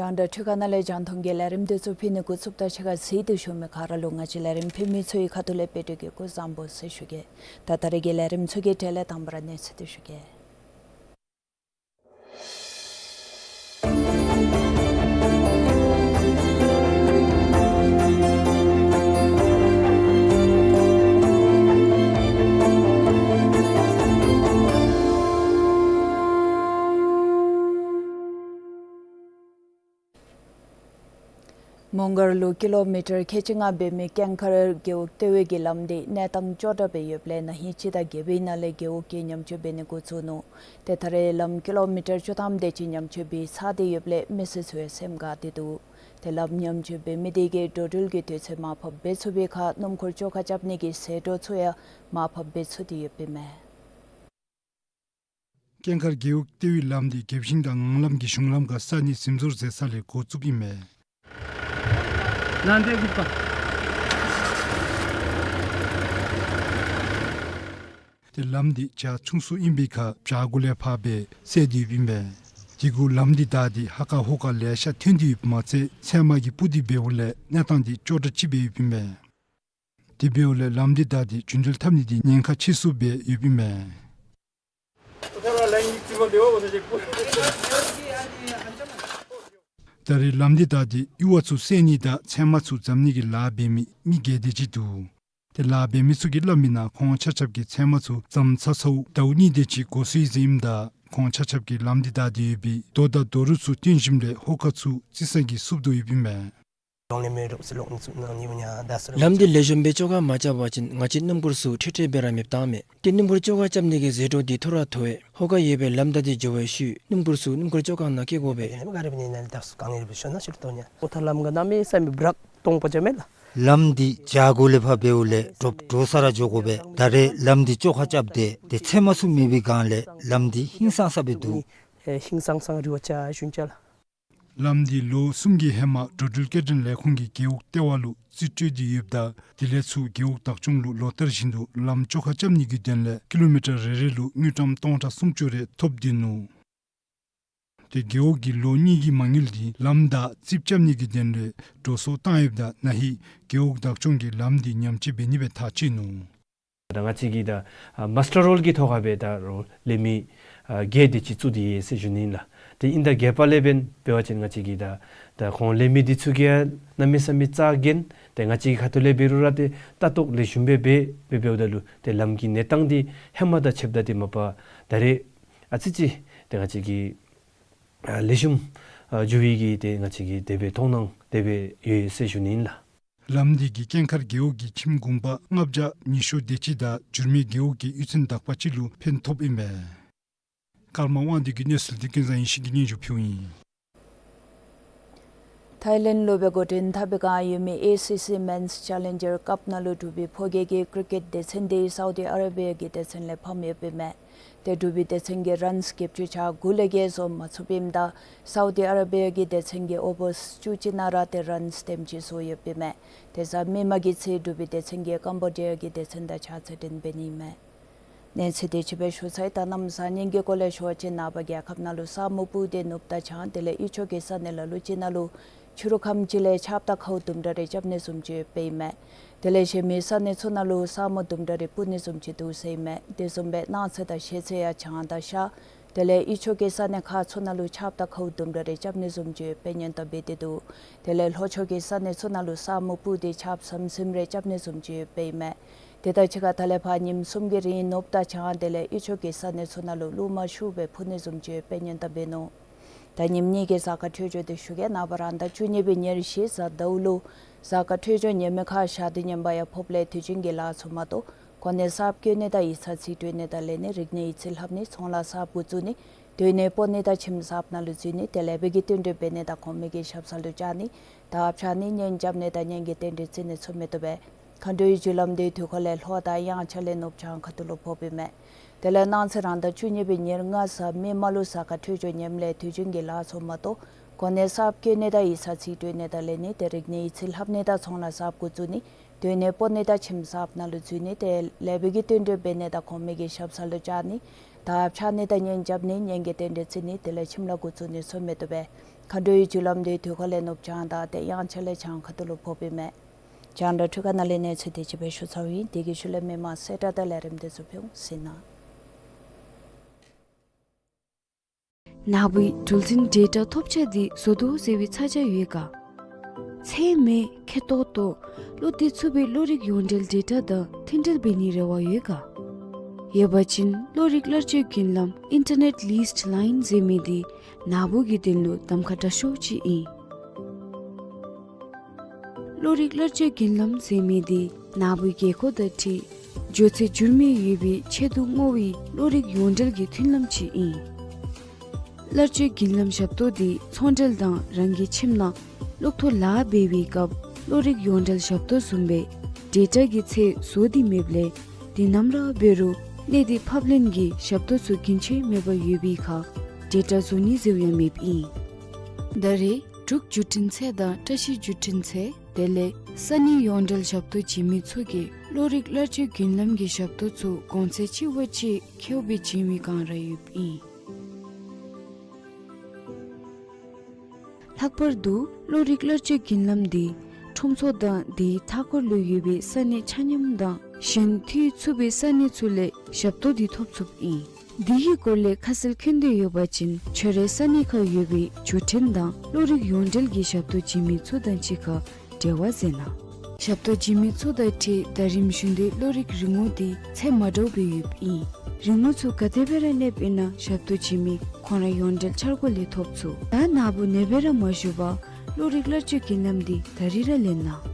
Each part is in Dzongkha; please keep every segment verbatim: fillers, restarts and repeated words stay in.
རྒྱང་བསྒྲགས་འཕྲུལ་ཁང་ནང་ལས་རྒྱང་མཐོང་གི་ལས་རིམ་འདི་ཚུ་ཕུལ་ནི་འགོ་བཙུགསཔ་ད་ཕྱི་ཁར་གཟིགས་ཏེ་བཞུགས་མི་ག་ར་ལུ་ང་བཅས་ལས་རིམ་ཕུལ་མི་ཚུ་གི་ཁ་ཐུག་ལས་དཔལ་འབྱོར་གྱི་སྐུ་གཟུགས་བཟང་པོ་ཟེར་ཞུ་གེ། ད་ད་རེས་ཀྱི་ལས་རིམ་ཚུ་གི་གྲས་ལས་དང་པ་ར་གནས་ཚུལ་འདི་ཞུ་གེ། མོང་སྒར་ལུ་ཀི་ལོ་མི་ཊར་ཁལ་གཅིག་ལྔ་འབད་མི་ཀེང་མཁར་རྒེད་འོག་ལྟེ་བའི་གི་ལམ་འདི་གནས་སྟངས་སྐྱོ་དྲགས་སྦེ་ཡོདཔ་ལས་ན་ཧིང་སྤྱི་ཟླ་བརྒྱད་པའི་ནང་ལས་རྒེད་འོག་གིས་ཉམས་བཅོས་འབད་ནི་འགོ་བཙུགས་ནུག། ཏེ་ད་རེས་ལམ་ཀི་ལོ་མི་ཊར་བཅུ་ཐམ་དེ་ཅིག་ཉམས་བཅོས་འབད་ཚར་ཏེ་ཡོདཔ་ལས་མི་སེར་ཚུ་ཡང་སེམས་དགའ་སྟེ་འདུག། ཏེ་ལམ་ཉམས་བཅོས་འབད་མི་དེ་གིས་འགྲོ་འགྲུལ་གྱི་དུས་ཚོད་མར་ཕབ་འབད་ཚུགས་པའི་ཁར་སྣུམ་འཁོར་བཅོ་ཁ་རྐྱབ་ནི་གི་ཟད་འགྲོ་ཚུ་ཡང་མར་ཕབ་འབད་ཚུགས་ཏེ་ཡོདཔ་ཨིན་མས། ཀེང་མཁར་རྒེད་འོག་ལྟེ་བའི་ལམ་འདི་རྒྱལ་ཞིང་དང་ངང་ལམ་གྱི་གཞུང་ལམ་ཁར་ས་གནས་ཟིན་བཟོ་མཛད་ས་ལས་འགོ་བཙུགསཔ་ཨིན་མས། ཏེ་ལམ་འདི་བྱག་ཆུང་སུ་ཨིན་པའི་ཁར་བྱག་གུ་ལས་ཕར་སྦེ་སེལ་ཏེ་ཡོདཔ་ཨིན་མས། དེ་གུ་ལམ་འདི་བདའ་སྟེ་ཧ་ཀ་ཧོ་ཀ་ལེ་ཤ་ཐོན་ཏེ་ཡོདཔ་མ་ཚད་ཚལ་མ་གིས་སྤུར་ཏེ་འབདཝ་ལས་གནས་སྟངས་འདི་སྐྱོ་དྲགས་ཅིག་སྦེ་ཡོདཔ་ཨིན་མས། དེ་འབདཝ་ལས་ལམ་འདི་བདའ་སྟེ་རྒྱུན་འགྲུལ་འཐབ་ནི་འདི་ཉེན་ཁ་ཆེ་སུ་སྦེ་ཡོདཔ་ཨིན་མས། ད་རེས་ལམ་འདི་བདའ་སྟེ་ཡུར་བ་ཚུ་བསལ་ནི་དང་ཚལ་མ་ཚུ་འཛམ་ནི་གི་ལཱ་འབད་མི་མི་བརྒྱད་དེ་ཅིག་འདུག། ཏེ་ལཱ་འབད་མི་ཚུ་གིས་སླབ་མིའི་ནང་ཁོང་ཆ་ཁྱབ་ཀྱིས་ཚལ་མ་ཚུ་བཙེམ་ཚར་ཚརཝ་ཟླཝ་གཉིས་དེ་ཅིག་འགོར་སོ་ཡི་ཟེར་ཨིནམ་ད་ཁོང་ཆ་ཁྱབ་ཀྱིས་ལམ་འདི་བདའ་སྟེ་ཡོད་པའི་རྡོ་དང་རྡོ་རུག་ཚུ་བཏོན་ཞིནམ་ལས་ཧོ་ཀ་ཚུ་རྩི་ས་གིས་བསུབ་དོ་ཡོདཔ་ཨིན་མས། ལམ་འདི་ལེགས་ཤོམ་སྦེ་བཅོ་ཁ་མ་རྐྱབ་པ་ཅིན་ང་བཅས་སྣུམ་འཁོར་ཚུ་འཕྲལ་འཕྲལ་སྦེ་ར་མེདཔ་བཏང་མས། ཏེ་སྣུམ་འཁོར་བཅོ་ཁ་རྐྱབ་ནི་གི་ཟད་འགྲོ་འདི་ཐོ་རངས་ཐོབ་པས། ཧོ་ཀ་ཡོད་པའི་ལམ་བདའ་སྟེ་འགྱོ་བའི་ཤུལ་སྣུམ་འཁོར་ཚུ་སྣུམ་འཁོར་བཅོ་ཁ་ནང་བསྐྱལ་དགོ་པས། ལམ་འདི་བྱག་གུ་ལས་ཕར་འབདཝ་ལས་ཌོབ་འདྲོག་ས་ར་འགྱོ་དགོ་པས། ད་རེས་ལམ་འདི་བཅོ་ཁ་རྐྱབ་སྟེ་ཏེ་ཚལ་མ་ཚུ་མེད་པའི་སྒང་ལས་ལམ་འདི་ཧིང་སངས་ས་སྦེ་འདུག། ཧིང་སངས་སངས་རི་བ་ཅ་ཞུན་ཅ་ལགས། ལམ་འདི་ལོ་གསུམ་གྱི་ཧེ་མ་འགྲོ་འགྲུལ་སྐྱེལ་འདྲེན་ལས་ཁུངས་ཀྱིས་རྒེད་འོག་ལྟེ་བ་ལུ་རྩིས་སྤྲོད་དེ་ཡོདཔ་ད་དེ་ལས་ཚུར་རྒེད་འོག་བདག་སྐྱོང་ལུ་ལོ་ལྟར་བཞིན་དུ་ལམ་བཅོ་ཁ་རྐྱབ་ནི་གི་དོན་ལས་ཀི་ལོ་མི་ཊར་རེ་རེ་ལུ་དངུལ་ཀྲམ་སྟོང་ཕྲག་སུམ་ཅུ་རེ་ཐོབ་སྟེ་ནུག། ཏེ་རྒེད་འོག་གིས་ལོ་གཉིས་ཀྱི་མ་དངུལ་འདི་ལམ་བདའ་རྩིགཔ་རྐྱབ་ནི་གི་དོན་ལས་འགྲོ་སོང་བཏང་ཡོདཔ་ད་ན་ཧིང་རྒེད་འོག་བདག་སྐྱོང་གིས་ལམ་འདི་ཉམས་བཅོས་འབད་ནི་སྦེ་ཐག་བཅད་ནུག། ད་ང་བཅས་ཀྱིས་ད་ཨ་མཱས་ཊར་རོལ་གྱི་ཐོག་ཁར་སྦེ་ད་རོགས་ལས་མི་ཨ་བརྒྱད་དེ་ཅིག་བཙུགས་ཏེ་ཡོད་ཟེར་ཞུ་ནི་ཨིན་ལགས། ཏེ་ཨིན་ད་བརྒྱད་པ་ལས་འབདན་འབད་བ་ཅིན་ང་བཅས་ཀྱིས་ད་ད་ཁོང་ལས་མི་འདི་ཚུ་གིས་ཡང་གནམ་མེད་ས་མེད་རྩ་འགེངས། ཏེ་ང་བཅས་ཀྱི་ཁ་ཐུག་ལས་འབད་རུང་ར་ཏེ་ལྟ་རྟོག་ལེགས་ཤོམ་སྦེ་འབད་འབད་འབདཝ་ད་ལུ་ཏེ་ལམ་གྱི་གནས་སྟངས་འདི་ཧེ་མ་དང་ཕྱདཔ་ད་ཏེ་མ་པ་ད་རེས་ཨ་ཙི་ཅིག་ཏེ་ང་བཅས་ཀྱིས་ཨ་ལེགས་ཤོམ་ཨ་འགྱོ་བའི་གི་ཏེ་ང་བཅས་ཀྱིས་དེ་སྦེ་མཐོང་སྣང་དེ་སྦེ་ཡོད་ཟེར་ཞུ་ནི་ཨིན་ལགས། ལམ་འདི་གིས་ཀེང་མཁར་རྒེད་འོག་གི་ཁྱིམ་གུང་པ་ལྔ་བརྒྱ་ཉི་ཤུ་དེ་ཅིག་དང་འགྱུར་མེད་རྒེད་འོག་གི་གཡུས་ཚན་དག་པ་ཅིག་ལུ་ཕན་ཐོགསཔ་ཨིན་པས། ཀརྨ་དབང་འདུས་ཀྱི་གནས་ཚུལ་འདི་ཀུན་བཟང་ཡེ་ཤེས་ཀྱིས་སྙན་ཞུ་ཕུལཝ་ཨིན། ཐའི་ལེནཌ་ལུ་སྦེ་འགོ་འདྲེན་འཐབ་པའི་སྒང་ཡོད་མི་ཨེ་སི་སི་མེནསི་ཅེ་ལེན་ཇར་ཀབ་ནང་ལུ་གྲུབ་པའི་ཕོ་རྒྱས་ཀྱི་ཀྲི་ཀེཊ་སྡེ་ཚན་འདི་སའུ་ཌི་ཨ་རེ་བི་ཡ་གི་སྡེ་ཚན་ལས་ཕམ་ཡོདཔ་ཨིན་མས། ཏེ་འབྲུག་པའི་སྡེ་ཚན་གྱིས་རནསི་བརྒྱད་ཅུ་གྱ་དགུ་ལས་བརྒལ་བཟོ་མ་ཚུགསཔ་ཨིནམ་ད་སའུ་ཌི་ཨ་ར་བི་ཡ་གི་སྡེ་ཚན་གྱིས་ཨོ་གསུམ་བཅུ་གཅིག་ནང་ར་ཏེ་རནསི་དེམ་ཅིག་བཟོ་ཡོདཔ་ཨིན་མས། ཏེ་གཟའ་མིག་དམར་གྱི་ཚེ་འབྲུག་པའི་སྡེ་ཚན་གྱིས་ཀམ་བོ་ཌི་ཡ་གི་སྡེ་ཚན་དང་ཕྱག་འཚལ་འགྲན་འབད་ནི་ཨིན་མས། གནས་ཚུལ་དེ་ཅིག་སྦེ་ཞུ་ཚར་ཡི། ད་གནམ་གཤིས་ཉེན་ཁའི་སྐོར་ལས་ཞུ་བ་ཅིན་ནངས་པ་རྒྱལ་ཁབ་ནང་ལུ་ས་སྨུག་སྤུབས་ཏེ་ནུབ་དང་བྱང་དེ་ལས་དབུས་ཕྱོགས་ཀྱི་ས་གནས་ལ་ལུ་ཅིག་ནང་ལུ་ཕྱི་རུ་ཁམས་ཅིག་ལས་ཆརཔ་དང་ཁཝ་དུམ་གྲ་རེ་རྐྱབ་ནི་བཟུམ་ཅིག་ཡོདཔ་ཨིན་མས། དེ་ལས་གཞན་མི་ས་གནས་ཚུ་ནང་ལུ་ས་སྨུག་དུམ་གྲ་རེ་སྤུབ་ནི་བཟུམ་ཅིག་འདུག་ཟེར་ཨིན་མས། དེ་བཟུམ་སྦེ་གནངས་ཚེ་དང་ཤེད་ཚད་ཡང་བྱང་དང་ཤར་དེ་ལས་དབུས་ཕྱོགས་ཀྱི་ས་གནས་ཁག་ཚུ་ནང་ལུ་ཆརཔ་དང་ཁཝ་དུམ་གྲ་རེ་རྐྱབ་ནི་བཟུམ་ཅིག་ཡོདཔ་སྦེ་སྙན་གཏམ་འབད་དེ་འདུག། དེ་ལས་ལྷོ་ཕྱོགས་ཀྱི་ས་གནས་ཚུ་ནང་ལུ་ས་སྨུག་སྤུབས་ཏེ་ཆརཔ་ཟིམ་ཟིམ་རེ་རྐྱབ་ནི་བཟུམ་ཅིག་ཡོདཔ་ཨིན་མས། དེ་དང་གཅིག་ཁར་ད་ལས་ཕར་ཉིནམ་གསུམ་གྱི་རིང་ནུབ་དང་བྱང་དེ་ལས་དབུས་ཕྱོགས་ཀྱི་ས་གནས་ཚུ་ནང་ལུ་རླུང་མ་ཤུགས་སྦེ་འཕུ་ནི་བཟུམ་ཅིག་ཡོདཔ་སྦེ་སྙན་གཏམ་འབད་ནུག། ད་ཉིནམ་གཉིས་ཀྱི་གཟའ་སྐར་འཕྲོད་སྦྱོར་དེ་ཞུ་གེ། ནངས་པ་རང་ཟླ་བཅུ་གཉིས་པའི་ཉེར་བཞི་གཟའ་ཟླཝ་ལུ་གཟའ་སྐར་འཕྲོད་སྦྱོར་ཉེས་མེད་ཁར་ཞག་དུས་ངན་པ་ཡང་ཕོགཔ་ལས་དུས་རྒྱུན་གྱི་ལཱ་ཚུ་མ་གཏོགས་གོ་གནས་གསརཔ་བསྐོ་ནི་དང་ཡིག་ཚང་རྩིས་སྤྲོད་ནི་དང་ལེན་ནི་རིག་གནས་ཡིག་རྩིས་ལྷབ་ནི་ཚོང་ལཱ་གསརཔ་འགོ་བཙུགས་ནི་སྡོད་གནས་སྤོ་ནི་དང་ཁྱིམ་གསརཔ་ནང་ལུ་འཛུལ་ནི་དེ་ལས་ལེགས་པའི་གི་རྟེན་འབྲེལ་འབད་ནི་དང་གོང་མའི་གི་ཞབས་ས་ལུ་བཅར་ནི་དར་འཕྱར་ནི་གཉེན་རྐྱབ་ནི་དང་གཉེན་གྱི་རྟེན་འབྲེལ་བརྩི་ནི་ཚུ་མི་བཏུབ་པས། མཁའ་འགྲོའི་རྒྱུ་ལམ་དེ་དུས་འཁོར་ལས་ལྷོ་དང་དབྱངས་འཆར་ལས་ནུབ་བྱང་ཁ་ཐུག་ལུ་ཕོགཔ་ཨིན་མས། དེ་ལས་གནངས་ཚེ་རང་ཟླ་བཅུ་གཉིས་པའི་ཉེར་ལྔ་གཟའ་མིག་དམར་ལུ་གཟའ་སྐར་འཕྲོད་སྦྱོར་ངནམ་ལས་དུས་རྒྱུན་གྱི་ལཱ་ཚུ་མ་གཏོགས་གོ་གནས་གསརཔ་བསྐོ་ནི་དང་ཡིག་ཚང་རྩིས་སྤྲོད་ནི་དང་ལེན་ནི་དེ་རིག་གནས་ཡིག་རྩིས་ལྷབ་ནི་དང་ཚོང་ལཱ་གསརཔ་འགོ་བཙུགས་ནི་སྡོད་གནས་སྤོ་ནི་དང་ཁྱིམ་གསརཔ་ནང་ལུ་འཛུལ་ནི་དེ་ལེགས་པའི་གི་རྟེན་འབྲེལ་འབད་ནི་དང་གོང་མའི་གི་ཞབས་ས་ལུ་བཅར་ནི་དར་འཕྱར་ནི་དང་གཉེན་རྐྱབ་ནི་གཉེན་གྱི་རྟེན་འབྲེལ་བརྩི་ནི་དེ་ལས་ཁྱིམ་ལཱ་འགོ་བཙུགས་ནི་ཚུ་མི་བཏུབ་པས། མཁའ་འགྲོའི་རྒྱུ་ལམ་དེ་དུས་འཁོར་ལས་ནུབ་བྱང་དང་དེ་དབྱངས་འཆར་ལས་བྱང་ཁ་ཐུག་ལུ་ཕོགཔ་ཨིན་མས། རྒྱང་བསྒྲགས་འཕྲུལ་ཁང་ནང་ལས་གནས་ཚུལ་དེ་ཅིག་སྦེ་ཞུ་ཚརཝ་ཨིན། དེ་གི་ཤུལ་ལས་མི་མང་གསལ་བསྒྲགས་དང་ལས་རིམ་དེ་ཚུ་ཕུལ་འོང་ཟེར་ན། ནཱ་བུའི་འགྲུལ་འཛིན་ཌེ་ཊ་ཐོབ་ཆ་འདི་བཟོ་དོ་ཟེར་བའི་ཚ་གྱང་ཡོད་ག། ཚད་མེད་ཁེ་ཏོག་ཏོ་བློ་གཏད་ཚུགས་པའི་གློག་རིག་ཡོངས་འབྲེལ་ཌེ་ཊ་དང་མཐུན་འབྲེལ་འབད་ནིའི་རེ་བ་ཡོད་ག། ཡོད་པ་ཅིན་གློག་རིག་གླར་སྤྱོད་རྒྱུན་ལམ་Internet Leased Line ཟེར་མི་འདི་ནཱ་བུ་གི་དོན་ལུ་གདམ་ཁ་དྲག་ཤོས་ཅིག་ཨིན། གློག་རིག་གླར་སྤྱོད་རྒྱུན་ལམ་ཟེར་མི་འདི་ནཱ་བུའི་རྒྱལ་སྒོ་དང་འཁྲིལ་འགྱོ་ཚད་འགྱུར་མེད་ཡོད་པའི་ཆེད་དུ་བསྔོ་བའི་གློག་རིག་ཡོངས་འབྲེལ་གྱི་མཐུན་ལམ་ཅིག་ཨིན། གླར་སྤྱོད་རྒྱུན་ལམ་ཞབས་ཏོག་འདི་ཚོང་འབྲེལ་དང་རང་གི་ཁྱིམ་ནང་གློག་ཐོག་ལཱ་འབད་བའི་སྐབས་གློག་རིག་ཡོངས་འབྲེལ་ཞབས་ཏོག་བཟུམ་སྦེ་ཌེ་ཊ་གི་ཚད་བཟོ་སྟེ་མེདཔ་ལས་དུས་ནམ་ར་འབད་རུང་གནས་སྡུད་ཕབ་ལེན་གྱི་ཞབས་ཏོག་ཚུ་རྒྱུན་ཆད་མེད་པར་ཡོད་པའི་ཁར་ཌེ་ཊ་བཟོ་ནི་ཟེརཝ་ཡང་མེདཔ་ཨིན། ད་རེས་འབྲུག་བརྒྱུད་འཕྲིན་ཚད་དང་བཀྲ་ཤིས་བརྒྱུད་འཕྲིན་ཚད་དེ་ལས་ས་གནས་ཡོངས་འབྲེལ་ཞབས་ཏོག་བྱིན་མི་ཚུ་གིས་གློག་རིག་གླར་སྤྱོད་རྒྱུན་ལམ་གྱི་ཞབས་ཏོག་ཚུ་གོང་ཚད་ཅིག་བ་ཅིག་ཁེཝ་སྦེ་བྱིན་མི་སྒང་ར་ཡོདཔ་ཨིན། ལྷག་པར་དུ་གློག་རིག་གླར་སྤྱོད་རྒྱུན་ལམ་འདི་ཁྲོམ་ཚོགས་དང་དེའི་མཐའ་འཁོར་ལུ་ཡོད་པའི་ས་གནས་ཆ་མཉམ་དང་གཞན་མཐུད་ཚུགས་པའི་ས་གནས་ཚུ་ལས་ཞབས་ཏོག་འདི་ཐོབ་ཚུགསཔ་ཨིན། འདི་གི་སྐོར་ལས་ཁ་གསལ་མཁྱེན་འདོད་ཡོད་པ་ཅིན་ཁྱོད་རའི་ས་གནས་ཁར་ཡོད་པའི་བརྒྱུད་འཕྲིན་དང་གློག་རིག་ཡོངས་འབྲེལ་གྱི་ཞབས་ཏོག་བྱིན་མི་ཚུ་དང་གཅིག་ཁར་འབྲེལ་བ་མཛད་གནང་། ཞབས་ཏོག་བྱིན་མི་ཚུ་དང་འཁྲིལ་ཟླ་རིམ་བཞིན་དུ་གློག་རིག་རིན་གོང་འདི་ཚད་མ་འདྲཝ་སྦེ་ཡོདཔ་ཨིན། རིན་གོང་ཚུ་ག་དེ་སྦེ་ར་གནསཔ་ཨིན་ན་ཞབས་ཏོག་བྱིན་མི་ཁོང་ར་ཡོངས་འབྲེལ་འཆར་སྒོ་ལས་ཐོབ་ཚུགས། ད་ནཱ་བུ་ནེ་སྦེ་ར་མ་བཞུགས་པར་གློག་རིག་གླར་སྤྱོད་རྒྱུན་ལམ་འདི་ད་རིས་ར་ལེན་གནང་།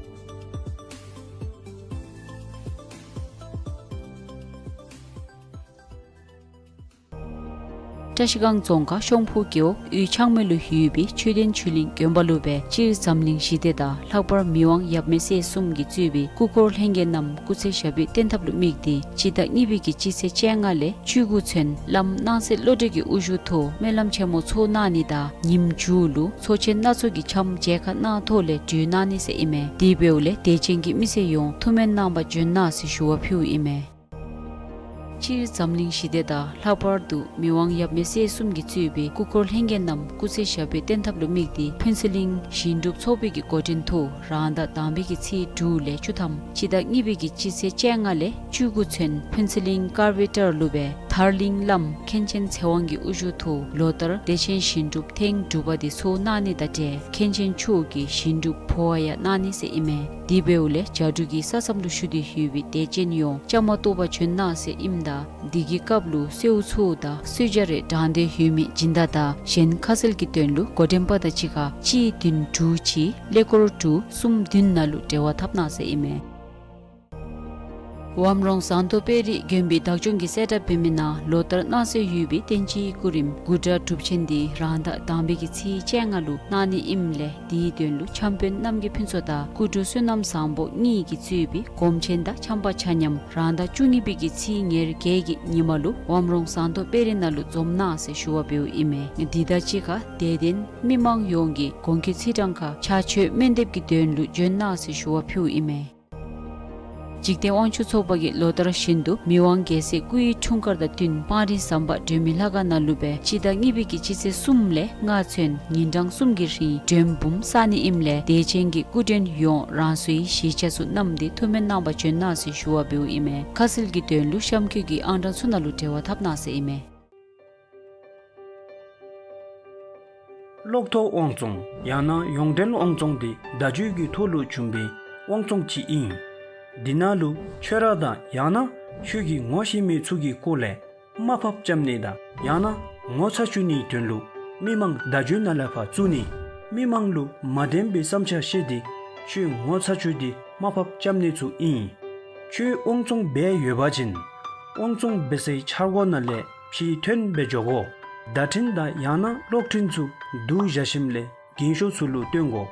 བཀྲ་ཤིས་སྒང་རྫོང་ཁག་ཤོང་ཕུ་རྒེད་འོག་ཡུལ་ཆག་མེ་ལུ་ཡོད་པའི་མཆོད་རྟེན་ཆོས་གླིང་དགོན་པ་ལུ་སྦེ་སྤྱིར་འཛམ་གླིང་ཞི་བདེ་དང་ལྷག་པར་མི་དབང་ཡབ་མེས་སྲས་གསུམ་གྱིས་གཙོས་པའི་སྐུ་འཁོར་ལྷན་རྒྱས་རྣམས་སྐུ་ཚེ་ཞབས་པད་བརྟན་ཐབས་ལུ་དམིགས་ཏེ་སྤྱི་ཟླ་གཉིས་པའི་གི་སྤྱི་ཚེས་བཅོ་ལྔ་ལས་བཅུ་དགུ་ཚུན་བླམ་སྣང་གསལ་བློ་གྲོས་ཀྱི་དབུ་བཞུགས་ཐོག་སྨོན་ལམ་ཆེན་མོ་ཚོགས་གནང་ནི་དང་ཉིནམ་མཇུག་ལུ་ཚོགས་ཆེན་སྣ་ཚོགས་ཀྱི་འཆམ་མཇལ་ཁ་གནང་ཐོག་ལས་གྲོལ་གནང་ནི་ཟེར་ཨིན་མས། དེ་འབདཝ་ལས་དད་ཅན་གྱི་མི་སེར་ཡོངས་ཐུགས་སྨོན་གནང་བར་འབྱོན་གནང་ཟེར་ཞུ་བ་ཕུལཝ་ཨིན་མས། སྤྱིར་འཛམ་གླིང་ཞི་བདེ་དང་ལྷག་པར་དུ་མི་དབང་ཡབ་མེས་སྲས་གསུམ་གྱིས་གཙོས་པའི་སྐུ་འཁོར་ལྷན་རྒྱས་རྣམས་སྐུ་ཚེ་ཞབས་པད་བརྟན་ཐབས་ལུ་དམིགས་ཏེ་ཕུན་ཚོགས་གླིང་ཞིང་སྒྲུབ་ཚོགས་པའི་གི་འགོ་འདྲེན་ཐོག་རང་ཟླ་དང་པའི་གི་ཚེས་དྲུག་ལས་བཅུ་ཐམ་སྤྱི་ཟླ་གཉིས་པའི་གི་སྤྱི་ཚེས་བཅོ་ལྔ་ལས་བཅུ་དགུ་ཚུན་ཕུན་ཚོགས་གླིང་དཀར་སྦིས་ཊར་ལུ་སྦེ་ཐར་གླིང་བླམ་མཁན་ཆེན་ཚེ་དབང་གི་དབུ་བཞུགས་ཐོག་ལོ་ལྟར་བདེ་ཆེན་ཞིང་སྒྲུབ་ཐེངས་དྲུག་པ་དེ་ཚོགས་གནང་ནི་དང་འབྲེལ་མཁན་ཆེན་མཆོག་གིས་ཞིང་སྒྲུབ་འབུལ་བ་ཡང་གནང་ནི་ཟེར་ཨིན་མས། དེ་འབདཝ་ལས་བྱ་འབྲུག་གི་ས་མཚམས་ལུ་བཞུགས་ཏེ་ཡོད་པའི་དད་ཅན་ཡོངས་བཅའ་མར་གཏོགས་པར་བྱོན་གནང་ཟེར་ཨིནམ་ད་འདི་གི་སྐབས་ལུ་གསོལཝ་ཚོགས་དང་གསོལ་ཇ་རེ་དྲང་སྟེ་ཡོད་མི་སྦྱིན་བདག་དང་གཞན་ཁ་གསལ་གྱི་དོན་ལུ་འགོ་འདྲེན་པ་དང་གཅིག་ཁར་གཅིག་བདུན་དྲུག་གཅིག་ཀླད་ཀོར་དྲུག་གསུམ་བདུན་ནང་ལུ་འབྲེལ་བ་འཐབ་གནང་ཟེར་ཨིན་མས། ཝམ་རོང་ཟངས་མདོག་དཔལ་རི་དགོན་པའི་བདག་སྐྱོང་གི་གསལ་བསྒྲགས་འབད་མི་ནང་ལོ་ལྟར་སྣང་གསལ་ཡོད་པའི་བསྟན་སྤྱིའི་སྐུ་རིམ་དགུ་སྒྲ་སྒྲུབ་ཆེན་འདི་རང་ཟླ་དང་པའི་གི་ཚེས་བཅོ་ལྔ་ལུ་གནང་ནི་ཨིནམ་ལས་དེའི་དོན་ལུ་འཆམ་དཔོན་རྣམ་རྒྱལ་ཕུན་ཚོགས་དང་སྐུ་དྲུང་བསོད་ནམས་བཟང་པོ་གཉིས་ཀྱིས་གཙོས་པའི་སྒོམ་ཆེན་དང་འཆམ་པ་ཆ་མཉམ་རང་ཟླ་བཅུ་གཉིས་པའི་གི་ཚེས་ཉེར་བརྒྱད་ཀྱི་ཉིནམ་ལུ་ཝམ་རོང་ཟངས་མདོག་དཔལ་རི་ནང་ལུ་འཛོམས་གནང་ཟེར་ཞུ་བ་འབདཝ་ཨིན་མས། འདི་དང་གཅིག་ཁར་དད་ལྡན་མི་མང་ཡོངས་ཀྱིས་གོང་འཁོད་ཚེས་གྲངས་ཁར་ཕྱག་མཆོད་སྨོན་འདེབས་ཀྱི་དོན་ལུ་འབྱོན་གནང་ཟེར་ཞུ་བ་ཕུལཝ་ཨིན་མས། འཇིག་རྟེན་དབང་ཕྱུག་ཚོགས་པ་གིས་ལོ་ལྟར་བཞིན་དུ་མི་དབང་རྒྱལ་སྲས་སྐུ་ཡི་འཁྲུངས་སྐར་དང་བསྟུན་སྤང་རི་ཟམ་པ་སྒྲོལ་མའི་ལྷ་ཁང་ནང་ལུ་སྦེ་སྤྱི་ཟླ་གཉིས་པའི་གི་སྤྱི་ཚེས་གསུམ་ལས་ལྔ་ཚུན་ཉིན་གྲངས་གསུམ་གྱི་རིང་མགྲོན་འབུམ་བསག་ནི་ཨིནམ་ལས་དད་ཅན་གྱི་སྐུ་མགྲོན་ཡོངས་རང་སོའི་གཞིས་ཆགས་ཚུ་བསྣམས་ཏེ་ཐུགས་སྨོན་གནང་པར་འབྱོན་གནང་ཟེར་ཞུ་བ་འབདཝ་ཨིན་མས། ཁ་གསལ་གྱི་དོན་ལུ་གཤམ་འཁོད་ཀྱི་ཨང་གྲངས་ཚུ་ནང་ལུ་འབྲེལ་བ་འཐབ་གནང་ཟེར་ཨིན་མས། གློག་ཐོག་དབང་བཙོང་ཡང་ན་ཡོངས་འབྲེལ་དབང་བཙོང་འདི་བརྡ་བརྒྱུད་ཀྱི་ཐོག་ལུ་བྱུང་བའི་དབང་བཙོང་ཅིག་ཨིན། འདི་ནང་ལུ་ཁྱོད་ར་དང་ཡང་ན་ཁྱོད་ཀྱིས་ངོ་ཤེས་མི་ཚུ་གི་སྐོར་ལས་དམའ་ཕབ་རྐྱབ་ནི་དང་ཡང་ན་ངོ་ཚ་བཅུག་ནིའི་དོན་ལུ་མི་མང་བརྡ་བརྒྱུད་ནང་ལས་ཕར་བཙུགས་ནི། མི་མང་ལུ་མ་བདེན་པའི་བསམ་འཆར་བཤད་དེ་ཁྱོད་ངོ་ཚ་བཅུག་སྟེ་དམའ་ཕབ་རྐྱབ་ནི་ཚུ་ཨིན། ཁྱོད་དབང་བཙོང་འབད་ཡོད་པ་ཅིན་དབང་བཙོང་འབད་སའི་འཆར་སྒོ་ནང་ལས་ཕྱིར་ཐོན་འབད་འགྱོ་དགོ། བརྡ་འཕྲིན་དང་ཡང་ན་གློག་འཕྲིན་ཚུ་བསྡུ་བཞག་ཞིནམ་ལས་རྒན་ཤོས་ཚུ་ལུ་སྟོན་དགོ།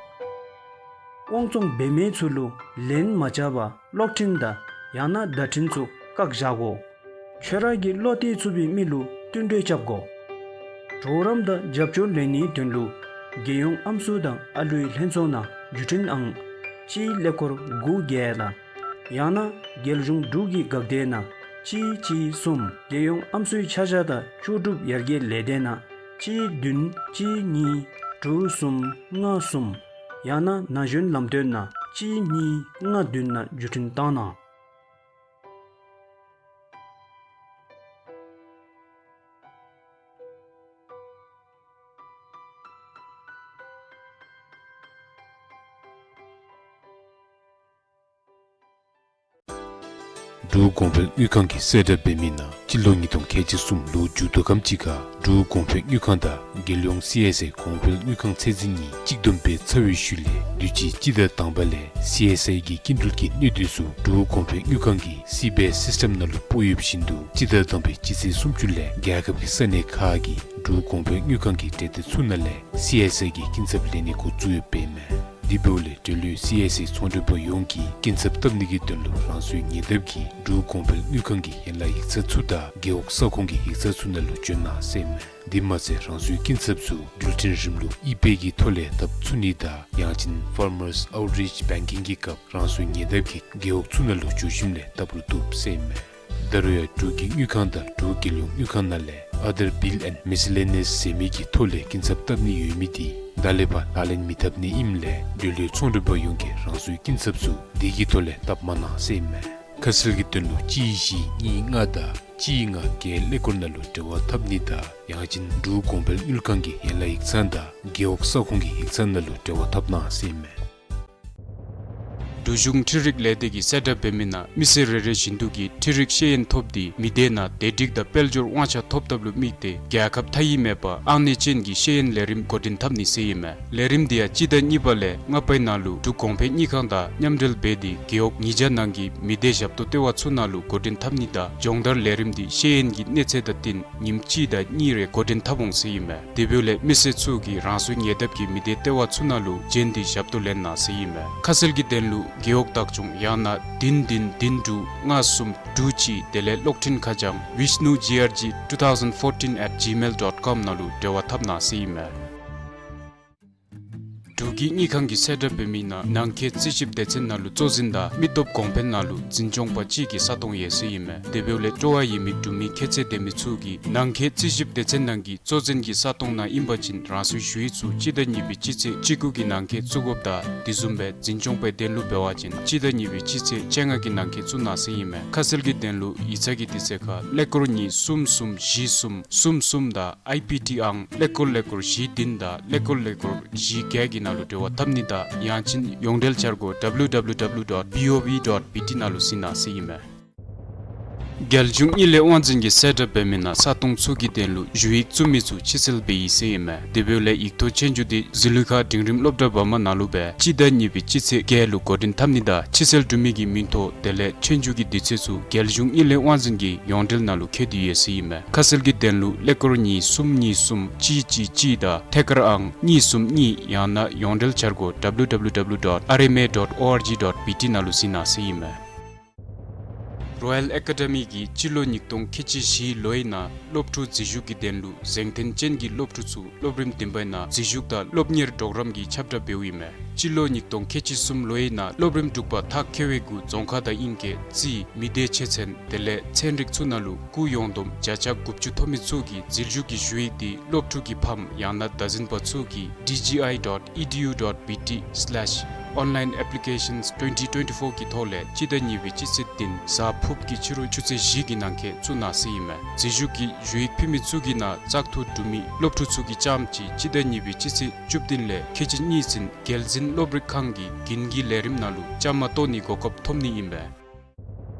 དབང་བཙོང་འབད་མི་ཚུ་ལུ་ལན་མ་རྐྱབ་པར་གློག་འཕྲིན་དང་ཡང་ན་བརྡ་འཕྲིན་ཚུ་བཀག་བཞག་དགོ། ཁྱོད་ར་གི་བློ་གཏད་ཚུགས་པའི་མི་ལུ་བསྟུན་གྲོས་རྐྱབ་དགོ། གྲོགས་རམ་དང་རྒྱབ་སྐྱོར་ལེན་ནིའི་དོན་ལུ་རྒྱལ་ཡོངས་ཨམ་སྲུ་དང་ཨ་ལུའི་ལྷན་ཚོགས་ནང་བརྒྱུད་འཕྲིན་ཨང་གཅིག་ཀླད་ཀོར་དགུ་བརྒྱད་དང་ཡང་ན་རྒྱལ་གཞུང་འབྲུག་གི་འགག་སྡེ་ནང་གཅིག་གཅིག་གསུམ། རྒྱལ་ཡོངས་ཨམ་སྲུའི་ཆ་བཞག་དང་ལྕོགས་གྲུབ་ཡར་རྒྱས་ལས་སྡེ་ནང་གཅིག་བདུན་གཅིག་གཉིས་དྲུག་གསུམ་ལྔ་གསུམ། ཡང་ན་ན་གཞོན་ལམ་སྟོན་ནང་གཅིག་གཉིས་ལྔ་བདུན་ནང་བརྒྱུད་འཕྲིན་བཏང་གནང་། འབྲུག་གོང་འཕེལ་དངུལ་ཁང་གིས་གསལ་བསྒྲགས་འབད་མི་ནང་སྤྱི་ལོ་ཉིས་སྟོང་ཁལ་གཅིག་གསུམ་ལོ་མཇུག་བསྡུ་ཁམས་ཅིག་ཁར་འབྲུག་གོང་འཕེལ་དངུལ་ཁང་དང་རྒྱལ་ཡོངས་སི་ཨེསི་ཨའི་གོང་འཕེལ་དངུལ་ཁང་ཚད་འཛིན་གཉིས་གཅིག་བསྡོམས་འབད་ཚར་བའི་ཤུལ་ལས་དུས་ཅི་སྤྱི་ཟླ་དང་པ་ལས་སི་ཨེསི་ཨའི་གི་སྐྱིན་འགྲུལ་གྱི་སྣོད་དུས་སུ་འབྲུག་གོང་འཕེལ་དངུལ་ཁང་གི་སི་པེ་སིསི་ཊེམ་ནང་ལུ་སྤོ་ཡོདཔ་བཞིན་དུ་སྤྱི་ཟླ་དང་པའི་སྤྱི་ཚེས་སུམ་ཅུ་ལས་རྒྱལ་ཁབ་ཀྱི་ས་གནས་ཁག་གི་འབྲུག་གོང་འཕེལ་དངུལ་ཁང་གི་འབྲེལ་སྡེ་ཚུ་ནང་ལས་སི་ཨེསི་ཨའི་གི་སྐྱིན་ཚབ་ལེན་ནི་འགོ་བཙུགས་ཡོདཔ་ཨིན་མས། དེ་འབདཝ་ལས་འབྲེལ་ཡོད་སི་ཨེསི་ཨའི་ཚོང་འབྲེལ་པ་ཡོངས་ཀྱིས་སྐྱིན་ཚབ་བཏབ་ནི་གི་དོན་ལུ་རང་སོའི་ཉེ་འདབས་ཀྱི་འབྲུག་གོང་འཕེལ་དངུལ་ཁང་གི་ཡན་ལག་ཡིག་ཚང་ཚུ་དང་རྒེད་འོག་ས་ཁོངས་ཀྱི་ཡིག་ཚང་ཚུ་ནང་ལུ་འབྱོན་གནང་ཟེར་ཨིན་མས། དེ་མ་ཚད་རང་སོའི་སྐྱིན་ཚབ་ཚུ་འགྲུལ་འཕྲིན་རིམ་ལུགས་ཨི་པེ་གི་ཐོག་ལས་བཏབ་ཚུགས་ནི་དང་ཡང་ཅིན་Farmers Outreach Banking གི་སྐབས་རང་སོའི་ཉེ་འདབས་ཀྱི་རྒེད་འོག་ཚུ་ནང་ལུ་འགྱོ་ཞིནམ་ལས་བཏབ་རུང་བཏུབ་ཟེར་ཨིན་མས། ད་རུང་ཡང་འབྲུག་གི་དངུལ་ཁང་དང་འབྲུག་རྒྱལ་ཡོངས་དངུལ་ཁང་ནང་ལས་Other Bill and Miscellaneous ཟེར་མི་གི་ཐོག་ལས་སྐྱིན་ཚབ་བཏབ་ནི་ཡོད་མི་འདི་ད་ལས་ཕར་ལག་ལེན་མི་འཐབ་ནི་ཨིནམ་ལས་འབྲེལ་ཡོད་ཚོང་འབྲེལ་པ་ཡོངས་ཀྱིས་རང་སོའི་སྐྱིན་ཚབ་ཚུ་དེ་གི་ཐོག་ལས་བཏབ་མ་གནང་ཟེར་ཨིན་མས། ཁ་གསལ་གྱི་དོན་ལུ་གཅིག་བཞི་གཉིས་ལྔ་དང་གཅིག་ལྔ་བརྒྱད་ཀླད་ཀོར་ནང་ལུ་འབྲེལ་བ་འཐབ་ནི་དང་ཡང་ཅིན་འབྲུག་གོང་འཕེལ་དངུལ་ཁང་གི་ཡན་ལག་ཡིག་ཚང་དང་རྒེད་འོག་ས་ཁོངས་ཀྱི་ཡིག་ཚང་ནང་ལུ་འབྲེལ་བ་འཐབ་གནང་ཟེར་ཨིན་མས། འབྲུག་གཞུང་འཕྲུལ་རིག་ལས་སྡེ་གིས་གསལ་བསྒྲགས་འབད་མི་ནང་མི་སེར་རེ་རེ་བཞིན་དུ་གིས་འཕྲུལ་རིག་ཤེས་ཡོན་ཐོབ་སྟེ་མི་སྡེ་ནང་བདེ་སྒྲིག་དང་དཔལ་འབྱོར་དབང་ཆ་ཐོབ་ཐབས་ལུ་དམིགས་ཏེ་རྒྱལ་ཁབ་མཐའ་དབྱེ་མེད་པར་ཨང་གནས་ཅན་གྱི་ཤེས་ཡོན་ལས་རིམ་འགོ་འདྲེན་འཐབ་ནི་ཟེར་ཨིན་མས། ལས་རིམ་འདི་ཡང་སྤྱི་ཟླ་གཉིས་པ་ལས་ལྔ་པའི་ནང་ལུ་འབྲུག་གོང་འཕེལ་དངུལ་ཁང་དང་མཉམ་འབྲེལ་འབད་དེ་རྒེད་འོག་ཉིས་བརྒྱ་ནང་གི་མི་སྡེ་ཞབས་ཏོག་ལྟེ་བ་ཚུ་ནང་ལུ་འགོ་འདྲེན་འཐབ་ནི་དང་སྦྱོང་བརྡར་ལས་རིམ་འདི་ཤེས་ཡོན་གྱི་གནས་ཚད་དང་བསྟུན་ཉིནམ་གཅིག་དང་གཉིས་རེ་འགོ་འདྲེན་འཐབ་འོང་ཟེར་ཨིན་མས། དེ་འབདཝ་ལས་མི་སེར་ཚུ་གིས་རང་སོའི་ཉེ་འདབས་ཀྱི་མི་སྡེ་ལྟེ་བ་ཚུ་ནང་ལུ་བྱོན་ཏེ་ཞབས་ཏོག་ལེན་གནང་ཟེར་ཨིན་མས། ཁ་གསལ་གྱི་དོན་ལུ་རྒེད་འོག་བདག་སྐྱོང་ཡང་ན་བདུན་བདུན་བདུན་དྲུག་ལྔ་གསུམ་དྲུག་གཅིག་དེ་ལས་གློག་འཕྲིན་ཁ་བྱང་vishnu G R G two thousand fourteen at gmail dot com ནང་ལུ་འབྲེལ་བ་འཐབ་གནང་ཟེར་ཨིན་མས། འབྲུག་གི་དངུལ་ཁང་གིས་གསལ་བསྒྲགས་འབད་མི་ནང་ནང་འཁོད་རྩིས་ཞིབ་སྡེ་ཚན་ནང་ལུ་གཙོ་འཛིན་དང་མི་སྟོབས་གོང་འཕེལ་ནང་ལུ་འཛིན་སྐྱོང་པ་གཅིག་གི་ས་སྟོང་ཡོད་ཟེར་ཨིན་མས། དེ་འབདཝ་ལས་སྤྲོ་བ་ཡོད་མི་འབྲུག་མི་ཁྱད་ཚད་ལྡན་མི་ཚུ་གིས་ནང་འཁོད་རྩིས་ཞིབ་སྡེ་ཚན་ནང་གི་གཙོ་འཛིན་གྱི་ས་སྟོང་ནང་ཨིན་པ་ཅིན་རང་སོའི་ཞུ་ཡིག་ཚུ་སྤྱི་ཟླ་གཉིས་པའི་སྤྱི་ཚེས་བཅུ་དགུ་གི་ནང་འཁོད་བཙུགས་དགོཔ་དང་དེ་བཟུམ་སྦེ་འཛིན་སྐྱོང་པའི་དོན་ལུ་འབད་བ་ཅིན་སྤྱི་ཟླ་གཉིས་པའི་སྤྱི་ཚེས་བཅོ་ལྔ་གི་ནང་འཁོད་བཙུགས་གནང་ཟེར་ཨིན་མས། ཁ་གསལ་གྱི་དོན་ལུ་ཡིག་ཚང་གི་དུས་ཚོད་ཁར་ཀླད་ཀོར་གཉིས་གསུམ་གསུམ་བཞི་གསུམ་གསུམ་གསུམ་དང་ཨའི་པི་ཊི་ཨང་ཀླད་ཀོར་ཀླད་ཀོར་བཞི་བདུན་དང་ཀླད་ཀོར་ཀླད་ཀོར་བཞི་བརྒྱད་ཀྱི་ནང་ལུ་འབྲེལ་བ་འཐབ་ནི་དང་ཡང་ཅིན་ཡོངས་འབྲེལ་འཆར་སྒོ་W W W dot B O V dot B T ནང་ལུ་གཟིགས་གནང་ཟེར་ཨིན་མས། རྒྱལ་གཞུང་དངུལ་ལས་དབང་འཛིན་གྱིས་གསལ་བསྒྲགས་འབད་མི་ནང་ས་སྟོང་ཚུ་གི་དོན་ལུ་ཞུ་ཡིག་བཙུགས་མི་ཚུ་ཕྱིར་སེལ་འབད་ཡི་ཟེར་ཨིན་མས། དེ་འབདཝ་ལས་ཡིག་ཐོག་ཆོས་རྒྱུགས་འདི་ཟི་ལིང་ཁ་འབྲིང་རིམ་སློབ་གྲྭ་བར་མ་ནང་ལུ་སྦེ་སྤྱི་ཟླ་གཉིས་པའི་སྤྱི་ཚེས་བརྒྱད་ལུ་འགོ་འདྲེན་འཐབ་ནི་དང་ཕྱིར་སེལ་གྲུབ་མི་གི་མིང་ཐོ་དེ་ལས་ཆོས་རྒྱུགས་ཀྱི་དུས་ཚོད་ཚུ་རྒྱལ་གཞུང་དངུལ་ལས་དབང་འཛིན་གྱི་ཡོངས་འབྲེལ་ནང་ལུ་བཀོད་དེ་ཡོད་ཟེར་ཨིན་མས། ཁ་གསལ་གྱི་དོན་ལུ་ཀླད་ཀོར་གཉིས་གསུམ་གཉིས་གསུམ་གཅིག་གཅིག་གཅིག་དང་ཐད་ཀར་ཨང་གཉིས་གསུམ་གཉིས་ཡང་ན་ཡོངས་འབྲེལ་འཆར་སྒོ་W W W dot R M A dot O R G dot B T ནང་ལུ་གཟིགས་གནང་ཟེར་ཨིན་མས། Royal Academy གིས་སྤྱི་ལོ་ཉིས་སྟོང་ཁལ་གཅིག་བཞི་ལོའི་ནང་སློབ་ཕྲུག་འཛུལ་ཞུགས་ཀྱི་དོན་ལུ་གཟེངས་ཐོན་ཅན་གྱི་སློབ་ཕྲུག་ཚུ་སློབ་རིམ་བདུན་པའི་ནང་འཛུལ་ཞུགས་དང་སློབ་གཉེར་གྲོགས་རམ་གྱི་ཁྱབ་བསྒྲགས་འབདཝ་ཨིན་མས། སྤྱི་ལོ་ཉིས་སྟོང་ཁལ་གཅིག་གསུམ་ལོའི་ནང་སློབ་རིམ་དྲུག་པ་མཐར་འཁྱོལ་བའི་གུ་རྫོང་ཁག་དང་དབྱིན་སྐད་རྩིས་མི་སྡེ་ཆེ་ཚན་དེ་ལས་ཚན་རིག་ཚུ་ནང་ལུ་སྐུགས་ཡོངས་བསྡོམས་བརྒྱ་ཆ་དགུ་བཅུ་ཐོབ་མི་ཚུ་གིས་འཛུལ་ཞུགས་ཀྱི་ཞུ་ཡིག་འདི་སློབ་ཕྲུག་གི་ཕམ་ཡང་ན་བདག་འཛིན་པ་ཚུ་གིས་D G I dot E D U dot B T slash online applications twenty twenty-four གི་ཐོག་ལས་སྤྱི་ཟླ་གཉིས་པའི་སྤྱི་ཚེས་བདུན་གཟའ་ཕུརཔ་གི་ཕྱི་རུ་ཆུ་ཚོད་བཞི་གི་ནང་འཁོད་བཙུགས་གནང་ཟེར་ཨིན་མས། འཛུལ་ཞུགས་ཀྱི་ཞུ་ཡིག་ཕུལ་མི་ཚུ་གི་ནང་བཙག་འཐུ་གྲུབ་མི་སློབ་ཕྲུག་ཚུ་གི་རྐྱངམ་གཅིག་སྤྱི་ཟླ་གཉིས་པའི་སྤྱི་ཚེས་བཅུ་བདུན་ལས་ཁལ་གཅིག་གཉིས་ཚུན་རྒྱལ་འཛིན་སློབ་རིག་ཁང་གི་རྒྱུན་གྱི་ལས་རིམ་ནང་ལུ་བཅའ་མར་གཏོགས་ནིའི་གོ་སྐབས་ཐོབ་ནི་ཨིན་པས།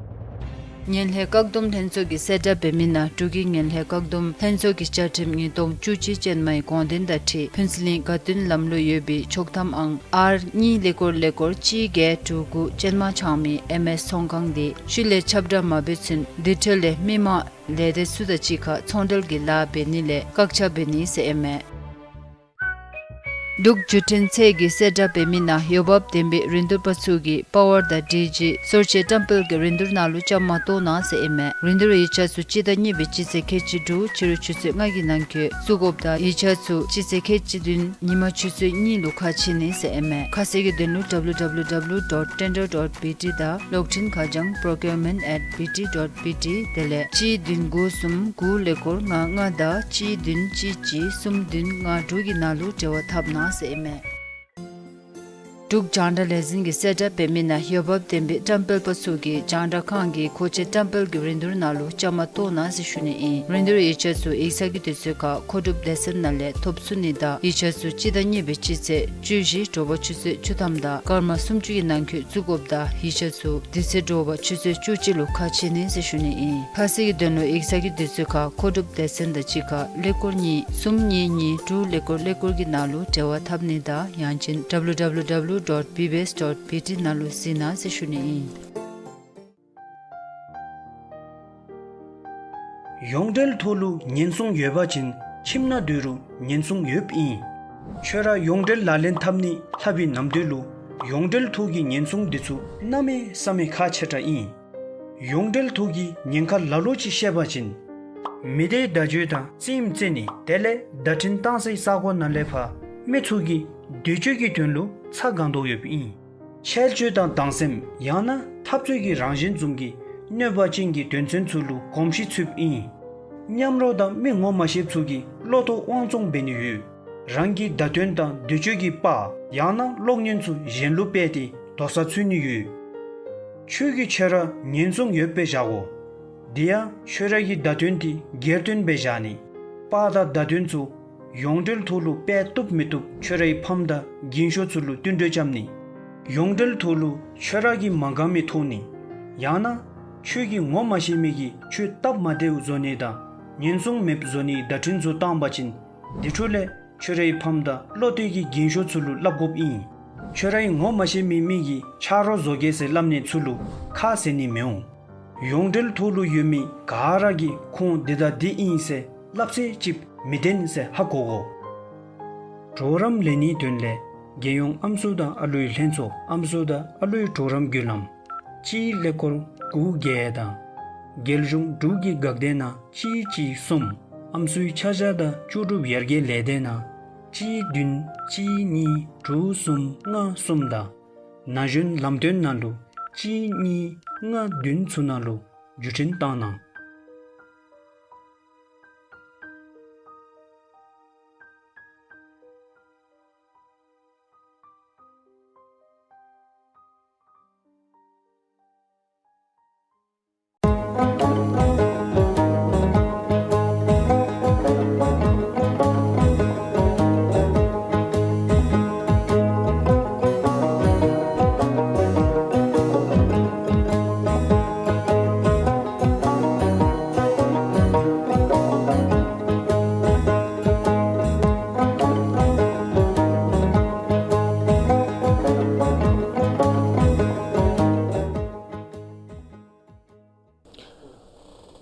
ངན་ལྷད་བཀག་སྡོམ་ལྷན་ཚོགས་ཀྱིས་གསལ་བསྒྲགས་འབད་མི་ནང་འབྲུག་གི་ངན་ལྷད་བཀག་སྡོམ་ལྷན་ཚོགས་ཀྱི་བཅའ་ཁྲིམས་ཉིས་སྟོང་བཅུ་གཅིག་ཅན་མའི་དགོངས་དོན་དང་འཁྲིལ་ཕུན་ཚོགས་གླིང་དགའ་སྟོན་ལམ་ལུ་ཡོད་པའི་ཆོག་ཐམ་ཨང་R གཉིས་ཀླད་ཀོར་ཀླད་ཀོར་གཅིག་བརྒྱད་དྲུག་དགུ་ཅན་མ་ཆགས་མི་ཨེམ་ཨེས་ཚོང་ཁང་འདི་ཤུལ་ལས་ཁྱབ་བསྒྲགས་མ་འབད་ཚུན་དེ་འཕྲོ་ལས་མི་མང་ལས་སྡེ་ཚུ་དང་གཅིག་ཁར་ཚོང་འབྲེལ་གྱི་ལཱ་འབད་ནི་ལས་བཀག་ཆ་འབད་ནི་ཟེར་ཨིན་མས། འབྲུག་བརྒྱུད་འཕྲིན་ཚད་ཀྱིས་གསལ་བསྒྲགས་འབད་མི་ནང་འོས་འབབ་ལྡན་པའི་རིན་བསྡུར་པ་ཚུ་གིས་པ་ཝར་དང་ཌི་ཇི་སོར་ཆས་བཀྲམ་སྤེལ་གྱི་རིན་བསྡུར་ནང་ལུ་བཅའ་མར་གཏོགས་གནང་ཟེར་ཨིན་མས། རིན་བསྡུར་ཡིག་ཆ་ཚུ་སྤྱི་ཟླ་གཉིས་པའི་སྤྱི་ཚེས་ཁལ་གཅིག་དྲུག་ཕྱི་རུ་ཆུ་ཚོད་ལྔ་གི་ནང་འཁོད་བཙུགས་དགོཔ་དང་ཡིག་ཆ་ཚུ་སྤྱི་ཚེས་ཁལ་གཅིག་བདུན་ཉིན་མ་ཆུ་ཚོད་གཉིས་ལུ་ཁ་ཕྱེ་ནི་ཟེར་ཨིན་མས། ཁ་གསལ་གྱི་དོན་ལུ་W W W dot tender dot B T དང་གློག་འཕྲིན་ཁ་བྱང་procurement at B T dot B T དེ་ལས་གཅིག་བདུན་དགུ་གསུམ་དགུ་ཀླད་ཀོར་ལྔ་ལྔ་དང་གཅིག་བདུན་གཅིག་གཅིག་གསུམ་བདུན་ལྔ་དྲུག་གི་ནང་ལུ་འབྲེལ་བ་འཐབ་གནང་ཟེར་ཨིན་མས། འབྲུག་རྒྱང་བསྒྲགས་ལས་འཛིན་གྱིས་གསལ་བསྒྲགས་འབད་མི་ནང་འོས་འབབ་ལྡན་པའི་བཀྲམ་སྤེལ་པ་ཚུ་གིས་རྒྱང་བསྒྲགས་ཁང་གི་མཁོ་ཆས་བཀྲམ་སྤེལ་གྱི་རིན་བསྡུར་ནང་ལུ་བཅའ་མར་གཏོགས་གནང་ཟེར་ཞུ་ནི་ཨིན། རིན་བསྡུར་ཡིག་ཆ་ཚུ་ཡིག་ཚང་གི་དུས་ཚོད་ཁར་མཁོ་སྒྲུབ་སྡེ་ཚན་ནང་ལས་ཐོབ་ཚུགས་ནི་དང་ཡིག་ཆ་ཚུ་སྤྱི་ཟླ་གཉིས་པའི་སྤྱི་ཚེས་བཅུ་བཞི་དྲོ་པ་ཆུ་ཚོད་བཅུ་ཐམ་དང་སྐར་མ་སུམ་ཅུ་གི་ནང་འཁོད་བཙུགས་དགོཔ་དང་ཡིག་ཆ་ཚུ་དེ་ཚེ་དྲོ་པ་ཆུ་ཚོད་བཅུ་གཅིག་ལུ་ཁ་ཕྱེ་ནི་ཟེར་ཞུ་ནི་ཨིན། ཁ་གསལ་གྱི་དོན་ལུ་ཡིག་ཚང་གི་དུས་ཚོད་ཁར་མཁོ་སྒྲུབ་སྡེ་ཚན་དང་གཅིག་ཁར་ཀླད་ཀོར་གཉིས་གསུམ་གཉིས་གཉིས་དྲུག་ཀླད་ཀོར་ཀླད་ཀོར་གྱི་ནང་ལུ་འབྲེལ་བ་འཐབ་ནི་དང་ཡང་ཅིན་W W W dot B B S dot B T ནང་ལུ་གཟིགས་གནང་ཟེར་ཞུ་ནི་ཨིན། ཡོངས་འབྲེལ་ཐོག་ལུ་ཉེན་སྲུང་ཡོད་པ་ཅིན་ཁྱིམ་ནང་སྡོད་རུང་ཉེན་སྲུང་ཡོདཔ་ཨིན། ཁྱོད་ར་ཡོངས་འབྲེལ་ལག་ལེན་འཐབ་ནི་ལྷག་པའི་ནམ་དུས་ལུ་ཡོངས་འབྲེལ་ཐོག་གི་ཉེན་སྲུང་འདི་ཚུ་གནམ་མེད་ས་མེད་ཁག་ཆེ་དྲགས་ཨིན། ཡོངས་འབྲེལ་ཐོག་གི་ཉེན་ཁ་ལ་ལུ་ཅིག་བཤད་པ་ཅིན་མི་སྡེའི་བརྡ་བརྒྱུད་དང་རྩེདམོ་རྩེ་ནི་དེ་ལས་བརྡ་འཕྲིན་བཏང་སའི་ས་གོ་ནང་ལས་ཕར་མི་ཚུ་གི་སྡོད་བྱེད་ཀྱི་དོན་ལུ་ཚ་གང་དོ་ཡོདཔ་ཨིན། འཆལ་སྤྱོད་དང་སྡང་སེམས་ཡང་ན་འཐབ་རྩོད་ཀྱི་རང་བཞིན་བཟུམ་གྱི་གནོད་པ་ཅན་གྱི་དོན་ཚན་ཚུ་ལུ་གོམས་གཤིས་ཚུདཔ་ཨིན། མཉམ་རོགས་དང་མི་ངོ་མ་ཤེསཔ་ཚུ་གིས་བློ་ཐོག་དབང་བཙོང་འབད་ནི་ཡོད། རང་གི་བརྡ་དོན་དང་སྡོད་བྱེད་ཀྱི་པར་ཡང་ན་གློག་བརྙན་ཚུ་གཞན་ལུ་སྤེལ་ཏེ་དོགས་ས་འཚོལ་ནི་ཡོད། ཁྱོད་ཀྱིས་ཁྱོད་ར་ཉེན་སྲུང་ཡོདཔ་སྦེ་བཞག་དགོ། དེ་ཡང་ཁྱོད་ར་གི་བརྡ་དོན་དེ་སྒེར་དོན་སྦེ་བཞག་ནི། པར་དང་བརྡ་དོན་ཚུ་ཡོངས་འབྲེལ་ཐོག་ལུ་སྤེལ་བཏུབ་མི་བཏུབ་ཁྱོད་རའི་ཕམ་དང་རྒན་ཤོས་ཚུ་ལུ་བསྟུན་གྲོས་རྐྱབ་ནི། ཡོངས་འབྲེལ་ཐོག་ལུ་ཁྱོད་ར་གིས་མ་དགའ་མི་ཐོགས་ནི། ཡང་ན་ཁྱོད་ཀྱིས་ངོ་མ་ཤེས་མི་གིས་ཁྱོད་སྟབས་མ་བདེཝ་བཟོ་ནི་དང་ཉེན་སྲུང་མེདཔ་བཟོ་ནིའི་བརྡ་འཕྲིན་ཚུ་བཏང་པ་ཅིན་དེ་འཕྲོ་ལས་ཁྱོད་རའི་ཕམ་དང་བློ་གཏད་ཀྱི་རྒན་ཤོས་ཚུ་ལུ་སླབ་དགོཔ་ཨིན། ཁྱོད་རའི་ངོ་མ་ཤེས་མི་མི་གིས་ཆ་རོགས་བཟོ་གེ་ཟེར་སླབ་ནི་ཚུ་ལུ་ཁ་བཟེད་ནི་མི་འོང་། ཡོངས་འབྲེལ་ཐོག་ལུ་ཡོད་མི་ག་ར་གིས་ཁོང་འདི་དང་འདི་ཨིན་ཟེར་སླབ་ཚད་ཅིག་མི་བདེན་ཟེར་ཧ་གོ་དགོ། གྲོགས་རམ་ལེན་ནིའི་དོན་ལས་རྒྱལ་ཡོངས་ཨམ་སྲུ་དང་ཨ་ལུའི་ལྷན་ཚོགས་ཨམ་སྲུ་དང་ཨ་ལུའི་གྲོགས་རམ་བརྒྱུད་ལམ་གཅིག་ཀླད་ཀོར་དགུ་བརྒྱད་དང་རྒྱལ་གཞུང་འབྲུག་གི་འགག་སྡེ་ནང་གཅིག་གཅིག་གསུམ། ཨམ་སྲུའི་ཆ་བཞག་དང་ལྕོགས་གྲུབ་ཡར་རྒྱས་ལས་སྡེ་ནང་གཅིག་བདུན་གཅིག་གཉིས་དྲུག་གསུམ་ལྔ་གསུམ་དང་ན་གཞོན་ལམ་སྟོན་ནང་ལུ་གཅིག་གཉིས་ལྔ་བདུན་ཚུ་ནང་ལུ་བརྒྱུད་འཕྲིན་བཏང་གནང་།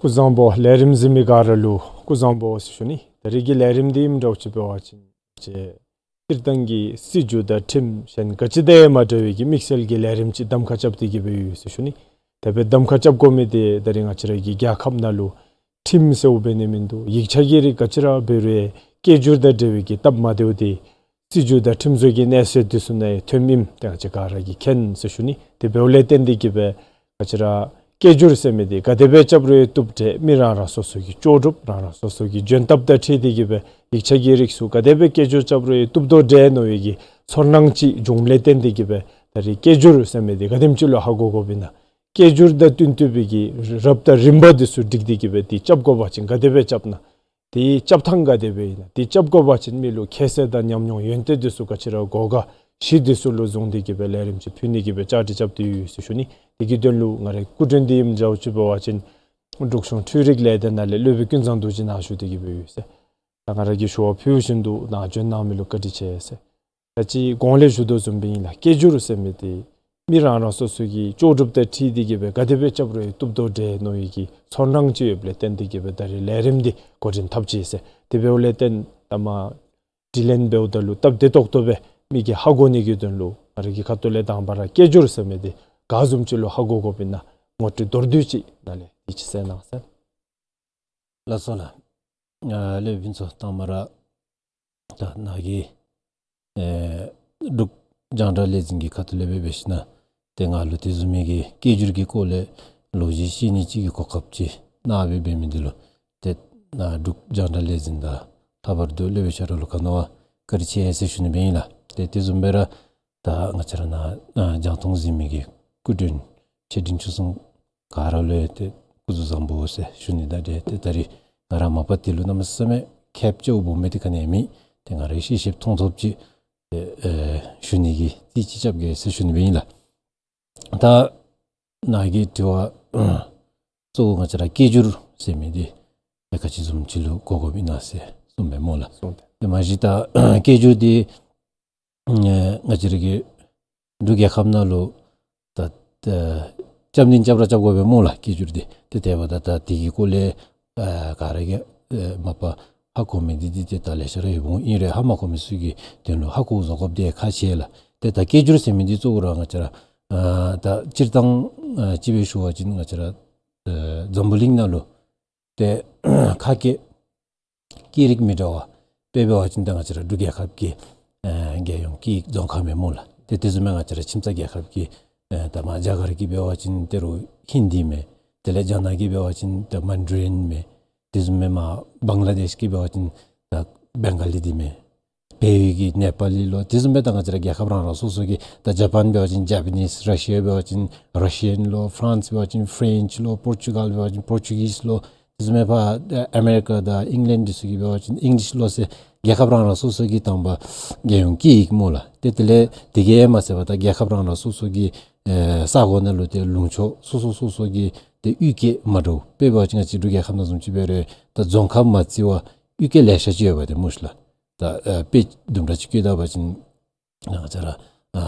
སྐུ་གཟུགས་བཟང་པོ། ལས་རིམ་གཟིགས་མི་ག་ར་ལུ་སྐུ་གཟུགས་བཟང་པོ་ཟེར་ཞུ་ནི། ད་རིས་ཀྱི་ལས་རིམ་འདི་ཨིནམ་འདྲཝ་ཅིག་འབད་བ་ཅིན་ཏེ་སྤྱིར་བཏང་གི་སྲིད་བྱུས་དང་ཁྲིམས་གཞན་ག་ཅི་དང་ཡང་མ་འདྲ་བའི་གི་དམིགས་བསལ་གྱི་ལས་རིམ་ཅིག་གདམ་ཁ་རྐྱབ་སྟེ་གི་སྦེ་ཡོད་ཟེར་ཞུ་ནི། ད་འབད་གདམ་ཁ་རྐྱབ་དགོ་མི་འདི་ད་རིས་ང་བཅས་ར་གི་རྒྱལ་ཁབ་ནང་ལུ་ཁྲིམས་ཟེརཝ་འབད་ནི་མིན་འདུག། ཡིག་ཆ་གི་རིགས་ག་ཅི་ར་འབད་རུང་ཡང་སྐད་སྒྱུར་དང་འབྲེལ་བའི་གི་སྟབས་མ་བདེཝ་འདི་སྲིད་བྱུས་དང་ཁྲིམས་བཟོ་གི་གནས་ཚད་འདི་ཚུ་ནང་ཡང་ཐོནམ་ཨིནམ་འདི་ང་བཅས་ག་ར་གིས་མཁྱེན་ཟེར་ཞུ་ནི། དེ་འབདཝ་ལས་བརྟེན་ཏེ་གི་སྦེ་ང་བཅས་ར་སྐད་སྒྱུར་ཟེར་མི་འདི་ག་དེ་སྦེ་རྐྱབ་རུང་ཡང་བཏུབ་འདྲས། མི་རང་རང་སོ་སོ་གི་ལྕོགས་གྲུབ་རང་རང་སོ་སོ་གི་འཇོན་ཐབས་དང་འཁྲིལ་ཏེ་གི་སྦེ་ཡིག་ཆ་གི་རིགས་ཚུ་ག་དེ་སྦེ་སྐད་སྒྱུར་རྐྱབ་རུང་ཡང་བཏུབ་དོ་འདྲས་མནོ་བའི་གི་ཚོར་སྣང་ཅིག་འབྱུངམ་ལས་བརྟེན་ཏེ་གི་སྦེ་ད་རིས་སྐད་སྒྱུར་ཟེར་མི་འདི་ག་དེམ་ཅིག་ལུ་ཧ་གོ་དགོཔ་ཨིན་ན། སྐད་སྒྱུར་དང་བསྟུན་ཏེ་སྦེ་གི་རབ་དང་རིམ་པ་འདི་ཚུ་སྒྲིག་སྟེ་གི་སྦེ་འདི་རྐྱབ་དགོ་པ་ཅིན་ག་དེ་སྦེ་རྐྱབ་ན། དེའི་རྐྱབ་ཐངས་ག་དེ་སྦེ་ཨིན་ན། དེ་རྐྱབ་དགོ་པ་ཅིན་མི་ལུ་ཁྱད་གསོད་དང་ཉམས་མྱོང་ཡོན་ཏན་འདི་ཚུ་ག་ཅི་ར་དགོ་ག་གཞི་འདི་ཚུ་ལུ་བཟུང་སྟེ་གི་སྦེ་ལས་རིམ་ཅིག་ཕུལ་ནི་གི་སྦེ་བཅའ་སྒྲིག་རྐྱབ་སྟེ་ཡོད་ཟེར་ཞུ་ནི། དེ་གི་དོན་ལུ་ང་རའི་སྐུ་མགྲོན་འདི་ཨིནམ་འདྲཝ་ཅིག་འབད་བ་ཅིན་འབྲུག་གཞུང་འཕྲུལ་རིག་ལས་སྡེ་ནང་ལས་སློབ་དཔོན་ཀུན་བཟང་རྡོ་རྗེ་ནཱ་བཞུགས་ཏེ་གི་སྦེ་ཡོད་ཟེར། ད་ང་ར་གིས་ཞུ་བ་ཕུལ་བཞིན་དུ་ནཱ་འབྱོན་གནང་མི་ལུ་བཀའ་དྲིན་ཆེ་ཟེར། ད་ཅི་གོང་ལས་ཞུ་དོ་བཟུམ་སྦེ་ཨིན་ལགས། སྐད་སྒྱུར་ཟེར་མི་འདི་མི་རང་རང་སོ་སོ་གི་ལྕོགས་གྲུབ་དང་འཁྲིལ་ཏེ་གི་སྦེ་ག་དེ་སྦེ་རྐྱབ་རུང་ཡང་བཏུབ་དོ་འདྲས་མནོ་བའི་གི་ཚོར་སྣང་ཅིག་ཡོདཔ་ལས་བརྟེན་ཏེ་གི་སྦེ་ད་རིས་ལས་རིམ་འདི་འགོ་འདྲེན་འཐབ་ཅི་ཟེར། དེ་འབདཝ་ལས་བརྟེན་ད་མ་དྲི་ལན་འབདཝ་ད་ལུ་སྟབས་བདེ་ཏོག་ཏོ་སྦེ་མི་གིས་ཧ་གོ་ནི་གི་དོན་ལུ་ང་ར་གི་ཁ་ཐུག་ལས་དང་པ་ར་སྐད་སྒྱུར་ཟེར་མི་འདི་ག་བཟུམ་ཅིག་ལུ་ཧ་གོ་དགོཔ་ཨིན་ན་ངོ་སྤྲོད་མདོར་བསྡུས་ཅིག་ནཱ་ལས་དེ་ཅིག་གསན་གནང་ཟེར། ལགས་སོ་ལགས། ཨ་སློབ་དཔོན་ཕུན་ཚོགས། དང་པ་ར་ད་ནཱ་གིས་ཨེ་འབྲུག་རྒྱང་བསྒྲགས་ལས་འཛིན་གྱི་ཁ་ཐུག་ལས་སྦེ་འབད་ཞིན་ན་ཏེ་ང་ལུ་དེ་བཟུམ་མའི་གི་སྐད་སྒྱུར་གྱི་སྐོར་ལས་ལོ་རྒྱུས་བཤད་ནི་ཅིག་གི་གོ་སྐབས་ཅིག་གནང་སྦེ་འབད་མི་འདི་ལུ་ཏེ་ནཱ་འབྲུག་རྒྱང་བསྒྲགས་ལས་འཛིན་དང་ལྷག་པར་དུ་སློབ་དཔོན་ཆ་རོགས་ལུ་ག་ནི་བ་བཀའ་དྲིན་ཆེ་ཟེར་ཞུ་ནི་སྦེ་ཨིན་ལགས། ཏེ་དེ་བཟུམ་སྦེ་ར་ད་ང་བཅས་ར་ནཱ་ཨ་རྒྱང་མཐོང་གཟིགས་མི་གི་སྐུ་མགྲོན་ཆེ་འབྲིང་ཆུང་གསུམ་ག་ར་ལུ་ཡང་ཏེ་སྐུ་གཟུགས་བཟང་པོ་ཟེར་ཞུ་ནི་དང་འབྲེལ་ཏེ་ད་རིས་ང་ར་མ་པ་འདི་ལུ་གནམ་མེད་ས་མེད་ཁེབ་ཅིག་འབོ་མི་འདི་ག་ནི་ཡང་མེད། ཏེ་ང་རའི་ཤེས་ཤེསཔ་མཐོང་ཐོབ་ཅིག་ཨེ་ཨེ་ཞུ་ནི་གི་རྩིས་ཅིག་རྐྱབ་གེ་ཟེར་ཞུ་ནི་སྦེ་ཨིན་ལགས། ད་ནཱ་གི་དྲི་བ་གཙོ་བོ་ང་བཅས་ར་སྐད་སྒྱུར་ཟེར་མི་འདི་ཨེ་ག་ཅི་བཟུམ་ཅིག་ལུ་གོ་དགོཔ་ཨིན་ན་ཟེར་གསུངས་པས་སྨོ་ལགས། གསུངས་ཏེ། ཏེ་མ་གཞི་ད་སྐད་སྒྱུར་འདི་ཨེ་ང་བཅས་ར་གི་འབྲུག་རྒྱལ་ཁབ་ནང་ལུ་ད་ད་རྐྱབ་ནི་རྐྱབ་ར་རྐྱབ་དགོ་པས་སྨོ་ལགས། སྐད་སྒྱུར་འདི་ཏེ་དེ་འབདཝ་ད་ད་དེ་གི་སྐོར་ལས་ཨ་ག་ར་གིས་ཨ་མ་པ་ཧ་གོ་མི་འདི་འདི་ཏེ་ད་ལེ་ཤ་ར་ཡོདཔ་འོང་། ཨིན་རུང་ཧ་མ་གོ་མི་ཚུ་གི་དོན་ལུ་ཧ་གོ་བཟོ་དགོཔ་འདི་ཁག་ཆེ་ལགས། ཏེ་ད་སྐད་སྒྱུར་ཟེར་མི་འདི་གཙོ་བོ་ར་ང་བཅས་ར་ཨ་ད་སྤྱིར་བཏང་ཨ་ཅིག་སྦེ་ཞུ་བ་ཅིན་ང་བཅས་ར་ཨ་འཛམ་བུ་གླིང་ནང་ལུ་ཏེ་ཁ་སྐད་སྐད་རིགས་མི་འདྲ་བ་དཔེ་འབད་བ་ཅིན་ད་ང་བཅས་ར་འབྲུག་རྒྱལ་ཁབ་ཀྱི་ཨེ་རྒྱལ་ཡོངས་སྐད་ཡིག་རྫོང་ཁ་མས་སྨོ་ལགས། ཏེ་དེ་བཟུམ་མའི་ང་བཅས་ར་ཁྱིམ་ཚང་རྒྱལ་ཁབ་ཀྱི་ཨེ་ད་མ་རྒྱ་གར་གྱི་འབད་བ་ཅིན་ད་རུང་ཧིན་དི་མས། དེ་ལས་རྒྱ་ནག་གི་འབད་བ་ཅིན་ད་མན་ཌ་རིན་མས། དེ་བཟུམ་མའི་མ་བང་ལ་དེཤ་གི་འབད་བ་ཅིན་ད་བེང་ག་ལི་འདི་མས། བལ་ཡུལ་གྱི་ནེ་པ་ལི་ལོ། དེ་བཟུམ་སྦེ་ད་ང་བཅས་ར་རྒྱལ་ཁབ་རང་རང་སོ་སོ་གི་ད་ཇ་པཱན་འབད་བ་ཅིན་ཇ་པ་ནིས། ར་ཤི་ཡ་འབད་བ་ཅིན་ར་ཤི་ཡཱན་ལོ། ཕ་རན་སི་འབད་བ་ཅིན་ཕ་རེནཆ་ལོ། པོར་ཅུ་གཱལ་འབད་བ་ཅིན་པོར་ཅུ་གིས་ལོ། དེ་བཟུམ་སྦེ་ཕར་ཨ་མེ་རི་ཀ་དང་ཨིང་ལེནཌ་འདི་ཚུ་གི་འབད་བ་ཅིན་ཨིང་ལིཤ་ལོ་ཟེར་རྒྱལ་ཁབ་རང་རང་སོ་སོ་གི་དང་པ་རྒྱལ་ཡོངས་སྐད་ཡིག་སྨོ་ལགས། ཏེ་དེ་ལས་དེ་གིས་ཡང་མ་ཚད་པར་ད་རྒྱལ་ཁབ་རང་རང་སོ་སོ་གི་ཨེ་ས་གོ་ནང་ལུ་ཏེ་ལུང་ཕྱོགས་སོ་སོ་སོ་སོ་གི་ཏེ་གཡུས་སྐད་མ་འདྲཝ། དཔེ་འབད་བ་ཅིན་ང་བཅས་འབྲུག་རྒྱལ་ཁབ་ནང་བཟུམ་ཅིག་འབད་རུང་ད་རྫོང་ཁག་མ་བརྩི་བར་གཡུས་སྐད་ལེ་ཤ་ཅིག་ཡོད་པ་ཏེ་སྨོ་ཤི་ལགས། ད་ཨ་དཔེ་དུམ་གྲ་ཅིག་བཀོད་ད་པ་ཅིན་ང་བཅས་ར་ཨ་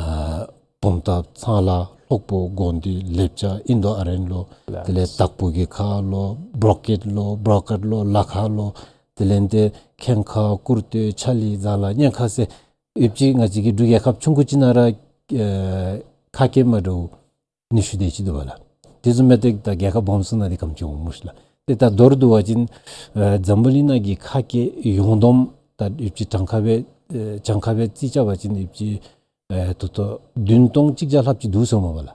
བུམ་ཐང་། ཚང་ལ། ལྷོག་པོ། དགོན་སྡེ། ལེབ་ཅ། ཨིན་དོ་ཨ་རན་ལོ། དེ་ལས་དྭགས་པོ་གི་ཁ་ལོ། བྲོ་ཀེཊ་ལོ། བྲོ་ཀེཊ་ལོ། ལ་ཁ་ལོ། དེ་ལས་ཏེ་ཁེངས་ཁ། ཀུར་སྟོད། ཆ་ལི། ཛ་ལ། གཉན་ཁ་ཟེར་ཡོདཔ་ཅིག་ང་བཅས་ཀྱི་འབྲུག་རྒྱལ་ཁབ་ཆུང་ཀུ་ཅིག་ནང་ར་ཨེ་ཁ་སྐད་མ་འདྲཝ་ཉི་ཤུ་དེ་ཅིག་འདུག་པ་ལགས། དེ་བཟུམ་སྦེ་ཏེ་ད་རྒྱལ་ཁབ་སྦོམ་སུ་ནང་འདི་ག་དེམ་ཅིག་འོང་སྨོ་ཤི་ལགས། ཏེ་ད་མདོར་བསྡུ་བ་ཅིན་ཨེ་འཛམ་བུ་གླིང་ནང་གི་ཁ་སྐད་ཡོངས་བསྡོམས་ད་ཡོདཔ་ཅིག་གྲངས་ཁ་སྦེ་ཨེ་གྲངས་ཁ་སྦེ་རྩིས་རྐྱབ་པ་ཅིན་ཡོདཔ་ཅིག་ཨེ་ད་ལྟོ་བདུན་སྟོང་གཅིག་བརྒྱ་ལྷགཔ་ཅིག་འདུག་ཟེར་མས་པ་ལགས།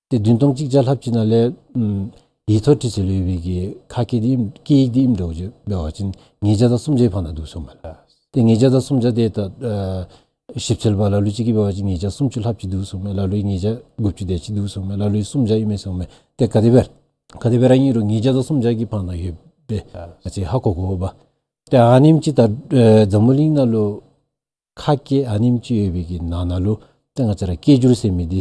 ཏེ་བདུན་སྟོང་གཅིག་བརྒྱ་ལྷགཔ་ཅིག་ནང་ལས་ཨམ་ཡིག་ཐོག་བྲིས་ཚད་ལུ་ཡོད་པའི་གི་ཁ་སྐད་འདི་ཨིནམ་སྐད་ཡིག་འདི་ཨིནམ་འདྲཝ་ཅིག་འབད་བ་ཅིན་ཉིས་བརྒྱ་དང་སུམ་བརྒྱའི་བར་ན་འདུག་ཟེར་མས་ལགས། ཏེ་ཉིས་བརྒྱ་དང་སུམ་བརྒྱ་དེ་ད་ཨེ་ཞིབ་འཚོལ་པ་ལ་ལུ་ཅིག་གིས་འབད་བ་ཅིན་ཉིས་བརྒྱ་སུམ་ཅུ་ལྷགཔ་ཅིག་འདུག་ཟེར་མས། ལ་ལུ་ཉིས་བརྒྱ་དགུ་བཅུ་དེ་ཅིག་འདུག་ཟེར་མས། ལ་ལུ་སུམ་བརྒྱ་ཨིན་མས་ཟེར་མས། ཏེ་ག་དེ་སྦེ་ག་དེ་སྦེ་ར་ཨིན་རུང་ཉིས་བརྒྱ་དང་སུམ་བརྒྱ་གི་བར་ན་ཡོདཔ་སྦེ་ང་བཅས་ཧ་གོ་དགོ་པས། ཏེ་ཨ་ནེམ་ཅིག་ད་ཨེ་འཛམ་བུ་གླིང་ནང་ལུ་ཁ་སྐད་ཨ་ནེམ་ཅིག་ཡོད་པའི་གི་ནང་ན་ལུ་ཏེ་ང་བཅས་ར་སྐད་སྒྱུར་ཟེར་མི་འདི་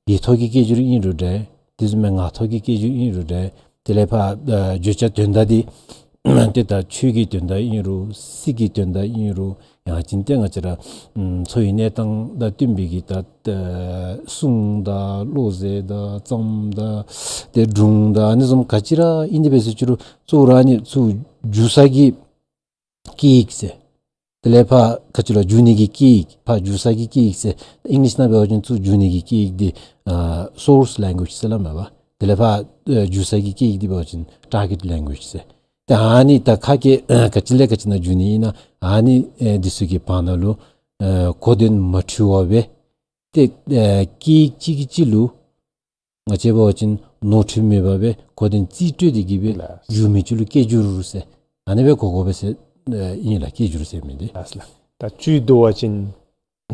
ཡིག་ཐོག་གི་སྐད་སྒྱུར་ཨིན་རུང་འདྲ། དེ་བཟུམ་མའི་ངག་ཐོག་གི་སྐད་སྒྱུར་ཨིན་རུང་འདྲ། དེ་ལས་ཕར་ཨ་བརྗོད་བྱ་དོན་དག་འདི་ ཏེ་ད་ཆོས་ཀྱི་དོན་དག་ཨིན་རུང་སྲིད་ཀྱི་དོན་དག་ཨིན་རུང་ཡང་ཅིན་ཏེ་ང་བཅས་ར་ཨམ་འཚོ་བའི་གནས་སྟངས་དང་བསྟུན་པའི་གི་ད་ཨ་སྲུང་དང་བློ་ཟེར་དང་རྩོམ་དང་ཏེ་སྒྲུང་དང་ཨ་ནི་བཟུམ་ག་ཅི་ར་ཨིན་དེ་འབད་ཟེར་ཅི་རུང་གཙོ་བོ་ར་ཨ་ནི་ཚུར་འགྱུར་ས་གི་སྐད་ཡིག་ཟེར། དེ་ལས་ཕར་ག་ཅི་ལོ་འགྱུར་ནི་གི་སྐད་ཡིག་ཕར་འགྱུར་ས་གི་སྐད་ཡིག་ཟེར། ཨིང་ལིཤ་ནང་འབད་བ་ཅིན་ཚུར་འགྱུར་ནི་གི་སྐད་ཡིག་འདི་ཨ་སོརསི་ལེང་གུ་ཨེཇ་ཟེར་སླབ་མས་པ། དེ་ལས་ཕར་ཨ་འགྱུར་ས་གི་སྐད་ཡིག་འདི་འབད་བ་ཅིན་ཊར་གེཊ་ལེང་གུ་ཨེཇ་ཟེར། ཏེ་ཨ་ནི་ད་ཁ་སྐད་ཨ་ག་ཅི་ལས་ག་ཅི་ནང་འགྱུར་ནི་ཨིན་ན་ཨ་ནི་ཨེ་འདི་ཚུ་གི་བར་ན་ལུ་ཨེ་གོ་དོན་མ་འཁྲུལ་བར་སྦེ་ཏེ་ཨེ་སྐད་ཡིག་གཅིག་གིས་གཅིག་ལུ་ང་བཅས་འབད་བ་ཅིན་ནོར་འཁྲུལ་མེད་པར་སྦེ་གོ་དོན་རྩིས་སྤྲོད་དེ་གི་སྦེ་ལགས། འགྱུར་མི་ཅིག་ལུ་སྐད་སྒྱུར་ཟེར། ཨ་ནི་སྦེ་གོ་དགོ་པས་ཟེར་ཨེ་ཨིན་ལགས། སྐད་སྒྱུར་ཟེར་མི་འདི། ལགས་ལགས། ད་བཅུད་བསྡུ་བ་ཅིན་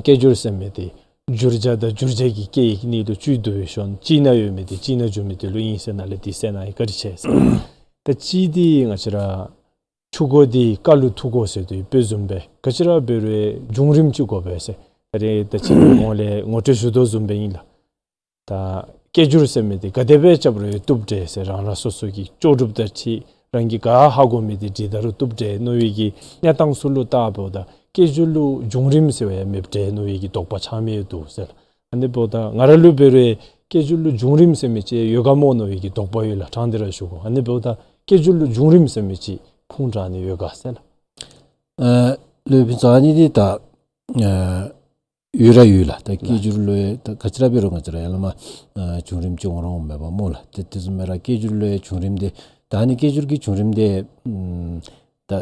སྐད་སྒྱུར་ཟེར་མི་འདི་བསྒྱུར་བྱ་དང་བསྒྱུར་བྱེད་ཀྱི་སྐད་ཡིག་གཉིས་ལུ་བཅུད་བསྡུ་བའི་ཤུལ་གཅིག་ནང་ཡོད་མི་འདི་གཅིག་ནང་འགྱུར་མི་འདི་ལུ་ཨིན་ཟེར་ནཱ་ལས་འདི་ཟེར་ན་ཡང་བཀའ་དྲིན་ཆེ་ཟེར། ད་གཅིག་འདི་ང་བཅས་ར་ཆུ་མགོ་འདི་ཀ་ལུ་ཐུག་དགོ་ཟེར་དུས་དཔེ་བཟུམ་སྦེ་ག་ཅི་ར་འབད་རུང་སྒྲུང་རིམ་ཅིག་དགོ་པས་ཟེར། ད་རེས་ད་ཅི་གོང་ལས་ངོ་སྤྲོད་ཞུ་དོ་བཟུམ་སྦེ་ཨིན་ལགས། ད་སྐད་སྒྱུར་ཟེར་མི་འདི་ག་དེ་སྦེ་རྐྱབ་རུང་བཏུབ་འདྲས་ཟེར། རང་རང་སོ་སོ་གི་ལྕོགས་གྲུབ་དང་འཁྲིལ་རང་གིས་ག་ཧ་གོ་མི་འདི་བྲིས་ད་རུང་བཏུབ་འདྲས་མནོ་བའི་གི་གནས་སྟངས་ཚུ་ལུ་བལྟཝ་ད་སྐད་སྒྱུར་ལུ་སྒྲུང་རིམ་ཟེར་བ་ཡང་མེདཔ་འདྲས་མནོ་བའི་གི་དོགས་པ་ཆགས་མི་ཡང་འདུག་ཟེར་ལགས། ཨ་ནི་འབདཝ་ད་ང་ར་ལུ་འབད་རུང་སྐད་སྒྱུར་ལུ་སྒྲུང་རིམ་ཟེར་མི་ཅིག་ཡོད་ག་སྨོ་མནོ་བའི་གི་དོགས་པ་ཡོད་ལགས། དྲང་སྟེ་ར་ཞུ་དགོ། ཨ་ནི་འབདཝ་ད་སྐད་སྒྱུར་ལུ་སྒྲུང་རིམ་ཟེར་མི་ཅིག་ཁུངས་དྲངས་ནི་ཡོད་ག་ཟེར་ལགས། ཨ་ལུ་ཕུན་ཚོགས་ཨ་ནི་འདི་ད་ཨ་ཡོད་ར་ཡོད་ལགས། ད་སྐད་སྒྱུར་ལུ་ཡང་ད་ག་ཅི་ར་འབད་རུང་ང་བཅས་ར་ཡར་ལས་མར་ཨ་བྱུང་རིམ་ཅིག་འོང་ར་འོངམ་མས་པ་སྨོ་ལགས། ཏེ་དེ་བཟུམ་སྦེ་ར་སྐད་སྒྱུར་ལུ་ཡང་བྱུང་རིམ་འདི་ད་ཨ་ནི་སྐད་སྒྱུར་གྱི་བྱུང་རིམ་འདི་ཨམ་ད་ཨ་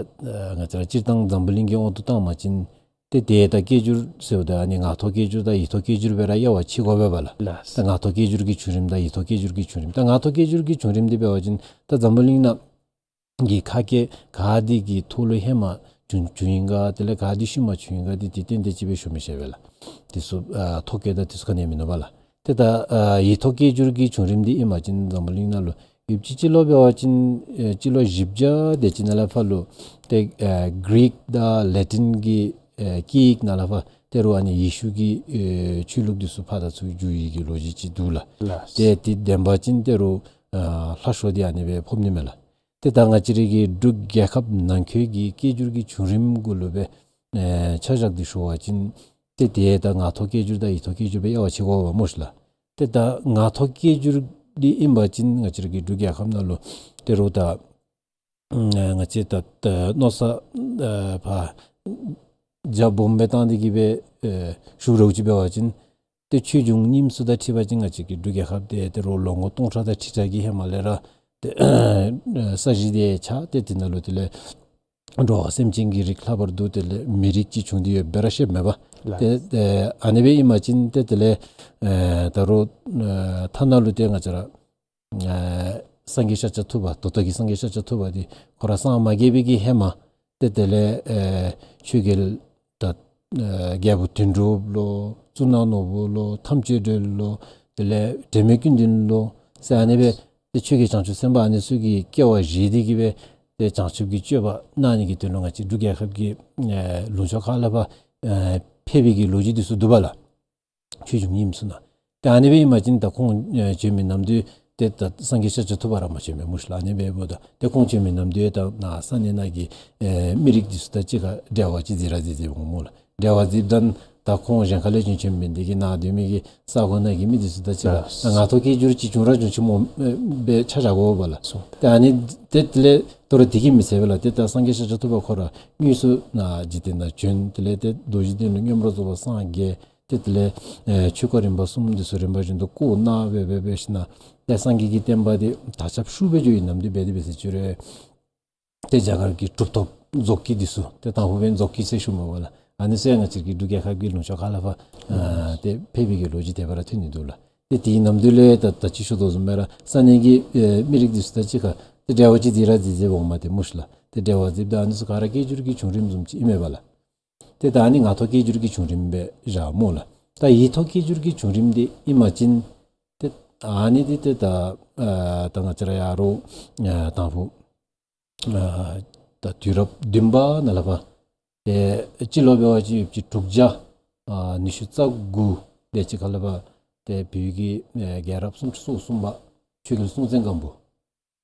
ང་བཅས་ར་སྤྱིར་བཏང་འཛམ་བུ་གླིང་གི་དབང་དུ་བཏང་བ་ཅིན་ཏེ་ཏེ་ད་སྐད་སྒྱུར་ཟེརཝ་ད་ཨ་ནི་ངག་ཐོག་སྐད་སྒྱུར་དང་ཡིག་ཐོག་སྐད་སྒྱུར་སྦེ་ར་དབྱེ་བ་ཕྱེ་དགོ་པས་པ་ལགས། ལགས། ད་ངག་ཐོག་སྐད་སྒྱུར་གྱི་བྱུང་རིམ་དང་ཡིག་ཐོག་སྐད་སྒྱུར་གྱི་བྱུང་རིམ། ད་ངག་ཐོག་སྐད་སྒྱུར་གྱི་བྱུང་རིམ་འདི་འབད་བ་ཅིན་ད་འཛམ་བུ་གླིང་ནང་གི་ཁ་སྐད་ག་དེ་གི་ཐོག་ལུ་ཧེ་མ་བྱུང་བྱུང་ཡི་ག་དེ་ལས་ག་དེ་ཤུལ་མ་བྱུང་ཡི་ག་འདི་ཏན་ཏན་ཅིག་སྦེ་ཞུ་མི་ཤེས་པས་ལགས། དེ་ཚུ་ཨ་ཐོ་བཀོད་དང་དེ་ཚུ་ག་ནི་ཡང་མིན་ནུག་པ་ལགས། ཏེ་ད་ཨ་ཡིག་ཐོག་སྐད་སྒྱུར་གྱི་བྱུང་རིམ་འདི་ཨིན་པ་ཅིན་འཛམ་བུ་གླིང་ནང་ལུ་ཡུདཔ་ཅིག་སྤྱི་ལོ་འབད་བ་ཅིན་ཨེ་སྤྱི་ལོ་བཞི་བརྒྱ་དེ་ཅིག་ནང་ལས་ཕར་ལུ་ཏེ་ཨེ་གི་རིག་དང་ལེ་ཊིན་གྱི་ཨེ་སྐད་ཡིག་ནང་ལས་ཕར་ད་རུང་ཨ་ནི་ཡེ་ཤུ་གི་ཨེ་ཆོས་ལུགས་འདི་ཚུ་ཕར་དང་ཚུར་བསྒྱུར་བའི་གི་ལོ་རྒྱུས་ཅིག་འདུག་ལགས། ལགས། ཏེ་དེ་བདེན་པ་ཅིན་ད་རུང་ཨ་ལྷག་ཤོས་འདི་ཨ་ནི་སྦེ་ཕོག་ནི་མས་ལགས། ཏེ་ད་ང་བཅས་རའི་གི་འབྲུག་རྒྱལ་ཁབ་ནང་འཁོད་ཀྱི་སྐད་སྒྱུར་གྱི་བྱུང་རིམ་གུ་ལུ་སྦེ་ཨེ་ཆ་བཞག་སྟེ་ཞུ་བ་ཅིན་ཏེ་དེ་ད་ངག་ཐོག་སྐད་སྒྱུར་དང་ཡིག་ཐོག་སྐད་སྒྱུར་སྦེ་དབྱེ་བ་ཕྱེ་དགོ་པས་སྨོ་ཤིག་ལགས། ཏེ་ད་ངག་ཐོག་སྐད་སྒྱུར་འདི་ཨིན་པ་ཅིན་ང་བཅས་རའི་གི་འབྲུག་རྒྱལ་ཁབ་ནང་ལུ་ད་རུང་ད་ཨ་ང་བཅས་ད་ད་མནོ་བསམ་ཨ་ཕར་རྒྱ་སྦོམ་སྦེ་བཏང་སྟེ་གི་སྦེ་ཨེ་ཞུ་རུང་ཅིག་འབད་བ་ཅིན་ཏེ་ཆོས་འབྱུང་རྙིངམ་ཚུ་དང་འཁྲིལ་བ་ཅིན་ང་བཅས་ཀྱི་འབྲུག་རྒྱལ་ཁབ་འདི་ད་རུང་ལོ་ངོ་སྟོང་ཕྲག་དང་ཁྲི་ཕྲག་གི་ཧེ་མ་ལས་ར་ཏེ་ས་གཞི་འདི་ཆགས་ཏེ་དེ་ནང་ལུ་དེ་ལས་འགྲོ་བ་སེམས་ཅན་གྱི་རིགས་ལྷག་པར་དུ་དེ་ལས་མི་རིགས་ཅིག་བྱུང་སྟེ་ཡོདཔ་སྦེ་ར་ཤེས་མས་པ། ལགས། ཏེ་ཨ་ནི་སྦེ་ཨིན་པ་ཅིན་ཏེ་དེ་ལས་ཨེ་ད་རུང་ཨེ་ཐ་ན་ལུ་ཏེ་ང་བཅས་ར་ཨེ་སངས་རྒྱས་ཤཱཀྱ་ཐུབ་པ་ད་ལྟོ་གི་སངས་རྒྱས་ཤཱཀྱ་ཐུབ་པ་འདི་ཁོ་ར་སངས་མ་རྒྱས་པའི་གི་ཧེ་མ་ཏེ་དེ་ལས་ཨེ་ཆོས་རྒྱལ་ད་ཨེ་རྒྱལ་པོ་དོན་གྲུབ་ལོ་གཙུག་ན་ནོར་བུ་ལོ་ཐམས་ཅད་སྒྲོལ་ལོ་དེ་ལས་དྲན་མེད་ཀུན་ལྡན་ལོ་ཟེར་ཨ་ནི་སྦེ་ཏེ་ཆོས་རྒྱལ་བྱང་ཆུབ་སེམས་དཔའ་ཨ་ནི་ཚུ་གི་སྐྱེ་བ་བཞེས་ཏེ་གི་སྦེ་ཏེ་བྱང་ཆུབ་ཀྱི་སྤྱོད་པ་གནང་ནི་གི་དོན་ལུ་ང་བཅས་འབྲུག་རྒྱལ་ཁབ་ཀྱི་ཨེ་ལུང་ཕྱོགས་ཁག་ལས་ཕར་ཨེ་ཕེབས་པའི་གི་ལོ་རྒྱུས་འདི་ཚུ་འདུག་པ་ལགས། ཆོས་འབྱུང་རྙིངམ་ཚུ་ནང་། ཏེ་ཨ་ནི་སྦེ་ཨིན་པ་ཅིན་ད་ཁོང་ཨེ་བྱོན་མི་ནམ་དུས་ཏེ་ད་སངས་རྒྱས་ཤཱཀྱ་ཐུབ་པ་ར་མ་བྱོན་པས་སྨོ་ཤིག་ལགས། ཨ་ནི་སྦེ་འབདཝ་ད་ཏེ་ཁོང་བྱོན་མི་ནམ་དུས་ད་ནཱ་ས་གནས་ནང་གི་ཨེ་མི་རིགས་འདི་ཚུ་དང་གཅིག་ཁར་འབྲེལ་བ་ཅིག་འཛིང་ར་འཛིང་འཛིང་འོང་སྨོ་ལགས། འབྲེལ་བ་འཛིངམ་ད་ད་ཁོང་གཞན་ཁ་ལས་བྱོན་བྱོནམ་མེན། དེ་གི་ནཱ་སྡོད་མི་གི་ས་གོ་ནང་གི་མི་འདི་ཚུ་དང་གཅིག་ཁར་ལགས། ད་ངག་ཐོག་སྐད་སྒྱུར་ཅིག་བྱུང་ར་བྱུང་ཅི་སྨོ་ཨེ་སྦེ་ཆ་བཞག་དགོ་པས་ལགས། སོ། ཏེ་ཨ་ནི་དེ་དེ་ལས་ད་རུང་དེ་གིས་མི་ཚད་པས་ལགས། ཏེ་ད་སངས་རྒྱས་ཤཱཀྱ་ཐུབ་པ་ཁོ་ར་དངོས་སུ་ནཱ་འཇིག་རྟེན་ནང་བྱོན། དེ་ལས་ཏེ་རྡོ་རྗེ་གདན་ལུ་མངོན་པར་རྫོགས་པར་སངས་རྒྱས། ཏེ་དེ་ལས་ཨེ་ཆོས་སྐོར་རིམ་པ་གསུམ་འདི་ཚུ་རིམ་པ་བཞིན་དུ་བསྐོར་གནང་སྦེ་སྦེ་སྦེ་ཞིནམ་ཏེ་སངས་རྒྱས་ཀྱི་བསྟན་པ་འདི་དར་ཁྱབ་ཤུགས་སྦེ་འགྱོ་བའི་ནམ་དུས་འབད་དེ་འབད་ཟེར་ཅི་རུང་ཏེ་རྒྱ་གར་གྱི་གྲུབ་ཐོབ་རྫོགས་སྐྱེས་འདི་ཚུ་ཏེ་དང་ཕུ་འབདན་རྫོགས་སྐྱེས་ཟེར་ཞུཝ་མས་པ་ལགས། ཨ་ནི་ཚུ་ཡང་ང་བཅས་ཀྱི་འབྲུག་རྒྱལ་ཁབ་ཀྱི་ལུང་ཕྱོགས་ཁག་ལས་ཕར་ཨ་ཏེ་ཕེབས་པའི་གི་ལོ་རྒྱུས་དེ་སྦེ་ར་ཐོན་ནི་འདུག་ལགས། ཏེ་དེའི་ནམ་དུས་ལས་ད་ད་ཅི་ཞུ་དོ་བཟུམ་སྦེ་ར་ས་གནས་ཀྱི་ཨེ་མི་རིགས་འདི་ཚུ་དང་གཅིག་ཁར་ཏེ་འབྲེལ་བ་ཅིག་འཛིང་ར་འཛིང་འཛིང་འོངམ་ཏེ་སྨོ་ཤིག་ལགས། ཏེ་འབྲེལ་བ་འཛིངམ་ད་ཨ་ནི་ཚུ་ག་ར་སྐད་སྒྱུར་གྱི་བྱུང་རིམ་བཟུམ་ཅིག་ཨིན་མས་པ་ལགས། ཏེ་ད་ཨ་ནི་ངག་ཐོག་སྐད་སྒྱུར་གྱི་བྱུང་རིམ་སྦེ་བཞག་སྨོ་ལགས། ད་ཡིག་ཐོག་སྐད་སྒྱུར་གྱི་བྱུང་རིམ་འདི་ཨིན་པ་ཅིན་ཏེ་ཨ་ནི་འདི་ཏེ་ད་ཨ་ད་ང་བཅས་ར་ཡར་ཨ་དང་ཕུ་ཨ་ད་དུས་རབས་བདུན་པ་ནང་ལས་ཕར་ཏེ་སྤྱི་ལོ་འབད་བ་ཅིན་ཡོདཔ་ཅིག་དྲུག་བརྒྱ་ཨ་ཉི་ཤུ་རྩ་དགུ་དེ་ཅིག་ཁ་ལས་ཕར་ཏེ་བོད་ཀྱི་ཨེ་རྒྱལ་རབས་སུམ་ཅུ་སོ་གསུམ་པ་ཆོས་རྒྱལ་སྲོང་བཙན་སྒམ་པོ་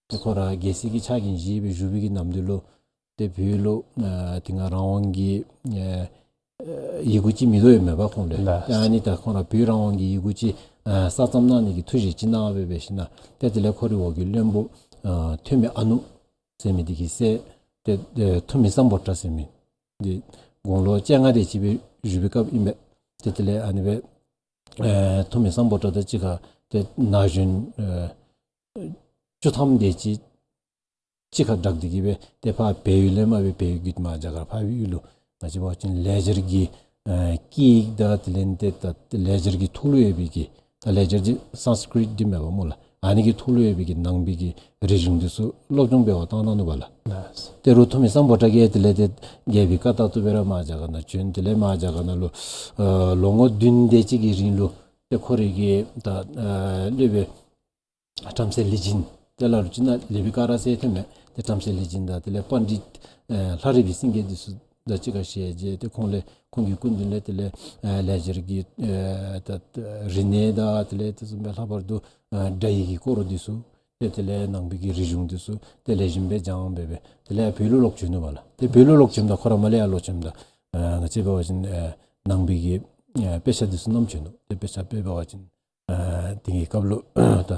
ཏེ་ཁོ་ར་རྒྱལ་སྲིད་ཀྱི་ཕྱག་འགན་བཞེས་སྦེ་བཞུགས་པའི་གི་ནམ་དུས་ལུ་ཏེ་བོད་ལུ་ཨ་དེ་སྒང་རང་དབང་གི་ཨ་ཨ་ཡི་གུ་ཅིག་མིན་འདུག་ཡོད་མེད་པ་ཁོང་ལུ། ལགས། ཏེ་ཨ་ནི་ད་ཁོང་ར་བོད་རང་དབང་གི་ཡི་གུ་ཅིག་ཨ་གསར་རྩོམ་གནང་ནི་གི་ཐུགས་བཞེད་ཅིག་གནང་སྦེ་འབད་ཞིནམ་ཏེ་དེ་ལས་ཁོ་རའི་འོག་གི་བློན་པོ་ཨ་ཐོན་མི་ཨ་ནུ་ཟེར་མི་དེ་གི་སྲས་ཏེ་ཨ་ཐུ་མི་སམ་བྷོ་ཊ་ཟེར་མི་དེ་དགུང་ལོ་བཅོ་ལྔ་དེ་ཅིག་སྦེ་བཞུགས་པའི་སྐབས་ཨིན་པས། ཏེ་དེ་ལས་ཨ་ནི་སྦེ་ཨ་ཐུ་མི་སམ་བྷོ་ཊ་དང་གཅིག་ཁར་ཏེ་ན་གཞོན་ཨ་བཅུ་ཐམ་དེ་ཅིག་གཅིག་ཁར་སྦྲགས་ཏེ་གི་སྦེ་ཏེ་ཕར་བལ་ཡུལ་ལས་མར་སྦེ་བལ་ཡུལ་བརྒྱུད་མར་རྒྱ་གར་འཕགས་པའི་ཡུལ་ལུ་ང་བཅས་འབད་བ་ཅིན་ལེགས་སྦྱར་གྱི་ཨ་སྐད་ཡིག་དང་དེ་ལས་ཏེ་ད་ལེགས་སྦྱར་གྱི་ཐོག་ལུ་ཡོད་པའི་གི་ད་ལེགས་སྦྱར་གྱི་སཾ་སྐྲྀཏ་འདི་མེན་པ་སྨོ་ལགས། ཨ་ནི་གི་ཐོག་ལུ་ཡོད་པའི་གི་ནང་པའི་གི་རིག་གཞུང་འདི་ཚུ་སློབ་སྦྱོང་འབད་བར་བཏང་གནང་ནུག་པ་ལགས། ལགས། ཏེ་རུང་ཐུ་མི་སམ་བྷོ་ཊ་གིས་དེ་ལས་ཏེ་རྒྱལ་པོའི་བཀའ་ལྟར་དུ་སྦེ་ར་མར་རྒྱ་གར་ནང་བྱོན། དེ་ལས་མར་རྒྱ་གར་ནང་ལུ་ཨ་ལོ་ངོ་བདུན་དེ་ཅིག་གི་རིང་ལུ་ཏེ་ཁོ་རའི་གི་ད་ཨ་སློབ་དཔོན་བྲམ་ཟེ་ལི་སྦྱིན་དེ་ལ་ལུ་ཅིག་ནང་ལེགས་པའི་ཀ་ར་ཟེར་ཐོན་མས། ཏེ་བྲམ་ཟེ་ལི་སྦྱིན་དང་དེ་ལས་པཎྜི་ཏ་ཨ་ལྷ་རི་པའི་སེང་གེ་འདི་ཚུ་དང་གཅིག་ཁར་ཞལ་མཇལ། ཏེ་ཁོང་ལས་ཁོང་གི་སྐུ་མདུན་ལས་དེ་ལས་ཨ་ལེགས་སྦྱར་གྱི་ཨ་ད་རིག་གནས་དང་དེ་ལས་དེ་བཟུམ་སྦེ་ལྷག་པར་དུ་ཨ་སྒྲ་ཡིག་གི་སྐོར་འདི་ཚུ་ཏེ་དེ་ལས་ནང་པའི་གི་རིག་གཞུང་འདི་ཚུ་ཏེ་ལེགས་ཤོམ་སྦེ་སྦྱངས་སྦེ་སྦེ་དེ་ལས་བོད་ལུ་ལོག་བྱོན་ནུག་པ་ལགས། ཏེ་བོད་ལུ་ལོག་བྱོནམ་ད་ཁོ་ར་མར་ལས་ཡར་ལོག་བྱོནམ་ད་ཨ་ང་བཅས་འབད་བ་ཅིན་ཨ་ནང་པའི་གི་ཨ་དཔེ་ཆ་འདི་ཚུ་བསྣམས་བྱོན་ནུག། ཏེ་དཔེ་ཆ་དཔེ་འབད་བ་ཅིན་ཨ་དེ་གི་སྐབས་ལུ་ད་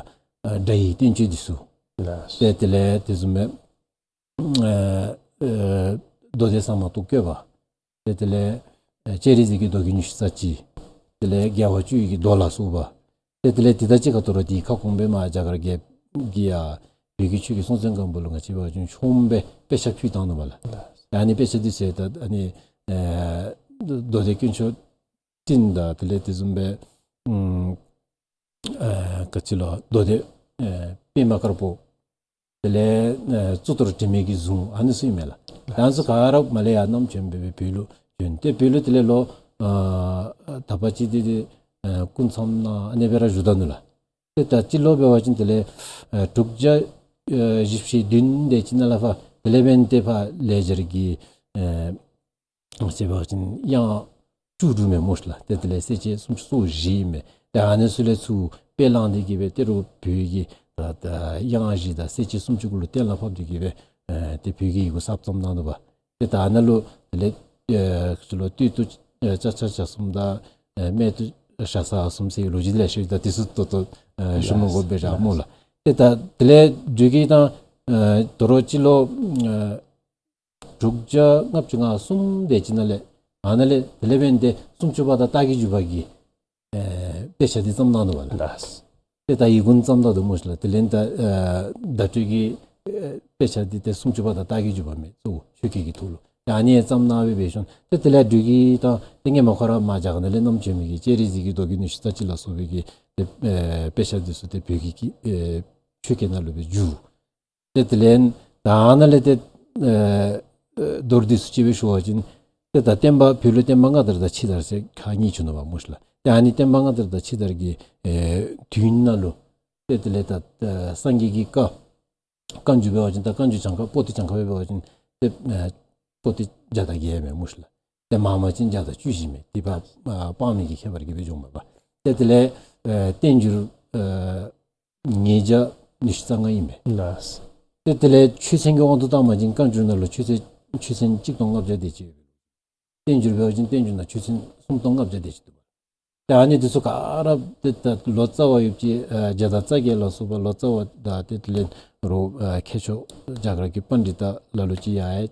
ཨ་སྒྲ་ཡི་བསྟན་བཅོས་འདི་ཚུ། ལགས། ཏེ་དེ་ལས་དེ་བཟུམ་སྦེ་ཨ་ཨ་མདོ་སྡེ་ཟ་མ་ཏོག་བཀོད་པ། ཏེ་དེ་ལས་ཨ་སྤྱན་རས་གཟིགས་ཀྱི་མདོ་རྒྱུད་ཉི་ཤུ་རྩ་གཅིག། དེ་ལས་རྒྱལ་བ་བཅུ་ཡི་གི་མདོ་ལ་སོགས་པ། ཏེ་དེ་ལས་དེ་དང་གཅིག་ཁར་དོ་རུང་དེའི་ཁ་སྐོང་སྦེ་མར་རྒྱ་གར་རྒྱལཔོ་གིས་ཡར་བོད་ཀྱི་ཆོས་ཀྱི་སྲོང་བཙན་སྒམ་པོ་ལུ་ང་བཅས་འབད་བ་ཅིན་ཆོངམ་སྦེ་དཔེ་ཆ་ཕུལ་བཏང་ནུག་པ་ལགས། ཨ་ནི་དཔེ་ཆ་འདི་ཚུ་ད་ཨ་ནི་ཨ་མདོ་སྡེ་དཀོན་མཆོག་སྤྲིན་དང་དེ་ལས་དེ་བཟུམ་སྦེ་ཨམ་ཨ་ག་ཅི་ལོ་མདོ་སྡེ་ཨ་པདྨ་དཀར་པོ། དེ་ལས་ཨ་གཙུག་ཏོར་དྲི་མེད་ཀྱི་གཟུངས་ཨ་ནི་ཚུ་ཨིན་མས་ལགས། ཨ་ནི་ཚུ་ག་ར་མར་ལས་ཡར་བསྣམས་བྱོན་སྦེ་སྦེ་བོད་ལུ་བྱོན། ཏེ་བོད་ལུ་དེ་ལས་ལོ་ཨ་དག་པ་ཅིག་དེ་དེ་ཨ་སྐུ་མཚམས་ནང་ཨ་ནི་སྦེ་ར་བཞུགས་ད་ནུག་ལགས། ཏེ་ད་སྤྱི་ལོ་འབད་བ་ཅིན་དེ་ལས་ཨ་དྲུག་བརྒྱ་ཨ་བཞི་བཅུ་ཞེ་བདུན་དེ་ཅིག་ནང་ལས་ཕར་དེ་ལས་འབདན་ཏེ་ཕར་ལེགས་སྦྱར་གྱི་ཨ་ང་བཅས་འབད་བ་ཅིན་དབྱངས་བཅུ་དྲུག་མས་སྨོ་ལགས། ཏེ་དེ་ལས་གསལ་བྱེད་སུམ་ཅུ་སོ་བཞི་ཨིན་མས། ཏེ་ཨ་ནི་ཚུ་ལས་ཚུར་དཔེ་བླངས་ཏེ་གི་སྦེ་ཏེ་རུང་བོད་ཀྱི་ད་ད་དབྱངས་བཞི་དང་གསལ་བྱེད་སུམ་ཅུ་གུ་ལུ་གཏན་ལ་ཕབ་སྟེ་གི་སྦེ་ཨ་ཏེ་བོད་ཀྱི་ཡི་གུ་གསར་རྩོམ་གནང་ནུག་པ། ཏེ་ད་ཨ་ནཱ་ལུ་དེ་ལས་ཨ་ག་ཅི་ལོ་སྟོད་དུ་ཨ་ཅ་ཆ་ཇ་གསུམ་དང་ཨ་སྨད་དུ་ཞ་ས་ཨ་གསུམ་ཟེར་ལོ་རྒྱུས་ལེ་ཤ་ཡོད། ད་དེ་ཚུ་ད་ལྟོ་ཨ་ཞུ་མི་དགོ་པས་ར་སྨོ་ལགས། ཏེ་ད་དེ་ལས་འབྲུག་རྒྱལ་དང་ཨ་དོ་རུང་སྤྱི་ལོ་ཨ་དྲུག་བརྒྱ་ལྔ་བཅུ་ང་གསུམ་དེ་ཅིག་ནང་ལས་ཨ་ནཱ་ལས་དེ་ལས་འབདན་ཏེ་སུམ་ཅུ་པ་དང་རྟགས་ཀྱི་འཇུག་པ་གི་ཨེ་དཔེ་ཆ་འདི་བརྩམས་གནང་ནུག་པ་ལགས། ལགས། ཏེ་ད་ཡི་གུ་བརྩམས་ད་ནུག་སྨོ་ལགས། དེ་ལས་ད་ཨེ་བརྡ་སྤྲོད་ཀྱི་ཨེ་དཔེ་ཆ་འདི་ཏེ་སུམ་ཅུ་པ་དང་རྟགས་ཀྱི་འཇུག་པ་མས། གཙོ་བོ་ཆོས་སྐད་ཀྱི་ཐོག་ལུ་ཨ་ནི་བརྩམས་གནང་སྦེ་འབད་ཞིནམ་ཏེ་དེ་ལས་འབྲུག་རྒྱལ་དང་ཏེ་སྔོན་མ་ཁོ་ར་མར་རྒྱ་གར་ནང་ལས་བསྣམས་བྱོན་མི་གི་སྤྱན་རས་གཟིགས་ཀྱི་མདོ་རྒྱུད་ཉི་ཤུ་རྩ་གཅིག་ལ་སོགས་པའི་གི་ཏེ་ཨེ་དཔེ་ཆ་འདི་ཚུ་ཏེ་བོད་ཀྱི་ཨེ་ཆོས་སྐད་ནང་ལུ་སྦེ་བསྒྱུར། ཏེ་དེ་ལས་ད་ནཱ་ལས་ཏེ་ཨེ་ཨེ་མདོ་འདི་ཚུ་ཅིག་སྦེ་ཞུ་བ་ཅིན་ཏེ་ད་བསྟན་པ་བོད་ལུ་བསྟན་པ་སྔ་དར་དང་ཕྱི་དར་ཟེར་ཁག་གཉིས་བྱུང་ནུག་པ་སྨོ་ལགས། ཏེ་ཨ་ནི་བསྟན་པ་སྔ་དར་དང་ཕྱི་དར་གྱི་ཨེ་དུས་ནང་ལུ་ཏེ་དེ་ལས་ད་ཨེ་སངས་རྒྱས་ཀྱི་བཀའ་བཀའ་འགྱུར་འབད་བ་ཅིན་ད་བཀའ་འགྱུར་གྱངས་ཁ་པོ་ཏི་གྱངས་ཁ་སྦེ་འབད་བ་ཅིན་ཏེ་ཨེ་པོ་ཏི་བརྒྱ་དང་བརྒྱད་མས་སྨོ་ལགས། ཏེ་མ་མ་ཅིན་བརྒྱ་དང་བཅུ་བཞི་མས། ཏེ་ཕར་ཨ་དཔག་མེད་ཀྱི་ཁྱད་པར་གྱིས་སྦེ་འབྱུངམ་མས་པ། ཏེ་དེ་ལས་ཨེ་བསྟན་འགྱུར་ཨེ་ཉིས་བརྒྱ་ཉི་ཤུ་རྩ་ལྔ་ཨིན་མས། ལགས། ཏེ་དེ་ལས་ཆོས་ཚན་གྱི་དབང་དུ་བཏང་བ་ཅིན་བཀའ་འགྱུར་ནང་ལུ་ཆོས་ཚན་ཆོས་ཚན་གཅིག་སྟོང་ལྔ་བརྒྱ་དེ་ཅིག་ཡོད། བསྟན་འགྱུར་འབད་བ་ཅིན་བསྟན་འགྱུར་ནང་ཆོས་ཚན་སུམ་སྟོང་ལྔ་བརྒྱ་དེ་ཅིག་འདུག་པ། ཏེ་ཨ་ནི་འདི་ཚུ་ག་ར་ཏེ་ད་ལོ་ཙཱ་བ་ཡོད་ཅི་ཨ་བརྒྱ་དང་རྩ་བརྒྱད་ལ་སོགས་པ་ལོ་ཙཱ་བ་དང་ཏེ་དེ་ལས་རོགས་ཨ་མཁས་མཆོག་རྒྱ་གར་གྱི་པཎྜི་ཏ་ལ་ལུ་ཅིག་ཡང་ཨེ་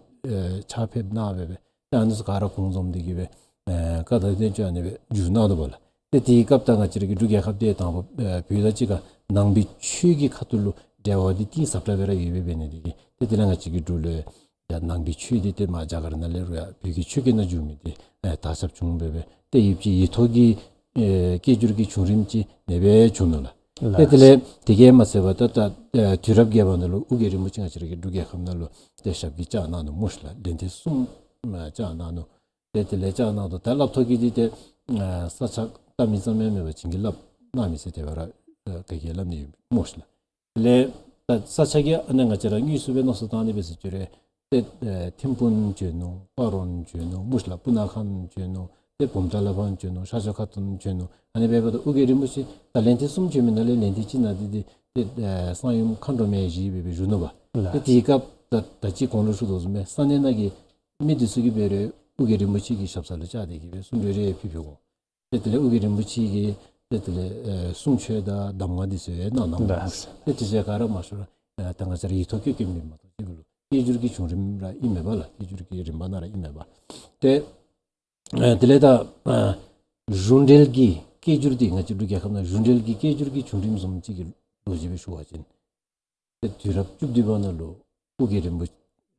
ཕྱག་ཕེབས་གནང་སྦེ་སྦེ་ཏེ་ཨ་ནི་ཚུ་ག་ར་གུང་འཛོམས་ཏེ་གི་སྦེ་ཨེ་བཀའ་དང་བསྟན་བཅོས་ཨ་ནི་སྦེ་བསྒྱུར་གནང་ནུག་པ་ལགས། ཏེ་དེའི་སྐབས་ད་ང་བཅས་ར་གི་འབྲུག་རྒྱལ་ཁབ་འདི་དང་པ་ཨེ་བོད་དང་གཅིག་ཁར་ནང་པའི་ཆོས་ཀྱི་ཁ་ཐུག་ལུ་འབྲེལ་བ་འདི་གཏིང་ཟབ་དྲགས་སྦེ་ར་ཡོད་པའི་འབད་ནི་འདི་གིས་ཏེ་དེ་ལས་ང་བཅས་ཀྱི་འབྲུག་ལུ་ཡང་ནང་པའི་ཆོས་འདི་ཏེ་མར་རྒྱ་གར་ནང་ལས་རུང་ཡང་བོད་ཀྱི་ཆོས་སྐད་ནང་བསྒྱུར་མི་འདི་ཨེ་དར་ཁྱབ་བྱུང་སྦེ་སྦེ་ཏེ་ཡིད་ཆེས་ཡིད་ཐོག་གི་ཨེ་སྐད་སྒྱུར་གྱི་བྱུང་རིམ་ཅིག་ཨ་ནི་སྦེ་བྱུང་ནུག་ལགས། ཏེ་དེ་ལས་དེ་གིས་མ་ཚད་པར་ད་ད་ཨེ་དུས་རབས་བརྒྱད་པ་ནང་ལུ་ཨོ་རྒྱན་རིན་པོ་ཆེ་ང་བཅས་ར་གི་འབྲུག་རྒྱལ་ཁབ་ནང་ལུ་ཏེ་ཞབས་ཀྱིས་བཅགས་གནང་ནུག་སྨོ་ལགས། ལན་ཐེངས་གསུམ་ཨེ་བཅགས་གནང་ནུག། ཏེ་དེ་ལས་བཅགས་གནང་དོ་ད་བླ་ཐོག་གི་འདི་ཏེ་ཨེ་ས་ཆ་བལྟ་མི་ཙམ་ཡང་མེད་པར་བྱིན་གྱིས་བརླབས་གནང་མི་ཟེར་དེ་སྦེ་ར་ཨེ་ག་གིས་སླབ་ནི་ཡོད་སྨོ་ལགས། དེ་ལས་ད་ས་ཆ་གི་ཨ་ནི་ང་བཅས་ར་དངོས་སུ་སྦེ་མནོ་བསམ་བཏང་ནི་སྦེ་ཟེར་ཅི་རུང་ཏེ་ཨེ་ཐིམ་ཕུག་བྱོན་ནུག། སྤ་རོ་བྱོན་ནུག་སྨོ་ལགས། སྤུ་ན་ཁ་བྱོན་ནུག། ཏེ་བུམ་ཐང་ལས་ཕར་བྱོན་ནུག། ཤར་ཕྱོགས་ཁ་ཐུག་བྱོན་ནུག། ཨ་ནི་སྦེ་འབདཝ་ད་ཨོ་རྒྱན་རིན་པོ་ཆེ་ད་ལན་ཐེངས་གསུམ་བྱོན་མི་ནང་ལས་ལན་ཐེངས་གཅིག་ནང་འདི་འདི་ ཏེ་ཨེ་གསང་ཡུམ་མཁའ་འགྲོ་མ་ཡང་བཞུགས་སྦེ་སྦེ་བཞུགས་ནུག་པ། ལགས། ཏེ་དེའི་སྐབས་ད་ད་ཅི་གོང་ལུ་ཞུ་དོ་བཟུམ་སྦེ་ས་གནས་ནང་གི་མི་འདི་ཚུ་གིས་འབད་རུང་ཨོ་རྒྱན་རིན་པོ་ཆེ་གི་ཞབས་ས་ལུ་བཅར་ཏེ་གིས་སྦེ་གསུང་གྲོས་རེ་ཕུལ་ཕུལ་འོང་། ཏེ་དེ་ལས་ཨོ་རྒྱན་རིན་པོ་ཆེ་གིས་ཏེ་དེ་ལས་ཨེ་གསུང་ཆོས་དང་གདམས་ངག་འདི་ཚུ་ཡང་གནང་གནངམ་མས། ལགས། ཏེ་དེ་ཚུ་ག་ར་མ་ཤོར་ར་ཨེ་ད་ང་བཅས་ར་ཡིག་ཐོག་བཀོད་བཀོདཔ་མེན་མ་གཏོགས་ཅིག་ལུ་སྐད་སྒྱུར་གྱི་བྱུང་རིམ་ར་ཨིན་མས་པ་ལགས། སྐད་སྒྱུར་གྱི་རིམ་པ་ནང་ར་ཨིན་མས་པ། ཏེ་ཨེ་དེ་ལས་ད་ཨེ་གཞུང་འབྲེལ་གྱི་སྐད་སྒྱུར་འདི་ང་བཅས་འབྲུག་རྒྱལ་ཁབ་ནང་གཞུང་འབྲེལ་གྱི་སྐད་སྒྱུར་གྱི་བྱུང་རིམ་བཟུམ་ཅིག་གི་ལོ་རྒྱུས་སྦེ་ཞུ་བ་ཅིན། ཏེ་དུས་རབས་བཅུ་བདུན་པ་ནང་ལུ་ཨོ་རྒྱན་རིན་པོ་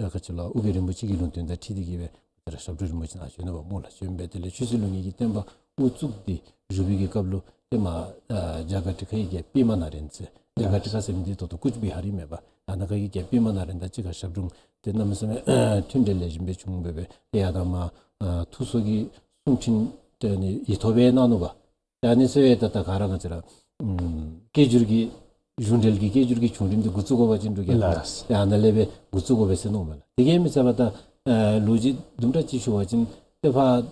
ཨ་ག་ཅི་ལོ་ཨོ་རྒྱན་རིན་པོ་ཆེ་གི་ལུང་བསྟན་དང་འཁྲིལ་ཏེ་གིས་སྦེ་ཏེ་ར་ཞབས་དྲུང་རིན་པོ་ཆེ་ནཱ་བྱོན་ནུག་པ་སྨོ་ལགས། བྱོན་སྦེ་དེ་ལས་ཆོས་སྲིད་ལུགས་གཉིས་ཀྱི་བསྟན་པ་དབུ་བཙུགས་ཏེ་བཞུགས་པའི་གི་སྐབས་ལུ་ཏེ་མར་ཨ་རྒྱ་གར་ཁྲི་ཁའི་རྒྱལཔོ་པདྨ་ནཱ་རེནྡྲ་ཟེར། རྒྱ་གར་ཁྲི་ཁ་ཟེར་མི་འདི་ད་ལྟོ་ཀུཆ་བི་ཧར་ཨིན་མས་པ། ཨ་ནཱ་ཁ་གི་རྒྱལཔོ་པདྨ་ནཱ་རེནྡྲ་ཅིག་ཁར་ཞབས་དྲུང་ཏེ་གནམ་མེད་ས་མེད་མཐུན་འབྲེལ་ལེགས་ཤོམ་སྦེ་བྱུང་སྦེ་སྦེ་ཏེ་ཡར་ད་མར་ཨ་ཐུགས་གསོ་གི་གསུང་འཕྲིན་ཏེ་ཨ་ནི་ཡིག་ཐོག་སྦེ་གནང་ནུག་པ། ཏེ་ཨ་ནི་ཚུ་ཡང་ད་ད་ག་ར་ང་བཅས་ར་ཨམ་སྐད་སྒྱུར་གྱི་གཞུང་འབྲེལ་གྱི་སྐད་སྒྱུར་གྱི་བྱུང་རིམ་འདི་འགོ་བཙུགས་དགོ་པ་ཅིན་འབྲུག་རྒྱལ་ཁབ་ལགས། ཏེ་ཨ་ནཱ་ལས་སྦེ་འགོ་བཙུགས་དགོ་པས་ཟེར་མནོཝ་མས་ལགས། དེ་གིས་མ་ཚད་པར་ད་ཨེ་ལོ་རྒྱུས་དུམ་གྲ་ཅིག་ཞུ་བ་ཅིན་ཏེ་ཕར་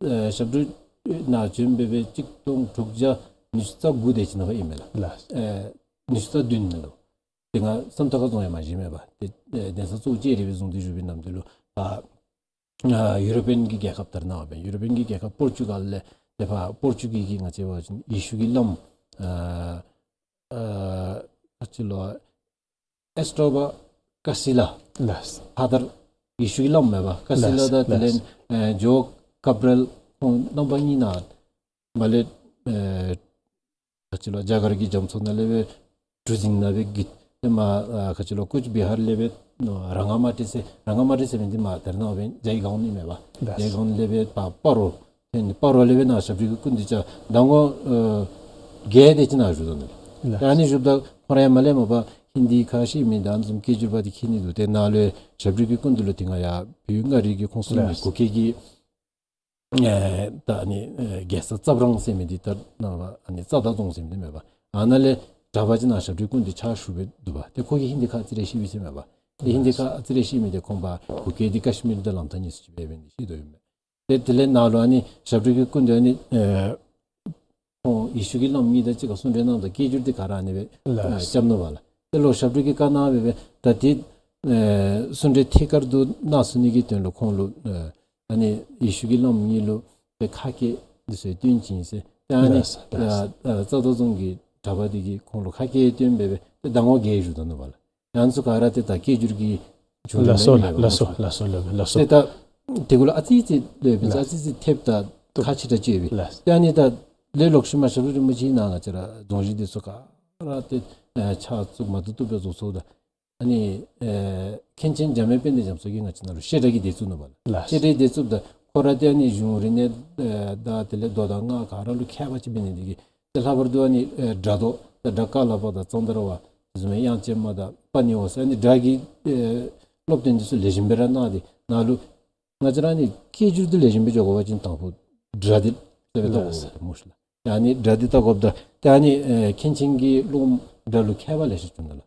ཨེ་ཞབས་དྲུང་ནཱ་བྱོན་སྦེ་སྦེ་གཅིག་སྟོང་དྲུག་བརྒྱ་ཉི་ཤུ་རྩ་དགུ་དེ་ཅིག་ནང་ཨིན་མས་ལགས། ལགས། ཨེ་ཉི་ཤུ་རྩ་བདུན་ནང་ལུ། ཏེ་ང་བསམ་ཐག་ཁ་རྫོང་ཡང་མ་བཞེངས་མས་པ། ཏེ་ཨེ་གདན་ས་གཙོ་བོ་ལྕགས་རི་སྦེ་བཟུང་སྟེ་བཞུགས་པའི་ནམ་དུས་ལུ་ཕར་ཨ་ཡུ་རོ་པཱན་གྱི་རྒྱལ་ཁབ་ལྟར་ནང་འབད་ཡུ་རོ་པཱན་གྱི་རྒྱལ་ཁབ་པོར་ཅུ་གཱལ་ལས་ཏེ་ཕར་པོར་ཅུ་གི་གི་ང་བཅས་འབད་བ་ཅིན་ཡེ་ཤུ་གི་བླམ་ཨ་ཨ་ག་ཅི་ལོ་ཨེས་ཊོ་བ་ཀ་སི་ལ། ལགས། ཕ་དར་ཡེ་ཤུ་གི་བླམ་མས་པ། ཀ་སི་ལ། ལགས། དང་དེ་ལས་ལགས། ཨེ་ཇོ་ཀབ་རེལ་ཁོང་རྣམ་པ་གཉིས་ནཱ་མར་ལས་ཨེ་ག་ཅི་ལོ་རྒྱ་གར་གྱི་རྒྱ་མཚོ་ནང་ལས་སྦེ་གྲུ་གཟིངས་ནང་སྦེ་བརྒྱུད་དེ་མར་ཨ་ག་ཅི་ལོ་ཀུཆ་བི་ཧར་ལས་སྦེ་ར་ངཱ་མ་ཏི་ཟེར་ར་ངཱ་མ་ཏི་ཟེར་མི་འདི་མར་དེ་ནང་འབད་ཇའི་གཱན་ཨིན་མས་པ། ལགས། ཇའི་གཱན་ལས་སྦེ་ཕར་སྤ་རོ་ཏེ་ཨ་ནི་སྤ་རོ་ལས་སྦེ་ནཱ་ཞབས་དྲུང་གི་སྐུ་མདུན་ཅིག་ཟླ་ངོ་ཨེ་བརྒྱད་དེ་ཅིག་ནཱ་བཞུགས་དོ་ནུག། ལགས། ཏེ་ཨ་ནི་བཞུགསཔ་ད་ཁོ་ར་ཡང་མར་ལས་མར་ཕར་ཧིན་དི་ཁ་ཤེས་མི་དང་ཨ་ནི་བཟུམ་སྐད་སྒྱུར་པ་འདི་མཁྱེན་ནི་འདུག། ཏེ་ནཱ་ལུ་ཞབས་དྲུང་གི་སྐུ་མདུན་ལུ་ཏེ་ང་ཡར་བོད་མངའ་རིས་ཀྱི་ཁོངས་སུ་ལུ་མི་ལགས། གུ་གེ་གི་ཨེ་ད་ཨ་ནི་ཨེ་རྒྱལ་ས་རྩ་བྲང་ཟེར་མི་འདི་ད་ནཱ་ཨ་ནི་རྩ་བདག་རྫོང་ཟེར་མི་འདི་མས་པ། ཨ་ནཱ་ལས་གྲྭ་པ་ཅིག་ནཱ་ཞབས་དྲུང་སྐུ་མདུན་ཕྱག་ཞུ་སྦེ་འདུག་པ། ཏེ་ཁོ་གིས་ཧིན་དི་ཁ་ཨ་ཙི་རེ་ཤེས་པས་ཟེར་མས་པ། ཏེ་ཧིན་དི་ཁ་ཨ་ཙི་རེ་ཤེས་མི་འདི་ཁོང་ཕར་གུ་གེ་འདི་ཀ་ཤི་མིར་དང་ལམ་ཐག་གཉིས་སུ་ཅིག་སྦེ་འབད་ནི་ཤེས་དོ་ཡོད་མས། ཏེ་དེ་ལས་ནཱ་ལུ་ཨ་ནི་ཞབས་དྲུང་གི་སྐུ་མདུན་ཨ་ནི་ཨེ་ཁོང་ཡེ་ཤུ་གི་བླམ་གཉིས་དང་གཅིག་ཁར་གསུང་གྲོས་གནངམ་ད་སྐད་སྒྱུར་འདི་ག་ར་ཨ་ནི་སྦེ་ལགས། ཨེ་རྐྱབ་ནུག་པ་ལགས། དེ་ལུ་ཞབས་དྲུང་གིས་བཀའ་གནང་སྦེ་སྦེ་ད་འདི་ཨེ་གསུང་གྲོས་ཐད་ཀར་དུ་གནང་ཚུགས་ནི་གི་དོན་ལུ་ཁོང་ལུ་ཨེ་ཨ་ནི་ཡེ་ཤུ་གི་བླམ་གཉིས་ལུ་ཏེ་ཁ་སྐད་འདི་ཚུ་སྟོན་བྱིན་ཟེར། ཏེ་ཨ་ནི་ལགས་ལགས། ཨ་ཨ་རྩ་བདག་རྫོང་གི་གྲྭ་པ་འདི་གིས་ཁོང་ལུ་ཁ་སྐད་སྟོན་སྦེ་སྦེ་ཏེ་ཟླ་ངོ་བརྒྱད་བཞུགས་དོ་ནུག་པ་ལགས། ཨ་ནི་ཚུ་ག་ར་ཏེ་ད་སྐད་སྒྱུར་གྱི་བྱུང་རིམ་ལགས་སོ་ཨིན་མས་པ་ལགས་སོ་སྨོ་ལགས་སོ་ལགས་སོ་ལགས་སོ། ཏེ་ད་དེ་གུ་ལུ་ཨ་ཙི་ཙི་ལོག་པའི་ཨ་ལགས། ཙི་ཙི་ཐེབས་ད་ཁག་ཆེ་དྲགས་ཅིག་ཡོད་པས། ལགས། ཏེ་ཨ་ནི་ད་ལས་ལོག་ཤུལ་མ་ཞབས་དྲུང་རིན་པོ་ཆེ་ནཱ་ང་བཅས་ར་རྫོང་གཞིས་འདི་ཚུ་ག་ར་ཏེ་ཨེ་ཕྱག་བཙུགས་མ་བཏུབ་བཏུབ་སྦེ་རྫོགས་སོ་ད། ཨ་ནི་ཨེ་མཁན་ཆེན་འཇམ་དབྱངས་དཔལ་ལྡན་རྒྱ་མཚོ་གིས་ང་བཅས་ནཱ་ལུ་བཤད་གྲྭ་གི་སྡེ་བཙུགས་ནུག་པ་ལགས། ལགས། བཤད་གྲྭའི་སྡེ་བཙུགསཔ་ད་ཁོ་ར་ཏེ་ཨ་ནི་གཞུང་རིག་གནས་ཨེ་དང་དེ་ལས་མདོ་དང་སྔགས་ག་ར་ལུ་མཁས་པ་ཅིག་འབད་ནི་འདི་གིས་ཏེ་ལྷག་པར་དུ་ཨ་ནི་ཨེ་སྒྲ་མདོ་ད་སྒྲ་ཀ་ལ་པ་དང་ཙནྡྲ་པ་དེ་བཟུམ་མའི་དབྱངས་ཅན་མ་དང་པ་ཎི་བ་ཟེར་ཨ་ནི་སྒྲ་གི་ཨེ་སློབ་སྟོན་འདི་ཚུ་ལེགས་ཤོམ་སྦེ་ར་གནང་སྟེ་ནཱ་ལུ་ང་བཅས་ར་ཨ་ནི་སྐད་སྒྱུར་འདི་ལེགས་ཤོམ་སྦེ་འགྱོ་དགོ་པ་ཅིན་དང་ཕུ་སྒྲ་འདི་བལྟ་བལྟ་དགོ་པས་སྨོ་ཤེ་ལགས། ཨ་ནི་སྒྲ་འདི་བལྟ་དགོཔ་ད་ཏེ་ཨ་ནི་ཨེ་མཁན་ཆེན་གྱི་སློབམ་སྒྲ་ལུ་མཁས་པ་ལེ་ཤ་བྱུང་ནུག་ལགས།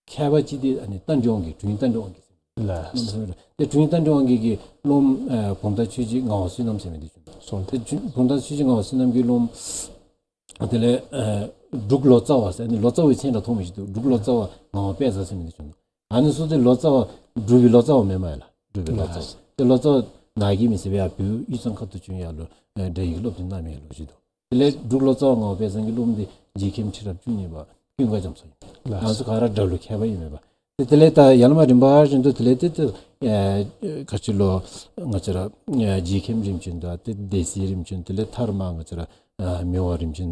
མཁས་པ་ཅིག་འདི་ཨ་ནི་རྟ་མགྲིན་དབང་རྒྱལ་དྲུང་ཡིག་རྟ་མགྲིན་དབང་རྒྱལ་ཟེར། ལགས། ཏེ་དྲུང་ཡིག་རྟ་མགྲིན་དབང་རྒྱལ་གྱི་སློབམ་ཨེ་བུམ་ཐང་ཆོས་རྗེ་ངག་དབང་བསོད་ནམས་ཟེར་མི་འདི་བྱུང་ནུག། སོང་། ཏེ་བུམ་ཐང་ཆོས་རྗེ་ངག་དབང་བསོད་ནམས་ཀྱི་སློབམ་དེ་ལས་ཨེ་འབྲུག་ལོ་ཙཱ་བ་ཟེར་ཨ་ནི་ལོ་ཙཱ་བའི་མཚན་ར་ཐོགས་མི་ཅིག་འདུག། འབྲུག་ལོ་ཙཱ་བ་ངག་དབང་དཔལ་བཟང་ཟེར་མི་འདི་བྱུང་ནུག། ཨ་ནི་ཚུ་ཏེ་ལོ་ཙཱ་བ་འབྲུག་པའི་ལོ་ཙཱ་བ་མེན་མས་ལགས། འབྲུག་པའི་ལོ་ཙཱ་བ། ལགས། ཏེ་ལོ་ཙཱ་བ་ནཱ་གི་མི་ཟེར་བའི་ཡར་བོད་དབུས་གཙང་ཁ་ཐུག་བྱོན་ཡར་ལུ་ཨེ་སྒྲ་ཡིག་སློབ་སྟོན་གནང་མི་ལོ་ཅིག་འདུག། དེ་ལས་འབྲུག་ལོ་ཙཱ་བ་ངག་དབང་དཔལ་བཟང་གི་སློབམ་འདི་རྗེ་མཁན་ཁྲི་རབས་བཅུ་གཉིས་པ་ཀུན་དགའ་རྒྱ་མཚོ་ཨིན། ལགས། ང་ཚུ་ག་ར་སྒྲ་ལུ་མཁས་པ་ཨིན་མས་པ། ཏེ་དེ་ལས་ད་ཡར་ལས་མར་རིམ་པ་བཞིན་དུ་དེ་ལས་ཏེ་ཏེ་ཨེ་ག་ཅི་ལོ་ང་བཅས་ར་ཨེ་རྗེ་མཁན་རིམ་བྱོན་དང་ཏེ་སྡེ་སྲིད་རིམ་བྱོན་དེ་ལས་མཐར་མར་ང་བཅས་ར་ཨེ་མི་དབང་རིམ་བྱོན་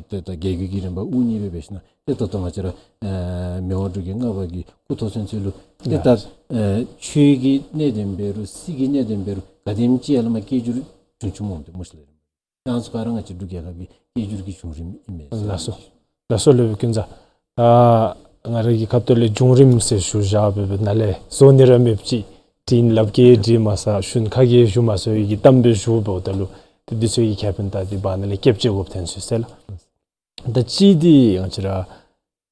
ཏེ་ད་རྒྱལ་བརྒྱུད་ཀྱི་རིམ་པ་དབུ་བརྙེས་སྦེ་འབད་ཞིནམ་ཏེ་ད་ལྟོ་ང་བཅས་ར་ཨེ་མི་དབང་འབྲུག་རྒྱལ་ལྔ་པ་གི་སྐུ་ཐོག་ཚུན་ཚོད་ལུ་ཏེ་ད་ལགས། ཨེ་ཆོས་ཀྱི་གནད་དོན་འབད་རུང་སྲིད་ཀྱི་གནད་དོན་འབད་རུང་ག་དེམ་ཅིག་ཡར་ལས་མར་སྐད་སྒྱུར་བྱུང་བྱུངམ་འོང་དེ་སྨོ་ཤེ་ལགས། ཡང་ཚུ་ག་ར་ང་བཅས་འབྲུག་རྒྱལ་ཁབ་ཀྱི་སྐད་སྒྱུར་གྱི་བྱུང་རིམ་ཨིན་མས་ཟེར། ལགས་སོ། ལགས་སོ་ལོ་པའི་ཀུན་བཟང་། ཨ་ང་ར་གི་ཁ་ཐུག་ལས་བྱུང་རིམ་ཟེར་ཞུ་བཞག་སྦེ་སྦེ་ནཱ་ལས་བཟོ་ནི་ར་མེདཔ་ཅིག་དྲིན་ལབ་ཀྱི་དྲིན་མ་ཟ་ཞུན་ཁ་གི་ཞུ་མ་ཟ་བའི་གི་གཏམ་སྦེ་ཞུ་འབདཝ་ད་ལུ་ཏེ་འདི་ཚུ་གི་ཁེ་ཕན་ད་འདི་བར་ན་ལས་ཀེཔ་ཅིག་དགོཔ་ཐོན་སོང་ཟེར་ལགས། ད་ཅི་འདི་ང་བཅས་ར་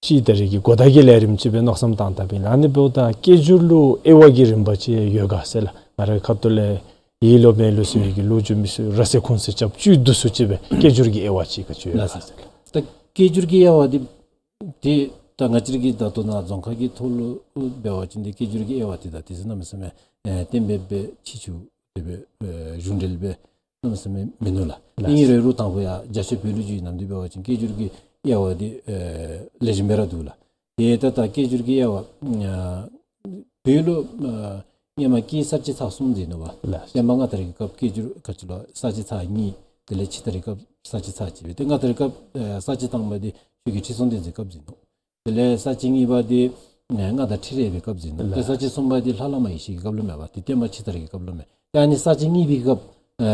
ཅི་ད་རེས་ཀྱི་གོ་བརྡ་གི་ལས་རིམ་ཅིག་སྦེ་མནོ་བསམ་བཏང་བཏངམ་ཨིན་ལགས། ཨ་ནི་འབདཝ་ད་སྐད་སྒྱུར་ལུ་དབྱེ་བ་གི་རིམ་པ་ཅིག་ཡོད་ག་ཟེར་ལགས། ང་རའི་ཁ་ཐུག་ལས་ཡིད་ལུ་མེད་ལུ་ཟེར་བའི་གི་ལོ་རྒྱུས་མི་ཚུ་ར་ཟེར་ཁུངས་ཟེར་རྐྱབ་བཅུད་བསྡུ་སུ་ཅིག་སྦེ་སྐད་སྒྱུར་གྱི་དབྱེ་བ་ཅིག་ག་ཅི་ཡོད་ག་ཟེར་ལགས། ད་སྐད་སྒྱུར་གྱི་དབྱེ་བ་འདི་ ཏེ་ད་ང་བཅས་ར་གི་ད་ལྟོ་ནཱ་རྫོང་ཁ་གི་ཐོག་ལུ་འབད་བ་ཅིན་ཏེ་སྐད་སྒྱུར་གྱི་དབྱེ་བ་འདི་ད་དེ་ཚུ་གནམ་མེད་ས་མེད་ཨེ་གཏན་འབེབས་སྦེ་ཕྱིས་ཚུགས་དེ་སྦེ་ཨེ་གཞུང་འབྲེལ་སྦེ་གནམ་མེད་ས་མེད་མིན་ནུག་ལགས། ལགས། ཨིན་རུང་རུང་དང་པ་ཡར་རྒྱ་ཆེ་བོད་ལུ་བརྒྱུད་ནམ་འདི་འབད་བ་ཅིན་སྐད་སྒྱུར་གྱི་དབྱེ་བ་འདི་ཨེ་ལེགས་ཤོམ་སྦེ་ར་འདུག་ལགས། ཏེ་ད་ད་སྐད་སྒྱུར་གྱི་དབྱེ་བ་ཨ་བོད་ལུ་ཨ་སྔོན་མ་སྐད་གསར་བཅད་ཚར་གསུམ་ཟེར་ནུག་པ། ལགས། བསྟན་པ་སྔ་དར་གྱི་སྐབས་སྐད་སྒྱུར་ག་ཅི་ལོ་གསར་བཅད་ཚར་གཉིས། དེ་ལས་ཕྱི་དར་གྱི་སྐབས་གསར་བཅད་ཚར་གཅིག་སྦེ། ཏེ་སྔ་དར་གྱི་སྐབས་ཨ་གསར་བཅད་དང་པ་འདི་ཆོས་རྒྱལ་ཁྲི་སྲོང་ལྡེ་བཙན་སྐབས་ཟེར་ནུག། དེ་ལས་གསར་བཅད་གཉིས་པ་འདི་ཨ་མངའ་བདག་ཁྲི་རལ་པའི་སྐབས་ཟེར་ནུག། ཏེ་ལགས། གསར་བཅད་གསུམ་པ་འདི་ལྷ་བླ་མ་ཡེ་ཤེས་ཀྱི་སྐབས་ལུ་མས་པ། ཏེ་བསྟན་པ་ཕྱི་དར་གྱི་སྐབས་ལུ་མས། ཏེ་ཨ་ནི་གསར་བཅད་གཉིས་པའི་སྐབས་ཨ་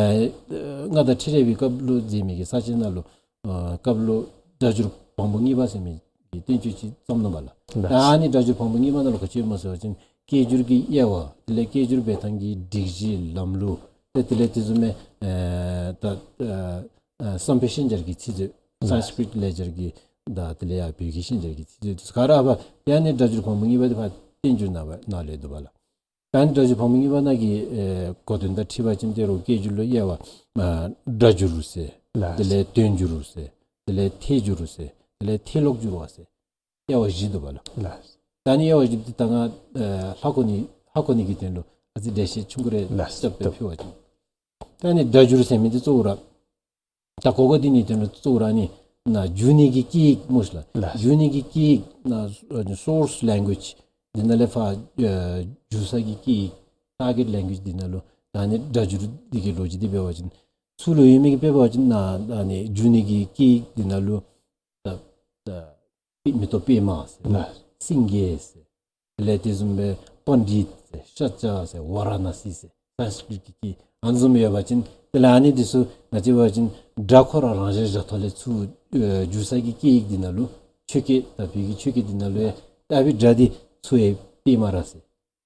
མངའ་བདག་ཁྲི་རལ་པའི་སྐབས་ལུ་མཛད་མི་གི་གསར་བཅད་ནང་ལུ་ཨ་སྐབས་ལུ་སྒྲ་སྒྱུར་བམ་པོ་གཉིས་པ་ཟེར་མི་གི་བསྟན་བཅོས་ཅིག་བརྩམས་ནུག་པ་ལགས། ལགས། ད་ཨ་ནི་སྒྲ་སྒྱུར་བམ་པོ་གཉིས་པ་ནང་ལུ་ག་ཅི་ཡོདཔ་སྨོ་ཟེར་བ་ཅིན་སྐད་སྒྱུར་གྱི་དབྱེ་བ། དེ་ལས་སྐད་སྒྱུར་འབད་ཐངས་ཀྱི་སྒྲིག་གཞི་ལམ་ལུགས། ཏེ་དེ་ལས་དེ་བཟུམ་མའི་ཨེ་ད་ཨ་ཨ་བསམ་འཕེལ་ཤན་སྦྱར་གྱི་ཚིག་མཛོད། ལགས། སཾ་སྐྲྀཏ་ལེགས་སྦྱར་གྱི་དང་དེ་ལས་ཡར་བོད་ཀྱི་ཤན་སྦྱར་གྱི་ཚིག་མཛོད་དེ་ཚུ་ག་ར་ཨ་ཕར་ཏེ་ཨ་ནི་སྒྲ་སྒྱུར་བམ་པོ་གཉིས་པ་འདི་ཕར་བསྟན་འགྱུར་ནང་པ་ནང་ལས་འདུག་པ་ལགས། ད་ཨ་ནི་སྒྲ་སྒྱུར་བམ་པོ་གཉིས་པ་ནང་གི་ཨེ་གོ་དོན་དང་འཁྲིལ་བ་ཅིན་ཏེ་རོགས་སྐད་སྒྱུར་ལུ་དབྱེ་བ་ཨ་སྒྲ་སྒྱུར་ཟེར། ལགས། དེ་ལས་དོན་སྒྱུར་ཟེར། དེ་ལས་ཐད་སྒྱུར་ཟེར། དེ་ལས་ཐད་ཀློག་སྒྱུར་བ་ཟེར། དབྱེ་བ་བཞི་འདུག་པ་ལགས། ལགས། ད་ཨ་ནི་དབྱེ་བ་བཞི་འདི་ད་ང་ཨེ་ཧ་གོ་ནི་ཧ་གོ་ནི་གི་དོན་ལུ་ཨ་ཙི་འགྲེལ་བཤད་ཆུང་ཀུ་རེ། ལགས། རྐྱབ་སྟེ་ཕུལ་བ་ཅིན། ད་ཨ་ནི་སྒྲ་སྒྱུར་ཟེར་མི་འདི་གཙོ་བོ་ར་ད་གོ་གོ་འདི་ནི་དོན་ལུ་གཙོ་བོ་ར་ཨ་ནི་ནཱ་བསྒྱུར་ནི་གི་སྐད་ཡིག་སྨོ་ཤིག་ལགས། ལགས། བསྒྱུར་ནི་གི་སྐད་ཡིག་ནཱ་ཨ་ནི་སོརསི་ལེང་གུ་ཨེཇ་འདི་ནང་ལས་ཕར་ཨ་བསྒྱུར་ས་གི་སྐད་ཡིག་ཊར་གེཊ་ལེང་གུ་ཨེཇ་འདི་ནང་ལུ་ད་ཨ་ནི་སྒྲ་སྒྱུར་འདི་གི་ལོ་རྒྱུས་འདི་འབད་བ་ཅིན་ཚུར་ལུ་ཡོད་མི་གི་དཔེ་འབད་བ་ཅིན་ནཱ་ཨ་ནི་བསྒྱུར་ནི་གི་སྐད་ཡིག་འདི་ནང་ལུ་ད་ད་མེ་ཏོག་པདྨ་ཟེར། ལགས། སེང་གེ་ཟེར། དེ་ལས་དེ་བཟུམ་སྦེ་པཎྜི་ཏ་ཟེར་ཤཱཀྱ་ཟེར་ཝཱ་ར་ཎཱ་སི་ཟེར་སཾ་སྐྲྀཏ་གི་སྐད་ཨ་ནི་བཟུམ་ཡོད་པ་ཅིན་དེ་ལས་ཨ་ནི་འདི་ཚུ་ང་བཅས་འབད་བ་ཅིན་སྒྲ་ཁོ་ར་རང་བཞིན་བཞག་ཐོག་ལས་ཚུར་ཨེ་བསྒྱུར་ས་གི་སྐད་ཡིག་འདི་ནང་ལུ་ཆོས་སྐད་ད་བོད་ཀྱི་ཆོས་སྐད་འདི་ནང་ལུ་ཡང་ད་ཨ་ཕི་སྒྲ་འདི་ཚུར་ཡང་པདྨ་ར་ཟེར།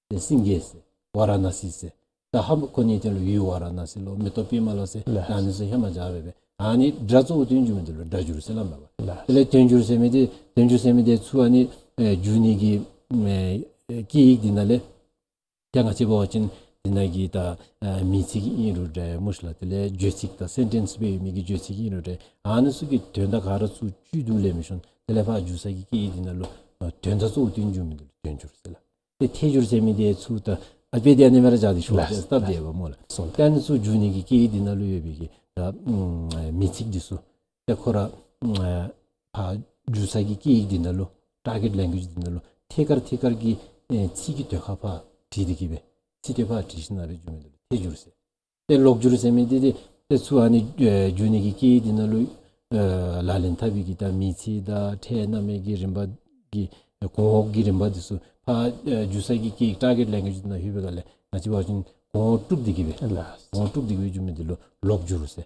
ཏེ་སེང་གེ་ཟེར། ཝཱ་ར་ཎཱ་སི་ཟེར། ད་ཧ་མ་གོ་ནི་དོན་ལུ་ཡུལ་ཝཱ་ར་ཎཱ་སི་ལོ་མེ་ཏོག་པདྨ་ལོ་ཟེར། ལགས། ད་ཨ་ནི་ཚུ་ཧེ་མ་བཞག་སྦེ་སྦེ་ཨ་ནི་སྒྲ་གཙོ་བོ་སྟོན་འགྱུར་མི་འདི་ལུ་སྒྲ་སྒྱུར་ཟེར་སླབ་མས་པ། ལགས། དེ་ལས་དོན་སྒྱུར་ཟེར་མི་འདི་དོན་སྒྱུར་ཟེར་མི་འདི་ཚུར་ཨ་ནི་ཨེ་བསྒྱུར་ནི་གི་ཨེ་སྐད་ཡིག་འདི་ནང་ལས་ཏེ་ང་བཅས་འབད་བ་ཅིན་འདི་ནང་གི་ད་ཨེ་མིང་ཚིག་ཨིན་རུང་འདྲ་སྨོ་ཤིག་ལགས། དེ་ལས་བརྗོད་ཚིག་ད་སེན་ཊེནསི་སྦེ་ཡོད་མི་གི་བརྗོད་ཚིག་ཨིན་རུང་འདྲ་ཨ་ནི་ཚུ་གི་དོན་དག་ག་ར་ཚུར་བཅུད་དུ་ལེན་མི་ཤོང་། དེ་ལས་ཕར་བསྒྱུར་ས་གི་སྐད་ཡིག་འདི་ནང་ལུ་ཨེ་དོན་དག་གཙོ་བོ་སྟོན་འགྱུར་མི་འདི་ལུ་དོན་སྒྱུར་ཟེར་ལགས། ཏེ་ཐད་སྒྱུར་ཟེར་མི་འདི་ཚུར་ད་ཨ་དཔེ་འདི་ཨ་ནི་སྦེ་ར་བཞག་སྟེ་ཞུ་བ་ལགས། སྟབས་བདེ་བ་སྨོ་ལགས། སོ་ད་ཨ་ནི་ཚུ་བསྒྱུར་ནི་གི་སྐད་ཡིག་འདི་ནང་ལུ་ཡོད་པའི་གི་ད་ཨམ་མིང་ཚིག་འདི་ཚུ་ཏེ་ཁོ་ར་ཨམ་ཕར་བསྒྱུར་ས་གི་སྐད་ཡིག་འདི་ནང་ལུ་ཊར་གེཊ་ལེང་གུ་ཨེཇ་འདི་ནང་ལུ་ཐད་ཀར་ཐད་ཀར་གྱི་ཨེ་ཚིག་གི་དོན་ཁ་ཕར་བྲིས་ཏེ་གི་སྦེ་ཚིག་དོན་ཕར་བྲིས་ཞིནམ་ལས་སྦེ་བསྒྱུར་མི་འདི་ལུ་ཐད་སྒྱུར་ཟེར། ཏེ་ལོག་སྒྱུར་ཟེར་མི་འདི་ཏེ་ཏེ་ཚུར་ཨ་ནི་ཨེ་བསྒྱུར་ནི་གི་སྐད་ཡིག་འདི་ནང་ལུ་ཨེ་ལག་ལེན་འཐབ་པའི་གི་ད་མིང་ཚིག་དང་ཕྲད་རྣམ་དབྱེ་གི་རིམ་པ་གི་ཨེ་གོང་འོག་གི་རིམ་པ་འདི་ཚུ་ཕར་ཨེ་བསྒྱུར་ས་གི་སྐད་ཡིག་ཊར་གེཊ་ལེང་གུ་ཨེཇ་འདི་ནང་ལྷོད་པའི་སྒང་ལས་ང་བཅས་འབད་བ་ཅིན་གོང་འོག་དཀྲུགས་ཏེ་གི་སྦེ་ལགས། གོང་འོག་དཀྲུགས་ཏེ་གི་སྦེ་བསྒྱུར་མི་འདི་ལུ་ལོག་སྒྱུར་ཟེར།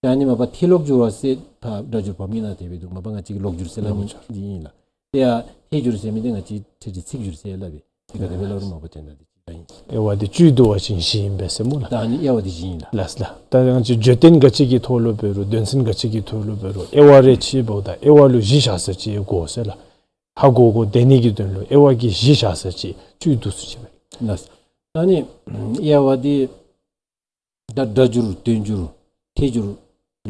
ད་ཨ་ནི་མ་པ་ཐད་ཀློག་སྒྱུར་བ་ཟེར་ཕར་སྒྲ་སྒྱུར་བམ་གྱི་ནང་དེ་སྦེ་འདུག། མ་པ་ང་བཅས་ཀྱིས་ལོག་སྒྱུར་ཟེར་སླབ་མི་འདི་ཨིན་ལགས། ཏེ་ཡར་ཐད་སྒྱུར་ཟེར་མི་འདི་ང་བཅས་ཐད་ཀྱི་ཚིག་སྒྱུར་ཟེར་སླབ་པས། ཏེ་ག་དེ་སྦེ་སླབ་རུང་མ་པ་དོན་དག་འདི་གཅིག་ར་ཨིན། དབྱེ་བ་འདི་བཅུད་བསྡུ་བ་ཅིན་བཞི་ཨིན་པས་ཟེར་སྨོ་ལགས། ད་ཨ་ནི་དབྱེ་བ་འདི་བཞི་ཨིན་ལགས། ལགས་ལགས། ད་ང་བཅས་བརྗོད་དོན་ག་ཅི་གི་ཐོག་ལུ་འབད་རུང་དོན་ཚན་ག་ཅི་གི་ཐོག་ལུ་འབད་རུང་དབྱེ་བ་རེ་ཕྱེ་འབདཝ་ད་དབྱེ་བ་ལུ་བཞི་བཞག་ས་ཅིག་དགོ་ཟེར་ལགས། ཧ་གོ་དགོ་སྡོད་ནི་གི་དོན་ལུ་དབྱེ་བ་གི་བཞི་བཞག་ས་ཅིག་བཅུད་བསྡུ་ས་ཅིག་སྦེ། ལགས། ད་ཨ་ནི་དབྱེ་བ་འདི་ད་སྒྲ་སྒྱུར་དོན་སྒྱུར་ཐད་སྒྱུར་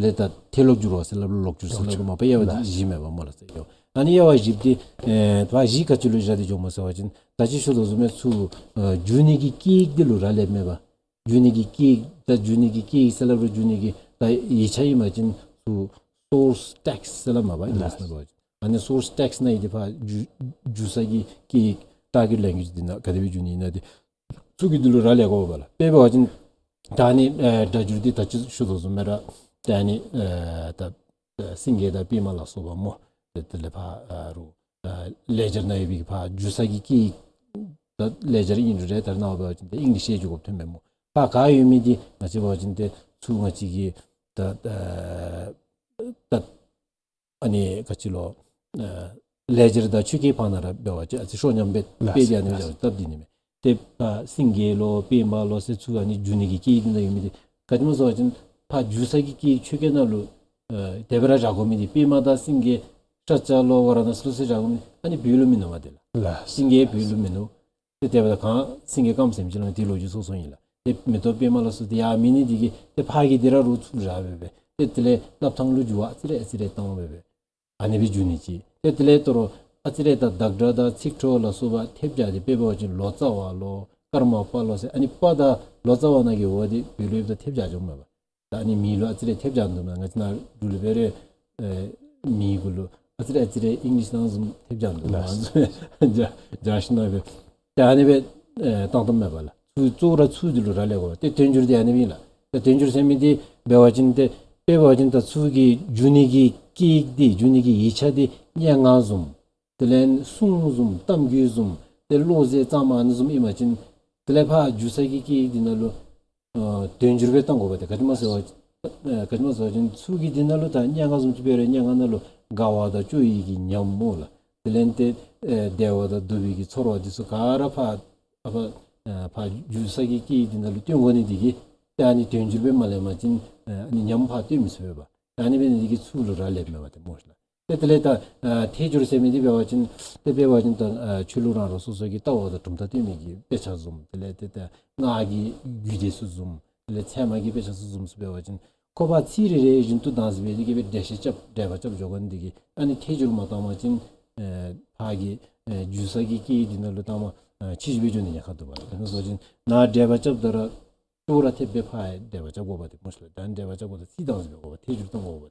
ལས་ད་ཐད་ཀློག་སྒྱུར་བ་ཟེར་སླབ་རུང་ལོག་སྒྱུར་ཟེར་སླབ་རུང་མ་པ་དབྱེ་བ་འདི་བཞི་མེན་པ་སྨོ་ལགས་ཟེར་ཡོད། ཨ་ནི་དབྱེ་བ་བཞི་འདི་ཨེ་ད་བཞི་ག་ཅི་ལུ་བཞག་སྟེ་འགྱོཝ་སྨོ་ཟེར་བ་ཅིན་ད་ཅི་ཞུ་དོ་བཟུམ་སྦེ་ཚུར་ཨེ་བསྒྱུར་ནི་གི་སྐད་ཡིག་འདི་ལུ་རག་ལསཔ་མས་པ། བསྒྱུར་ནི་གི་སྐད་ཡིག་ད་བསྒྱུར་ནི་གི་སྐད་ཡིག་ཟེར་སླབ་རུང་བསྒྱུར་ནི་གི་ད་ཡིག་ཆ་ཨིན་པ་ཅིན་ཚུར་སོརསི་ཊེགསིཊ་ཟེར་སླབ་མས་པ་ཨིང་ལིཤ་ནང་འབད་བ་ཅིན། ཨ་ནི་སོརསི་ཊེགསིཊ་ནང་ཡོད་དེ་ཕར་བསྒྱུར་བསྒྱུར་ས་གི་སྐད་ཡིག་ཊར་གེཊ་ལེང་གུ་ཨེཇ་འདི་ནང་ག་དེ་སྦེ་བསྒྱུར་ནི་ཨིན་ན་འདི་ཚུ་གི་འདི་ལུ་རག་ལས་དགོ་པས་ལགས། དཔེ་འབད་བ་ཅིན་ད་ཨ་ནི་ཨེ་སྒྲ་སྒྱུར་འདི་ད་ཅི་ཞུ་དོ་བཟུམ་སྦེ་ར་ད་ཨ་ནི་ཨེ་ད་ཨེ་སེང་གེ་དང་པདྨ་ལ་སོགས་པ་སྨོ། དེ་དེ་ལས་ཕར་ཨ་རུང་ཨེ་ལེགས་སྦྱར་ནང་ཡོད་པའི་གི་ཕར་བསྒྱུར་ས་གི་སྐད་ཡིག་ད་ལེགས་སྦྱར་ཨིན་རུང་རེ་ད་རེས་ནངས་པ་འབད་བ་ཅིན་ཏེ་ཨིང་ལིཤ་ཡང་བསྒྱུར་དགོཔ་ཐོནམ་མས་སྨོ། ཕར་ག་ཡོད་མི་འདི་ང་བཅས་འབད་བ་ཅིན་ཏེ་ཚུར་ང་བཅས་ཀྱིས་ད་ཨེ་ད་ཨ་ནི་ག་ཅི་ལོ་ཨེ་ལེགས་སྦྱར་དང་ཆོས་སྐད་བར་ན་ར་འབད་བ་ཅིན་ཨ་ཙི་ཤོ་ཉམས་སྦེ་ལགས་དཔེ་འདི་ཨ་ནི་ལགས། སྦེ་སྟབས་བདེ་ནི་མས། ཏེ་ཕར་སེང་གེ་ལོ་པདྨ་ལོ་ཟེར་ཚུར་ཨ་ནི་བསྒྱུར་ནི་གི་སྐད་ཡིག་འདི་ནང་ཡོད་མི་འདི་ག་ཅི་སྨོ་ཟེར་བ་ཅིན་ཕར་བསྒྱུར་ས་གི་སྐད་ཡིག་ཆོས་སྐད་ནང་ལུ་ཨེ་དེ་སྦེ་ར་བཞག་དགོ་མི་འདི་པདྨ་དང་སེང་གེ་ཤཱཀྱ་ལོ་ཝཱ་ར་ཎཱ་སི་ལོ་ཟེར་བཞག་དགོ་མི་ཨ་ནི་བོད་ལུ་མིན་ནུག་པ་དེ་ལགས། ལགས། སེང་གེ་བོད་ལུ་མིན་ནུག། ཏེ་དེ་འབདཝ་ད་ག་སེང་གེ་དཀརམ་ཟེར་མི་ཅིག་ལུ་དེ་ལོ་རྒྱུས་སོ་སོ་ཨིན་ལགས། ཏེ་མེ་ཏོག་པདྨ་ལ་སོགས་ཏེ་ཡར་མེད་ནི་འདི་གིས་ཏེ་ཕར་གྱི་འདི་ར་རུང་ཚུར་བཞག་སྦེ་སྦེ་ཏེ་དེ་ལས་སླབ་ཐངས་ལུ་འགྱུར་བ་ཨ་ཙི་རེ་ཨ་ཙི་རེ་བཏང་སྦེ་སྦེ་ཨ་ནི་སྦེ་བསྒྱུར་ནི་ཅིག་ ཏེ་དེ་ལས་དོ་རུང་ཨ་ཙི་རེ་ད་བདག་སྒྲ་དང་ཚིག་འཕྲོ་ལ་སོགས་པ་ཐེབས་རྒྱག་སྟེ་དཔེ་འབད་བ་ཅིན་ལོ་ཙཱ་བ་ལོ་ཀརྨ་པ་ལོ་ཟེར་ཨ་ནི་པ་དང་ལོ་ཙཱ་བ་ནང་གི་འོག་འདི་བོད་ལུ་ཡོདཔ་ད་ཐེབས་རྒྱག་འགྱོཝ་མས་པ། ད་ཨ་ནི་མིང་ལུ་ཨ་ཙི་རེ་ཐེབས་རྒྱག་འདུག་མས། ང་བཅས་ནཱ་འབྲུག་ལུ་འབད་རུང་ཨེ་མིང་གུ་ལུ་ཨ་ཙི་རེ་ཨ་ཙི་རེ་ཨིང་ལིཤ་ནང་བཟུམ་ཐེབས་རྒྱག་འདུག་མས། ལགས། རྒྱ་རྒྱ་ཤུལ་ནང་སྦེ་ད་ཨ་ནི་སྦེ་ཨེ་བཏང་བཏངམ་མས་པ་ལགས། ཚུ་གཙོ་བོ་ར་ཚུ་འདི་ལུ་རག་ལས་དགོ་པས། ཏེ་དོན་སྒྱུར་འདི་ཨ་ནི་སྦེ་ཨིན་ལགས། ཏེ་དོན་སྒྱུར་ཟེར་མི་འདི་འབད་བ་ཅིན་ཏེ་དཔེ་འབད་བ་ཅིན་ད་ཚུ་གི་འཇུག་ནི་གི་སྐད་ཡིག་འདི་འཇུག་ནི་གི་ཡིག་ཆ་འདི་སྙན་ངག་བཟུམ་དེ་ལས་སྲུང་བཟུམ་གཏམ་རྒྱུད་བཟུམ་ཏེ་བློ་རྩེ་གཙང་མ་ཨ་ནི་བཟུམ་ཨིན་པ་ཅིན་དེ་ལས་ཕར་འཇུག་ས་གི་སྐད་ཡིག་འདི་ནང་ལུ་ཨ་དོན་སྒྱུར་སྦེ་བཏང་དགོ་པས། ཏེ་ག་ཅི་སྨོ་ཟེར་བ་ཅིན་ཨ་ག་ཅི་སྨོ་ཟེར་བ་ཅིན་ཚུ་གི་འདི་ནང་ལུ་ད་སྙན་ངག་བཟུམ་ཅིག་འབད་རུང་སྙན་ངག་ནང་ལུ་དགའ་བ་དང་སྐྱོ་བའི་གི་ཉམས་སྨོ་ལགས། དེ་ལས་ཏེ་ཨེ་བདེ་བ་དང་སྡུག་པའི་གི་ཚོར་བ་འདི་ཚུ་ག་ར་ཕར་ཨ་ཕར་ཨ་ཕར་འཇུག་ས་གི་སྐད་ཡིག་འདི་ནང་ལུ་སྟོན་དགོ་ནི་འདི་གིས་ཏེ་ཨ་ནི་དོན་སྒྱུར་སྦེ་མ་ལེན་པ་ཅིན་ཨ་ནི་ཉམས་ཕར་སྟོན་མི་ཚུགས་པས་པ། ཨ་ནི་འབད་ནི་འདི་གིས་ཚུ་ལུ་རག་ལསཔ་མས་པ་ཏེ་སྨོ་ལགས། ཏེ་དེ་ལས་ད་ཨ་ཐད་སྒྱུར་ཟེར་མི་འདི་འབད་བ་ཅིན་ཏེ་འབད་བ་ཅིན་ད་ཨ་ཆོས་ལུགས་རང་རང་སོ་སོ་གི་ལྟ་བ་དང་གྲུབ་མཐའ་སྟོན་མི་གི་དཔེ་ཆ་བཟུམ་དེ་ལས་ཏེ་ད་སྔགས་ཀྱི་རྒྱུད་སྡེ་ཚུ་བཟུམ་དེ་ལས་ཚད་མ་གི་དཔེ་ཆ་ཚུ་བཟུམ་ཚུ་འབད་བ་ཅིན་ཁོ་པ་ཚིག་རེ་རེ་བཞིན་དུ་བདག་འཛིན་འབད་དེ་གི་སྦེ་འགྲེལ་བཤད་རྐྱབ་འགྲེལ་པ་རྐྱབ་འགྱོ་དགོ་ནི་འདི་གིས་ཨ་ནི་ཐད་སྒྱུར་མ་བཏང་པ་ཅིན་ཨེ་ཕར་གྱི་ཨེ་འཇུག་ས་གི་སྐད་ཡིག་འདི་ནང་ལུ་བཏངམ་ཨེ་ཕྱིས་སྦེ་འགྱོ་ནི་ཉེན་ཁ་འདུག་པ། དེ་ནང་བཟུམ་ཅིག་ནཱ་འགྲེལ་པ་རྐྱབ་ད་ར་གཙོ་བོ་ར་ཐད་སྦེ་ཕར་འགྲེལ་པ་རྐྱབ་དགོ་པ་ཏེ་སྨོ་ལགས། ད་འགྲེལ་པ་རྐྱབ་དགོ་ད་ཚིག་བདག་འཛིན་འབད་དགོ་པ་ཐད་སྒྱུར་བཏང་དགོ་པ་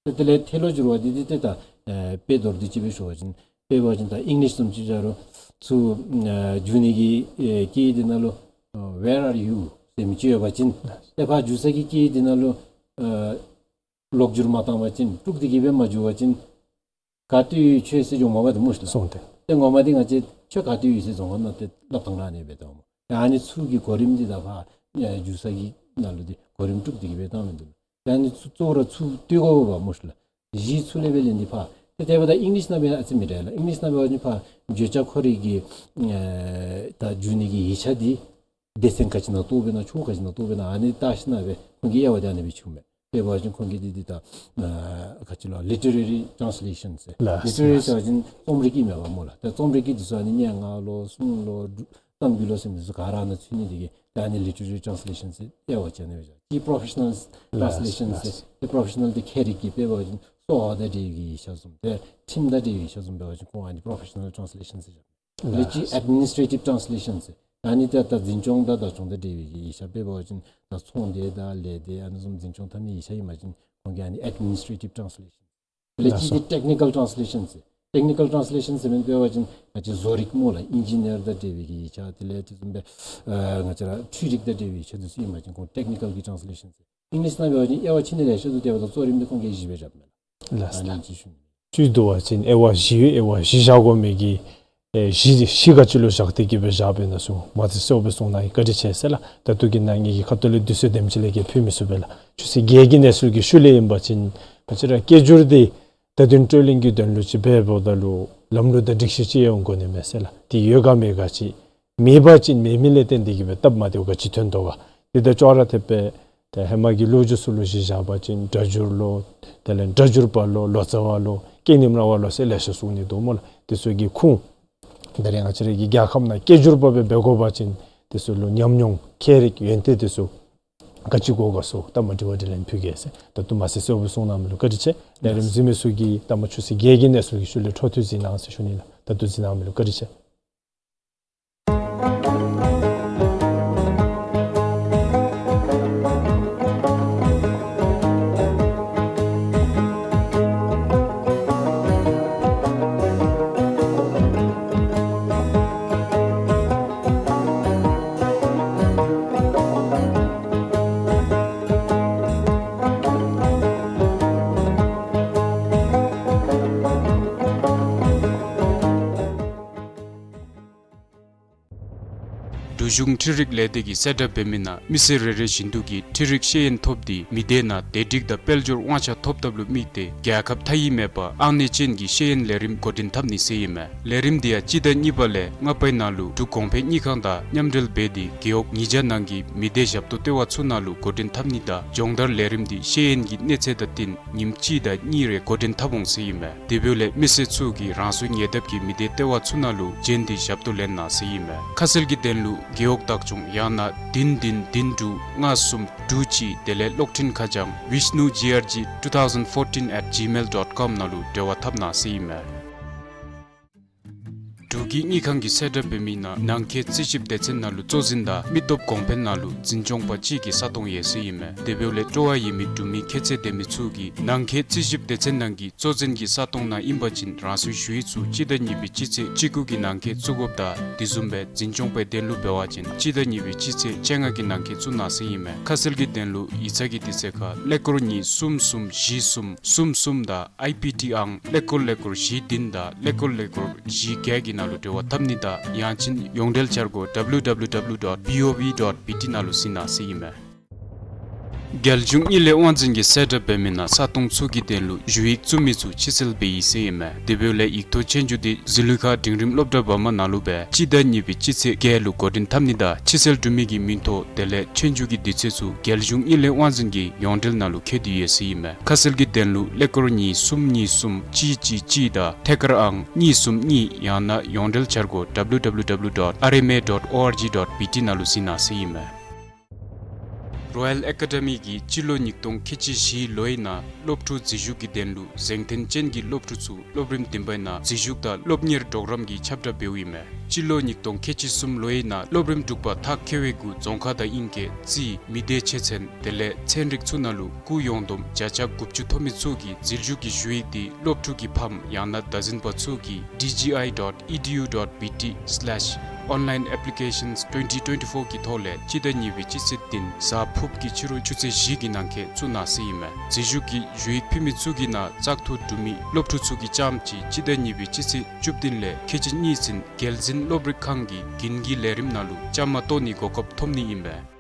ཏེ། ཏེ་དེ་ལས་ཐད་ལོག་སྒྱུར་བ་འདི་འདི་ཏེ་ད་ཨེ་དཔེ་མདོར་བསྡུས་ཅིག་སྦེ་ཞུ་བ་ཅིན་དཔེ་འབད་བ་ཅིན་ད་ཨིང་ལིཤ་བཟུམ་ཅིག་བཞག་རུང་ཚུ་ཨེ་འཇུག་ནི་གི་ཨེ་སྐད་ཡིག་འདི་ནང་ལུ་ཨ་Where are you ཟེར་མི་ཅིག་ཡོད་པ་ཅིན་ཏེ་ཕར་འཇུག་ས་གི་སྐད་ཡིག་འདི་ནང་ལུ་ཨ་ལོག་སྒྱུར་མ་བཏང་པ་ཅིན་དཀྲུགས་ཏེ་གི་སྦེ་མ་འགྱོ་བ་ཅིན་ག་ཏེ་ཡོད་ཁྱོད་ཟེར་འགྱོཝ་མས་པ་ཏེ་སྨོ་ལགས། སོང་སྟེ། ཏེ་ངོ་མ་འདི་ང་བཅས་ཁྱོད་ག་ཏེ་ཡོད་ཟེར་རྫོང་ཁ་ནང་ཏེ་སླབ་ཐངས་ར་ཨ་ནི་སྦེ་འདུག་སྨོ། ད་ཨ་ནི་ཚུ་གི་གོ་རིམ་འདི་ད་ཕར་ཨེ་འཇུག་ས་གི་ནང་ལུ་འདི་གོ་རིམ་དཀྲུགས་ཏེ་གི་སྦེ་བཏང་མི་འདུག། ད་ཨ་ནི་ཚུ་གཙོ་བོ་ར་ཚུ་ལྟོས་དགོ་པས་སྨོ་ལགས། གཞི་ཚུ་ལས་སྦེ་ལེན་ཏེ་ཕར་ཏེ་དེ་འབདཝ་ད་ཨིང་ལིཤ་ནང་འབད་ན་ཨ་ཙི་མི་འདྲ་ལགས། ཨིང་ལིཤ་ནང་འབད་བ་ཅིན་ཕར་བརྗོད་བྱ་ཁོ་རའི་གི་ཨེ་ད་འཇུག་ནི་གི་ཡིག་ཆ་འདི་སྡེ་ཚན་ག་ཅི་ནང་གཏོགས་པས་ན་ཕྱོགས་ག་ཅི་ནང་གཏོགས་པས་ན་ཨ་ནི་བལྟ་ཞིནམ་ལས་ཁོང་གི་དབྱེ་བ་འདི་ཨ་ནི་སྦེ་ཕྱེཝ་མས། དཔེ་འབད་བ་ཅིན་ཁོང་གིས་འདི་འདི་ད་ཨ་ག་ཅི་ལོ་literary translation ཟེར། ལགས། Literary ཟེར་བ་ཅིན་རྩོམ་རིག་གི་མས་པ་སྨོ་ལགས། ད་རྩོམ་རིག་གི་འདི་ཚུ་ཨ་ནི་སྙན་ངག་ལོ་སྲུང་ལོ་གཏམ་རྒྱུད་ལོ་ཟེར་མི་འདི་ཚུ་ག་ར་ཨ་ནཱ་ཚུད་ནི་འདི་གིས་ད་ཨ་ནི་literary translation ཟེར་དབྱེ་བ་ཕྱེ་ནི་སྦེ་བཞག། གཅིག་professional translation ཟེར། ཏེ་professional འདི་ཁྱད་རིག་གི་དཔེ་འབད་བ་ཅིན་གསོ་བ་དང་འབྲེལ་བའི་གི་ཡིག་ཆ་བཟུམ་ཏེ་ཁྲིམས་དང་འབྲེལ་བའི་ཡིག་ཆ་བཟུམ་འབད་བ་ཅིན་ཁོང་ཨ་ནི་professional translation ཟེར་བཞག། ལས་ཅིག་administrative translation ཟེར། ཨ་ནི་ད་ད་འཛིན་སྐྱོང་དང་བདག་སྐྱོང་དང་འབྲེལ་བའི་གི་ཡིག་ཆ་དཔེ་འབད་བ་ཅིན་ད་ཚོང་སྡེ་དང་ལས་སྡེ་ཨ་ནི་བཟུམ་འཛིན་སྐྱོང་འཐབ་ནི་ཡིག་ཆ་ཨིན་པ་ཅིན་ཁོང་གིས་ཨ་ནི་administrative translation། ལས་ཅིག་ལགས་སོ། འདི་technical translation ཟེར། Technical translation ཟེར་མི་འབད་བ་ཅིན་ང་བཅས་བཟོ་རིག་སྨོ་ལགས། ཨིན་ཇི་ནེར་དང་འབྲེལ་བའི་གི་ཡིག་ཆ་དེ་ལས་དེ་བཟུམ་སྦེ་ཨ་ང་བཅས་ར་འཕྲུལ་རིག་དང་འབྲེལ་བའི་ཡིག་ཆ་འདི་ཚུ་ཨིན་པ་ཅིན་ཁོང་technical གི་translation ཟེར། ཨིང་ལིཤ་ནང་འབད་བ་ཅིན་དབྱེ་བ་ཕྱེ་ནི་ལེ་ཤ་འདུག། དེ་འབདཝ་ད་གཙོ་རིམ་འདི་ཁོང་གིས་གཞི་སྦེ་རྐྱབ་མས་ལགས། ལགས་སོ། ཨ་ནི་ཅིག་ཞུ་ནི། ཅིག་འདུག་པ་ཅིན་དབྱེ་བ་བཞི་ཡོད། དབྱེ་བ་བཞི་བཞག་དགོ་མི་གི་ཨེ་གཞི་གཞི་ག་ཅི་ལུ་བཞག་སྟེ་གི་སྦེ་བཞག་པས་ན་ཟེར་མ་ཚད་གསལ་སྦེ་གསུངས་གནང་ཡི། བཀའ་དྲིན་ཆེ་ཟེར་ལགས། ད་ལྟོ་གི་ནང་ངེ་གི་ཁ་ཐུག་ལས་དུས་ཚོད་དེམ་ཅིག་ལས་བརྒལ་ཕུལ་མི་ཚུགས་པས་ལགས། ཆུ་ཚོད་བརྒྱད་ཀྱི་གནས་ཚུལ་གྱི་ཤུལ་ལས་ཨིན་པ་ཅིན་ང་བཅས་ར་སྐད་སྒྱུར་འདི་བརྡ་དོན་སྤྲོད་ལེན་གྱི་དོན་ལུ་ཅིག་འབདཝ་ད་ལུ་ལམ་ལུགས་དང་སྒྲིག་གཞི་ཅིག་ཡོད་དགོ་ནི་མས་ཟེར་ལགས། དེ་ཡོད་ག་མེད་ག་ཅིག་མེད་པ་ཅིན་མེད་མི་ལས་བརྟེན་ཏེ་གི་སྦེ་སྟབས་མ་བདེཝ་ག་ཅི་ཐོན་དོ་ག། དེ་ད་ཅོག་ར་འཐདཔ་སྦེ་ཏེ་ཧེ་མ་གི་ལོ་རྒྱུས་ཚུ་ལུ་གཞི་བཞག་པ་ཅིན་སྒྲ་སྒྱུར་ལོ་དེ་ལས་སྒྲ་སྒྱུར་པ་ལོ་ལོ་ཙཱ་བ་ལོ་སྐད་རྙིང་ར་བ་ལོ་ཟེར་ལེ་ཤ་གསུངས་ནི་འདུག་སྨོ་ལགས། དེ་ཚུ་གི་ཁུངས་ད་རེས་ང་བཅས་ར་གི་རྒྱལ་ཁབ་ནང་སྐད་སྒྱུར་པ་སྦེ་འབད་དགོ་པ་ཅིན་དེ་ཚུ་ལུ་ཉམས་མྱོང་ཁྱད་རིག་ཡོན་ཏན་དེ་ཚུ་ག་ཅི་དགོ་ག་ཟེར་ད་མ་དྲི་བ་དྲིས་ལན་ཕུལ་གེ་ཟེར། ད་ལྟོ་མ་ཚད་གསལ་སྦེ་གསུངས་གནང་མི་ལུ་བཀའ་དྲིན་ཆེ། ལས་རིམ་གཟིགས་མི་ཚུ་གིས་ད་མ་ཆུ་ཚོད་བརྒྱད་ཀྱི་གནས་ཚུལ་གྱི་ཤུལ་ལས་འཕྲོ་མཐུད་གཟིགས་གནང་ཟེར་ཞུ་ནི་ལགས། ད་ལྟོ་གཟིགས་གནང་མི་ལུ་བཀའ་དྲིན་ཆེ། འབྲུག་གཞུང་འཕྲུལ་རིག་ལས་སྡེ་གིས་གསལ་བསྒྲགས་འབད་མི་ནང་མི་སེར་རེ་རེ་བཞིན་དུ་གིས་འཕྲུལ་རིག་ཤེས་ཡོན་ཐོབ་སྟེ་མི་སྡེ་ནང་བདེ་སྒྲིག་དང་དཔལ་འབྱོར་དབང་ཆ་ཐོབ་ཐབས་ལུ་དམིགས་ཏེ་རྒྱལ་ཁབ་མཐའ་དབྱིབས་མེད་པར་ཨང་གནས་ཅན་གྱི་ཤེས་ཡོན་ལས་རིམ་འགོ་འདྲེན་འཐབ་ནི་ཟེར་ཨིན་མས། ལས་རིམ་འདི་ཡང་སྤྱི་ཟླ་གཉིས་པ་ལས་ལྔ་པའི་ནང་ལུ་འབྲུག་གོང་འཕེལ་དངུལ་ཁང་དང་མཉམ་འབྲེལ་འབད་དེ་རྒེད་འོག་ཉིས་བརྒྱ་ནང་གི་མི་སྡེ་ཞབས་ཏོག་ལྟེ་བ་ཚུ་ནང་ལུ་འགོ་འདྲེན་འཐབ་ནི་དང་སྦྱོང་བརྡར་ལས་རིམ་འདི་ཤེས་ཡོན་གྱི་གནས་ཚད་དང་བསྟུན་ཉིནམ་གཅིག་དང་གཉིས་རེ་འགོ་འདྲེན་འཐབ་འོང་ཟེར་ཨིན་མས། དེ་འབདཝ་ལས་མི་སེར་ཚུ་གིས་རང་སོའི་ཉེ་འདབས་ཀྱི་མི་སྡེ་ལྟེ་བ་ཚུ་ནང་ལུ་བྱོན་ཏེ་ཞབས་ཏོག་ལེན་གནང་ཟེར་ཨིན་མས། ཁ་གསལ་གྱི་དོན་ལུ་རྒེད་འོག་བདག་སྐྱོང་ཡང་ན་བདུན་བདུན་བདུན་དྲུག་ལྔ་གསུམ་དྲུག་གཅིག་དེ་ལས་གློག་འཕྲིན་ཁ་བྱང་vishnu G R G two thousand fourteen at gmail dot com ནང་ལུ་འབྲེལ་བ་འཐབ་གནང་ཟེར་ཨིན་མས། གི་དངུལ་ཁང་གིས་གསལ་བསྒྲགས་འབད་མི་ནང་ནང་འཁོད་རྩིས་ཞིབ་སྡེ་ཚན་ནང་ལུ་གཙོ་འཛིན་དང་མི་སྟོབས་གོང་འཕེལ་ནང་ལུ་འཛིན་སྐྱོང་པ་གཅིག་གི་ས་སྟོང་ཡོད་ཟེར་ཨིན་མས། དེ་འབདཝ་ལས་སྤྲོ་བ་ཡོད་མི་འབྲུག་མི་ཁྱད་ཚད་ལྡན་མི་ཚུ་གིས་ནང་འཁོད་རྩིས་ཞིབ་སྡེ་ཚན་ནང་གི་གཙོ་འཛིན་གྱི་ས་སྟོང་ནང་ཨིན་པ་ཅིན་རང་སོའི་ཞུ་ཡིག་ཚུ་སྤྱི་ཟླ་གཉིས་པའི་སྤྱི་ཚེས་བཅུ་དགུ་གི་ནང་འཁོད་བཙུགས་དགོཔ་དང་དེ་བཟུམ་སྦེ་འཛིན་སྐྱོང་པའི་དོན་ལུ་འབད་བ་ཅིན་སྤྱི་ཟླ་གཉིས་པའི་སྤྱི་ཚེས་བཅོ་ལྔ་གི་ནང་འཁོད་བཙུགས་གནང་ཟེར་ཨིན་མས། ཁ་གསལ་གྱི་དོན་ལུ་ཡིག་ཚང་གི་དུས་ཚོད་ཁར་ཀླད་ཀོར་གཉིས་གསུམ་གསུམ་བཞི་གསུམ་གསུམ་གསུམ་དང་ཨའི་པི་ཊི་ཨང་ཀླད་ཀོར་ཀླད་ཀོར་བཞི་བདུན་དང་ཀླད་ཀོར་ཀླད་ཀོར་བཞི་བརྒྱད་ཀྱི་ནང་ལུ་འབྲེལ་བ་འཐབ་ནི་དང་ཡང་ཅིན་ཡོངས་འབྲེལ་འཆར་སྒོ་W W W dot B O B dot B T ནང་ལུ་གཟིགས་གནང་ཟེར་ཨིན་མས། རྒྱལ་གཞུང་དངུལ་ལས་དབང་འཛིན་གྱིས་གསལ་བསྒྲགས་འབད་མི་ནང་ས་སྟོང་ཚུ་གི་དོན་ལུ་ཞུ་ཡིག་བཙུགས་མི་ཚུ་ཕྱིར་སེལ་འབད་ཡི་ཟེར་ཨིན་མས། དེ་འབདཝ་ལས་ཡིག་ཐོག་ཆོས་རྒྱུགས་འདི་གཟི་ལུས་ཁ་འབྲིང་རིམ་སློབ་གྲྭ་བར་མ་ནང་ལུ་སྦེ་སྤྱི་ཟླ་གཉིས་པའི་སྤྱི་ཚེས་བརྒྱད་ལུ་འགོ་འདྲེན་འཐབ་ནི་དང་ཕྱིར་སེལ་གྲུབ་མི་གི་མིང་ཐོ་དེ་ལས་ཆོས་རྒྱུགས་ཀྱི་དུས་ཚོད་ཚུ་རྒྱལ་གཞུང་དངུལ་ལས་དབང་འཛིན་གྱི་ཡོངས་འབྲེལ་ནང་ལུ་བཀོད་དེ་ཡོད་ཟེར་ཨིན་མས། ཁ་གསལ་གྱི་དོན་ལུ་ཀླད་ཀོར་གཉིས་གསུམ་གཉིས་གསུམ་གཅིག་གཅིག་གཅིག་དང་ཐད་ཀར་ཨང་གཉིས་གསུམ་གཉིས་ཡང་ན་ཡོངས་འབྲེལ་འཆར་སྒོ་W W W dot R M A dot O R G dot B T ནང་ལུ་གཟིགས་གནང་ཟེར་ཨིན་མས། རོ་ཡལ་ཨེ་ཀ་ཌེ་མི་གིས་སྤྱི་ལོ་ཉིས་སྟོང་ཁལ་གཅིག་བཞི་ལོའི་ནང་སློབ་ཕྲུག་འཛུལ་ཞུགས་ཀྱི་དོན་ལུ་གཟེངས་ཐོན་ཅན་གྱི་སློབ་ཕྲུག་ཚུ་སློབ་རིམ་བདུན་པའི་ནང་འཛུལ་ཞུགས་དང་སློབ་གཉེར་གྲོགས་རམ་གྱི་ཁྱབ་བསྒྲགས་འབདཝ་ཨིན་མས། སྤྱི་ལོ་ཉིས་སྟོང་ཁལ་གཅིག་གསུམ་ལོའི་ནང་སློབ་རིམ་དྲུག་པ་མཐར་འཁྱོལ་བའི་གུ་རྫོང་ཁ་དང་དབྱིན་སྐད་རྩིས་མི་སྡེ་ཆེ་ཚན་དེ་ལས་ཚན་རིག་ཚུ་ནང་ལུ་སྐུགས་ཡོངས་བསྡོམས་བརྒྱ་ཆ་དགུ་བཅུ་ཐོབ་མི་ཚུ་གིས་འཛུལ་ཞུགས་ཀྱི་ཞུ་ཡིག་འདི་སློབ་ཕྲུག་གི་ཕམ་ཡང་ན་བདག་འཛིན་པ་ཚུ་གིས D G I dot E D U dot B T slash online applications twenty twenty-four གི་ཐོག་ལས་སྤྱི་ཟླ་གཉིས་པའི་སྤྱི་ཚེས་བདུན་གཟའ་ཕུརཔ་གི་ཕྱི་རུ་ཆུ་ཚོད་བཞི་གི་ནང་འཁོད་བཙུགས་གནང་ཟེར་ཨིན་མས། འཛུལ་ཞུགས་ཀྱི་ཞུ་ཡིག་ཕུལ་མི་ཚུ་གི་ནང་བཙག་འཐུ་གྲུབ་མི་སློབ་ཕྲུག་ཚུ་གི་ལྕམ་ཅིག་སྤྱི་ཟླ་གཉིས་པའི་སྤྱི་ཚེས་བཅུ་བདུན་ལས་ཁལ་གཅིག་གཉིས་ཚུན་རྒྱལ་འཛིན་སློབ་རིག་ཁང་གི་དགུན་གྱི་ལས་རིམ་ནང་ལུ་བཅའ་མར་གཏོགས་ནིའི་གོ་སྐབས་ཐོབ་ནི་ཨིན་པས།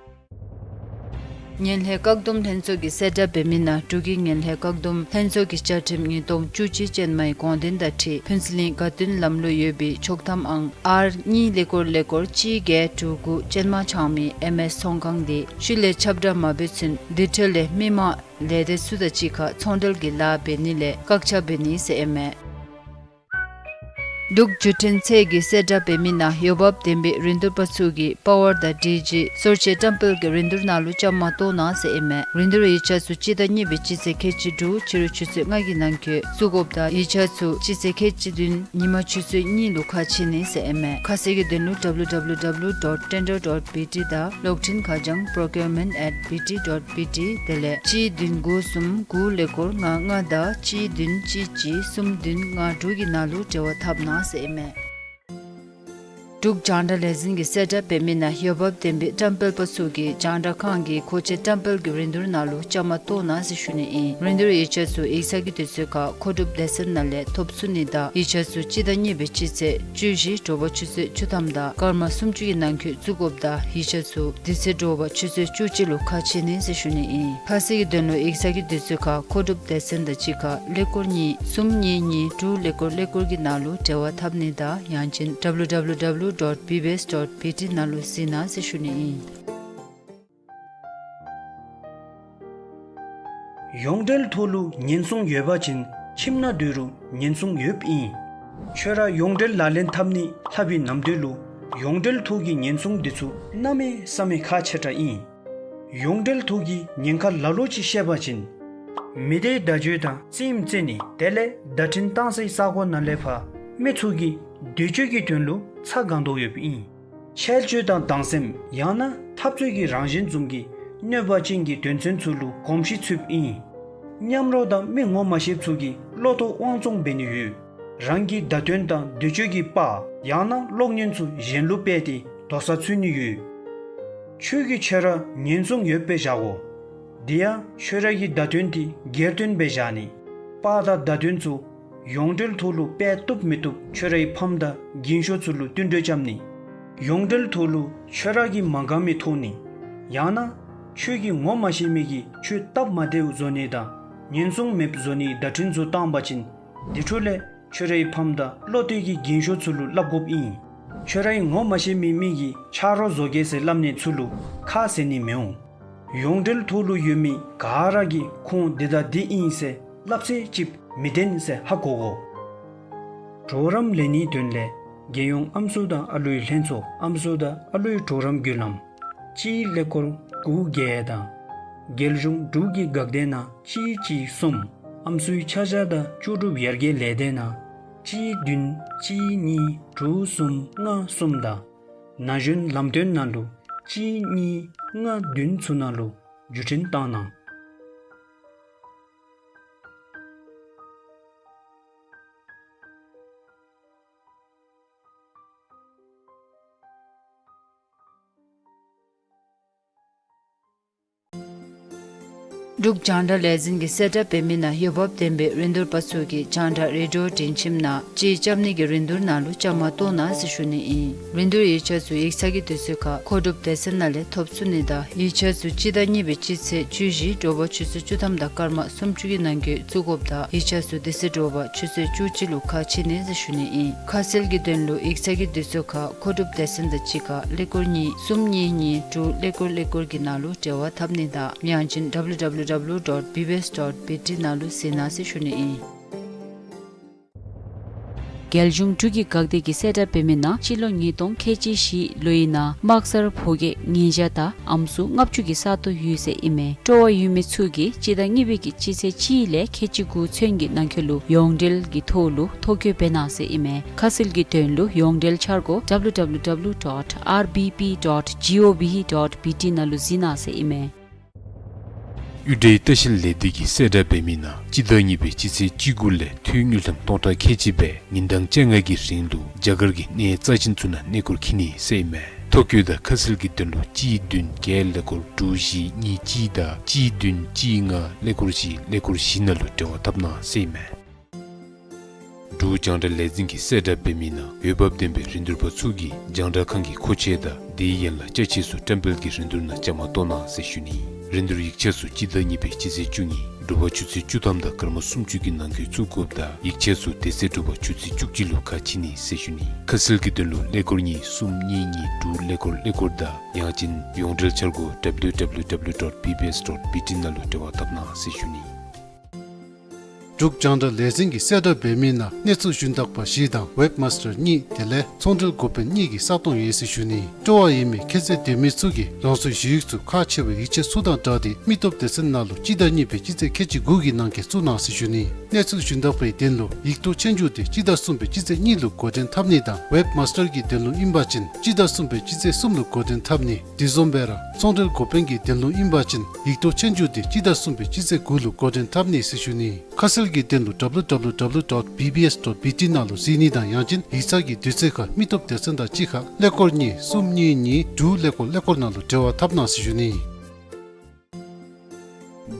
ངན་ལྷད་བཀག་སྡོམ་ལྷན་ཚོགས་ཀྱིས་གསལ་བསྒྲགས་འབད་མི་ནང་འབྲུག་གི་ངན་ལྷད་བཀག་སྡོམ་ལྷན་ཚོགས་ཀྱི་བཅའ་ཁྲིམས་ཉིས་སྟོང་བཅུ་གཅིག་ཅན་མའི་དགོངས་དོན་དང་འཁྲིལ་ཕུན་ཚོགས་གླིང་དགའ་སྟོན་ལམ་ལུ་ཡོད་པའི་ཆོག་ཐམ་ཨང་R་གཉིས་ཀླད་ཀོར་ཀླད་ཀོར་གཅིག་བརྒྱད་དྲུག་དགུ་ཅན་མ་འཆང་མི་ཨེམ་ཨེས་ཚོང་ཁང་འདི་ཤུལ་ལས་ཁྱབ་བསྒྲགས་མ་འབད་ཚུན་དེ་འཕྲོ་ལས་མི་མང་ལས་སྡེ་ཚུ་དང་གཅིག་ཁར་ཚོང་འབྲེལ་གྱི་ལཱ་འབད་ནི་ལས་བཀག་ཆ་འབད་ནི་ཟེར་ཨིན་མས། འབྲུག་བརྒྱུད་འཕྲིན་ཚད་ཀྱིས་གསལ་བསྒྲགས་འབད་མི་ནང་འོས་འབབ་ལྡན་པའི་རིན་བསྡུར་པ་ཚུ་གིས་པ་ཝར་དང་ཌི་ཇི་སོར་ཆས་བཀྲམ་སྤེལ་གྱི་རིན་བསྡུར་ནང་ལུ་བཅའ་མར་གཏོགས་གནང་ཟེར་ཨིན་མས། རིན་བསྡུར་ཡིག་ཆ་ཚུ་སྤྱི་ཟླ་གཉིས་པའི་སྤྱི་ཚེས་ཁལ་གཅིག་དྲུག་ཕྱི་རུ་ཆུ་ཚོད་ལྔ་གི་ནང་འཁོད་བཙུགས་དགོཔ་དང་ཡིག་ཆ་ཚུ་སྤྱི་ཚེས་ཁལ་གཅིག་བདུན་ཉིན་མ་ཆུ་ཚོད་གཉིས་ལུ་ཁ་ཕྱེ་ནི་ཟེར་ཨིན་མས། ཁ་གསལ་གྱི་དོན་ལུ་W W W dot tender dot B T དང་གློག་འཕྲིན་ཁ་བྱང་procurement at B T dot B T དེ་ལས་གཅིག་བདུན་དགུ་གསུམ་དགུ་ཀླད་ཀོར་ལྔ་ལྔ་དང་གཅིག་བདུན་གཅིག་གཅིག་གསུམ་བདུན་ལྔ་དྲུག་གི་ནང་ལུ་འབྲེལ་བ་འཐབ་གནང་ཟེར་ཨིན་མས། འབྲུག་རྒྱང་བསྒྲགས་ལས་འཛིན་གྱིས་གསལ་བསྒྲགས་འབད་མི་ནང་འོས་འབབ་ལྡན་པའི་བཀྲམ་སྤེལ་པ་ཚུ་གིས་རྒྱང་བསྒྲགས་ཁང་གི་མཁོ་ཆས་བཀྲམ་སྤེལ་གྱི་རིན་བསྡུར་ནང་ལུ་བཅའ་མར་གཏོགས་གནང་ཟེར་ཞུ་ནི་ཨིན། རིན་བསྡུར་ཡིག་ཆ་ཚུ་ཡིག་ཚང་གི་དུས་ཚོད་ཁར་མཁོ་སྒྲུབ་སྡེ་ཚན་ནང་ལས་ཐོབ་ཚུགས་ནི་དང་ཡིག་ཆ་ཚུ་སྤྱི་ཟླ་གཉིས་པའི་སྤྱི་ཚེས་བཅུ་བཞི་དྲོ་པ་ཆུ་ཚོད་བཅུ་ཐམ་དང་སྐར་མ་སུམ་ཅུ་གི་ནང་འཁོད་བཙུགས་དགོཔ་དང་ཡིག་ཆ་ཚུ་དེ་ཚེ་དྲོ་པ་ཆུ་ཚོད་བཅུ་གཅིག་ལུ་ཁ་ཕྱེ་ནི་ཟེར་ཞུ་ནི་ཨིན། ཁ་གསལ་གྱི་དོན་ལུ་ཡིག་ཚང་གི་དུས་ཚོད་ཁར་མཁོ་སྒྲུབ་སྡེ་ཚན་དང་གཅིག་ཁར་ཀླད་ཀོར་གཉིས་གསུམ་གཉིས་གཉིས་དྲུག་ཀླད་ཀོར་ཀླད་ཀོར་གྱི་ནང་ལུ་འབྲེལ་བ་འཐབ་ནི་དང་ཡང་ཅིན་W W W dot B B S dot B T ནང་ལུ་གཟིགས་གནང་ཟེར་ཞུ་ནི་ཨིན། ཡོངས་འབྲེལ་ཐོག་ལུ་ཉེན་སྲུང་ཡོད་པ་ཅིན་ཁྱིམ་ནང་སྡོད་རུང་ཉེན་སྲུང་ཡོདཔ་ཨིན། ཁྱོད་ར་ཡོངས་འབྲེལ་ལག་ལེན་འཐབ་ནི་ལྷག་པའི་ནམ་དུས་ལུ་ཡོངས་འབྲེལ་ཐོག་གི་ཉེན་སྲུང་འདི་ཚུ་གནམ་མེད་ས་མེད་ཁག་ཆེ་དྲགས་ཨིན། ཡོངས་འབྲེལ་ཐོག་གི་ཉེན་ཁ་ལ་ལུ་ཅིག་བཤད་པ་ཅིན་མི་སྡེའི་བརྡ་བརྒྱུད་དང་རྩེདམོ་རྩེ་ནི་དེ་ལས་བརྡ་འཕྲིན་བཏང་སའི་ས་གོ་ནང་ལས་ཕར་མི་ཚུ་གི་འདོད་སྤྱོད་ཀྱི་དོན་ལུ་ཚ་གང་དོ་ཡོདཔ་ཨིན། འཆལ་སྤྱོད་དང་སྡང་སེམས་ཡང་ན་འཐབ་རྩོད་ཀྱི་རང་བཞིན་བཟུམ་གྱི་གནོད་པ་ཅན་གྱི་དོན་ཚན་ཚུ་ལུ་གོམས་གཤིས་ཚུདཔ་ཨིན། མཉམ་རོགས་དང་མི་ངོ་མ་ཤེསཔ་ཚུ་གིས་བློ་ལྡོག་དབང་བཙོང་འབད་ནི་ཡོད། རང་གི་བརྡ་དོན་དང་འདོད་སྤྱོད་ཀྱི་པར་ཡང་ན་གློག་བརྙན་ཚུ་གཞན་ལུ་སྤེལ་ཏེ་དོགས་ས་ཚུད་ནི་ཡོད། ཁྱོད་ཀྱིས་ཁྱོད་ར་ཉེན་སྲུང་ཡོདཔ་སྦེ་བཞག་དགོ། དེ་ཡང་ཁྱོད་ར་གི་བརྡ་དོན་དེ་སྒེར་དོན་སྦེ་བཞག་ནི། པར་དང་བརྡ་དོན་ཚུ་ཡོངས་འབྲེལ་ཐོག་ལུ་སྤེལ་བཏུབ་མི་བཏུབ་ཁྱོད་རའི་ཕམ་དང་རྒན་ཤོས་ཚུ་ལུ་བསྟུན་གྲོས་རྐྱབ་ནི། ཡོངས་འབྲེལ་ཐོག་ལུ་ཁྱོད་ར་གིས་མ་དགའ་མི་ཐོབ་ནི། ཡང་ན་ཁྱོད་ཀྱིས་ངོ་མ་ཤེས་མི་གིས་ཁྱོད་སྟབས་མ་བདེཝ་བཟོ་ནི་དང་ཉེན་སྲུང་མེདཔ་བཟོ་ནིའི་བརྡ་འཕྲིན་ཚུ་བཏང་པ་ཅིན་དེ་འཕྲོ་ལས་ཁྱོད་རའི་ཕམ་དང་བློ་གཏད་ཀྱི་རྒན་ཤོས་ཚུ་ལུ་སླབ་དགོཔ་ཨིན། ཁྱོད་རའི་ངོ་མ་ཤེས་མི་མི་གིས་ཆ་རོགས་བཟོ་གེ་ཟེར་སླབ་ནི་ཚུ་ལུ་ཁ་བཟེད་ནི་མི་འོང་། ཡོངས་འབྲེལ་ཐོག་ལུ་ཡོད་མི་ག་ར་གིས་ཁོང་འདི་དང་འདི་ཨིན་ཟེར་སླབ་ཚད་ཅིག་མི་བདེན་ཟེར་ཧ་གོ་དགོ། གྲོགས་རམ་ལེན་ནིའི་དོན་ལས་རྒྱལ་ཡོངས་ཨམ་སྲུ་དང་ཨ་ལུའི་ལྷན་ཚོགས་ཨམ་སྲུ་དང་ཨ་ལུའི་གྲོགས་རམ་བརྒྱུད་ལམ་གཅིག་ཀླད་ཀོར་དགུ་བརྒྱད་དང་རྒྱལ་གཞུང་འབྲུག་གི་འགག་སྡེ་ནང་གཅིག་གཅིག་གསུམ་ཨམ་སྲུའི་ཆ་བཞག་དང་ལྕོགས་གྲུབ་ཡར་རྒྱས་ལས་སྡེ་ནང་ གཅིག་བདུན་གཅིག་གཉིས་དྲུག་གསུམ་ལྔ་གསུམ་དང་ན་གཞོན་ལམ་སྟོན་ནང་ལུ་གཅིག་གཉིས་ལྔ་བདུན་ཚུ་ནང་ལུ་བརྒྱུད་འཕྲིན་བཏང་གནང་། འབྲུག་རྒྱང་བསྒྲགས་ལས་འཛིན་གྱིས་གསལ་བསྒྲགས་འབད་མི་ནང་འོས་འབབ་ལྡན་པའི་རིན་བསྡུར་པ་ཚུ་གིས་རྒྱང་བསྒྲགས་རེ་ཌིའོ་འདྲེན་ཁྱིམ་ནང་ཅིག་རྐྱབ་ནི་གི་རིན་བསྡུར་ནང་ལུ་བཅའ་མར་གཏོགས་གནང་ཟེར་ཞུ་ནི་ཨིན། རིན་བསྡུར་ཡིག་ཆ་ཚུ་ཡིག་ཚང་གི་དུས་ཚོད་ཁར་མཁོ་སྒྲུབ་སྡེ་ཚན་ནང་ལས་ཐོབ་ཚུགས་ནི་དང་ཡིག་ཆ་ཚུ་སྤྱི་ཟླ་གཉིས་པའི་སྤྱི་ཚེས་བཅུ་བཞི་དྲོ་པ་ཆུ་ཚོད་བཅུ་ཐམ་དང་སྐར་མ་སུམ་ཅུ་གི་ནང་འཁོད་བཙུགས་དགོཔ་དང་ཡིག་ཆ་ཚུ་དེ་ཚེ་དྲོ་པ་ཆུ་ཚོད་བཅུ་གཅིག་ལུ་ཁ་ཕྱེ་ནི་ཟེར་ཞུ་ནི་ཨིན། ཁ་གསལ་གྱི་དོན་ལུ་ཡིག་ཚང་གི་དུས་ཚོད་ཁར་མཁོ་སྒྲུབ་སྡེ་ཚན་དང་གཅིག་ཁར་ཀླད་ཀོར་གཉིས་གསུམ་གཉིས་གཉིས་དྲུག་ཀླད་ཀོར་ཀླད་ཀོར་གྱི་ནང་ལུ་འབྲེལ་བ་འཐབ་ནི་དང་ཡང་ཅིན་W W W dot B B S dot B T ནང་ལུ་གཟིགས་གནང་ཟེར་ཞུ་ནི་ཨིན། རྒྱལ་གཞུང་འབྲུག་གི་འགག་སྡེ་གིས་གསལ་བསྒྲགས་འབད་མི་ནང་སྤྱི་ལོ་ཉིས་སྟོང་ཁལ་གཅིག་བཞི་ལོའི་ནང་དམག་སར་ཕོ་སྐྱེས་ཉིས་བརྒྱ་དང་ཨམ་སྲུ་ལྔ་བཅུ་གི་ས་སྟོང་ཡོད་ཟེར་ཨིན་མས། སྤྲོ་བ་ཡོད་མི་ཚུ་གིས་སྤྱི་ཟླ་གཉིས་པའི་གི་སྤྱི་ཚེས་གཅིག་ལས་ཁལ་གཅིག་དགུ་ཚུན་གྱི་ནང་འཁོད་ལུ་ཡོངས་འབྲེལ་གྱི་ཐོག་ལུ་ཐོ་བཀོད་འབད་གནང་ཟེར་ཨིན་མས། ཁ་གསལ་གྱི་དོན་ལུ་ཡོངས་འབྲེལ་འཆར་སྒོ་W W W dot R B P dot G O V dot B T ནང་ལུ་གཟིགས་གནང་ཟེར་ཨིན་མས། གཡུ་སྒྲའི་ལྟ་བཤལ་ལས་སྡེ་གིས་གསལ་བསྒྲགས་འབད་མི་ནང་སྤྱི་ཟླ་གཉིས་པའི་སྤྱི་ཚེས་བཅུ་དགུ་ལས་ཐོན་དངུལ་ཀྲམ་སྟོང་ཕྲག་ཁལ་གཅིག་སྦེ་ཉིན་གྲངས་བཅོ་ལྔ་གི་རིང་ལུ་རྒྱ་གར་གྱི་གནས་རྩ་ཅན་ཚུ་ནང་གནས་སྐོར་འཁྱིད་ནི་ཟེར་ཨིན་མས། ཐོ་བཀོད་དང་ཁ་གསལ་གྱི་དོན་ལུ་གཅིག་བདུན་བརྒྱད་ཀླད་ཀོར་དྲུག་བཞི་གཉིས་གཅིག་དང་གཅིག་བདུན་གཅིག་ལྔ་ཀླད་ཀོར་བཞི་ཀླད་ཀོར་བཞི་ནང་ལུ་འབྲེལ་བ་འཐབ་གནང་ཟེར་ཨིན་མས། འབྲུག་རྒྱང་བསྒྲགས་ལས་འཛིན་གྱིས་གསལ་བསྒྲགས་འབད་མི་ནང་འོས་འབབ་ལྡན་པའི་རིན་བསྡུར་པ་ཚུ་གིས་རྒྱང་བསྒྲགས་ཁང་གི་མཁོ་ཆས་དང་དེའི་ཡན་ལག་ཅ་ཆས་ཚུ་བཀྲམ་སྤེལ་གྱི་རིན་བསྡུར་ནང་བཅའ་མར་གཏོགས་གནང་ཟེར་ཞུ་ནི། རིན་བསྡུར་ཡིག་ཆ་ཚུ་སྤྱི་ཟླ་གཉིས་པའི་སྤྱི་ཚེས་བཅུ་གཉིས་དྲོ་པ་ཆུ་ཚོད་བཅུ་ཐམ་དང་སྐར་མ་སུམ་ཅུ་གི་ནང་འཁོད་བཙུགས་དགོཔ་དང་ཡིག་ཆ་ཚུ་དེ་ཚེ་དྲོ་པ་ཆུ་ཚོད་བཅུ་གཅིག་ལུ་ཁ་ཕྱེ་ནི་ཟེར་ཞུ་ནི། ཁ་གསལ་གྱི་དོན་ལུ་ཀླད་ཀོར་གཉིས་གསུམ་གཉིས་གཉིས་དྲུག་ཀླད་ཀོར་ཀླད་ཀོར་དང་ཡང་ཅིན་ཡོངས་འབྲེལ་འཆར་སྒོ་W W W dot B B S dot B T ནང་ལུ་འབྲེལ་བ་འཐབ་གནང་ཟེར་ཞུ་ནི། འབྲུག་རྒྱང་བསྒྲགས་ལས་འཛིན་གྱིས་གསལ་བསྒྲགས་འབད་མི་ནང་གནས་ཚུལ་ཞུན་དག་པ་བཞི་དང་ཝེབ་མཱས་ཊར་གཉིས་དེ་ལས་ཚོང་འབྲེལ་འགོ་དཔོན་གཉིས་ཀྱི་ས་སྟོང་ཡོད་ཟེར་ཞུ་ནི། སྤྲོ་བ་ཡོད་མི་ཁྱད་ཚད་ལྡན་མི་ཚུ་གིས་རང་སོའི་ཞུ་ཡིག་ཚུ་ཁག་ཆེ་བའི་ཡིག་ཆ་ཚུ་དང་སྦྲགས་ཏེ་མི་སྟོབས་སྡེ་ཚན་ནང་ལུ་སྤྱི་ཟླ་གཉིས་པའི་སྤྱི་ཚེས་ཁལ་གཅིག་དགུ་གི་ནང་འཁོད་བཙུགས་གནང་ཟེར་ཞུ་ནི། གནས་ཚུལ་ཞུན་དག་པའི་དོན་ལུ་ཡིག་ཐོག་ཆོས་རྒྱུགས་དེ་སྤྱི་ཟླ་གསུམ་པའི་སྤྱི་ཚེས་གཉིས་ལུ་འགོ་འདྲེན་འཐབ་ནི་དང་ཝེབ་མཱས་ཊར་གྱི་དོན་ལུ་ཨིན་པ་ཅིན་སྤྱི་ཟླ་གསུམ་པའི་སྤྱི་ཚེས་གསུམ་ལུ་འགོ་འདྲེན་འཐབ་ནི། དེ་བཟུམ་སྦེ་ར་ཚོང་འབྲེལ་འགོ་དཔོན་གྱི་དོན་ལུ་ཨིན་པ་ཅིན་ཡིག་ཐོག་ཆོས་རྒྱུགས་དེ་སྤྱི་ཟླ་གསུམ་པའི་སྤྱི་ཚེས་དགུ་ལུ་འགོ་འདྲེན་འཐབ་ནི་ཟེར་ཞུ་ནི། ཁ་གསལ་གྱི་དོན་ལུ་W W W dot B B S dot B T ནང་ལུ་གཟིགས་ནི་དང་ཡང་ཅིན་ཡིག་ཚང་གི་དུས་ཚོད་ཁར་མི་སྟོབས་སྡེ་ཚན་དང་གཅིག་ཁར་ཀླད་ཀོར་གཉིས་གསུམ་གཉིས་གཉིས་དྲུག་ཀླད་ཀོར་ཀླད་ཀོར་ནང་ལུ་འབྲེལ་བ་འཐབ་གནང་ཟེར་ཞུ་ནི།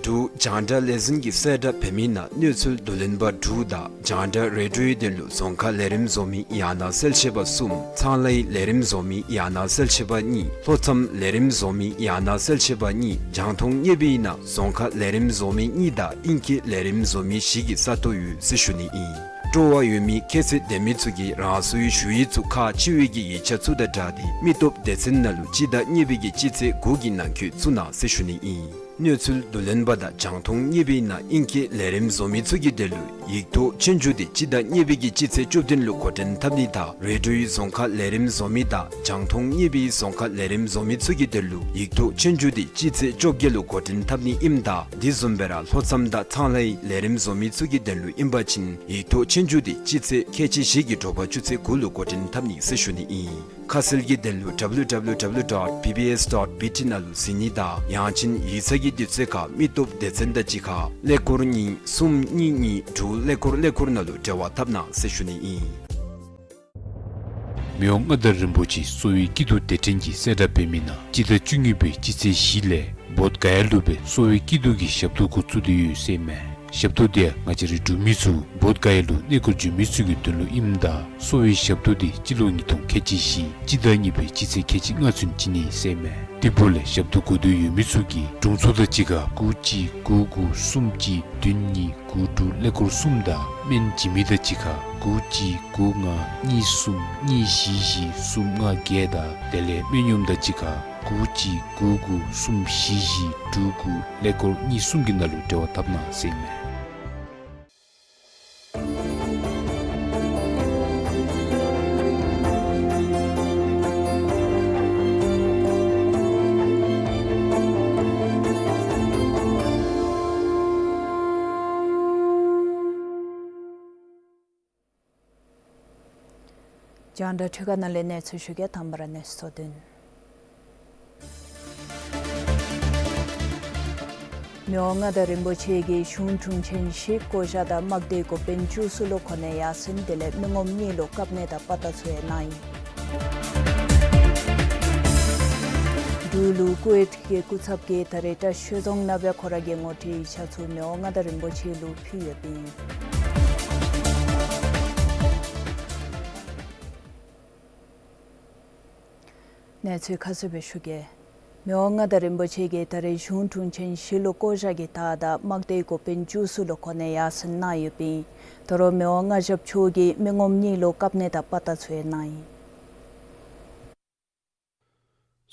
འབྲུག་རྒྱང་བསྒྲགས་ལས་འཛིན་གྱིས་གསལ་བསྒྲགས་འབད་མི་ནང་གནས་ཚུལ་བསྡུ་ལེན་པ་དྲུག་དང་རྒྱང་བསྒྲགས་རེ་ཌིའོའི་དོན་ལུ་རྫོང་ཁ་ལས་རིམ་བཟོ་མི་ཡང་ན་གསལ་བྱེད་པ་གསུམ། ཚང་ལྷའི་ལས་རིམ་བཟོ་མི་ཡང་ན་གསལ་བྱེད་པ་གཉིས། ལྷོ་མཚམས་ལས་རིམ་བཟོ་མི་ཡང་ན་གསལ་བྱེད་པ་གཉིས། རྒྱང་མཐོང་བརྙེས་པའི་ནང་རྫོང་ཁ་ལས་རིམ་བཟོ་མི་གཉིས་དང་ཨིང་སྐད་ལས་རིམ་བཟོ་མི་བཞི་གི་ས་སྟོང་ཡོད་ཟེར་ཞུ་ནི་ཨིན། སྤྲོ་བ་ཡོད་མི་ཁྱད་ཚད་ལྡན་མི་ཚུ་གིས་རང་སོའི་ཞུ་ཡིག་ཚུ་ཁག་ཆེ་བའི་གི་ཡིག་ཆ་ཚུ་དང་སྦྲགས་ཏེ་མི་སྟོབས་སྡེ་ཚན་ནང་ལུ་སྤྱི་ཟླ་གཉིས་པའི་གི་སྤྱི་ཚེས་དགུ་གི་ནང་འཁོད་བཙུགས་གནང་ཟེར་ཞུ་ནི་ཨིན། གནས་ཚུལ་བསྡུ་ལེན་པ་དང་རྒྱང་མཐོང་བརྙེས་པའི་ནང་ཨིང་སྐད་ལས་རིམ་བཟོ་མི་ཚུ་གི་དོན་ལུ་ཡིག་ཐོག་ཆོས་རྒྱུགས་དེ་སྤྱི་ཟླ་གཉིས་པའི་གི་སྤྱི་ཚེས་བཅུ་བདུན་ལུ་འགོ་འདྲེན་འཐབ་ནི་དང་རེ་ཌིའོའི་རྫོང་ཁ་ལས་རིམ་བཟོ་མི་དང་རྒྱང་མཐོང་བརྙེས་པའི་རྫོང་ཁ་ལས་རིམ་བཟོ་མི་ཚུ་གི་དོན་ལུ་ཡིག་ཐོག་ཆོས་རྒྱུགས་དེ་སྤྱི་ཚེས་བཅོ་བརྒྱད་ལུ་འགོ་འདྲེན་འཐབ་ནི་ཨིནམ་ད་དེ་བཟུམ་སྦེ་ར་ལྷོ་མཚམས་དང་ཚང་ལྷའི་ལས་རིམ་བཟོ་མི་ཚུ་གི་དོན་ལུ་ཨིན་པ་ཅིན་ཡིག་ཐོག་ཆོས་རྒྱུགས་དེ་སྤྱི་ཚེས་ཁལ་གཅིག་བཞི་གི་དྲོ་པ་ཆུ་ཚོད་དགུ་ལུ་འགོ་འདྲེན་འཐབ་ནི་ཟེར་ཞུ་ནི་ཨིན། ཁ་གསལ་གྱི་དོན་ལུ་W W W dot B B S dot B T ནང་ལུ་གཟིགས་ནི་དང་ཡང་ཅིན་ཡིག་ཚང་གི་དུས་ཚོད་ཁར་མི་སྟོབས་སྡེ་ཚན་དང་གཅིག་ཁར་ཀླད་ཀོར་གཉིས་གསུམ་གཉིས་གཉིས་དྲུག་ཀླད་ཀོར་ཀླད་ཀོར་ནང་ལུ་འབྲེལ་བ་འཐབ་གནང་ཟེར་ཞུ་ནི་ཨིན། མི་དབང་མངའ་བདག་རིན་པོ་ཆེའི་གསོ་བའི་སྐྱིད་སྡུག་སྡེ་ཕྲན་གྱིས་གསལ་བསྒྲགས་འབད་མི་ནང་སྤྱི་ཟླ་བཅུ་གཉིས་པའི་སྤྱི་ཚེས་བཞི་ལས་བོདྷ་ག་ཡ་ལུ་སྦེ་གསོ་བའི་སྐྱིད་སྡུག་གི་ཞབས་ཏོག་འགོ་བཙུགས་ཏེ་ཡོད་ཟེར་མས། ཞབས་ཏོག་དེ་ཡང་ང་བཅས་རའི་འབྲུག་མི་ཚུ་བོདྷ་ག་ཡ་ལུ་གནས་སྐོར་འགྱོ་མི་ཚུ་གི་དོན་ལུ་ཨིནམ་ད་གསོ་བའི་ཞབས་ཏོག་དེ་སྤྱི་ལོ་ཉིས་སྟོང་ཁལ་གཅིག་བཞི་སྤྱི་ཟླ་གཉིས་པའི་སྤྱི་ཚེས་ཁལ་གཅིག་ལྔ་ཚུན་བྱིན་ནི་ཟེར་མས། དེ་འབདཝ་ལས་ཞབས་ཏོག་དགོ་འདོད་ཡོད་མི་ཚུ་གིས་དྲུང་འཚོ་དང་གཅིག་ཁར་དགུ་གཅིག་དགུ་དགུ་གསུམ་གཅིག་བདུན་གཉིས་དགུ་དྲུག་ཀླད་ཀོར་གསུམ་དང་སྨན་བྱིན་མི་དང་གཅིག་ཁར་དགུ་གཅིག་དགུ་ལྔ་གཉིས་གསུམ་གཉིས་བཞི་བཞི་གསུམ་ལྔ་བརྒྱད་དང་དེ་ལས་སྨན་གཡོགམ་དང་གཅིག་ཁར་དགུ་གཅིག་དགུ་དགུ་གསུམ་བཞི་བཞི་དྲུག་དགུ་ཀླད་ཀོར་གཉིས་གསུམ་གྱི་ནང་ལུ་འབྲེལ་བ་འཐབ་གནང་ཟེར་མས། རྒྱང་བསྒྲགས་འཕྲུལ་ཁང་ནང་ལས་གནས་ཚུལ་ཞུ་གེ། དང་པ་ར་གནས་ཚུལ་གཙོ་དོན། མི་དབང་མངའ་བདག་རིན་པོ་ཆེ་གིས་གཞུང་དྲུང་ཆེན་བཞི་བསྐོ་བཞག་དང་དམག་སྡེའི་འགོ་དཔོན་བཅུ་གསུམ་ལུ་གོ་གནས་ཡར་སེང་དེ་ལས་མི་ངོམ་གཉིས་ལུ་བཀའ་གནས་དང་པ་ཏ་ཚུ་ཡང་གནང་ཡི། འབྲུག་ལུ་ཀུ་ཝེཊ་ཀྱི་སྐུ་ཚབ་ཀྱིས་ད་རེས་བཀྲིས་ཆོས་རྫོང་ནང་སྦེ་ཁོ་ར་གི་ངོ་སྤྲོད་ཡིག་ཆ་ཚུ་མི་དབང་མངའ་བདག་རིན་པོ་ཆེ་ལུ་ཕུལ་ཡོདཔ་ཨིན། གནས་ཚུལ་ཁ་གསལ་སྦེ་ཞུ་གེ། མི་དབང་མངའ་བདག་རིན་པོ་ཆེ་གིས་ད་རེས་གཞུང་དྲུང་ཆེན་བཞི་ལུ་བསྐོ་བཞག་གི་མཐའ་དང་དམག་སྡེའི་འགོ་དཔོན་བཅུ་གསུམ་ལུ་གོ་གནས་ཡར་སེང་གནང་ཡོདཔ་ཨིན། ད་རུང་མི་དབང་མངའ་ཞབས་མཆོག་གིས་མི་ངོམ་གཉིས་ལུ་བཀའ་གནས་དང་པ་ཏ་ཚུ་ཡང་གནང་ཡི།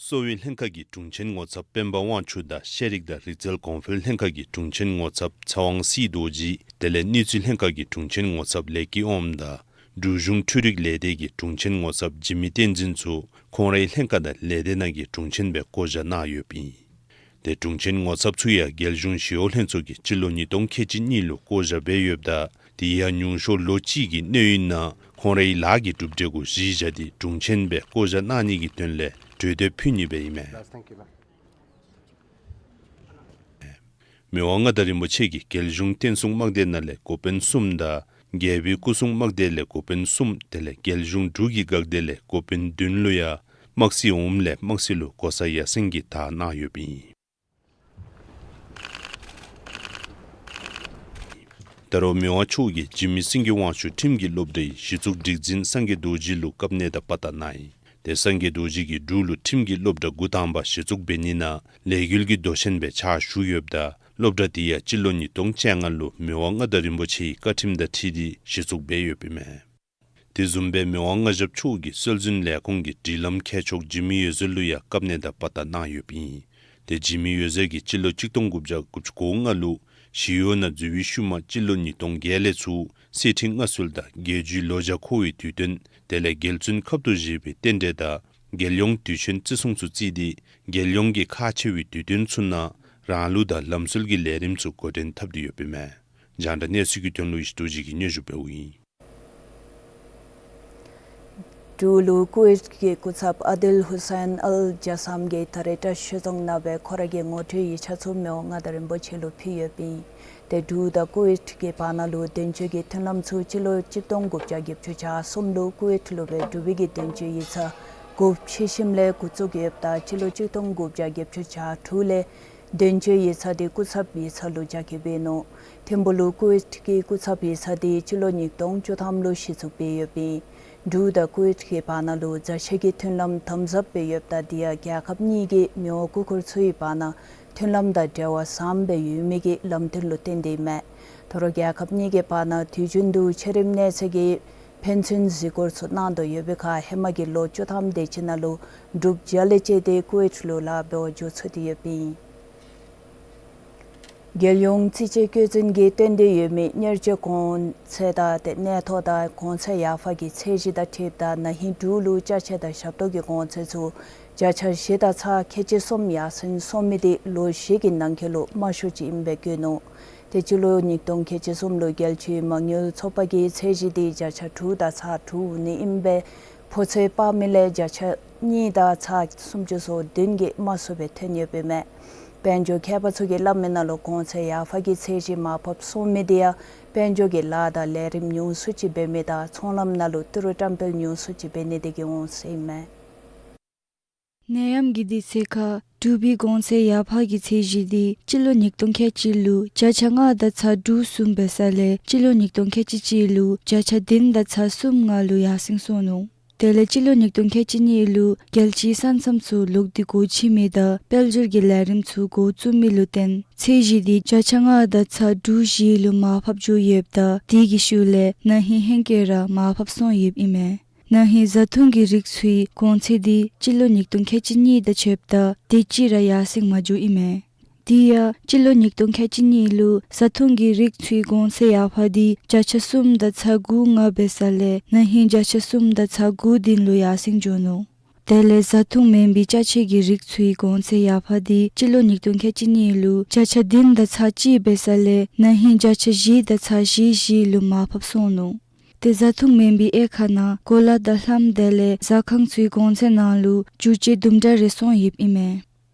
གསོ་བའི་ལྷན་ཁག་གི་དྲུང་ཆེན་ངོ་ཚབ་སྤེན་པ་དབང་ཕྱུག་དང་ཤེས་རིག་དང་རིག་རྩལ་གོང་འཕེལ་ལྷན་ཁག་གི་དྲུང་ཆེན་ངོ་ཚབ་ཚེ་དབང་སྲིད་རྡོ་རྗེ་དེ་ལས་གནས་ཚུལ་ལྷན་ཁག་གི་དྲུང་ཆེན་ངོ་ཚབ་ལེགས་སྐྱིད་དབངམོ་དང་འབྲུག་གཞུང་འཕྲུལ་རིག་ལས་སྡེ་གི་དྲུང་ཆེན་ངོ་ཚབ་འཇིགས་མེད་བསྟན་འཛིན་ཚུ་ཁོང་རའི་ལྷན་ཁག་དང་ལས་སྡེ་ནང་གི་དྲུང་ཆེན་སྦེ་བསྐོ་བཞག་གནང་ཡོདཔ་ཨིན། དེ་དྲུང་ཆེན་ངོ་ཚབ་ཚུ་ཡང་རྒྱལ་གཞུང་ཞི་གཡོག་ལྷན་ཚོགས་ཀྱིས་སྤྱི་ལོ་ཉིས་སྟོང་ཁལ་གཅིག་གཉིས་ལུ་བསྐོ་བཞག་འབད་ཡོདཔ་ད་དེ་ཡང་ཉུང་ཤོས་ལོ་གཅིག་གི་གནས་ཡུན་ནང་ཁོང་རའི་ལཱ་གི་གྲུབ་འབྲས་གུ་གཞི་བཞག་སྟེ་དྲུང་ཆེན་སྦེ་བསྐོ་བཞག་གནང་ནི་གི་དོན་ལས་གྲོས་འདེབས་ཕུལ་ནི་སྦེ་ཨིན་མས། མི་དབང་མངའ་བདག་རིན་པོ་ཆེ་གིས་རྒྱལ་གཞུང་བསྟན་སྲུང་དམག་སྡེ་ནང་ལས་འགོ་དཔོན་གསུམ་དང་རྒྱལ་པོའི་སྐུ་སྲུང་དམག་སྡེ་ལས་འགོ་དཔོན་གསུམ་དེ་ལས་རྒྱལ་གཞུང་འབྲུག་གི་འགག་སྡེ་ལས་འགོ་དཔོན་བདུན་ལུ་ཡང་དམག་སྲིད་འོགམ་ལས་དམག་སྲིད་ལུ་གོ་ས་ཡར་སེང་གི་བདའ་གནང་ཡོདཔ་ཨིན། ད་རུང་མི་དབང་མཆོག་གིས་འཇིགས་མེད་སེང་གེ་དབང་ཕྱུག་ཁྲིམས་ཀྱི་སློབ་གྲྭའི་གཞི་བཙུགས་སྒྲིག་འཛིན་སངས་རྒྱས་རྡོ་རྗེ་ལུ་བཀའ་གནས་དང་པ་ཏ་གནང་ཡི། དེ་སངས་རྒྱས་རྡོ་རྗེ་གིས་འབྲུག་ལུ་ཁྲིམས་ཀྱི་སློབ་གྲྭ་འགོ་དང་པ་གཞི་བཙུགས་འབད་ནི་ནང་ལས་འགུལ་གྱི་མདོ་ཆེན་སྦེ་ཕྱག་ཞུ་ཡོདཔ་ད་སློབ་གྲྭ་དེ་ཡང་སྤྱི་ལོ་ཉིས་སྟོང་བཅོ་ལྔ་ལུ་མི་དབང་མངའ་བདག་རིན་པོ་ཆེའི་བཀའ་ཁྲིམས་དང་འཁྲིལ་ཏེ་གཞི་བཙུགས་འབད་ཡོདཔ་ཨིན་མས། དེ་བཟུམ་སྦེ་མི་དབང་མངའ་ཞབས་མཆོག་གིས་སྲོལ་འཛིན་ལས་ཁུངས་ཀྱི་སྒྲིག་ལམ་མཁས་མཆོག་འཇིགས་མེད་འོད་ཟེར་ལུ་ཡང་བཀའ་གནས་དང་པ་ཏ་གནང་ཡོདཔ་ཨིན། དེ་འཇིགས་མེད་འོད་ཟེར་གྱིས་སྤྱི་ལོ་གཅིག་སྟོང་དགུ་བརྒྱ་དགུ་བཅུ་གོ་ལྔ་ལུ་ཞི་གཡོག་ནང་འཛུལ་བའི་ཤུལ་མ་སྤྱི་ལོ་ཉིས་སྟོང་བརྒྱད་ལས་ཚུར་གསེར་ཁྲི་མངའ་གསོལ་དང་རྒྱལ་བརྒྱུད་ལོ་བརྒྱ་འཁོར་བའི་དུས་སྟོན་དེ་ལས་རྒྱལ་བཙུན་ཁབ་ཏུ་བཞེས་པའི་རྟེན་འབྲེལ་དང་རྒྱལ་ཡོངས་དུས་ཆེན་བརྩི་སྲུང་ཚུ་བརྩིས་ཏེ་རྒྱལ་ཡོངས་ཀྱི་ཁག་ཆེ་བའི་དུས་སྟོན་ཚུ་ནང་རང་ལུགས་དང་ལམ་སྲོལ་གྱི་ལས་རིམ་ཚུ་འགོ་འདྲེན་འཐབ་སྟེ་ཡོདཔ་ཨིན་མས། རྒྱང་བསྒྲགས་གནས་ཚུལ་གྱི་དོན་ལུ་ཡེ་ཤེས་རྡོ་རྗེ་གིས་སྙན་ཞུ་འབདཝ་ཨིན། འབྲུག་ལུ་ཀུ་ཝེཊ་ཀྱི་སྐུ་ཚབ་ཨ་དིལ་ཧུ་སེན་ཨལ་ཇ་སམ་གྱིས་ད་རེས་བཀྲིས་ཆོས་རྫོང་ནང་སྦེ་ཁོ་ར་གི་ངོ་སྤྲོད་ཡིག་ཆ་ཚུ་མི་དབང་མངའ་བདག་རིན་པོ་ཆེ་ལུ་ཕུལ་ཡོདཔ་ཨིན། དེ་འབྲུག་དང་ཀུ་ཝེཊ་གྱི་བར་ན་ལུ་དོན་གཅོད་ཀྱི་མཐུན་ལམ་ཚུ་སྤྱི་ལོ་གཅིག་སྟོང་དགུ་བརྒྱ་བརྒྱད་ཅུ་གྱ་གསུམ་ལུ་ཀུ་ཝེཊ་ལུ་སྦེ་འབྲུག་པའི་གི་དོན་གཅོད་ཡིག་ཚང་འགོ་ཕྱེ་ཞིནམ་ལས་འགོ་བཙུགས་ཡོདཔ་ད་སྤྱི་ལོ་གཅིག་སྟོང་དགུ་བརྒྱ་བརྒྱད་ཅུ་གྱ་དྲུག་ལས་དོན་གཅོད་ཡིག་ཚང་དེ་སྐུ་ཚབ་ཡིག་ཚང་ལུ་རྒྱ་སྐྱེད་འབད་ནུག། ཐིམ་ཕུ་ལུ་ཀུ་ཝེཊ་ཀྱི་སྐུ་ཚབ་ཡིག་ཚང་དེ་སྤྱི་ལོ་ཉིས་སྟོང་བཅུ་ཐམ་ལུ་གཞི་བཙུགས་འབད་ཡོདཔ་ཨིན། འབྲུག་དང་ཀུ་ཝེཊ་ཀྱི་བར་ན་ལུ་མཛའ་ཆ་གི་མཐུན་ལམ་དམ་ཟབ་སྦེ་ཡོདཔ་ད་དེ་ཡང་རྒྱལ་ཁབ་གཉིས་ཀྱི་མི་དབང་སྐུ་འཁོར་ཚུའི་བར་ན་མཐུན་ལམ་དང་འབྲེལ་བ་བཟངམ་སྦེ་ཡོད་མི་གི་ལམ་སྟོན་ལུ་བརྟེན་ཏེ་ཨིན་མས། ད་རུང་རྒྱལ་ཁབ་གཉིས་ཀྱི་བར་ན་དུས་རྒྱུན་དུ་ཆ་རིམ་གནས་ཚད་ཀྱི་ཕན་ཚུན་གཟིགས་སྐོར་ཚུ་གནང་དོ་ཡོད་པའི་ཁར་ཧེ་མ་གི་ལོ་བཅུ་ཐམ་དེ་ཅིག་ནང་ལུ་འབྲུག་རྒྱལ་ལས་བཅད་དེ་ཀུ་ཝེཊ་ལུ་ལཱ་འབད་བར་འགྱོ་ཚུགས་ཏེ་ཡོདཔ་ཨིན། རྒྱལ་ཡོངས་རྩིས་དཔྱད་བཀོད་འཛིན་གྱིས་བཏོན་ཏེ་ཡོད་མི་གཉེར་སྤྱོད་གོང་ཚད་དང་དེ་གནས་ཐོ་དང་གོང་ཚད་ཡར་འཕར་གྱི་ཚད་གཞི་དང་འཁྲིལཝ་ད་ན་ཧིང་འབྲུག་ལུ་ཅ་ཆས་དང་ཞབས་ཏོག་གི་གོང་ཚད་ཚུ་བརྒྱ་ཆ་བཞི་དང་ཚག་ཁལ་གཅིག་གསུམ་ཡར་སེང་སོང་མི་དེ་ལོ་བཞི་གི་ནང་འཁོད་ལུ་དམའ་ཤོས་ཅིག་ཨིན་པའི་བཀོད་ནུག། དེ་སྤྱི་ལོ་ཉིས་སྟོང་ཁལ་གཅིག་གསུམ་ལུ་རྒྱལ་སྤྱིའི་མ་དངུལ་ཚོགས་པ་གི་ཚད་གཞི་དེ་བརྒྱ་ཆ་དྲུག་དང་ཚག་དྲུག་ནི་ཨིན་པས། ཕོ་ཚོད་དཔག་མི་ལས་བརྒྱ་ཆ་གཉིས་དང་ཚག་སུམ་ཅུ་སོ་བདུན་གྱིས་དམའ་སུ་སྦེ་ཐོན་ཡོདཔ་ཨིན་མས། དཔལ་འབྱོར་མཁས་པ་ཚུ་གིས་སླབ་མི་ནང་ལུ་གོང་ཚད་ཡར་འཕར་གྱི་ཚད་གཞི་མར་ཕབ་སོང་མི་དེ་ཡང་དཔལ་འབྱོར་གྱི་ལཱ་དང་ལས་རིམ་ཉུང་སུ་ཅིག་འབད་མི་དང་ཚོང་ལམ་ནང་ལུ་ཏི་རུ་བཀྲམ་སྤེལ་ཉུང་སུ་ཅིག་འབད་ནི་དེ་གིས་འོང་ཟེར་ཨིན་མས། ནད་ཡམས་ཀྱི་དུས་ཚོད་ཁར་འབྲུག་པའི་གོང་ཚད་ཡར་འཕར་གྱི་ཚད་གཞི་དེ་སྤྱི་ལོ་ཉིས་སྟོང་ཁལ་གཅིག་ལུ་བརྒྱ་ཆ་ལྔ་དང་ཚག་དྲུག་གསུམ་འབད་ས་ལས་སྤྱི་ལོ་ཉིས་སྟོང་ཁལ་གཅིག་གཅིག་ལུ་བརྒྱ་ཆ་བདུན་དང་ཚག་གསུམ་ལྔ་ལུ་ཡར་སེང་སོང་ནུག། དེ་ལས་སྤྱི་ལོ་ཉིས་སྟོང་ཁལ་གཅིག་གཉིས་ལུ་རྒྱལ་སྤྱིའི་ས་མཚམས་ཚུ་ལོག་སྟེ་སྒོ་ཕྱེ་མི་དང་དཔལ་འབྱོར་གྱི་ལས་རིམ་ཚུ་འགོ་བཙུགས་མི་ལུ་བརྟེན་ཚད་གཞི་དེ་བརྒྱ་ཆ་ལྔ་དང་ཚག་དྲུག་བཞི་ལུ་མར་ཕབ་འགྱོ་ཡོདཔ་ད་དེ་གི་ཤུལ་ལས་ན་ཧིང་ཧེང་སྐལ་ར་མར་ཕབ་སོང་ཡོདཔ་ཨིན་མས། ན་ཧིང་བཟའ་འཐུང་གི་རིགས་ཚུའི་གོང་ཚད་དེ་སྤྱི་ལོ་ཉིས་སྟོང་ཁལ་གཅིག་གཉིས་དང་ཕྱདཔ་ད་དེ་ཅིག་ར་ཡར་སེང་མ་འགྱོཝ་ཨིན་མས། དེ་ཡང་སྤྱི་ལོ་ཉིས་སྟོང་ཁལ་གཅིག་གཉིས་ལུ་བཟའ་འཐུང་གི་རིགས་ཚུའི་གོང་ཚད་ཡར་འཕར་དེ་བརྒྱ་ཆ་གསུམ་དང་ཚག་དགུ་ལྔ་འབད་ས་ལས་ན་ཧིང་བརྒྱ་ཆ་གསུམ་དང་ཚག་དགུ་བདུན་ལུ་ཡར་སེང་འགྱོ་ནུག། དེ་ལས་བཟའ་འཐུང་མེན་པའི་ཅ་ཆས་ཀྱི་རིགས་ཚུའི་གོང་ཚད་ཡར་འཕར་དེ་སྤྱི་ལོ་ཉིས་སྟོང་ཁལ་གཅིག་གཉིས་ལུ་བརྒྱ་ཆ་བདུན་དང་ཚག་གཅིག་འབད་ས་ལས་ན་ཧིང་བརྒྱ་ཆ་བཞི་དང་ཚག་བཞི་བཞི་ལུ་མར་ཕབ་སོང་ནུག། ཏེ་བཟའ་འཐུང་མེན་པའི་དབྱེ་ཁག་ནང་གོ་ལ་དང་ལྷམ་དེ་ལས་ཟ་ཁང་ཚུའི་གོང་ཚད་ནང་ལུ་འགྱུར་བཅོས་དུམ་གྲ་རེ་སོང་ཡོདཔ་ཨིན་མས།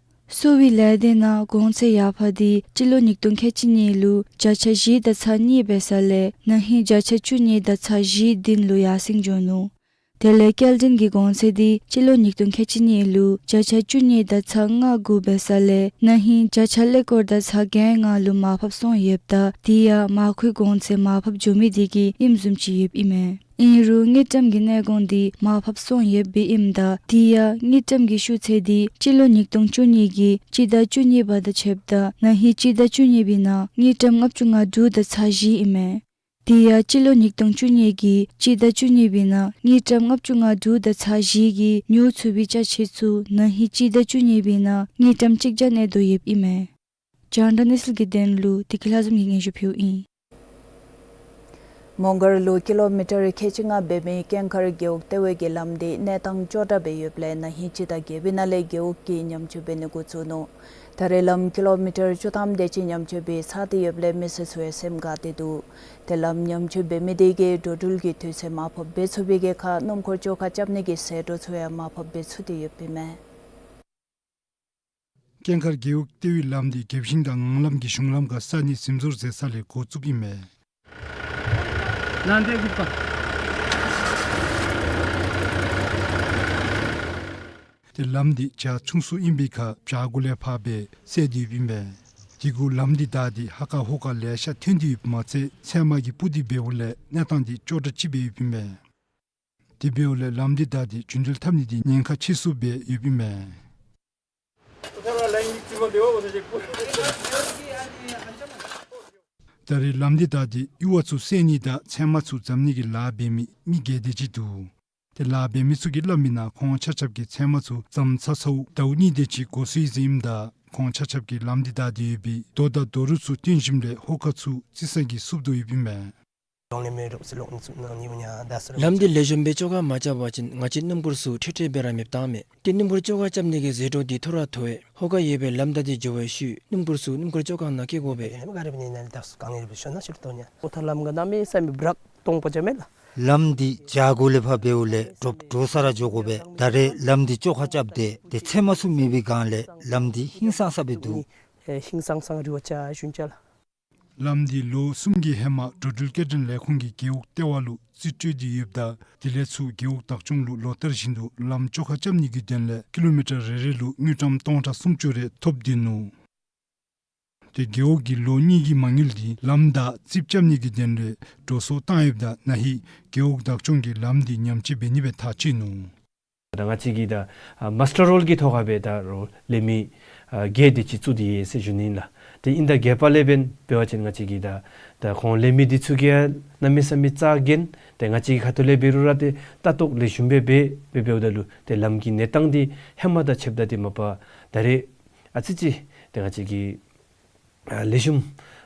གསོ་བའི་ལས་སྡེ་ནང་གོང་ཚད་ཡར་འཕར་འདི་སྤྱི་ལོ་ཉིས་སྟོང་ཁལ་གཅིག་གཉིས་ལུ་བརྒྱ་ཆ་བཞི་དང་ཚག་གཉིས་འབད་ས་ལས་ན་ཧིང་བརྒྱ་ཆ་བཅུ་གཉིས་དང་ཚག་བཞི་བདུན་ལུ་ཡར་སེང་འགྱོ་ནུག། དེ་ལས་སྐྱེལ་འདྲེན་གྱི་གོང་ཚད་འདི་སྤྱི་ལོ་ཉིས་སྟོང་ཁལ་གཅིག་གཉིས་ལུ་བརྒྱ་ཆ་བཅུ་གཉིས་དང་ཚག་ལྔ་དགུ་འབད་ས་ལས་ན་ཧིང་བརྒྱ་ཆ་ཀླད་ཀོར་དང་ཚག་བརྒྱད་ལྔ་ལུ་མར་ཕབ་སོང་ཡོདཔ་ད་དེ་ཡང་མར་མཁོའི་གོང་ཚད་མར་ཕབ་འགྱོ་མི་དེ་གིས་ཨིནམ་བཟུམ་ཅིག་ཡོདཔ་ཨིན་མས། ཨིན་རུང་དངུལ་ཀྲམ་གྱི་གནས་གོང་འདི་མར་ཕབ་སོང་ཡོདཔ་སྦེ་ཨིནམ་ད་དེ་ཡང་དངུལ་ཀྲམ་གྱི་ཤུགས་ཚད་འདི་སྤྱི་ལོ་ཉིས་སྟོང་བཅུ་གཉིས་ཀྱི་སྤྱི་ཟླ་བཅུ་གཉིས་པ་དང་ཕྱདཔ་ད་ན་ཧིང་སྤྱི་ཟླ་བཅུ་གཉིས་པའི་ནང་དངུལ་ཀྲམ་ལྔ་བཅུ་ང་དྲུག་དང་ཚག་བཞི་ཨིན་མས། དེ་ཡང་སྤྱི་ལོ་ཉིས་སྟོང་བཅུ་གཉིས་ཀྱི་སྤྱི་ཟླ་བཅུ་གཉིས་པའི་ནང་དངུལ་ཀྲམ་ལྔ་བཅུ་ང་དྲུག་དང་ཚག་བཞི་གིས་ཉོ་ཚུགས་པའི་ཅ་ཆས་ཚུ་ན་ཧིང་སྤྱི་ཟླ་བཅུ་གཉིས་པའི་ནང་དངུལ་ཀྲམ་གཅིག་བརྒྱ་གནས་དོ་ཡོདཔ་ཨིན་མས། རྒྱང་བསྒྲགས་གནས་ཚུལ་གྱི་དོན་ལུ་བདེ་སྐྱིད་ལྷ་འཛོམས་ཀྱིས་སྙན་ཞུ་ཕུལཝ་ཨིན། མོང་སྒར་ལུ་ཀི་ལོ་མི་ཊར་ཁལ་གཅིག་ལྔ་འབད་མི་ཀན་མཁར་རྒེད་འོག་ལྟེ་བའི་གི་ལམ་འདི་གནས་སྟངས་སྐྱོ་དྲགས་སྦེ་ཡོདཔ་ལས་ན་ཧིང་སྤྱི་ཟླ་བརྒྱད་པའི་ནང་ལས་རྒེད་འོག་གིས་ཉམས་བཅོས་འབད་ནི་འགོ་བཙུགས་ནུག། ད་རེས་ལམ་ཀི་ལོ་མི་ཊར་བཅུ་ཐམ་དེ་ཅིག་ཉམས་བཅོས་འབད་ཚར་ཏེ་ཡོདཔ་ལས་མི་སེར་ཚུ་ཡང་སེམས་དགའ་སྟེ་འདུག། ཏེ་ལམ་ཉམས་བཅོས་འབད་མི་དེ་གིས་འགྲོ་འགྲུལ་གྱི་དུས་ཚོད་མར་ཕབ་འབད་ཚུགས་པའི་གི་ཁར་སྣུམ་འཁོར་བཅོ་ཁ་རྐྱབ་ནི་གི་ཟད་འགྲོ་ཚུ་ཡང་མར་ཕབ་འབད་ཚུགས་ཏེ་ཡོདཔ་ཨིན་མས། ཀན་མཁར་རྒེད་འོག་ལྟེ་བའི་ལམ་འདི་རྒྱབ་ཤིང་དང་ངང་ལམ་གྱི་གཞུང་ལམ་ཁར་ས་གནས་ཟིན་བཟོ་མཛད་ས་ལས་འགོ་བཙུགསཔ་ཨིན་མས། ལམ་འདི་གུག་པ། ཏེ་ལམ་འདི་བྱག་ཆུང་སུ་ཨིན་པའི་ཁར་བྱག་གུ་ལས་ཕར་སྦེ་བསལ་ཏེ་ཡོདཔ་ཨིན་མས། དེ་གུ་ལམ་འདི་བདའ་སྟེ་ཧ་ཀ་ཧོ་ཀ་ལེ་ཤ་ཐོན་ཏེ་ཡོདཔ་མ་ཚད་ཚལ་མ་གིས་སྤུར་ཏེ་འབདཝ་ལས་གནས་སྟངས་འདི་སྐྱོ་དྲགས་ཅིག་སྦེ་ཡོདཔ་ཨིན་མས། དེ་འབདཝ་ལས་ལམ་འདི་བདའ་སྟེ་རྒྱུན་འགྲུལ་འཐབ་ནི་འདི་ཉེན་ཁ་ཆེ་སུ་སྦེ་ཡོདཔ་ཨིན་མས། ད་རེས་ལམ་འདི་བདའ་སྟེ་ཡུར་བ་ཚུ་བསལ་ནི་དང་ཚལ་མ་ཚུ་འཛམ་ནི་གི་ལཱ་འབད་མི་མི་བརྒྱད་དེ་ཅིག་འདུག། ཏེ་ལཱ་འབད་མི་ཚུ་གིས་སླབ་མིའི་ནང་ཁོང་ཆ་ཁྱབ་ཀྱིས་ཚལ་མ་ཚུ་ཟམ་ཚ་ཚཝ་ཟླཝ་གཉིས་དེ་ཅིག་འགོར་སོ་ཡི་ཟེར་ཨིནམ་ད་ཁོང་ཆ་ཁྱབ་ཀྱིས་ལམ་འདི་བདའ་སྟེ་ཡོད་པའི་རྡོ་དང་རྡོ་རུག་ཚུ་བཏོན་ཞིནམ་ལས་ཧོ་ཀ་ཚུ་རྩི་ས་གིས་བསུབ་དོ་ཡོདཔ་ཨིན་མས། ལམ་འདི་ལེགས་ཤོམ་སྦེ་བཅོ་ཁ་མ་རྐྱབ་པ་ཅིན་ང་བཅས་སྣུམ་འཁོར་ཚུ་ཁྲིག་ཁྲི་སྦེ་ར་མེདཔ་བཏང་མས། ཏེ་སྣུམ་འཁོར་བཅོ་ཁ་རྐྱབ་ནི་གི་ཟད་འགྲོ་འདི་ཐོ་རངས་ཐོ་བས། ཧོ་ཀ་ཡོད་པའི་ལམ་བདའ་སྟེ་འགྱོ་བའི་ཤུལ་སྣུམ་འཁོར་ཚུ་སྣུམ་འཁོར་བཅོ་ཁ་ནང་བསྐྱལ་དགོ་པས། ལམ་འདི་བྱག་གུ་ལས་ཕར་འབདཝ་ལས་འདྲོག་འདྲོག་ས་ར་འགྱོ་དགོ་པས། ད་རེས་ལམ་འདི་བཅོ་ཁ་རྐྱབ་སྟེ་ཏེ་ཚལ་མ་ཚུ་མེད་པའི་སྒང་ལས་ལམ་འདི་ཧིང་སངས་ས་སྦེ་འདུག། ཧིང་སངས་སངས་རི་བོ་ཆ་ཞུན་ཆ་ལ། ལམ་འདི་ལོ་གསུམ་གྱི་ཧེ་མ་འགྲོ་འགྲུལ་སྐྱེལ་འདྲེན་ལས་ཁུངས་ཀྱིས་རྒེད་འོག་ལྟེ་བ་ལུ་རྩིས་སྤྲོད་དེ་ཡོདཔ་ད་དེ་ལས་ཚུར་རྒེད་འོག་བདག་སྐྱོང་ལུ་ལོ་ལྟར་བཞིན་དུ་ལམ་བཅོ་ཁ་རྐྱབ་ནི་གི་དོན་ལས་ཀི་ལོ་མི་ཊར་རེ་རེ་ལུ་དངུལ་ཀྲམ་སྟོང་ཕྲག་སུམ་ཅུ་རེ་ཐོབ་སྟེ་ནུག། ཏེ་རྒེད་འོག་གིས་ལོ་གཉིས་ཀྱི་མ་དངུལ་འདི་ལམ་བདའ་རྩིགཔ་རྐྱབ་ནི་གི་དོན་ལས་འགྲོ་སོང་བཏང་ཡོདཔ་ད་ན་ཧིང་རྒེད་འོག་བདག་སྐྱོང་གིས་ལམ་འདི་ཉམས་བཅོས་འབད་ནི་སྦེ་ཐག་བཅད་ནུག། ད་ང་བཅས་ཀྱིས་ད་ཨ་མཱས་ཊར་རོལ་གྱི་ཐོག་ཁར་སྦེ་ད་རོགས་ལས་མི་ཨ་བརྒྱད་དེ་ཅིག་བཙུགས་ཏེ་ཡོད་ཟེར་ཞུ་ནི་ཨིན་ལགས། ཏེ་ཨིན་ད་བརྒྱད་པ་ལས་འབདན་འབད་བ་ཅིན་ང་བཅས་ཀྱིས་ད་ད་ཁོང་ལས་མི་འདི་ཚུ་གིས་ཡང་གནམ་མེད་ས་མེད་རྩ་འགེངས་ཏེ་ང་བཅས་ཀྱི་ཁ་ཐུག་ལས་འབད་རུང་ར་ཏེ་ལྟ་རྟོག་ལེགས་ཤོམ་སྦེ་འབད་འབད་འབདཝ་ད་ལུ་ཏེ་ལམ་གྱི་གནས་སྟངས་འདི་ཧེ་མ་དང་ཕྱདཔ་ད་ཏེ་མ་པ་ད་རེས་ཨ་ཙི་ཅིག་ཏེ་ང་བཅས་ཀྱིས་ཨ་ལེགས་ཤོམ་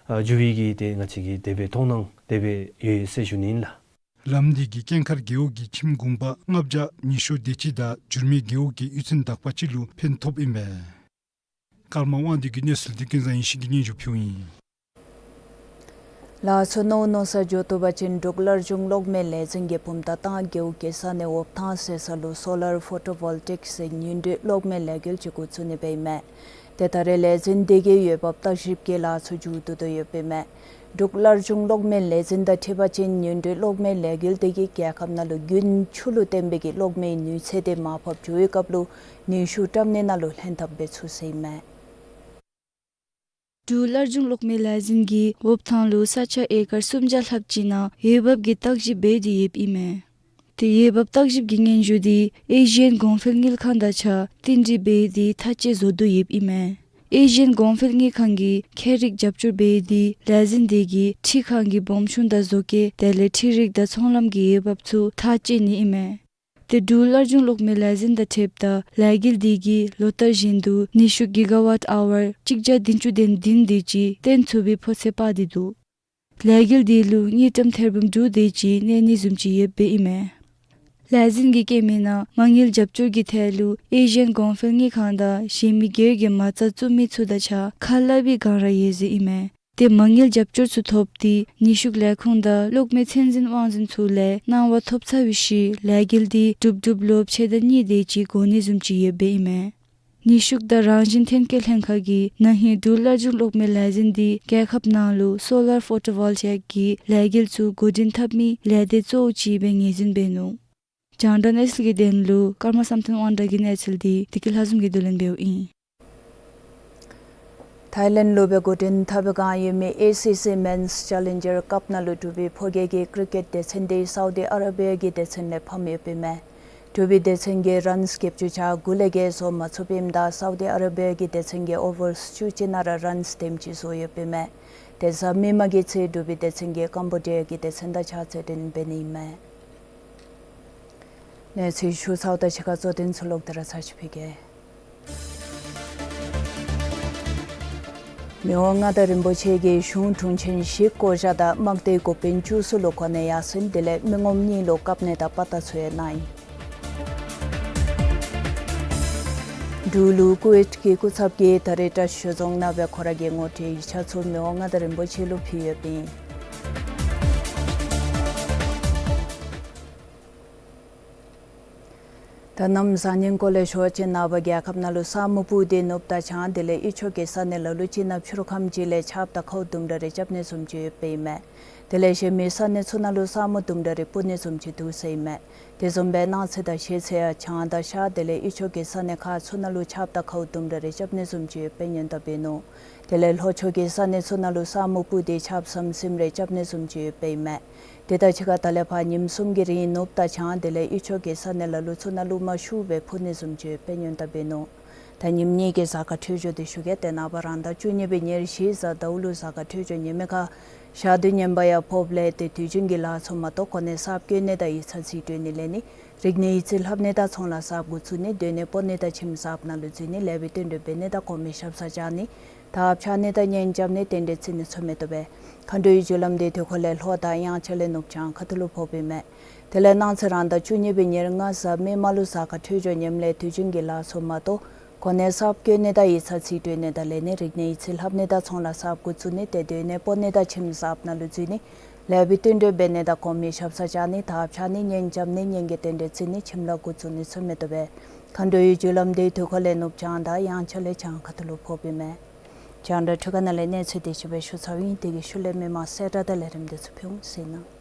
ཨ་འགྱོ་བའི་གི་ཏེ་ང་བཅས་ཀྱིས་དེ་སྦེ་མཐོང་སྣང་དེ་སྦེ་ཡོད་ཟེར་ཞུ་ནི་ཨིན་ལགས། ལམ་འདི་གིས་ཀན་མཁར་རྒེད་འོག་གི་ཁྱིམ་གུང་པ་ལྔ་བརྒྱ་ཉི་ཤུ་དེ་ཅིག་དང་འགྱུར་མེད་རྒེད་འོག་གི་གཡུས་ཚན་དག་པ་ཅིག་ལུ་ཕན་ཐོགཔ་ཨིན་པས། ཀརྨ་དབང་འདུས་ཀྱི་གནས་ཚུལ་འདི་ཀུན་བཟང་ཡེ་ཤེས་ཀྱིས་སྙན་ཞུ་ཕུལཝ་ཨིན། ལགས་སོ། མནོ་མནོ་ས་འགྱོ་བཏུབ་པ་ཅིན་འབྲུག་སླར་འབྱུང་གློག་མེ་ལས་འཛིན་གྱིས་བུམ་ཐང་རྒེད་འོག་གི་ས་གནས་འོབ་ཐང་ཟེར་ས་ལུ་སོ་ལར་ཕོ་ཊོ་ཝོལ་ཊིཀ་ཟེར་ཉིམ་དྲོད་གློག་མེ་ལས་འགུལ་ཅིག་འགོ་བཙུགས་ནི་སྦེ་ཨིན་མས། ཏེ་ད་རེས་ལས་འཛིན་དེ་གིས་འོས་འབབ་བརྟག་ཞིབ་ཀྱི་ལཱ་ཚུ་མཇུག་བསྡུ་དོ་ཡོདཔ་ཨིན་མས། འབྲུག་སླར་འབྱུང་གློག་མེ་ལས་འཛིན་དང་འཁྲིལ་བ་ཅིན་ཉིམ་དྲོད་གློག་མེ་ལས་འགུལ་དེ་གིས་རྒྱལ་ཁབ་ནང་ལུ་རྒྱུན་ཆུ་ལུ་བརྟེན་པའི་གི་གློག་མེའི་ནུས་ཚད་དེ་མར་ཕབ་འགྱོ་བའི་སྐབས་ལུ་ནུས་ཤུགས་བཀྲམ་ནི་ནང་ལུ་ལྷན་ཐབས་འབད་ཚུགས་ཟེར་ཨིན་མས། འབྲུག་སླར་འབྱུང་གློག་མེ་ལས་འཛིན་གྱིས་འོབ་ཐང་ལུ་ས་ཆ་ཨེ་ཀར་སུམ་བརྒྱ་ལྷགཔ་ཅིག་ནང་འོས་འབབ་ཀྱི་བརྟག་ཞིབ་འབད་དེ་ཡོདཔ་ཨིན་མས། ཏེ་འོས་འབབ་བརྟག་ཞིབ་ཀྱི་སྙན་ཞུ་འདི་ཨེ་ཤི་ཡན་གོང་འཕེལ་དངུལ་ཁང་དང་གཅིག་ཁར་བསྟུན་གྲོས་འབད་དེ་ཐག་བཅད་བཟོ་དོ་ཡོདཔ་ཨིན་མས། ཨེ་ཤི་ཡན་གོང་འཕེལ་དངུལ་ཁང་གིས་ཁྱད་རིག་རྒྱབ་སྐྱོར་འབད་དེ་ལས་འཛིན་དེ་གིས་འཕྲུལ་ཁང་གི་སྦོམ་ཆུང་དང་བཟོ་བཀོད་དེ་ལས་འཕྲུལ་རིག་དང་ཚོང་ལམ་གྱི་འོས་འབབ་ཚུ་ཐག་བཅད་ནི་ཨིན་མས། ཏེ་འབྲུག་སླར་འབྱུང་གློག་མེ་ལས་འཛིན་དང་འཁྲིལཝ་ད་ལས་འགུལ་དེ་གིས་ལོ་ལྟར་བཞིན་དུ་ནུས་ཤུགས་གི་ག་ཝཊ་ཨ་ཝར་གཅིག་བརྒྱ་བདུན་ཅུ་དོན་བདུན་དེ་ཅིག་བཏོན་ཚུགས་པའི་ཕོ་ཚོད་དཔག་སྟེ་འདུག། ལས་འགུལ་དེ་ལུ་དངུལ་ཀྲམ་ཐེར་འབུམ་དྲུག་དེ་ཅིག་གནས་ནི་བཟུམ་ཅིག་ཡོདཔ་ཨིན་མས། ལས་འཛིན་གྱིས་བཀོད་མིའི་ནང་མ་དངུལ་རྒྱབ་སྐྱོར་གྱི་ཐད་ལུ་ཨེ་ཤི་ཡན་གོང་འཕེལ་དངུལ་ཁང་དང་གཞན་མི་སྒེར་གྱི་མ་རྩ་བཙུགས་མི་ཚུ་དང་གཅིག་ཁར་ཁ་སླབ་པའི་སྒང་ར་ཡོད་ཟེར་ཨིན་མས། ཏེ་མ་དངུལ་རྒྱབ་སྐྱོར་ཚུ་ཐོབ་སྟེ་ནུས་ཤུགས་ལས་ཁུངས་དང་གློག་མེ་ཚད་འཛིན་དབང་འཛིན་ཚུ་ལས་གནང་བ་ཐོབ་ཚར་བའི་ཤུལ་ལས་འགུལ་འདི་གྲུབ་གྲུབ་ལུ་ཕྱེད་དང་གཉིས་དེ་ཅིག་འགོར་ནི་བཟུམ་ཅིག་ཡོདཔ་སྦེ་ཨིན་མས། ནུས་ཤུགས་དང་རང་བཞིན་ཐོན་སྐྱེད་ལྷན་ཁག་གིས་ན་ཧིང་འབྲུག་སླར་འབྱུང་གློག་མེ་ལས་འཛིན་འདི་རྒྱལ་ཁབ་ནང་ལུ་སོ་ལར་ཕོ་ཊོ་ཝོལ་ཊ་ཨིཀ་གི་ལས་འགུལ་ཚུ་འགོ་འདྲེན་འཐབ་མི་ལས་སྡེ་གཙོ་བོ་ཅིག་སྦེ་ངོས་འཛིན་འབད་ནུག། རྒྱང་བསྒྲགས་གནས་ཚུལ་གྱི་དོན་ལུ་ཀརྨ་བསམ་གཏན་དབང་གྲགས་ཀྱི་གནས་ཚུལ་འདི་བདེ་སྐྱིད་ལྷ་འཛོམས་ཀྱིས་བསྡུ་ལེན་འབདཝ་ཨིན། ཐའི་ལེནཌ་ལུ་སྦེ་འགོ་འདྲེན་འཐབ་པའི་བསྒང་ཡོད་མི་ཨེ་སི་སི་མེནསི་ཅེ་ལེན་ཇར་ཀཔ་ནང་ལུ་འབྲུག་པའི་ཕོ་སྐྱེས་ཀྱི་ཀི་རི་ཀེཊ་སྡེ་ཚན་འདི་སའུ་དི་ཨ་ར་བི་ཡ་གི་སྡེ་ཚན་ལས་ཕམ་ཡོདཔ་ཨིན་མས། འབྲུག་པའི་སྡེ་ཚན་གྱིས་རཱནསི་བརྒྱད་ཅུ་གྱ་དགུ་ལས་བརྒལ་བཟོ་མ་ཚུགསཔ་ཨིནམ་ད་སའུ་དི་ཨ་ར་བི་ཡ་གི་སྡེ་ཚན་གྱིས་ཨོ་ཝརསི་བཅུ་གཅིག་ནང་ར་རཱནསི་དེམ་ཅིག་བཟོ་ཡོདཔ་ཨིན་མས། ཏེ་གཟའ་མིག་དམར་གྱི་ཚེ་འབྲུག་པའི་སྡེ་ཚན་གྱིས་ཀམ་བོ་ཌི་ཡ་གི་སྡེ་ཚན་དང་ཕྱག་རྩལ་འགྲན་འབད་ནི་ཨིན་མས། གནས་ཚུལ་ཞུ་ཚརཝ་དང་གཅིག་ཁར་གཙོ་དོན་ཚུ་ལོག་སྟེ་ར་ཚར་ཅིག་ཕུལ་གེ། མི་དབང་མངའ་བདག་རིན་པོ་ཆེ་གིས་གཞུང་དྲུང་ཆེན་བཞི་བསྐོ་བཞག་དང་དམག་སྡེའི་འགོ་དཔོན་བཅུ་གསུམ་ལུ་གོ་གནས་ཡར་སེང་དེ་ལས་མི་ངོམ་གཉིས་ལུ་བཀབ་གནས་དང་པ་ཏ་ཚུ་ཡང་གནང་ཡི། འབྲུག་ལུ་ཀུ་ཝེཊ་ཀྱི་སྐུ་ཚབ་ཀྱིས་ད་རིས་བཀྲིས་ཆོས་རྫོང་ནང་སྦེ་ཁོ་ར་གི་ངོ་སྤྲོད་ཡིག་ཆ་ཚུ་མི་དབང་མངའ་བདག་རིན་པོ་ཆེ་ལུ་ཕུལ་ཡོདཔ་ཨིན། ད་གནམ་བཟང་ངན་སྐོར་ལས་ཞུ་བ་ཅིན་ནངས་པ་རྒྱལ་ཁབ་ནང་ལུ་ས་སྨུག་སྤུབས་ཏེ་ནུབ་དང་བྱང་དེ་ལས་དབུས་ཕྱོགས་ཀྱི་ས་གནས་ལ་ལུ་ཅིག་ནང་ཕྱི་རུ་ཁམས་ཅིག་ལས་ཆརཔ་དང་ཁཝ་དུམ་གྲ་རེ་རྐྱབ་ནི་བཟུམ་ཅིག་ཡོདཔ་ཨིན་མས། དེ་ལས་གཞན་མི་ས་གནས་ཚུ་ནང་ལུ་ས་སྨུག་དུམ་གྲ་རེ་སྤུབ་ནི་བཟུམ་ཅིག་འདུག་ཟེར་ཨིན་མས། དེ་བཟུམ་སྦེ་གནངས་ཚེ་དང་གཞེས་ཚེ་ཡང་བྱང་དང་ཤར་དེ་ལས་དབུས་ཕྱོགས་ཀྱི་ས་གནས་ཁག་ཚུ་ནང་ལུ་ཆརཔ་དང་ཁཝ་དུམ་གྲ་རེ་རྐྱབ་ནི་བཟུམ་ཅིག་ཡོདཔ་སྦེ་སྔོན་བརྡ་འབད་ནུག། དེ་ལས་ལྷོ་ཕྱོགས་ཀྱི་ས་གནས་ཚུ་ནང་ལུ་ས་སྨུག་སྤུབས་ཏེ་ཆརཔ་ཟམ་ཟིམ་རེ་རྐྱབ་ནི་བཟུམ་ཅིག་ཡོདཔ་ཨིན་མས། དེ་དང་གཅིག་ཁར་ད་ལས་ཕར་ཉིནམ་གསུམ་གྱི་རིང་ནུབ་དང་བྱང་དེ་ལས་དབུས་ཕྱོགས་ཀྱི་ས་གནས་ལ་ལུ་ཚུ་ནང་ལུ་མར་ཤུགས་སྦེ་འཕུ་ནི་བཟུམ་ཅིག་ཡོདཔ་སྦེ་སྔོན་བརྡ་འབད་ནུག། ད་ཉིནམ་གཉིས་ཀྱི་གཟའ་སྐར་འཕྲོད་སྦྱོར་འདི་ཞུ་གེ། ཏེ་ནངས་པ་རང་ཟླ་བཅུ་གཉིས་པའི་ཉེར་བཞི་གཟའ་ཟླཝ་ལུ་གཟའ་སྐར་འཕྲོད་སྦྱོར་ངན་མེད་ཁར་ཞག་དུས་ངན་པ་ཡང་ཕོགཔ་ལས་ཏེ་དུས་རྒྱུན་གྱི་ལཱ་ཚུ་མ་གཏོགས་གོ་གནས་གསརཔ་བསྐོ་ནི་དང་ཡིག་ཚང་རྩིས་སྤྲོད་ནི་ལེན་ནི་རིག་གནས་ཡིག་རྩིས་ལྷབ་ནི་དང་ཚོང་ལཱ་གསརཔ་འགོ་བཙུགས་ནི་སྡོད་གནས་སྤོ་ནི་དང་ཁྱིམ་གསརཔ་ནང་ལུ་འཛུལ་ནི་ལེགས་པའི་རྟེན་འབྲེལ་འབད་ནི་དང་གོང་མའི་ཞབས་སར་བཅར་ནི་དར་ཕྱར་ནི་དང་གཉེན་རྐྱབ་ནི་རྟེན་འབྲེལ་བརྩི་ནི་ཚུ་མི་བཏུབ་པས། མཁའ་འགྲོའི་རྒྱུ་ལམ་འདི་དུས་འཁོར་ལས་ལྷོ་དང་དབྱངས་འཆར་ལས་ནུབ་བྱང་ཁ་ཐུག་ལུ་ཕོགཔ་ཨིན་མས། དེ་ལས་གནངས་ཚེ་རང་ཟླ་བཅུ་གཉིས་པའི་ཉེར་ལྔ་གཟའ་མིག་དམར་ལུ་གཟའ་སྐར་འཕྲོད་སྦྱོར་ངནམ་ལས་དུས་རྒྱུན་གྱི་ལཱ་ཚུ་མ་གཏོགས་གོ་གནས་གསརཔ་བསྐོ་ནི་དང་ཡིག་ཚང་རྩིས་སྤྲོད་ནི་དང་ལེན་ནི་རིག་གནས་ཡིག་རྩིས་ལྷབ་ནི་དང་ཚོང་ལཱ་གསརཔ་འགོ་བཙུགས་ནི་ཏེ་སྡོད་གནས་སྤོ་ནི་དང་ཁྱིམ་གསརཔ་ནང་ལུ་འཛུལ་ནི་ལེགས་པའི་རྟེན་འབྲེལ་འབད་ནི་དང་གོང་མའི་ཞབས་སར་བཅར་ནི་དར་ཕྱར་ནི་གཉེན་རྐྱབ་ནི་གཉེན་གྱི་རྟེན་འབྲེལ་བརྩི་ནི་ཁྱིམ་ལཱ་འགོ་བཙུགས་ནི་ཚུ་མི་བཏུབ་པས། མཁའ་འགྲོའི་རྒྱུ་ལམ་འདི་དུས་འཁོར་ལས་ནུབ་བྱང་དང་དབྱངས་འཆར་ལས་བྱང་ཁ་ཐུག་ལུ་ཕོགཔ་ཨིན་མས། རྒྱང་བསྒྲགས་འཕྲུལ་ཁང་ནང་ལས་གནས་ཚུལ་དེ་ཅིག་སྦེ་ཞུ་ཚརཝ་ཨིན། དེ་གི་ཤུལ་ལས་མི་མང་གསལ་བསྒྲགས་དང་ལས་རིམ་འདི་ཚུ་ཕུལ་འོང་ཟེར་ཨིན།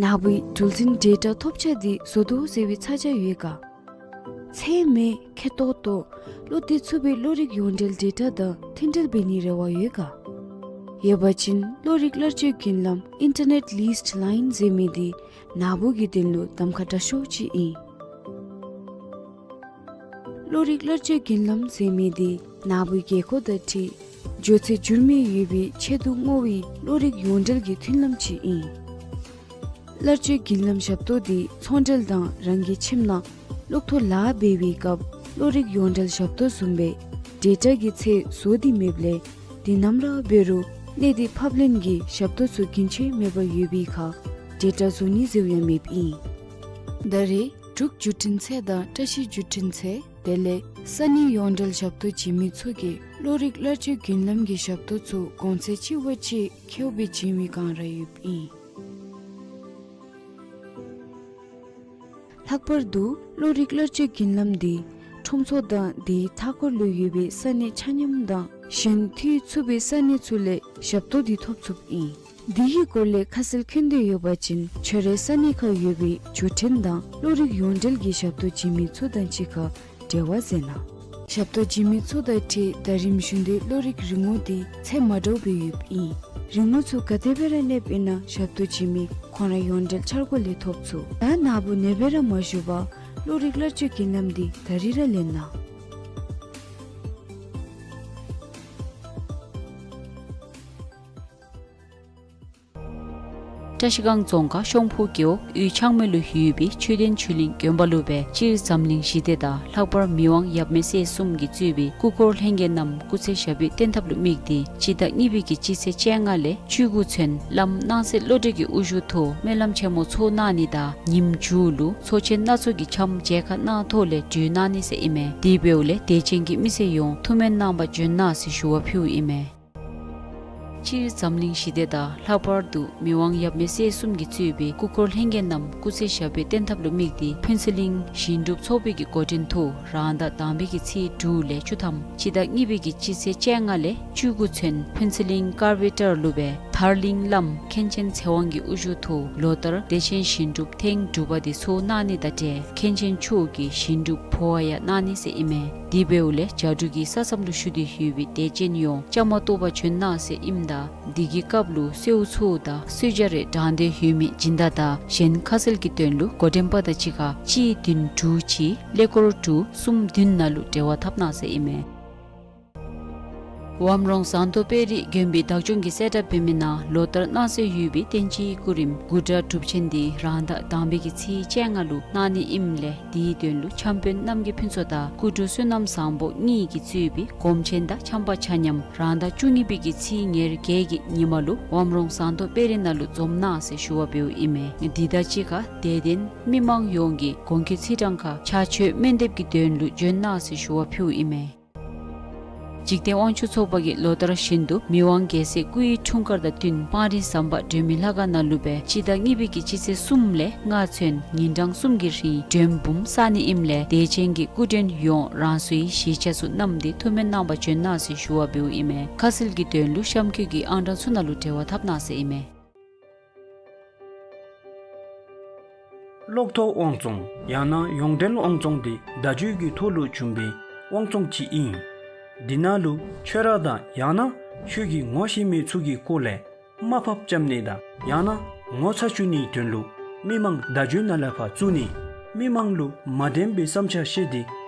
ནཱ་བུའི་འགྲུལ་འཛིན་ཌེ་ཊ་ཐོབ་ཆ་འདི་བཟོ་དོ་ཟེར་བའི་ཚ་གྱང་ཡོད་ག། ཚད་མེད་ཁེ་ཏོག་ཏོ་བློ་གཏད་ཚུགས་པའི་གློག་རིག་ཡོངས་འབྲེལ་ཌེ་ཊ་དང་མཐུན་འབྲེལ་འབད་ནིའི་རེ་བ་ཡོད་ག། ཡོད་པ་ཅིན་གློག་རིག་གླར་སྤྱོད་བརྒྱུད་ལམ་ཨིན་ཊར་ནེཊ་ལིསཊ་ལའིན་ཟེར་མི་འདི་ནཱ་བུ་གི་དོན་ལུ་གདམ་ཁ་དྲག་ཤོས་ཅིག་ཨིན། གློག་རིག་གླར་སྤྱོད་བརྒྱུད་ལམ་ཟེར་མི་འདི་ནཱ་བུའི་དགོས་མཁོ་དང་འཁྲིལ་མགྱོགས་ཚད་འགྱུར་མེད་ཡོད་པའི་ཆེད་དུ་བསྔོ་བའི་གློག་རིག་ཡོངས་འབྲེལ་གྱི་མཐུན་ལམ་ཅིག་ཨིན། གླར་སྤྱོད་བརྒྱུད་ལམ་ཞབས་ཏོག་འདི་ཚོང་འབྲེལ་དང་རང་གི་ཁྱིམ་ནང་གློག་ཐོག་ལཱ་འབད་བའི་སྐབས་གློག་རིག་ཡོངས་འབྲེལ་ཞབས་ཏོག་བཟུམ་སྦེ་ཌེ་ཊ་གི་ཚད་བཟོ་སྟེ་མེདཔ་ལས་དུས་ནམ་ར་འབད་རུང་གནས་སྡུད་ཕབ་ལེན་གྱི་ཞབས་ཏོག་ཚུ་རྒྱུན་ཆད་མེད་པར་ཡོད་པའི་ཁར་ཌེ་ཊ་བཟོ་ནི་ཟེརཝ་ཡང་མེདཔ་ཨིན། ད་རེས་འབྲུག་བརྒྱུད་འཕྲིན་ཚད་དང་བཀྲ་ཤིས་བརྒྱུད་འཕྲིན་ཚད་དེ་ལས་ས་གནས་ཡོངས་འབྲེལ་ཞབས་ཏོག་བྱིན་མི་ཚུ་གིས་གློག་རིག་གླར་སྤྱོད་བརྒྱུད་ལམ་གྱི་ཞབས་ཏོག་ཚུ་གོང་ཚད་ཆེ་བ་ཅིག་ཁེཝ་སྦེ་བྱིན་མི་གང་ར་ཡོདཔ་ཨིན། ལྷག་པར་དུ་གློག་རིག་གླར་སྤྱོད་བརྒྱུད་ལམ་འདི་ཁྲོམ་ཚོགས་དང་དེའི་མཐའ་འཁོར་ལུ་ཡོད་པའི་ས་གནས་ཆ་མཉམ་དང་གཞན་མཐུད་ཚུགས་པའི་ས་གནས་ཚུ་ལས་ཞབས་ཏོག་འདི་ཐོབ་ཚུགསཔ་ཨིན། འདི་གི་སྐོར་ལས་ཁ་གསལ་མཁྱེན་འདོད་ཡོད་པ་ཅིན་ཁྱོད་རའི་ས་གནས་ཁར་ཡོད་པའི་བརྒྱུད་འཕྲིན་དང་བློ་རིག་ཡོངས་འབྲེལ་གྱི་ཞབས་ཏོག་བྱིན་མི་ཚུ་དང་གཅིག་ཁར་འབྲེལ་བ་མཛད་གནང་། ཞབས་ཏོག་བྱིན་མི་ཚུ་དང་འཁྲིལ་ད་རིམ་བཞིན་དུ་བློ་རིག་རིན་གོང་འདི་ཚད་མ་འདྲཝ་སྦེ་ཡོདཔ་ཨིན། རིན་གོང་ཚུ་ག་དེ་སྦེ་ར་ལེནམ་ཨིན་ན་ཞབས་ཏོག་བྱིན་མི་ཁོང་ར་ཡོངས་འབྲེལ་འཆར་སྒོ་ལས་ཐོབ་ཚུགས། ད་ནཱ་བུ་ནེ་སྦེ་ར་མ་བཞུགས་པར་བློ་རིག་བླ་སྤྱོད་ཀྱི་ལམ་འདི་ད་རིས་ར་ལེན་གནང་། བཀྲ་ཤིས་སྒང་རྫོང་ཁག་ཤོང་ཕུ་རྒེད་འོག་གཡུས་ཆག་མེ་ལུ་ཡོད་པའི་ཆོས་ལྡན་ཆོས་གླིང་དགོན་པ་ལུ་སྦེ་སྤྱིར་འཛམ་གླིང་ཞི་བདེ་དང་ལྷག་པར་མི་དབང་ཡབ་མེས་སྲས་གསུམ་གྱིས་གཙོས་པའི་སྐུ་འཁོར་ལྷན་རྒྱས་རྣམས་སྐུ་ཚེ་ཞབས་པད་བརྟན་ཐབས་ལུ་དམིགས་ཏེ་སྤྱི་ཟླ་གཉིས་པའི་གི་སྤྱི་ཚེས་བཅོ་ལྔ་ལས་བཅུ་དགུ་ཚུན་བླམ་སྣང་གསལ་བློ་གྲོས་ཀྱི་དབུ་བཞུགས་ཐོག་སྨོན་ལམ་ཆེན་མོ་ཚོགས་གནང་ནི་དང་ཉིནམ་མཇུག་ལུ་ཚོགས་ཆེན་སྣ་ཚོགས་ཀྱི་འཆམ་མཇལ་ཁ་གནང་ཐོག་ལས་གྲོལ་གནང་ནི་ཟེར་ཨིན་མས། དེ་འབདཝ་ལས་དད་ཅན་གྱི་མི་སེར་ཡོངས་ཐུགས་སྨོན་གནང་བར་བྱོན་གནང་ཟེར་ཞུ་བ་ཕུལཝ་ཨིན་མས། སྤྱིར་འཛམ་གླིང་ཞི་བདེ་དང་ལྷག་པར་དུ་མི་དབང་ཡབ་མེས་སྲས་གསུམ་གྱིས་གཙོས་པའི་སྐུ་འཁོར་ལྷན་རྒྱས་རྣམས་སྐུ་ཚེ་ཞབས་པད་བརྟན་ཐབས་ལུ་དམིགས་ཏེ་ཕུན་ཚོགས་གླིང་ཞིང་སྒྲུབ་ཚོགས་པའི་གི་འགོ་འདྲེན་ཐོག་རང་ཟླ་དང་པའི་གི་ཚེས་དྲུག་ལས་བཅུ་ཐམ་སྤྱི་ཟླ་གཉིས་པའི་གི་སྤྱི་ཚེས་བཅོ་ལྔ་ལས་བཅུ་དགུ་ཚུན་ཕུན་ཚོགས་གླིང་དཀར་སྦིས་ཊར་ལུ་སྦེ་ཐར་གླིང་བླམ་མཁན་ཆེན་ཚེ་དབང་གི་དབུ་བཞུགས་ཐོག་ལོ་ལྟར་བདེ་ཆེན་ཞིང་སྒྲུབ་ཐེངས་དྲུག་པ་འདི་ཚོགས་གནང་ནི་དང་འབྲེལ་མཁན་ཆེན་མཆོག་གིས་ཞིང་སྒྲུབ་འབུལ་བ་ཡང་གནང་ནི་ཟེར་ཨིན་མས། དེ་འབདཝ་ལས་བྱ་འབྲུག་གི་ས་མཚམས་ལུ་བཞུགས་ཏེ་ཡོད་པའི་དད་ཅན་ཡོངས་བཅའ་མར་གཏོགས་པར་བྱོན་གནང་ཟེར་ཨིནམ་ད་འདི་གི་སྐབས་ལུ་གསོལཝ་ཚོགས་དང་གསོལ་ཇ་རེ་དྲང་སྟེ་ཡོད་མི་སྦྱིན་བདག་དང་གཞན་ཁ་གསལ་གྱི་དོན་ལུ་འགོ་འདྲེན་པ་དང་གཅིག་ཁར་གཅིག་བདུན་དྲུག་གཅིག་ཀླད་ཀོར་དྲུག་གསུམ་བདུན་ནང་ལུ་འབྲེལ་བ་འཐབ་གནང་ཟེར་ཨིན་མས། ཝམ་རོང་ཟངས་མདོག་དཔལ་རི་དགོན་པའི་བདག་སྐྱོང་གི་གསལ་བསྒྲགས་འབད་མི་ནང་ལོ་ལྟར་གནང་སྲོལ་ཡོད་པའི་བསྟན་སྤྱིའི་སྐུ་རིམ་དགུ་གྲྭ་སྒྲུབ་ཆེན་འདི་རང་ཟླ་དང་པའི་གི་ཚེས་བཅོ་ལྔ་ལུ་གནང་ནི་ཨིནམ་ལས་དེའི་དོན་ལུ་འཆམ་དཔོན་རྣམ་རྒྱལ་ཕུན་ཚོགས་དང་སྐུ་དྲུང་བསོད་ནམས་བཟང་པོ་གཉིས་ཀྱིས་གཙོས་པའི་སྒོམ་ཆེན་དང་འཆམ་པ་ཆ་མཉམ་རང་ཟླ་བཅུ་གཉིས་པའི་གི་ཚེས་ཉེར་བརྒྱད་ཀྱི་ཉིན་མ་ལུ་ཝམ་རོང་ཟངས་མདོག་དཔལ་རི་ནང་ལུ་འཛོམས་གནང་ཟེར་ཞུ་བ་འབདཝ་ཨིན་མས། འདི་དང་གཅིག་ཁར་དད་ལྡན་མི་མང་ཡོངས་ཀྱིས་གོང་ཁེ་ཚེས་གྲངས་ཁར་ཕྱག་མཆོད་སྨོན་འདེབས་ཀྱི་དོན་ལུ་བྱོན་གནང་ཟེར་ཞུ་བ་ཕུལཝ་ཨིན་མས། འཇིག་རྟེན་དབང་ཕྱུག་ཚོགས་པ་གིས་ལོ་ལྟར་བཞིན་དུ་མི་དབང་རྒྱལ་སྲས་སྐུ་ཡི་འཁྲུངས་སྐར་དང་བསྟུན་སྤང་རི་ཟམ་པ་སྒྲོལ་མའི་ལྷ་ཁང་ནང་ལུ་སྦེ་སྤྱི་ཟླ་གཉིས་པའི་གི་སྤྱི་ཚེས་གསུམ་ལས་ལྔ་ཚུན་ཉིན་གྲངས་གསུམ་གྱི་རིང་མགྲོན་འབུམ་བསག་ནི་ཨིནམ་ལས་དད་ཅན་གྱི་སྐུ་མགྲོན་ཡོངས་རང་སོའི་གཞིས་ཆགས་ཚུ་བསྣམས་ཏེ་ཐུགས་སྨོན་གནང་བར་བྱོན་གནང་ཟེར་ཞུ་བ་འབདཝ་ཨིན་མས། ཁ་གསལ་གྱི་དོན་ལུ་གཤམ་འཁོད་ཀྱི་ཨང་གྲངས་ཚུ་ནང་ལུ་འབྲེལ་བ་འཐབ་གནང་ཟེར་ཨིན་མས། གློག་ཐོག་དབང་བཙོང་ཡང་ན་ཡོངས་འབྲེལ་དབང་བཙོང་འདི་བརྡ་བརྒྱུད་ཀྱི་ཐོག་ལུ་བྱུང་བའི་དབང་བཙོང་ཅིག་ཨིན། འདི་ནང་ལུ་ཁྱོད་ར་དང་ཡང་ན་ཁྱོད་ཀྱིས་ངོ་ཤེས་མི་ཚུ་གི་སྐོར་ལས་དམའ་ཕབ་རྐྱབ་ནི་དང་ཡང་ན་ངོ་ཚ་བཅུག་ནིའི་དོན་ལུ་མི་མང་བརྡ་བརྒྱུད་ནང་ལས་ཕར་བཙུགས་ནི། མི་མང་ལུ་མ་བདེན་པའི་བསམ་འཆར་བཤད་དེ་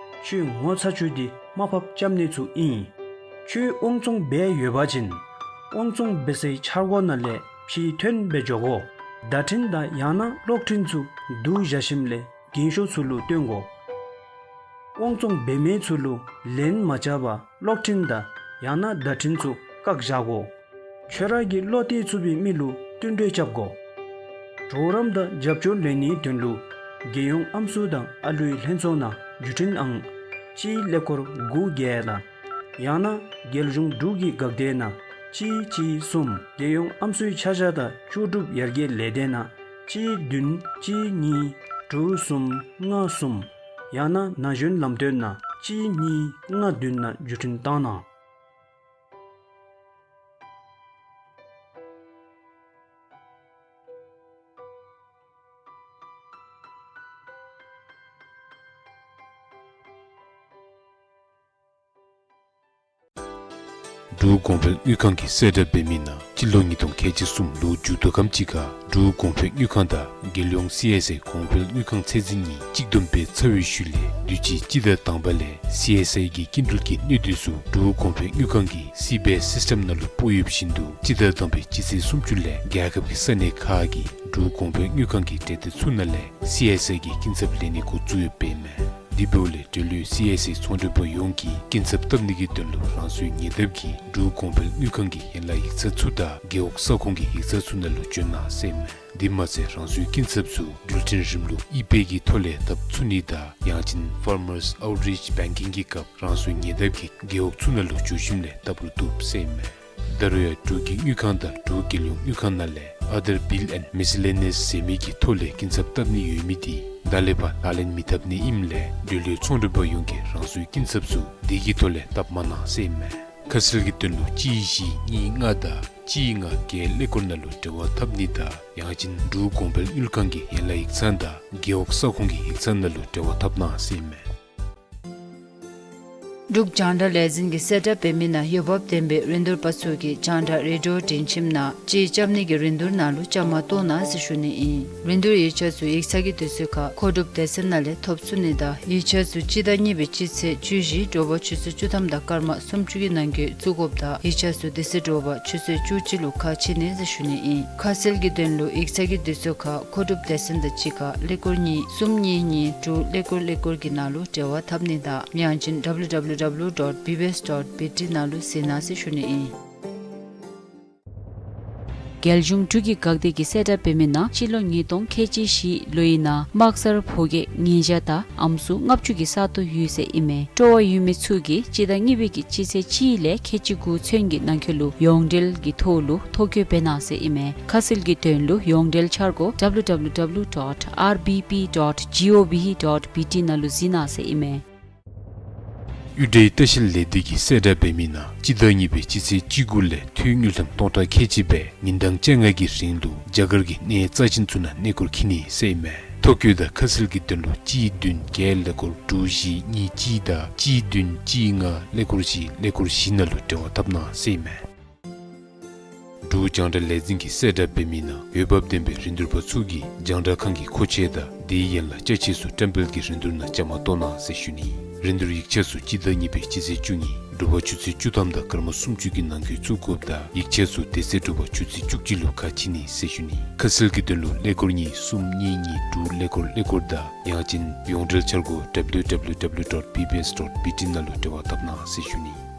ཁྱོད་ངོ་ཚ་བཅུག་སྟེ་དམའ་ཕབ་རྐྱབ་ནི་ཚུ་ཨིན། ཁྱོད་དབང་བཙོང་འབད་ཡོད་པ་ཅིན་དབང་བཙོང་འབད་སའི་འཆར་སྒོ་ནང་ལས་ཕྱི་ཐོན་སྦེ་འགྱོ་དགོ། བརྡ་འཕྲིན་དང་ཡང་ན་གློག་འཕྲིན་ཚུ་བསྡུ་བཞག་ཞིནམ་ལས་རྒན་ཤོས་ཚུ་ལུ་སྟོན་དགོ། དབང་བཙོང་འབད་མི་ཚུ་ལུ་ལན་མ་རྐྱབ་པར་གློག་འཕྲིན་དང་ཡང་ན་བརྡ་འཕྲིན་ཚུ་བཀག་བཞག་དགོ། ཁྱོད་ར་གིས་བློ་གཏད་ཚུགས་པའི་མི་ལུ་བསྟུན་གྲོས་རྐྱབ་དགོ། གྲོགས་རམ་དང་རྒྱབ་སྐྱོར་ལེན་ནིའི་དོན་ལུ་རྒྱལ་ཡོངས་ཨམ་སྲུ་དང་ཨ་ལུའི་ལྷན་ཚོགས་ནང་བརྒྱུད་འཕྲིན་ཨང་གཅིག་ཀླད་ཀོར་དགུ་བརྒྱད་དང་ཡང་ན་རྒྱལ་གཞུང་འབྲུག་གི་འགག་སྡེ་ནང་གཅིག་གཅིག་གསུམ། རྒྱལ་ཡོངས་ཨམ་སྲུའི་ཆ་བཞག་དང་ལྕོགས་གྲུབ་ཡར་རྒྱས་ལས་སྡེ་ནང་གཅིག་བདུན་གཅིག་གཉིས་དྲུག་གསུམ་ལྔ་གསུམ། ཡང་ན་ན་གཞོན་ལམ་སྟོན་ནང་གཅིག་གཉིས་ལྔ་བདུན་ནང་བརྒྱུད་འཕྲིན་བཏང་གནང་། འབྲུག་གོང་འཕེལ་དངུལ་ཁང་གིས་གསལ་བསྒྲགས་འབད་མི་ནང་སྤྱི་ལོ་ཉིས་སྟོང་ཁལ་གཅིག་གསུམ་ལོ་མཇུག་བསྡུ་ཁམས་ཅིག་ཁར་འབྲུག་གོང་འཕེལ་དངུལ་ཁང་དང་རྒྱལ་ཡོངས་སི་ཨེསི་ཨའི་གོང་འཕེལ་དངུལ་ཁང་ཚད་འཛིན་གཉིས་གཅིག་བསྡོམས་འབད་ཚར་བའི་ཤུལ་ལས་དུས་ཅི་སྤྱི་ཟླ་དང་པ་ལས་སི་ཨེསི་ཨའི་གི་སྐྱིན་འགྲུལ་གྱི་གནོད་དུས་ཚུ་འབྲུག་གོང་འཕེལ་དངུལ་ཁང་གི་སི་བེ་སིསི་ཊེམ་ནང་ལུ་སྤོ་ཡོདཔ་བཞིན་དུ་སྤྱི་ཟླ་དང་པའི་སྤྱི་ཚེས་སུམ་ཅུ་ལས་རྒྱལ་ཁབ་ཀྱི་ས་གནས་ཁག་གི་འབྲུག་གོང་འཕེལ་དངུལ་ཁང་གི་གྲལ་སྡེ་ཚུ་ནང་ལས་སི་ཨེསི་ཨའི་གི་སྐྱིན་ཚབ་ལེན་ནི་འགོ་བཙུགས་ཡོདཔ་ཨིན་མས། དེ་འབདཝ་ལས་འབྲེལ་ཡོད་སི་ཨེསི་ཨའི་ཚོང་འབྲེལ་པ་ཡོངས་ཀྱིས་སྐྱིན་ཚབ་བཏབ་ནི་གི་དོན་ལུ་རང་སོའི་ཉེ་འདབས་ཀྱི་འབྲུག་གོང་འཕེལ་དངུལ་ཁང་གི་ཡན་ལག་ཡིག་ཚང་ཚུ་དང་རྒེད་འོག་ས་ཁོངས་ཀྱི་ཡིག་ཚང་ཚུ་ནང་ལུ་བྱོན་གནང་ཟེར་ཨིན་མས། དེ་མ་ཚད་རང་སོའི་སྐྱིན་ཚབ་ཚུ་འགྲུལ་འཕྲིན་རིམ་ལུགས་ཨི་པེ་གི་ཐོག་ལས་བཏབ་ཚུགས་ནི་དང་ཡང་ཅིན་Farmers Outreach Banking གི་སྐབས་རང་སོའི་ཉེ་འདབས་ཀྱི་རྒེད་འོག་ཚུ་ནང་ལུ་འགྱོ་ཞིནམ་ལས་བཏབ་རུང་བཏུབ་ཟེར་ཨིན་མས། ད་རུང་ཡང་འབྲུག་གི་དངུལ་ཁང་དང་འབྲུག་རྒྱལ་ཡོངས་དངུལ་ཁང་ནང་ལས་Other Bill and Miscellaneous ཟེར་མི་གི་ཐོག་ལས་སྐྱིན་ཚབ་བཏབ་ནི་ཡོད་མི་འདི་ད་ལས་ཕར་ལག་ལེན་མི་འཐབ་ནི་ཨིནམ་ལས་འབྲེལ་ཡོད་ཚོང་འབྲེལ་པ་ཡོངས་ཀྱིས་རང་སོའི་སྐྱིན་ཚབ་ཚུ་དེ་གི་ཐོག་ལས་བཏབ་མ་གནང་ཟེར་ཨིན་མས། ཁ་གསལ་གྱི་དོན་ལུ་གཅིག་བཞི་གཉིས་ལྔ་དང་གཅིག་ལྔ་བརྒྱད་ཀླད་ཀོར་ནང་ལུ་འབྲེལ་བ་འཐབ་ནི་དང་ཡང་ཅིན་འབྲུག་གོང་འཕེལ་དངུལ་ཁང་གི་ཡན་ལག་ཡིག་ཚང་དང་རྒེད་འོག་ས་ཁོངས་ཀྱི་ཡིག་ཚང་ནང་ལུ་འབྲེལ་བ་འཐབ་གནང་ཟེར་ཨིན་མས། འབྲུག་རྒྱང་བསྒྲགས་ལས་འཛིན་གྱིས་གསལ་བསྒྲགས་འབད་མི་ནང་འོས་འབབ་ལྡན་པའི་རིན་བསྡུར་པ་ཚུ་གིས་རྒྱང་བསྒྲགས་རེ་ཌིའོ་སྒྲིང་ཁྱིམ་ནང་ཅིག་རྐྱབ་ནི་གི་རིན་བསྡུར་ནང་ལུ་བཅའ་མར་གཏོགས་གནང་ཟེར་ཞུ་ནི་ཨིན། རིན་བསྡུར་ཡིག་ཆ་ཚུ་ཡིག་ཚང་གི་དུས་ཚོད་ཁར་མཁོ་སྒྲུབ་སྡེ་ཚན་ནང་ལས་ཐོབ་ཚུགས་ནི་དང་ཡིག་ཆ་ཚུ་སྤྱི་ཟླ་གཉིས་པའི་སྤྱི་ཚེས་བཅུ་བཞི་དྲོ་པ་ཆུ་ཚོད་བཅུ་ཐམ་དང་སྐར་མ་སུམ་ཅུ་གི་ནང་འཁོད་བཙུགས་དགོཔ་དང་ཡིག་ཆ་ཚུ་དེ་ཚེ་དྲོ་པ་ཆུ་ཚོད་བཅུ་གཅིག་ལུ་ཁ་ཕྱེ་ནི་ཟེར་ཞུ་ནི་ཨིན། ཁ་གསལ་གྱི་དོན་ལུ་ཡིག་ཚང་གི་དུས་ཚོད་ཁར་མཁོ་སྒྲུབ་སྡེ་ཚན་དང་གཅིག་ཁར་ཀླད་ཀོར་གཉིས་གསུམ་གཉིས་གཉིས་དྲུག་ཀླད་ཀོར་ཀླད་ཀོར་གྱི་ནང་ལུ་འབྲེལ་བ་འཐབ་ནི་དང་ཡང་ཅིན་W W W dot B B S dot B T ནང་ལུ་གཟིགས་གནང་ཟེར་ཞུ་ནི་ཨིན། རྒྱལ་གཞུང་འབྲུག་གི་འགག་སྡེ་གིས་གསལ་བསྒྲགས་འབད་མི་ནང་སྤྱི་ལོ་ཉིས་སྟོང་ཁལ་གཅིག་བཞི་ལོའི་ནང་དམག་སར་ཕོ་སྐྱེས་ཉིས་བརྒྱ་དང་ཨམ་སྲུ་ལྔ་བཅུ་གི་ས་སྟོང་ཡོད་ཟེར་ཨིན་མས། སྤྲོ་བ་ཡོད་མི་ཚུ་གིས་སྤྱི་ཟླ་གཉིས་པའི་གི་སྤྱི་ཚེས་གཅིག་ལས་ཁལ་གཅིག་དགུ་ཚུན་གྱི་ནང་འཁོད་ལུ་ཡོངས་འབྲེལ་གྱི་ཐོག་ལུ་ཐོ་བཀོད་འབད་གནང་ཟེར་ཨིན་མས། ཁ་གསལ་གྱི་དོན་ལུ་ཡོངས་འབྲེལ་འཆར་སྒོ་W W W dot R B P dot G O V dot B T ནང་ལུ་གཟིགས་གནང་ཟེར་ཨིན་མས། གཡུ་སྒྲའི་ལྟ་བཤལ་ལས་སྡེ་གིས་གསལ་བསྒྲགས་འབད་མི་ནང་སྤྱི་ཟླ་གཉིས་པའི་སྤྱི་ཚེས་བཅུ་དགུ་ལས་ཐོན་དངུལ་ཀྲམ་སྟོང་ཕྲག་ཁལ་གཅིག་སྦེ་ཉིན་གྲངས་བཅོ་ལྔ་གི་རིང་ལུ་རྒྱ་གར་གྱི་གནས་རྩ་ཅན་ཚུ་ནང་གནས་སྐོར་འཁྱིད་ནི་ཟེར་ཨིན་མས། ཐོ་བཀོད་དང་ཁ་གསལ་གྱི་དོན་ལུ་གཅིག་བདུན་བརྒྱད་ཀླད་ཀོར་དྲུག་བཞི་གཉིས་གཅིག་དང་གཅིག་བདུན་གཅིག་ལྔ་ཀླད་ཀོར་བཞི་ཀླད་ཀོར་བཞི་ནང་ལུ་འབྲེལ་བ་འཐབ་གནང་ཟེར་ཨིན་མས། འབྲུག་རྒྱང་བསྒྲགས་ལས་འཛིན་གྱིས་གསལ་བསྒྲགས་འབད་མི་ནང་འོས་འབབ་ལྡན་པའི་རིན་བསྡུར་པ་ཚུ་གིས་རྒྱང་བསྒྲགས་ཁང་གི་མཁོ་ཆས་དང་དེའི་ཡན་ལག་ཅ་ཆས་ཚུ་བཀྲམ་སྤེལ་གྱི་རིན་བསྡུར་ནང་བཅའ་མར་གཏོགས་གནང་ཟེར་ཞུ་ནི། རིན་བསྡུར་ཡིག་ཆ་ཚུ་སྤྱི་ཟླ་གཉིས་པའི་སྤྱི་ཚེས་བཅུ་གཉིས་དྲོ་པ་ཆུ་ཚོད་བཅུ་ཐམ་དང་སྐར་མ་སུམ་ཅུ་གི་ནང་འཁོད་བཙུགས་དགོཔ་དང་ཡིག་ཆ་ཚུ་དེ་ཚེ་དྲོ་པ་ཆུ་ཚོད་བཅུ་གཅིག་ལུ་ཁ་ཕྱེ་ནི་ཟེར་ཞུ་ནི། ཁ་གསལ་གྱི་དོན་ལུ་ཀླད་ཀོར་གཉིས་གསུམ་གཉིས་གཉིས་དྲུག་ཀླད་ཀོར་ཀླད་ཀོར་དང་ཡང་ཅིན་ཡོངས་འབྲེལ་འཆར་སྒོ་W W W dot B B S dot B T ནང་ལུ་འབྲེལ་བ་འཐབ་གནང་ཟེར་ཞུ་ནི།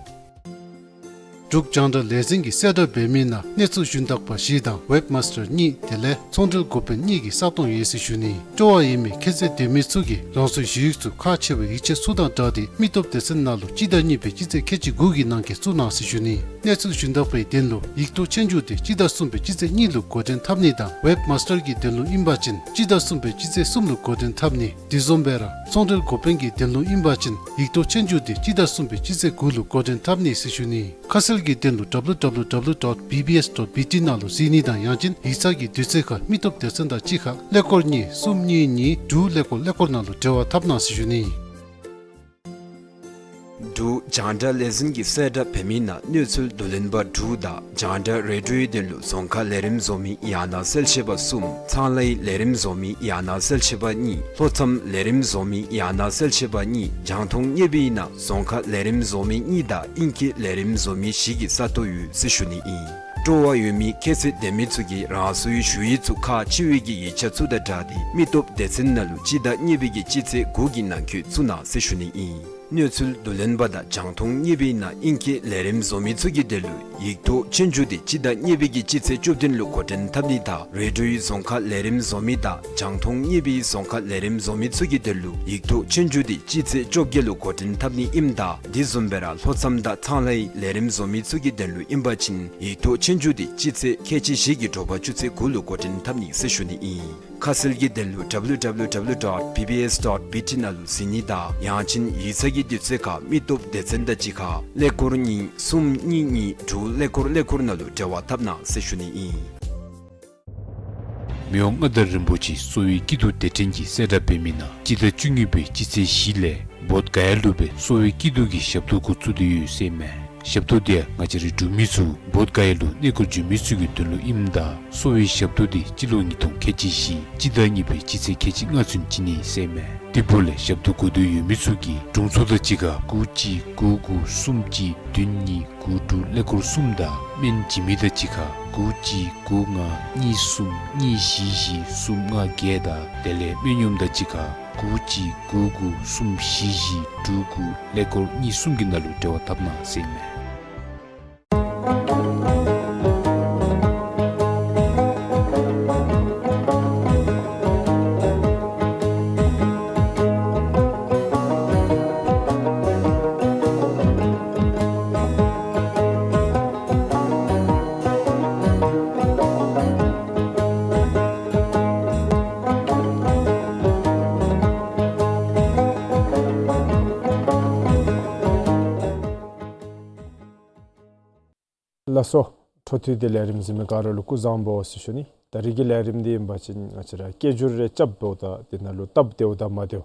འབྲུག་རྒྱང་བསྒྲགས་ལས་འཛིན་གྱིས་གསལ་བསྒྲགས་འབད་མི་ནང་གནས་ཚུལ་ཞུན་དག་པ་བཞི་དང་ཝེབ་མཱས་ཊར་གཉིས་དེ་ལས་ཚོང་འབྲེལ་འགོ་དཔོན་གཉིས་ཀྱི་ས་སྟོང་ཡོད་ཟེར་ཞུ་ནི། སྤྲོ་བ་ཡོད་མི་ཁྱད་ཚད་ལྡན་མི་ཚུ་གིས་རང་སོའི་ཞུ་ཡིག་ཚུ་ཁག་ཆེ་བའི་ཡིག་ཆ་ཚུ་དང་སྦྲགས་ཏེ་མི་སྟོབས་སྡེ་ཚན་ནང་ལུ་སྤྱི་ཟླ་གཉིས་པའི་སྤྱི་ཚེས་ཁལ་གཅིག་དགུ་གི་ནང་འཁོད་བཙུགས་གནང་ཟེར་ཞུ་ནི། གནས་ཚུལ་ཞུན་དག་པའི་དོན་ལུ་ཡིག་ཐོག་ཆོས་རྒྱུགས་དེ་སྤྱི་ཟླ་གསུམ་པའི་སྤྱི་ཚེས་གཉིས་ལུ་འགོ་འདྲེན་འཐབ་ནི་དང་ཝེབ་མཱས་ཊར་གྱི་དོན་ལུ་ཨིན་པ་ཅིན་སྤྱི་ཟླ་གསུམ་པའི་སྤྱི་ཚེས་གསུམ་ལུ་འགོ་འདྲེན་འཐབ་ནི། དེ་བཟུམ་སྦེ་ར་ཚོང་འབྲེལ་འགོ་དཔོན་གྱི་དོན་ལུ་ཨིན་པ་ཅིན་ཡིག་ཐོག་ཆོས་རྒྱུགས་དེ་སྤྱི་ཟླ་གསུམ་པའི་སྤྱི་ཚེས་དགུ་ལུ་འགོ་འདྲེན་འཐབ་ནི་ཟེར་ཞུ་ནི། ཁ་གསལ་གྱི་དོན་ལུ་W W W dot B B S dot B T ནང་ལུ་གཟིགས་ནི་དང་ཡང་ཅིན་ཡིག་ཚང་གི་དུས་ཚོད་ཁར་མི་སྟོབས་སྡེ་ཚན་དང་གཅིག་ཁར་ཀླད་ཀོར་གཉིས་གསུམ་གཉིས་གཉིས་དྲུག་ཀླད་ཀོར་ཀླད་ཀོར་ནང་ལུ་འབྲེལ་བ་འཐབ་གནང་ཟེར་ཞུ་ནི། འབྲུག་རྒྱང་བསྒྲགས་ལས་འཛིན་གྱིས་གསལ་བསྒྲགས་འབད་མི་ནང་གནས་ཚུལ་བསྡུ་ལེན་པ་དྲུག་དང་རྒྱང་བསྒྲགས་རེ་ཌིའོའི་དོན་ལུ་རྫོང་ཁ་ལས་རིམ་བཟོ་མི་ཡང་ན་གསལ་བྱེད་པ་གསུམ། ཚང་ལྷའི་ལས་རིམ་བཟོ་མི་ཡང་ན་གསལ་བྱེད་པ་གཉིས། ལྷོ་མཚམས་ལས་རིམ་བཟོ་མི་ཡང་ན་གསལ་བྱེད་པ་གཉིས། རྒྱང་མཐོང་བརྙན་པར་ནང་རྫོང་ཁ་ལས་རིམ་བཟོ་མི་གཉིས་དང་ཨིང་སྐད་ལས་རིམ་བཟོ་མི་བཞི་གི་ས་སྟོང་ཡོད་ཟེར་ཞུ་ནི་ཨིན། སྤྲོ་བ་ཡོད་མི་ཁྱད་ཚད་ལྡན་མི་ཚུ་གིས་རང་སོའི་ཞུ་ཡིག་ཚུ་ཁག་ཆེ་བའི་གི་ཡིག་ཆ་ཚུ་དང་སྦྲགས་ཏེ་མི་སྟོབས་སྡེ་ཚན་ནང་ལུ་སྤྱི་ཟླ་གཉིས་པའི་གི་སྤྱི་ཚེས་དགུ་གི་ནང་འཁོད་བཙུགས་གནང་ཟེར་ཞུ་ནི་ཨིན། གནས་ཚུལ་བསྡུ་ལེན་པ་དང་རྒྱང་མཐོང་བརྙན་པར་ནང་ཨིང་སྐད་ལས་རིམ་བཟོ་མི་ཚུ་གི་དོན་ལུ་ཡིག་ཐོག་ཆོས་རྒྱུགས་དེ་སྤྱི་ཟླ་གཉིས་པའི་གི་སྤྱི་ཚེས་བཅུ་བདུན་ལུ་འགོ་འདྲེན་འཐབ་ནི་དང་རེ་ཌིའོའི་རྫོང་ཁ་ལས་རིམ་བཟོ་མི་དང་རྒྱང་མཐོང་བརྙན་པར་རྫོང་ཁ་ལས་རིམ་བཟོ་མི་ཚུ་གི་དོན་ལུ་ཡིག་ཐོག་ཆོས་རྒྱུགས་དེ་སྤྱི་ཚེས་བཅོ་བརྒྱད་ལུ་འགོ་འདྲེན་འཐབ་ནི་ཨིནམ་ད་དེ་བཟུམ་སྦེ་ར་ལྷོ་མཚམས་དང་ཚང་ལྷའི་ལས་རིམ་བཟོ་མི་ཚུ་གི་དོན་ལུ་ཨིན་པ་ཅིན་ཡིག་ཐོག་ཆོས་རྒྱུགས་དེ་སྤྱི་ཚེས་ཁལ་གཅིག་བཞི་གི་དྲོ་པ་ཆུ་ཚོད་དགུ་ལུ་འགོ་འདྲེན་འཐབ་ནི་ཟེར་ཞུ་ནི་ཨིན། ཁ་གསལ་གྱི་དོན་ལུ་W W W dot B B S dot B T ནང་ལུ་གཟིགས་ནི་དང་ཡང་ཅིན་ཡིག་ཚང་གི་དུས་ཚོད་ཁར་མི་སྟོབས་སྡེ་ཚན་དང་གཅིག་ཁར་ཀླད་ཀོར་གཉིས་གསུམ་གཉིས་གཉིས་དྲུག་ཀླད་ཀོར་ཀླད་ཀོར་ནང་ལུ་འབྲེལ་བ་འཐབ་གནང་ཟེར་ཞུ་ནི་ཨིན། མི་དབང་མངའ་བདག་རིན་པོ་ཆེའི་གསོ་བའི་སྐྱིད་སྡུག་སྡེ་ཕྲན་གྱིས་གསལ་བསྒྲགས་འབད་མི་ནང་སྤྱི་ཟླ་བཅུ་གཉིས་པའི་སྤྱི་ཚེས་བཞི་ལས་བོདྷ་ག་ཡ་ལུ་སྦེ་གསོ་བའི་སྐྱིད་སྡུག་གི་ཞབས་ཏོག་འགོ་བཙུགས་ཏེ་ཡོད་ཟེར་མས། ཞབས་ཏོག་དེ་ང་བཅས་རའི་འབྲུག་མི་ཚུ་བོདྷ་ག་ཡ་ལུ་གནས་སྐོར་འགྱོ་མི་ཚུ་གི་དོན་ལུ་ཨིནམ་ད་གསོ་བའི་ཞབས་ཏོག་དེ་སྤྱི་ལོ་ཉིས་སྟོང་ཁལ་གཅིག་བཞི་སྤྱི་ཟླ་གཉིས་པའི་སྤྱི་ཚེས་ཁལ་གཅིག་ལྔ་ཚུན་བྱིན་ནི་ཟེར་མས། དེ་འབདཝ་ལས་ཞབས་ཏོག་དགོ་འདོད་ཡོད་མི་ཚུ་གིས་དྲུང་འཚོ་དང་གཅིག་ཁར་དགུ་གཅིག་དགུ་དགུ་གསུམ་གཅིག་བདུན་གཉིས་དགུ་དྲུག་ཀླད་ཀོར་གསུམ་དང་སྨན་བྱིན་མི་དང་གཅིག་ཁར་དགུ་གཅིག་དགུ་ལྔ་གཉིས་གསུམ་གཉིས་བཞི་བཞི་གསུམ་ལྔ་བརྒྱད་དང་དེ་ལས་སྨན་གཡོགམ་དང་གཅིག་ཁར་དགུ་གཅིག་དགུ་དགུ་གསུམ་བཞི་བཞི་དྲུག་དགུ་ཀླད་ཀོར་གཉིས་གསུམ་གྱི་ནང་ལུ་འབྲེལ་བ་འཐབ་གནང་ཟེར་ཨིན་མས། ལགས་སོ། འཕྲོ་མཐུད་དེ་ལས་རིམ་གཟིགས་མི་ག་ར་ལུ་སྐུ་གཟུགས་བཟང་པོ་ཟེར་ཞུ་ནི། ད་རིས་ཀྱི་ལས་རིམ་འདི་ཨིན་པ་ཅིན་ང་བཅས་ར་སྐད་སྒྱུར་རེ་རྐྱབ་འབདཝ་ད་དེ་ནང་ལུ་སྟབས་བདེཝ་དང་མ་བདེཝ།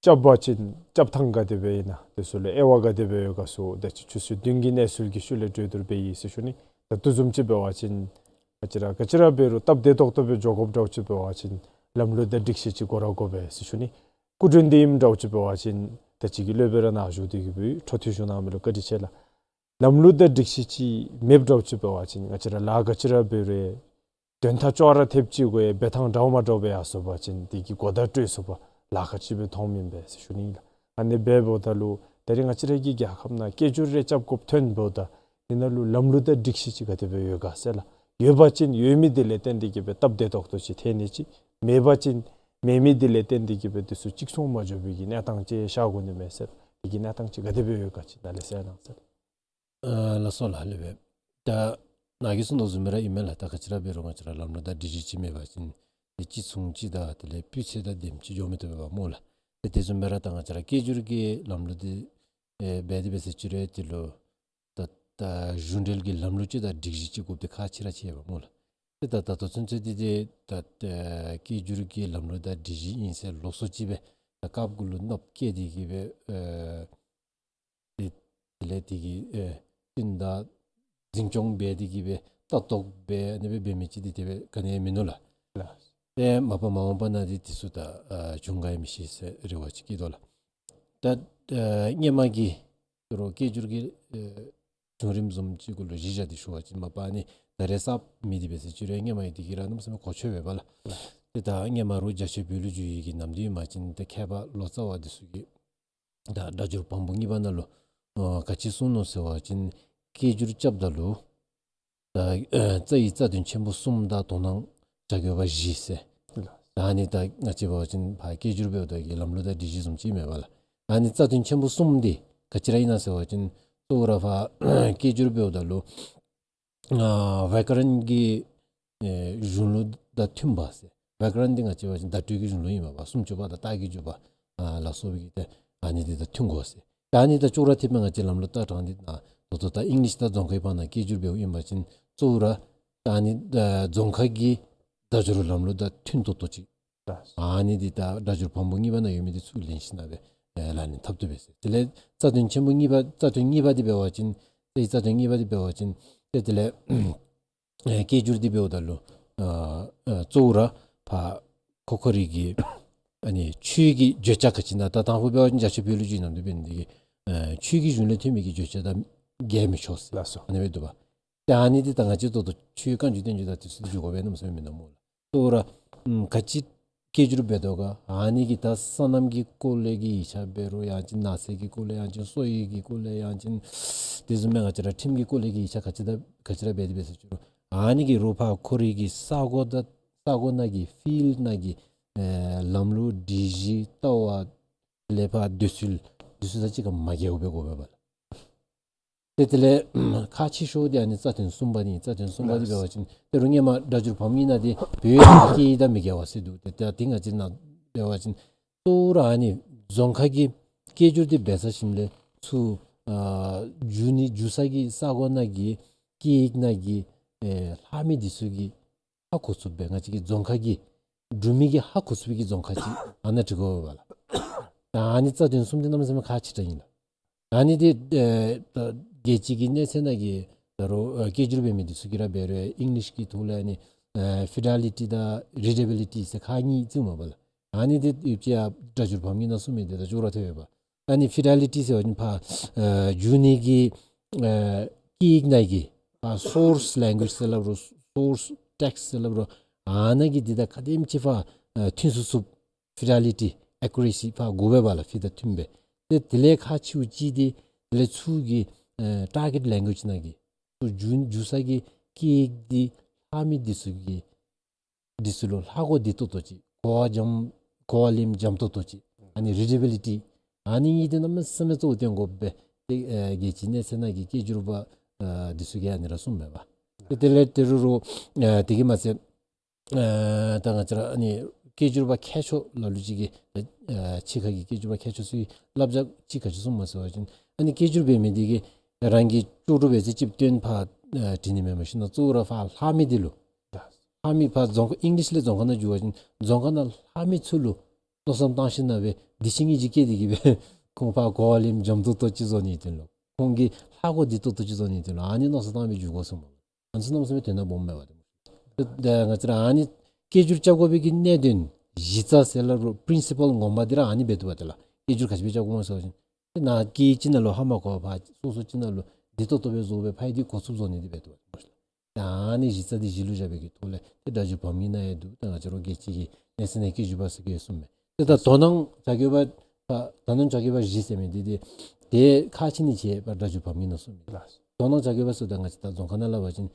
རྐྱབ་པ་ཅིན་རྐྱབ་ཐངས་ག་དེ་སྦེ་ཨིན་ན། དེ་ཚུ་ལུ་དབྱེ་བ་ག་དེ་སྦེ་ཡོད་ག་ཚུ་ད་ཅི་ཆུ་ཚོད་བདུན་གྱི་གནས་ཚུལ་གྱི་ཤུལ་ལས་གྲོས་བསྡུར་འབད་ཡི་ཟེར་ཞུ་ནི། ད་དེ་བཟུམ་ཅིག་འབད་བ་ཅིན་ང་བཅས་ར་ག་ཅི་ར་འབད་རུང་སྟབས་བདེ་ཏོག་ཏོ་སྦེ་འགྱོ་དགོཔ་འདྲཝ་ཅིག་འབད་བ་ཅིན་ལམ་ལུགས་དང་སྒྲིག་གཞི་ཅིག་དགོ་ར་དགོ་པས་ཟེར་ཞུ་ནི། སྐུ་མགྲོན་འདི་ཨིནམ་འདྲཝ་ཅིག་འབད་བ་ཅིན་ད་ཅི་གི་སློབ་དཔོན་ར་ནཱ་བཞུགས་ཏེ་གི་སྦེ་འཕྲོ་མཐུད་ཞུ་གནང་མི་ལུ་བཀའ་དྲིན་ཆེ་ལགས། ལམ་ལུགས་དང་སྒྲིག་གཞི་ཅིག་མེདཔ་འདྲཝ་ཅིག་འབད་བ་ཅིན་ང་བཅས་ར་ལཱ་ག་ཅི་ར་འབད་རུང་དོན་དག་ཅོག་ར་འཐདཔ་ཅིག་དགོ་ཡང་འབད་ཐངས་འདྲཝ་མ་འདྲཝ་སྦེ་ཡར་སོང་པ་ཅིན་དེ་གི་གོ་བརྡ་སྤྲོད་ཚུགས་པར་ལཱ་ཁག་ཅིག་སྦེ་མཐོངམ་ཨིན་པས་ཟེར་ཞུ་ནི་ལགས། ཨ་ནི་འབདཝ་ད་ལུ་ད་རིས་ང་བཅས་ར་གི་རྒྱལ་ཁབ་ནང་སྐད་སྒྱུར་རེ་རྐྱབ་དགོཔ་ཐོན་འབདཝ་ད་དེ་ནང་ལུ་ལམ་ལུགས་དང་སྒྲིག་གཞི་ཅིག་ག་དེ་སྦེ་ཡོད་ག་ཟེར་ལགས། ཡོད་པ་ཅིན་ཡོད་མི་དེ་ལས་བརྟེན་ཏེ་གི་སྦེ་སྟབས་བདེ་ཏོག་ཏོ་ཅིག་ཐོན་ནི་ཅིག། མེད་པ་ཅིན་མེད་མི་དེ་ལས་བརྟེན་ཏེ་གི་སྦེ་དེ་ཚུ་གཅིག་མཚུངས་མ་འགྱོ་བའི་གི་གནས་སྟངས་ཅིག་ཤར་དགོ་ནི་མས་ཟེར། དེ་གི་གནས་སྟངས་ཅིག་ག་དེ་སྦེ་ཡོད་ག་ཅིག་ནཱ་ལས་གསལ་གནང་ཟེར། ཨ་ལགས་སོ་ལགས། ལེགས་པས། ད་ནཱ་གིས་གསུངས་དོ་བཟུམ་སྦེ་ར་ཨིན་མས་ལགས། ད་ག་ཅི་ར་འབད་རུང་ང་བཅས་ར་ལམ་ལུགས་དང་སྒྲིག་གཞི་ཅིག་མེད་པ་ཅིན་དེ་གཅིག་མཚུངས་ཅིག་དང་དེ་ལས་སྤུས་ཚད་དང་ལྡནམ་ཅིག་འགྱོ་མི་བཏུབ་པས་སྨོ་ལགས། ཏེ་དེ་བཟུམ་སྦེ་ར་ད་ང་བཅས་ར་སྐད་སྒྱུར་གྱི་ལམ་ལུགས་འདི་ཨེ་འབད་དེ་འབད་ཟེར་ཅི་རུང་དེ་ལུ་ད་ད་གཞུང་འབྲེལ་གྱི་ལམ་ལུགས་ཅིག་དང་སྒྲིག་གཞི་ཅིག་དགོཔ་འདི་ཁག་ཆེ་ར་ཆེ་བས་སྨོ་ལགས། ཏེ་ད་ད་ལྟོ་ཚུན་ཚོད་འདི་ཏེ་ད་ད་སྐད་སྒྱུར་གྱི་ལམ་ལུགས་དང་སྒྲིག་གཞི་ཨིན་ཟེར་ལོགས་སུ་ཅིག་སྦེ་ད་སྐབས་གུ་ལུ་གནོདཔ་བཀལ་ཏེ་གི་སྦེ་ཨེ་དེ་དེ་ལས་དེ་གི་ཨེ་བསྟུན་དང་འཛིན་སྐྱོང་འབད་དེ་གི་སྦེ་ལྟ་རྟོག་འབད་ཨ་ནི་སྦེ་འབད་མི་ཅིག་འདི་དེ་སྦེ་ག་ནི་ཡང་མིན་ནུག་ལགས། ལགས། ཏེ་མ་པ་མ་འོངས་པ་ནང་འདི་དེ་ཚུ་ད་ཨ་བྱུང་ག་ཡང་མི་ཤེས་ཟེར་རེ་བ་ཅིག་བསྐྱེད་དོ་ལགས། ད་ཨ་སྔོན་མ་གི་རོགས་སྐད་སྒྱུར་གྱི་ཨེ་བྱུང་རིམ་བཟུམ་ཅིག་གུ་ལུ་གཞི་བཞག་སྟེ་ཞུ་བ་ཅིན་མ་པ་ཨ་ནི་ད་རེས་གསརཔ་མེད་དེ་འབད་ཟེར་ཅི་རུང་སྔོན་མ་ཡང་དེ་གི་ར་གནམ་མེད་ས་མེད་གོ་ཆོད་པས་པ་ལགས། ཏེ་ད་སྔོན་མ་རོགས་རྒྱ་ཆེ་བོད་ལུ་བསྒྱུར་ཡི་གི་ནམ་དུས་ཨིན་པ་ཅིན་ཏེ་མཁས་པ་ལོ་ཙཱ་བ་འདི་ཚུ་གིས་ད་སྒྲ་སྒྱུར་བམ་པོ་གཉིས་པ་ནང་ལུ་ཨ་ག་ཅི་གསུངས་ནུག་ཟེར་བ་ཅིན་སྐད་སྒྱུར་རྐྱབ་ད་ལུ་ད་ཨ་རྩ་ཡི་རྩ་དོན་ཆེན་པོ་གསུམ་དང་དོ་སྣང་བྱ་དགོས་པ་བཞི་ཟེར། ད་ཨ་ནི་ད་ང་བཅས་འབད་བ་ཅིན་ཕར་སྐད་སྒྱུར་འབདཝ་ད་གི་ལམ་ལུགས་དང་སྒྲིག་གཞི་བཟུམ་ཅིག་མེད་པ་ལགས། ཨ་ནི་རྩ་དོན་ཆེན་པོ་གསུམ་འདི་ག་ཅི་ར་ཨིན་ན་ཟེར་བ་ཅིན་གཙོ་བོ་ར་ཕར་སྐད་སྒྱུར་འབདཝ་ད་ལུ་ཨ་བྱཱ་ཀ་རན་གྱི་ཨེ་གཞུང་ལུགས་དང་མཐུན་པ་ཟེར། བྱཱ་ཀ་རན་འདི་ང་བཅས་འབད་བ་ཅིན་བརྡ་སྤྲོད་ཀྱི་གཞུང་ལུགས་ཨིན་པས་པ། སུམ་ཅུ་པ་དང་རྟགས་ཀྱི་འཇུག་པ་ཨ་ལ་སོགས་པའི་གི་ཏེ་ཨ་ནི་འདི་དང་མཐུན་དགོ་ཟེར། ད་ཨ་ནི་ད་ཅོག་ར་འཐདཔ་མས། ང་བཅས་ལམ་ལུགས་ལྟ་སྟངས་འདི་ནང་ད་ལྟོ་ད་ཨིང་ལིཤ་དང་རྫོང་ཁའི་བར་ན་སྐད་སྒྱུར་འབདཝ་ཨིན་པ་ཅིན་གཙོ་བོ་ར་ད་ཨ་ནི་ཨ་རྫོང་ཁ་གི་སྒྲ་སྒྱུར་ལམ་ལུགས་དང་མཐུན་ཏོག་ཏོ་ཅིག། ཨ་ནི་འདི་ད་སྒྲ་སྒྱུར་བམ་པོ་གཉིས་པ་ནང་ཡོད་མི་འདི་ཚུར་ལེན་ཞིནམ་ལས་ཨེ་ལག་ལེན་འཐབ་བཏུབ་པས་ཟེར། དེ་ལས་རྩ་དོན་ཆེན་པོ་གཉིས་པ་རྩ་དོན་གཉིས་པ་འདི་འབད་བ་ཅིན་ཏེ་རྩ་དོན་གཉིས་པ་འདི་འབད་བ་ཅིན་ཏེ་དེ་ལས་ཨེ་སྐད་སྒྱུར་འདི་འབདཝ་ད་ལུ་ཨ་ཨ་གཙོ་བོ་ར་ཕར་ཁོ་ཁོ་རའི་གི་ཨ་ནི་ཆོས་ཀྱི་བརྗོད་བྱ་ག་ཅི་ཨིན་ན་ད་དང་ཕུ་འབད་བ་ཅིན་རྒྱ་ཆེ་བོད་ལུ་བསྒྱུར་ནམ་དུས་འབད་ནི་འདི་གིས་ཨ་ཆོས་ཀྱི་གཞུང་ལས་ཐོན་མི་གི་བརྗོད་བྱ་དང་འགལ་མི་ཆོག་ཟེར། ལགས་སོ། ཨ་ནི་སྦེ་འདུག་པ། ཏེ་ཨ་ནི་འདི་ད་ང་བཅས་ད་ལྟོ་ཆོས་བཀའ་འགྱུར་བསྟན་འགྱུར་དང་དེ་ཚུ་འདི་འགྱོ་དགོ་པས་ནམ་ཟེར་མི་ནུག་སྨོ་ལགས། གཙོ་བོ་ར་ཨམ་ག་ཅི་སྐད་སྒྱུར་འབད་དོ་ག་ཨ་ནི་གི་ད་སོ་ནམ་གྱི་སྐོར་ལས་ཀྱི་ཡིག་ཆ་འབད་རུང་ཡང་ཅིན་ནགས་ཚལ་གྱི་སྐོར་ལས་ཡང་ཅིན་གསོ་བའི་གི་སྐོར་ལས་ཡང་ཅིན་དེ་བཟུམ་མའི་ང་བཅས་ར་ཁྲིམས་ཀྱི་སྐོར་ལས་ཀྱི་ཡིག་ཆ་ག་ཅི་ད་ག་ཅི་ར་འབད་དེ་འབད་ཟེར་ཅི་རུང་ཨ་ནི་གི་རོགས་ཕར་ཁོ་རའི་གི་ས་གོ་ད་ས་གོ་ནང་གི་ཕིལཌ་ནང་གི་ཨེ་ལམ་ལུགས་སྒྲིག་གཞི་ལྟ་བ་ལས་ཕར་འདོད་ཚུལ་འདི་ཚུ་དང་གཅིག་ཁར་མ་འགལཝ་སྦེ་དགོ་པས་པ་ལགས། ཏེ་དེ་ལས་ཁག་ཆེ་ཤོས་འདི་ཨ་ནི་རྩ་དོན་གསུམ་པ་འདི་ཨིན། རྩ་དོན་གསུམ་པ་འདི་འབད་བ་ཅིན་ཏེ་རུང་སྔོན་མ་སྒྲ་སྒྱུར་བམ་གཉིས་ནང་འདི་བོད་ཡིག་དང་སྐད་ཡིག་དང་མི་འགལ་བ་ཟེར་འདུག། ཏེ་ད་འདི་ང་བཅས་ནང་འབད་བ་ཅིན་གཙོ་བོ་ར་ཨ་ནི་རྫོང་ཁ་གི་སྐད་སྒྱུར་འདི་འབད་ཚར་ཞིནམ་ལས་ཚུར་ཨ་བསྒྱུར་ནི་བསྒྱུར་ས་གི་ས་གོ་ནང་གི་སྐད་ཡིག་ནང་གི་ཨེ་ལྷག་མི་འདི་ཚུ་གི་ཧ་གོ་ཚུགསཔ་སྦེ་ང་བཅས་ཀྱི་རྫོང་ཁ་གི་འབྲུག་མི་གིས་ཧ་གོ་ཚུགས་པའི་གི་རྫོང་ཁ་ཅིག་ཨ་ནཱ་འབྲི་དགོ་པས་ལགས། ད་ཨ་ནི་རྩ་དོན་གསུམ་འདི་གནམ་མེད་ས་མེད་ཁག་ཆེ་དྲགས་ཨིན་ལགས། ཨ་ནི་འདི་ཨེ་ད་རྒྱལ་སྤྱི་གི་གནས་ཚད་ནང་གི་ད་རུང་ཨེ་སྐད་སྒྱུར་འབད་མི་འདི་ཚུ་གིས་ར་འབད་རུང་ཨིང་ལིཤ་གི་ཐོག་ལས་ཨ་ནི་ཨེ་ཕི་ཌེ་ལི་ཊི་དང་རི་ཌེ་བི་ལི་ཊི་ཟེར་ཁག་གཉིས་བརྩིཝ་མས་པ་ལགས། ཨ་ནི་འདི་ཡུདཔ་ཅིག་ཡར་སྒྲ་སྒྱུར་བམ་གཉིས་ནང་གསུངས་མི་འདི་དང་ཅོག་ར་འཐད་པས་པ། ཨ་ནི་ཕི་ཌེ་ལི་ཊི་ཟེར་བ་ཅིན་ཕར་ཨེ་བསྒྱུར་ནི་གི་ཨེ་སྐད་ཡིག་ནང་གི་ཕར་སོརསི་ལེང་གུ་ཨེཇ་ཟེར་སླབ་རུང་སོརསི་ཊེགསིཊ་ཟེར་སླབ་རུང་ཨ་ནཱ་གི་འདི་དང་ག་དེམ་ཅིག་ཕར་ཨེ་མཐུན་ཚུགས་ཚུགས་ཕི་ཌེ་ལི་ཊི་ཨེ་ཀུ་རེ་སི་ཕར་དགོ་པས་པ་ལགས། ཕི་དང་མཐུན་སྦེ། ཏེ་དེ་ལས་ཁག་ཆེཝ་ཅིག་འདི་དེ་ལས་ཚུར་གྱི་ཨེ་ཊར་གེཊ་ལེང་གུ་ཨེཇ་ནང་གི་ཚུར་བསྒྱུར་བསྒྱུར་ས་གི་སྐད་ཡིག་འདི་ལྷག་མི་འདི་ཚུ་གི་འདི་ཚུ་ལུ་ཧ་གོ་བདེ་ཏོག་ཏོ་ཅིག། གོ་བ་འཇམ་གོ་བ་ལེནམ་འཇམ་ཏོག་ཏོ་ཅིག། ཨ་ནི་རི་ཌེ་བི་ལི་ཊི་ཨ་ནི་གཉིས་འདི་གནམ་མེད་ས་མེད་གཙོ་བོ་བཏོན་དགོ་པས། ཏེ་ཨེ་རྒྱལ་སྤྱིའི་གནས་ཚད་ནང་གི་སྐད་སྒྱུར་པ་ཨེ་འདི་ཚུ་གིས་ཨ་ནི་ར་གསུངམ་མས་པ། ཏེ་དེ་ལས་ད་རུང་རོགས་ཨེ་དེ་གིས་མ་ཚད་ཨེ་ད་ང་བཅས་ར་ཨ་ནི་སྐད་སྒྱུར་པ་མཁས་མཆོག་ལ་ལུ་ཅིག་གིས་ཨེ་ཕྱི་ཁ་གི་སྐད་སྒྱུར་པ་མཁས་མཆོག་ཚུ་གིས་བསླབ་བྱ་ཅིག་ག་ཅི་གསུངམ་མས་ཟེར་བ་ཅིན་ཨ་ནི་སྐད་སྒྱུར་འབད་མི་འདི་གིས་རང་གི་ལྕོགས་གྲུབ་འབད་ཚད་ཅིག་སྟོན་ཕར་ ཨ་བྲི་ནི་མེན་མས་ཤིག་ན། གཙོ་བོ་ར་ཕར་ལྷག་མི་འདི་ལུ། ལྷག་མི་ཕར་རྫོང་ཁ་ཨིང་ལིཤ་ལས་རྫོང་ཁ་ནང་འགྱོ་བ་ཅིན་རྫོང་ཁ་ནང་ལྷག་མི་ཚུ་ལུ་མནོ་བསམ་བཏང་ཞིནམ་ལས་འདི་ཅིག་ངེ་གི་སྐད་འདི་གིས་སྦེ་ཁོང་ཕར་གོ་བ་ལེནམ་འཇམ་ཏོང་ཏོ་ཅིག་བཟོ་ནི་དོན་ལུ། ཁོང་གིས་ལྷག་དགོཔ་འདི་ཏོག་ཏོ་ཅིག་བཟོ་ནི་དོན་ལུ། ཨ་ནི་མནོ་བསམ་བཏང་སྦེ་འགྱོ་དགོ་ཟེར་མས། ཨ་ནི་ཚུ་གནམ་མེད་ས་མེད་དོན་དག་སྦོམ་མས་པ་ཏེ། ཏེ་ང་བཅས་ར་ཨ་ནི་སྐད་སྒྱུར་རྐྱབ་དགོ་པའི་གི་གནད་དོན་གཞི་རྩ་ཟེར་སླབ་རུང་པི་རིན་སི་པཱལ་ངོ་མ་འདི་ར་ཨ་ནི་འབད་དོ་བ་ཏེ་ལགས། སྐད་སྒྱུར་ག་ཅི་སྦེ་རྐྱབ་དགོཔ་སྨོ་ཟེར་བ་ཅིན་ཏེ་ནཱ་སྐད་ཅིག་ནང་ལུ་ཧ་མ་གོ་བར་སོ་སོ་ཅིག་ནང་ལུ་བདེ་ཏོག་ཏོ་སྦེ་བཟོ་སྦེ་ཕར་འདི་གོ་ཚུགསཔ་བཟོ་ནི་འདི་འབད་དོ་བ་ཏེ་སྨོ་ཤིག་ལགས། ད་ཨ་ནི་གཞི་རྩ་འདི་གཞི་ལུ་བཞག་པའི་གི་ཐོག་ལས་ཏེ་སྒྲ་སྒྱུར་བམ་གྱི་ནང་ཡང་འདུག། ད་ང་བཅས་ར་རྒྱལ་སྤྱི་གི་གནས་ཚད་ནང་སྐད་སྒྱུར་པ་ཟེར་གྱི་ཡོད་གསུངས་མས། ཏེ་ད་དོ་སྣང་བྱ་དགོ་པ་ད་དོ་སྣང་བྱ་དགོ་པ་བཞི་ཟེར་མི་འདི་ཏེ་ཏེ་ཁག་ཆེ་ནི་ཅིག་ཡོདཔ་སྒྲ་སྒྱུར་བམ་གྱི་ནང་གསུངས་མས། དོ་སྣང་བྱ་དགོ་པ་ཟེརཝ་ད་ང་བཅས་ད་རྫོང་ཁ་ནང་སླབ་པ་ཅིན་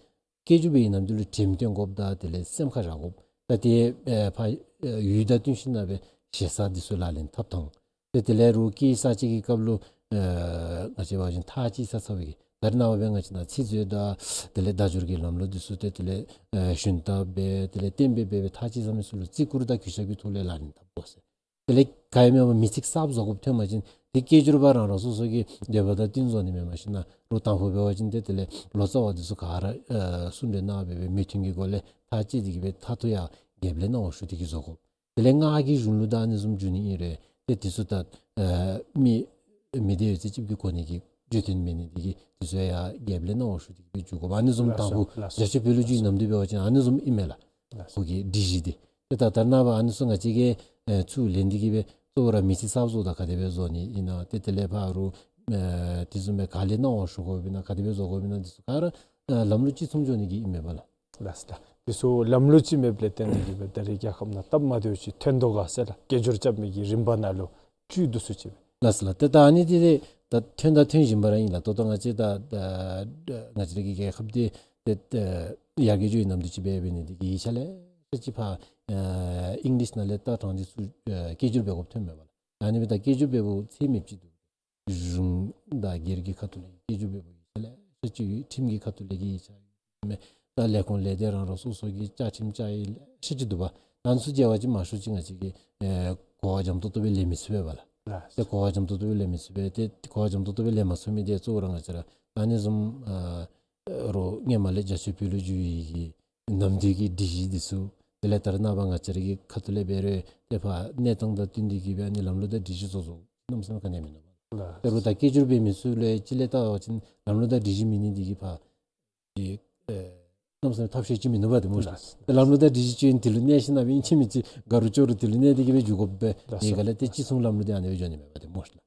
སྐད་སྒྱུར་པའི་ནམ་དུས་ལུ་དྲིམ་སྟོན་དགོཔ་དང་དེ་ལས་སེམས་ཁར་བཞག་དགོཔ་ད་ཏེ་ཨེ་ཕར་ཨེ་ཡུལ་དང་བསྟུན་ཞིནམ་ལས་སྦེ་ཞེ་ས་འདི་ཚུ་ལག་ལེན་འཐབ་ཐངས། ཏེ་དེ་ལས་རུང་སྐད་གསར་བཅོས་ཀྱི་སྐབས་ལུ་ཨེ་ང་བཅས་འབད་བ་ཅིན་ཐག་བཅད་ས་ཚར་བའི་གི་ད་རེས་ནངས་པ་སྦེ་ང་བཅས་ནང་ཚིག་མཛོད་དང་དེ་ལས་བརྡ་སྦྱོར་གྱི་ལམ་ལུགས་འདི་ཚུ་ཏེ་དེ་ལས་ཨེ་ཞུན་དག་སྦེ་དེ་ལས་གཏན་འབེབས་འབད་སྦེ་ཐག་བཅད་ས་མི་ཚུ་ལུ་བརྩི་བཀུར་དང་གུས་ཞབས་ཀྱི་ཐོག་ལས་ལག་ལེན་འཐབ་དགོ་ཟེར། དེ་ལས་ག་ཡོད་མི་མི་ཚིག་གསརཔ་བཟོ་དགོཔ་ཐོན་པ་ཅིན་ཏེ་སྐད་སྒྱུར་པ་རང་རང་སོ་སོ་གི་འདོད་པ་དང་བསྟུན་བཟོ་ནི་མེན་མས་ཤིག་ན། རུང་དང་ཕུ་འབད་བ་ཅིན་ཏེ་དེ་ལས་ལོ་ཙཱ་བ་འདི་ཚུ་ག་ར་ཨེ་གསུང་གྲོས་གནང་སྦེ་སྦེ་མོས་མཐུན་གྱི་སྒོ་ལས་ཐག་བཅད་དེ་གིས་སྦེ་མཐར་ཐུག་ཡར་རྒྱལཔོ་ལས་གནང་བ་ཞུ་སྟེ་གིས་བཟོ་དགོ། དེ་ལས་སྔགས་ཀྱི་གཞུང་ལུགས་དང་ཨ་ནི་བཟུམ་འགྱུར་ནི་ཨིན་རུང་ཏེ་འདི་ཚུ་ད་ཨེ་མི་མི་སྡེ་ཡོད་ཚད་ཅིག་གིས་གོ་ནི་གི་བརྗོད་དོན་མེད་ནི་འདི་གིས་འདི་ཚུ་ཡང་རྒྱལཔོ་ལས་གནང་བ་ཞུ་སྟེ་གིས་སྦེ་འགྱུར་དགོ་པས། ཨ་ནི་བཟུམ་ལགས་སོ། དང་ཕུ་ལགས་སོ། རྒྱ་ཆོས་བོད་ལུགས་ཀྱི་ནམ་དུས་འབད་བ་ཅིན་ཨ་ནི་བཟུམ་ཨིན་མས་ལགས། ལགས་སོ། ཁོ་གི་སྒྲིག་གཞི་འདི། ཏེ་ད་ད་རེས་ནངས་པ་ཨ་ནི་ཚུ་ང་བཅས་ཀྱིས་ཨེ་ཚུར་ལེན་ཏེ་གིས་སྦེ་གཙོ་བོ་ར་མི་ཚིག་གསརཔ་བཟོཝ་ད་ག་དེ་སྦེ་བཟོ་ནི་ཨིན་ན། ཏེ་དེ་ལས་ཕར་རུང་ཨེ་དེ་བཟུམ་སྦེ་ག་ལས་གནང་བ་ཞུ་དགོཔ་ཨིན་ན་ག་དེ་སྦེ་བཟོ་དགོཔ་ཨིན་ན་འདི་ཚུ་ག་ར་ཨེ་ལམ་ལུགས་གཅིག་མཚུངས་འགྱོ་ནི་གི་ཨིན་མས་པ་ལགས། ལགས་སོ་ལགས། དེ་ཚུ་ལམ་ལུགས་གཅིག་མེདཔ་ལས་བརྟེན་ཏེ་གིས་སྦེ་ད་རེས་རྒྱལ་ཁབ་ནང་སྟབས་མ་བདེཝ་ཅིག་ཐོན་དོ་ག་ཟེར་ལགས། སྐད་སྒྱུར་རྐྱབ་མི་གི་རིམ་པ་ནང་ལུ་བཅུད་བསྡུ་སུ་ཅིག་སྦེ། ལགས་སོ་ལགས། ཏེ་ད་ཨ་ནི་འདི་ཏེ་ད་ཐོན་དང་ཐོན་བཞིན་པ་ར་ཨིན་ལགས། ད་ལྟོ་ང་བཅས་ད་ད་ང་བཅས་ར་གི་རྒྱལ་ཁབ་འདི་ཏེ་ད་ཡར་རྒྱས་འགྱོ་བའི་ནམ་དུས་ཅིག་སྦེ་འབད་ནི་འདི་གིས་ཡིག་ཆ་ལེ་ཤ་ཅིག་ཕར་ཨེ་ཨིང་ལིཤ་ནང་ལས་བལྟ་དྲངས་ཏེ་ཚུར་ཨེ་སྐད་སྒྱུར་འབད་དགོཔ་ཐོན་མས་པ་ལགས། ཨ་ནི་སྦེ་ད་སྐད་སྒྱུར་འབདཝ་ཚད་མེདཔ་ཅིག་འདུག། གཞུང་དང་སྒེར་གྱི་ཁ་ཐུག་ལས་སྐད་སྒྱུར་འབདཝ་ཡིག་ཆ་ལེ་ཤ་ཅིག་ཡོད། ཁྲིམས་ཀྱི་ཁ་ཐུག་ལས་ཀྱི་ཡིག་ཆ་ཡོད་མས། ད་ལས་ཁུངས་ལས་སྡེ་རང་རང་སོ་སོ་གི་བཅའ་ཁྲིམས་བཅའ་ཡིག་ལེ་ཤ་ཅིག་འདུག་པ། ད་ཨ་ནི་ཚུ་མཇལ་བ་ཅིན་མང་ཤོས་ཅིག་ང་བཅས་ཀྱིས་ཨེ་གོ་བ་འཇམ་ཏོག་ཏོ་སྦེ་ལེན་མི་ཚུགས་པས་པ་ལགས། ལགས། ཏེ་གོ་བ་འཇམ་ཏོག་ཏོ་སྦེ་ལེན་མི་ཚུགས་པས། ཏེ་གོ་བ་འཇམ་ཏོག་ཏོ་སྦེ་ལེན་མ་ཚུགས་མི་འདི་གཙོ་བོ་ར་ང་བཅས་ར་ཨ་ནི་བཟུམ་ཨ་རུང་སྔོན་མ་ལས་རྒྱ་ཆོས་བོད་ལུགས་བསྒྱུར་བའི་གི་ནམ་དུས་ཀྱི་སྒྲིག་གཞི་འདི་ཚུ་དེ་ལས་ད་རེས་ནངས་པ་ང་བཅས་ར་གི་ཁ་ཐུག་ལས་འབད་རུང་ཏེ་ཕར་གནས་སྟངས་དང་བསྟུན་ཏེ་གིས་སྦེ་ཨ་ནི་ལམ་ལུགས་དང་སྒྲིག་གཞི་བཟོ་བཟོཝ་གནམ་མེད་ས་མེད་ག་ནི་ཡང་མིན་ནུག་པ། ལགས། ད་རུང་ད་སྐད་སྒྱུར་འབད་མི་ཚུ་ལུ་ཅིག་ལས་བལྟ་བ་ཅིན་ལམ་ལུགས་དང་སྒྲིག་གཞི་མེད་ནི་འདི་གིས་ཕར་ཨེ་གནམ་མེད་ས་མེད་ཐབས་ཤེས་ཅིག་མིན་ནུག་པ་ཏེ་སྨོ་ཤིག། ལགས། ལམ་ལུགས་དང་སྒྲིག་གཞི་ཅིག་འདི་ལུ་གནས་ཞིན་ན་སྦེ་ཨིན་ཅི་མིན་ཅི་དགའ་རུང་སྐྱོ་རུང་འདི་ལུ་གནས་ཏེ་གིས་སྦེ་འགྱོ་དགོ་པས། ལགས་སོ། ཨེ་ག་ལས་ཏེ་ལགས་སོ། ཅིག་མཚུངས་ལམ་ལུགས་འདི་ཨ་ནི་སྦེ་འགྱོ་ནི་མས་པ་ཏེ་སྨོ་ཤིག།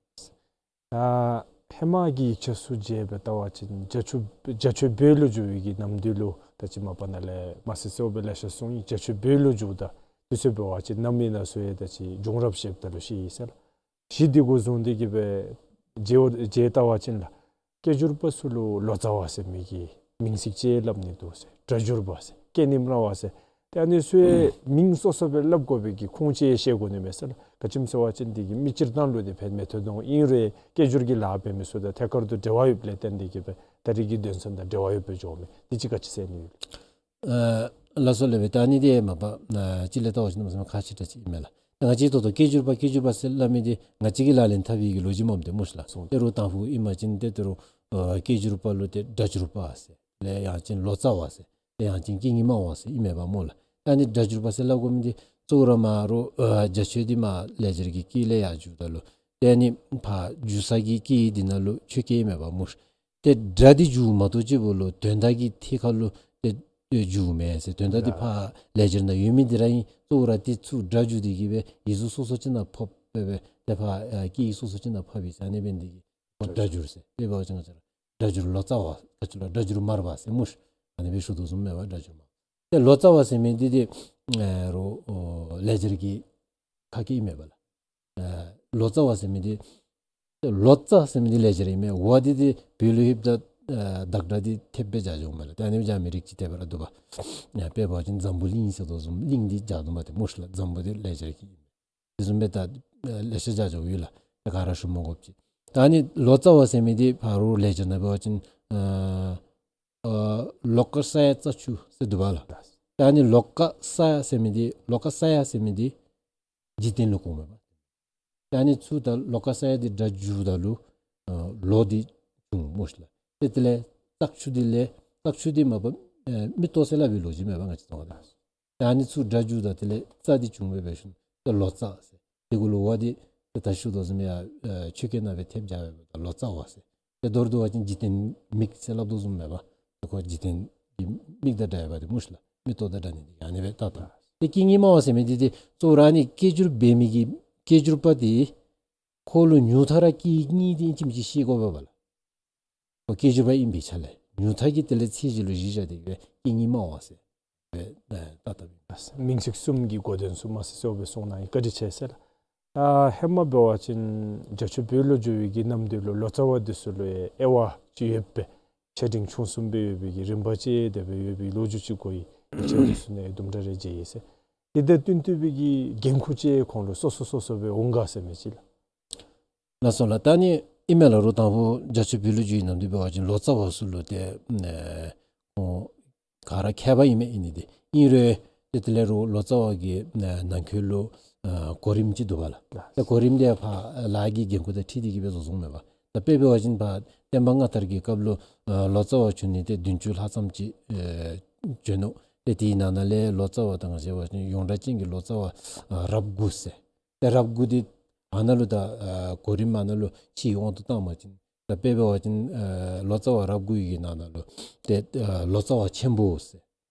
ལགས། ད་ཧེ་མ་གི་ཡིག་ཆ་ཚུ་མཇལ་སྦེ་བལྟ་བ་ཅིན་རྒྱ་ཆོས་རྒྱ་ཆོས་བོད་ལུ་བསྒྱུར་བའི་གི་ནམ་དུས་ལུ་ད་ཅི་མ་པ་ནཱ་ལས་མ་གསལ་གསལཝ་སྦེ་ལེ་ཤ་གསུངས་ཡི། རྒྱ་ཆོས་བོད་ལུ་བསྒྱུརཝ་ད་དུས་ཚོད་འབད་བ་ཅིན་གནམ་མེད་ས་མེད་ད་ཅི་བྱུང་རབས་བཤདཔ་ད་ལུ་ཤེས་ཡི་ཟེར་ལགས། གཞི་འདི་གུ་བཟུང་སྟེ་གིས་སྦེ་མཇལ་མཇལ་བལྟ་བ་ཅིན་ལགས། སྐད་སྒྱུར་པ་ཚུ་ལུ་ལོ་ཙཱ་བ་ཟེར་མི་གི་མིང་ཚིག་ཅིག་སླབ་ནི་འདུག་ཟེར། སྒྲ་སྒྱུར་པ་ཟེར། སྐད་རྙིང་ར་བ་ཟེར། ཏེ་ཨ་ནི་ཚུ་ཡང་མིང་སོ་སོ་སྦེ་སླབ་དགོ་པའི་གི་ཁུངས་ཅིག་ཤེས་དགོ་ནི་མས་ཟེར་ལགས། ག་ཅི་སྨོ་ཟེར་བ་ཅིན་འདི་གིས་མི་སྤྱིར་བཏང་ལུ་འདི་ཕན་མི་ཐོགས་དོ་ཨིན་རུང་སྐད་སྒྱུར་གྱི་ལཱ་འབད་མི་ཚུ་དང་ཐད་ཀར་དུ་འབྲེལ་བ་ཡོདཔ་ལས་བརྟེན་ཏེ་གིས་སྦེ་ད་རེས་ཀྱི་དོན་ཚན་དང་འབྲེལ་བ་ཡོདཔ་སྦེ་འགྱོ་མི་འདི་ཅིག་ག་ཅི་ཟེར་ནི་ཡོད། ཨ་ལགས་སོ་ལགས། ད་ཨ་ནི་འདི་མ་པ་ཨ་ཅིག་ལས་བལྟ་བ་ཅིན་གནམ་མེད་ས་མེད་ཁག་ཆེ་དྲགས་ཅིག་ཨིན་མས་ལགས། ད་ང་བཅས་ད་ལྟོ་སྐད་སྒྱུར་པ་སྐད་སྒྱུར་པ་ཟེར་སླབ་མི་འདི་ང་བཅས་ཀྱིས་ལག་ལེན་འཐབ་པའི་གི་ལོ་རྒྱུས་མས་ཏེ་སྨོ་ཤིག་ལགས། སོ་ཏེ་རུང་དང་ཕུ་ཨིན་པ་ཅིན་ཏེ་ཏེ་རུང་ཨ་སྐད་སྒྱུར་པ་ལུ་ཏེ་སྒྲ་སྒྱུར་པ་ཟེར་ལས་ཡང་ཅིན་ལོ་ཙཱ་བ་ཟེར་ལས་ཡང་ཅིན་སྐད་རྙིང་མ་བ་ཟེར་ཨིན་མས་པ་སྨོ་ལགས། ད་ཨ་ནི་སྒྲ་སྒྱུར་པ་ཟེར་སླབ་དགོ་མི་འདི་གཙོ་བོ་ར་མ་རུང་ཨ་རྒྱ་ཆོས་འདི་མར་ལེགས་སྦྱར་གྱི་སྐད་ལས་ཡར་བསྒྱུརཝ་ད་ལུ་ཏེ་ཨ་ནི་ཕར་བསྒྱུར་ས་གི་སྐད་འདི་ནང་ལུ་ཆོས་སྐད་ཨིན་མས་པ་སྨོ་ཤིག། ཏེ་སྒྲ་འདི་འགྱུརཝ་མ་གཏོགས་ཅིག་པོ་ལུ་དོན་དག་གི་ཐད་ཁར་ལུ་ཏེ་འགྱུརཝ་མེད་ཟེར། དོན་དག་འདི་ཕར་ལེགས་སྦྱར་ནང་ཡོད་མི་འདི་ར་ཨིན། གཙོ་བོ་ར་འདི་ཚུ་སྒྲ་བསྒྱུར་ཏེ་གིས་སྦེ་ཡིག་གཟུགས་སོ་སོ་ཅིག་ནང་ཕབ་སྦེ་སྦེ་ཏེ་ཕར་ཨ་སྐད་ཡིག་སོ་སོ་ཅིག་ནང་ཕབ་ཡི་ཟེར་ཨ་ནི་འབད་ནི་འདི་གིས་སྒྲ་སྒྱུར་ཟེར། དཔེ་འབད་བ་ཅིན་ང་བཅས་ར་སྒྲ་སྒྱུར་ལོ་ཙཱ་བ་ག་ཅི་ལོ་སྒྲ་སྒྱུར་མར་པ་ཟེར་སྨོ་ཤིག། ཨ་ནི་སྦེ་ཞུ་དོ་བཟུམ་མས་པ་སྒྲ་སྒྱུར་མར། ཏེ་ལོ་ཙཱ་བ་ཟེར་མི་འདི་འདི་ཨ་རུང་ཨོ་ལེགས་སྦྱར་གྱི་ཁ་སྐད་ཨིན་མས་པ་ལགས། ཨ་ལོ་ཙཱ་བ་ཟེར་མི་འདི་ལོ་ཙཱ་ཟེར་མི་འདི་ལེགས་སྦྱར་ཨིན་མས། བ་འདི་འདི་བོད་ལུ་ལྷོདཔ་ད་ཨ་བདག་སྒྲ་འདི་ཐེབས་སྦེ་སྦྱར་འགྱོཝ་མས་ལགས། ཏེ་ཨ་ནི་སྦེ་སྦྱར་མི་རིགས་ཅིག་དེ་སྦེ་ར་འདུག་པ། ཨ་དཔེ་འབད་བ་ཅིན་འཛམ་བུ་གླིང་ཟེར་དོ་བཟུམ་གླིང་འདི་སྦྱར་དོ་མས་ཏེ་སྨོ་ཤིག་ལགས། འཛམ་བུ་འདི་ལེགས་སྦྱར་གྱི་ཨིན་མས། དེ་བཟུམ་སྦེ་ད་ཨ་ལེ་ཤ་སྦྱར་སྦྱརཝ་ཡོད་ལགས། ཏེ་ག་ར་ཞུ་མ་དགོཔ་ཅིག། ད་ཨ་ནི་ལོ་ཙཱ་བ་ཟེར་མི་འདི་ཕར་རུང་ལེགས་སྦྱར་ནང་འབད་བ་ཅིན་ཨ་ཨ་ལོ་ཀ་ས་ཡ་རྩ་བཅུ་ཟེར་འདུག་པ་ལགས། ད་ཨ་ནི་ལོ་ཀ་ས་ཡ་ཟེར་མི་འདི་ལོ་ཀ་ས་ཡ་ཟེར་མི་འདི་འཇིག་རྟེན་ལུ་གོཝ་མས་པ། ད་ཨ་ནི་ཚུར་ད་ལོ་ཀ་ས་ཡ་འདི་སྒྲ་བསྒྱུརཝ་ད་ལུ་ཨ་ལོ་འདི་བྱུང་སྨོ་ཤིག་ལགས། ཏེ་དེ་ལས་རྩ་བཅུ་འདི་ལས་ བཙག་ཆུ་འདི་མ་པ་ཨེ་མིག་ཏོ་ཟེར་སླབ་པའི་ལོ་རྒྱུས་མས་པ་ང་བཅས་ཚུ་ནང་ལུ། ད་ཨ་ནི་ཚུ་སྒྲ་འཇུག་ད་དེ་ལས་རྩ་འདི་བྱུང་སྦེ་འབད་ཞིནམ་ཏེ་ལོ་ཙཱ་ཟེར། དེ་གུ་ལུ་འོག་འདི་ཏེ་ད་ཞུ་དོ་བཟུམ་ཡ་ཨེ་ཆོས་སྐད་ནང་སྦེ་ཐེབས་བྱ་བས་ད་ལོ་ཙཱ་བ་ཟེར། ཏེ་མདོར་བསྡུ་བ་ཅིན་འཇིག་རྟེན་མིག་ཟེར་སླབ་དོ་བཟུམ་མས་པ། ཏེ་ཁོ་འཇིག་རྟེན་གྱི་མིག་དང་འདྲ་བ་དེ་སྨོ་ཤིག་ལགས། མིག་ཏོ་དང་འདྲ་ནི་དེ་ཨ་ནི་སྦེ་ད་ད། ཏེ་སྐད་གཉིས་སྨྲ་བ་ཟེར་མི་འདི་ཏེ་གཙོ་བོ་ར་ཨ་ནི་སྐད་སྒྱུར་འབད་མི་གི་སྐད་སྒྱུར་པ་དེ་ཁོ་ལུ་ཉུང་མཐའ་ར་སྐད་གཉིས་དེ་ཨིན་ཅི་མིན་ཅི་ཤེས་དགོ་པས་པ་ལགས། ཁོ་སྐད་སྒྱུར་པ་ཨིན་པའི་ཆ་ལས་ཉུང་མཐའ་གི་དེ་ལས་ཚད་གཞི་ལུ་གཞི་བཞག་སྟེ་གི་སྦེ་སྐད་གཉིས་སྨྲ་བ་ཟེར་སྦེ་ད་ད་ལྟ་བའི་མིང་ཚིག་གསུམ་གྱི་གོ་དོན་ཚུ་མ་སི་སོ་སྦེ་གསུངས་གནང་ཡི། བཀའ་དྲིན་ཆེ་ཟེར་ལགས། ད་ཧེ་མ་འབད་བ་ཅིན་རྒྱ་ཆོས་བོད་ལུ་བསྒྱུར་བའི་གི་ནམ་དུས་ལུ་ལོ་ཙཱ་བ་འདི་ཚུ་ལུ་ཡང་དབྱེ་བ་ཅིག་ཡོད་པས། ཆེ་འབྲིང་ཆུང་གསུམ་སྦེ་ཡོད་པའི་གི་རིམ་པ་ཅིག་དེ་སྦེ་ཡོད་པའི་ལོ་རྒྱུས་ཅིག་གོ་ཡི། ཡིག་ཆ་འདི་ཚུ་ནང་དུམ་གྲ་རེ་མཇལ་ཡི་ཟེར། དེ་དང་བསྟུན་ཏེ་སྦེ་གི་འགན་ཁུར་ཅིག་ཁོང་ལུ་སོ་སོ་སོ་སོ་སྦེ་འོང་ག་ཟེར་མི་ཅིག་ལགས། ལགས་སོ་ལགས། ད་ཨ་ནི་ཨིན་མས་ལགས། རོགས་དང་ཕུ་རྒྱ་ཆོས་བོད་ལུ་བསྒྱུར་བའི་ནམ་དུས་འབད་བ་ཅིན་ལོ་ཙཱ་བ་ཚུ་ལུ་ཏེ་ཨེ་ཁོང་ག་ར་མཁས་པ་ཨིན་མས། ཨིན་ནི་དེ་ཨིན་རུང་ཏེ་དེ་ལས་རོགས་ལོ་ཙཱ་བ་གི་ཨེ་ནང་འཁོད་ལུ་ཨེ་གོ་རིམ་ཅིག་འདུག་པ་ལགས། ཏེ་གོ་རིམ་དེ་ཕར་ལཱ་གི་འགན་ཁུར་དང་འཁྲིལ་ཏེ་གི་སྦེ་བཟོ་བཟོཝ་མས་པ། ད་དཔེ་འབད་བ་ཅིན་ཕར་བསྟན་པ་སྔ་དར་གྱི་སྐབས་ལུ་ཨེ་ལོ་ཙཱ་བ་བྱོན་ནི་ཏེ་བདུན་ཅུ་ལྷག་ཙམ་ཅིག་ཨེ་བྱོན་ནུག། ཏེ་དེའི་ནང་ན་ལས་ལོ་ཙཱ་བ་ད་ང་བཅས་འབད་བ་ཅིན་ཡོངས་གྲགས་ཅན་གྱི་ལོ་ཙཱ་བ་ཨེ་རབས་དགུ་ཟེར། ཏེ་རབས་དགུ་འདི་ཨ་ནཱ་ལུ་ད་ཨ་གོ་རིམ་ཨ་ནཱ་ལུ་ཕྱིའི་དབང་དུ་བཏང་བ་ཅིན་ད་དཔེ་འབད་བ་ཅིན་ཨ་ལོ་ཙཱ་བ་རབས་དགུ་གི་ནང་ན་ལུ་ཏེ་ཨ་ལོ་ཙཱ་བ་ཆེན་པོ་ཟེར།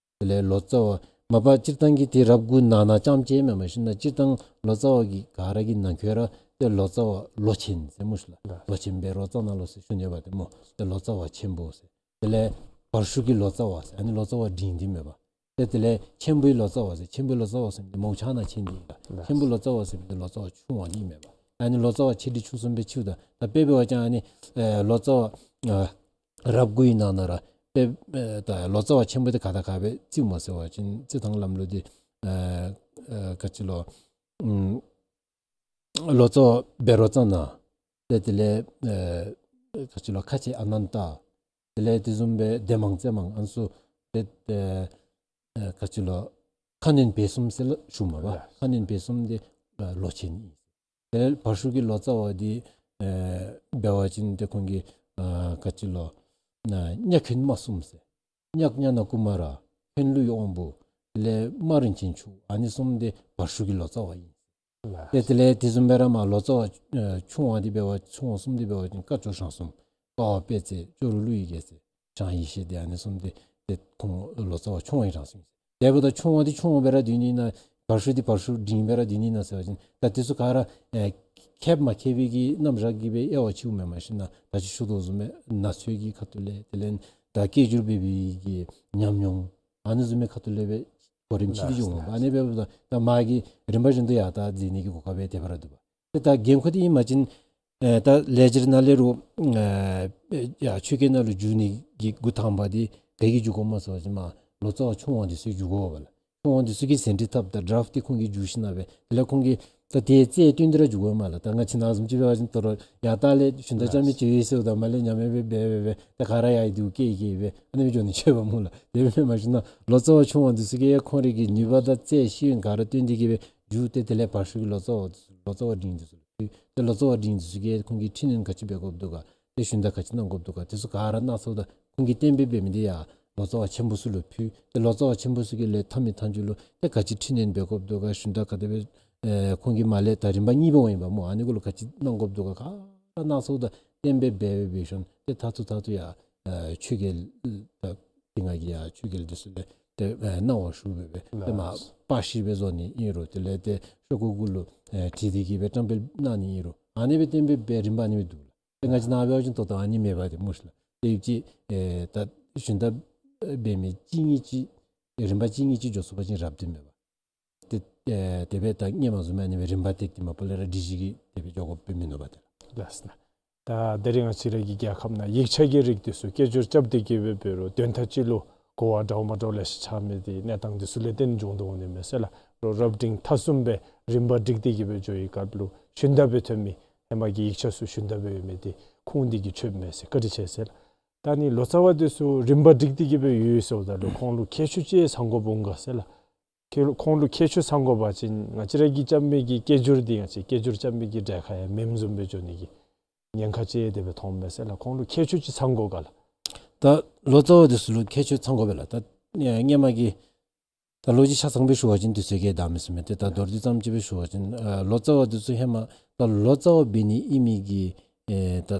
དེ་ལས་ལོ་ཙཱ་བ་མ་པ་སྤྱིར་བཏང་གི་ཏེ་རབས་དགུ་ནང་ན་རྐྱངམ་ཅིག་མེན་མས་ཤིག་ན། སྤྱིར་བཏང་ལོ་ཙཱ་བ་གི་ག་ར་གི་ནང་འཁོད་ར་ཏེ་ལོ་ཙཱ་བ་ལོ་ཆེན་ཟེར་སྨོ་ཤིག་ལགས། ལོ་ཆེན་འབད་རོགས་ཙ་ན་ལོ་ཟེར་ཞུ་ནི་ཡོདཔ་ཏེ་སྨོ། ཏེ་ལོ་ཙཱ་བ་ཆེན་པོ་ཟེར། དེ་ལས་བར་ཤུགས་ཀྱི་ལོ་ཙཱ་བ་ཟེར། ཨ་ནི་ལོ་ཙཱ་བ་འབྲིང་འདི་མས་པ། ཏེ་དེ་ལས་ཆེན་པོའི་ལོ་ཙཱ་བ་ཟེར། ཆེན་པོའི་ལོ་ཙཱ་བ་ཟེར་མི་འདི་མོ་ཆ་ནང་ཆེན་འདི་ཨིན་ལགས། ལགས། ཆེན་པོའི་ལོ་ཙཱ་བ་ཟེར་མི་འདི་ལོ་ཙཱ་བ་ཆུང་བ་འདི་མས་པ། ཨ་ནི་ལོ་ཙཱ་བ་ཆེ་འབྲིང་ཆུང་གསུམ་སྦེ་ཕྱེཝ་ད་ད་དཔེ་འབད་བ་ཅིན་ཨ་ནི་ཨེ་ལོ་ཙཱ་བ་ཨ་རབས་དགུ་ཡི་ནང་ན་ར་དཔེ་ཨེ་ད་ལོ་ཙཱ་བ་ཆེན་པོ་འདི་ག་དང་ག་སྦེ་བརྩིཝ་སྨོ་ཟེར་བ་ཅིན་རྩི་ཐངས་ལམ་ལུགས་འདི་ཨེ་ཨེ་ག་ཅི་ལོ་ཨམ་ལོ་ཙཱ་བ་བཻ་རོ་ཙ་ན། ཏེ་དེ་ལས་ཨེ་ག་ཅི་ལོ་ཁ་ཆེ་ཨ་ནན་ཏ། དེ་ལས་དེ་བཟུམ་སྦེ་སྡེ་མང་རྩེ་མང་ཨ་ནི་ཚུ། ཏེ་ཨེ་ཨེ་ག་ཅི་ལོ་ཁ་གནོན་བཻ་གསུམ་ཟེར་སླབ་ཞུཝ་མས་པ། ལགས། ཁ་གནོན་བཻ་གསུམ་འདི་ཨེ་ལོ་ཆེན་ཨིན། དེ་ལས་བར་ཤུགས་ཀྱི་ལོ་ཙཱ་བ་འདི་ཨེ་འབད་བ་ཅིན་ཏེ་ཁོང་གི་ཨེ་ག་ཅི་ལོ་ཨེ་གཉགས་འཁོན་མ་གསུམ་ཟེར། གཉགས་གཉའ་ན་ཀུ་མ་ར། འཁོན་ལུས་དབང་པོ། དེ་ལས་རྨ་རིན་ཆེན་མཆོག། ཨ་ནི་གསུམ་འདི་བར་ཤུགས་ཀྱི་ལོ་ཙཱ་བ་ཨིན། ལགས། ཏེ་དེ་ལས་དེ་བཟུམ་སྦེ་ར་མར་ལོ་ཙཱ་བ་ཨེ་ཆུང་བ་འདི་འབད་བ་ཆུང་བ་གསུམ་འདི་འབད་བ་ཅིན་སྐ་ཅོག་ཞང་གསུམ། པ་ཝ་དཔལ་བརྩེགས། ཅོག་རོ་ཀླུ་ཡི་རྒྱལ་མཚན། བྱང་ཡེ་ཤེས་འདི་ཨ་ནི་གསུམ་འདི་ཏེ་ཁོང་ལོ་ཙཱ་བ་ཆུང་བའི་གྲངས་སུ་ཨིན། དེ་འབདཝ་ད་ཆུང་བ་འདི་ཆུང་བ་སྦེ་ར་སྡོད་ནི་ན་བར་ཤུགས་འདི་བར་ཤུགས་འབྲིང་སྦེ་ར་སྡོད་ནི་ན་ཟེར་བ་ཅིན་ད་དེ་ཚུ་ག་ར་ཨེ་མཁསཔ་མ་མཁས་པའི་གི་རྣམ་གཞག་གིས་སྦེ་དབྱེ་བ་ཕྱེཝ་མེན་མས་ཤིག་ན། ད་ཅི་ཞུ་དོ་བཟུམ་སྦེ་ན་ཚོད་ཀྱི་ཁ་ཐུག་ལས་དེ་ལས་ད་སྐད་སྒྱུར་འབད་བའི་གི་ཉམས་མྱོང་ཨ་ནི་བཟུམ་མའི་ཁ་ཐུག་ལས་སྦེ་གོ་རིམ་ཕྱེ་སྟེ་འགྱོཝ་མས་པ། ཨ་ནི་འབདཝ་ད་ད་མ་གི་རིམ་པ་བཞིན་དུ་ཡར་ད་འཛེགས་ནི་གི་གོ་སྐབས་སྦེ་དེ་སྦེ་ར་འདུག་པ། ཏེ་ད་འགན་ཁུར་འདི་ཨིན་པ་ཅིན་ཨེ་ད་ལེགས་སྦྱར་ནང་ལས་རུང་ཨེ་ཡར་ཆོས་སྐད་ནང་ལུ་བསྒྱུར་ནི་གི་འགོ་དང་པ་འདི་ག་གིས་བསྒྱུར་དགོཔ་སྨོ་ཟེར་བ་ཅིན་མར་ལོ་ཙཱ་བ་ཆུང་བ་འདི་ཚུ་གིས་བསྒྱུར་དགོ་པས་ལགས། ཆུང་བ་འདི་ཚུ་གིས་ཟིན་བྲིས་བཏབ་ད་ཌྲབཊ་འདི་ཁོང་གིས་བསྒྱུར་ཞིནམ་ལས་སྦེ་དེ་ལས་ཁོང་གིས་ད་དེ་རྩལ་བཏོན་ཏེ་ར་བསྒྱུར་དགོ་མས་ལགས། ད་ང་བཅས་ནང་བཟུམ་ཅིག་འབད་བ་ཅིན་ད་རུང་ཡར་ད་ལས་ཞུན་དག་རྐྱབ་མི་ཅིག་ཡོད་ཟེརཝ་ད་མར་ལས་ཉམས་ཉམས་སྦེ་འབད་འབད་འབད་ད་ག་ར་ཡར་འདི་བཀལ་བཀལ་སྦེ་ཨ་ནི་སྦེ་འགྱོ་ནི་ཆེ་བ་སྨོ་ལགས། དེ་སྦེ་མེན་མས་ཤིག་ན་ལོ་ཙཱ་བ་ཆུང་བ་འདི་ཚུ་གིས་ཁོང་རའི་གི་ནུས་པ་དང་རྩལ་ཤེས་ཡོན་ག་ར་བཏོན་ཏེ་གི་སྦེ་བསྒྱུར་ཏེ་དེ་ལས་བར་ཤུགས་ཀྱི་ལོ་ཙཱ་བ་ལོ་ཙཱ་བ་འབྲིང་འདི་ཚུ་ལུ་ཕུལ། ཏེ་ལོ་ཙཱ་བ་འབྲིང་འདི་ཚུ་གིས་ཁོང་གིས་འཕྲི་སྣོན་ག་ཅི་འབད་དགོཔ་འདུག་ག། ཏེ་ཞུན་དག་ག་ཅི་གནང་དགོཔ་འདུག་ག། དེ་ཚུ་ག་ར་སྣ་ཚོགས་དང་ཁོང་གིས་གཏན་འབེབས་འབད་མི་འདི་ཡར་ལོ་ཙཱ་བ་ཆེན་པོ་ཚུ་ལུ་ཕུལ། ཏེ་ལོ་ཙཱ་བ་ཆེན་པོ་ཚུ་གིས་ལས་མཐའ་མའི་མཐའ་མཇུག་ལུ་ཏེ་ག་ཅི་འཕྲི་སྣོན་འབད་དགོཔ་འདུག་ག། ཞུན་དག་ག་དེ་སྦེ་ཨེ་ཁོང་གིས་མར་ལས་ད་རིམ་པ་གཉིས་པ་འོང་ཡི་པ་སྨོ། ཨ་ནི་གུ་ལུ་ག་ཅི་གནང་དགོཔ་འདུག་ག། ག་ར་སྣ་ཚོགས་དང་གཏན་འབེབས་འབད་འབད་འབད་ཞིནམ་ཏེ་མཐར་ཐུག་མཐར་ཐུག་ཡར་ཨེ་ཆོས་རྒྱལ་ད་དེ་སྔ་གི་ཡར་ཆོས་རྒྱལ་འདི་ཚུ་ལས་ཏེ་ཨེ་གནང་བ་ཞུ་སྦེ་སྦེ་ཏེ་མར་པར་ཤིང་སྦེ་བཟོ་ནི་ཨིན་རུང་དེ་ལས་ཏེ་ཤོག་གུ་གུ་ལུ་ཨེ་བྲིས་ཏེ་གི་སྦེ་བཀྲམ་སྤེལ་གནང་ནི་ཨིན་རུང་ཨ་ནི་སྦེ་གཏན་འབེབས་འབད་རིམ་པ་ཨ་ནི་སྦེ་འདུག་ལགས། ཏེ་ང་བཅས་ནཱ་འབད་བ་ཅིན་ད་ལྟོ་ཨ་ནི་མེད་པ་ཏེ་སྨོ་ཤིག་ལགས། ཏེ་ཡོད་ཅི་ཨེ་ད་ཞུན་དག་འབད་མི་གཅིག་གཉིས་ཅིག་རིམ་པ་གཅིག་གཉིས་ཅིག་འགྱོ་ཚུགས་པ་ཅིན་རབ་སྟེ་མེད་པ། ཏེ་ཨེ་དེ་སྦེ་ད་སྔོན་མ་བཟུམ་ཨ་ནི་སྦེ་རིམ་པ་བཏེག་སྟེ་མ་པ་ལས་ར་སྒྲིག་གཞི་གི་དེ་སྦེ་འགྱོ་དགོཔ་སྦེ་མིན་ནུག་པ་ཏེ་ལགས། ལགས་སོ། ད་དེ་རིང་ང་བཅས་ར་གི་རྒྱལ་ཁབ་ནང་ཡིག་ཆ་གི་རིགས་འདི་ཚུ་སྐད་སྒྱུར་རྐྱབ་སྟེ་གི་སྦེ་འབད་རུང་དོན་དག་ཅིག་ལུ་གོ་བ་འདྲཝ་མ་འདྲཝ་ལེ་ཤ་ཆགས་མི་འདི་གནས་སྟངས་འདི་ཚུ་ལས་བརྟེན་འབྱུང་དོ་འོང་ནི་མས་ཟེར་ལགས། རོགས་རབ་འབྲིང་ཐ་གསུམ་སྦེ་རིམ་པ་སྒྲིག་སྟེ་གི་སྦེ་འགྱོ་བའི་སྐབས་ལུ་ཞུན་དག་སྦེ་ཐོན་མི་ཧེ་མ་གི་ཡིག་ཆ་ཚུ་ཞུན་དག་སྦེ་ཡོད་མི་འདི་ཁུངས་འདི་གིས་ཆོད་མས་ཟེར། བཀའ་དྲིན་ཆེ་ཟེར་ལགས། ད་ཨ་ནི་ལོ་ཙཱ་བ་འདི་ཚུ་རིམ་པ་སྒྲིག་སྟེ་གི་སྦེ་ཡོད་ཟེརཝ་ད་ལུ་ཁོང་ལུ་ཁྱད་ཆོས་ཅིག་ཚང་དགོཔ་འོང་ག་ཟེར་ལགས། ཁྱད་ཁོང་ལུ་ཁྱད་ཆོས་ཚང་དགོ་པ་ཅིན་ང་བཅས་ར་གིས་རྐྱབ་མི་གི་སྐད་སྒྱུར་འདི་ང་བཅས་སྐད་སྒྱུར་རྐྱབ་མི་གི་གྲལ་ཁར་ཡང་མེནམ་བཟུམ་སྦེ་འགྱོ་ནི་གི་ཉེན་ཁ་ཅིག་དེ་སྦེ་མཐོངམ་མས་ཟེར་ལགས། ཁོང་ལུ་ཁྱད་ཆོས་ཅིག་ཚང་དགོ་ག་ལགས། ད་ལོ་ཙཱ་བ་འདི་ཚུ་ལུ་ཁྱད་ཆོས་ཚང་དགོ་པས་ལགས། ད་ཨེ་སྔོན་མ་གི་ད་ལོ་རྒྱུས་ཆ་ཚང་སྦེ་ཞུ་བ་ཅིན་དུས་ཚོད་ཀྱིས་འདང་མི་ཚུགས་མས། ཏེ་ད་མདོར་བསྡུས་ཙམ་ཅིག་སྦེ་ཞུ་བ་ཅིན་ཨ་ལོ་ཙཱ་བ་འདི་ཚུ་ཧེ་མ་ད་ལོ་ཙཱ་བ་འབད་ནི་ཨིན་མི་གི་ཨེ་ད་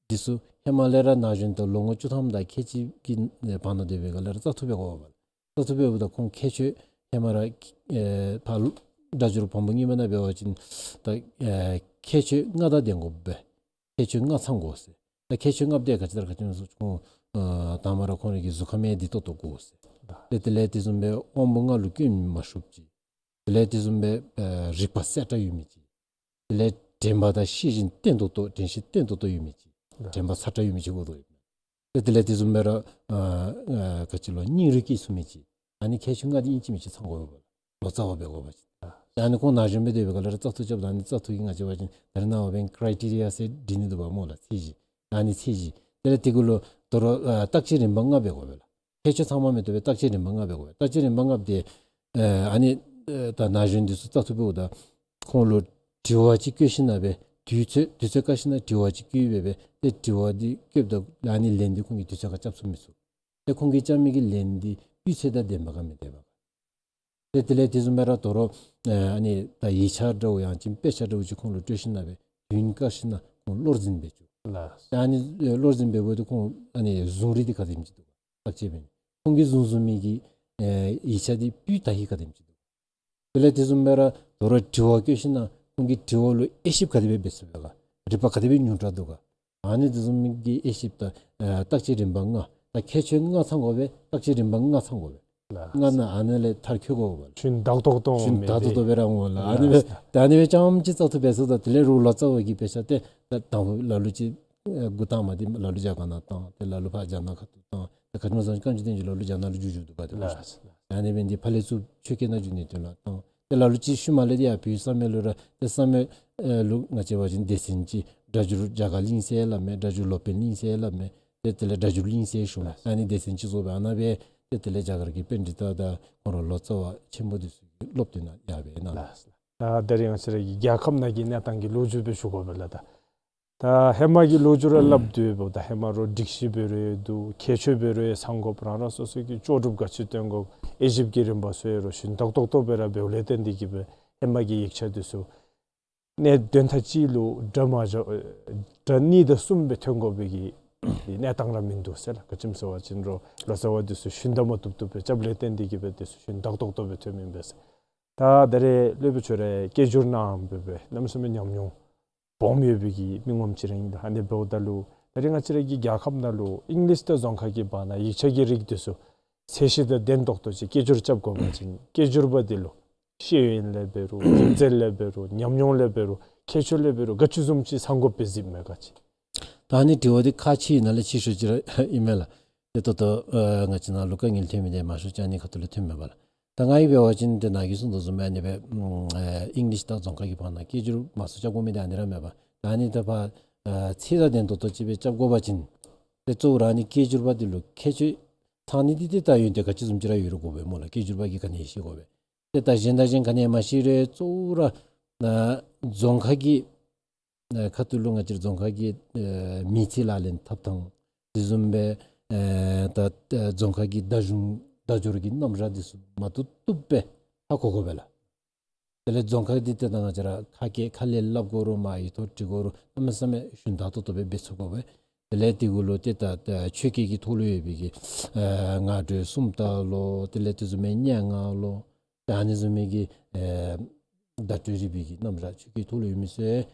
འདི་ཚུ་ཧེ་མ་ལས་ར་ན་གཞོན་ད་ལོ་ངོ་བཅུ་ཐམ་དང་ཁལ་གཅིག་གི་ཨེ་བར་ན་སྡོད་པའི་སྒང་ལས་ར་བཙག་འཐུ་འབད་དགོ་པས་ལགས། བཙག་འཐུ་འབདཝ་ད་ཁོང་ཁྱད་ཆོས་ཧེ་མ་ར་ཨེ་ཕར་སྒྲ་སྒྱུར་བམ་པོ་གཉིས་པ་ནང་འབད་བ་ཅིན་ད་ཨེ་ཁྱད་ཆོས་ལྔ་དང་ལྡན་དགོ་པས། ཁྱད་ཆོས་ལྔ་ཚང་དགོ་ཟེར། ད་ཁྱད་ཆོས་ལྔ་འདི་ག་ཅི་ལྟར་ག་ཅི་སྨོ་ཟེར་ཁོང་ཨ་དང་པ་ར་ཁོང་རའི་གི་གཟུགས་ཁམས་ཡང་བདེ་ཏོག་ཏོ་དགོ་ཟེར། ཏེ་དེ་ལས་དེ་བཟུམ་སྦེ་དབང་པོ་ལྔ་ལུ་སྐྱོན་མ་ཤོར་ཅིག། དེ་ལས་དེ་བཟུམ་སྦེ་ཨ་རིག་པ་གསལ་དྲགས་ཡོད་མི་ཅིག། དེ་ལས་དྲན་པ་དང་ཤེས་བཞིན་བརྟན་ཏོག་ཏོ་དྲན་ཤེས་བརྟན་ཏོག་ཏོ་ཡོད་མི་ཅིག། དྲན་པ་ཚ་དྲགས་ཡོད་མི་ཅིག་དགོ་དོ་ཡོད། ཏེ་དེ་ལས་དེ་བཟུམ་སྦེ་ར་ཨ་ཨ་ག་ཅི་ལོ་སྙིང་རུས་སྐྱེས་ཚུགས་མི་ཅིག། ཨ་ནི་ཁྱད་ཆོས་ལྔ་འདི་ཨིན་ཅི་མིན་ཅི་ཚང་དགོ་པས། ལོ་ཙཱ་བ་འབད་དགོ་པ་ཅིན། ཨ་ནི་ཁོང་ན་གཞོན་སྦེ་སྡོད་པའི་སྒང་ལས་ར་བཙག་འཐུ་རྐྱབ་ད་ཨ་ནི་བཙག་འཐུ་གི་ང་བཅས་འབད་བ་ཅིན་ད་རེས་ནངས་པ་འབདན་ཀྲའི་ཊི་རི་ཡ་ཟེར་སྒྲིག་ནི་འདུག་པ་སྨོ་ལགས། ཚད་གཞི། ཨ་ནི་ཚད་གཞི། དེ་ལས་དེ་གུ་ལུ་ད་རུང་ཨ་བརྟག་དཔྱད་རིམ་པ་ལྔ་འབད་དགོ་པས་ལགས། ཁྱད་ཆོས་ཚང་མ་མི་བཏུབ་པས། བརྟག་དཔྱད་རིམ་པ་ལྔ་འབད་དགོ་པས། བརྟག་དཔྱད་རིམ་པ་ལྔ་འདི་ཨ་ཨ་ནི་ཨ་ད་ན་གཞོན་འདི་ཚུ་བཙག་འཐུ་འབདཝ་ད་ཁོང་ལུ་དྲི་བ་ཅིག་བཀོད་ཞིན་ན་སྦེ་དུས་ཚོད་དུས་ཚོད་བཀག་ཞིན་ན་དྲི་བ་ཅིག་བཀོད་སྦེ་སྦེ་ཏེ་དྲི་བ་འདི་བཀོདཔ་ད་ཨ་ནི་ལན་འདི་ཁོང་གིས་དུས་ཚོད་ཁར་རྐྱབ་ཚུགས་མི་ཚུགས། ཏེ་ཁོང་གིས་རྐྱབ་མི་གི་ལན་འདི་སྤུས་ཚད་དང་ལྡནམ་ག་མི་ལྡནམ་ག། ཏེ་དེ་ལས་དེ་བཟུམ་སྦེ་ར་ད་རུང་ཨ་ཨ་ནི་ད་ཡིག་ཆ་འདྲཝ་ཡང་ཅིན་དཔེ་ཆ་འདྲཝ་ཅིག་ཁོང་ལུ་སྤྲོད་ཞིན་ན་སྦེ་དུས་བཀག་ཞིན་ན་ཁོང་བློར་འཛིན་འབད་བཅུག། ལགས། ད་ཨ་ནི་ཨེ་བློར་འཛིན་འབད་བའི་དུས་ཁོང་ཨ་ནི་བཟུང་རིགས་འདི་ག་དེམ་ཅིག་འདུག་ག། བརྟག་དཔྱད་འབད་ནི་ཁོང་གིས་བཟུང་བཟུང་མི་གི་ཨེ་ཡིག་ཆ་འདི་སྤུས་དག་ཧིང་ག་དེམ་ཅིག་འདུག། དེ་ལས་དེ་བཟུམ་སྦེ་ར་ད་རུང་དྲི་བ་བཀོད་ཞིན་ན་ཁོང་གིས་དྲི་བ་ལུ་དབྱེ་ཞིབ་ག་དེ་སྦེ་འབད་ཚུགས་པས་ག། རིག་པ་ག་དེ་སྦེ་ཉུང་དྲགས་འདུག་ག། ཨ་ནི་དེ་བཟུམ་མའི་གི་དབྱེ་ཞིབ་དང་ཨ་བརྟག་དཔྱད་རིམ་པ་ལྔ། ད་ཁྱད་ཆོས་ལྔ་ཚང་དགོ་པས། བརྟག་དཔྱད་རིམ་པ་ལྔ་ཚང་དགོ་པས། ལགས། ལྔ་ནང་ཨ་ནི་ལས་མཐར་འཁྱོལ་དགོ་པས། ཞུན་དག་ཏོག་ཏོ་ཞུན་དག་ཏོག་ཏོ་སྦེ་ར་འོང་ལགས། ཨ་ནི་སྦེ་ལགས། ད་ཨ་ནི་སྦེ་རྐྱངམ་ཅིག་བཙག་འཐུ་འབད་ཚུགས་ད་དེ་ལས་རུང་ལོ་ཙཱ་བ་གི་དཔེ་ཆ་ཏེ་ད་དང་ཕུ་ལ་ལུ་ཅིག་ཨེ་འགོ་དང་པ་འདི་ལ་ལུ་རྒྱ་གར་ནང་བཏང་། ཏེ་ལ་ལུ་ཕར་རྒྱ་ནག་ཁ་ཐུག་བཏང་། ཏེ་ག་ཅི་སྨོ་ཟེར་བ་ཅིན་བཀའ་འགྱུར་བསྟན་འགྱུར་ལ་ལུ་རྒྱ་ནག་ལུ་བསྒྱུར་བསྒྱུར་འདུག་པ། ཏེ་ལགས། ཨ་ནི་སྦེ་འདི་ཕར་ལས་ཚུར་ཆོས་སྐད་ནང་བསྒྱུར་ནིའི་དོན་ལུ་བཏང་། ཏེ་ལ་ལུ་ཅིག་ཤུལ་མ་ལས་འདི་ཡར་བོད་ཡིག་གསར་མའི་ལུ་ར་ཏེ་གསར་མའི་ཨེ་ལུ་ང་བཅས་འབད་བ་ཅིན་སྡེ་ཚན་ཅིག་སྒྲ་སྒྱུར་རྒྱ་གར་གླིང་ཟེར་སླབ་མས། སྒྲ་སྒྱུར་སློབ་དཔོན་གླིང་ཟེར་སླབ་མས། ཏེ་དེ་ལས་སྒྲ་སྒྱུར་གླིང་ཟེར་ཞུཝ་མས། ཨ་ནི་སྡེ་ཚན་ཅིག་བཟོ་སྦེ་ཨ་ནཱ་སྦེ་ཏེ་དེ་ལས་རྒྱ་གར་གྱི་པཎྜི་ཏ་དང་ཁོང་ར་ལོ་ཙཱ་བ་ཆེན་པོ་འདི་ཚུ་གིས་སློབ་སྟོན་ཡར་སྦེ་གནང་། ལགས། ད་ད་རིས་ང་བཅས་ར་གི་ཨ་རྒྱལ་ཁབ་ནང་གི་གནས་སྟངས་ཀྱི་ལོ་རྒྱུས་སྦེ་ཞུ་དགོ་པས་ལགས། ད་ད་ཧེ་མ་གི་ལོ་རྒྱུས་ར་སླབ་སྡོད་པ་ད་ཧེ་མ་རོགས་སྒྲིག་གཞི་འབད་རུང་འདུག། ཁྱད་ཆོས་འབད་རུང་ཡང་ཚང་དགོཔ་རང་རང་སོ་སོ་གི་ལྕོགས་གྲུབ་ག་ཅི་སྟོན་དགོཔ་དབྱེ་ཞིབ་ཀྱི་རིམ་པ་ཚུ་ཡང་རོགས་ཞུན་དག་ཏོག་ཏོ་སྦེ་ར་འབདཝ་ལས་བརྟེན་ཏེ་གིས་སྦེ་ཧེ་མ་གི་ཡིག་ཆ་འདི་ཚུ་གནས་དོན་དག་ཅིག་ལུ་སྒྲ་མ་བཞག་སྒྲ་གཉིས་དང་གསུམ་སྦེ་ཐོན་དགོ་པའི་གི་གནས་སྟངས་ར་མིན་འདུག་ཟེར་ལགས། ག་ཅི་སྨོ་ཟེར་བ་ཅིན་རོགས་ལོ་ཙཱ་བ་འདི་ཚུ་ཞུན་དག་མ་བཏུབ་བཏུབ་སྦེ་རྐྱབ་ལས་བརྟེན་ཏེ་གིས་སྦེ་འདི་ཚུ་ཞུན་དག་ཏོག་ཏོ་སྦེ་ཐོན་མི་ཨིན་པས་ཟེར། ད་ད་རེས་སློབ་དཔོན་མཆོག་ར་སྐད་སྒྱུར་གནངམ་སྦེ་སྦེ་གནམ་མེད་ས་མེད་ཉམས་མྱོང་སྦོམ་ཡོད་པའི་གི་མི་ངོམ་ཅིག་ར་ཨིན། ད་ཨ་ནི་འབདཝ་ད་ལུ་ད་རེས་ང་བཅས་ར་གི་རྒྱལ་ཁབ་ནང་ལུ་ཨིང་ལིཤ་དང་རྫོང་ཁ་གི་བར་ན་ཡིག་ཆ་གི་རིགས་འདི་ཚུ་ཚད་གཞི་དང་ལྡན་ཏོག་ཏོ་ཅིག་སྐད་སྒྱུར་རྐྱབ་དགོ་པ་ཅིན་སྐད་སྒྱུར་པ་འདི་ལུ་ཤེས་ཡོན་ལས་འབད་རུང་རིག་རྩལ་ལས་འབད་རུང་ཉམས་མྱོང་ལས་འབད་རུང་ཁྱད་ཆོས་ལས་འབད་རུང་ག་ཅི་བཟུམ་ཅིག་ཚང་དགོཔ་སྦེ་གཟིགསཔ་མས་ག་ཅི། ད་ཨ་ནི་དྲི་བ་འདི་ཁག་ཆེ་ནང་ལས་ཆེ་ཤོས་ཅིག་ར་ཨིན་མས་ལགས། ཏེ་ད་ལྟོ་ཨ་ང་བཅས་ནང་ལུ་དཀའ་ངལ་ཐོན་མི་འདི་མང་ཤོས་ཅིག་ཨ་ནི་ཁ་ཐུག་ལས་ཐོནམ་མས་པ་ལགས། ད་ང་གིས་འབད་བ་ཅིན་ཏེ་ནཱ་གིས་གསུངས་དོ་བཟུམ་སྦེ་ཨ་ནི་སྦེ་ཨམ་ཨེ་ཨིང་ལིཤ་དང་རྫོང་ཁ་གི་བར་ན་སྐད་སྒྱུར་མང་སུ་རྐྱབ་དགོ་མི་འདི་ཨ་ནི་ར་མས་པ། ད་ཨ་ནི་ད་ཕར་ཨ་ཚད་དང་ལྡན་ཏོག་ཏོ་ཅིག་སྦེ་རྐྱབ་དགོ་པ་ཅིན་ཏེ་གཙོ་བོ་ར་ཨ་ནི་སྐད་སྒྱུར་པ་འདི་ལུ་ཁྱད་ཆོས་ཚང་ནི་འདི་ཏེ་ད་ཡོན་ཏན་ག་ཅི་བཟུམ་ཅིག་ར་ཡོད་རུང་དགོ་པས་སྨོ་ལགས། སྐད་སྒྱུར་པ་གིས་ག་ནི་ཤེས་དགོ་པས། ཏེ་ད་གཞན་དང་གཞན་ག་ནི་མ་ཤེས་རུང་གཙོ་བོ་ར་ཨ་རྫོང་ཁ་གི་ཨ་ཁ་ཐུག་ལུ་ང་བཅས་རྫོང་ཁ་གི་ཨ་མི་ཚེ་ལག་ལེན་འཐབ་ཐངས་དེ་བཟུམ་སྦེ་ཨ་ད་ཨ་རྫོང་ཁ་གི་བརྡ་གཞུང་བརྡ་སྦྱོར་གྱི་རྣམ་གཞག་འདི་ཚུ་མ་བཏུབ་བཏུབ་སྦེ་ཧ་གོ་དགོ་པས་ལགས། དེ་ལས་རྫོང་ཁ་འདི་ཏེ་ད་ང་བཅས་ར་ཁ་སྐད་ཁ་ལས་སླབ་དགོ་རུང་མར་ཡིག་ཐོག་བྲི་དགོ་རུང་གནམ་མེད་ས་མེད་ཞུན་དག་ཏོག་ཏོ་སྦེ་འབད་ཚུགས་དགོ་པས། དེ་ལས་དེ་གུ་ལུ་ཏེ་ད་ད་ཆོས་སྐད་ཀྱི་ཐོག་ལུ་ཡོད་པའི་གི་ཨ་ངག་སྒྲོས་སུམ་རྟགས་ལོ། དེ་ལས་དེ་བཟུམ་མའི་སྙན་ངག་ལོ། ཏེ་ཨ་ནི་བཟུམ་མའི་གི་ཨེ་བརྡ་སྤྲོད་རིག་པའི་གི་རྣམ་གཞག་ཆོས་སྐད་ཐོག་ལུ་ཡོད་མི་ཚུ་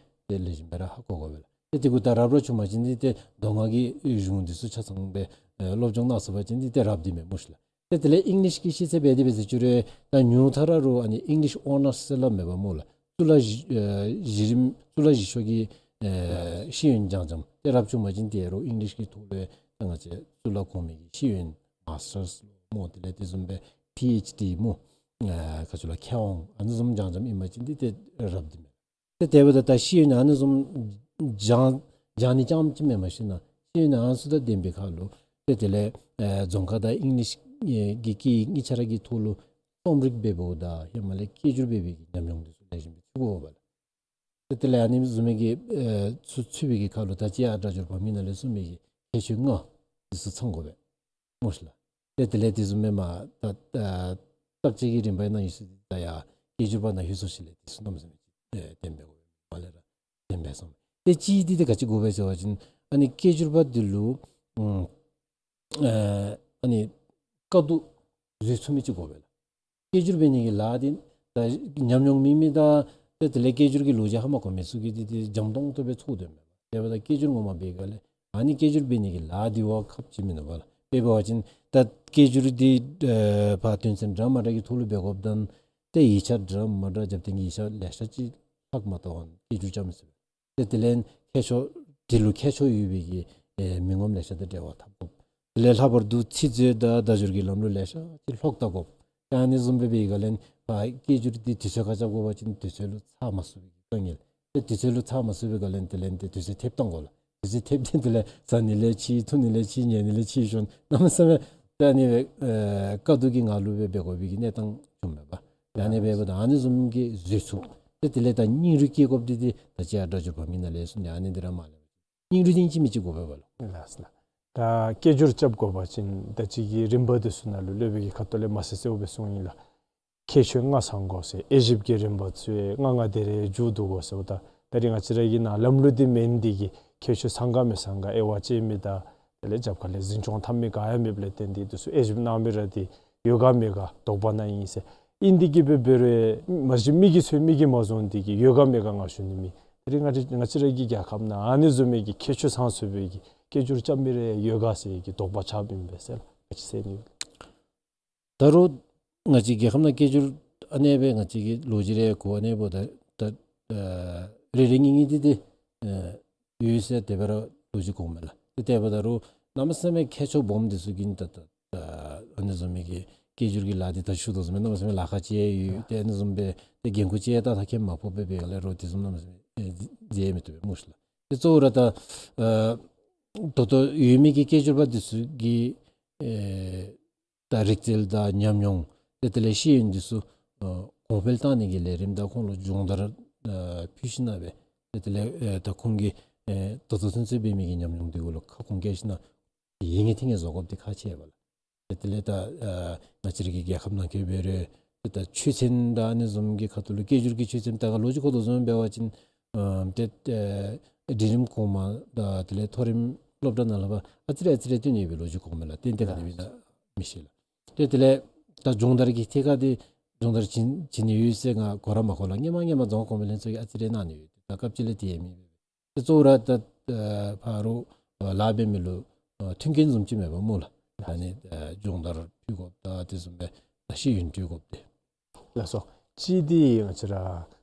ཏེ་ལེགས་ཤོམ་སྦེ་ར་ཧ་གོ་དགོ་པས་ལགས། ཏེ་དེ་གུ་ད་རབ་ར་བྱུང་པ་ཅིན་འདི་ཏེ་མདོ་སྔགས་ཀྱི་གཞུང་འདི་ཚུ་ཆ་ཚང་སྦེ་ཨེ་སློབ་སྦྱོང་གནང་ཚར་བ་ཅིན་འདི་ཏེ་རབ་འདི་མས་སྨོ་ཤིག་ལགས། ཏེ་དེ་ལས་ཨིང་ལིཤ་གི་ཤེས་ཚད་འབད་དེ་འབད་ཟེར་ཅི་རུང་ད་ཉུང་མཐའ་ར་རུང་ཨ་ནི་ཨིང་ལིཤ་ཨོ་ནརསི་ཟེར་སླབ་མས་པ་སྨོ་ལགས། གཙུག་ལག་བཞི་ཨེ་བཞི་རིམ་གཙུག་ལག་བཞི་ཤོག་གི་ཨེ་ཤེས་ཡོན་སྦྱངས་སྦྱངམ་ཏེ་རབ་བྱུང་པ་ཅིན་ཏེ་རུང་ཨིང་ལིཤ་གི་ཐོག་ལུ་ད་ང་བཅས་གཙུག་ལག་གོང་མའི་གི་ཤེས་ཡོན་མཱས་ཊརསི་སྨོ། དེ་ལས་དེ་བཟུམ་སྦེ་པི་ཨེཆ་ཌི་སྨོ། ཨ་ག་ཅི་ལོ་མཁས་དབང་ཨ་ནི་བཟུམ་སྦྱངས་སྦྱངམ་ཨིན་པ་ཅིན་འདི་ཏེ་རབ་འདི་མས། ཏེ་དེ་འབདཝ་ད་ད་ཤེས་ཡོན་ཨ་ནི་བཟུམ་སྦྱང་སྦྱང་ནི་རྐྱངམ་ཅིག་མེན་པར་ཤེས་ན་ཤེས་ཡོན་ཨ་ནི་ཚུ་དང་ལྡན་པའི་ཁར་ལུ་ཏེ་དེ་ལས་ཨ་རྫོང་ཁ་དང་ཨིང་ལིཤ་ཨེ་གི་སྐད་ཡིག་གཉིས་ཆ་ར་གི་ཐོག་ལུ་རྩོམ་རིག་འབད་འབདཝ་ད་ཧེ་མ་ལས་སྐད་སྒྱུར་འབད་བའི་གི་ཉམས་མྱོང་འདི་ཚུ་ལེགས་ཤོམ་སྦེ་ཚུད་དགོ་པས་ལགས། ཏེ་དེ་ལས་ཨ་ནི་བཟུམ་མའི་གི་ཨེ་ཚུ་ཚུད་པའི་གི་ཁར་ལུ་ད་ཅི་ཡར་སྒྲ་སྒྱུར་བར་མའི་ནང་ལས་གསུངས་མི་གི་ཁྱད་ཆོས་ལྔ་ འདི་ཚུ་ཚང་དགོ་པས་སྨོ་ཤིག་ལགས། ཏེ་དེ་ལས་དེ་བཟུམ་མའི་མ་ད་ད་བརྟག་དཔྱད་ཀྱི་རིམ་པའི་ནང་ཡོད་ས་འདི་ད་ཡ་སྐད་སྒྱུར་པ་ནང་ཡོད་ས་ཅིག་ལས་དེ་ཚུ་གནམ་མེད་ས་མེད་ཅིག་ཨེ་བསྟེན་པའི་དགོ་པས། མ་ལས་ར་བསྟེན་པས་སོང་། ཏེ་གཅིག་འདི་ཏེ་ག་ཅི་དགོ་པས་ཟེར་བ་ཅིན་ཨ་ནི་སྐད་སྒྱུར་པ་འདི་ལུ་ཨ་ཨ་ནི་དཀའ་སྡུག་བཟོད་ཚུགས་མི་ཅིག་དགོ་པས་ལགས། སྐད་སྒྱུར་འབད་ནི་གི་ལཱ་འདི་ད་ཉམས་མྱོང་མེད་མི་དང་ཏེ་དེ་ལས་སྐད་སྒྱུར་གྱི་ལོ་རྒྱུས་ཧ་མ་གོ་མི་ཚུ་གིས་འདི་འདི་འཇམ་ཏོང་ཏོ་སྦེ་ཚོར་དོ་མས། དེ་འབདཝ་ད་སྐད་སྒྱུར་ངོ་མ་འབད་ག་ལས་ཨ་ནི་སྐད་སྒྱུར་འབད་ནི་གི་ལཱ་འདི་བ་ཁག་ཆེ་མིན་ནུག་པ་ལགས། དཔེ་འབད་བ་ཅིན་ད་སྐད་སྒྱུར་འདི་ཨེ་ཕར་དོན་ཚན་འདྲ་མ་འདྲ་གི་ཐོག་ལུ་འབད་དགོཔ་ད་ཏེ་ཡིག་ཆ་འདྲ་མ་འདྲ་རྒྱབ་སྟེ་གི་ཡིག་ཆ་ལེ་ཤ་ཅིག་ལྷག་མ་གཏོགས་སྐད་སྒྱུར་རྐྱབ་མི་ཚུགས་པས། ཏེ་དེ་ལས་མཁས་མཆོག་འདི་ལུ་མཁས་མཆོག་ཡོད་པའི་གི་ཨེ་མི་ངོམ་ལེ་ཤ་དང་འབྲེལ་བ་འཐབ་དགོ། དེ་ལས་ལྷག་པར་དུ་ཚིག་མཛོད་དང་སྒྲ་སྒྱུར་གྱི་ལམ་ལུགས་ལེ་ཤ་ཅིག་ལྷོག་བལྟ་དགོ། ཨ་ནི་བཟུམ་སྦེ་འབད་བའི་སྒང་ལས་ཕར་སྐད་སྒྱུར་འདི་དུས་ཚོད་ཁར་རྐྱབ་དགོ་པ་ཅིན་དུས་ཚོད་ལུ་ཚར་མ་ཚུགས་པའི་གི་དཀའ་ངལ། ཏེ་དུས་ཚོད་ལུ་ཚར་མ་ཚུགས་པའི་སྒང་ལས་དེ་ལས་ཏེ་དུས་ཚོད་ཐེབས་གཏང་དགོ་ལགས། དུས་ཚོད་ཐེབས་ཏེ་དེ་ལས་ཟ་ནི་ལས་ཕྱིས་འཐུང་ནི་ལས་ཕྱིས་ཉལ་ནི་ལས་ཕྱིས་ཞིནམ་གནམ་མེད་ས་མེད་ད་ཨ་ནི་སྦེ་ཨེ་དཀའ་སྡུག་གི་ངང་ལུ་སྦེ་འབད་དགོ་པའི་གི་གནས་སྟངས་བྱུངམ་མས་པ། ད་ཨ་ནི་སྦེ་འབདཝ་ད་ཨ་ནི་བཟུམ་གྱི་བཟོད་ཚུགས། ཏེ་དེ་ལས་ད་སྙིང་རུས་བསྐྱེད་དགོཔ་འདི་འདི་ད་ཅི་ཡང་སྒྲ་སྒྱུར་པ་མི་ནང་ལས་གསུངས་ནི་ཨ་ནི་འདི་ར་མ་ལས་སྙིང་རུས་ལྡན་ཅིག་མི་ཅིག་དགོ་པས་པ་ལགས། ལགས་སོ་ལགས། ད་སྐད་སྒྱུར་རྐྱབ་དགོ་པ་ཅིན་ད་ཅི་གི་རིམ་པ་འདི་ཚུ་ནང་ལུ་སློབ་དཔོན་གྱི་ཁ་ཐུག་ལས་མ་ཟད་གསལཝ་སྦེ་གསུངས་ཡི་ལགས། ཁྱད་ཆོས་ལྔ་ཚང་དགོ་ཟེར། དབྱེ་ཞིབ་ཀྱི་རིམ་པ་ཚུ་ཡང་ལྔ་ལྔ་དེ་རེ་མཇུག་བསྡུ་དགོ་ཟེརཝ་ད་ད་རིས་ང་བཅས་ར་གི་ནང་ལམ་ལུགས་འདི་མེན། འདི་གིས་ཁྱད་ཆོས་ཚང་ག་མི་ཚང་ག་དབྱེ་བ་དཔྱད་མི་དང་དེ་ལས་རྒྱབ་ཁ་ལས་འཛིན་སྐྱོང་འཐབ་མི་ག་ཡང་མེདཔ་ལས་བརྟེན་ཏེ་འདི་ཚུ་དབྱེ་ཞིབ་གནང་མི་ར་འདི་ཡོད་ག་མེད་ག་དོགས་པ་ནང་ཨིན་ཟེར། ཨིན་འདི་གིས་འབད་འབད་རུང་མ་གཞི་མི་གིས་འཚོལ་མི་གིས་མ་བཟུང་། འདི་གིས་ཡོད་ག་མེད་ག་ང་ཞུ་ནི་མེད། ད་རིས་ང་བཅས་ང་བཅས་ར་གི་རྒྱལ་ཁབ་ནང་ཨ་ནི་བཟུམ་མའི་གི་ཁྱད་ཆོས་ཚང་ཚུགས་པའི་གི་སྐད་སྒྱུར་རྐྱབ་མི་རེ་ཡོད་ག་ཟེར་གྱི་དོགས་པ་ཆགསཔ་ཨིན་པས་ཟེར་ལགས། ག་ཅི་ཟེར་ནི་ཡོད། ད་རུང་ང་བཅས་རྒྱལ་ཁབ་ནང་སྐད་སྒྱུར་ཨ་ནེ་སྦེ་ང་བཅས་ཀྱིས་ལོ་རྒྱུས་རེ་གོ་ཨ་ནེ་འབདཝ་ད་ད་ཨ་རེ་རེ་གཉིས་གཉིས་འདི་འདི་ཨ་ཡོད་ཟེར་དེ་སྦེ་ར་ལོ་རྒྱུས་གོཝ་མས་ལགས། ཏེ་དེ་འབདཝ་ད་རུང་གནམ་མེད་ས་མེད་མཁས་མཆོག་སྦོམ་འདི་ཚུ་གིས་ད་ད་ད་ཨ་ནི་བཟུམ་མའི་གི་སྐད་སྒྱུར་གྱི་ལཱ་འདི་ད་ཞུ་དོ་བཟུམ་སྦེ་གནམ་མེད་ས་མེད་ལཱ་ཁག་ཅིག་ཡོད། ཏེ་ཨ་ནི་བཟུམ་སྦེ་ཏེ་འགན་ཁུར་ཅིག་ད་ཐག་བཅད་མ་ཕོགཔ་སྦེ་འབད་ག་ལས་རོགས་དེ་བཟུམ་གནམ་མེད་ས་མེད་ཨེ་མཛད་མི་བཏུབ་པས་སྨོ་ཤིག་ལགས། ཏེ་གཙོ་བོ་ར་ད་ཨ་ད་ལྟོ་ཡོད་མི་གི་སྐད་སྒྱུར་པ་འདི་ཚུ་གི་ཨེ་ད་རིག་རྩལ་དང་ཉམས་མྱོང་ཏེ་དེ་ལས་ཤེས་ཡོན་འདི་ཚུ་ཨ་གོང་འཕེལ་གཏང་ནི་གི་ལས་རིམ་དང་ཁོང་ལུ་སྦྱོང་བརྡར་ཨ་ཕུལ་ཞིན་ན་སྦེ་ཏེ་དེ་ལས་ཨེ་ད་ཁོང་གིས་ཨེ་ད་ལྟོ་ཚུན་ཚོད་འབད་མི་གི་ཉམས་མྱོང་འདི་གུ་ལུ་ཁ་སྐོང་བཀལ་ཞིན་ན་ཡིད་ངེས་ཐིང་ངེས་བཟོ་དགོཔ་འདི་ཁག་ཆེ་བས་ལགས། ཏེ་དེ་ལས་ད་ཨ་ང་བཅས་ར་གི་རྒྱལ་ཁབ་ནང་འཁོད་འབད་རུང་ཏེ་ད་ཆོས་ཚན་དང་ཨ་ནི་བཟུམ་གྱི་ཁ་ཐུག་ལུ་སྐད་སྒྱུར་གྱི་ཆོས་ཚན་ད་ག་ལོ་རྒྱུས་གོ་དོ་བཟུམ་འབད་བ་ཅིན་ཨ་ཏེ་ཨེ་འབྲིང་རིམ་གོང་མ་དང་དེ་ལས་མཐོ་རིམ་སློབ་གྲྭ་ནང་ལུ་ཕར་ཨ་ཙི་རེ་ཨ་ཙི་རེ་སྟོན་ནི་ཡོད་པའི་ལོ་རྒྱུས་གོཝ་མས་ལགས། ཏན་ཏན་ག་དེ་སྦེ་ཨིན་ན་མི་ཤེས་ལགས། ཏེ་དེ་ལས་ད་སྦྱོང་བརྡར་གྱི་ཐད་ཁར་འདི་སྦྱོང་བརྡར་བྱིན་བྱིན་ནི་ཡོད་ཟེར་ང་གོ་ར་མ་གོ་ལགས། སྔོན་མ་སྔོན་མ་རྫོང་ཁ་གོང་འཕེལ་ལྷན་ཚོགས་ཀྱིས་ཨ་ཙི་རེ་གནང་ནི་ཡོད། ད་སྐབས་ཅིག་ལས་དེ་ཡང་མེད། ཏེ་གཙོ་བོ་ར་ད་ཨ་ཕར་ཨ་ལཱ་འབད་མི་ལུ་ཨ་མཐུན་རྐྱེན་བཟུམ་ཅིག་མེད་པས་སྨོ་ལགས། ད་ཨ་ནི་ཨ་སྦྱོང་བརྡར་ཕུལ་དགོཔ་དང་དེ་བཟུམ་སྦེ་ད་ཤེས་ཡོན་སྤྲོད་དགོཔ་འདི། ལགས་སོ། གཅིག་འདི་ང་བཅས་ར་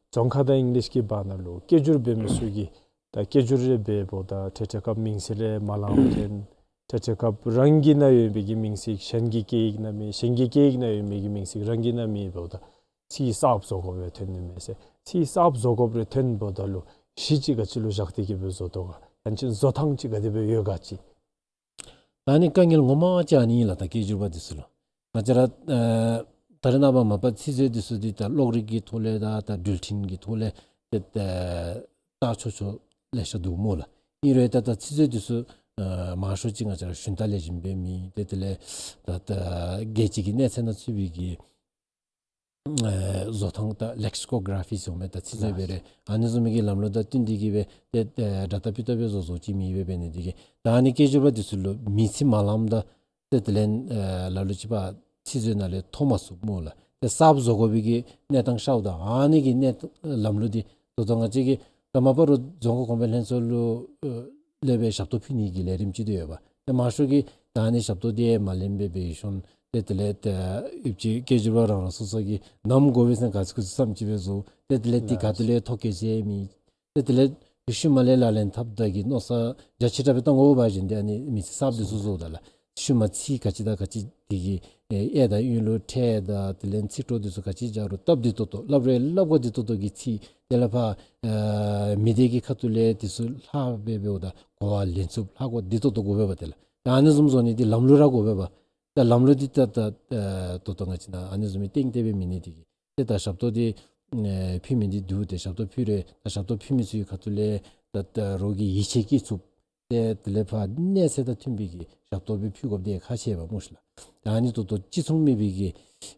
རྫོང་ཁ་དང་ཨིང་ལིཤ་གི་བར་ན་ལུ་སྐད་སྒྱུར་འབད་མི་ཚུ་གིས་ད་སྐད་སྒྱུར་རེ་འབདཝ་ད་ཐད་ཐད་སྐབས་མིང་ཚིག་རེ་མ་ལངམ་ཐོན། ཐད་ཐད་སྐབས་རང་གི་ནང་ཡོད་པའི་གི་མིང་ཚིག་གཞན་གྱི་སྐད་ཡིག་ནང་མེད། གཞན་གྱི་སྐད་ཡིག་ནང་ཡོད་པའི་གི་མིང་ཚིག་རང་གི་ནང་མེད་འབདཝ་ད་ཚིག་གསརཔ་བཟོ་དགོཔ་རེ་ཐོན་ནི་མས་ཟེར། ཚིག་གསརཔ་བཟོ་དགོཔ་རེ་ཐོན་འབདཝ་ད་ལུ་གཞི་ཅིག་ག་ཅི་ལུ་བཞག་སྟེ་གི་སྦེ་བཟོ་དོ་ག། ཡང་ཅིན་བཟོ་ཐངས་ཅིག་ག་དེ་སྦེ་ཡོད་ག་ཅིག། ད་ཨ་ནི་དཀའ་ངལ་ངོ་མ་ཅིག་ཨ་ནི་ཨིན་ལགས། ད་སྐད་སྒྱུར་པ་འདི་ཚུ་ལུ་ང་བཅས་ར་ཨ་ད་རེས་ནངས་པ་མ་པ་ཚིག་མཛོད་འདི་ཚུ་འདི་ད་གློག་རིག་གི་ཐོག་ལས་དང་ད་འགྲུལ་འཕྲིན་གྱི་ཐོག་ལས་ཏེ་ཨ་བལྟ་ཆོག་ཆོག་ལེ་ཤ་འདུག་སྨོ་ལགས། ཨིན་རུང་ད་ད་ཚིག་མཛོད་འདི་ཚུ་ཨ་མང་ཤོས་ཅིག་ང་བཅས་ར་ཞུན་དག་ལེགས་ཤོམ་སྦེ་མེད། ཏེ་དེ་ལས་ད་ད་རྒྱལ་སྤྱི་གི་གནས་ཚད་ནང་ཚུད་པའི་གི་ཨེ་བཟོ་ཐངས་ད་ལེག་སི་ཀོ་ག་ར་ཕི་ཟེར་མི་ད་ཚིག་མཛོད་སྦེ་རེ་ཨ་ནི་བཟུམ་མའི་གི་ལམ་ལུགས་དང་བསྟུན་ཏེ་གི་སྦེ་ཏེ་ཨེ་དྲ་ལྟ་པི་ལྟ་སྦེ་བཟོ་བཟོཝ་ཅིག་མེད་པས། འབད་ནི་འདི་གིས་ད་ཨ་ནི་སྐད་སྒྱུར་པ་འདི་ཚུ་ལུ་མིང་ཚིག་མ་ལངམ་ད་ཏེ་དེ་ལས་ཨེ་ལ་ལུ་ཅིག་ཕར་ཚིག་མཛོད་ནང་ལས་ཐོབ་མ་ཚུགས་སྨོ་ལགས། ཏེ་གསརཔ་བཟོ་དགོ་པའི་གི་གནས་སྟངས་ཤརཝ་ད་ཨ་ནི་གི་གནས་ལམ་ལུགས་འདི་ད་ལྟོ་ང་བཅས་ཀྱིས་ད་མ་པ་རུང་རྫོང་ཁ་གོང་འཕེལ་ལྷན་ཚོགས་ལུ་ཨེ་ལས་སྦེ་ཞབས་ཏོག་ཕུལ་ནི་གི་ལས་རིམ་ཅིག་འདི་ཡོད་པ། ཏེ་མང་ཤོས་ཀྱིས་ད་ཨ་ནི་ཞབས་ཏོག་འདི་མ་ལེན་པར་སྦེ་ཡོད་ཞིནམ་ཏེ་དེ་ལས་ཏེ་ཡུདཔ་ཅིག་སྐད་སྒྱུར་པ་རང་རང་སོ་སོ་གིས་ནམ་དགོ་པས་ཟེར་ག་ཚོད་ག་ཚོད་བསམ་ཅིག་སྦེ་བཟོ། ཏེ་དེ་ལས་འདི་ག་ཏེ་ལས་ཐོ་བཀོད་ཟེར་མེད། ཏེ་དེ་ལས་ཤུལ་མ་ལས་ལག་ལེན་འཐབ་ད་གི་མནོ་བསམ་རྒྱ་ཆེ་དྲགས་སྦེ་བཏང་དགོ་པ་བཞིན་ཏེ་ཨ་ནི་མིང་ཚིག་གསརཔ་འདི་ཚུ་བཟོཝ་ད་ལགས། ཤུལ་མ་ཚིག་ག་ཅི་དང་ག་ཅི་འདི་གི་ཨེ་གཡས་དང་གཡོན་ལུ་ཕྲད་དང་དེ་ལས་ཚིག་གྲོགས་འདི་ཚུ་ག་ཅི་སྦྱར་རུང་སྟབས་བདེ་ཏོག་ཏོ་སླབ་རུང་སླབ་གོ་བདེ་ཏོག་ཏོ་གི་ཚིག། དེ་ལས་ཕར་ཨེ་མི་སྡེ་གི་ཁ་ཐུག་ལས་འདི་ཚུ་ལྷག་སྦེ་འབདཝ་ད་གོ་བ་ལེན་ཚུགསཔ་ལྷག་གོ་བདེ་ཏོག་ཏོ་དགོ་པས་པ། དེ་ལགས། ད་ཨ་ནི་བཟུམ་བཟོ་ནི་འདི་ལམ་ལུགས་ར་དགོ་པས་པ། ད་ལམ་ལུགས་འདི་ད་ད་ཨེ་ད་ལྟོ་ང་བཅས་ནང་ཨ་ནི་བཟུམ་མའི་སྟེང་དེ་སྦེ་མེད་ནི་འདི་གིས་ཏེ་ད་ཞབས་ཏོག་འདི་ཨེ་ཕུལ་མི་འདི་འདུག། ཏེ་ཞབས་ཏོག་ཕུལ་རུང་ད་ཞབས་ཏོག་ཕུལ་མི་ཚུ་གི་ཁ་ཐུག་ལས་ད་ད་རོགས་ཀྱིས་ཡིད་ཆེས་བསྐྱེད་ཚུགསཔ། ཏེ་དེ་ལས་ཕར་གནས་ཚད་དང་མཐུན་པའི་གི་ཞབས་ཏོག་སྦེ་ཕུལ་དགོཔ་འདི་ཁག་ཆེ་བས་སྨོ་ཤིག་ལགས། ད་ཨ་ནི་ད་ལྟོ་ཅི་གསུང་མེད་པའི་གི་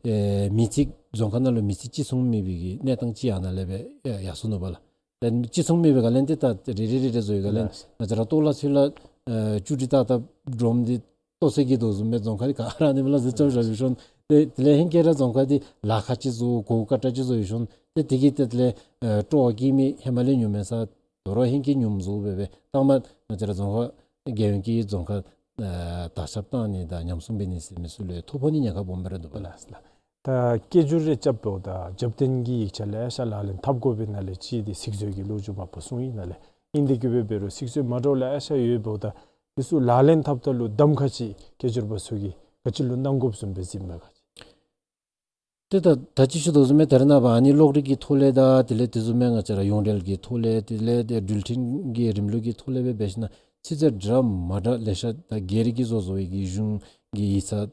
ཨེ་མི་རྩིས་རྫོང་ཁག་ནང་ལུ་མི་རྩིས་ཅི་གསུང་མེད་པའི་གི་གནས་སྟངས་ཅིག་ཨ་ནཱ་ལས་སྦེ་ཡར་སོ་ནུག་པ་ལགས། ད་ཅི་གསུང་མེད་པའི་སྒང་ལས་ཏེ་ད་རེ་རེ་རེ་རེ་བཟོ་བའི་སྒང་ལས་ལགས། ང་བཅས་ར་ལྟོ་ལ་ཚུ་ལ་ཨེ་བཅུ་དྲུག་ཏག་ཏག་སྒྲོམ་འདི་ལྟོ་ཚོད་ཀྱི་དོ་བཟུམ་སྦེ་རྫོང་ཁག་འདི་ག་ར་ཨ་ནི་སྦེ་ལགས་བཟོ་རྐྱབ་བཞག་ཡོད་ཤོང་། ཏེ་དེ་ལས་ཧེང་སྐལ་ར་རྫོང་ཁག་འདི་ལཱ་ཁག་ཅིག་བཟོ་གོ་སྐབས་ཏག་ཏག་ཅིག་བཟོ་ཡོད་ཤོང་། ཏེ་དེ་གིས་ཏེ་དེ་ལས་ཨེ་སྤྲོ་བ་སྐྱེ་མི་ཧེ་མ་ལས་ཉུང་མས་ས། དོ་རུང་ཧེང་སྐལ་ཉུངམ་བཟོ་སྦེ་སྦེ་ལྟ་མ་ང་བཅས་ར་རྫོང་ཁག་རྒྱལ་ཡོངས་ཀྱི་རྫོང་ཁག་ཨེ་དར་ཁྱབ་བཏང་ནི་དང་ཉམས་སྲུང་འབད་ནི་ཟེར་མི་ཚུ་ལུ་ཐོ་ཕོག་ནི་ཉེན་ཁ་སྦོམ་སྦེ་ར་འདུག་པ་ལགས། ལགས་ལགས། ད་སྐད་སྒྱུར་རེ་རྐྱབ་འབདཝ་ད་རྒྱབ་རྟེན་གྱི་ཡིག་ཆ་ལེ་ཤ་ལག་ལེན་འཐབ་དགོ་པའི་ནང་ལས་གཅིག་འདི་ཚིག་མཛོད་ཀྱི་ལོ་རྒྱུས་མ་པ་གསུངས་ཡི་ནང་ལས། ཨིན་དེ་གིས་འབད་རུང་ཚིག་མཛོད་མ་འདྲཝ་ལེ་ཤ་ཡོདཔ་འབདཝ་ད་དེ་ཚུ་ལག་ལེན་འཐབ་ད་ལུ་གདམ་ཁ་ཅིག་སྐད་སྒྱུར་པ་ཚུ་གིས་ག་ཅི་ལུ་གནང་དགོཔ་བཟུམ་སྦེ་གཟིགསཔ་མས་ག་ཅི། ཏེ་ད་ད་ཅི་ཞུ་དོ་བཟུམ་སྦེ་ད་རེས་ནངས་པ་ཨ་ནི་གློག་རིག་གི་ཐོག་ལས་དང་དེ་ལས་དེ་བཟུམ་སྦེ་ང་བཅས་ར་ཡོངས་འབྲེལ་གྱི་ཐོག་ལས་དེ་ལས་ཏེ་འགྲུལ་འཕྲིན་གྱི་རིམ་ལུགས་ཀྱི་ཐོག་ལས་སྦེ་འབད་ཞིན་ན་ཚིག་མཛོད་འདྲ་མ་འདྲ་ལེ་ཤ་ད་སྒེར་གྱིས་བཟོ་བཟོ་བའི་གི་གཞུང་གི་ཡིག་ཚང་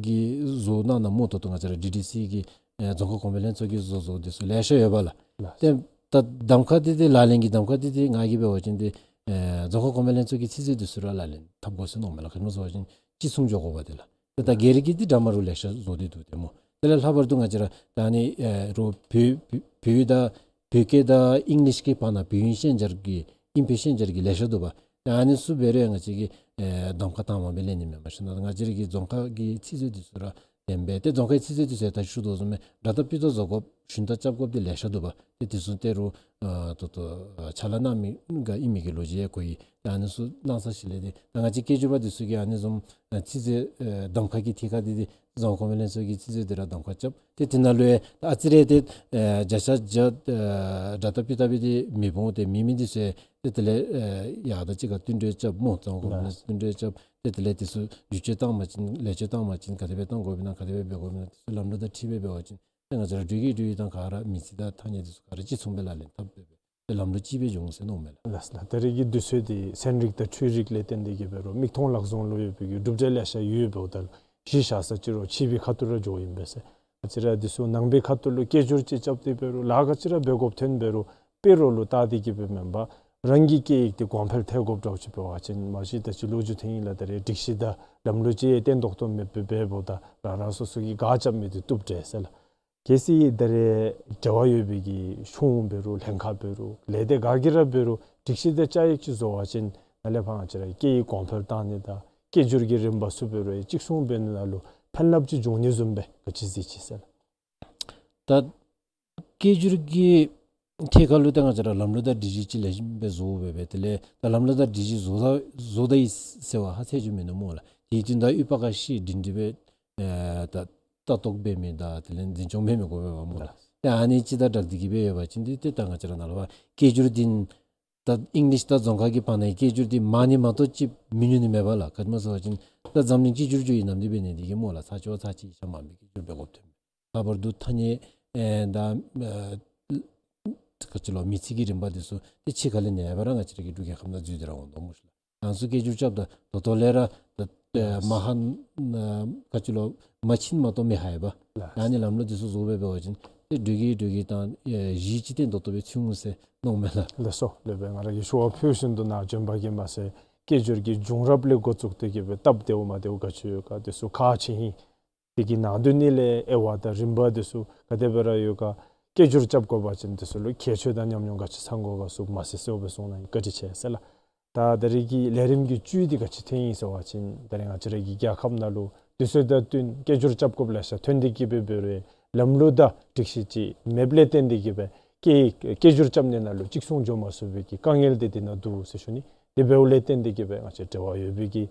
གིས་བཟོ་གནང་གནངམ་ད་ལྟོ་ང་བཅས་ར་ཌི་ཌི་སི་གི་ཨེ་རྫོང་ཁ་གོང་འཕེལ་ལྷན་ཚོགས་ཀྱིས་བཟོ་བཟོཝ་དེ་ཚུ་ལེ་ཤ་ཡོད་པ་ལགས། ལགས། ཏེ་ད་གདམ་ཁ་འདི་ཏེ་ལག་ལེན་གྱི་གདམ་ཁ་འདི་ཏེ་ང་གིས་འབད་བ་ཅིན་ཏེ་ཨེ་རྫོང་ཁ་གོང་འཕེལ་ལྷན་ཚོགས་ཀྱི་ཚིག་མཛོད་དེ་ཚུ་ར་ལག་ལེན་འཐབ་དགོ་ཟེར་མནོཝ་མས་ལགས། ག་ཅི་སྨོ་ཟེར་བ་ཅིན་གཅིག་མཚུངས་འགྱོ་དགོ་པ་དེ་ལགས། ཏེ་ད་སྒེར་གྱི་འདི་འདྲ་མ་རུང་ལེ་ཤ་བཟོ་སྟེ་འདུག་ཏེ་སྨོ། དེ་ལས་ལྷག་པར་དུ་ང་བཅས་ར་ད་ཨ་ནི་ཨེ་རོགས་བོད་བོད་བོད་དང་བོད་སྐད་དང་ཨིང་ལིཤ་གི་བར་ན་བོད་དབྱིན་ཤན་སྦྱར་གྱི་ཨིན་བོད་ཤན་སྦྱར་གྱི་ལེ་ཤ་འདུག་པ། ད་ཨ་ནི་ཚུ་འབད་རུང་ང་བཅས་ཀྱིས་ཨེ་གདམ་ཁ་དྭངས་མ་སྦེ་ལེན་ནི་མེན་པར་ཞིན་ན་ང་བཅས་ར་གི་རྫོང་ཁ་གི་ཚིག་མཛོད་དེ་ཚུ་ར་བདེན་པས། ཏེ་རྫོང་ཁའི་ཚིག་མཛོད་དེ་ཚུ་ད་ཞུ་དོ་བཟུམ་སྦེ་འདྲ་ལྟ་སྤུས་ལྟ་བཟོ་དགོཔ་ཞུན་དག་རྐྱབ་དགོཔ་འདི་ལེ་ཤ་འདུག་པ། ཏེ་དེ་ཚུ་ཏེ་རོགས་ཨ་ད་ལྟོ་ཨ་ཕྱག་ལཱ་གནང་མི་ག་ཨིན་མི་གི་ལོ་རྒྱུས་ཡང་གོ་ཡི། ཏེ་ཨ་ནི་ཚུ་གནང་ས་ཅིག་ལས་ཏེ་ད་ང་བཅས་སྐད་སྒྱུར་པ་དེ་ཚུ་གིས་ཨ་ནི་བཟུམ་ཨ་ཚིག་མཛོད་ཨེ་གདམ་ཁ་གི་ཐད་ཁར་འདི་ཏེ་རྫོང་ཁ་གོང་འཕེལ་ལྷན་ཚོགས་ཀྱི་ཚིག་མཛོད་འདི་ར་གདམ་ཁ་རྐྱབ། ཏེ་དེ་ནང་ལུ་ཡང་ཨ་ཙི་རེ་ཏེ་ཨེ་བརྒྱ་ཆ་བརྒྱ་ཨེ་འདྲ་ལྟ་སྤུས་ལྟ་སྦེ་འདི་མི་འོང་། ཏེ་མེད་མི་འདི་ཚུ་ཡང་ཏེ་དེ་ལས་ཨེ་ཡར་དང་གཅིག་ཁར་བསྟུན་གྲོས་རྐྱབ་སྨོ། རྫོང་ཁ་གོང་འཕེལ་ལྷན་ཚོགས་བསྟུན་གྲོས་རྐྱབ། ཏེ་དེ་ལས་དེ་ཚུ་བསྒྱུར་བཅོས་བཏང་པ་ཅིན་ལེགས་བཅོས་བཏང་པ་ཅིན་ག་དེ་སྦེ་བཏང་དགོཔ་ཨིན་ན་ག་དེ་སྦེ་འབད་དགོཔ་ཨིན་ན་དེ་ཚུ་ལམ་ལུགས་དང་འཁྲིལ་སྦེ་འབད་བ་ཅིན་ཏེ་ང་བཅས་ར་འགྲུལ་སྐྱེལ་འགྲུལ་ཡིག་དང་ག་ར་མི་རྩིས་དང་ཐ་སྙད་དེ་ཚུ་ག་ར་གཅིག་མཚུངས་སྦེ་ལག་ལེན་འཐབ་སྦེ་སྦེ་ཏེ་ལམ་ལུགས་གཅིག་སྦེ་འགྱོ་འོང་ཟེར་མནོཝ་མས་ལགས། ལགས་ལགས། ད་རེས་ཀྱི་དུས་ཚོད་འདི་ཚན་རིག་དང་འཕྲུལ་རིག་ལས་བརྟེན་ཏེ་གིས་འབད་རུང་མིག་མཐོང་ལག་བཟུང་ལུ་ཡོད་པའི་གི་གྲུབ་འབྲས་ལེ་ཤ་ཡོདཔ་འབདཝ་ད་གཞི་བཞག་ས་ཅིག་རོགས་ཕྱི་པའི་ཁ་ཐུག་ར་འགྱོཝ་ཨིན་པས་ཟེར། ང་བཅས་ར་འདི་ཚུ་ནང་པའི་ཁ་ཐུག་ལུ་སྐད་སྒྱུར་ཅིག་རྐྱབ་སྟེ་འབད་རུང་ལཱ་ག་ཅི་ར་འབད་དགོཔ་ཐོན་འབད་རུང་དཔེ་རོགས་ལུ་བལྟ་སྟེ་གིས་སྦེ་མེན་པར་རང་གི་སྐད་ཡིག་འདི་གོང་འཕེལ་ཐལ་དགོཔ་འདྲཝ་ཅིག་འབད་བ་ཅིན་མ་གཞི་ད་ཅི་ལོ་རྒྱུས་ཐོན་ཡི་ལགས། ད་རེས་སྒྲིག་གཞི་དང་ལམ་ལུགས་ཅིག་ཡང་བརྟན་ཏོག་ཏོ་མེདཔ་སྦེ་འབདཝ་ད་རང་རང་སོ་སོ་གི་ག་རྐྱབ་མི་འདི་བཏུབ་འདྲས་ཟེར་ལགས། གལ་སྲིད་ད་རེས་འབྲེལ་བ་ཡོད་པའི་གི་གཞུང་འབད་རུང་ལྷན་ཁག་འབད་རུང་ལས་སྡེ་ག་གིས་ར་འབད་རུང་སྒྲིག་གཞི་དང་བཅའ་ཡིག་ཅིག་བཟོ་བ་ཅིན་ནཱ་ལས་ཕར་ང་བཅས་ར་སྐད་ཡིག་གོང་འཕེལ་བཏང་ནི་དང་སྐད་སྒྱུར་གྱི་རིམ་པ་ཚུ་འབད་རུང་གཅིག་མཚུངས་འབད་ནི་ནང་ལུ་ཕན་རླབས་ཅིག་འབྱུང་ནི་བཟུམ་སྦེ་ག་ཅི་གཟིགས་ཅི་ཟེར་ལགས། ད་སྐད་སྒྱུར་གྱི་ཐད་ཁར་ལུ་ཏེ་ང་བཅས་ར་ལམ་ལུགས་དང་སྒྲིག་གཞི་ཅིག་ལེགས་ཤོམ་སྦེ་བཟོ་སྦེ་སྦེ་དེ་ལས་ད་ལམ་ལུགས་དང་སྒྲིག་གཞི་བཟོ་ད་བཟོ་ད་ཡི་ཟེར་བ་ཧ་ཚད་ཅིག་མིན་འདུག་སྨོ་ལགས། དེ་བཞིན་དུ་ཨུ་པ་ཀ་ཤི་སྒྲིང་སྒྲི་སྦེ་ཨེ་ད་ལྟ་རྟོག་འབད་མི་དང་དེ་ལས་འཛིན་སྐྱོང་འབད་མི་དགོ་པས་པ་སྨོ་ལགས། ཏེ་ཨ་ནི་ཅིག་དང་སྦྲགས་ཏེ་གིས་སྦེ་ཡོད་པ་ཅིན་འདི་ཏེ་ད་ང་བཅས་ར་ནཱ་ལས་ཕར་སྐད་སྒྱུར་འདི་ད་ཨིང་ལིཤ་དང་རྫོང་ཁ་གི་བར་ན་སྐད་སྒྱུར་འདི་མང་ནི་མ་གཏོགས་ཅིག་མི་ཉུང་ནི་མེད་པ་ལགས། ག་ཅི་སྨོ་ཟེར་བ་ཅིན་ད་འཛམ་གླིང་གཅིག་གྱུར་བཟོ་ཡི་ནམ་འདི་འབད་ནི་འདི་གིས་སྨོ་ལགས། ཚར་གཅིག་བ་ཚར་གཅིག་ཡིག་ཆ་མང་པོའི་སྐད་སྒྱུར་འབད་དགོཔ་ཐོན། ལྷག་པར་དུ་ཐ་སྙད་ཨེ་ད་ཨེ་ག་ཅི་ལོ་མི་ཚིག་གི་རིམ་པ་འདི་ཚུ་ཏེ་ཕྱི་ཁ་ལས་ནཱ་ལས་ཕར་ར་ང་བཅས་ར་གི་འབྲུག་རྒྱལ་ཁབ་ནང་འཛུལ་ཏེ་ར་འོང་དོ་སྨོ་ཤིག་ལགས། ང་ཚུ་སྐད་སྒྱུར་རྐྱབ་ད་ད་ལྟོ་ལས་ར་ད་ཨེ་མ་ཧ་ཨེ་ག་ཅི་ལོ་མ་ཕྱིན་མ་གཏོགས་མི་ཧ་ཡ་པ། ལགས། ཨ་ནི་ལམ་ལུགས་འདི་ཚུ་བཟོ་སྦེ་འབད་བ་ཅིན་ཏེ་འགྲུལ་སྐྱེལ་འགྲུལ་ཡིག་དང་ཨེ་གཞི་ཅིག་བརྟན་ཏོག་ཏོ་སྦེ་ཚུད་འོང་ཟེར་མནོཝ་མས་ལགས། ལགས་སོ། ལེགས་པས། ང་ར་གིས་ཞུ་བ་ཕུལ་བཞིན་དུ་ནཱ་བྱོན་པ་གིས་མ་ཚད་སྐད་སྒྱུར་གྱི་བྱུང་རབས་ལས་འགོ་བཙུགས་ཏེ་གིས་སྦེ་སྟབས་བདེཝ་མ་བདེཝ་ག་ཅི་ཡོད་ག་འདི་ཚུ་ཁག་ཆེ་ཨིན། དེ་གི་ནང་དོན་ནི་ལས་དབྱེ་བ་དང་རིམ་པ་འདི་ཚུ་ག་དེ་སྦེ་ར་ཡོད་ག། སྐད་སྒྱུར་རྐྱབ་དགོ་པ་ཅིན་འདི་ཚུ་ལུ་ཁྱད་ཆོས་དང་ཉམས་མྱོང་ག་ཅི་ཚང་དགོ་ག་ཚུ་མ་ཟེར་གསལ་སྦེ་གསུངས་གནང་ཡི། བཀའ་དྲིན་ཆེ་ཟེར་ལགས། ད་ད་རེས་ཀྱི་ལས་རིམ་གྱི་བཅུད་འདི་ག་ཅི་ཐོན་ཡི་ཟེར་བ་ཅིན་ད་རེས་ང་བཅས་ར་གི་རྒྱལ་ཁབ་ནང་ལུ་དུས་ཚོད་དང་བསྟུན་སྐད་སྒྱུར་རྐྱབ་དགོཔ་ལེ་ཤ་ཐོན་ཏེ་གིས་སྦེ་འབད་རུང་ལམ་ལུགས་དང་སྒྲིག་གཞི་ཅིག་མེདཔ་ལས་བརྟེན་ཏེ་གིས་སྦེ་སྐད་སྐད་སྒྱུར་རྐྱབ་ནི་ནང་ལུ་གཅིག་མཚུངས་འགྱོ་མ་ཚུགས་པའི་གི་དཀའ་ངལ་འདི་འདི་ནང་འདུག་ཟེར་ཞུ་ནི། དེ་འབདཝ་ལས་བརྟེན་ཏེ་གིས་སྦེ་ང་བཅས་འབྲེལ་བ་ཡོད་པའི་གི་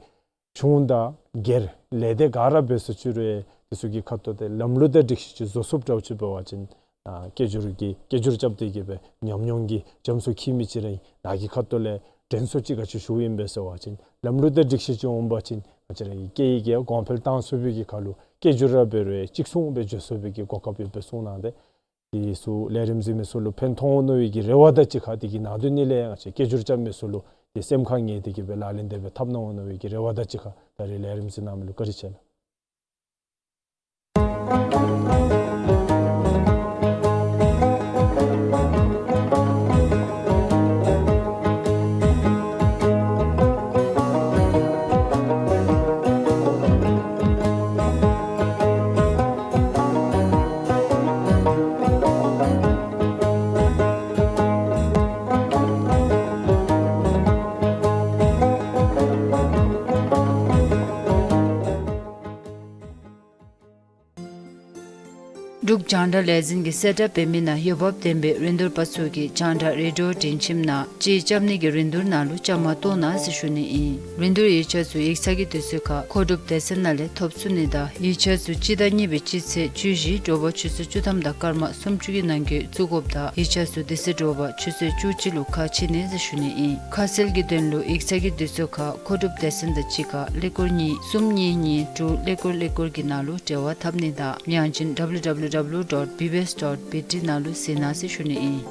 གཞུང་དང་སྒེར་ལས་སྡེ་ག་ར་འབད་སོ་ཅི་རུང་དེ་ཚུ་གི་ཁ་ཐུག་ཏེ་ལམ་ལུགས་དང་སྒྲིག་གཞི་ཅིག་བཟོ་ཚུགསཔ་འདྲཝ་ཅིག་འབད་བ་ཅིན་ཨ་སྐད་སྒྱུར་གྱི་སྐད་སྒྱུར་རྐྱབ་སྟེ་གིས་སྦེ་ཉམས་མྱོང་གི་རྒྱ་མཚོ་འཁྱིལ་མི་ཅིག་ར་ཨིན། ནཱ་གི་ཁ་ཐུག་ལས་དྲན་གསོ་ཅིག་ག་ཅི་ཞུཝ་ཨིན་པས་ཟེར་བ་ཅིན་ལམ་ལུགས་དང་སྒྲིག་གཞི་ཅིག་འོང་པ་ཅིན་ང་བཅས་ར་གི་སྐད་ཡིག་གི་གོང་འཕེལ་བཏང་ཚུགས་པའི་གི་ཁར་ལུ་སྐད་སྒྱུར་ར་འབད་རུང་གཅིག་མཚུངས་སྦེ་འགྱོ་ཚུགས་པའི་གི་གོ་སྐབས་ཡོདཔ་སྦེ་གསུངས་གནང་སྟེ། དེ་ཚུ་ལས་རིམ་གཟིགས་མི་ཚུ་ལུ་ཕན་ཐོགས་འོང་མནོ་བའི་གི་རེ་བ་དང་གཅིག་ཁར་དེ་གི་ནང་དོན་ནི་ལས་ང་བཅས་སྐད་སྒྱུར་རྐྱབ་མི་ཚུ་ལུ་དེ་སེམས་ཁར་ངེས་ཏེ་གིས་སྦེ་ལག་ལེན་དེ་སྦེ་འཐབ་གནང་འོང་མནོ་བའི་གི་རེ་བ་དང་གཅིག་ཁར་ད་རེས་ལས་རིམ་གཟིགས་གནང་མི་ལུ་བཀའ་དྲིན་ཆེ་ལགས། འབྲུག་རྒྱང་བསྒྲགས་ལས་འཛིན་གྱིས་གསལ་བསྒྲགས་འབད་མི་ནང་འོས་འབབ་ལྡན་པའི་རིན་བསྡུར་པ་ཚུ་གིས་རྒྱང་བསྒྲགས་རེ་ཌིའོ་སྒྲིང་ཁྱིམ་ནང་ཅིག་རྐྱབ་ནི་གི་རིན་བསྡུར་ནང་ལུ་བཅའ་མར་གཏོགས་གནང་ཟེར་ཞུ་ནི་ཨིན། རིན་བསྡུར་ཡིག་ཆ་ཚུ་ཡིག་ཚང་གི་དུས་ཚོད་ཁར་མཁོ་སྒྲུབ་སྡེ་ཚན་ནང་ལས་ཐོབ་ཚུགས་ནི་དང་ཡིག་ཆ་ཚུ་སྤྱི་ཟླ་གཉིས་པའི་སྤྱི་ཚེས་བཅུ་བཞི་དྲོ་པ་ཆུ་ཚོད་བཅུ་ཐམ་དང་སྐར་མ་སུམ་ཅུ་གི་ནང་འཁོད་བཙུགས་དགོཔ་དང་ཡིག་ཆ་ཚུ་དེ་ཚེ་དྲོ་པ་ཆུ་ཚོད་བཅུ་གཅིག་ལུ་ཁ་ཕྱེ་ནི་ཟེར་ཞུ་ནི་ཨིན། ཁ་གསལ་གྱི་དོན་ལུ་ཡིག་ཚང་གི་དུས་ཚོད་ཁར་མཁོ་སྒྲུབ་སྡེ་ཚན་དང་གཅིག་ཁར་ཀླད་ཀོར་གཉིས་གསུམ་གཉིས་གཉིས་དྲུག་ཀླད་ཀོར་ཀླད་ཀོར་གྱི་ནང་ལུ་འབྲེལ་བ་འཐབ་ནི་དང་ཡང་ཅིན་ཌབ་ལུ་ཌབ་ལུ་ཌབ་ལུ་ཌོཊ་བི་བི་ཨེསི་ཌོཊ་བི་ཊི་ནང་ལུ་གཟིགས་གནང་ཟེར་ཞུ་ནི་ཨིན།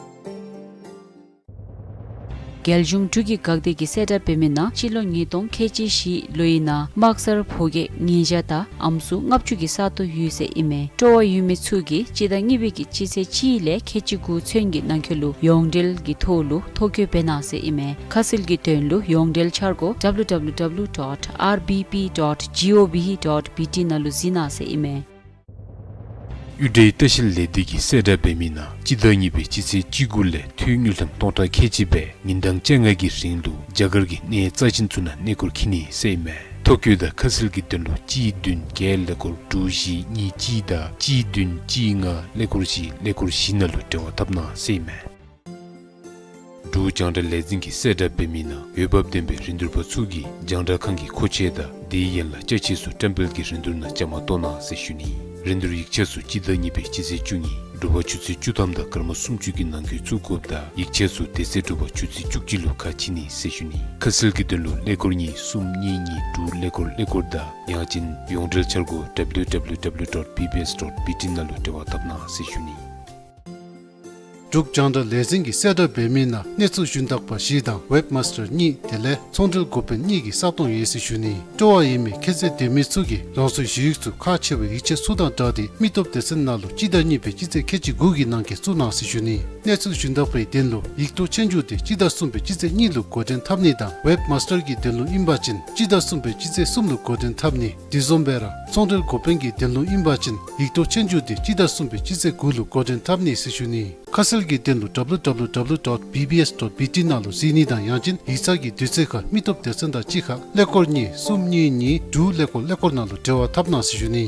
རྒྱལ་གཞུང་འབྲུག་གི་འགག་སྡེ་གིས་གསལ་བསྒྲགས་འབད་མི་ནང་སྤྱི་ལོ་ཉིས་སྟོང་ཁལ་གཅིག་བཞི་ལོ་ཡི་ནང་དམག་སར་ཕོ་སྐྱེས་ཉིས་བརྒྱ་དང་ཨམ་སྲུ་ལྔ་བཅུ་གི་ས་སྟོང་ཡོད་ཟེར་ཨིན་མས། སྤྲོ་བ་ཡོད་མི་ཚུ་གིས་སྤྱི་ཟླ་གཉིས་པའི་གི་སྤྱི་ཚེས་གཅིག་ལས་ཁལ་གཅིག་དགུ་ཚུན་གྱི་ནང་འཁོད་ལུ་ཡོངས་འབྲེལ་གྱི་ཐོག་ལུ་ཐོ་བཀོད་འབད་གནང་ཟེར་ཨིན་མས། ཁ་གསལ་གྱི་དོན་ལུ་ཡོངས་འབྲེལ་འཆར་སྒོ་ཌབ་ལུ་ཌབ་ལུ་ཌབ་ལུ་ཌོཊ་ཨར་བི་པི་ཌོཊ་ཇི་ཨོ་ཝི་ཌོཊ་བི་ཊི་ནང་ལུ་གཟིགས་གནང་ཟེར་ཨིན་མས། གཡུ་སྒྲའི་ལྟ་བཤལ་ལས་སྡེ་གིས་གསལ་བསྒྲགས་འབད་མི་ནང་སྤྱི་ཟླ་གཉིས་པའི་སྤྱི་ཚེས་གཅིག་དགུ་ལས་ཐོན་དངུལ་ཀྲམ་སྟོང་ཕྲག་ཁལ་གཅིག་སྦེ་ཉིན་གྲངས་བཅོ་ལྔ་གི་རིང་ལུ་རྒྱ་གར་གྱི་གནས་རྩ་ཅན་ཚུ་ནང་གནས་སྐོར་འཁྱིད་ནི་ཟེར་ཨིན་མས། ཐོ་བཀོད་དང་ཁ་གསལ་གྱི་དོན་ལུ་གཅིག་བདུན་བརྒྱད་ཀླད་ཀོར་དྲུག་བཞི་གཉིས་གཅིག་དང་གཅིག་བདུན་གཅིག་ལྔ་ཀླད་ཀོར་བཞི་ཀླད་ཀོར་བཞི་ནང་ལུ་འབྲེལ་བ་འཐབ་གནང་ཟེར་ཨིན་མས། འབྲུག་རྒྱང་བསྒྲགས་ལས་འཛིན་གྱིས་གསལ་བསྒྲགས་འབད་མི་ནང་འོས་འབབ་ལྡན་པའི་རིན་བསྡུར་པ་ཚུ་གིས་རྒྱང་བསྒྲགས་ཁང་གི་མཁོ་ཆས་དང་དེའི་ཡན་ལག་ཅ་ཆས་ཚུ་བཀྲམ་སྤེལ་གྱི་རིན་བསྡུར་ནང་བཅའ་མར་གཏོགས་གནང་ཟེར་ཞུ་ནི། རིན་བསྡུར་ཡིག་ཆ་ཚུ་སྤྱི་ཟླ་གཉིས་པའི་སྤྱི་ཚེས་བཅུ་གཉིས་དྲོ་པ་ཆུ་ཚོད་བཅུ་ཐམ་དང་སྐར་མ་སུམ་ཅུ་གི་ནང་འཁོད་བཙུགས་དགོཔ་དང་ཡིག་ཆ་ཚུ་དེ་ཚེ་དྲོ་པ་ཆུ་ཚོད་བཅུ་གཅིག་ལུ་ཁ་ཕྱེ་ནི་ཟེར་ཞུ་ནི། ཁ་གསལ་གྱི་དོན་ལུ་ཀླད་ཀོར་གཉིས་གསུམ་གཉིས་གཉིས་དྲུག་ཀླད་ཀོར་ཀླད་ཀོར་དང་ཡང་ཅིན་ཡོངས་འབྲེལ་འཆར་སྒོ་ཌབ་ལུ་ཌབ་ལུ་ཌབ་ལུ་ཌོཊ་བི་བི་ཨེསི་ཌོཊ་བི་ཊི་ནང་ལུ་འབྲེལ་བ་འཐབ་གནང་ཟེར་ཞུ་ནི། འབྲུག་རྒྱང་བསྒྲགས་ལས་འཛིན་གྱིས་གསལ་བསྒྲགས་འབད་མི་ནང་གནས་ཚུལ་ཞུན་དག་པ་བཞི་དང་ཝེབ་མཱསི་ཊར་གཉིས་དེ་ལས་ཚོང་འབྲེལ་འགོ་དཔོན་གཉིས་ཀྱི་ས་སྟོང་ཡོད་ཟེར་ཞུ་ནི། སྤྲོ་བ་ཡོད་མི་ཁྱད་ཚད་ལྡན་མི་ཚུ་གིས་རང་སོའི་ཞུ་ཡིག་ཚུ་ཁག་ཆེ་བའི་ཡིག་ཆ་ཚུ་དང་སྦྲགས་ཏེ་མི་སྟོབས་སྡེ་ཚན་ནང་ལུ་སྤྱི་ཟླ་གཉིས་པའི་སྤྱི་ཚེས་ཁལ་གཅིག་དགུ་གི་ནང་འཁོད་བཙུགས་གནང་ཟེར་ཞུ་ནི། གནས་ཚུལ་ཞུན་དག་པའི་དོན་ལུ་ཡིག་ཐོག་ཆོས་རྒྱུགས་དེ་སྤྱི་ཟླ་གསུམ་པའི་སྤྱི་ཚེས་གཉིས་ལུ་འགོ་འདྲེན་འཐབ་ནི་དང་ཝེབ་མཱསི་ཊར་གྱི་དོན་ལུ་ཨིན་པ་ཅིན་སྤྱི་ཟླ་གསུམ་པའི་སྤྱི་ཚེས་གསུམ་ལུ་འགོ་འདྲེན་འཐབ་ནི། དེ་བཟུམ་སྦེ་ར་ཚོང་འབྲེལ་འགོ་དཔོན་གྱི་དོན་ལུ་ཨིན་པ་ཅིན་ཡིག་ཐོག་ཆོས་རྒྱུགས་དེ་སྤྱི་ཟླ་གསུམ་པའི་སྤྱི་ཚེས་དགུ་ལུ་འགོ་འདྲེན་འཐབ་ནི་ཟེར་ཞུ་ནི། ཁ་གསལ་གྱི་དོན་ལུ་ཌབ་ལུ་ཌབ་ལུ་ཌབ་ལུ་ཌོཊ་བི་བི་ཨེསི་ཌོཊ་བི་ཊི་ནང་ལུ་གཟིགས་ནི་དང་ཡང་ཅིན་ཡིག་ཚང་གི་དུས་ཚོད་ཁར་མི་སྟོབས་སྡེ་ཚན་དང་གཅིག་ཁར་ཀླད་ཀོར་གཉིས་གསུམ་གཉིས་གཉིས་དྲུག་ཀླད་ཀོར་ཀླད་ཀོར་ནང་ལུ་འབྲེལ་བ་འཐབ་གནང་ཟེར་ཞུ་ནི།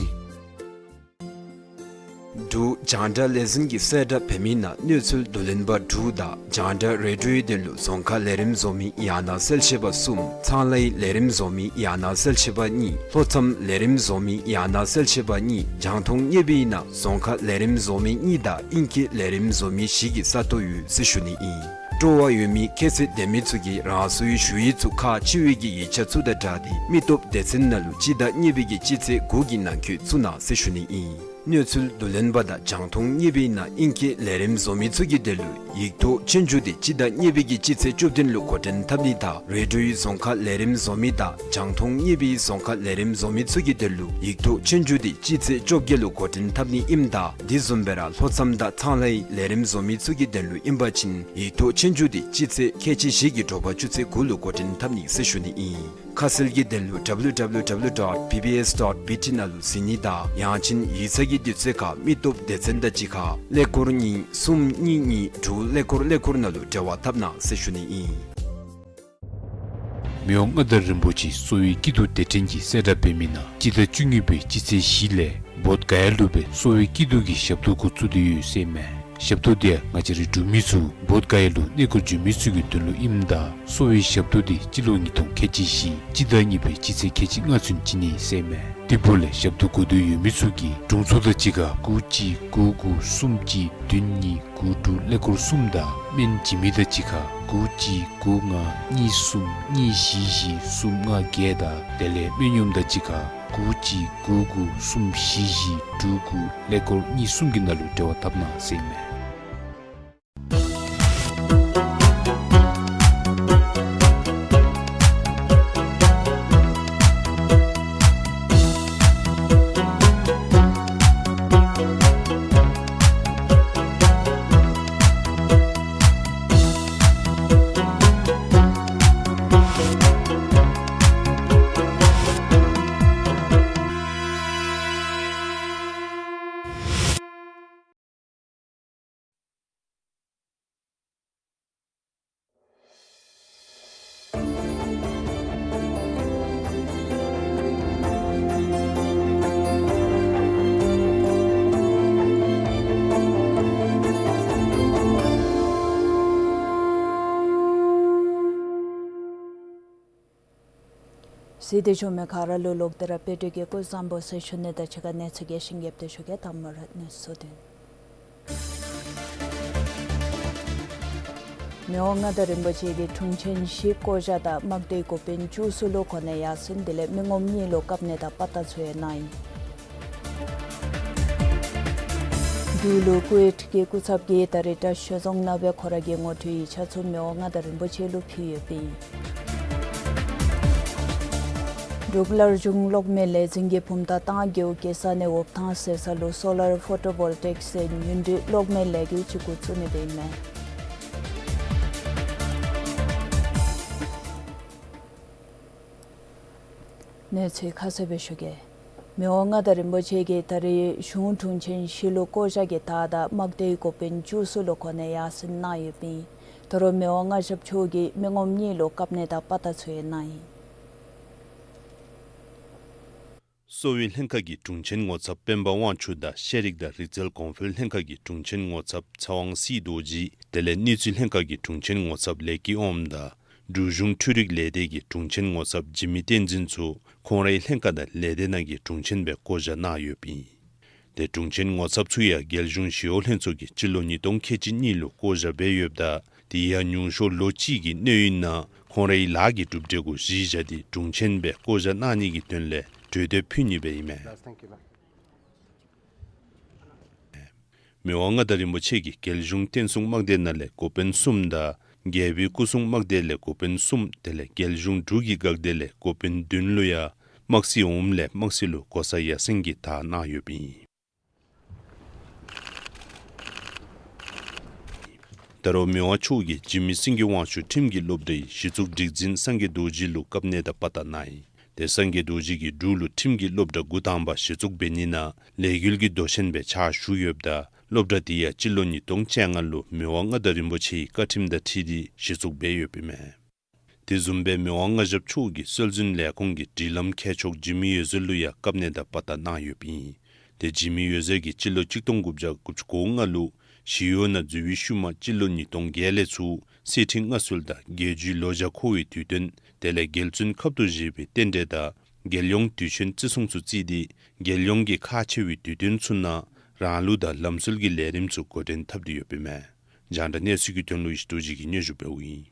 འབྲུག་རྒྱང་བསྒྲགས་ལས་འཛིན་གྱིས་གསལ་བསྒྲགས་འབད་མི་ནང་གནས་ཚུལ་བསྡུ་ལེན་པ་དྲུག་དང་རྒྱང་བསྒྲགས་རེ་ཌིའོའི་དོན་ལུ་རྫོང་ཁ་ལས་རིམ་བཟོ་མི་ཡང་ན་གསལ་བཤད་པ་གསུམ། ཚང་ལྷའི་ལས་རིམ་བཟོ་མི་ཡང་ན་གསལ་བཤད་པ་གཉིས། ལྷོ་མཚམས་ལས་རིམ་བཟོ་མི་ཡང་ན་གསལ་བཤད་པ་གཉིས། རྒྱང་མཐོང་བརྙེས་པའི་ནང་རྫོང་ཁ་ལས་རིམ་བཟོ་མི་གཉིས་དང་ཨིང་སྐད་ལས་རིམ་བཟོ་མི་བཞི་གི་ས་སྟོང་ཡོད་ཟེར་ཞུ་ནི་ཨིན། སྤྲོ་བ་ཡོད་མི་ཁྱད་ཚད་ལྡན་མི་ཚུ་གིས་རང་སོའི་ཞུ་ཡིག་ཚུ་ཁག་ཆེ་བའི་གི་ཡིག་ཆ་ཚུ་དང་སྦྲགས་ཏེ་མི་སྟོབས་སྡེ་ཚན་ནང་ལུ་སྤྱི་ཟླ་གཉིས་པའི་གི་སྤྱི་ཚེས་དགུ་གི་ནང་འཁོད་བཙུགས་གནང་ཟེར་ཞུ་ནི་ཨིན། གནས་ཚུལ་བསྡུ་ལེན་པ་དང་རྒྱང་མཐོང་བརྙེས་པའི་ནང་ཨིང་སྐད་ལས་རིམ་བཟོ་མི་ཚུ་གི་དོན་ལུ་ཡིག་ཐོག་ཆོས་རྒྱུགས་དེ་སྤྱི་ཟླ་གཉིས་པའི་གི་སྤྱི་ཚེས་བཅུ་བདུན་ལུ་འགོ་འདྲེན་འཐབ་ནི་དང་རེ་ཌིའོའི་རྫོང་ཁ་ལས་རིམ་བཟོ་མི་དང་རྒྱང་མཐོང་བརྙེས་པའི་རྫོང་ཁ་ལས་རིམ་བཟོ་མི་ཚུ་གི་དོན་ལུ་ཡིག་ཐོག་ཆོས་རྒྱུགས་དེ་སྤྱི་ཚེས་བཅོ་བརྒྱད་ལུ་འགོ་འདྲེན་འཐབ་ནི་ཨིནམ་ད་དེ་བཟུམ་སྦེ་ར་ལྷོ་མཚམས་དང་ཚང་ལྷའི་ལས་རིམ་བཟོ་མི་ཚུ་གི་དོན་ལུ་ཨིན་པ་ཅིན་ཡིག་ཐོག་ཆོས་རྒྱུགས་དེ་སྤྱི་ཚེས་ཁལ་གཅིག་བཞི་གི་དྲོ་པ་ཆུ་ཚོད་དགུ་ལུ་འགོ་འདྲེན་འཐབ་ནི་ཟེར་ཞུ་ནི་ཨིན། ཁ་གསལ་གྱི་དོན་ལུ་ཌབ་ལུ་ཌབ་ལུ་ཌབ་ལུ་ཌོཊ་བི་བི་ཨེསི་ཌོཊ་བི་ཊི་ནང་ལུ་གཟིགས་ནི་དང་ཡང་ཅིན་ཡིག་ཚང་གི་དུས་ཚོད་ཁར་མི་སྟོབས་སྡེ་ཚན་དང་གཅིག་ཁར་ཀླད་ཀོར་གཉིས་གསུམ་གཉིས་གཉིས་དྲུག་ཀླད་ཀོར་ཀླད་ཀོར་ནང་ལུ་འབྲེལ་བ་འཐབ་གནང་ཟེར་ཞུ་ནི་ཨིན། མི་དབང་མངའ་བདག་རིན་པོ་ཆེ་གསོ་བའི་སྐྱིད་སྡུག་སྡེ་ཕྲན་གྱིས་གསལ་བསྒྲགས་འབད་མི་ནང་སྤྱི་ཟླ་བཅུ་གཉིས་པའི་སྤྱི་ཚེས་བཞི་ལས་བོདྷ་ག་ཡ་ལུ་སྦེ་གསོ་བའི་སྐྱིད་སྡུག་གི་ཞབས་ཏོག་འགོ་བཙུགས་ཏེ་ཡོད་ཟེར་ཨིན་མས། ཞབས་ཏོག་དེ་ཡང་ང་བཅས་རའི་འབྲུག་མི་ཚུ་བོདྷ་ག་ཡ་ལུ་གནས་སྐོར་འགྱོ་མི་ཚུ་གི་དོན་ལུ་ཨིནམ་ད་གསོ་བའི་ཞབས་ཏོག་དེ་སྤྱི་ལོ་ཉིས་སྟོང་ཁལ་གཅིག་བཞི་སྤྱི་ཟླ་གཉིས་པའི་སྤྱི་ཚེས་ཁལ་གཅིག་ལྔ་ཚུན་བྱིན་ནི་ཟེར་ཨིན་མས། དེ་འབདཝ་ལས་ཞབས་ཏོག་དགོ་འདོད་ཡོད་མི་ཚུ་གིས་དྲུང་འཚོ་དང་གཅིག་ཁར་དགུ་གཅིག་དགུ་དགུ་གསུམ་གཅིག་བདུན་གཉིས་དགུ་དྲུག་ཀླད་ཀོར་གསུམ་དང་སྨན་བྱིན་མི་དང་གཅིག་ཁར་དགུ་གཅིག་དགུ་ལྔ་གཉིས་གསུམ་གཉིས་བཞི་བཞི་གསུམ་ལྔ་བརྒྱད་དང་དེ་ལས་སྨན་གཡོགམ་དང་གཅིག་ཁར་དགུ་གཅིག་དགུ་དགུ་གསུམ་བཞི་བཞི་དྲུག་དགུ་ཀླད་ཀོར་གཉིས་གསུམ་གྱི་ནང་ལུ་འབྲེལ་བ་འཐབ་གནང་ཟེར་ཨིན་མས། གཟིགས་ཏེ་བཞུགས་མི་ག་ར་ལུ་ལོག་སྟེ་ར་དཔལ་སྒྲོན་གྱིས་སྐུ་གཟུགས་བཟང་པོ་ཟེར་ཞུ་ནི་དང་གཅིག་ཁར་གནས་ཚུལ་རྒྱས་ཤིང་རྒྱས་པ་སྦེ་ཞུ་གེ། དང་པ་ར་གནས་ཚུལ་དོན། མི་དབང་མངའ་བདག་རིན་པོ་ཆེ་གིས་དྲུང་ཆེན་བཞི་བསྐོ་བཞག་དང་དམག་སྡེའི་འགོ་དཔོན་བཅུ་གསུམ་ལུ་གོ་གནས་ཡར་སེང་དེ་ལས་མི་ངོམ་གཉིས་ལུ་བཀབ་གནས་དང་དཔའ་རྟགས་ཚུ་ཡང་གནང་ཡི། འབྲུག་ལུ་ཀུ་ཝེཊ་ཀྱི་སྐུ་ཚབ་ཀྱིས་ད་རིས་དྲག་ཤོས་རྫོང་ནང་སྦེ་ཁོ་ར་གི་ངོ་སྤྲོད་ཡིག་ཆ་ཚུ་མི་དབང་མངའ་བདག་རིན་པོ་ཆེ་ལུ་ཕུལ་ཡོདཔ་ཨིན། འབྲུག་སླར་འབྱུང་གློག་མེ་ལས་འཛིན་གྱི་བུམ་ཐང་རྟ་རྒེད་འོག་གེ་སར་ནས་འོབ་ཐང་ཟེར་ས་ལུ་སོ་ལར་ཕོ་ཊོ་བོལ་ཊེག་ཟེར་ཉུང་འཕྲི་གློག་མེ་ལས་འགུལ་ཅིག་འགོ་བཙུགས་ནི་སྦེ་ཨིན་མས། གནས་ཚུལ་ཁ་གསལ་སྦེ་ཞུ་གེ། མི་དབང་མངའ་བདག་རིན་པོ་ཆེ་གིས་ད་རིས་གཞུང་དྲུང་ཆེན་བཞི་ལུ་བསྐོ་བཞག་གི་ཐག་དང་དམག་སྡེའི་འགོ་དཔོན་བཅུ་གསུམ་ལུ་གོ་གནས་ཡར་སེང་གནང་ཡོདཔ་ཨིན། ད་རུང་མི་དབང་མངའ་ཞབས་མཆོག་གིས་མི་ངོམ་གཉིས་ལུ་བཀབ་གནས་དང་དཔའ་རྟགས་ཚུ་ཡང་གནང་ཡི། གསོ་བའི་ལྷན་ཁག་གི་དྲུང་ཆེན་ངོ་ཚབ་སྤེན་པ་དབང་ཕྱུག་དང་ཤེས་རིག་དང་རིག་རྩལ་གོང་འཕེལ་ལྷན་ཁག་གི་དྲུང་ཆེན་ངོ་ཚབ་ཚེ་དབང་སྲིད་རྡོ་རྗེ་དེ་ལས་གནས་ཚུལ་ལྷན་ཁག་གི་དྲུང་ཆེན་ངོ་ཚབ་ལེགས་སྐྱིད་དབངམོ་དང་འབྲུག་གཞུང་འཕྲུལ་རིག་ལས་སྡེ་གི་དྲུང་ཆེན་ངོ་ཚབ་འཇིགས་མེད་བསྟན་འཛིན་ཚུ་ཁོང་རའི་ལྷན་ཁག་དང་ལས་སྡེ་ནང་གི་དྲུང་ཆེན་སྦེ་བསྐོ་བཞག་གནང་ཡོདཔ་ཨིན། དེ་དྲུང་ཆེན་ངོ་ཚབ་ཚུ་ཡང་རྒྱལ་གཞུང་ཞི་གཡོག་ལྷན་ཚོགས་ཀྱིས་སྤྱི་ལོ་ཉིས་སྟོང་ཁལ་གཅིག་གཉིས་ལུ་བསྐོ་བཞག་འབད་ཡོདཔ་ད་དེ་ཡང་ཉུང་ཤོས་ལོ་གཅིག་གི་གནས་ཡུན་ནང་ཁོང་རའི་ལཱ་གི་གྲུབ་འབྲས་གུ་གཞི་བཞག་སྟེ་དྲུང་ཆེན་སྦེ་བསྐོ་བཞག་གནང་ནི་གི་དོན་ལས་གྲོས་འདེབས་ཕུལ་ནི་སྦེ་ཨིན་མས། མི་དབང་མངའ་བདག་རིན་པོ་ཆེ་གིས་རྒྱལ་གཞུང་བསྟན་སྲུང་དམག་སྡེ་ནང་ལས་འགོ་དཔོན་གསུམ་དང་རྒྱལ་པོའི་སྐུ་སྲུང་དམག་སྡེ་ལས་འགོ་དཔོན་གསུམ་དེ་ལས་རྒྱལ་གཞུང་འབྲུག་གི་འགག་སྡེ་ལས་འགོ་དཔོན་བདུན་ལུ་ཡང་དམག་སྲིད་འོགམ་ལས་དམག་སྲིད་ལུ་གོ་ས་ཡར་སེང་གི་དག་གནང་ཡོདཔ་ཨིན། ད་རུང་མི་དབང་མཆོག་གིས་འཇིགས་མེད་སེང་གེ་དབང་ཕྱུག་ཁྲིམས་ཀྱི་སློབ་གྲྭའི་གཞི་བཙུགས་སྒྲིག་འཛིན་སངས་རྒྱས་རྡོ་རྗེ་ལུ་བཀབ་གནས་དང་དཔའ་རྟགས་གནང་ཡི། དེ་སངས་རྒྱས་རྡོ་རྗེ་གིས་འབྲུག་ལུ་ཁྲིམས་ཀྱི་སློབ་གྲྭ་འགོ་དང་པ་གཞི་བཙུགས་འབད་ནི་ནང་ལས་འགུལ་གྱི་མདོ་ཆེན་སྦེ་ཕྱག་ཞུ་ཡོདཔ་ད་སློབ་གྲྭ་དེ་ཡང་སྤྱི་ལོ་ཉིས་སྟོང་བཅོ་ལྔ་ལུ་མི་དབང་མངའ་བདག་རིན་པོ་ཆེའི་བཀའ་ཁྲིམས་དང་འཁྲིལ་ཏེ་གཞི་བཙུགས་འབད་ཡོདཔ་ཨིན་མས། དེ་བཟུམ་སྦེ་མི་དབང་མངའ་ཞབས་མཆོག་གིས་སྲོལ་འཛིན་ལས་ཁུངས་ཀྱི་སྒྲིག་ལམ་མཁས་མཆོག་འཇིགས་མེད་འོད་ཟེར་ལུ་ཡང་བཀབ་གནས་དང་དཔའ་རྟགས་གནང་ཡོདཔ་ཨིན། དེ་འཇིགས་མེད་འོད་ཟེར་གྱིས་སྤྱི་ལོ་གཅིག་སྟོང་དགུ་བརྒྱ་དགུ་བཅུ་གོ་ལྔ་ལུ་ཞི་གཡོག་ནང་འཛུལ་བའི་ཤུལ་མ་སྤྱི་ལོ་ཉིས་སྟོང་བརྒྱད་ལས་ཚུར་གསེར་ཁྲི་མངའ་གསོལ་དང་རྒྱལ་བརྒྱུད་ལོ་བརྒྱ་འཁོར་བའི་དུས་སྟོན་དེ་ལས་རྒྱལ་བཙུན་ཁབ་ཏུ་བཞེས་པའི་རྟེན་འབྲེལ་དང་རྒྱལ་ཡོངས་དུས་ཆེན་བརྩི་སྲུང་ཚུ་བརྩིས་ཏེ་རྒྱལ་ཡོངས་ཀྱི་ཁག་ཆེ་བའི་དུས་སྟོན་ཚུ་ནང་རང་ལུགས་དང་ལམ་སྲོལ་གྱི་ལས་རིམ་ཚུ་འགོ་འདྲེན་འཐབ་སྟེ་ཡོདཔ་ཨིན་མས། རྒྱང་བསྒྲགས་གནས་ཚུལ་གྱི་དོན་ལུ་ཡེ་ཤེས་རྡོ་རྗེ་གིས་སྙན་ཞུ་འབདཝ་ཨིན།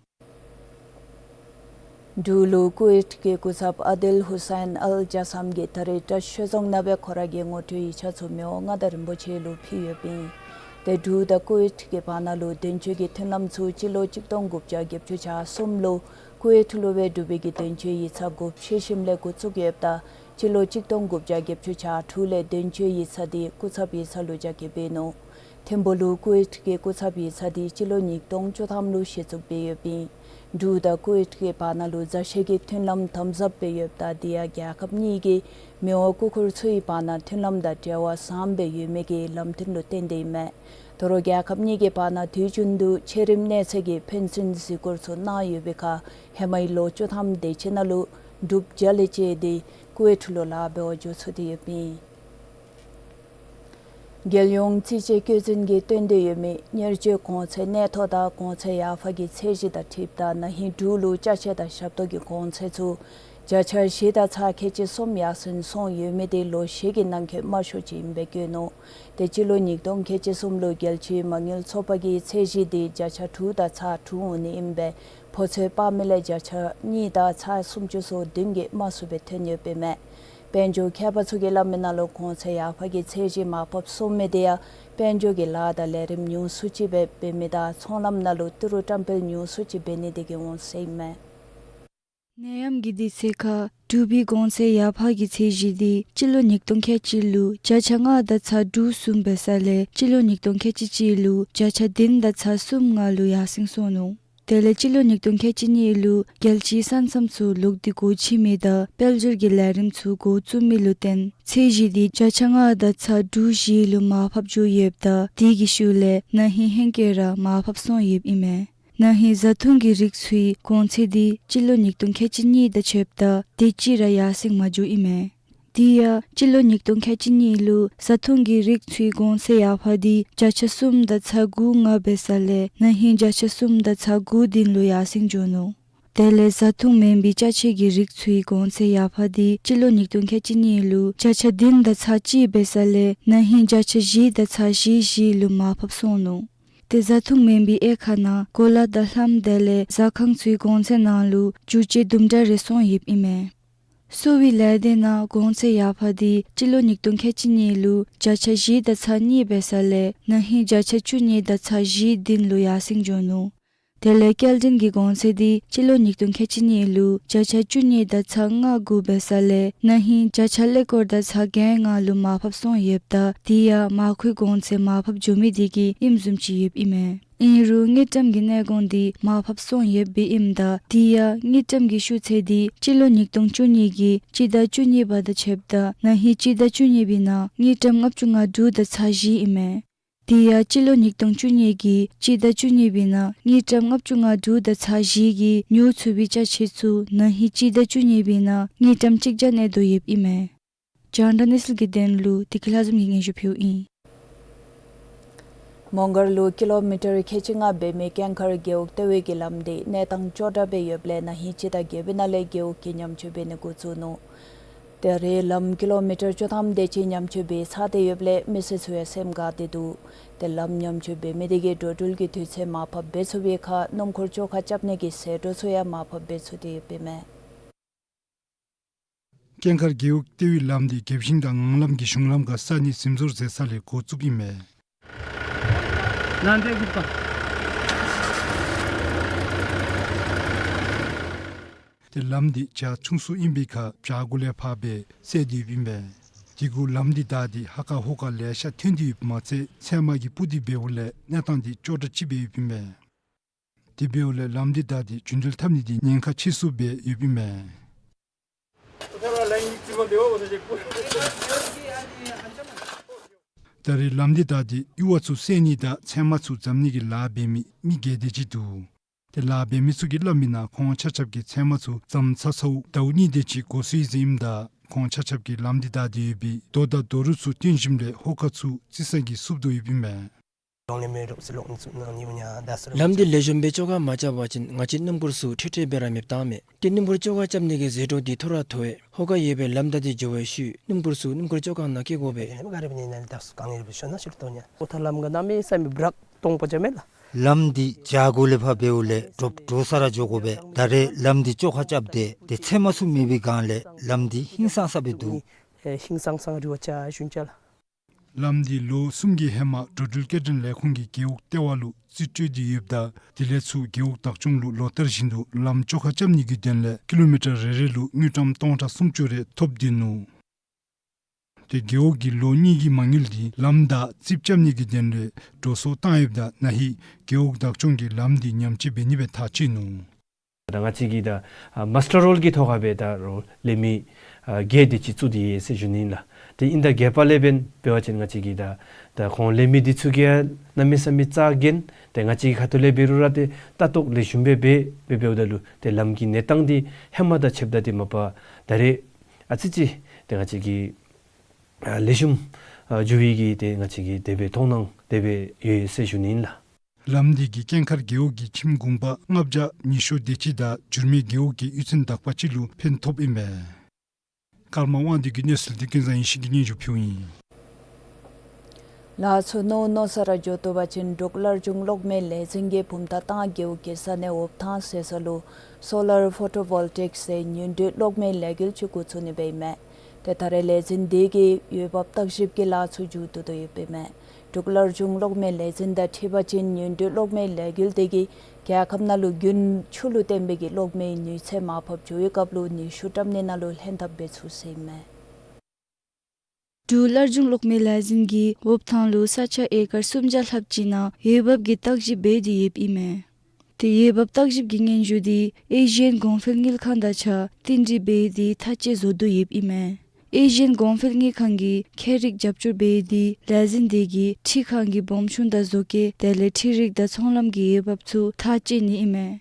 འབྲུག་ལུ་ཀུ་ཝེཊ་ཀྱི་སྐུ་ཚབ་ཨ་དིལ་ཧུ་སེན་ཨལ་ཇ་སམ་གྱིས་ད་རིས་དྲག་ཤོས་རྫོང་ནང་སྦེ་ཁོ་ར་གི་ངོ་སྤྲོད་ཡིག་ཆ་ཚུ་མི་དབང་མངའ་བདག་རིན་པོ་ཆེ་ལུ་ཕུལ་ཡོདཔ་ཨིན། དེ་འབྲུག་དང་ཀུ་ཝེཊ་ཀྱི་བར་ན་ལུ་དོན་གཅོད་ཀྱི་མཐུན་ལམ་ཚུ་སྤྱི་ལོ་གཅིག་སྟོང་དགུ་བརྒྱ་བརྒྱད་ཅུ་གྱ་གསུམ་ལུ་ཀུ་ཝེཊ་ལུ་སྦེ་འབྲུག་པའི་གི་དོན་གཅོད་ཡིག་ཚང་འགོ་ཕྱེ་ཞིནམ་ལས་འགོ་བཙུགས་ཡོདཔ་ད་སྤྱི་ལོ་གཅིག་སྟོང་དགུ་བརྒྱ་བརྒྱད་ཅུ་གྱ་དྲུག་ལས་དོན་གཅོད་ཡིག་ཚང་དེ་སྐུ་ཚབ་ཡིག་ཚང་ལུ་རྒྱ་སྐྱེད་འབད་ནུག། ཐིམ་ཕུག་ལུ་ཀུ་ཝེཊ་ཀྱི་སྐུ་ཚབ་ཡིག་ཚང་དེ་སྤྱི་ལོ་ཉིས་སྟོང་བཅུ་ཐམ་ལུ་གཞི་བཙུགས་འབད་ཡོདཔ་ཨིན། འབྲུག་དང་ཀུ་ཝེཊ་ཀྱི་བར་ན་ལུ་མཛའ་བཤེས་ཀྱི་མཐུན་ལམ་དམ་ཟབ་སྦེ་ཡོདཔ་ད་དེ་ཡང་རྒྱལ་ཁབ་གཉིས་ཀྱི་མི་དབང་སྐུ་འཁོར་ཚུའི་བར་ན་མཐུན་ལམ་དང་འབྲེལ་བ་བཟངམ་སྦེ་ཡོད་མི་གི་ལམ་སྟོན་ལུ་བརྟེན་ཏེ་ཨིན་མས། དོ་རུང་རྒྱལ་ཁབ་གཉིས་ཀྱི་བར་ན་དུས་རྒྱུན་དུ་ཆེ་རིམ་གནས་ཚད་ཀྱི་ཕན་ཚུན་གཟིགས་སྐོར་ཚུ་གནང་ཡོད་པའི་ཁར་ཧེ་མའི་ལོ་བཅུ་ཐམ་དེ་ཅིག་ནང་ལུ་འབྲུགཔ་བརྒྱ་ལས་བཅད་དེ་ཀུ་ཝེཊ་ལུ་ལཱ་འབད་བར་འགྱོ་ཚུགས་ཏེ་ཡོདཔ་ཨིན། རྒྱལ་ཡོངས་རྩིས་དཔྱད་བཀོད་འཛིན་གྱིས་བཏོན་ཏེ་ཡོད་མི་ཉེར་སྤྱོད་གོང་ཚད་གནས་ཐོ་དང་གོང་ཚད་ཡར་འཕར་གྱི་ཚད་གཞི་དང་འཁྲིལཝ་ད་ན་ཧིང་འབྲུག་ལུ་ཅ་ཆས་དང་ཞབས་ཏོག་གི་གོང་ཚད་ཚུ་བརྒྱ་ཆ་བཞི་དང་ཚག་ཁལ་གཅིག་གསུམ་ཡར་སེང་སོང་ཡོད་མི་དེ་ལོ་བཞི་གི་ནང་འཁོད་དམའ་ཤོས་ཅིག་ཨིནམ་སྦེ་བཀོད་ནུག། དེ་སྤྱི་ལོ་ཉིས་སྟོང་ཁལ་གཅིག་གསུམ་ལུ་རྒྱལ་སྤྱིའི་མ་དངུལ་ཚོགས་པ་གི་ཚད་གཞི་དེ་བརྒྱ་ཆ་དྲུག་དང་ཚག་དྲུག་འོང་ནི་ཨིནམ་སྦེ་ཕོ་ཚོད་དཔག་མི་ལས་བརྒྱ་ཆ་གཉིས་དང་ཚག་སུམ་ཅུ་སོ་བདུན་གྱིས་དམའ་སུ་སྦེ་ཐོན་ཡོདཔ་ཨིན་མས། དཔལ་འབྱོར་མཁས་པ་ཚུ་གིས་སླབ་མི་ནང་ལུ་གོང་ཚད་ཡར་འཕར་གྱི་ཚད་གཞི་མར་ཕབ་སོང་མི་དེ་ཡང་དཔལ་འབྱོར་གྱི་ལཱ་དང་ལས་རིམ་ཉུང་སུ་ཅིག་སྦེ་འབད་མི་དང་ཚོང་ལམ་ནང་ལུ་ཏི་རུ་བཀྲམ་སྤེལ་ཉུང་སུ་ཅིག་འབད་ནི་དེ་གིས་འོང་ཟེར་ཨིན་མས། ནད་ཡམས་ཀྱི་དུས་ཚོད་ཁར་འབྲུག་པའི་གོང་ཚད་ཡར་འཕར་གྱི་ཚད་གཞི་དེ་སྤྱི་ལོ་ཉིས་སྟོང་ཁལ་གཅིག་ལུ་བརྒྱ་ཆ་ལྔ་དང་ཚག་དྲུག་གསུམ་འབད་ས་ལས་སྤྱི་ལོ་ཉིས་སྟོང་ཁལ་གཅིག་གཅིག་ལུ་བརྒྱ་ཆ་བདུན་དང་ཚག་གསུམ་ལྔ་ལུ་ཡར་སེང་སོང་ནུག། དེ་ལས་སྤྱི་ལོ་ཉིས་སྟོང་ཁལ་གཅིག་གཉིས་ལུ་རྒྱལ་སྤྱིའི་ས་མཚམས་ཚུ་ལོག་སྟེ་སྒོ་ཕྱེ་མི་དང་དཔལ་འབྱོར་གྱི་ལས་རིམ་ཚུ་འགོ་བཙུགས་མི་ལུ་བརྟེན་ཚད་གཞི་དེ་བརྒྱ་ཆ་ལྔ་དང་ཚག་དྲུག་བཞི་ལུ་མར་ཕབ་འགྱོ་ཡོདཔ་ད་དེ་གི་ཤུལ་ལས་ན་ཧིང་ཧེང་སྐལ་ར་མར་ཕབ་སོང་ཡོདཔ་ཨིན་མས། ན་ཧིང་བཟའ་འཐུང་གི་རིགས་ཚུའི་གོང་ཚད་དེ་སྤྱི་ལོ་ཉིས་སྟོང་ཁལ་གཅིག་གཉིས་དང་ཕྱདཔ་ད་དེ་ཅིག་ར་ཡར་སེང་མ་འགྱོཝ་ཨིན་མས། དེ་ཡང་སྤྱི་ལོ་ཉིས་སྟོང་ཁལ་གཅིག་གཉིས་ལུ་བཟའ་འཐུང་གི་རིགས་ཚུའི་གོང་ཚད་ཡར་འཕར་དེ་བརྒྱ་ཆ་གསུམ་དང་ཚག་དགུ་ལྔ་འབད་ས་ལས་ན་ཧིང་བརྒྱ་ཆ་གསུམ་དང་ཚག་དགུ་བདུན་ལུ་ཡར་སེང་འགྱོ་ནུག། དེ་ལས་བཟའ་འཐུང་མེན་པའི་ཅ་ཆས་ཀྱི་རིགས་ཚུའི་གོང་ཚད་ཡར་འཕར་འདི་སྤྱི་ལོ་ཉིས་སྟོང་ཁལ་གཅིག་གཉིས་ལུ་བརྒྱ་ཆ་བདུན་དང་ཚག་གཅིག་འབད་ས་ལས་ན་ཧིང་བརྒྱ་ཆ་བཞི་དང་ཚག་བཞི་བཞི་ལུ་མར་ཕབ་སོང་ནུག། ཏེ་བཟའ་འཐུང་མེན་པའི་དབྱེ་ཁག་ནང་གོ་ལ་དང་ལྷམ་དེ་ལས་ཟ་ཁང་ཚུའི་གོང་ཚད་ནང་ལུ་འགྱུར་བཅོས་དུམ་གྲ་རེ་སོང་ཡོདཔ་ཨིན་མས། གསོ་བའི་ལས་སྡེ་ནང་གོང་ཚད་ཡར་འཕར་འདི་སྤྱི་ལོ་ཉིས་སྟོང་ཁལ་གཅིག་གཉིས་ལུ་བརྒྱ་ཆ་བཞི་དང་ཚག་གཉིས་འབད་ས་ལས་ན་ཧིང་བརྒྱ་ཆ་བཅུ་གཉིས་དང་ཚག་བཞི་བདུན་ལུ་ཡར་སེང་འགྱོ་ནུག། དེ་ལས་སྐྱེལ་འདྲེན་གྱི་གོང་ཚད་འདི་སྤྱི་ལོ་ཉིས་སྟོང་ཁལ་གཅིག་གཉིས་ལུ་བརྒྱ་ཆ་བཅུ་གཉིས་དང་ཚག་ལྔ་དགུ་འབད་ས་ལས་ན་ཧིང་བརྒྱ་ཆ་ཀླད་ཀོར་དང་ཚག་བརྒྱད་ལྔ་ལུ་མར་ཕབ་སོང་ཡོདཔ་ད་དེ་ཡང་མར་མཁོའི་གོང་ཚད་མར་ཕབ་འགྱོ་མི་དེ་གིས་ཨིནམ་བཟུམ་ཅིག་ཡོདཔ་ཨིན་མས། ཨིན་རུང་དངུལ་ཀྲམ་གྱི་གནས་གོང་འདི་མར་ཕབ་སོང་ཡོདཔ་ཨིནམ་ད་དེ་ཡང་དངུལ་ཀྲམ་གྱི་ཤུགས་ཚད་འདི་སྤྱི་ལོ་ཉིས་སྟོང་བཅུ་གཉིས་ཀྱི་སྤྱི་ཟླ་བཅུ་གཉིས་པ་དང་ཕྱདཔ་ད་ན་ཧིང་སྤྱི་ཟླ་བཅུ་གཉིས་པའི་ནང་དངུལ་ཀྲམ་ལྔ་བཅུ་ང་དྲུག་དང་ཚག་བཞི་ཨིན་མས། དེ་ཡང་སྤྱི་ལོ་ཉིས་སྟོང་བཅུ་གཉིས་ཀྱི་སྤྱི་ཟླ་བཅུ་གཉིས་པའི་ནང་དངུལ་ཀྲམ་ལྔ་བཅུ་ང་དྲུག་དང་ཚག་བཞི་གིས་ཉོ་ཚུགས་པའི་ཅ་ཆས་ཚུ་ན་ཧིང་སྤྱི་ཟླ་བཅུ་གཉིས་པའི་ནང་དངུལ་ཀྲམ་གཅིག་བརྒྱ་གནས་དོ་ཡོདཔ་ཨིན་མས། རྒྱང་བསྒྲགས་གནས་ཚུལ་གྱི་དོན་ལུ་བདེ་སྐྱིད་ལྷ་འཛོམས་ཀྱིས་སྙན་ཞུ་ཕུལཝ་ཨིན། མོང་སྒར་ལུ་ཀི་ལོ་མི་ཊར་ཁལ་གཅིག་ལྔ་འབད་མི་ཀན་མཁར་རྒེད་འོག་ལྟེ་བའི་གི་ལམ་འདི་གནས་སྟངས་སྐྱོ་དྲགས་སྦེ་ཡོདཔ་ལས་ན་ཧིང་སྤྱི་ཟླ་བརྒྱད་པའི་ནང་ལས་རྒེད་འོག་གིས་ཉམས་བཅོས་འབད་ནི་འགོ་བཙུགས་ནུག། ད་རེས་ལམ་ཀི་ལོ་མི་ཊར་བཅུ་ཐམ་དེ་ཅིག་ཉམས་བཅོས་འབད་ཚར་ཏེ་ཡོདཔ་ལས་མི་སེར་ཚུ་ཡང་སེམས་དགའ་སྟེ་འདུག། ཏེ་ལམ་ཉམས་བཅོས་འབད་མི་དེ་གིས་འགྲོ་འགྲུལ་གྱི་དུས་ཚོད་མར་ཕབ་འབད་ཚུགས་པའི་ཁར་སྣུམ་འཁོར་བཅོ་ཁ་རྐྱབ་ནི་གི་ཟད་འགྲོ་ཚུ་ཡང་མར་ཕབ་འབད་ཚུགས་ཏེ་ཡོདཔ་ཨིན་མས། ཀན་མཁར་རྒེད་འོག་ལྟེ་བའི་ལམ་འདི་རྒྱབ་ཤིང་དང་ངང་ལམ་གྱི་གཞུང་ལམ་ཁར་ས་གནས་ཟིན་བཟོ་མཛད་ས་ལས་འགོ་བཙུགསཔ་ཨིན་མས། ཏེ་ལམ་འདི་བྱག་ཆུང་སུ་ཨིན་པའི་ཁར་བྱག་གུ་ལས་ཕར་སྦེ་བསལ་ཏེ་ཡོདཔ་ཨིན་མས། དེ་གུ་ལམ་འདི་བདའ་སྟེ་ཧ་ཀ་ཧུ་ཀ་ལེ་ཤ་ཐོན་ཏེ་ཡོདཔ་མ་ཚད་ཚལ་མ་གིས་སྤུར་ཏེ་འབདཝ་ལས་གནས་སྟངས་འདི་སྐྱོ་དྲགས་ཅིག་སྦེ་ཡོདཔ་ཨིན་མས། དེ་འབདཝ་ལས་ལམ་འདི་བདའ་སྟེ་རྒྱུན་འགྲུལ་འཐབ་ནི་འདི་ཉེན་ཁ་ཆེ་སུ་སྦེ་ཡོདཔ་ཨིན་མས། ད་རེས་ལམ་འདི་བདའ་སྟེ་ཡུར་བ་ཚུ་བསལ་ནི་དང་ཚལ་མ་ཚུ་འཛམ་ནི་གི་ལཱ་འབད་མི་མི་བརྒྱད་དེ་ཅིག་འདུག། ཏེ་ལཱ་འབད་མི་ཚུ་གིས་སླབ་མིའི་ནང་ཁོང་ཆ་ཁྱབ་ཀྱིས་ཚལ་མ་ཚུ་བཙམ་ཚར་ཚརཝ་ཟླཝ་གཉིས་དེ་ཅིག་འགོར་སོ་ཡི་ཟེར་ཨིནམ་ད་ཁོང་ཆ་ཁྱབ་ཀྱིས་ལམ་འདི་བདའ་སྟེ་ཡོད་པའི་རྡོ་དང་རྡོ་རུག་ཚུ་བཏོན་ཞིནམ་ལས་ཧོ་ཁ་ཚུ་རྩི་ས་གིས་བསུབ་དོ་ཡོདཔ་ཨིན་མས། ལམ་འདི་ལེགས་ཤོམ་སྦེ་བཅོ་ཁ་མ་རྐྱབ་པ་ཅིན་ང་བཅས་སྣུམ་འཁོར་ཚུ་ཁྲིག་ཁྲི་སྦེ་ར་མེདཔ་བཏངམ་མས། ཏེ་སྣུམ་འཁོར་བཅོ་ཁ་རྐྱབ་ནི་གི་ཟད་འགྲོ་འདི་ཐོ་རངས་ཐོབ་པས། ཧོ་ཁ་ཡོད་པའི་ལམ་བདའ་སྟེ་འགྱོ་བའི་ཤུལ་སྣུམ་འཁོར་ཚུ་སྣུམ་འཁོར་བཅོ་ཁ་ནང་བསྐྱལ་དགོ་པས། ལམ་འདི་བྱག་གུ་ལས་ཕར་འབདཝ་ལས་འདྲོག་འདྲོག་ས་ར་འགྱོ་དགོ་པས། ད་རེས་ལམ་འདི་བཅོ་ཁ་རྐྱབ་སྟེ་ཏེ་ཚལ་མ་ཚུ་མེད་པའི་སྒང་ལས་ལམ་འདི་ཧིང་སངས་ས་སྦེ་འདུག། ལམ་འདི་ལོ་གསུམ་གྱི་ཧེ་མ་འགྲོ་འགྲུལ་སྐྱེལ་འདྲེན་ལས་ཁུངས་ཀྱིས་རྒེད་འོག་ལྟེ་བ་ལུ་རྩིས་སྤྲོད་དེ་ཡོདཔ་ད་དེ་ལས་ཚུར་རྒེད་འོག་བདག་སྐྱོང་ལུ་ལོ་ལྟར་བཞིན་དུ་ལམ་བཅོ་ཁ་རྐྱབ་ནི་གི་དོན་ལས་ཀི་ལོ་མི་ཊར་རེ་རེ་ལུ་དངུལ་ཀྲམ་སྟོང་ཕྲག་སུམ་ཅུ་རེ་ཐོབ་སྟེ་ནུག། ཏེ་རྒེད་འོག་གིས་ལོ་གཉིས་ཀྱི་མ་དངུལ་འདི་ལམ་བདའ་རྩིགཔ་རྐྱབ་ནི་གི་དོན་ལས་འགྲོ་སོང་བཏང་ཡོདཔ་ད་ན་ཧིང་རྒེད་འོག་བདག་སྐྱོང་གིས་ལམ་འདི་ཉམས་བཅོས་འབད་ནི་སྦེ་ཐག་བཅད་ནུག། ད་ང་བཅས་ཀྱིས་ད་ཨ་མཱས་ཊར་རོལ་གྱི་ཐོག་ཁར་སྦེ་ད་རུང་ལས་མི་ཨ་བརྒྱད་དེ་ཅིག་བཙུགས་ཏེ་ཡོད་ཟེར་ཞུ་ནི་ཨིན་ལགས། ཏེ་ཨིན་ད་བརྒྱད་པ་ལས་འབདན་འབད་བ་ཅིན་ང་བཅས་ཀྱིས་ད་ད་ཁོང་ལས་མི་འདི་ཚུ་གིས་ཡང་གནམ་མེད་ས་མེད་རྩ་འགེངས་ཏེ་ང་བཅས་ཀྱི་ཁ་ཐུག་ལས་འབད་རུང་ར་ཏེ་ལྟ་རྟོག་ལེགས་ཤོམ་སྦེ་འབད་འབད་འབདཝ་ད་ལུ་ཏེ་ལམ་གྱི་གནས་སྟངས་འདི་ཧེ་མ་དང་ཕྱདཔ་ད་ཏེ་མ་པ་ད་རེས་ཨ་ཙི་ཅིག་ཏེ་ང་བཅས་ཀྱིས་ཨ་ལེགས་ཤོམ་ཨ་འགྱོ་བའི་གི་ཏེ་ང་བཅས་ཀྱིས་དེ་སྦེ་མཐོང་སྣང་དེ་སྦེ་ཡོད་ཟེར་ཞུ་ནི་ཨིན་ལགས། ལམ་འདི་གིས་ཀན་མཁར་རྒེད་འོག་གི་ཁྱིམ་གུང་པ་ལྔ་བརྒྱ་ཉི་ཤུ་དེ་ཅིག་དང་འགྱུར་མེད་རྒེད་འོག་གི་གཡུས་ཚན་དག་པ་ཅིག་ལུ་ཕན་ཐོགསཔ་ཨིན་མས། ཀརྨ་དབང་འདུས་ཀྱི་གནས་ཚུལ་འདི་ཀུན་བཟང་ཡེ་ཤེས་ཀྱིས་སྙན་ཞུ་ཕུལཝ་ཨིན། ལཱ་ཚུ་མནོ་མནོ་ས་ར་འགྱོ་བཏུབ་པ་ཅིན་འབྲུག་སླར་འབྱུང་གློག་མེ་ལས་འཛིན་གྱིས་བུམ་ཐང་རྒེད་འོག་གི་ས་གནས་འོབ་ཐང་ཟེར་ས་ལུ་སོ་ལར་ཕོ་ཊོ་བོལ་ཊིག་ཟེར་ཉིན་དྲོད་གློག་མེའི་ལས་འགུལ་ཅིག་འགོ་བཙུགས་ནི་སྦེ་ཨིན་མས། ཏེ་ད་རེས་ལས་འཛིན་འདི་གིས་འོས་འབབ་བརྟག་ཞིབ་ཀྱི་ལཱ་ཚུ་མཇུག་བསྡུ་དོ་ཡོདཔ་ཨིན་མས། འབྲུག་སླར་འབྱུང་གློག་མེ་ལས་འཛིན་དང་འཁྲིལ་བ་ཅིན་ཉིན་དྲོད་གློག་མེའི་ལས་འགུལ་འདི་གིས་རྒྱལ་ཁབ་ནང་ལུ་རྒྱུན་ཆུ་ལུ་བརྟེན་པའི་གི་གློག་མེའི་ནུས་ཚད་མར་ཕབ་འགྱོ་བའི་སྐབས་ལུ་ནུས་ཤུགས་བཀྲམ་ནི་ནང་ལུ་ལྷན་ཐབས་འབད་ཚུགས་ཟེར་ཨིན་མས། འབྲུག་སླར་འབྱུང་གློག་མེ་ལས་འཛིན་གྱིས་འོབ་ཐང་ལུ་ས་ཆ་ཨེ་ཀར་སུམ་བརྒྱ་ལྷགཔ་ཅིག་ནང་འོས་འབབ་ཀྱི་བརྟག་ཞིབ་འབད་དེ་ཡོདཔ་ཨིན་མས། ཏེ་འོས་འབབ་བརྟག་ཞིབ་ཀྱི་སྙན་ཞུ་འདི་ཨེ་ཤི་ཡན་གོང་འཕེལ་དངུལ་ཁང་དང་གཅིག་ཁར་བསྟུན་གྲོས་འབད་དེ་ཐག་བཅད་བཟོ་དོ་ཡོདཔ་ཨིན་མས། ཨེ་ཤི་ཡན་གོང་འཕེལ་དངུལ་ཁང་གིས་ཁྱད་རིག་རྒྱབ་སྐྱོར་འབད་དེ་ལས་འཛིན་འདི་གིས་འཕྲུལ་ཁང་གི་སྦོམ་ཆུང་དང་བཟོ་བཀོད་དེ་ལས་འཕྲུལ་རིག་དང་ཚོང་ལམ་གྱི་འོས་འབབ་ཚུ་ཐག་བཅད་ནི་ཨིན་མས།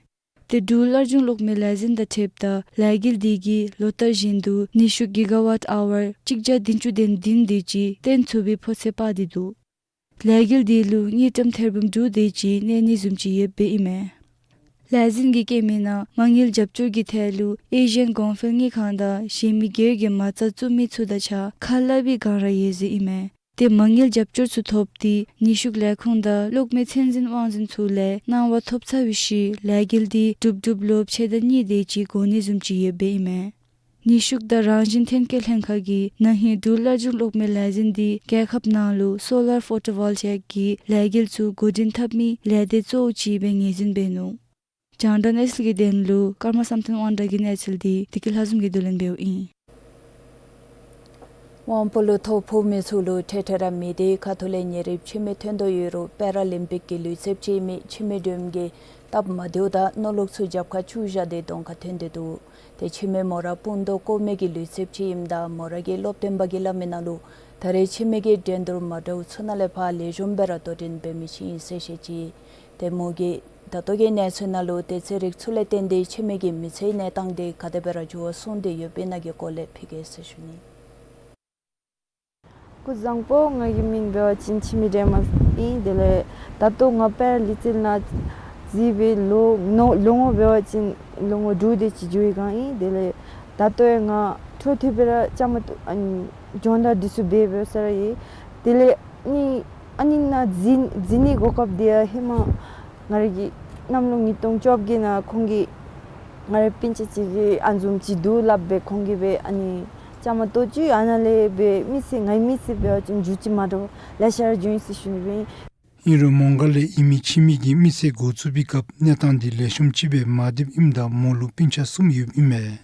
ཏེ་འབྲུག་སླར་འབྱུང་གློག་མེ་ལས་འཛིན་དང་འཁྲིལཝ་ད་ལས་འགུལ་འདི་གིས་ལོ་ལྟར་བཞིན་དུ་ནུས་ཤུགས་གི་ག་ཝཊ་ཨ་ཝར་གཅིག་བརྒྱ་བདུན་ཅུ་དོན་བདུན་དེ་ཅིག་བཏོན་ཚུགས་པའི་ཕོ་ཚོད་དཔག་སྟེ་འདུག། ལས་འགུལ་འདི་ལུ་དངུལ་ཀྲམ་ཐེར་འབུམ་དྲུག་དེ་ཅིག་གནས་ནི་བཟུམ་ཅིག་ཡོདཔ་ཨིན་མས། ལས་འཛིན་གྱིས་བཀོད་མི་ནང་མ་དངུལ་རྒྱབ་སྐྱོར་གྱི་ཐད་ལུ་ཨེ་ཤི་ཡན་གོང་འཕེལ་དངུལ་ཁང་དང་གཞན་མི་སྒེར་གྱི་མ་རྩ་བཙུགས་མི་ཚུ་དང་གཅིག་ཁར་སླབ་པའི་བསྒང་ར་ཡོད་ཟེར་ཨིན་མས། ཏེ་མ་དངུལ་རྒྱབ་སྐྱོར་ཚུ་ཐོབ་སྟེ་ནུས་ཤུགས་ལས་ཁུངས་དང་གློག་མེ་ཚད་འཛིན་དབང་འཛིན་ཚུ་ལས་གནང་བ་ཐོབ་ཚར་བའི་ཤུལ་ལས་འགུལ་འདི་གྲུབ་གྲུབ་ལུ་ཕྱེད་དང་གཉིས་དེ་ཅིག་འགོར་ནི་བཟུམ་ཅིག་ཡོདཔ་ཨིན་མས། ནུས་ཤུགས་དང་རང་བཞིན་ཐོན་སྐྱེད་ལྷན་ཁག་གིས་ན་ཧིང་འབྲུག་སླར་འབྱུང་གློག་མེ་ལས་འཛིན་འདི་རྒྱལ་ཁབ་ནང་ལུ་སོ་ལར་ཕོ་ཊོ་ཝོལ་ཊ་ཨིཀ་གི་ལས་འགུལ་ཚུ་འགོ་འདྲེན་འཐབ་མི་ལས་སྡེ་གཙོ་བོ་ཅིག་སྦེ་ངོས་འཛིན་འབད་ནུག། རྒྱང་བསྒྲགས་གནས་ཚུལ་གྱི་དོན་ལུ་ཀརྨ་བསམ་གཏན་དབང་གྲགས་ཀྱི་གནས་ཚུལ་འདི་བདེ་སྐྱིད་ལྷ་འཛོམས་ཀྱིས་བསྡུ་ལེན་འབདཝ་ཨིན། དབང་པོ་ལུ་ཐོ་ཕོག་མི་ཚུ་ལུ་འཕྲལ་འཕྲལ་ར་མི་སྡེའི་ཁ་ཐུག་ལས་ཉེ་རབས་ཁྱིམ་མི་ཐོན་དོ་ཡོད་རུང་པེ་ར་ལིམ་པིག་གི་ལུས་རྩལཔ་ཅིག་ཨིན་མི་འཆི་མེད་སྒྲོལམ་གྱིས་སྟབས་མ་བདེཝ་དང་མནོ་ལོག་ཚུ་རྒྱབ་ཁར་བཅུག་བཞག་སྟེ་གདོང་ཁར་ཐོན་ཏེ་འདུག། ཏེ་འཆི་མེད་མོ་ར་སྤུན་ཟླ་ཀོ་མེ་གི་ལུས་རྩལཔ་ཅིག་ཨིནམ་ད་མོ་ར་གི་སློབ་སྟོན་པ་གིས་སླབ་མི་ནང་ལུ་ད་རེས་འཆི་མེད་ཀྱི་འགྲན་བསྡུར་མ་འདྲཝ་ཚུ་ནང་ལས་ཕར་ལེགས་ཤོམ་སྦེ་ར་དོ་འགྲན་འབད་མི་ཅིག་ཨིན་ཟེར་བཤད་ཅི། ཏེ་མོ་གིས་ད་ལྟོ་གི་གནས་ཚུལ་ནང་ལུ་དེ་རྩེད་རིགས་ཚུ་ལས་བརྟེན་ཏེ་འཆི་མེད་ཀྱི་མི་ཚེའི་གནས་སྟངས་དེ་ག་དེ་སྦེ་ར་འགྱུར་བ་སོང་སྟེ་ཡོདཔ་ཨིན་ན་གི་སྐོར་ལས་ཕུལ་གེ་ཟེར་ཞུ་ནི། སྐུ་གཟུགས་བཟང་པོ། ང་གི་མིང་འབད་བ་ཅིན་འཆི་མེད་སྒྲོལ་མ་ཨིན། དེ་ལས་ད་ལྟོ་ང་པེ་ར་ལུས་རྩལ་ནང་འཛུལ་སྦེ་ལོ་ལོ་ངོ་འབད་བ་ཅིན་ལོ་ངོ་དྲུག་དེ་ཅིག་འགྱོ་བའི་བསྒང་ཨིན། དེ་ལས་ད་ལྟོ་ཡང་ང་འཕྲོ་མཐུད་སྦེ་ར་བཅའ་མར་གཏོགས་ཨ་ནི་སྦྱོང་བརྡར་འདི་ཚུ་འབད་འབད་ས་ར་ཡོད། དེ་ལས་ཨ་ནི་ཨ་ནི་ནང་འཛུལ་འཛུལ་ནིའི་གོ་སྐབས་འདི་ཡང་ཧེ་མ་ང་ར་གི་གནམ་ལོ་ཉིས་སྟོང་བཅོ་བརྒྱད་ནང་ཁོང་གིས་ང་རའི་སྤུན་ཆ་ཅིག་གིས་ཨ་ནི་བཟུམ་ཅིག་འདུག་སླབ་སྦེ་ཁོང་གིས་སྦེ་ཨ་ནི་བཅའ་མར་གཏོགས་ཅི། ཨ་ནཱ་ལས་སྦེ་མི་སེར་ངའི་མི་སེར་འབད་བ་ཅིན་འགྱུར་ཅིག་མ་འདྲཝ་ལེ་ཤ་ར་བྱུང་ཡི་ཟེར་ཞུ་ནི་སྦེ་ཨིན། ཨིན་རུང་མོང་སྒར་ལས་ཨིན་མི་འཆི་མེད་ཀྱི་མི་སེར་འགོ་བཙུགས་པའི་སྐབས་གནས་སྟངས་འདི་ལེགས་ཤོམ་ཅིག་སྦེ་མ་སྡོདཔ་ཨིནམ་ད་མོ་ལུ་སྤུན་ཆ་གསུམ་ཡོདཔ་ཨིན་མས།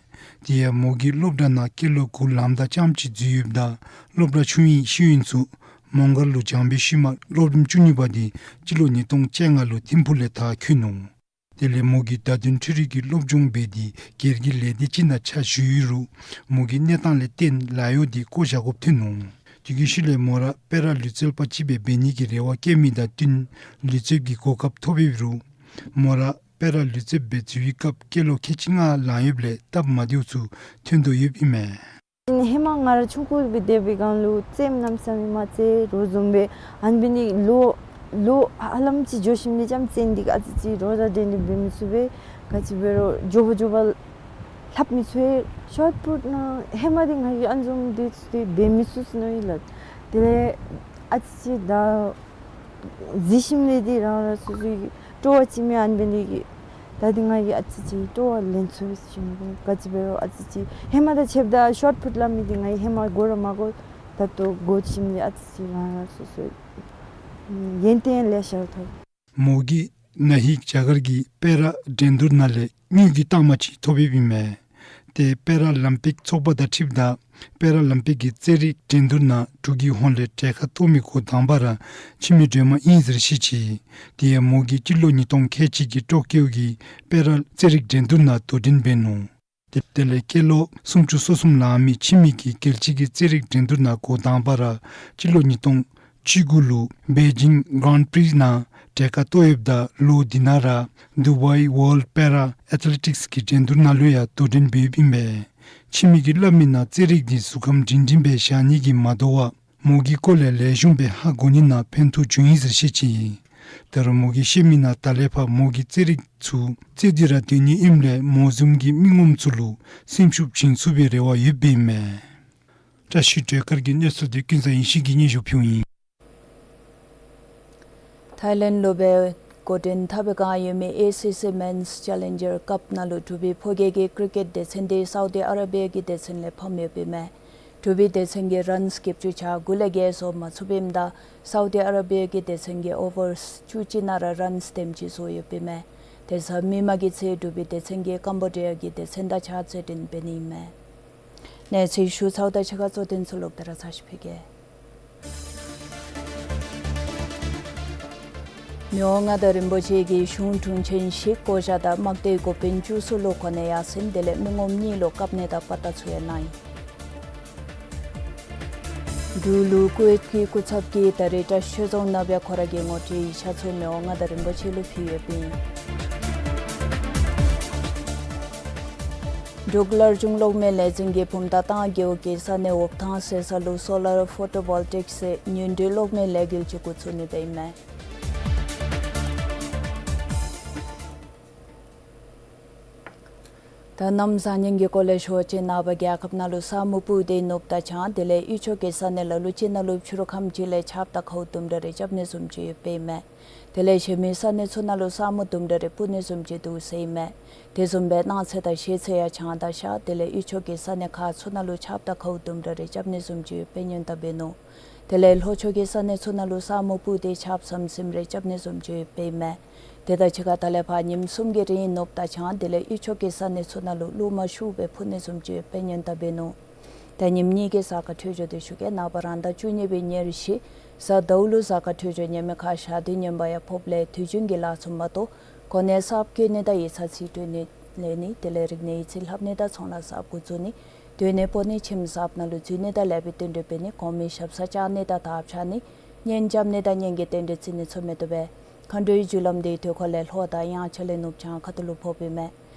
དེ་ཡང་མོ་གི་སློབ་གྲྭ་ནང་སྐྱེས་ལོ་དགུ་ལམ་བདའ་རྐྱངམ་ཅིག་འཛུལ་ཡོདཔ་ད་སློབ་གྲྭ་ཆུང་ཡིན་ཤེས་ཡོན་ཚུ་མོང་སྒར་ལུ་སྦྱངས་པའི་ཤུལ་མ་སློབ་རིམ་བཅུ་གཉིས་པ་དེ་སྤྱི་ལོ་ཉིས་སྟོང་བཅོ་ལྔ་ལུ་ཐིམ་ཕུག་ལས་མཐར་འཁྱོལ་ནུག། དེ་ལས་མོ་གིས་བརྡ་དོན་འཕྲུལ་རིག་གི་སློབ་སྦྱོང་འབད་དེ་སྒེར་གྱི་ལས་སྡེ་ཅིག་ནང་ཕྱག་ཞུ་ཡོད་རུང་མོ་གི་གནས་སྟངས་ལས་བརྟེན་ལཱ་གཡོག་དེ་བཀོ་བཞག་དགོཔ་ཐོན་ནུག། དེ་གི་ཤུལ་ལས་མོ་ར་པེ་ར་ལུས་རྩལ་པ་ཅིག་སྦེ་འབད་ནི་གི་རེ་བ་བསྐྱེད་མི་དང་བསྟུན་ལུས་རྩལཔ་གི་གོ་སྐབས་ཐོབ་ཡོད་རུང་མོ་ར་པེ་ར་ལུས་རྩལཔ་སྦེ་འཛུལ་བའི་སྐབས་སྐྱེས་ལོ་ཁལ་གཅིག་ལྔ་ལང་ཡོདཔ་ལས་སྟབས་མ་བདེཝ་ཚུ་ཐོན་དོ་ཡོདཔ་ཨིན་མས། ཧེ་མ་ང་ར་ཆུང་ཀུ་སྦེ་སྡོད་པའི་སྒང་ལུ་རྩེདམོ་གནམ་མེད་ས་མེད་མ་རྩེད་རུང་བཟུམ་སྦེ་ཨ་ནི་འབད་ནི་ལོ་ལོ་ཧ་ལམ་ཅིག་འགྱོ་ཞིནམ་ལས་རྐྱངམ་རྩེད་ནི་འདི་ཨ་ཙི་ཅིག་རོགས་རམ་འདྲན་འདྲ་འབད་མི་ཚུགས་པས། ག་ཅི་འབད་རུང་མགྱོགས་པ་མགྱོགས་པ་ལྷབ་མི་ཚུགས། ཤོཊ་པུཊ་ནང་ཧེ་མ་འདི་ང་གིས་ཨ་ནི་བཟུམ་འདི་ཚུ་འདི་འབད་མི་ཚུགས་ཟེར་མནོ་ཡི་ལགས། དེ་ལས་ཨ་ཙི་ཅིག་ད་འཛུལ་ཞིནམ་ལས་འདི་རང་རང་སོ་སོའི་སྤྲོ་བ་ཅིག་མས། ཨ་ནི་འབད་ནི་གི་ད་འདི་ང་གིས་ཨ་ཙི་ཅིག་སྤྲོ་བ་ལེན་ཚུགས་པས་ཟེར་ཞུ་ནི། ག་ཅི་འབད་རུང་ཨ་ཙི་ཅིག་ཧེ་མ་དང་ཕྱདཔ་ད་ཤོཊ་པུཊ་སླབ་མི་འདི་ང་གིས་ཧེ་མ་དགོ་ར་མ་དགོ། ད་ལྟོ་དགོ་ཞིནམ་ལས་ཨ་ཙི་ཅིག་རང་རང་སོ་སོའི་ཡོན་ཏན་ལེ་ཤ་ཐོབ། མོ་གིས་ན་ཧིང་རྒྱ་གར་གྱི་པེ་ར་འགྲན་བསྡུར་ནང་ལས་དངུལ་གྱི་རྟགས་མ་ཅིག་ཐོབ་ཡོདཔ་ཨིན་མས། ཏེ་པེ་ར་ལིམ་པིག་ཚོགས་པ་དང་འཁྲིལཝ་ད་པེ་ར་ལིམ་པིག་གི་རྩེད་རིགས་འགྲན་བསྡུར་ནང་འབྲུག་གི་ཧོངས་ལས་གྲལ་ཁར་གཏོགས་མི་འགོ་དང་པ་ར་འཆི་མེད་སྒྲོལ་མ་ཨིན་ཟེར་བཤད་ཅི། དེ་ཡང་མོ་གིས་སྤྱི་ལོ་ཉིས་སྟོང་ཁལ་གཅིག་གི་ཀྲོ་ཀིའོ་གི་པེ་ར་རྩེད་རིགས་འགྲན་བསྡུར་ནང་དོ་འགྲན་འབད་ནུག། དེ་དེ་ལས་སྐྱེས་ལོ་སུམ་ཅུ་སོ་གསུམ་ལང་མི་འཆི་མེད་ཀྱིས་རྒྱལ་སྤྱི་གི་རྩེད་རིགས་འགྲན་བསྡུར་ནང་འགོ་དང་པ་ར་སྤྱི་ལོ་ཉིས་སྟོང་བཅུ་དགུ་ལུ་བེ་ཇིང་གྷ་རན་པི་རི་ནང་གྲལ་ཁར་གཏོགས་ཡོདཔ་ད་ལོ་འདི་ནང་ར་དུ་བའི་ཝརལཌ་པེ་ར་ཨེཐ་ལེ་ཊིཀསི་གི་འགྲན་བསྡུར་ནང་ལུ་ཡང་དོ་འགྲན་འབད་ཡོདཔ་ཨིན་པས། འཆི་མེད་ཀྱིས་སླབ་མི་ནང་རྩེད་རིགས་འདི་གཟུགས་ཁམས་སྒྲིང་སྒྲིང་སྦེ་བཞག་ནི་གིས་མ་དོ་བར་མོ་གི་སྐོར་ལས་ལེགས་ཤོམ་སྦེ་ཧ་གོ་ནི་ནང་ཕན་ཐོགས་བྱུང་ཡི་ཟེར་བཤད་ཅི། ད་རུང་མོ་གིས་བཤད་མི་ནང་ད་ལས་ཕར་མོ་གིས་རྩེད་རིགས་ཚུ་རྩེད་དེ་ར་སྡོད་ནི་ཨིནམ་ལས་མོ་བཟུམ་གྱི་མི་ངོམ་ཚུ་ལུ་སེམས་ཤུགས་བྱིན་ཚུགས་པའི་རེ་བ་ཡོདཔ་ཨིན་མས། བཀྲ་ཤིས་སྒྲོལ་དཀར་གྱི་གནས་ཚུལ་འདི་ཀུན་བཟང་ཡེ་ཤེས་ཀྱིས་སྙན་ཞུ་ཕུལཝ་ཨིན། ཐའི་ལེནཌ་ལུ་སྦེ་འགོ་འདྲེན་འཐབ་པའི་བསྒང་ཡོད་མི་ཨེ་སི་སི་མེནསི་ཅེ་ལེན་ཇར་ཀབ་ནང་ལུ་འབྲུག་པའི་ཕོ་སྐྱེས་ཀྱི་ཀིརི་ཀེཊ་སྡེ་ཚན་འདི་སའུ་དི་ཨ་ར་བི་ཡ་གི་སྡེ་ཚན་ལས་ཕམ་ཡོདཔ་ཨིན་མས། འབྲུག་པའི་སྡེ་ཚན་གྱིས་རཱནསི་བརྒྱད་ཅུ་གྱ་དགུ་ལས་བརྒལ་བཟོ་མ་ཚུགསཔ་ཨིནམ་ད་སའུ་དི་ཨ་ར་བི་ཡ་གི་སྡེ་ཚན་གྱིས་ཨོ་ཝརསི་བཅུ་གཅིག་ནང་ར་རཱནསི་དེམ་ཅིག་བཟོ་ཡོདཔ་ཨིན་མས། དེ་ཚུ་མི་མང་གི་ཚེ་འབྲུག་པའི་སྡེ་ཚན་གྱིས་ཀམ་བོ་ཌི་ཡ་གི་སྡེ་ཚན་དང་གཅིག་ཁར་རྩེད་འགྲན་འབད་ནི་ཨིན་མས། གནས་ཚུལ་ཞུ་ཚརཝ་དང་གཅིག་ཁར་གཙོ་དོན་ཚུ་ལོག་སྟེ་ར་ཚར་ཅིག་ཕུལ་གེ། མི་དབང་མངའ་བདག་རིན་པོ་ཆེ་གིས་གཞུང་དྲུང་ཆེན་བཞི་བསྐོ་བཞག་དང་དམག་སྡེའི་འགོ་དཔོན་བཅུ་གསུམ་ལུ་གོ་གནས་ཡར་སེང་དེ་ལས་མི་ངོམ་གཉིས་ལུ་བཀའ་གནས་དང་པ་ཏ་ཚུ་ཡང་གནང་ཡི། འབྲུག་ལུ་ཀུ་ཝེཊ་ཀྱི་སྐུ་ཚབ་ཀྱིས་ད་རེས་བཀྲ་ཤིས་ཆོས་རྫོང་ནང་སྦེ་ཁོ་ར་གི་ངོ་སྤྲོད་ཡིག་ཆ་ཚུ་མི་དབང་མངའ་བདག་རིན་པོ་ཆེ་ལུ་ཕུལ་ཡོདཔ་ཨིན། འབྲུག་སླར་འབྱུང་གློག་མེ་ལས་འཛིན་གྱིས་བུམ་ཐང་ཏང་རྒེད་འོག་གི་ས་གནས་འོག་ཐང་ཟེར་ས་ལུ་སོ་ལར་ཕོ་ཊོ་ཝོལ་ཊིཀ་ཟེར་ཉི་སྦྲུལ་གློག་མེ་ལས་འགུལ་ཅིག་འགོ་བཙུགས་ནི་སྦེ་ཨིན་མས། ད་གནམ་བཟང་ངན་གྱི་སྐོར་ལས་ཞུ་བ་ཅིན་ནངས་པ་རྒྱལ་ཁབ་ནང་ལུ་ས་སྨུག་སྤུབས་ཏེ་ནུབ་དང་བྱང་དེ་ལས་དབུས་ཕྱོགས་ཀྱི་ས་གནས་ལ་ལུ་ཅིག་ནང་ལུ་ཕྱི་རུ་ཁམས་ཅིག་ལས་ཆརཔ་དང་ཁཝ་དུམ་གྲ་རེ་རྐྱབ་ནི་བཟུམ་ཅིག་ཡོདཔ་ཨིན་མས། དེ་ལས་གཞན་མི་ས་གནས་ཚུ་ནང་ལུ་ས་སྨུག་དུམ་གྲ་རེ་སྤུབ་ནི་བཟུམ་ཅིག་འདུག་ཟེར་ཨིན་མས། དེ་བཟུམ་སྦེ་གནངས་ཚེ་དང་གཞེས་ཚེ་ཡང་བྱང་དང་ཤར་དེ་ལས་དབུས་ཕྱོགས་ཀྱི་ས་གནས་ཁག་ཚུ་ནང་ལུ་ཆརཔ་དང་ཁཝ་དུམ་གྲ་རེ་རྐྱབ་ནི་བཟུམ་ཅིག་ཡོདཔ་སྦེ་སྙན་གཏམ་འབད་ནུག། དེ་ལས་ལྷོ་ཕྱོགས་ཀྱི་ས་གནས་ཚུ་ནང་ལུ་ས་སྨུག་སྤུབས་ཏེ་ཆརཔ་ཟམ་ཟིམ་རེ་རྐྱབ་ནི་བཟུམ་ཅིག་ཡོདཔ་ཨིན་མས། དེ་དང་གཅིག་ཁར་ད་ལས་ཕར་ཉིནམ་གསུམ་གྱི་རིང་ནུབ་དང་བྱང་དེ་ལས་དབུས་ཕྱོགས་ཀྱི་ས་གནས་ཚུ་ནང་ལུ་རླུང་མ་ཤུགས་སྦེ་འཕུ་ནི་བཟུམ་ཅིག་ཡོདཔ་སྦེ་སྙན་གཏམ་འབད་ནུག། ད་ཉིནམ་གཉིས་ཀྱི་གཟའ་སྐར་འཕྲོད་སྦྱོར་འདི་ཞུ་གེ། ནངས་པ་རང་ཟླ་བཅུ་གཉིས་པའི་ཉེར་བཞི་གཟའ་ཟླཝ་ལུ་གཟའ་སྐར་འཕྲོད་སྦྱོར་ཉེས་མེད་ཁ་ཤ་དུས་ངན་པ་ཡང་ཕོགཔ་ལས་དུས་རྒྱུན་གྱི་ལཱ་ཚུ་མ་གཏོགས་གོ་གནས་གསརཔ་བཀོད་ནི་དང་ཡིག་ཚང་རྩིས་སྤྲོད་ནི་ལེན་ནི་དེ་ལས་རིག་གནས་ཡིག་རྩིས་ལྷབ་ནི་དང་ཚོང་ལཱ་གསརཔ་འགོ་བཙུགས་ནི་སྡོད་གནས་སྤོ་ནི་ཁྱིམ་གསརཔ་ནང་ལུ་འཛུལ་ནི་དང་ལེགས་པའི་རྟེན་འབྲེལ་འབད་ནི་གོང་མའི་ཞབས་སར་བཅར་ནི་དང་དར་འཕྱར་ནི་གཉེན་རྐྱབ་ནི་དང་གཉེན་གྱི་རྟེན་འབྲེལ་བརྩི་ནི་ཚུ་མི་བཏུབ་པས། མཁའ་འགྲོའི་རྒྱུ་ལམ་འདི་དུས་འཁོར་ལས་ལྷོ་དང་དབྱངས་འཆར་ལས་ནུབ་བྱང་ཁ་ཐུག་ལུ་ཕོགཔ་ཨིན་མས།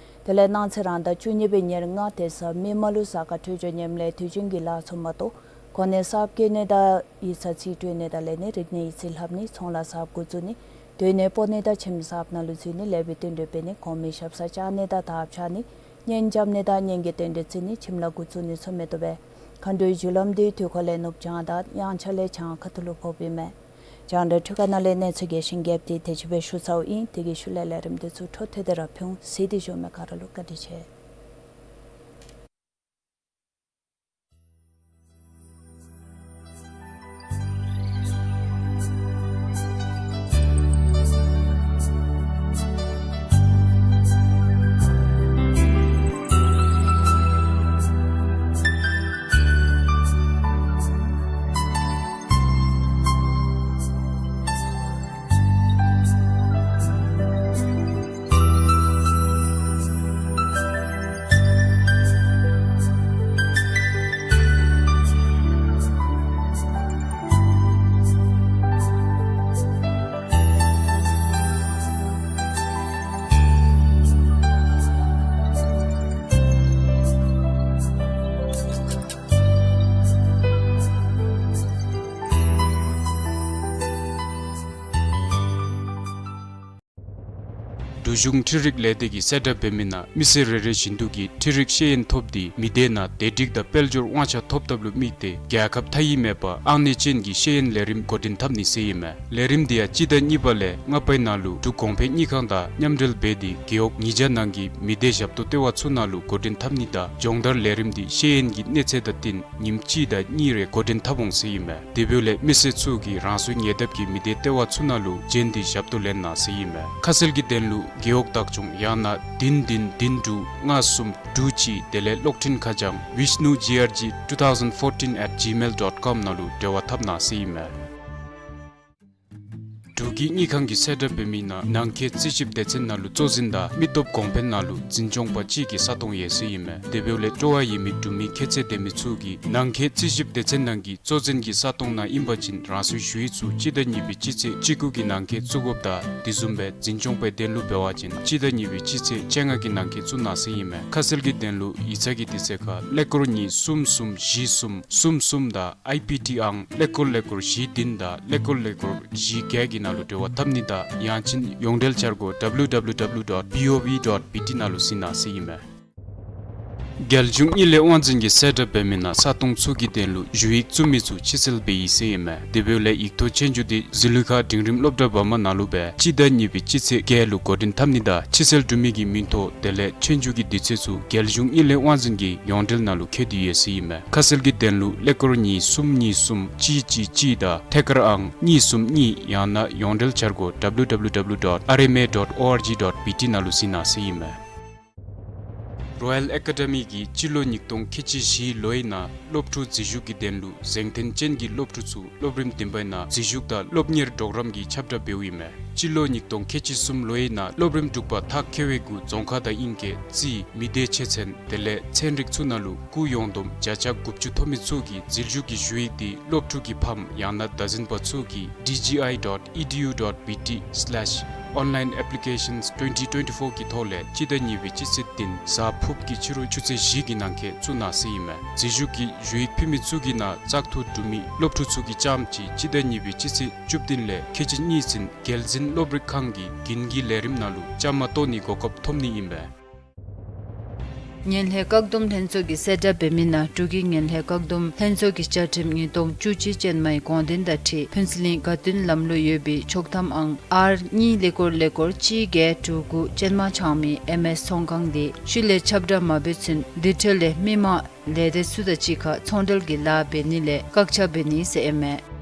དེ་ལས་གནངས་ཚེ་རང་ཟླ་བཅུ་གཉིས་པའི་ཉེར་ལྔ་དེ་གཟའ་མིག་དམར་ལུ་གཟའ་སྐར་འཕྲོད་སྦྱོར་ཉེསམ་ལས་དུས་རྒྱུན་གྱི་ལཱ་ཚུ་མ་གཏོགས་གོ་གནས་གསརཔ་བཀོད་ནི་དང་ཡིག་ཚང་རྩིས་སྤྲོད་ནི་དང་ལེན་ནི་རིག་གནས་ཡིག་རྩིས་ལྷབ་ནི་ཚོང་ལཱ་གསརཔ་འགོ་བཙུགས་ནི་སྡོད་གནས་སྤོ་ནི་དང་ཁྱིམ་གསརཔ་ནང་ལུ་འཛུལ་ནི་ལེགས་པའི་རྟེན་འབྲེལ་འབད་ནི་གོང་མའི་ཞབས་སར་བཅར་ནི་དང་དར་འཕྱར་ནི་གཉེན་རྐྱབ་ནི་དང་གཉེན་གྱི་རྟེན་འབྲེལ་བརྩི་ནི་ཁྱིམ་ལཱ་འགོ་བཙུགས་ནི་ཚུ་མི་བཏུབ་པས། མཁའ་འགྲོའི་རྒྱུ་ལམ་འདི་དུས་འཁོར་ལས་ནུབ་བྱང་དང་དབྱངས་འཆར་ལས་བྱང་ཁ་ཐུག་ལུ་ཕོགཔ་ཨིན་མས། རྒྱང་བསྒྲགས་འཕྲུལ་ཁང་ནང་ལས་གནས་ཚུལ་རྒྱས་ཤིང་རྒྱསཔ་འདི་དེ་ཅིག་སྦེ་ཞུ་ཚརཝ་ཨིན། དེ་གི་ཤུལ་ལས་ལས་རིམ་འདི་ཚུ་འཕྲོ་མཐུད་དེ་ར་ཕུལ་འོང་། གཟིགས་ཏེ་བཞུགས་མི་ག་ར་ལུ་བཀའ་དྲིན་ཆེ། འབྲུག་གཞུང་འཕྲུལ་རིག་ལས་སྡེ་གིས་གསལ་བསྒྲགས་འབད་མི་ནང་མི་སེར་རེ་རེ་བཞིན་དུ་གིས་འཕྲུལ་རིག་ཤེས་ཡོན་ཐོབ་སྟེ་མི་སྡེ་ནང་བདེ་སྒྲིག་དང་དཔལ་འབྱོར་དབང་ཆ་ཐོབ་ཐབས་ལུ་དམིགས་ཏེ་རྒྱལ་ཁབ་མཐའ་དབྱིངས་མེད་པར་ཨང་གནས་ཅན་གྱི་ཤེས་ཡོན་ལས་རིམ་འགོ་འདྲེན་འཐབ་ནི་ཟེར་ཨིན་མས། ལས་རིམ་འདི་ཡང་སྤྱི་ཟླ་གཉིས་པ་ལས་ལྔ་པའི་ནང་ལུ་འབྲུག་གོང་འཕེལ་དངུལ་ཁང་དང་མཉམ་འབྲེལ་འབད་དེ་རྒེད་འོག་ཉིས་བརྒྱ་ནང་གི་མི་སྡེ་ཞབས་ཏོག་ལྟེ་བ་ཚུ་ནང་ལུ་འགོ་འདྲེན་འཐབ་ནི་དང་སྦྱོང་བརྡར་ལས་རིམ་འདི་ཤེས་ཡོན་གྱི་གནས་ཚད་དང་བསྟུན་ཉིནམ་གཅིག་དང་གཉིས་རེ་འགོ་འདྲེན་འཐབ་འོང་ཟེར་ཨིན་མས། དེ་འབདཝ་ལས་མི་སེར་ཚུ་གིས་རང་སོའི་ཉེ་འདབས་ཀྱི་མི་སྡེ་ལྟེ་བ་ཚུ་ནང་ལུ་བྱོན་ཏེ་ཞབས་ཏོག་ལེན་གནང་ཟེར་ཨིན་མས། ཁ་གསལ་གྱི་དོན་ལུ་རྒེད་འོག་བདག་སྐྱོང་ཡང་ན་བདུན་བདུན་བདུན་དྲུག་ལྔ་གསུམ་དྲུག་གཅིག་དེ་ལས་གློག་འཕྲིན་ཁ་བྱང་vishnu G R G two thousand fourteen at gmail dot com ནང་ལུ་འབྲེལ་བ་འཐབ་གནང་ཟེར་ཨིན་མས། འབྲུག་གི་དངུལ་ཁང་གིས་གསལ་བསྒྲགས་འབད་མི་ནང་ནང་འཁོད་རྩིས་ཞིབ་སྡེ་ཚན་ནང་ལུ་གཙོ་འཛིན་དང་མི་སྟོབས་གོང་འཕེལ་ནང་ལུ་འཛིན་སྐྱོང་པ་གཅིག་གི་ས་སྟོང་ཡོད་ཟེར་ཨིན་མས། དེ་འབདཝ་ལས་སྤྲོ་བ་ཡོད་མི་འབྲུག་མི་ཁྱད་ཚད་ལྡན་མི་ཚུ་གིས་ནང་འཁོད་རྩིས་ཞིབ་སྡེ་ཚན་ནང་གི་གཙོ་འཛིན་གྱི་ས་སྟོང་ནང་ཨིན་པ་ཅིན་རང་སོའི་ཞུ་ཡིག་ཚུ་སྤྱི་ཟླ་གཉིས་པའི་སྤྱི་ཚེས་བཅུ་དགུ་གི་ནང་འཁོད་བཙུགས་དགོཔ་དང་དེ་བཟུམ་སྦེ་འཛིན་སྐྱོང་པའི་དོན་ལུ་འབད་བ་ཅིན་སྤྱི་ཟླ་གཉིས་པའི་སྤྱི་ཚེས་བཅོ་ལྔ་གི་ནང་འཁོད་བཙུགས་གནང་ཟེར་ཨིན་མས། ཁ་གསལ་གྱི་དོན་ལུ་ཡིག་ཚང་གི་དུས་ཚོད་ཁར་ཀླད་ཀོར་གཉིས་གསུམ་གསུམ་བཞི་གསུམ་གསུམ་གསུམ་དང་ཨའི་པི་ཊི་ཨང་ཀླད་ཀོར་ཀླད་ཀོར་བཞི་བདུན་དང་ཀླད་ཀོར་ཀླད་ཀོར་བཞི་བརྒྱད་ཀྱི་ནང་ལུ་འབྲེལ་བ་འཐབ་ནི་དང་ཡང་ཅིན་ཡོངས་འབྲེལ་འཆར་སྒོ་W W W dot B O V dot B T ནང་ལུ་གཟིགས་གནང་ཟེར་ཨིན་མས། རྒྱལ་གཞུང་དངུལ་ལས་དབང་འཛིན་གྱིས་གསལ་བསྒྲགས་འབད་མི་ནང་ས་སྟོང་ཚུ་གི་དོན་ལུ་ཞུ་ཡིག་བཙུགས་མི་ཚུ་ཕྱིར་སེལ་འབད་ཡི་ཟེར་ཨིན་མས། དེ་འབདཝ་ལས་ཡིག་ཐོག་ཆོས་རྒྱུགས་འདི་གཟི་ལུས་ཁ་འབྲིང་རིམ་སློབ་གྲྭ་བར་མ་ནང་ལུ་སྦེ་སྤྱི་ཟླ་གཉིས་པའི་སྤྱི་ཚེས་བརྒྱད་ལུ་འགོ་འདྲེན་འཐབ་ནི་དང་ཕྱིར་སེལ་གྲུབ་མི་གི་མིང་ཐོ་དེ་ལས་ཆོས་རྒྱུགས་ཀྱི་དུས་ཚོད་ཚུ་རྒྱལ་གཞུང་དངུལ་ལས་དབང་འཛིན་གྱི་ཡོངས་འབྲེལ་ནང་ལུ་བཀོད་དེ་ཡོད་ཟེར་ཨིན་མས། ཁ་གསལ་གྱི་དོན་ལུ་ཀླད་ཀོར་གཉིས་གསུམ་གཉིས་གསུམ་གཅིག་གཅིག་གཅིག་དང་ཐད་ཀར་ཨང་གཉིས་གསུམ་གཉིས་ཡང་ན་ཡོངས་འབྲེལ་འཆར་སྒོ་W W W dot R M A dot O R G dot B T ནང་ལུ་གཟིགས་གནང་ཟེར་ཨིན་མས། རོ་ཡལ་ཨེ་ཀ་ཌེ་མི་གིས་སྤྱི་ལོ་ཉིས་སྟོང་ཁལ་གཅིག་བཞི་ལོའི་ནང་སློབ་ཕྲུག་འཛུལ་ཞུགས་ཀྱི་དོན་ལུ་གཟེངས་ཐོན་ཅན་གྱི་སློབ་ཕྲུག་ཚུ་སློབ་རིམ་བདུན་པའི་ནང་འཛུལ་ཞུགས་དང་སློབ་གཉེར་གྲོགས་རམ་གྱི་ཁྱབ་བསྒྲགས་འབདཝ་ཨིན་མས། སྤྱི་ལོ་ཉིས་སྟོང་ཁལ་གཅིག་གསུམ་ལོའི་ནང་སློབ་རིམ་དྲུག་པ་ཐག་ཁེལ་བའི་གུ་རྫོང་ཁག་དང་དབྱིན་སྐད་རྩིས་མི་སྡེ་ཆེ་ཚན་དེ་ལས་ཚན་རིག་ཚུ་ནང་ལུ་སྐུགས་ཡོངས་བསྡོམས་བརྒྱ་ཆ་དགུ་བཅུ་ཐོབ་མི་ཚུ་གིས་འཛུལ་ཞུགས་ཀྱི་ཞུ་ཡིག་འདི་སློབ་ཕྲུག་གི་ཕམ་ཡང་ན་བདག་འཛིན་པ་ཚུ་གིས D G I dot E D U dot B T slash online applications twenty twenty-four གི་ཐོག་ལས་སྤྱི་ཟླ་གཉིས་པའི་སྤྱི་ཚེས་བདུན་གཟའ་ཕུརཔ་གི་ཕྱི་རུ་ཆུ་ཚོད་བཞི་གི་ནང་འཁོད་བཙུགས་གནང་ཟེར་ཨིན་མས། འཛུལ་ཞུགས་ཀྱི་ཞུ་ཡིག་ཕུལ་མི་ཚུ་གི་ནང་བཙག་འཐུ་གྲུབ་མི་སློབ་ཕྲུག་ཚུ་གིས་རྐྱངམ་གཅིག་སྤྱི་ཟླ་གཉིས་པའི་སྤྱི་ཚེས་བཅུ་བདུན་ལས་ཁལ་གཅིག་གཉིས་ཚུན་རྒྱལ་འཛིན་སློབ་རིག་ཁང་གི་དགུན་གྱི་ལས་རིམ་ནང་ལུ་བཅའ་མར་གཏོགས་ནིའི་གོ་སྐབས་ཐོབ་ནི་ཨིན་པས། ངན་ལྷད་བཀག་སྡོམ་ལྷན་ཚོགས་ཀྱིས་གསལ་བསྒྲགས་འབད་མི་ནང་འབྲུག་གི་ངན་ལྷད་བཀག་སྡོམ་ལྷན་ཚོགས་ཀྱི་བཅའ་ཁྲིམས་ཉིས་སྟོང་བཅུ་གཅིག་ཅན་མའི་དགོངས་དོན་དང་འཁྲིལ་ཕུན་ཚོགས་གླིང་དགའ་སྟོན་ལམ་ལུགས་ཡོད་པའི་ཆོག་ཐམ་ཨང་ཨར་གཉིས་ཀླད་ཀོར་ཀླད་ཀོར་གཅིག་བརྒྱད་དྲུག་དགུ་ཅན་མ་ཆགས་མི་ཨེམ་ཨེས་ཚོང་ཁང་དེ་ཤུལ་ལས་ཁྱབ་བསྒྲགས་མ་འབད་ཚུན་དེ་འཕྲོ་ལས་མི་མང་ལས་སྡེ་ཚུ་དང་གཅིག་ཁར་ཚོང་འབྲེལ་གྱི་ལཱ་འབད་ནི་ལས་བཀག་ཆ་འབད་ནི་ཟེར་ཨིན་མས།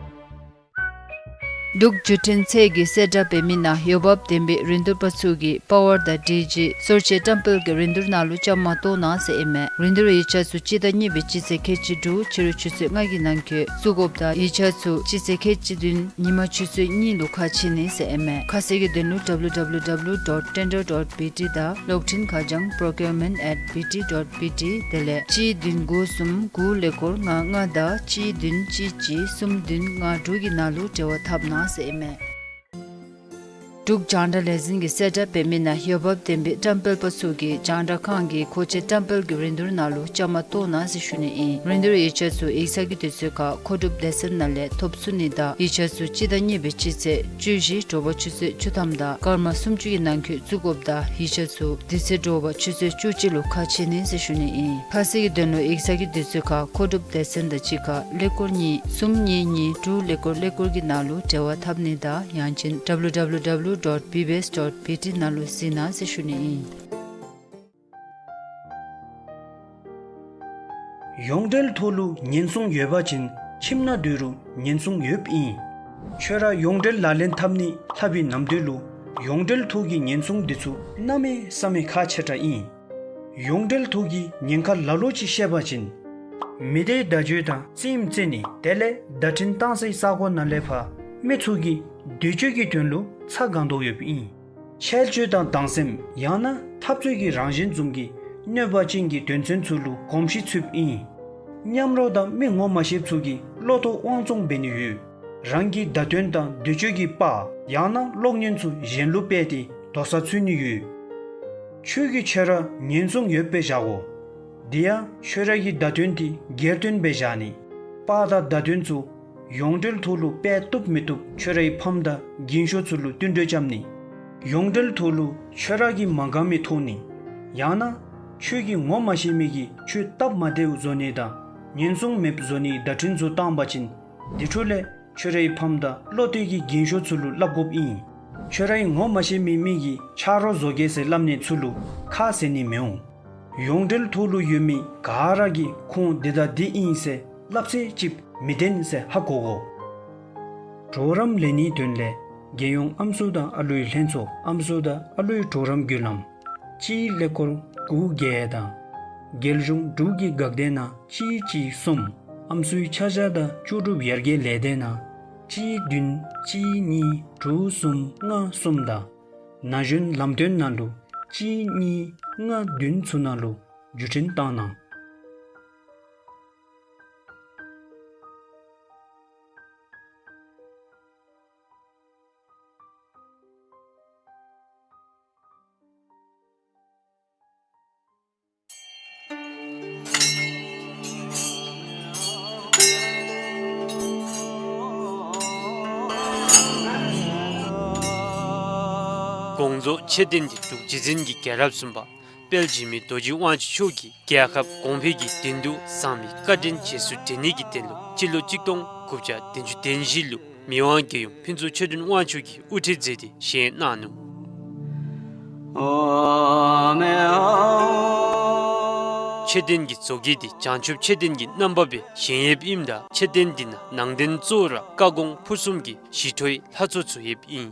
འབྲུག་བརྒྱུད་འཕྲིན་ཚད་ཀྱིས་གསལ་བསྒྲགས་འབད་མི་ནང་འོས་འབབ་ལྡན་པའི་རིན་བསྡུར་པ་ཚུ་གིས་པ་ཝར་དང་ཌི་ཇི་སོར་ཆས་བཀྲམ་སྤེལ་གྱི་རིན་བསྡུར་ནང་ལུ་བཅའ་མར་གཏོགས་གནང་ཟེར་ཨིན་མས། རིན་བསྡུར་ཡིག་ཆ་ཚུ་སྤྱི་ཟླ་གཉིས་པའི་སྤྱི་ཚེས་ཁལ་གཅིག་དྲུག་ཕྱི་རུ་ཆུ་ཚོད་ལྔ་གི་ནང་འཁོད་བཙུགས་དགོཔ་དང་ཡིག་ཆ་ཚུ་སྤྱི་ཚེས་ཁལ་གཅིག་བདུན་ཉིན་མ་ཆུ་ཚོད་གཉིས་ལུ་ཁ་ཕྱེ་ནི་ཟེར་ཨིན་མས། ཁ་གསལ་གྱི་དོན་ལུ་W W W dot tender dot B T དང་གློག་འཕྲིན་ཁ་བྱང་procurement at B T dot B T དེ་ལས་གཅིག་བདུན་དགུ་གསུམ་དགུ་ཀླད་ཀོར་ལྔ་ལྔ་དང་གཅིག་བདུན་གཅིག་གཅིག་གསུམ་བདུན་ལྔ་དྲུག་གི་ནང་ལུ་འབྲེལ་བ་འཐབ་གནང་ཟེར་ཨིན་མས། འབྲུག་རྒྱང་བསྒྲགས་ལས་འཛིན་གྱིས་གསལ་བསྒྲགས་འབད་མི་ནང་འོས་འབབ་ལྡན་པའི་བཀྲམ་སྤེལ་པ་ཚུ་གིས་རྒྱང་བསྒྲགས་ཁང་གི་མཁོ་ཆས་བཀྲམ་སྤེལ་གྱི་རིན་བསྡུར་ནང་ལུ་བཅའ་མར་གཏོགས་གནང་ཟེར་ཞུ་ནི་ཨིན། རིན་བསྡུར་ཡིག་ཆ་ཚུ་ཡིག་ཚང་གི་དུས་ཚོད་ཁར་མཁོ་སྒྲུབ་སྡེ་ཚན་ནང་ལས་ཐོབ་ཚུགས་ནི་དང་ཡིག་ཆ་ཚུ་སྤྱི་ཟླ་གཉིས་པའི་སྤྱི་ཚེས་བཅུ་བཞི་དྲོ་པ་ཆུ་ཚོད་བཅུ་ཐམ་དང་སྐར་མ་སུམ་ཅུ་གི་ནང་འཁོད་བཙུགས་དགོཔ་དང་ཡིག་ཆ་ཚུ་དེ་ཚེ་དྲོ་པ་ཆུ་ཚོད་བཅུ་གཅིག་ལུ་ཁ་ཕྱེ་ནི་ཟེར་ཞུ་ནི་ཨིན། ཁ་གསལ་གྱི་དོན་ལུ་ཡིག་ཚང་གི་དུས་ཚོད་ཁར་མཁོ་སྒྲུབ་སྡེ་ཚན་དང་གཅིག་ཁར་ཀླད་ཀོར་གཉིས་གསུམ་གཉིས་གཉིས་དྲུག་ཀླད་ཀོར་ཀླད་ཀོར་གྱི་ནང་ལུ་འབྲེལ་བ་འཐབ་ནི་དང་ཡང་ཅིན་W W W dot B B S dot B T ནང་ལུ་གཟིགས་གནང་ཟེར་ཞུ་ནི་ཨིན། ཡོངས་འབྲེལ་ཐོག་ལུ་ཉེན་སྲུང་ཡོད་པ་ཅིན་ཁྱིམ་ནང་སྡོད་རུང་ཉེན་སྲུང་ཡོདཔ་ཨིན། ཁྱོད་ར་ཡོངས་འབྲེལ་ལག་ལེན་འཐབ་ནི་ལྷབ་པའི་ནམ་དུས་ལུ་ཡོངས་འབྲེལ་ཐོག་གི་ཉེན་སྲུང་འདི་ཚུ་གནམ་མེད་ས་མེད་ཁག་ཆེ་དྲགས་ཨིན། ཡོངས་འབྲེལ་ཐོག་གི་ཉེན་ཁ་ལ་ལུ་ཅིག་བཤད་པ་ཅིན། མི་སྡེའི་བརྡ་བརྒྱུད་དང་རྩེདམོ་རྩེ་ནི་དེ་ལས་བརྡ་འཕྲིན་བཏང་སའི་ས་གོ་ནང་ལས་ཕར་མི་ཚུ་གི་སྡོད་བྱེད་ཀྱི་དོན་ལུ་ཚ་གང་དོ་ཡོདཔ་ཨིན། ཆལ་ཆོལ་དང་སྡང་སེམས་ཡང་ན་འཐབ་རྩོད་ཀྱི་རང་བཞིན་བཟུམ་གྱི་གནོད་པ་ཅན་གྱི་དོན་ཚན་ཚུ་ལུ་གོམས་གཤིས་ཚུདཔ་ཨིན། མཉམ་རོགས་དང་མི་ངོ་མ་ཤེསཔ་ཚུ་གིས་བློ་ལྡོག་དབང་བཙོང་འབད་ནི་ཡོད། རང་གི་བརྡ་དོན་དང་སྡོད་བྱེད་ཀྱི་པར་ཡང་ན་གློག་བརྙན་ཚུ་གཞན་ལུ་སྤེལ་ཏེ་དོགས་ས་ཚུད་ནི་ཡོད། ཁྱོད་ཀྱིས་ཁྱོད་ར་ཉེན་སྲུང་ཡོདཔ་སྦེ་བཞག་དགོ། དེ་ཡང་ཁྱོད་ར་གི་བརྡ་དོན་དེ་སྒེར་དོན་སྦེ་བཞག་ནི། པར་དང་བརྡ་དོན་ཚུ་ཡོངས་འབྲེལ་ཐོག་ལུ་སྤེལ་བཏུབ་མི་བཏུབ་ཁྱོད་རའི་ཕམ་དང་རྒན་ཤོས་ཚུ་ལུ་བསྟུན་གྲོས་རྐྱབ་ནི། ཡོངས་འབྲེལ་ཐོག་ལུ་ཁྱོད་ར་གིས་མ་དགའ་མི་ཐོབ་ནི། ཡང་ན་ཁྱོད་ཀྱིས་ངོ་མ་ཤེས་མི་གིས་ཁྱོད་སྟབས་མ་བདེཝ་བཟོ་ནི་དང་ཉེན་སྲུང་མེདཔ་བཟོ་ནིའི་བརྡ་འཕྲིན་ཚུ་བཏང་པ་ཅིན་དེ་འཕྲོ་ལས་ཁྱོད་རའི་ཕམ་དང་བློ་གཏད་ཀྱི་རྒན་ཤོས་ཚུ་ལུ་སླབ་དགོཔ་ཨིན། ཁྱོད་རའི་ངོ་མ་ཤེས་མི་མི་གིས་ཆ་རོགས་བཟོ་གེ་ཟེར་སླབ་ནི་ཚུ་ལུ་ཁ་བཟེད་ནི་མི་འོང་། ཡོངས་འབྲེལ་ཐོག་ལུ་ཡོད་མི་ག་ར་གིས་ཁོང་འདི་དང་འདི་ཨིན་ཟེར་སླབ་ཚད་ཅིག་མི་བདེན་ཟེར་ཧ་གོ་དགོ། གྲོགས་རམ་ལེན་ནིའི་དོན་ལས་རྒྱལ་ཡོངས་ཨམ་སྲུ་དང་ཨ་ལུའི་ལྷན་ཚོགས་ཨམ་སྲུ་དང་ཨ་ལུའི་གྲོགས་རམ་བརྒྱུད་ལམ་གཅིག་ཀླད་ཀོར་དགུ་བརྒྱད་དང་རྒྱལ་གཞུང་འབྲུག་གི་འགག་སྡེ་ནང་གཅིག་གཅིག་གསུམ་ཨམ་སྲུའི་ཆ་བཞག་དང་ལྕོགས་གྲུབ་ཡར་རྒྱས་ལས་སྡེ་ནང་གཅིག་བདུན་གཅིག་གཉིས་དྲུག་གསུམ་ལྔ་གསུམ་དང་ན་གཞོན་ལམ་སྟོན་ནང་ལུ་གཅིག་གཉིས་ལྔ་བདུན་ཚུ་ནང་ལུ་བརྒྱུད་འཕྲིན་བཏང་གནང་། དགོངས་རྫོགས་མཆོད་རྟེན་འདི་འབྲུག་རྗེ་བཙུན་གྱི་རྒྱལ་རབས་གསུམ་པ་དཔལ་འཇིགས་མེད་རྡོ་རྗེ་དབང་ཕྱུག་མཆོག་གིས་རྒྱལ་ཁབ་གོང་འཕེལ་གྱི་དོན་དུ་བཟང་མི་བཀའ་དྲིན་རྗེས་སུ་དྲན་ནི་གི་དོན་ལུ་སྤྱི་ལོ་གཅིག་སྟོང་དགུ་བརྒྱ་བདུན་ཅུ་དོན་བཞི་ལུ་མི་དབང་རྒྱལ་ཡུམ་ཕུན་ཚོགས་ཆོས་སྒྲོན་དབང་ཕྱུག་གིས་དབུ་ཁྲིད་མཛད་དེ་བཞེངས་གནང་ནུག། མཆོད་རྟེན་གྱི་བཟོ་བཀོད་འདི་བྱང་ཆུབ་མཆོད་རྟེན་གྱི་རྣམ་པ་སྦེ་བཞེངས་ཡོདཔ་ཨིནམ་ད་མཆོད་རྟེན་འདི་ནང་ནང་རྟེན་གཙོ་བོ་ར་བཀའ་དགོངས་ཕུར་གསུམ་གྱི་ཞི་ཁྲོའི་ལྷ་ཚོགས་ཚུ་ཡོདཔ་ཨིན།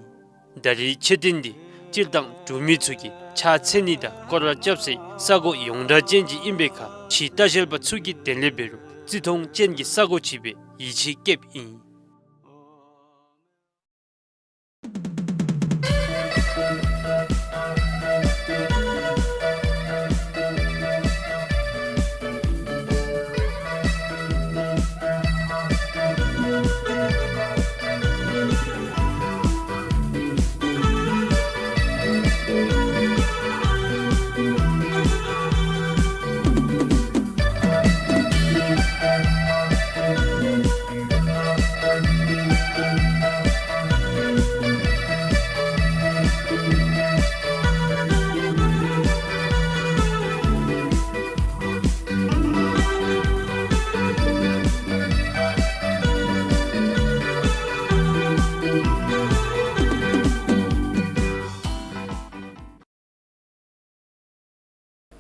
ད་རེས་མཆོད་རྟེན་འདི་སྤྱིར་བཏང་འབྲུག་མི་ཚུ་གིས་ཕྱག་འཚལ་ནི་དང་སྐོར་ར་རྐྱབ་སའི་ས་གོ་ཡོངས་གྲགས་ཅན་ཅིག་ཨིན་པའི་ཁར་ཕྱི་ལྟ་བཤལ་པ་ཚུ་གི་དོན་ལས་འབད་རུང་བརྩི་མཐོང་ཅན་གྱི་ས་གོ་ཅིག་སྦེ་ཡིད་ཆེས་བསྐྱེདཔ་ཨིན།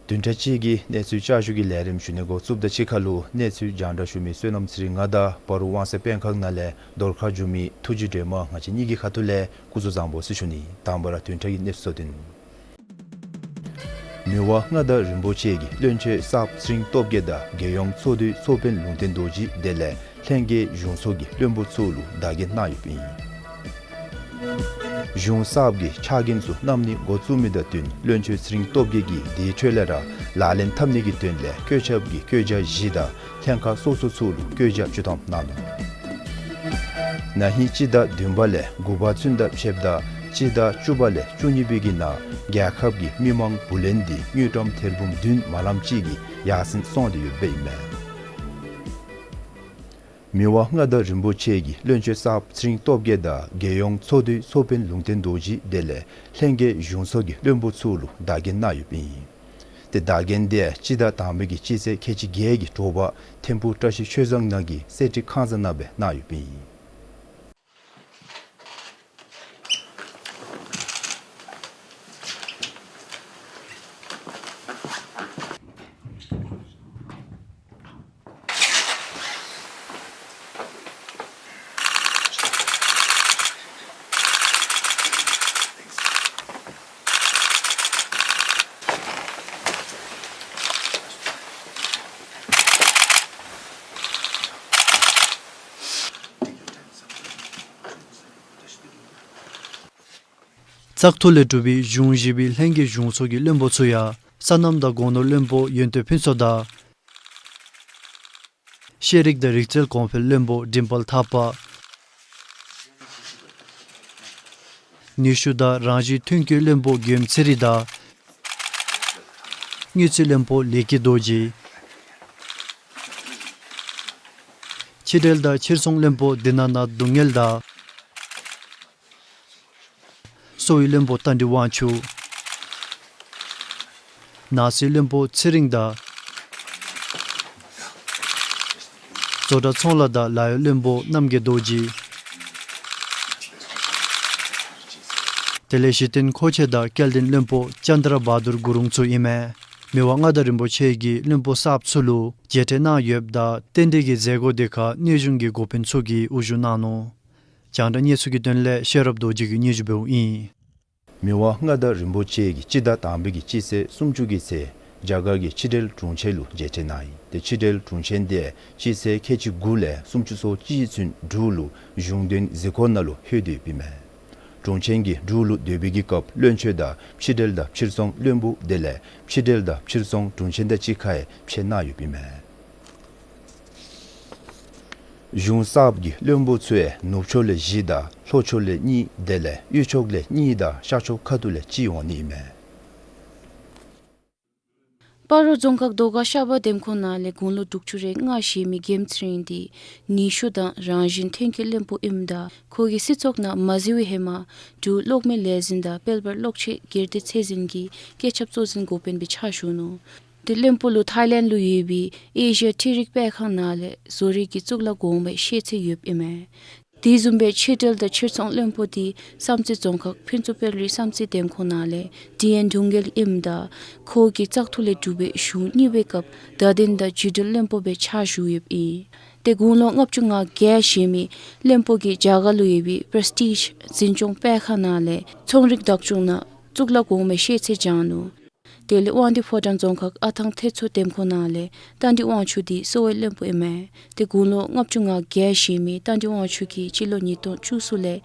བདུན་ཕྲག་གཅིག་གི་གནས་ཚུལ་བསྐྱར་ཞུ་གི་ལས་རིམ་ཞུ་ནི་འགོ་བཙུགསཔ་ད་གཅིག་ཁར་ལུ་གནས་ཚུལ་རྒྱང་བསྒྲགས་ཞུ་མི་བསོད་ནམས་ཚེ་རིང་ང་དང་སྤ་རོ་དབང་གསལ་དཔོན་ཁང་ནང་ལས་རྫོང་ཁ་བཞུགས་མི་ཐུགས་རྗེ་སྒྲོལ་མ་ང་བཅས་གཉིས་ཀྱི་ཁ་ཐུག་ལས་སྐུ་གཟུགས་བཟང་པོ་ཟེར་ཞུ་ནི། དང་པ་ར་བདུན་ཕྲག་གི་གནས་ཚུལ་གཙོ་དོན། མི་དབང་མངའ་བདག་རིན་པོ་ཆེ་གིས་བློན་ཆེན་གསརཔ་ཚེ་རིང་སྟོབས་རྒྱས་དང་རྒྱལ་ཡོངས་ཚོགས་འདུའི་ཚོགས་དཔོན་ལུང་བསྟན་རྡོ་རྗེ་དེ་ལས་ལྷན་རྒྱས་གཞུང་ཚོགས་ཀྱི་བློན་པོ་ཚུ་ལུ་བརྡ་འགེལ་གནང་ཡོདཔ་ཨིན། གཞུང་གསརཔ་གི་ཕྱག་འགན་ཚུ་བསྣམས་ནི་འགོ་བཙུགས་མི་དང་བསྟུན་བློན་ཆེན་ཚེ་རིང་སྟོབས་རྒྱས་ཀྱིས་དེའི་ཁྲོད་ལས་ར་ལག་ལེན་འཐབ་ནི་གི་དོན་ལས་བཀོད་ཁྱབ་ཀྱི་བཀོད་རྒྱ་བཞི་དང་ལྷན་ཁག་སོ་སོ་ཚུ་ལུ་བཀོད་རྒྱ་བཅུ་ཐམ་གནང་ནུག། ན་ཧིང་སྤྱི་ཟླ་བདུན་པ་ལས་དགུ་པ་ཚུན་དང་ཕྱདཔ་ད་སྤྱི་ཟླ་བཅུ་པ་ལས་བཅུ་གཉིས་པའི་གི་ནང་རྒྱལ་ཁབ་ཀྱི་མི་མང་བུ་ལོན་འདི་དངུལ་ཀྲམ་ཐེར་འབུམ་བདུན་མ་ལམ་གཅིག་གིས་ཡར་སེང་སོང་སྟེ་ཡོདཔ་ཨིན་མས། མི་དབང་མངའ་བདག་རིན་པོ་ཆེ་གིས་བློན་ཆེན་གསརཔ་ཚེ་རིང་སྟོབས་རྒྱས་དང་རྒྱལ་ཡོངས་ཚོགས་འདུའི་ཚོགས་དཔོན་ལུང་བསྟན་རྡོ་རྗེ་དེ་ལས་ལྷན་རྒྱས་གཞུང་ཚོགས་ཀྱི་བློན་པོ་ཚུ་ལུ་བརྡ་འགེལ་གནང་ཡོདཔ་ཨིན། ཏེ་བརྡ་འགེལ་དེ་སྤྱི་ཟླ་དང་པའི་གི་སྤྱི་ཚེས་ཁལ་གཅིག་བརྒྱད་ཀྱི་དྲོ་པ་ཐིམ་ཕུག་བཀྲ་ཤིས་ཆོས་བཟང་ནང་གི་གསེར་ཁྲི་ཁང་གསར་ནང་སྦེ་གནང་ཡོདཔ་ཨིན། བཙག་འཐུ་ལས་གྲུབ་པའི་གཞུང་བཞི་པའི་ལྷན་རྒྱས་གཞུང་ཚོགས་ཀྱི་བློན་པོ་ཚུ་ཡང་སོ་ནམ་དང་སྒོ་ནོར་བློན་པོ་ཡོན་ཏན་ཕུན་ཚོགས་དང་། ཤེས་རིག་དང་རིག་རྩལ་གོང་འཕེལ་བློན་པོ་འགྲིམ་དཔལ་ཐར་པ། ནུས་ཤུགས་དང་རང་བཞིན་ཐོན་སྐྱེད་བློན་པོ་རྒྱལམ་ཚེ་རིང་དང་། དངུལ་རྩིས་བློན་པོ་ལེགས་སྐྱིད་རྡོ་རྗེ། ཕྱི་འབྲེལ་དང་ཕྱིར་ཚོང་བློན་པོ་དི་ན་ན་སྡུག་བསྔལ་དང་། གསོ་བའི་བློན་པོ་རྟ་མགྲིན་དབང་ཕྱུག། ནང་སྲིད་བློན་པོ་ཚེ་རིང་དང་། བཟོ་གྲྭ་ཚོང་ལས་དང་ལཱ་གཡོག་བློན་པོ་རྣམ་རྒྱལ་རྡོ་རྗེ། དེ་ལས་གཞི་རྟེན་མཁོ་ཆས་དང་སྐྱེལ་འདྲེན་བློན་པོ་ཙནྡྲ་བྷ་དུར་གུ་རུང་ཚུ་ཨིན་མས། མི་དབང་མངའ་བདག་རིན་པོ་ཆེ་གིས་བློན་པོ་གསརཔ་ཚུ་ལུ་མཇལ་འཕྲད་གནང་ཡོདཔ་ད་རྟེན་འབྲེལ་གྱི་མཛད་སྒོ་དེ་ཁར་སྣེ་གཞུང་གི་འགོ་དཔོན་ཚུ་གིས་དབུ་བཞུགས་གནང་ནུག། རྒྱང་བསྒྲགས་གནས་ཚུལ་གྱི་དོན་ལས་ཤེས་རབ་རྡོ་རྗེ་གིས་སྙན་ཞུ་འབདཝ་ཨིན། མི་དབང་མངའ་བདག་རིན་པོ་ཆེ་གིས་སྤྱི་ཟླ་དང་པའི་གི་སྤྱི་ཚེས་སུམ་ཅུ་གི་ཚེ་རྒྱ་གར་གྱི་ཕྱི་འབྲེལ་དྲུང་ཆེན་ལུ་མཇལ་འཕྲད་གནང་ཡི། ཏེ་ཕྱི་འབྲེལ་དྲུང་ཆེན་དེ་སྤྱི་ཚེས་ཁལ་གཅིག་དགུ་ལས་སུམ་ཅུ་སོ་གཅིག་ཚུན་འབྲུག་ལུ་གཞུང་དོན་གཟིགས་སྐོར་ནང་ལུ་ལྷོད་དེ་ཡོདཔ་ཨིན་མས། དྲུང་ཆེན་གྱིས་འབྲུག་ལུ་སྡོད་པའི་གི་སྐབས་བློན་ཆེན་དང་ཕྱི་འབྲེལ་དང་ཕྱིར་ཚོང་བློན་པོ་དེ་ལས་ཕྱི་འབྲེལ་དང་ཕྱིར་ཚོང་དྲུང་ཆེན་དང་གཅིག་ཁར་ཕྱད་གནང་ཡོདཔ་ཨིན་མས། གཞུང་གསརཔ་གི་བློན་པོ་ཚུ་ནུབ་ཕྱོགས་ལས་བཞི་དང་ལྷོ་ཕྱོགས་ལས་གཉིས་དེ་ལས་དབུས་ཕྱོགས་ལས་གཉིས་དང་ཤར་ཕྱོགས་ཁ་ཐུག་ལས་གཅིག་འོང་ནི་ཨིན་མས། སྤ་རོ་རྫོང་ཁག་རྡོ་དཀར་ཤ་པ་འདེམས་ཁོངས་ནང་ལས་དགུང་ལོ་དྲུག་ཅུ་རེ་ལྔ་བཞེས་མི་རྒྱལམོ་ཚེ་རིང་འདི་ནུས་ཤུགས་དང་རང་བཞིན་ཐོན་སྐྱེད་བློན་པོ་ཨིནམ་ད་ཁོ་གིས་སྲིད་ཚོགས་ནང་མ་འཛུལ་བའི་ཧེ་མ་འབྲུག་གློག་མེ་ལས་འཛིན་དང་དཔལ་འབར་གློག་ཆས་སྒེར་སྡེ་ཚད་འཛིན་གྱི་སྐྱེད་ཆབ་གཙོ་འཛིན་འགོ་དཔོན་སྦེ་ཕྱག་ཞུ་ནུག། ཏེ་བློན་པོ་ལུ་ཐའི་ལེནཌ་ལུ་ཡོད་པའི་ཨེ་ཤི་ཡ་འཕྲུལ་རིག་སྤེལ་ཁང་ནང་ལས་བཟོ་རིག་གི་གཙུག་ལག་གོང་མའི་ཤེས་ཚད་ཡོདཔ་ཨིན་མས། དེ་བཟུམ་སྦེ་ཕྱི་འབྲེལ་དང་ཕྱིར་ཚོང་བློན་པོ་འདི་བསམ་རྩེ་རྫོང་ཁག་ཕུན་ཚོགས་དཔལ་རི་བསམ་རྩེ་འདེམས་ཁོངས་ནང་ལས་ཌི་ཨེན་དུང་རྒྱལ་ཨིནམ་ད་ཁོ་གིས་བཙག་འཐུ་ལས་གྲུབ་པའི་གཞུང་གཉིས་པའི་སྐབས་བརྡ་དོན་དང་བརྒྱུད་འབྲེལ་བློན་པོ་སྦེ་ཕྱག་ཞུ་ཡོདཔ་ཨིན། ཏེ་དགུང་ལོ་ལྔ་བཅུ་ང་བརྒྱད་བཞེས་མི་བློན་པོ་གིས་རྒྱ་གར་ལུ་ཡོད་པའི་པྲེ་སི་ཊིཇ་འཛིན་སྐྱོང་སྤེལ་ཁང་ནང་ལས་ཚོང་རིག་བདག་སྐྱོང་ནང་གཙུག་ལག་གོང་མའི་ཤེས་ཚད་སྦྱངས་ནུག། དེ་ལས་དབང་འདུས་ཕོ་བྲང་རྫོང་ཁག་ཨ་ཐང་ཐེད་ཚོ་འདེམས་ཁོངས་ནང་ལས་རྟ་མགྲིན་དབང་ཕྱུག་འདི་གསོ་བའི་བློན་པོ་ཨིན་མས། ཏེ་དགུང་ལོ་ལྔ་བཅུ་ང་བརྒྱད་བཞེས་མི་རྟ་མགྲིན་དབང་ཕྱུག་གིས་སྤྱི་ལོ་ཉིས་སྟོང་བཅུ་གསུམ་ལས་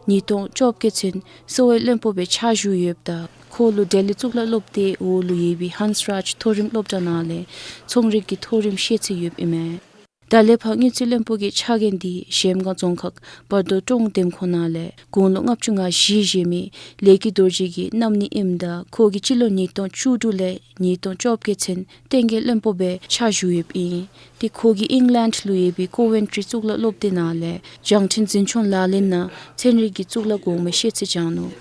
ཉིས་སྟོང་བཅོ་བརྒྱད་ཚུན་གསོ་བའི་བློན་པོ་སྦེ་ཕྱག་ཞུ་ཡོདཔ་ད་ཁོ་ལུ་ལྡི་ལི་གཙུག་ལག་སློབ་སྡེའི་འོག་ལུ་ཡོད་པའི་ཧཱནས་རཱཇ་མཐོ་རིམ་སློབ་གྲྭ་ནང་ལས་ཚོང་རིག་གི་མཐོ་རིམ་ཤེས་ཚད་ཡོདཔ་ཨིན་མས། ད་ལས་ཕར་དངུལ་རྩིས་བློན་པོ་གི་ཕྱག་འགན་འདི་གཞལམ་སྒང་རྫོང་ཁག་བར་དོ་ཀྲོང་འདེམས་ཁོངས་ནང་ལས་དགུང་ལོ་ལྔ་བཅུ་ང་བཞི་བཞེས་མི་ལེགས་སྐྱིད་རྡོ་རྗེ་གིས་བསྣམ་ནི་ཨིནམ་ད་ཁོ་གིས་སྤྱི་ལོ་ཉིས་སྟོང་བཅུ་དྲུག་ལས་ཉིས་སྟོང་བཅོ་བརྒྱད་ཚུན་གཏན་འཁེལ་བློན་པོ་སྦེ་ཕྱག་ཞུ་ཡོདཔ་ཨིན། ཏེ་ཁོ་གིས་ཨིང་ལེནཌ་ལུ་ཡོད་པའི་ཀོ་ཝེན་ཊི་རི་གཙུག་ལག་སློབ་སྡེ་ནང་ལས་རྒྱང་འཕྲིན་འཛིན་སྐྱོང་ལག་ལེན་ནང་ཚན་རིག་གི་གཙུག་ལག་གོང་མའི་ཤེས་ཚད་སྦྱངས་ནུག།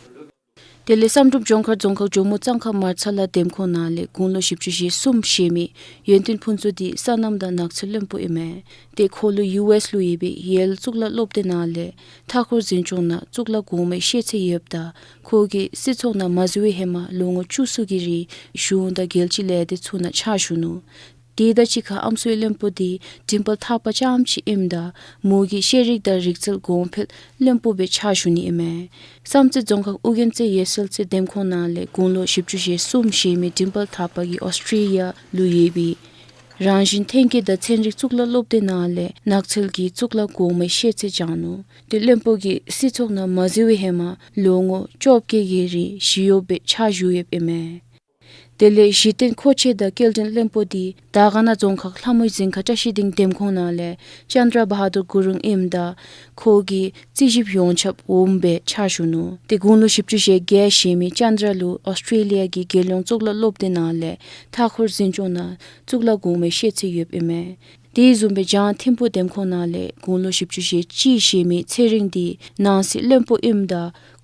དེ་ལས་བསམ་གྲུབ་ལྗོངས་མཁར་རྫོང་ཁག་ཇོ་མོ་གཙང་ཁ་མར་ཚ་ལ་འདེམས་ཁོངས་ནང་ལས་དགུང་ལོ་བཞི་བཅུ་ཞེ་གསུམ་བཞེས་མི་ཡོན་ཏན་ཕུན་ཚོགས་འདི་སོ་ནམ་དང་ནགས་ཚལ་བློན་པོ་ཨིན་མས། ཏེ་ཁོ་ལུ་ཡུ་ཨེསི་ལུ་ཡོད་པའི་ཡེལ་གཙུག་ལག་སློབ་སྡེ་ནང་ལས་མཐའ་འཁོར་འཛིན་སྐྱོང་ནང་གཙུག་ལག་གོང་མའི་ཤེས་ཚད་ཡོདཔ་ད་ཁོ་གིས་སྲིད་ཚོགས་ནང་མ་འཛུལ་བའི་ཧེ་མ་ལོ་ངོ་བཅུ་གསུམ་གྱི་རིང་གཞུང་དང་རྒྱལ་སྤྱི་ལས་སྡེ་ཚུ་ནང་ཕྱག་ཞུ་ནུག། དེ་དང་གཅིག་ཁར་ཨམ་སྲུའི་བློན་པོ་འདི་འགྲེམས་སྤེལ་ཐག་པ་རྐྱངམ་ཅིག་ཨིནམ་ད་མོ་གིས་ཤེས་རིག་དང་རིག་རྩལ་གོང་འཕེལ་བློན་པོ་སྦེ་ཕྱག་ཞུ་ནི་ཨིན་མས། བསམ་རྩེ་རྫོང་ཁག་ཨོ་རྒྱན་རྩེ་ཡེ་སེལ་རྩེ་འདེམས་ཁོངས་ནང་ལས་དགུང་ལོ་བཞི་བཅུ་ཞེ་གསུམ་བཞེས་མི་འགྲེམས་སྤེལ་ཐག་པ་གིས་ཨོསི་ཊྲེ་ལི་ཡ་ལུ་ཡོད་པའི་རང་བཞིན་ཐོན་སྐྱེད་དང་ཚན་རིག་གཙུག་ལག་སློབ་སྡེ་ནང་ལས་ནགས་ཚལ་གྱི་གཙུག་ལག་གོང་མའི་ཤེས་ཚད་སྦྱངས་ནུག། ཏེ་བློན་པོ་གིས་སྲིད་ཚོགས་ནང་མ་འཛུལ་བའི་ཧེ་མ་ལོ་ངོ་བཅོ་བརྒྱད་ཀྱི་རིང་ཞི་གཡོགཔ་སྦེ་ཕྱག་ཞུ་ཡོདཔ་ཨིན་མས། དེ་ལས་གཞི་རྟེན་མཁོ་ཆས་དང་སྐྱེལ་འདྲེན་བློན་པོ་འདི་དར་དཀར་ན་རྫོང་ཁག་ལྷ་མོའི་རྫིང་ཁ་བཀྲ་ཤིས་སྡིངས་འདེམས་ཁོངས་ནང་ལས་ཅན་དྲ་བ་ཧ་དུར་གུ་རུང་ཨིནམ་ད་ཁོ་གིས་རྩིས་ཞིབ་ཡོངས་ཁྱབ་འོགམ་སྦེ་ཕྱག་ཞུ་ནུག། ཏེ་དགུང་ལོ་བཞི་བཅུ་ཞེ་བརྒྱད་བཞེས་མི་ཅན་དྲ་ལུ་ཨོསི་ཊྲེ་ལི་ཡ་གི་རྒྱལ་ཡོངས་གཙུག་ལག་སློབ་སྡེ་ནང་ལས་མཐའ་འཁོར་འཛིན་སྐྱོང་ནང་གཙུག་ལག་གོང་མའི་ཤེས་ཚད་ཡོདཔ་ཨིན་མས། དེ་བཟུམ་སྦེ་བྱང་ཐིམ་ཕུག་འདེམས་ཁོངས་ནང་ལས་དགུང་ལོ་བཞི་བཅུ་ཞེ་གཅིག་བཞེས་མི་ཚེ་རིང་འདི་ནང་སྲིད་བློན་པོ་ཨིནམ་ད་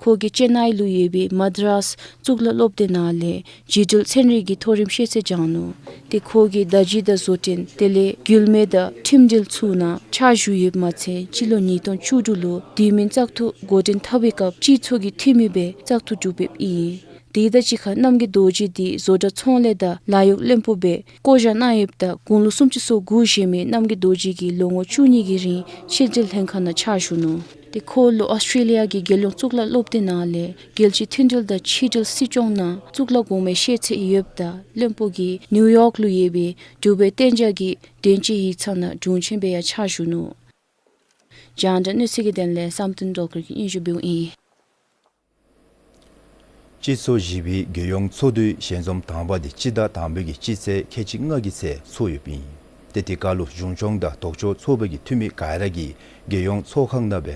ཁོ་གིས་ཅེན་ནའི་ལུ་ཡོད་པའི་མ་དྲཱས་གཙུག་ལག་སློབ་སྡེ་ནང་ལས་འགྱུར་འགྲུལ་ཚན་རིག་གི་མཐོ་རིམ་ཤེས་ཚད་སྦྱངས་ནུག། ཏེ་ཁོ་གིས་བརྡ་བརྒྱུད་དང་བཟོ་སྐྲུན་དེ་ལས་འགུལ་མེ་དང་ཁྲིམས་འགྲུལ་ཚུ་ནང་ཕྱག་ཞུ་ཡོདཔ་མ་ཚད་སྤྱི་ལོ་ཉིས་སྟོང་བཅུ་དྲུག་ལུ་དུས་མིན་བཙག་འཐུ་འགོ་འདྲེན་འཐབ་པའི་སྐབས་སྤྱི་ཚོགས་ཀྱི་འཐུས་མི་སྦེ་བཙག་འཐུ་གྲུབ་ཡོདཔ་ཨིན། དེ་དང་གཅིག་ཁར་རྣམ་རྒྱལ་རྡོ་རྗེ་འདི་བཟོ་གྲྭ་ཚོང་ལས་དང་ལཱ་གཡོག་བློན་པོ་སྦེ་བསྐོ་བཞག་གནང་ཡོདཔ་ད་དགུང་ལོ་སུམ་ཅུ་སོ་དགུ་བཞེས་མི་རྣམ་རྒྱལ་རྡོ་རྗེ་གིས་ལོ་ངོ་བཅུ་གཉིས་ཀྱི་རིང་ཕྱི་འབྲེལ་ལྷན་ཁག་ནང་ཕྱག་ཞུ་ནུག། ཏེ་ཁོ་ལུ་ཨོསི་ཊྲེ་ལི་ཡ་གི་རྒྱལ་ཡོངས་གཙུག་ལག་སློབ་སྡེ་ནང་ལས་རྒྱལ་སྤྱིའི་མཐུན་སྒྲིལ་དང་ཕྱི་འབྲེལ་སྲིད་སྐྱོང་ནང་གཙུག་ལག་གོང་མའི་ཤེས་ཚད་ཡོདཔ་ད་བློན་པོ་གིས་ནིའུ་ཡོག་ལུ་ཡོད་པའི་འབྲུག་པའི་གཏན་འཇགས་ཀྱི་དོན་གཅོད་ཡིག་ཚང་ནང་དྲུང་ཆེན་སྦེ་ཡང་ཕྱག་ཞུ་ནུག། རྒྱང་བསྒྲགས་གནས་ཚུལ་གྱི་དོན་ལས་བསམ་གཏན་སྒྲོལ་དཀར་གྱིས་སྙན་ཞུ་འབདཝ་ཨིན། སྤྱི་ཚོགས་བཞི་པའི་རྒྱལ་ཡོངས་ཚོགས་འདུའི་ཞལ་འཛོམས་དང་པ་འདི་སྤྱི་ཟླ་དང་པའི་གི་སྤྱི་ཚེས་ཁལ་གཅིག་ལྔ་གི་ཚེ་ཚོགས་ཡོདཔ་ཨིན། ཏེ་དེ་ཁར་ལུ་གཞུང་སྐྱོང་དང་ལྡོག་ཕྱོགས་ཚོགས་པའི་གི་འཐུས་མི་ག་ར་གིས་རྒྱལ་ཡོངས་ཚོགས་ཁང་ནང་སྦེ་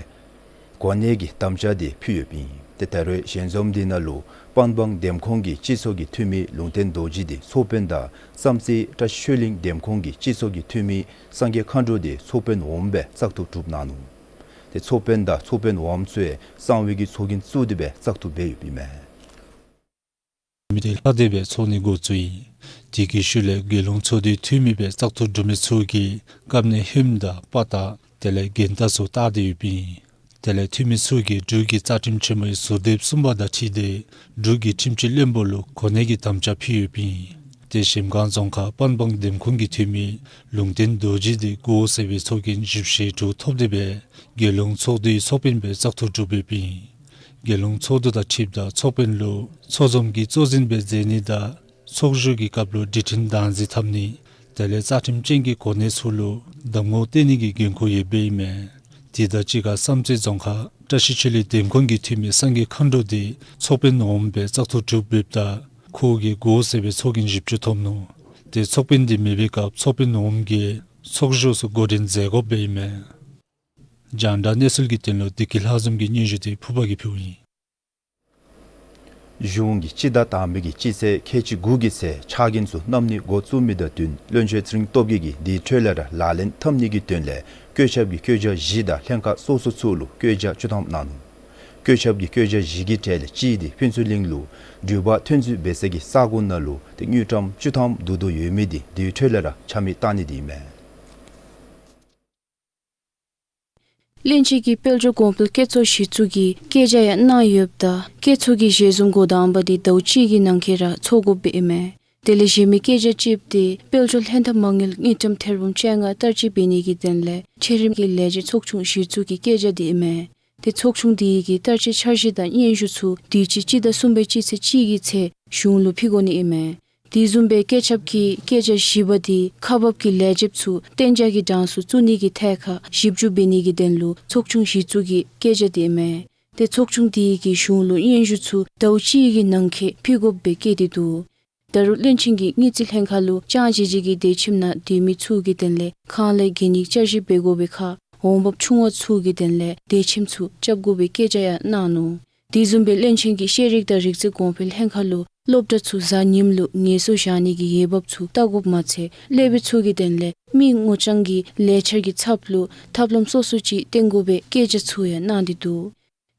གོ་གནས་ཀྱི་དམ་བཅའ་འདི་ཕུལ་ཡོདཔ་ཨིན། ཏེ་ད་རུང་ཞལ་འཛོམས་འདི་ནང་ལུ་པན་སྦང་འདེམས་ཁོངས་ཀྱི་སྤྱི་ཚོགས་ཀྱི་འཐུས་མི་ལུང་བསྟན་རྡོ་རྗེ་འདི་ཚོགས་དཔོན་དང་བསམ་རྩེ་བཀྲ་ཤིས་ཆོས་གླིང་འདེམས་ཁོངས་ཀྱི་སྤྱི་ཚོགས་ཀྱི་འཐུས་མི་སངས་རྒྱས་མཁའ་འགྲོ་འདི་ཚོགས་དཔོན་འོགམ་སྦེ་བཙག་འཐུ་གྲུབ་གནང་ནུག། ཏེ་ཚོགས་དཔོན་དང་ཚོགས་དཔོན་འོགམ་ཚུ་ཡང་གསང་བའི་གི་ཚོགས་རྒྱན་བཙུགས་ཏེ་སྦེ་བཙག་འཐུ་འབད་ཡོདཔ་ཨིན་མས། མི་སྡེ་ལྷག་སྟེ་སྦེ་ཚོགས་ནི་འགོ་བཙུགས་ཡི། དེ་གི་ཤུལ་ལས་རྒྱལ་ཡོངས་ཚོགས་འདུའི་འཐུས་མི་སྦེ་བཙག་འཐུ་གྲུབ་མི་ཚུ་གིས་བཀབ་ནེ་ཧིངམ་དང་དཔའ་རྟགས་དེ་ལས་འགན་རྟགས་ཚུ་བཏགས་ཏེ་ཡོདཔ་ཨིན། དེ་ལས་འཐུས་མི་ཚུ་གིས་འབྲུག་གི་རྩ་ཁྲིམས་ཆེན་མོའི་ཟུར་དེབ་གསུམ་པ་དང་འཁྲིལ་ཏེ་འབྲུག་གི་ཁྲིམས་སྤྱི་བློན་པོ་ལུ་གོ་གནས་ཀྱི་དམ་བཅའ་ཕུལ་ཡོདཔ་ཨིན། ཏེ་གཞལམ་སྒང་རྫོང་ཁག་པན་སྦང་འདེམས་ཁོངས་ཀྱི་འཐུས་མི་ལུང་བསྟན་རྡོ་རྗེ་འདི་གོ་སྲིད་པའི་ཚོགས་རྒྱན་བཞི་བཅུ་ཞེ་དྲུག་ཐོབ་སྟེ་སྦེ་རྒྱལ་ཡོངས་ཚོགས་འདུའི་ཚོགས་དཔོན་སྦེ་བཙག་འཐུ་གྲུབ་ཡོདཔ་ཨིན། རྒྱལ་ཡོངས་ཚོགས་འདུ་དང་འཁྲིལཝ་ད་ཚོགས་དཔོན་ལུ་ཚོགས་འཛོམས་ཀྱི་གཙོ་འཛིན་སྦེ་མཛད་ནི་དང་ཚོགས་བཞུགས་ཀྱི་སྐབས་ལུ་སྒྲིག་ཁྲིམས་བདག་འཛིན་འཐབ་ནི་དེ་ལས་རྩ་ཁྲིམས་ཅན་གྱི་གོ་གནས་ཚུ་ལུ་གདམ་ངོ་སྟོན་ནི་གི་འགན་ཁུར་ཡོདཔ་ཨིན་མས། དེ་དང་གཅིག་ཁར་བསམ་རྩེ་རྫོང་ཁག་བཀྲ་ཤིས་ཆོས་གླིང་འདེམས་ཁོངས་ཀྱི་འཐུས་མི་སངས་རྒྱས་མཁའ་འགྲོ་འདི་ཚོགས་དཔོན་འོགམ་སྦེ་བཙག་འཐུ་གྲུབ་ཡོདཔ་ད་ཁོ་གིས་གོ་སྲིད་པའི་ཚོགས་རྒྱན་བཞི་བཅུ་ཐོབ་ནུག། ཏེ་ཚོགས་དཔོན་འདི་མེད་པའི་སྐབས་ཚོགས་དཔོན་འོགམ་གིས་ཚོགས་བཞུགས་ཚུ་འགོ་འདྲེན་མཛད་དགོཔ་ཨིན་མས། རྒྱང་བསྒྲགས་གནས་ཚུལ་གྱི་དོན་ལུ་བདེ་སྐྱིད་ལྷ་འཛོམས་ཀྱི་སྙན་ཞུ་འདི་ཕུརཔ་གིས་ཕུལཝ་ཨིན། གཞུང་གིས་སྤྱི་ཟླ་དང་པའི་གི་སྤྱི་ཚེས་ཁལ་གཅིག་དགུ་གི་ཚེ་ཕྱག་འགན་ཚུ་བསྣམ་ནི་འགོ་བཙུགས་མི་དང་བསྟུན་བློན་ཆེན་ཚེ་རིང་སྟོབས་རྒྱས་ཀྱིས་དེའི་འཕྲོ་ལས་ར་ལག་ལེན་འཐབ་ནི་གི་དོན་ལས་བཀོད་ཁྱབ་ཀྱི་བཀོད་རྒྱ་བཞི་དང་ལྷན་ཁག་སོ་སོ་ཚུ་ལུ་བཀོད་རྒྱ་བཅུ་ཐམ་གནང་ནུག། བཀོད་ཁྱབ་ཀྱི་བཀོད་རྒྱ་བཞི་གི་གྲས་ལས་གཅིག་འདི་ཕུན་ཚོགས་གླིང་ལུ་འགྲུལ་པ་ཐོན་འཛུལ་འབད་ས་གི་ས་གོ་ནང་ལུ་ཏེ་དངུལ་ཀྲམ་བཅུ་ཐམ་བསྡུ་དོ་ཡོད་མི་འདི་དེའི་འཕྲོ་ལས་ར་ཆ་མེད་བཏང་ནི་འདི་ཨིན་མས། བློན་ཆེན་གྱིས་དཔལ་འབྱོར་གོང་འཕེལ་བཀོད་ཚོགས་གཞི་བཙུགས་ཀྱི་བཀོད་རྒྱ་ཡང་གནང་ཡོདཔ་ད་བཀོད་ཚོགས་ཀྱི་ཞལ་འཛོམས་འགོ་དང་པ་འདི་ཟླཝ་གཅིག་གི་ནང་འཁོད་ར་ཚོགས་དགོཔ་ཨིན་མས། དེ་ལས་གཞན་མི་བཀོད་རྒྱ་གཅིག་འདི་དཔལ་འབྱོར་ལྷན་ཐབས་མ་དངུལ་དངུལ་ཀྲམ་ཐེར་འབུམ་བཅོ་ལྔ་བསྟར་སྤྱོད་འབད་ནི་གི་དོན་ལས་ཆེ་རིམ་གྱི་ལས་བྱེད་ཚོགས་ཆུང་གཞི་བཙུགས་ཀྱི་བཀོད་རྒྱ་འདི་ཨིན་མས། ཏེ་ཚོགས་ཆུང་འདི་གི་བསྟར་སྤྱོད་འཆར་གཞི་དང་སྙན་ཞུ་ཚུ་དུས་ཅི་སྤྱི་ཟླ་གསུམ་པའི་སྤྱི་ཚེས་གཅིག་གི་ཚེ་གཞུང་ལུ་ཕུལ་དགོ་ནི་ཨིན་མས། དེ་བཟུམ་སྦེ་བཀོད་ཁྱབ་ཀྱི་བཀོད་རྒྱ་བཞི་པ་འདི་ཁག་འབག་གི་ལས་བྱེདཔ་ཚུ་གཏན་འཇགས་ཀྱི་གྲངས་སུ་བཙུགས་ནི་གི་ཐད་ཁར་ཞིབ་འཇུག་འབད་ནི་གི་དོན་ལུ་ཚོགས་ཆུང་གཞི་བཙུགས་ཀྱི་བཀོད་རྒྱ་འདི་ཨིན་མས། ཏེ་ཚོགས་ཆུང་འདི་གིས་གཞུང་ལུ་སྙན་ཞུ་ཚུ་ཟླཝ་གཅིག་གི་ནང་འཁོད་ཕུལ་དགོཔ་སྦེ་བཀོད་དེ་འདུག། ད་རུང་བློན་ཆེན་གྱིས་དངུལ་རྩིས་ལྷན་ཁག་ལུ་ཅང་ཇི་ཇི་གི་དེ་ཁྱིམ་ནང་སྡོད་མི་ཚུ་གི་དོན་ལས་ཁང་གླའི་གན་ཡིག་བསྐྱར་ཞིབ་འབད་དགོ་པའི་ཁར་འོང་འབབ་ཆུང་བ་ཚུ་གི་དོན་ལས་དེ་ཁྱིམ་ཚུ་རྐྱབ་དགོ་པའི་བཀོད་རྒྱ་ཡང་གནང་ནུག། དེ་བཟུམ་སྦེ་བློན་ཆེན་གྱིས་ཤེས་རིག་དང་རིག་རྩལ་གོང་འཕེལ་ལྷན་ཁག་ལུ་སློབ་གྲྭ་ཚུ་གཟའ་ཉིམ་ལུ་ངལ་གསོ་བཞག་ནི་གི་འོས་འབབ་ཚུ་བལྟ་དགོཔ་མ་ཚད་སློབ་དཔོན་ཚུ་གི་དོན་ལས་མི་ངོ་རྐྱང་གི་ལས་འཆར་གྱི་ཚབ་ལུ་ཐབས་ལམ་སོ་སོ་ཅིག་བཏོན་དགོ་པའི་བཀོད་རྒྱ་ཚུ་ཡང་གནང་སྟེ་འདུག།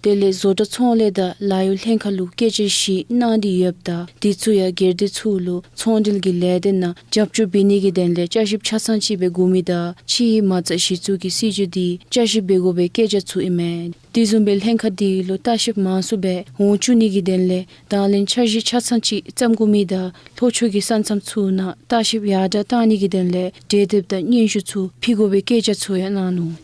དེ་ལས་བཟོ་གྲྭ་ཚོང་ལས་དང་ལཱ་གཡོག་ལྷན་ཁག་ལུ་སྐད་ཆ་བཞི་གནང་སྟེ་ཡོདཔ་ད་དེ་ཚུ་ཡང་སྒེར་སྡེ་ཚུ་ལུ་ཚོང་འབྲེལ་གྱི་ལས་སྡེ་ནང་རྒྱབ་སྐྱོར་འབད་ནི་གི་དོན་ལས་བསྐྱར་ཞིབ་ཆ་ཚང་ཅིག་སྦེ་དགོ་མི་དང་ཕྱིའི་མ་རྩ་གཞི་བཙུགས་ཀྱི་སྲིད་བྱུས་འདི་བསྐྱར་ཞིབ་འབད་དགོ་པའི་སྐད་ཆ་ཚུ་ཨིན་མས། དེ་བཟུམ་སྦེ་ལྷན་ཁག་འདི་ལུ་ལྟ་བཤལཔ་མང་སུ་སྦེ་འོང་བཅུག་ནི་གི་དོན་ལས་དང་ལེན་འཆར་གཞི་ཆ་ཚང་ཅིག་བརྩམ་དགོ་མི་དང་ལྷོ་ཕྱོགས་ཀྱི་ས་མཚམས་ཚུ་ནང་ལྟ་བཤལཔ་ཡར་དྲག་གཏང་ནི་གི་དོན་ལས་གྲོས་འདེབས་དང་སྙན་ཞུ་ཚུ་ཕུལ་དགོ་པའི་སྐད་ཆ་ཚུ་ཡང་གནང་ནུག།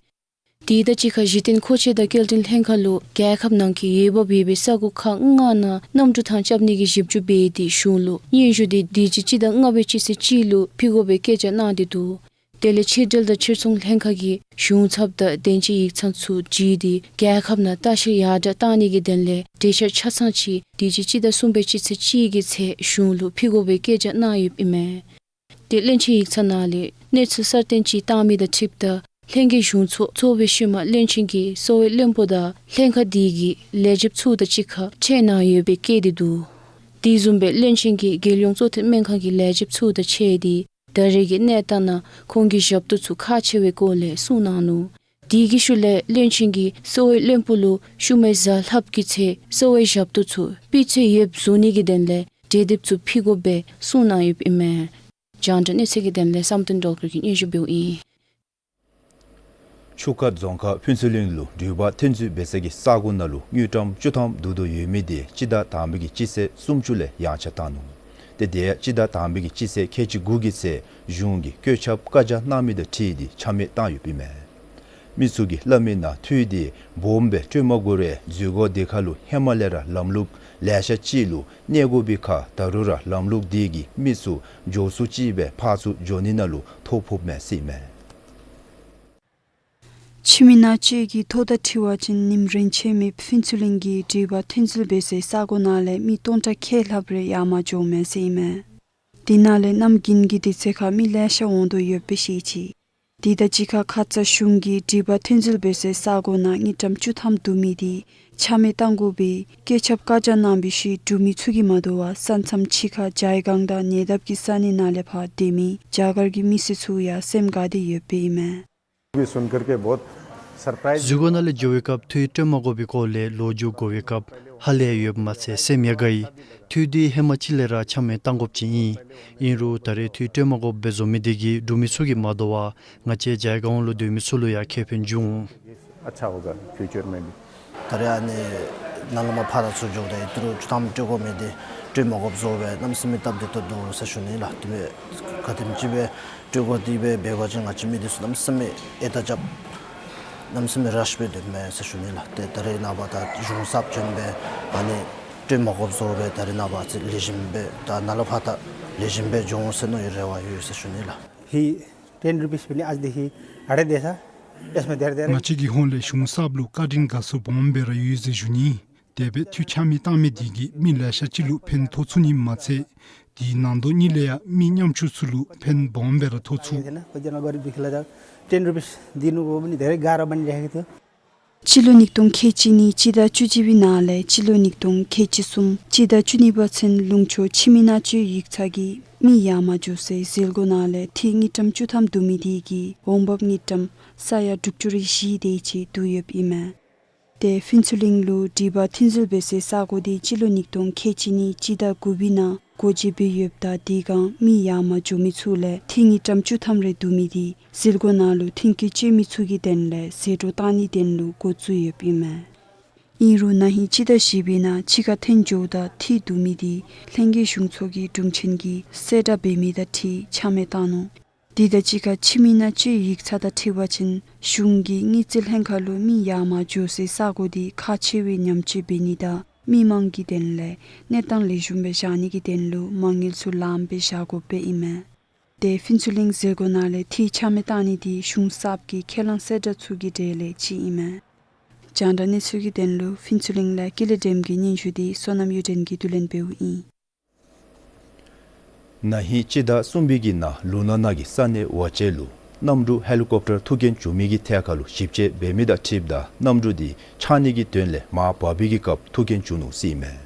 དེ་དང་གཅིག་ཁར་གཞི་རྟེན་མཁོ་ཆས་དང་སྐྱེལ་འདྲེན་ལྷན་ཁག་ལུ་རྒྱལ་ཁབ་ནང་གི་འོས་འབབ་ཡོད་པའི་ས་གོ་ཁག་ལྔ་ནང་གནམ་གྲུ་ཐང་རྐྱབ་ནི་གི་ཞིབ་འཇུག་འབད་དེ་གཞུང་ལུ་སྙན་ཞུ་འདི་དུས་ཅི་སྤྱི་ཟླ་ལྔ་པའི་སྤྱི་ཚེས་གཅིག་ལུ་ཕུལ་དགོ་པའི་སྐད་ཆ་གནང་སྟེ་འདུག། དེ་ལས་ཕྱི་འབྲེལ་དང་ཕྱིར་ཚོང་ལྷན་ཁག་གིས་གཞུང་ཚབ་དང་དོན་གཅོད་ཡིག་ཚང་ཚུ་བརྒྱུད་དེ་རྒྱལ་ཁབ་ནང་ལྟ་བཤལ་ཡར་དྲག་གཏང་ནི་གི་དོན་ལས་གྲོས་འཆར་ཆ་ཚང་ཅིག་དུས་ཅི་སྤྱི་ཟླ་གསུམ་པའི་སྤྱི་ཚེས་གཅིག་གི་ཚེ་གཞུང་ལུ་ཕུལ་དགོ་པའི་སྐད་ཆ་གནང་ཡོདཔ་ཨིན་མས། དེ་བློན་ཆེན་ཡིག་ཚང་ནང་ལས་གནས་ཚུལ་གསར་བཏོན་ཅིག་བཏང་མི་དང་འཁྲིལཝ་ད་ལྷན་རྒྱས་གཞུང་ཚོགས་ཚོགས་པའི་ཤུལ་མ་བློན་ཆེན་གྱིས་གསོ་བའི་བློན་པོ་དང་ལྷན་ཁག་འདི་གི་ལས་བྱེདཔ་ཚུ་དང་གཅིག་ཁར་ཕྱད་གནང་ཡོད་པའི་སྐད་འདི་འདུག། དེ་བཟུམ་སྦེ་བློན་ཆེན་གྱིས་རྒྱལ་ཡོངས་གཙོ་བསྟེན་སྨན་ཁང་གི་ལས་བྱེདཔ་ཚུ་དང་ཕྱད་དེ་ད་རེས་ཀྱི་གནས་སྟངས་ནང་ཁོང་གི་ཞབས་ཏོག་ཚུ་ཁག་ཆེ་བའི་སྐོར་ལས་གསུངས་གནང་ནུག། དེ་གི་ཤུལ་ལས་བློན་ཆེན་གྱིས་གསོ་བའི་བློན་པོ་ལུ་ཤུལ་མའི་གཟའ་ལྷགཔ་གི་ཚེ་གསོ་བའི་ཞབས་ཏོག་ཚུ་སྤུས་ཚད་ཡོདཔ་བཟོ་ནི་གི་དོན་ལས་གྲོས་འདེབས་ཚུ་ཕུལ་དགོ་པའི་གསུངས་གནང་ཡོདཔ་ཨིན་མས། རྒྱང་བསྒྲགས་གནས་ཚུལ་གྱི་དོན་ལས་བསམ་གཏན་སྒྲོལ་དཀར་གྱིས་སྙན་ཞུ་འབདཝ་ཨིན། ཆུ་ཁ་རྫོང་ཁག་ཕུན་ཚོགས་གླིང་ལུ་འགྲུལ་པ་ཐོན་འཛུལ་འབད་ས་གི་ས་གོ་ནང་ལུ་དངུལ་ཀྲམ་བཅུ་ཐམ་བསྡུ་དོ་ཡོད་མི་དེ་སྤྱི་ཟླ་དང་པའི་གི་སྤྱི་ཚེས་སུམ་ཅུ་ལས་ཡངས་ཆག་བཏང་ནུག། ཏེ་དེ་ཡང་སྤྱི་ཟླ་དང་པའི་གི་སྤྱི་ཚེས་ཁལ་གཅིག་དགུ་གི་ཚེ་གཞུང་གིས་བཀོད་ཁྱབ་བཀའ་རྒྱ་གནང་མི་དང་འཁྲིལ་ཏེ་ཆ་མེད་བཏང་ཡོདཔ་ཨིན་མས། མི་ཚུ་གིས་སླབ་མི་ནང་འཐུས་དེ་སྦོམ་སྦེ་སྤྲོད་མ་དགོ་རུང་འཛུལ་སྒོ་དེ་ཁར་ལུ་ཧེ་མ་ལས་ར་ལམ་ལུགས་ལེ་ཤ་ཅིག་ལུ་གནས་དགོ་པའི་ཁར་ད་རུང་ར་ལམ་ལུགས་དེ་གིས་མི་ཚུ་མགྱོགས་སུ་ཅིག་སྦེ་ཕར་ཚུར་འགྱོ་ནི་ནང་ལུ་ཐོ་ཕོགཔ་མས་ཟེར་ཨིན་མས། ཕྱི་མི་མནའ་བཅད་ཀྱི་ཐོ་དང་འཁྲིལ་བ་ཅིན་ཉིནམ་རིན་ཆེན་མེདཔ་ཕུན་ཚོགས་གླིང་གི་འགྲུལ་པ་ཐོན་འཛུལ་འབད་སའི་ས་གོ་ནང་ལས་མི་སྟོང་ཕྲག་ཁལ་ལྷགཔ་རེ་ཡར་མར་འགྱོཝ་མས་ཟེར་ཨིན་མས། དེ་ནང་ལས་གནམ་དགུན་གྱི་དུས་ཚོད་ཁར་མི་ལེ་ཤ་འོང་དོ་ཡོདཔ་སྦེ་བཤད་ཅི། དེ་དང་གཅིག་ཁར་ཁ་ཙ་གཞུང་གིས་འགྲུལ་པ་ཐོན་འཛུལ་འབད་སའི་ས་གོ་ནང་དངུལ་ཀྲམ་བཅུ་ཐམ་བསྡུ་མི་དེ་ཆ་མེད་བཏང་དགོ་པའི་བཀོད་ཁྱབ་བཀའ་རྒྱ་གནང་བའི་ཤུལ་འབྲུག་མི་ཚུ་གིས་མ་དོ་བར་ས་མཚམས་ཕྱི་ཁ་ཇའི་སྒང་དང་ཉེ་འདབས་ཀྱི་ས་གནས་ནང་ལས་ཕར་སྡོད་མི་རྒྱ་གར་གྱི་མི་སེར་ཚུ་ཡང་སེམས་དགའ་སྟེ་ཡོདཔ་ཨིན་མས། भी सुनकर के बहुत सरप्राइज འཛུལ་སྒོ་ནང་ལས་འགྱོ་བའི་སྐབས་འཐུས་སྤྲོད་མ་དགོ་པའི་སྐོར་ལས་ལོག་འགྱོ་དགོ་པའི་སྐབས་ཧ་ལས་ཡོདཔ་མ་ཚད་སེམས་ཡང་དགའ་ཡི། འཐུས་དེ་ཧེ་མ་ཅིག་ལས་ར་ཆ་མེད་བཏང་དགོཔ་ཅིག་ཨིན། ཨིན་རུང་ད་རེས་འཐུས་སྤྲོད་མ་དགོཔ་སྦེ་བཟོ་མི་དེ་གིས་འབྲུག་མི་ཚུ་གིས་མ་དོ་བར་ང་བཅས་ཇའི་སྒང་ལུ་སྡོད་མི་ཚུ་ལུ་ཡང་ཁེ་ཕན་འབྱུང་འོང་། अच्छा होगा फ्यूचर में भी। ད་རེས་ཨ་ནི་ནཱ་ལས་མར་ཕར་དང་ཚུར་འགྱོཝ་ད་ཡང་ཏི་རུ་བཅུ་ཐམ་སྤྲོད་དགོ་མི་དེ་སྤྲོད་མ་དགོཔ་བཟོ་སྦེ་གནམ་མེད་ས་མེད་སྟབས་བདེ་ཏོག་ཏོ་འདུག་ཟེར་ཞུ་ནི་ལགས། དེ་སྦེ་ག་དེམ་ཅིག་སྦེ་སྤྲོད་དགོ་དེ་སྦེ་འབད་བ་ཅིན་ང་བཅས་མི་དེ་ཚུ་གནམ་མེད་ས་མེད་ཨེ་ད་རྐྱབ་གནམ་མེད་ས་མེད་རཤ་སྦེ་སྡོདཔ་མས་ཟེར་ཞུ་ནི་ལགས། ཏེ་ད་རེས་ནངས་པ་ད་གཞུང་གསརཔ་བྱོན་སྦེ་ཨ་ནི་སྤྲོད་མ་དགོཔ་བཟོ་སྦེ་ད་རེས་ནངས་པ་ཨ་ཙི་ལེགས་ཤོམ་སྦེ་ད་ནཱ་ལས་ཕར་ད་ལེགས་ཤོམ་སྦེ་འགྱོ་འོང་ཟེར་མནོ་བའི་རེ་བ་ཡོད་ཟེར་ཞུ་ནི་ལགས། ही ten rupees भी नहीं, आज देखिए, अड़े जैसा, इसमें धीरे धीरे ང་བཅས་ཀྱི་ཧོངས་ལས་གཞུང་གསརཔ་ལུ་བཀའ་དྲིན་དགའ་ཚོར་སྦོམ་སྦེ་ར་ཡོད་ཟེར་ཞུ་ནི། དེ་སྦེ་འཐུས་ཆ་མེད་བཏང་མི་དེ་གིས་མི་ལེ་ཤ་ཅིག་ལུ་ཕན་ཐོགས་ཚུགས་ནི་མ་ཚད་དེའི་ནང་དོག་གཉིས་ལས་ཡང་མི་ཉམ་ཆུང་ཚུ་ལུ་ཕན་སྦོམ་སྦེ་ར་ཐོགས་ཚུགས། है ना, कोई जना गरीब दिख ला जाओ, टेन रुपीज दिनु को भी नहीं, धेरै गाह्रो बनिरहेको थियो। སྤྱི་ལོ་ཉིས་སྟོང་ཁལ་གཅིག་གཉིས་སྤྱི་ཟླ་བཅུ་གཅིག་པའི་ནང་ལས་སྤྱི་ལོ་ཉིས་སྟོང་ཁལ་གཅིག་གསུམ་སྤྱི་ཟླ་བཅུ་གཉིས་པ་ཚུན་ལུང་ཕྱོགས་ཕྱི་མི་མནའ་བཅད་ཡིག་ཚང་གིས་མི་ཡར་མར་འགྱོ་སའི་འཛུལ་སྒོ་ནང་ལས་འཐུས་དངུལ་ཀྲམ་བཅུ་ཐམ་བསྡུ་མི་དེ་གིས་འོང་འབབ་དངུལ་ཀྲམ་ས་ཡ་དྲུག་ཅུ་རེ་བཞི་དེ་ཅིག་བསྡུ་ཡོདཔ་ཨིན་མས། ཏེ་ཕུན་ཚོགས་གླིང་ལུ་འགྲུལ་པ་ཐོན་འཛུལ་འབད་སའི་ས་གོ་དེ་སྤྱི་ལོ་ཉིས་སྟོང་ཁལ་གཅིག་གཉིས་སྤྱི་ཟླ་དགུ་པའི་ནང་སྒོ་འབྱེད་འབད་ཡོདཔ་ད་དེ་སྒང་མི་ཡར་མར་འགྱོ་མི་ཚུ་ལས་འཐུས་དངུལ་ཀྲམ་བཅུ་ཐམ་རེ་བསྡུ་མི་དེ་འཛུལ་སྒོ་ནང་ལུ་ཐོན་སྐྱེད་སྤྱོད་མི་ཚུ་གི་དོན་ལས་ཟད་འགྲོ་བཏང་ནིའི་དོན་ལུ་འགོ་བཙུགས་ཡོདཔ་ཨིན་མས། ཨིན་རུང་ན་ཧིང་སྤྱི་ཟླ་བཞི་པའི་ནང་ཕྱི་ཁར་ཐོན་འགྱོཝ་ད་འཐུས་བསྡུ་མི་དེ་ལྷན་རྒྱས་གཞུང་ཚོགས་ཀྱི་དྲུང་ཆེན་གྱིས་གསལ་བསྒྲགས་འབད་མི་དང་འཁྲིལ་ཆ་མེད་བཏང་ནུག། དེ་དང་གཅིག་ཁར་ཕྱི་མི་མནའ་བཅད་ཡིག་ཚང་དང་འཁྲིལ་བ་ཅིན་གཞུང་གིས་དངུལ་རྩིས་ལྷན་ཁག་ལུ་མི་ཡར་མར་འགྱོ་སའི་ས་གོ་དེ་ཁག་ཆེ་བའི་ཉམས་བཅོས་འབད་ནི་དང་མི་མང་གི་དོན་ལས་གནས་སྟངས་ལེགས་ཤོམ་སྦེ་བཞག་ནི་གི་དོན་ལུ་མ་དངུལ་ཚུ་ལངམ་སྦེ་བཞག་དགོཔ་སྦེ་ཨིན་མས། ཏེ་ཕུན་ཚོགས་གླིང་འཛུལ་སྒོ་ནང་ལས་འཐུས་ཆ་མེད་བཏང་ནི་དེ་གཞུང་གསརཔ་གི་ཁས་བླངས་གསལ་བསྒྲགས་ཚུ་གི་གྲས་ལས་གཅིག་ཨིན་མས། རྒྱང་བསྒྲགས་གནས་ཚུལ་གྱི་དོན་ལུ་ཕུན་ཚོགས་གླིང་ལས་ཀུན་ལེགས་སྒྲོལམ་གྱི་སྙན་ཞུ་དེ་བསོད་ནམས་གཡུ་སྒྲོན་གྱིས་བསྡུ་ལེན་འབདཝ་ཨིན། ན་ཧིང་སྤྱི་ཟླ་གསུམ་པའི་གི་ནང་ལུང་ནག་ནང་གི་ས་གནས་ཝ་ཅན་ལུ་གནམ་གྲུ་ཧེ་ལི་ཀོབ་ཊར་ཐུག་རྐྱེན་བྱུང་མི་གི་ཐད་ཁར་ལུ་ཞིབ་དཔྱད་འབད་མི་དང་འཁྲིལཝ་ད་གནམ་གྲུ་དེ་ཆག་ནི་གི་དོན་ལས་མར་བབས་པའི་གི་སྐབས་ཐུག་རྐྱེན་བྱུང་ནུག་ཟེར་ཨིན་མས།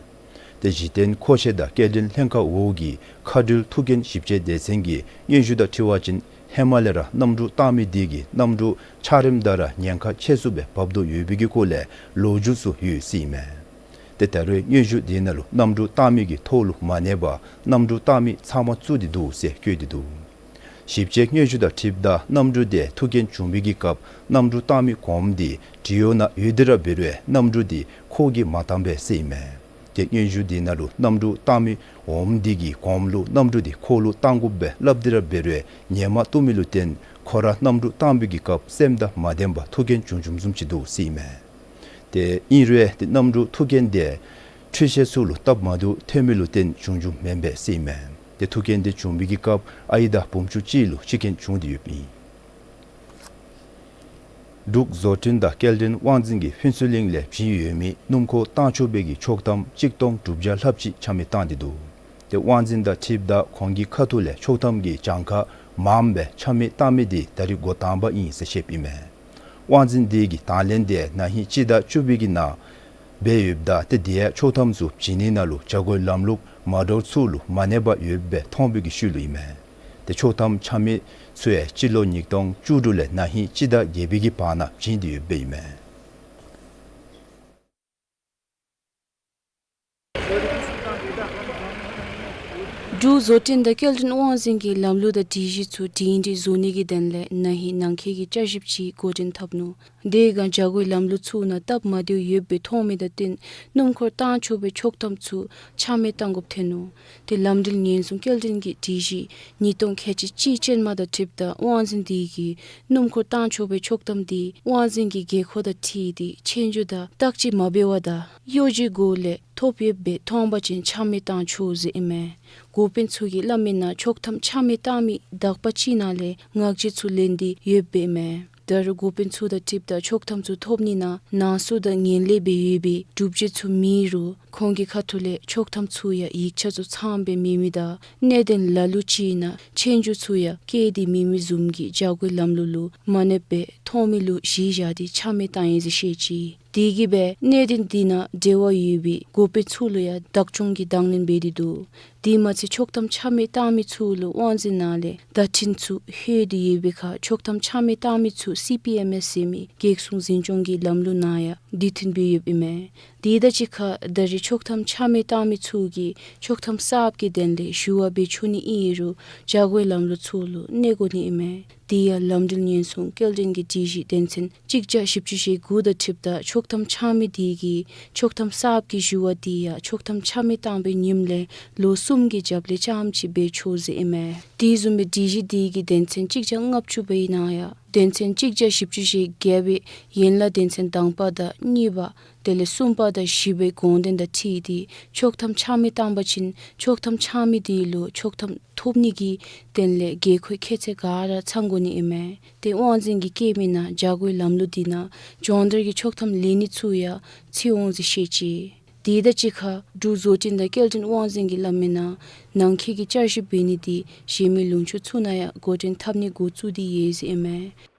ཏེ་གཞི་རྟེན་མཁོ་ཆས་དང་སྐྱེལ་འདྲེན་ལྷན་ཁག་འོག་གི་མཁའ་འགྲུལ་ཐུག་རྐྱེན་ཞིབ་དཔྱད་སྡེ་ཚན་གྱིས་སྙན་ཞུ་དང་འཁྲིལ་བ་ཅིན་ ཧེ་མ་ལས་ར་གནམ་གྲུ་བཏང་མི་དེ་གིས་གནམ་གྲུ་འཆར་རིམ་དང་ར་ཉེན་ཁ་ཆེ་སུ་སྦེ་འབབ་དོ་ཡོད་པའི་གི་སྐོར་ལས་ལོ་རྒྱུས་ཚུ་ཡོད་ཟེར་ཨིན་མས། ཏེ་ད་རུང་སྙན་ཞུ་དེ་ནང་ལུ་གནམ་གྲུ་བཏང་མི་གི་ཐོག་ལུ་མ་གནས་པར་གནམ་གྲུ་བཏང་མི་ཚང་མ་བཙུགས་ཏེ་འདུག་ཟེར་བཀོད་དེ་འདུག། ཞིབ་དཔྱད་སྙན་ཞུ་དང་འཁྲིལཝ་ད་གནམ་གྲུ་དེ་ཐུག་རྐྱེན་བྱུང་བའི་གི་སྐབས་གནམ་གྲུ་བཏང་མི་གོངམ་དེ་བྲིས་ཡོད་ནང་ཡོད་དེ་ར་འབད་རུང་གནམ་གྲུ་དེ་ཁོ་གིས་མ་བཏང་པས་ཟེར་ཨིན་མས། ཏེ་སྙན་ཞུ་དེ་ནང་ལུ་གནམ་གྲུ་བཏང་མི་འོགམ་དེ་གིས་གོངམ་ལུ་གནམ་གྲུ་དེ་ཁོ་ལུ་བཏང་དགོཔ་སྦེ་སླབ་སྟེ་ར་འབད་རུང་ཉན་མ་བཏུབ་མི་ལུ་བརྟེན་ཁོ་ར་གནམ་གྲུ་བཏང་བའི་གི་སྐབས་སེམས་དང་མ་ལྡན་པར་ཐུག་རྐྱེན་བྱུང་བྱུངམ་བཟུམ་ཅིག་འདུག་ཟེར་ཨིན་མས། ཏེ་ཨིན་རུང་ཏེ་གནམ་གྲུ་ཐུག་རྐྱེན་དེ་འཕྲུལ་ཆས་ཚུ་ལུ་སྟབས་མ་བདེཝ་ཐོན་མི་ལུ་བརྟེན་བྱུང་བྱུངམ་མེན་པས་ཟེར་ཨིན་མས། ཏེ་ཐུག་རྐྱེན་དེ་བྱུང་བའི་གི་སྐབས་ཨའི་དང་བུམོ་ཆུང་གཅིག་ལུ་འཆི་རྐྱེན་བྱུང་སྟེ་ཡོདཔ་ཨིན། འབྲུག་བཟོ་སྐྲུན་དང་སྐྱེལ་འདྲེན་དབང་འཛིན་གྱིས་ཕུན་ཚོགས་གླིང་ལས་བྱིན་ཡོད་མི་སྣུམ་འཁོར་བཏང་ཆོག་པའི་གི་ཆོག་ཐམ་གཅིག་སྟོང་དྲུག་བརྒྱ་ལྷགཔ་ཅིག་ཆ་མེད་བཏང་སྟེ་འདུག། ཏེ་དབང་འཛིན་དང་འཁྲིལཝ་ད་ཁོང་གི་ཁ་ཐུག་ལས་ཆོག་ཐམ་གྱི་གྱངས་ཁ་མངམ་སྦེ་ཆ་མེད་བཏང་མི་དེ་ད་རིས་འགོ་དང་པ་ཨིན་ཟེར་བཤདཔ་ཨིན་མས། དབང་འཛིན་དེ་གིས་དང་ལེན་དེ་ན་ཧིང་སྤྱི་ཟླ་བཅུ་པའི་གི་ནང་འབད་ཡོདཔ་ད་ཏེ་དེ་ཡང་ཆོག་ཐམ་ཚུ་བྱིན་ནི་ནང་ལུ་བྱ་སྒོའི་ལམ་ལུགས་མ་འདྲཝ་ཚུ་ལུ་མ་གནས་པར་ཡོདཔ་སྦེ་མཐོང་བའི་གི་ཤུལ་ལུ་ཨིན་མས། ཏེ་ཆོག་ཐམ་ཆ་མེད་ཚུ་ཡང་སྤྱི་ལོ་ཉིས་སྟོང་བཅུ་དྲུག་ལས་ན་ཧིང་སྤྱི་ཟླ་བརྒྱད་པའི་གི་བར་ན་བྱིན་ཏེ་ཡོདཔ་ཨིན་མས། འབྲུག་བཟོ་སྐྲུན་དང་སྐྱེལ་འདྲེན་དབང་འཛིན་གྱིས་ལམ་ལུགས་དང་སྒྲིག་གཞི་ཚུ་སྒྲིང་སྒྲི་བཟོ་ནི་གི་དོན་ལས་ན་ཧིང་ནང་འཁོད་ཀྱི་བསྐྱར་ཞིབ་ཅིག་འགོ་འདྲེན་འཐབ་ནུག། དེ་སྒང་བྱ་སྒོའི་ལམ་ལུགས་ཚུ་ནང་སྟབས་མ་བདེཝ་ཡོདཔ་སྦེ་མཐོང་མི་དང་བསྟུན་སྣུམ་འཁོར་བཏང་ཆོག་པའི་ཆོག་ཐམ་ཚུ་ཆ་མེད་བཏང་དགོཔ་ཐོན་ནུག། ཏེ་ལམ་འགྲུལ་ཉེན་སྲུང་སྐྱེལ་འདྲེན་གྱི་སྒྲིག་གཞི་ཉིས་སྟོང་ཁལ་གཅིག་གཅིག་ཅན་མ་དང་འཁྲིལཝ་ད་དབང་འཛིན་དེ་གིས་སྣུམ་འཁོར་བཏང་ཆོག་པའི་ཆོག་ཐམ་དེ་དབང་འཛིན་གྱི་དགོས་མཁོ་དང་འཁྲིལ་ཏེ་ཆོས་རྒྱུགས་དང་བརྟག་དཔྱད་མ་འབད་བར་དང་གཡོ་སྒྱུའི་སྒོ་ལས་ཐོབ་ཡོདཔ་སྦེ་མཐོང་པ་ཅིན་ཆ་མེད་བཏང་ཆོག་ཟེར་ཨིན་མས། འགོ་དཔོན་ཚུ་གིས་སླབ་མི་ནང་ཆོག་ཐམ་ཆ་མེད་བཏང་མི་དག་པ་ཅིག་ནང་ལས་ངག་བརྗོད་ཚུ་ལེན་ཏེ་ཡོདཔ་ཨིན་མས། ད་རུང་འགོ་དཔོན་ཚུ་དང་འཁྲིལཝ་ད་ཆོག་ཐམ་ཚུ་ཐོབ་ནི་ནང་ནང་གསུག་དང་ངན་ལྷད་སྦེ་ཡོད་པའི་སྒྲུབ་བྱེད་ཚུ་མེད་རུང་ཁོང་གི་ཁ་ཐུག་ལས་ཆོག་ཐམ་ཚུ་ཡང་ཡིག་ཆ་ཚུ་ཚངམ་སྦེ་མེད་མི་དང་གནད་དོན་ལ་ལུ་ཅིག་ནང་ཆོས་རྒྱུགས་ཚུ་ཡང་བཀལ་ཏེ་མེད་མི་བཟུམ་གྱི་བྱ་སྒོའི་ལམ་ལུགས་ལུ་མ་གནསཔ་སྦེ་མཐོང་མི་ལུ་གཞི་བཞག་སྟེ་ཆ་མེད་བཏང་ཡི་ཟེར་བཤད་ཅི། དེ་གིས་སྦེ་གནད་དོན་དེ་ནང་འབྲེལ་བ་ཡོད་པའི་འགོ་དཔོན་ཚུ་ལུ་ཡང་བདག་སྐྱོང་གི་དང་ལེན་འབད་དེ་འདུག། དེ་མ་ཚད་ཆོག་ཐམ་ཆ་མེད་བཏང་མི་ཚུ་ལུ་དབང་འཛིན་ནང་ལས་བརྡ་འཕྲིན་ཚུ་ལྷོད་དེ་ཡོད་པའི་ཁར་ཆོག་ཐམ་ཆ་མེད་བཏང་མི་ཚུ་སི་པི་ཨེམ་ཨེསི་ཟེར་མི་རྒྱལ་སྲུང་འཛིན་སྐྱོང་གི་ལམ་ལུགས་ནང་ཡང་དེ་མཐུན་སྦེ་ཡོདཔ་ཨིན་མས། དེ་དང་གཅིག་ཁར་ད་རེས་ཆོག་ཐམ་ཆ་མེད་བཏང་མི་ཚུ་གིས་ཆོག་ཐམ་གསརཔ་གི་དོན་ལས་ཞུ་བ་འབད་ཆོག་ནི་ཨིན་རུང་བྱ་སྒོའི་ལམ་ལུགས་ཚུ་ལུ་གནོད་དགོ་ནི་ཨིན་མས། དེ་ཡང་ལམ་འགྲུལ་ཉེན་སྲུང་སྐྱེལ་འདྲེན་གྱི་སྒྲིག་གཞི་དོན་ཚན་གཅིག་བརྒྱ་བཞི་བཅུ་ཞེ་དགུ་དང་འཁྲིལཝ་ད་ཆོག་ཐམ་འཆང་མི་དེ་གིས་ཆོག་ཐམ་གསརཔ་གི་ཞུ་བ་དེ་ཡང་ཆོག་ཐམ་ཆ་མེད་བཏང་བའི་ཉིནམ་ལས་ལོ་གསུམ་གྱི་རྒྱབ་ལས་རྐྱངམ་ཅིག་འབད་ཆོག་ཟེར་ཨིན་མས། དེ་བཟུམ་སྦེ་སྒྲིག་གཞི་དེ་གི་དོན་ཚན་གཅིག་བརྒྱ་ལྔ་བཅུ་པའི་ནང་ཡང་དོན་ཚན་གཅིག་བརྒྱ་བཞི་བཅུ་ཞེ་བརྒྱད་པའི་ཡན་ལག་དོན་ཚན་དང་པ་དང་གཉིས་པ་དེ་ལས་གསུམ་པ་དང་བཞི་པའི་དགོངས་དོན་དང་འཁྲིལ་ཏེ་ཆོག་ཐམ་ཆ་མེད་བཏང་པ་ཅིན་ཆོག་ཐམ་འཆང་མི་དེ་ལུ་ཆོག་ཐམ་ཐོབ་ནི་གི་དོན་ལས་དགོས་མཁོ་ཁྱད་ཚད་ག་ར་ཚང་དགོ་ནི་ཨིན་མས། ཏེ་དབང་འཛིན་གྱིས་བཀོད་མི་ནང་བྱ་སྒོའི་ལམ་ལུགས་དེ་ནང་སྦྱོང་བརྡར་གྱི་ཆོག་ཐམ་ལེན་ནི་ཚུ་ཡང་ཚུད་འོང་ཟེར་བཤད་ཅི། དེ་དང་གཅིག་ཁར་འབྲུག་བཟོ་སྐྲུན་དང་སྐྱེལ་འདྲེན་དབང་འཛིན་གྱིས་སླབ་མི་ནང་ནང་འཁོད་ཀྱི་བསྐྱར་ཞིབ་འབད་ནི་དེ་གཞན་མི་ལུང་ཕྱོགས་ཚུ་ནང་ཡང་འགོ་འདྲེན་འཐབ་ནི་འགོ་བཙུགས་ཏེ་ཡོད་ཟེར་ཨིན་མས།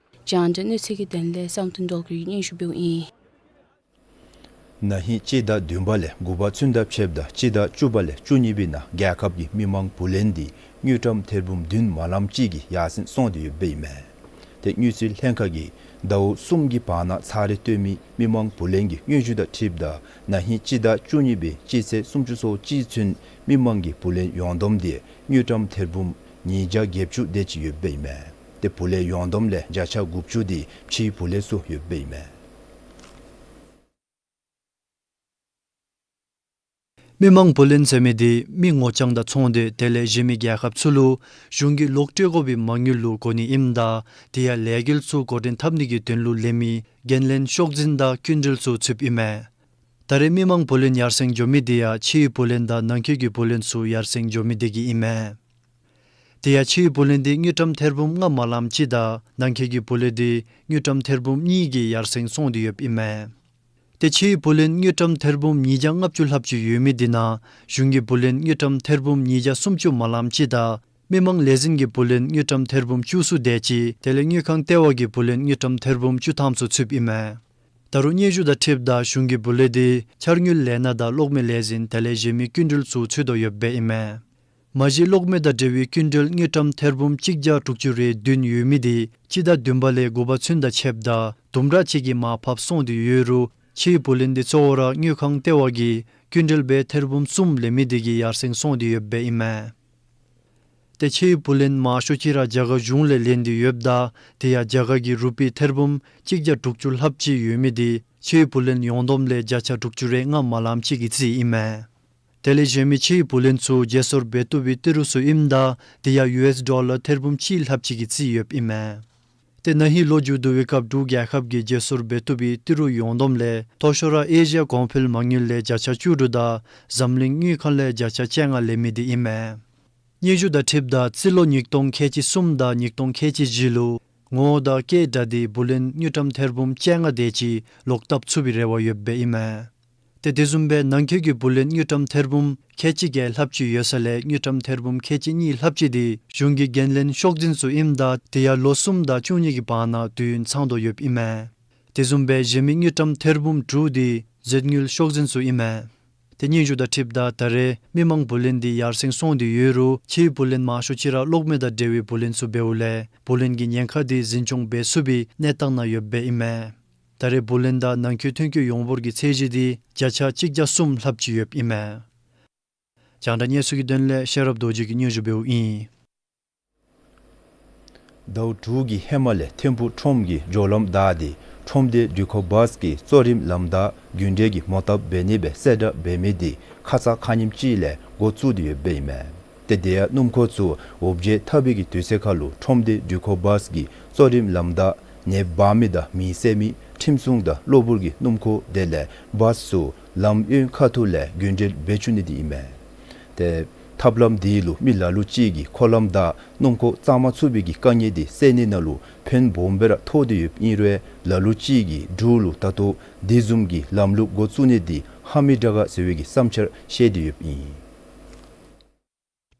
རྒྱང་བསྒྲགས་གནས་ཚུལ་གྱི་དོན་ལས་བསམ་གཏན་སྒྲོལ་དཀར་གྱིས་སྙན་ཞུ་འབདཝ་ཨིན། ན་ཧིང་སྤྱི་ཟླ་བདུན་པ་ལས་དགུ་པ་ཚུན་དང་ཕྱདཔ་ད་སྤྱི་ཟླ་བཅུ་པ་ལས་བཅུ་གཉིས་པའི་ནང་རྒྱལ་ཁབ་ཀྱི་མི་མང་བུ་ལོན་དེ་དངུལ་ཀྲམ་ཐེར་འབུམ་བདུན་མ་ལམ་གཅིག་གིས་ཡར་སེང་སོང་སྟེ་ཡོདཔ་ཨིན་མས། ཏེ་དངུལ་རྩིས་ལྷན་ཁག་གིས་ཟླཝ་གསུམ་གྱི་བར་ན་ཚར་རེ་བཏོན་མི་མི་མང་བུ་ལོན་གྱི་སྙན་ཞུ་དང་འཁྲིལཝ་ད་ན་ཧིང་སྤྱི་ཟླ་བཅུ་གཉིས་པའི་སྤྱི་ཚེས་སུམ་ཅུ་སོ་གཅིག་ཚུན་མི་མང་གི་བུ་ལོན་ཡོངས་བསྡོམས་དེ་དངུལ་ཀྲམ་ཐེར་འབུམ་ཉིས་བརྒྱ་བརྒྱད་ཅུ་དེ་ཅིག་ཡོདཔ་ཨིན་མས། ཏེ་བུ་ལོན་ཡོངས་བསྡོམས་ལས་བརྒྱ་ཆ་དགུ་བཅུ་དེ་ཕྱིའི་བུ་ལོན་ཚུ་ཡོདཔ་ཨིན་མས། མི་མང་བུ་ལོན་ཟེར་མི་དེ་མི་ངོ་རྐྱང་དང་ཚོང་སྡེ་དེ་ལས་གཞན་མི་རྒྱལ་ཁབ་ཚུ་ལུ་གཞུང་གིས་ལོག་སྤྲོད་དགོ་པའི་མ་དངུལ་ལུ་གོ་ནི་ཨིནམ་ད་དེ་ཡང་ལས་འགུལ་ཚུ་འགོ་འདྲེན་འཐབ་ནི་གི་དོན་ལུ་ལེན་མི་འགན་ལེན་ཤོག་འཛིན་དང་སྐྱིན་འགྲུལ་ཚུ་ཚུདཔ་ཨིན་མས། ད་རེས་མི་མང་བུ་ལོན་ཡར་སེང་འགྱོ་མི་དེ་ཡང་ཕྱིའི་བུ་ལོན་དང་ནང་འཁོད་ཀྱི་བུ་ལོན་ཚུ་ཡར་སེང་འགྱོ་མི་དེ་གིས་ཨིན་མས། དེ་ཡང་ཕྱིའི་བུ་ལོན་དེ་དངུལ་ཀྲམ་ཐེར་འབུམ་ལྔ་མ་ལམ་གཅིག་དང་ནང་འཁོད་ཀྱི་བུ་ལོན་དེ་དངུལ་ཀྲམ་ཐེར་འབུམ་གཉིས་ཀྱིས་ཡར་སེང་སོང་སྟེ་ཡོདཔ་ཨིན་མས། ཏེ་ཕྱིའི་བུ་ལོན་དངུལ་ཀྲམ་ཐེར་འབུམ་ཉིས་བརྒྱ་ལྔ་བཅུ་ལྷགཔ་ཅིག་ཡོད་མི་དེ་ནང་གཞུང་གི་བུ་ལོན་དངུལ་ཀྲམ་ཐེར་འབུམ་ཉིས་བརྒྱ་སུམ་ཅུ་མ་ལམ་གཅིག་དང་མི་མང་ལས་འཛིན་གྱི་བུ་ལོན་དངུལ་ཀྲམ་ཐེར་འབུམ་བཅུ་གསུམ་དེ་ཅིག་དེ་ལས་དངུལ་ཁང་ལྟེ་བ་གི་བུ་ལོན་དངུལ་ཀྲམ་ཐེར་འབུམ་བཅུ་ཐམ་ཚུ་ཚུདཔ་ཨིན་མས། ད་རུང་སྙན་ཞུ་དང་འཁྲིལཝ་ད་གཞུང་གི་བུ་ལོན་དེ་འཆར་དངུལ་ལས་སྣ་དང་གློག་མེ་ལས་འཛིན་དེ་ལས་གཞན་མི་སྐྱིན་འགྲུལ་ཚུ་ཚུད་དོ་ཡོདཔ་ཨིན་མས། མ་གཞི་གློག་མེ་དང་འབྲེལ་བའི་སྐྱིན་འགྲུལ་དངུལ་ཀྲམ་ཐེར་འབུམ་གཅིག་བརྒྱ་དྲུག་ཅུ་རེ་བདུན་ཡོད་མི་དེ་སྤྱི་ཟླ་བདུན་པ་ལས་དགུ་པ་ཚུན་དང་ཕྱདཔ་ད་དུམ་གྲ་ཅིག་གིས་མར་ཕབ་སོང་སྟེ་ཡོད་རུང་ཕྱིའི་བུ་ལོན་དེ་གཙོ་བོ་ར་དངུལ་ཁང་ལྟེ་བ་གིས་སྐྱིན་འགྲུལ་སྦེ་ཐེར་འབུམ་གསུམ་ལེན་མི་དེ་གིས་ཡར་སེང་སོང་སྟེ་ཡོདཔ་ཨིན་མས། ཏེ་ཕྱིའི་བུ་ལོན་མང་ཤོས་ཅིག་ར་རྒྱ་གར་གཞུང་ལས་ལེན་ཏེ་ཡོདཔ་ད་དེ་ཡང་རྒྱ་གར་གྱི་རུ་པི་ཐེར་འབུམ་གཅིག་བརྒྱ་དྲུག་ཅུ་ལྷགཔ་ཅིག་ཡོད་མི་དེ་ཕྱིའི་བུ་ལོན་ཡོངས་བསྡོམས་ལས་བརྒྱ་ཆ་དྲུག་ཅུ་རེ་ལྔ་མ་ལངམ་ཅིག་གི་རྩིས་ཨིན་མས། དེ་ལས་གཞན་མི་ཕྱིའི་བུ་ལོན་ཚུ་བརྗེ་སོར་འབད་བཏུབ་པའི་ཏི་རུ་ཚུ་ཨིནམ་ད་དེ་ཡང་ཡུ་ཨེས་ཌོ་ལར་ཐེར་འབུམ་གཅིག་ལྷགཔ་ཅིག་གི་རྩིས་ཡོདཔ་ཨིན་མས། ཏེ་ན་ཧིང་ལོ་མཇུག་བསྡུ་བའི་སྐབས་འབྲུག་རྒྱལ་ཁབ་ཀྱིས་བརྗེ་སོར་འབད་བཏུབ་པའི་ཏི་རུ་ཡོངས་བསྡོམས་ལས་མཐོ་ཤོས་ར་ཨེ་ཤི་ཡ་གོང་འཕེལ་མ་དངུལ་ལས་བརྒྱ་ཆ་བཅུ་དྲུག་དང་འཛམ་གླིང་དངུལ་ཁང་ལས་བརྒྱ་ཆ་བཅོ་ལྔ་ལེན་མི་དེ་ཨིན་མས། སྙན་ཞུ་དང་འཁྲིལཝ་ད་རྩིས་ལོ་ཉིས་སྟོང་ཁལ་གཅིག་གསུམ་དང་ཉིས་སྟོང་ཁལ་གཅིག་བཞི་ལུ་ངོ་བོ་དང་སྐད་གྲགས་དེ་བུ་ལོན་དངུལ་ཀྲམ་ཐེར་འབུམ་བཅོ་ལྔ་དེ་ཅིག་ལོག་བཏབ་ཚུགས་པའི་རེ་བ་ཡོདཔ་ཨིན་མས། ཏེ་དེ་བཟུམ་སྦེ་ནང་འཁོད་ཀྱི་བུ་ལོན་དངུལ་ཀྲམ་ཐེར་འབུམ་ཁལ་གཅིག་བརྒྱད་ལྷགཔ་ཅིག་ཡོད་ས་ལས་དངུལ་ཀྲམ་ཐེར་འབུམ་ཁལ་གཅིག་གཉིས་ལྷགཔ་ཅིག་དེ་གཞུང་གི་འགན་ལེན་ཤོག་འཛིན་ཚུ་ཨིནམ་ད་དེ་ཡང་ལོ་གསུམ་དང་བཅུ་གཉིས་ཀྱི་བར་ན་དུས་ཡུན་ཚང་དོ་ཡོདཔ་ཨིན་མས། དེ་བཟུམ་སྦེ་གཞན་མི་དངུལ་ཀྲམ་ཐེར་འབུམ་དྲུག་དེ་རྫས་དངུལ་ཤོག་འཛིན་ཚུ་ཨིན་མས། ཏེ་སྙན་ཞུ་དང་འཁྲིལཝ་ད་ད་རེས་མི་མང་བུ་ལོན་དེ་ཡར་སེང་སོང་སྟེ་ཡོད་རུང་ཕྱིའི་བུ་ལོན་མང་ཤོས་ཅིག་ར་གློག་མེ་དང་འབྲེལ་བའི་བུ་ལོན་ཚུ་འབདཝ་ལས་བུ་ལོན་གྱི་ཉེན་ཁ་དེ་འཛིན་སྐྱོང་འབད་ཚུགས་པའི་གནས་སྟངས་ནང་ཡོདཔ་ཨིན་མས། ད་རེས་བུ་ལོན་དང་ནང་འཁོད་ཐོན་སྐྱེད་ཡོངས་འབོར་གྱི་ཚད་གཞི་དེ་བརྒྱ་ཆ་གཅིག་བརྒྱ་གསུམ་ལྷགཔ་ཅིག་ཡོདཔ་ཨིན་མས། རྒྱང་བསྒྲགས་གནས་ཚུལ་གྱི་དོན་ལས་ཤེས་རབ་རྡོ་རྗེ་གིས་སྙན་ཞུ་འབདཝ་ཨིན། ཟླཝ་དྲུག་གི་ཧེ་མ་ལས་ཐིམ་ཕུག་ཁྲོམ་གྱི་འགྱོ་ལམ་བདའ་སྟེ་ཁྲོམ་སྡེ་འགྲུལ་འཁོར་བཱས་ཀྱི་གཙོ་རིམ་ལམ་བདའ་རྒྱུན་འགྲུལ་གྱི་མོ་བཏབ་འབད་ནི་སྦེ་གསལ་བསྒྲགས་འབད་མི་དེ་ཁ་ཙ་ཁ་ཉིནམ་ཅིག་ལས་འགོ་བཙུགས་ཏེ་ཡོདཔ་ཨིན་མས། ཏེ་དེ་ཡང་སྣུམ་འཁོར་ཚུ་འོ་བརྒྱལ་འཐབ་པའི་གི་དུས་ཚོད་ཁར་ལུ་ཁྲོམ་སྡེ་འགྲུལ་འཁོར་བཱས་ཀྱི་གཙོ་རིམ་ལམ་བདའ་ནདཔ་འབག་མི་དང་མེ་བསད་མི་ཁྲིམས་སྲུང་དང་གློ་བུར་གྱི་སྣུམ་འཁོར་དེ་ལས་བཱས་ཚུ་ལམ་གཡོན་ཁ་ཐུག་ལས་རྒྱུན་འགྲུལ་འབད་བཅུག་ནི་དེ་ཨིན་མས། ཏེ་ཐབས་ལམ་དེ་ལུ་མི་ལ་ལུ་ཅིག་གིས་འཁོར་ལམ་བདའ་སྣུམ་འཁོར་བཅུག་མ་ཚུགས་པའི་གི་དཀའ་ངལ་དེ་སེལ་ནི་ནང་ལུ་ཕན་སྦོམ་སྦེ་ར་ཐོགས་ཏེ་ཡོདཔ་ཨིན་རུང་ལ་ལུ་ཅིག་གིས་འབྲུག་ལུ་ད་ལྟོ་དེ་བཟུམ་གྱི་ལམ་ལུགས་འགོ་བཙུགས་ནི་དེ་ཧ་མི་དྲག་ག་ཟེར་བའི་གི་བསམ་འཆར་བཤད་དེ་ཡོདཔ་ཨིན།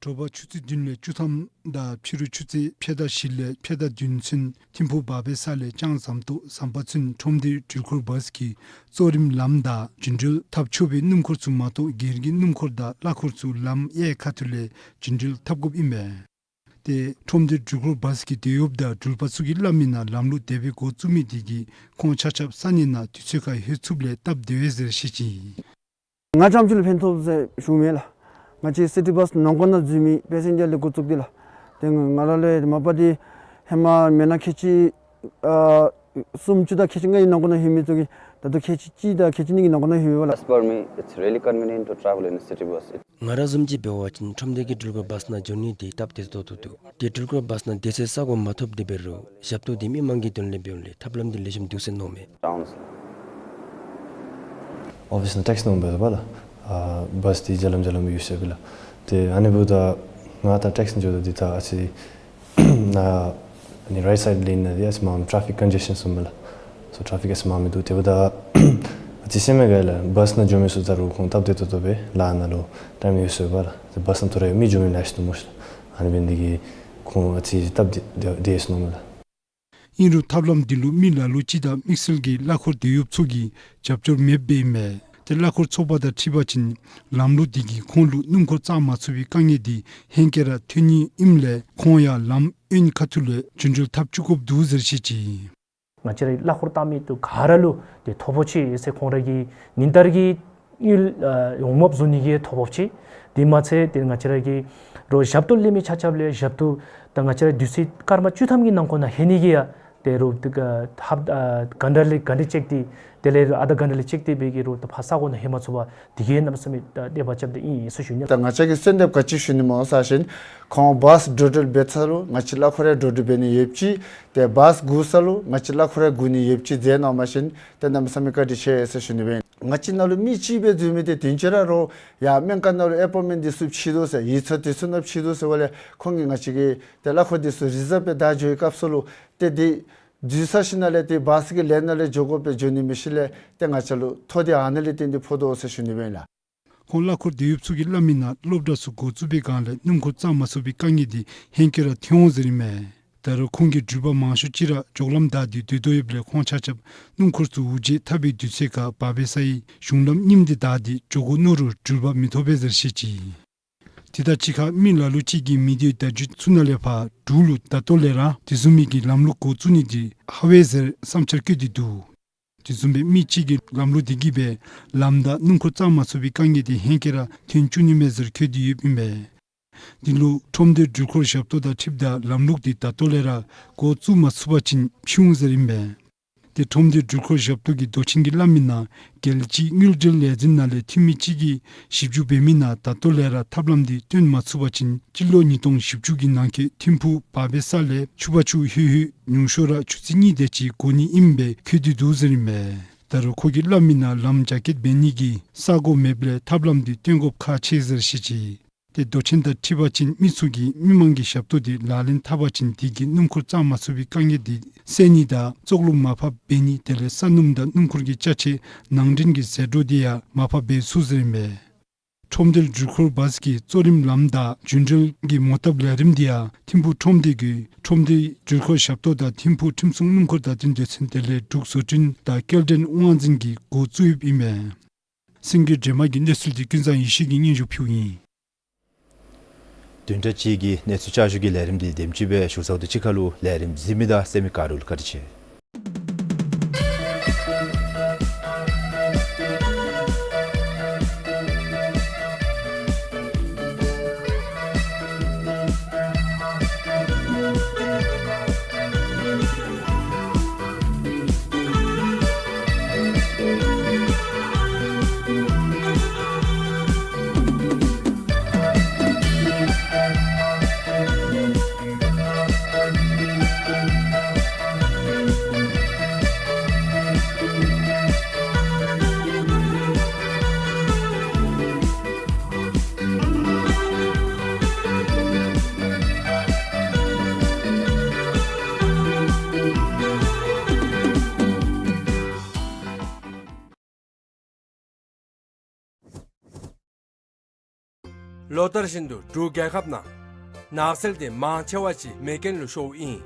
དྲོ་པ་ཆུ་ཚོད་བདུན་ལས་བཅུ་ཐམ་དང་ཕྱི་རུ་ཆུ་ཚོད་ཕྱེད་དང་བཞི་ལས་ཕྱེད་དང་བདུན་ཚུན་ཐིམ་ཕུག་བ་བེ་ས་ལས་ལྕང་ཟམ་ཏོག་ཟམ་པ་ཚུན་ཁྲོམ་སྡེ་འགྲུལ་འཁོར་བཱས་ཀྱི་གཙོ་རིམ་ལམ་བདའ་རྒྱུན་འགྲུལ་འཐབ་ཆོག་པའི་སྣུམ་འཁོར་ཚུ་མ་གཏོགས་སྒེར་གྱི་སྣུམ་འཁོར་དང་གླ་འཁོར་ཚུ་ལམ་གཡས་ཁ་ཐུག་ལས་རྒྱུན་འགྲུལ་འཐབ་དགོཔ་ཨིན་མས། ཏེ་ཁྲོམ་སྡེ་འགྲུལ་འཁོར་བཱས་ཀྱི་དེད་གཡོགཔ་དང་འགྲུལ་པ་ཚུ་གིས་སླབ་མི་ནང་ལམ་ལུགས་དེ་སྦེ་འགོ་བཙུགས་མི་དེ་གིས་ཁོང་ཆ་ཁྱབ་ས་གནས་ནང་དུས་ཚོད་ཁར་ལྷོད་ཚུགསཔ་ལས་སྟབས་བདེ་བས་ཟེར་བཤད་ཅི། ང་རྐྱངམ་ཅིག་ལུ་ཕན་ཐོགས་ཟེར་ཞུཝ་མེན་ལགས། ང་བཅས་སི་ཊི་བཱས་ནང་འཁོད་ནང་འཛུལ་མི་པེ་སེན་ཇར་ལས་འགོ་བཙུགས་ཏེ་ལགས། ཏེ་ང་ར་ལས་མ་པ་འདི་ཧེ་མ་མི་ནང་ཁལ་གཅིག་ཨ་སུམ་ཅུ་དང་ཁལ་གཅིག་ལྔའི་ནང་འཁོད་ནང་ལྷོད་མི་ཚུ་གིས་ད་ལྟོ་ཁལ་གཅིག་གཅིག་དང་ཁལ་གཅིག་གཉིས་ཀྱི་ནང་འཁོད་ནང་ལྷོད་པས་ལགས། As per me, it's really convenient to travel in a city bus. ང་ར་བཟུམ་ཅིག་འབད་བ་ཅིན་ཁྲོམ་སྡེ་གི་འགྲུལ་འཁོར་བཱས་ནང་འགྱོ་ནི་དེ་སྟབས་བདེ་ཏོག་ཏོ་འདུག། ཏེ་འགྲུལ་འཁོར་བཱས་ནང་སྡོད་ས་ས་གོ་མ་ཐོབ་དེ་འབད་རུང་ཞབས་ཏོག་དེ་མི་མང་གི་དོན་ལས་འབདཝ་ལས་ཐབས་ལམ་དེ་ལེགས་ཤོམ་འདུག་ཟེར་མནོཝ་མས། Towns. ཨོ་བི་སི་ནང་ཊེག་སི་ནང་འབད་བ་ལགས། ཨ་བཱས་དེ་རྒྱ་ལམ་རྒྱ་ལམ་ཡོད་ཟེར་བས་ལགས། ཏེ་ཨ་ནི་འབདཝ་ད་ང་ད་ཊེག་སི་ནང་འགྱོཝ་ད་འདི་ད་ཨ་ཙི་ན་ཨ་ནི་རའིཊ་སའིཌ་ལེན་ནང་འདི་ཨ་ཙི་མངམ་ཊེ་ཕིག་ཀོན་ཇེ་ཤཱན་ཚུ་མས་ལགས། སོ་ཊེ་ཕིག་ཨ་ཙི་མངམ་མིན་འདུག། དེ་འབདཝ་ད་ཨ་ཙི་སེམས་མི་དགའ་ལགས། བཱས་ནང་འགྱོ་མི་ཚུ་ད་རུང་ཁོང་སྟབས་བདེ་ཏོག་ཏོ་སྦེ་ལཱ་ནང་ལུ་ཊའིམ་ཡོད་ཟེར་བས་ལགས། ཏེ་བཱས་ནང་ཐོ་རེ་མི་འགྱོ་མི་ལེ་ཤ་འདུག་སྨོ་ཤིག་ལགས། ཨ་ནི་འབད་ནི་དེ་གིས་ཁོང་ཨ་ཙི་སྟབས་བདེ་བདེ་བདེ་ཟེར་མནོཝ་མས་ལགས། ཨིན་རུང་ཐབས་ལམ་འདི་ལུ་མི་ལ་ལུ་ཅིག་དང་དམིགས་བསལ་གྱི་གླ་འཁོར་དེད་གཡོགཔ་ཚུ་གིས་རྒྱབ་སྐྱོར་མེདཔ་ཨིན་མས། ཏེ་གླ་འཁོར་ཚོགས་པ་དང་འཁྲིལ་བ་ཅིན་ལམ་ལུགས་འདི་གིས་ཁོང་ལུ་སྣུམ་འཁོར་བཅུག་མ་ཚུགས་པའི་དཀའ་ངལ་འདི་ཧེང་སྐལ་ར་ཐོན་ནི་ཨིནམ་ལས་ཁོང་ཡང་ལམ་གཡོན་ཁ་ཐུག་ལས་རྒྱུན་འགྲུལ་འཐབ་བཅུག་དགོཔ་འདུག་ཟེར་བཤད་ཅི། ང་བཅས་རའི་གླ་འཁོར་བཏང་མི་འདི་ག་ར་ལུ་ཏེ་ཐོ་ཕོག་ཅིག་ཟེར་ཁོང་ར་གི་ཉིན་ལྟར་གྱི་དངུལ་ཨ་འོང་འབབ་བཟོ་ནི་གི་ཐོ་ཕོག་ཅིག། དེ་མ་ཚད་ཏེ་ང་བཅས་ར་གི་རོགས་ཞབས་ཏོག་ལེན་མི་ཆ་ཁྱབ་ལས་ཞབས་ཏོག་ད་ང་བཅས་ར་དུས་ཚོད་སྐར་མ་བཅུ་ཐམ་གྱི་ནང་འཁོད་ནང་ལྷོད་ནི་གི་ཡང་ཏེ་རོགས་ཏེ་ཨ་ཧབ་ཨ་གྷན་ཊ་ལས་གྷན་ཊ་ཅིག་ཏེ་དེ་ལས་ཨ་དང་གྷན་ཊ་ལས་ཅིག་ཏེ་སྦེ་གི་རོགས་ད་ཕར་ས་གོ་ནང་ལྷོད་མ་ཚུགས་པར་དེ་གིས་གནམ་མེད་ས་མེད་ད་དད་པ་རྐྱབ་སྟེ་ཨིན་ཟེར་ཞུ་ནི། ད་ང་བཅས་ཀྱིས་གསོལ་འདེབས་ག་ཅི་ཞུ་ནི་སྨོ་ཟེར་བ་ཅིན་ཁོང་བཱས་འགྲོ་འགྲུལ་འབད་ཚར་རུང་ང་བཅས་གླ་འཁོར་ཡང་འགྲོ་འགྲུལ་འབད་ནི་ཡོདཔ་ཅིག། ཏེ་བཱས་སྒུག་ཚར་རུང་ང་བཅས་གླ་འཁོར་ཡང་སྒུག་ནི་ཡོདཔ་ཅིག་མཛད་གནང་བ་ཅིན་ཏེ་གནམ་མེད་ས་མེད་བཀའ་དྲིན་ཆེ་ཟེར་ཞུ་ནི་སྦེ་ཨིན། ང་བཅས་ནང་ལུ་མི་གཅིག་སྦེ་འཛུལ་མི་འདི་དུས་ཅི་ར་རོགས་ཡར་སྨན་ཁང་ནང་ལུ་ཨེ་པོའིནཊ་མེནཊ་འདི་ཚུ་ཕྱེ་དོ་ཟེར་ཡིག་ཚང་འདི་ཚུ་ནང་ཕྱེ་དོ་ཟེར་བ་ལས་ཁོང་གིས་ང་བཅས་ཀྱི་ཏེ་གླ་འཁོར་འདི་ཚུ་རི་ཛརབ་སྦེ་བདའ་འགྱོ་བའི་སྐབས་སུ་ལུ་ཏེ་འདི་འཛུལ་ཚར་ཞིནམ་ལས་ཏེ་བཱས་ཀྱི་ལེན་ནང་ལས་འགྱོ་དགོ་པས། འགྱོ་ནི་མེད་ཞིནམ་ལས་ཏེ་ང་བཅས་ལུ་ཐོ་འདི་ཨ་ནཱ་ལས་བཏོན་ཏེ་ཕོག་དོ་ཟེར་ཞུ་ནི་སྦེ་ཨིན་ལགས། ཁོང་གླ་འཁོར་དེད་གཡོགཔ་ཚུ་གིས་སླབ་མི་ནང་སློབ་གྲྭ་ཚུ་འགོ་བཙུགས་པའི་སྒང་ལས་སྣུམ་འཁོར་བཅུག་མ་ཚུགས་པའི་དཀའ་ངལ་འདི་ཧེང་སྐལ་ར་ཐོན་འོང་ཟེར་ཨིན་མས། ད་རུང་ཁོང་གི་འགྲུལ་པ་མང་ཤོས་ཅིག་ར་འགྱོ་ལམ་བདའ་སྟེ་སྡོད་དོ་ཡོདཔ་ལས་ཁོང་ཆ་ཁྱབ་སྣུམ་འཁོར་ཚུ་འུར་བརྗེད་འཐབ་པའི་དུས་ཚོད་ཁར་བ་བེ་སའི་གཞུང་ལམ་རྙིངམ་འདི་བདའ་སྟེ་འགྱོ་དགོ་མནོ་རུང་འགྲུལ་པ་མི་ཐོབ་པས་ཟེར་བཤད་ཅི། དེ་དང་གཅིག་ཁར་མི་ལ་ལུ་ཅིག་གིས་མི་སྡེའི་བརྡ་བརྒྱུད་ཚུ་ནང་ལས་ཕར་འབྲུག་ལུ་ད་ལྟོ་ལས་ར་དེ་བཟུམ་མའི་གི་ལམ་ལུགས་འགོ་བཙུགས་ནི་འདི་ཧ་བས་ཟེར་བསམ་འཆར་བཀོད་དེ་འདུག། དེ་བཟུམ་སྦེ་མི་གཅིག་གིས་ལམ་ལུགས་འདི་གིས་སྦེ་ལམ་དང་སྣུམ་འཁོར་བཙག་མ་ཚུགས་པའི་དཀའ་ངལ་འདི་ཧེང་སྐལ་ར་ཐོན་བཅུག་ནི་མས་ཟེར་བཀོད་དེ་ཡོདཔ་ཨིན་པས། འདི་ལུ་ཁྲོམ་སྡེ་འགྲུལ་འཁོར་ཞབས་ཏོག་དང་འཁྲིལཝ་ད་ལམ་ལུགས་འདི་ད་ལྟོ་ལས་ར་འགོ་བཙུགས་མ་ཚུགས་པ་ཅིན་ཕྱིའུ་ཟེར་ཨིན་པས། ཏེ་ཁྲོམ་སྡེ་འགྲུལ་འཁོར་ཞབས་ཏོག་གི་མདོ་ཆེན་གྱིས་སླབ་མི་ནང་རྒྱལ་སྤྱིའི་དངུལ་འབྲེལ་ལས་འཛིན་ནང་ལས་འཐུས་མི་ཅིག་གིས་ཞིབ་འཇུག་འབད་མི་ནང་ད་ལྟོ་ལས་ར་ཐབས་ལམ་འདི་སྟོན་མ་ཚུགས་པ་ཅིན་སྤྱི་ལོ་ཉིས་སྟོང་བཞི་བཅུ་གི་ནང་འཁོད་ཐིམ་ཕུག་བར་སྦས་ས་ལས་ཆུ་བར་ཆུ་ལྷོད་ལྷོད་ཉུང་ཤོས་ར་ཆུ་ཚོད་གཉིས་དེ་ཅིག་འགོར་ནི་ཨིནམ་སྦེ་བཀོད་དེ་འདུག་ཟེར་ཨིན་མས། ད་རུང་ཁོ་གིས་སླབ་མི་ནང་ལམ་རྒྱ་སྐྱེད་འབད་ནི་གི་ས་གོ་མེདཔ་ལས་ཐབས་ལམ་འདི་སྟོན་དགོཔ་ཁག་ཆེ་ཟེར་བཤད་ཅི། ཏེ་མདོ་ཆེན་དང་འཁྲིལ་བ་ཅིན་མི་ཚུ་གིས་མི་མང་གི་ཞབས་ཏོག་འདི་ལག་ལེན་འཐབ་པ་ཅིན་དེ་གིས་སྣུམ་འཁོར་བཙག་མ་ཚུགས་པའི་དཀའ་ངལ་འདི་སེལ་ནི་དང་བཙོག་ལུད་མར་ཕབ་འབད་ནི་དེ་ལས་ས་སྣུམ་དང་སྣུམ་འཁོར་གྱི་ཅ་ཆས་ནང་འདྲེན་གྱི་ཟད་འགྲོ་འདི་ཡང་མར་ཕབ་འབད་ཚུགས་ཟེར་ཨིན་པས། ཁྲོམ་སྡེ་འགྲུལ་འཁོར་བཱས་ཀྱི་གཙོ་རིམ་ལམ་དང་རྒྱུན་འགྲུལ་གྱི་མོ་བཏབ་ལས་རིམ་འདི་ཡང་ཐིམ་ཕུག་ཁྲོམ་སྡེ་གི་ཁྲོམ་སྡེ་འགྲུལ་འཁོར་ཞབས་ཏོག་དང་ཐིམ་ཕུག་ཁྲིམས་སྲུང་སྣུམ་འཁོར་བདག་དོན་སྡེ་ཚན་དེ་ལས་འབྲུག་བཟོ་སྐྲུན་དང་སྐྱེལ་འདྲེན་དབང་འཛིན་གྱིས་འགོ་བཙུགས་ཡོདཔ་ཨིན་མས། སེང་གེ་སྒྲོལ་མ་གི་གནས་ཚུལ་འདི་ཀུན་བཟང་ཡེ་ཤེས་ཀྱིས་སྙན་ཞུ་ཕུལཝ་ཨིན། བདུན་ཕྲག་གཅིག་གི་གནས་ཚུལ་བསྐྱར་ཞུ་གི་ལས་རིམ་འདི་དེམ་ཅིག་སྦེ་ཞུ་ཚརཝ་དང་གཅིག་ཁར་ལུ་ལས་རིམ་གཟིགས་མི་དང་གསན་མི་ག་ར་ལུ་བཀའ་དྲིན་ཆེ། ལོ་ལྟར་བཞིན་དུ་འབྲུག་རྒྱལ་ཁབ་ནང་ནགས་ཚལ་དེ་མང་ཆེ་བ་ཅིག་མེ་རྐྱེན་ལུ་ཤོརཝ་ཨིན།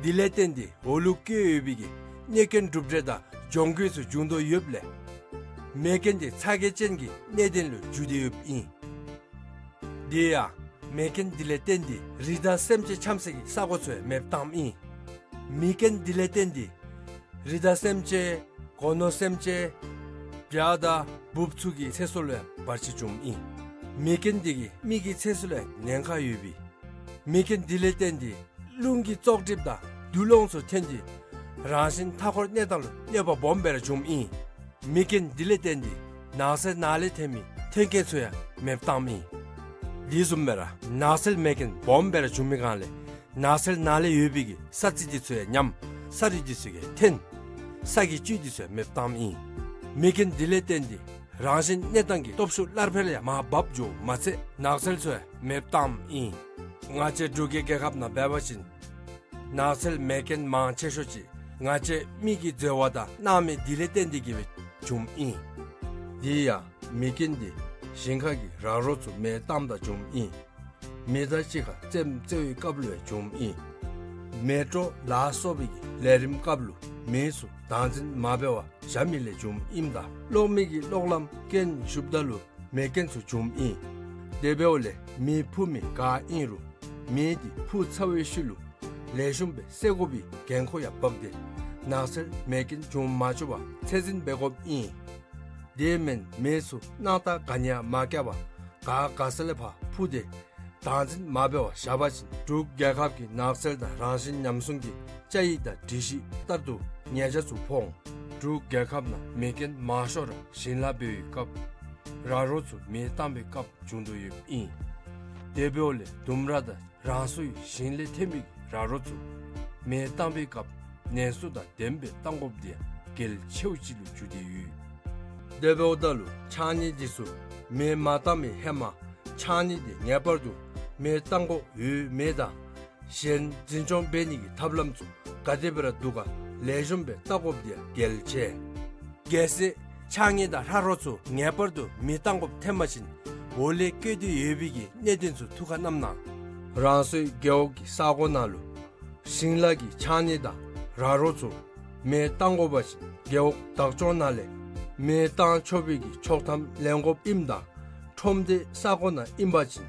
དེ་ལས་བརྟེན་ཏེ་འོག་ལུ་བཀོད་ཡོད་པའི་གི་གནོད་སྐྱོན་གྲུབ་འབྲས་དང་གྱོང་གུད་ཚུ་འབྱུང་དོ་ཡོདཔ་ལས་མེ་རྐྱེན་དེ་ཚ་གྱང་ཅན་གྱི་གནད་དོན་ལུ་འགྱུར་ཏེ་ཡོདཔ་ཨིན། དེ་ཡང་མེ་རྐྱེན་དེ་ལས་བརྟེན་ཏེ་རི་དྭགས་སེམས་ཅན་འཁྱམ་སའི་གི་ས་གོ་ཚུ་ཡང་མེདཔ་བཏངམ་ཨིན། མེ་རྐྱེན་དེ་ལས་བརྟེན་ཏེ་རི་དྭགས་སེམས་ཅན་སྒོ་ནོར་སེམས་ཅན་བྱ་དང་འབུཔ་ཚུ་གི་ཚེ་སྲོག་ལུ་ཡང་བར་ཆད་བྱུངམ་ཨིན། མེ་རྐྱེན་དེ་གིས་མི་གི་ཚེ་སྲོག་ལུ་ཡང་ཉེན་ཁ་ཡོད་པས། མེ་རྐྱེན་དེ་ལས་བརྟེན་ཏེ་རླུང་གི་བཙོག་གྲིབ་དང་རྡུལ་སློང་ཚུ་ཐོན་ཏེ་རང་བཞིན་མཐའ་འཁོར་གནས་སྟངས་ལུ་གནོད་པ་སྦོམ་སྦེ་ར་བྱུངམ་ཨིན། མེ་རྐྱེན་དེ་ལས་བརྟེན་ཏེ་ནགས་ཚལ་ནང་ལས་ཐོན་མི་མཐུན་རྐྱེན་ཚུ་ཡང་མེདཔ་བཏངམ་ཨིན། དེ་བཟུམ་སྦེ་ར་ནགས་ཚལ་མེ་རྐྱེན་སྦོམ་སྦེ་ར་བྱུང་མི་སྒང་ལས་ནགས་ཚལ་ནང་ལས་ཡོད་པའི་གི་ས་རྩི་དེ་ཚུ་ཡང་ཉམས། ས་རུད་དེ་ཚུ་ཡང་འཐོན། ས་གི་བཅུད་དེ་ཚུ་ཡང་མེདཔ་བཏངམ་ཨིན། མེ་རྐྱེན་དེ་ལས་བརྟེན་ཏེ་རང་བཞིན་གནས་སྟངས་ཀྱི་སྟོབས་ཤུགས་སླར་འཕེལ་ཡང་མར་བབས་འགྱོཝ་མ་ཚད་ནགས་ཚལ་ཚུ་ཡང་མེདཔ་བཏངམ་ཨིན། ང་བཅས་འབྲུག་གི་རྒྱལ་ཁབ་ནང་འབད་བ་ཅིན་ནགས་ཚལ་མེ་རྐྱེན་མང་ཆེ་ཤོས་ཅིག་ང་བཅས་མི་གིས་འཛོལ་བ་དང་སྣང་མེད་དེ་ལས་བརྟེན་ཏེ་གིས་སྦེ་བྱུངམ་ཨིན། དེ་ཡང་མེ་རྐྱེན་དེ་ཞིང་ཁ་གི་ར་རོ་ཚུ་མེ་བཏངམ་ད་བྱུངམ་ཨིན། མེ་མདའ་གཅིག་ཁར་རྩེདམོ་རྩེ་བའི་སྐབས་ལུ་ཡང་བྱུངམ་ཨིན། མེ་དྲོད་ལ་སོགས་པའི་གི་ལས་རིམ་སྐབས་ལུ་མེ་ཚུ་བདག་འཛིན་མ་འབད་བར་བཞག་མི་ལས་བྱུངམ་ཨིནམ་ད་གློག་མེ་གི་གློག་ལམ་རྐྱེན་ཞུགསཔ་ད་ལུ་མེ་རྐྱེན་ཚུ་བྱུངམ་ཨིན། དེ་འབདཝ་ལས་མེ་འཕུ་མི་ག་ཨིན་རུང་མེ་དེ་འཕུ་ཚར་བའི་ཤུལ་ལུ་ལེགས་ཤོམ་སྦེ་བསལ་དགོ་པའི་འགན་ཁུར་ཡང་འབག་སྟེ་ནགས་ཚལ་མེ་རྐྱེན་འབྱུང་མ་བཅུག་པར་ཚད་འཛིན་འབད་དགོཔ་ཨིན། དེ་མེན་མེ་ཚུ་སྣང་ཐག་ག་ནི་ཡང་མ་བཀལ་བར་ག་ག་ས་ལས་ཕར་འཕུ་སྟེ་བདག་འཛིན་མ་འབད་བར་བཞག་པ་ཅིན་འབྲུག་རྒྱལ་ཁབ་ཀྱི་ནགས་ཚལ་དང་རང་བཞིན་ཉམས་སྲུང་གི་བཅའ་ཡིག་དང་སྒྲིག་གཞི་ལྟར་དུ་ཉེས་ཆད་ཚུ་ཕོག་འོང་། འབྲུག་རྒྱལ་ཁབ་ནང་མེ་རྐྱེན་མང་ཤོས་ར་ཞིང་ལཱ་འབད་བའི་སྐབས་ར་རོ་ཚུ་མེ་བཏང་བའི་སྐབས་བྱུང་དོ་ཡོདཔ་ཨིན། དེ་འབདཝ་ལས་ལྡུམ་ར་དང་རང་སོའི་ཞིང་ལས་ཐོན་མི་གི་ར་རོ་ཚུ་མེ་བཏང་བའི་སྐབས་ནན་སོ་དང་ལྡནམ་སྦེ་བཏང་དགོཔ་དེ་ཡང་གལ་ཆེཝ་ཅིག་ལུ་གྱུར་ཏེ་ཡོད། དེ་འབདཝ་ད་ལུ་ཕྱགས་སྙིགས་དེ་ཚུ་མེ་མ་བཏང་བའི་ཧེ་མ་ཕྱགས་སྙིགས་དེ་ངེས་པར་དུ་མེ་བཏང་དགོཔ་ཡོད་མེད་དང་གཞན་འཛིན་སྐྱོང་འབད་ནི་གི་ཐབས་ལམ་ཚུ་ག་དེ་སྦེ་ར་འདུག་ག་ལེགས་ཤོམ་སྦེ་བལྟ་དགོཔ་དེ་ཡང་གལ་ཆེ། གལ་སྲིད་ཕྱགས་སྙིགས་དང་ར་རོ་ཚུ་ངེས་པར་དུ་མེ་བཏང་དགོཔ་ཐོན་པ་ཅིན་འོག་ལས་བཀོད་དེ་ཡོད་པའི་གི་གནད་དོན་ཚུ་ཐུགས་ཁར་བསྣམས་གནང་། རང་སོའི་རྒེད་འོག་གི་ས་གོ་ནང་ལུ་ཞིང་ལཱ་གི་ཕྱགས་སྙིགས་དང་ར་རོ་ཚུ་མེ་བཏང་དགོ་པ་ཅིན་རྒེད་འོག་བདག་སྐྱོང་ནང་ལས་མེ་བཏང་ཆོག་པའི་གི་ཆོག་ཐམ་ལེན་དགོཔ་ཨིནམ་ད་ ཁྲོམ་སྡེ་ས་གོ་ནང་ཨིན་པ་ཅིན་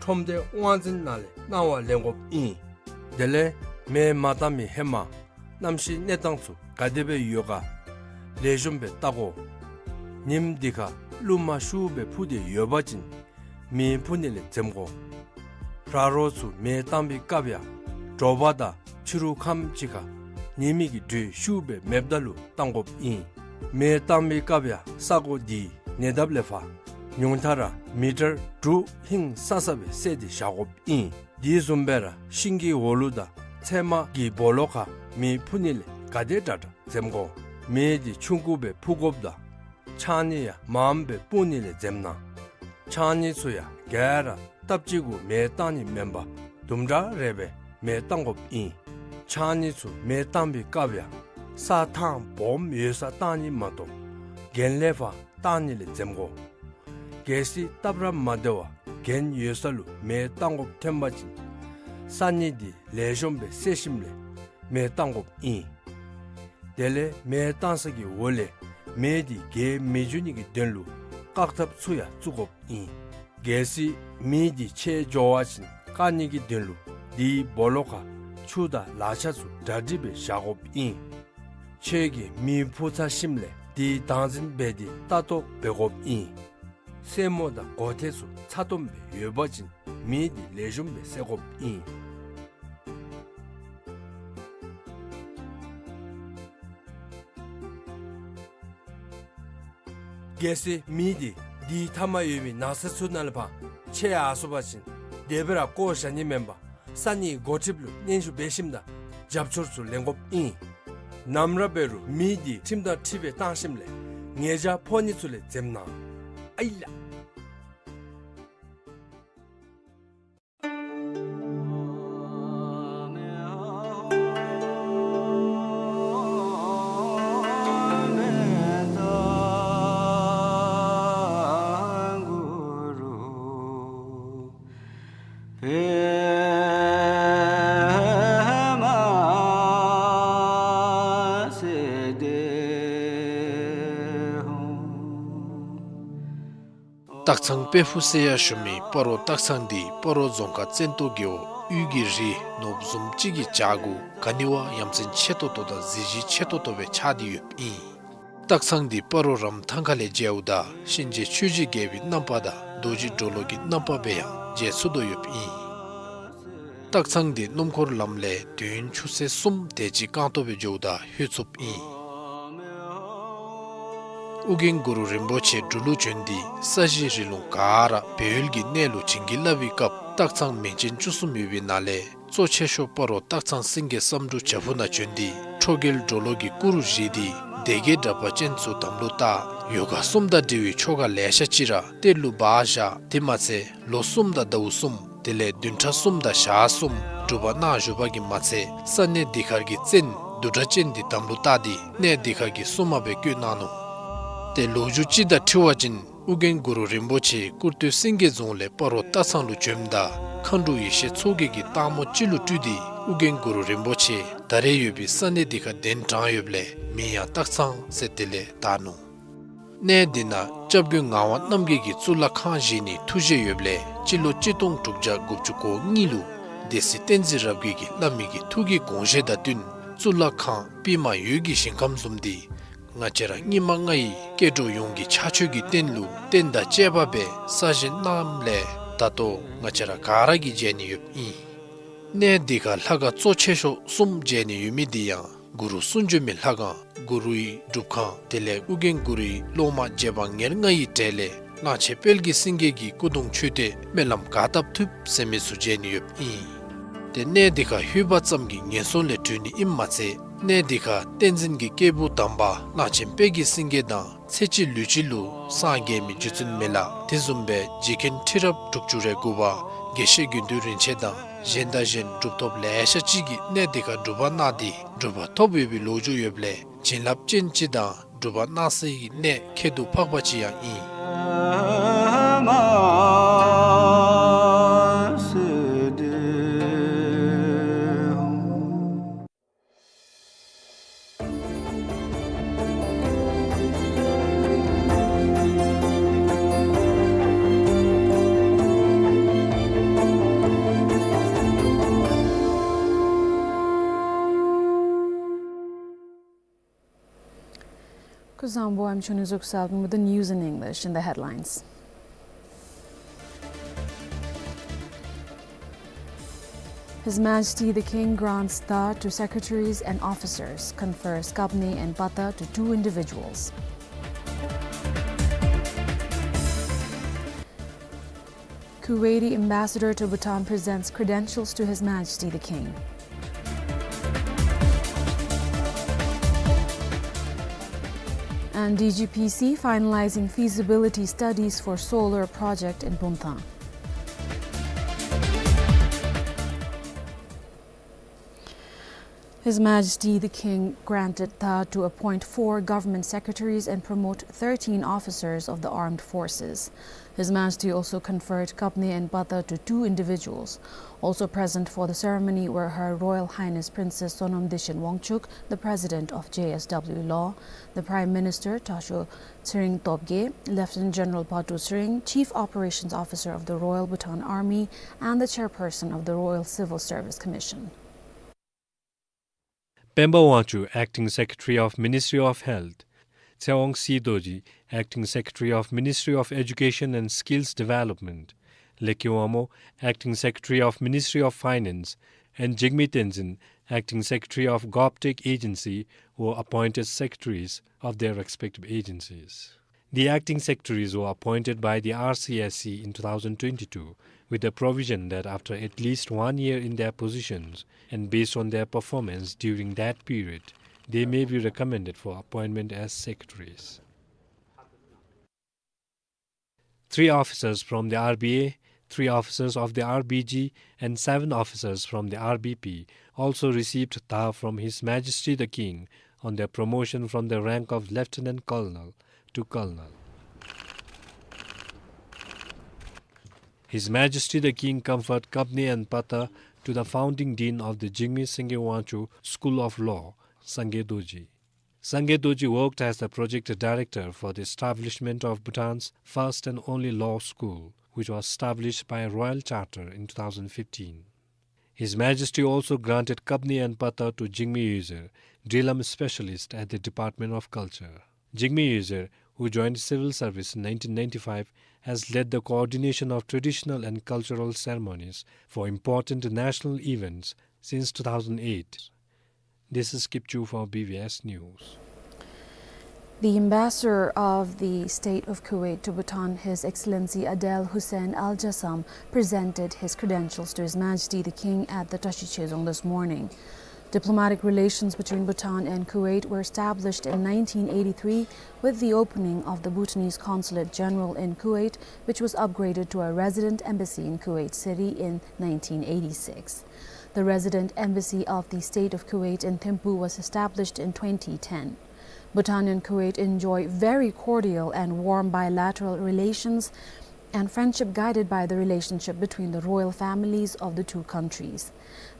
ཁྲོམ་སྡེ་དབང་འཛིན་ནང་ལས་གནང་བ་ལེན་དགོཔ་ཨིན། དེ་ལས་མེ་མ་བཏང་མི་ཧེ་མ་གནམ་གཤིས་གནས་སྟངས་ཚུ་ག་དེ་སྦེ་ཡོད་ག་ལེགས་ཤོམ་སྦེ་བལྟ་དགོ། ཉིམ་འདི་ཁར་རླུང་མ་ཤུགས་སྦེ་འཕུ་སྟེ་ཡོད་པ་ཅིན་མེ་འཕུ་ནི་ལས་འཛེམ་དགོ། ལྷ་རོག་ཚུ་མེ་བཏང་པའི་སྐབས་ཡང་དྲོ་པ་དང་ཕྱི་རུ་ཁམས་ཅིག་ཁར་ཉི་མའི་གི་དྲོད་ཤུགས་སྦེ་མེདཔ་ད་ལུ་བཏང་དགོཔ་ཨིན། མེ་བཏང་པའི་སྐབས་ཡང་ས་གོ་འདི་ཉེ་འདབས་ལས་ཕར་ཉུང་མཐའ་ར་མི་ཊར་དྲུག་ཧིང་སང་ས་སྦེ་བསལ་ཏེ་བཞག་དགོཔ་ཨིན། དེ་བཟུམ་སྦེ་ར་ཤིང་གི་འོག་ལུ་དང་ཚལ་མ་གི་སྦོ་ལོགས་ཁར་མེ་འཕུ་ནི་ལས་ག་དེ་དྲག་དྲག་འཛེམ་དགོ། མེ་འདི་ཆུང་ཀུ་སྦེ་འཕུ་དགོཔ་དང་ཆང་ནི་ཡང་མངམ་སྦེ་སྤུང་ནི་ལས་འཛེམ་གནང་། ཆང་ནི་ཚུ་ཡང་ག་ར་སྟབས་གཅིག་གུ་མེ་བཏང་ནི་མེན་པར་དུམ་གྲ་རེ་སྦེ་མེ་བཏང་དགོཔ་ཨིན། ཆང་ནི་ཚུ་མེ་བཏང་པའི་སྐབས་ཡང་ས་ཐང་སྦོམ་ཡོད་སར་བཏང་ནི་མ་གཏོགས་གྱེན་ལས་ཕར་བཏང་ནི་ལས་འཛེམ་དགོ། གལ་སྲིད་སྟབས་ར་མ་བདེ་བར་གྱེན་ཡོད་ས་ལུ་མེ་བཏང་དགོཔ་ཐོན་པ་ཅིན་ས་ནི་འདི་ལེགས་ཤོམ་སྦེ་བསལ་ཞིནམ་ལས་མེ་བཏང་དགོཔ་ཨིན། དེ་ལས་མེ་བཏང་ས་གི་འོག་ལས་མེ་འདི་རྒྱས་མི་འགྱོ་ནི་གི་དོན་ལུ་བཀག་ཐབས་ཚུ་ཡང་བཙུགས་དགོཔ་ཨིན། གལ་སྲིད་མེ་འདི་ཆད་འགྱོ་བ་ཅིན་བཀག་ནི་གི་དོན་ལུ་དེའི་སྦོ་ལོགས་ཁར་ཆུ་དང་ལག་ཆས་ཚུ་གྲ་སྒྲིག་སྦེ་བཞག་དགོཔ་ཨིན། ཁྱོད་ཀྱིས་མེ་འཕུ་ཚར་ཞིནམ་ལས་དེ་བདག་འཛིན་འབད་དེ་ལྟ་རྟོག་འབད་དགོཔ་ཨིན། སེན་མོ་དང་སྒོ་ཐེལ་ཚུ་ཚ་ཏོམ་སྦེ་ཡོད་པ་ཅིན་མེ་འདི་ལེགས་ཤོམ་སྦེ་བསད་དགོཔ་ཨིན། གལ་སྲིད་མེ་འདི་དེའི་མཐའ་མར་ཡོད་པའི་ནགས་ཚལ་ཚུ་ནང་ལས་ཕར་ཆད་ཡར་སོང་པ་ཅིན་དེ་སྦེ་ར་བཀོ་བཞག་ནི་མེན་པར་ས་ནི་འགོ་ཁྲིདཔ་ལུ་སྙན་ཞུ་འབད་ཞིནམ་ད་རྒྱབ་སྐྱོར་ཚུ་ལེན་དགོཔ་ཨིན། ནམ་ར་འབད་རུང་མེ་འདི་ཁྲིམས་དང་འཁྲིལ་སྦེ་བཏང་ཞིནམ་ལས་ཉེས་བྱ་ཕོག་ནི་ཚུ་ལས་འཛེམ་གནང་། ཨའི་ལ། སྟག་ཚང་དཔལ་ཕུག་ཟེར་ཡང་ཞུ་མི་སྤ་རོ་སྟག་ཚང་འདི་སྤ་རོ་རྫོང་ཁག་བཙན་ཏོ་རྒེད་འོག་དབུས་ཀྱི་རི་ནོར་བུ་བཟུམ་ཅིག་གི་བྱག་གུ་ག་ནི་བ་ཡ་མཚན་ཆེ་ཏོག་ཏོ་དང་གཟི་བརྗིད་ཆེ་ཏོག་ཏོ་སྦེ་ཆགས་ཏེ་ཡོདཔ་ཨིན། སྟག་ཚང་འདི་སྤ་རོ་རམ་ཐང་ཁ་ལས་མཇལཝ་ད་གཤིན་རྗེ་ཆོས་ཀྱི་རྒྱལ་པོའི་རྣམ་པ་དང་རྡོ་རྗེ་གྲོ་ལོད་ཀྱི་རྣམ་པ་སྦེ་ཡང་མཇལ་ཚུགས་དོ་ཡོདཔ་ཨིན། སྟག་ཚང་འདི་སྣུམ་འཁོར་ལམ་ལས་དུས་ཡུན་ཆུ་ཚོད་གསུམ་དེ་ཅིག་རྐང་སྟོང་སྦེ་འགྱོཝ་ད་ལྷོད་ཚུགསཔ་ཨིན། ཨོ་རྒྱན་གུ་རུ་རིན་པོ་ཆེ་འབྲུག་ལུ་བྱོན་ཏེ་ས་གཞི་རི་ལུང་ག་ར་སྦས་ཡུལ་གྱི་གནས་ལུ་བྱིན་གྱིས་བརླབས་པའི་སྐབས་སྟག་ཚང་མིང་ཅན་བཅུ་གསུམ་ཡོད་པའི་ནང་ལས་གཙོ་ཆེ་ཤོས་སྤ་རོ་སྟག་ཚང་སེང་གེ་བསམ་འགྲུབ་བྱག་ཕུག་ནང་བྱོན་ཏེ་ཁྲོ་རྒྱལ་གྲོ་ལོད་ཀྱི་སྐུ་རུ་བཞེངས་ཏེ་སྡེ་བརྒྱད་དྲེགས་པ་ཅན་ཚུ་དམ་ལུ་བཏགས། ཡོ་ག་གསུམ་དང་འབྲེལ་བའི་ཆོ་ག་ལེ་ཤ་ཅིག་ར་གཏེར་ལུ་སྦ་བཞག། དེ་མ་ཚད་ལོ་གསུམ་དང་ཟླཝ་གསུམ་དེ་ལས་བདུན་ཕྲག་གསུམ་དང་ཞག་གསུམ་སྒྲུབ་པ་གནང་བཞུགས་པ་གིས་མ་ཚད་ས་གནས་འདི་ཁར་གྱི་བཙན་བདུད་དྲེགས་ཅན་འདི་དམ་ལུ་བཏགས་ཏེ་གནས་འདི་ཁར་གྱི་སྲུང་མ་སྦེ་བསྐོས་གནང་ནུག། ཏེ་ལོ་རྒྱུས་ཅིག་དང་འཁྲིལ་བ་ཅིན་ཨོ་རྒྱན་གུ་རུ་རིན་པོ་ཆེ་ཀུར་སྟོད་སེང་གེ་རྫོང་ལས་སྤ་རོ་སྟག་ཚང་ལུ་བྱོནམ་ད་མཁའ་འགྲོ་ཡེ་ཤེས་མཚོ་རྒྱལ་གྱིས་སྟག་མོ་ཅིག་ལུ་སྤྲུལ་ཏེ་ཨོ་རྒྱན་གུ་རུ་རིན་པོ་ཆེ་ད་རེས་ཡོད་པའི་ས་གནས་འདི་ཁར་གདན་དྲངས་ཡོདཔ་ལས་མིང་ཡང་སྟག་ཚང་ཟེར་དེ་ལས་བཏགས་ནུག། གནས་འདི་ནང་སྐྱབས་མགོན་ངག་དབང་རྣམ་རྒྱལ་གྱིས་གཙུག་ལག་ཁང་བཞེངས་ནིའི་ཐུགས་བཞེད་ཡོདཔ་ལས་སྤྱི་ལོ་གཅིག་སྟོང་དྲུག་བརྒྱ་དགུ་བཅུ་གོ་གཉིས་ལུ་སྡེ་སྲིད་བསྟན་འཛིན་རབ་རྒྱས་ཀྱིས་བླ་མའི་གི་ཐུགས་ཀྱི་དགོངས་བཞེད་དང་བསྟུན་གཙུག་ལག་ཁང་པདྨ་འོད་ཀྱི་ཞིང་ཁམས་བཟུམ་འདི་ང་བཅས་ར་སྙིགས་མ་ལྔ་ཡི་སྐྱེ་འགྲོ་ཡོངས་ཀྱི་ཕྱག་མཆོད་ཀྱི་རྟེན་ལུ་རྟེན་དང་བཅས་པ་སྦེ་གསར་བཞེངས་གནངམ་ལས་ད་ལྟོ་ང་བཅས་ར་ག་ར་གིས་མཇལ་ནི་ཡོདཔ་ཨིན། གནས་འདི་ཁར་ལྷ་ཁང་གཙོ་ཆེ་ཤོས་གསུམ་མཇལ་ནི་ཡོད་མི་འདི་ཡང་གུ་རུ་གསུང་བྱོན་མའི་ལྷ་ཁང་གུ་རུའི་སྒྲུབ་ཁང་དེ་ལས་ཨོ་རྒྱན་གུ་རུའི་སློབ་མ་རྗེ་འབངས་ཉེར་ལྔ་ཡི་གྲས་ལས་གླང་ཆེན་དཔལ་གྱི་སེང་གེ་གི་སྐུ་གདུང་མཆོད་རྟེན་སྨོན་ལམ་ག་བཏབ་ཐུབ་ཟེར་མི་ཚུ་མཇལ་ནི་ཡོདཔ་ཨིན། ཏེ་གནས་འདི་ཁར་ལྷོད་པ་ཙམ་གྱིས་ངན་སོང་ལས་གྲོལ་ནི་ཨིནམ་མ་ཚད་གནས་འདི་ཁར་བསྟན་འཛིན་གྱི་སྐྱེས་བུ་དམ་པ་གླང་ཆེན་དཔལ་གྱི་སེང་གེ་དང་ཚེ་གཅིག་ལུས་གཅིག་ལུ་སངས་རྒྱས་མི་རྗེ་བཙུན་མི་ལ་དེ་བཟུམ་སྦེ་རྗེ་མཁན་ཁྲི་རབས་དྲུག་ཅུ་རེ་དགུ་པ་དགེ་བཤེས་དགེ་འདུན་རིན་ཆེན་དང་གཞན་དང་གཞན་གྲུབ་ཐོབ་ལེ་ཤ་ཅིག་གིས་གནས་འདི་ཁར་སྒྲུབ་པ་གནང་སྟེ་གྲུབ་པ་ཐོབ་ཡོད་པའི་ལོ་རྒྱུས་ཡོདཔ་ལས་བྱིན་རླབས་ཅན་ཅིག་དང་སྒྲུབ་པ་གནང་སའི་གནས་ཁྱད་དུ་འཕགས་པ་ཅིག་ཡང་ཨིན། Zangpo, I'm Chunizuk Salvin with the news in English. In the headlines: His Majesty the King grants tha to secretaries and officers, confers kabne and patta to two individuals. Kuwaiti ambassador to Bhutan presents credentials to His Majesty the King. And D G P C finalizing feasibility studies for solar project in Bumthang. His Majesty the King granted tha to appoint four government secretaries and promote thirteen officers of the armed forces. His Majesty also conferred kabne and patta to two individuals. Also present for the ceremony were Her Royal Highness Princess Sonam Ditshen Wangchuck, the President of J S W Law, the Prime Minister Tasho Tshering Tobgay, Lieutenant General Patu Tshering, Chief Operations Officer of the Royal Bhutan Army, and the Chairperson of the Royal Civil Service Commission. Pemba Wangchuk, Acting Secretary of Ministry of Health, Tsewang C Dorji, Acting Secretary of Ministry of Education and Skills Development, Leki Wangmo, Acting Secretary of Ministry of Finance, and Jigme Tenzin, Acting Secretary of GovTech Agency, were appointed secretaries of their respective agencies. The acting secretaries were appointed by the R C S C in two thousand twenty-two, with the provision that after at least one year in their positions, and based on their performance during that period, they may be recommended for appointment as secretaries. Three officers from the R B A, three officers of the R B G, and seven officers from the R B P also received tha from His Majesty the King on their promotion from the rank of Lieutenant Colonel to Colonel. His Majesty the King conferred kabne and patta to the founding dean of the Jigme Sangay Wangchuk School of Law, Sangay Dorji. Sangay Dorji worked as the project director for the establishment of Bhutan's first and only law school, which was established by Royal Charter in two thousand fifteen. His Majesty also granted kabne and patta to Jigme Yuzir, Drilom specialist at the Department of Culture. Jigme Yuzir, who joined civil service in nineteen ninety-five, has led the coordination of traditional and cultural ceremonies for important national events since two thousand eight. This is Kipchu for B B S News. The ambassador of the State of Kuwait to Bhutan, His Excellency Adel Hussein Al Jassam, presented his credentials to His Majesty the King at the Tashi Chezong this morning. Diplomatic relations between Bhutan and Kuwait were established in nineteen eighty-three with the opening of the Bhutanese Consulate General in Kuwait, which was upgraded to a resident embassy in Kuwait City in nineteen eighty-six. The resident embassy of the State of Kuwait in Thimphu was established in twenty ten. Bhutan and Kuwait enjoy very cordial and warm bilateral relations and friendship guided by the relationship between the royal families of the two countries.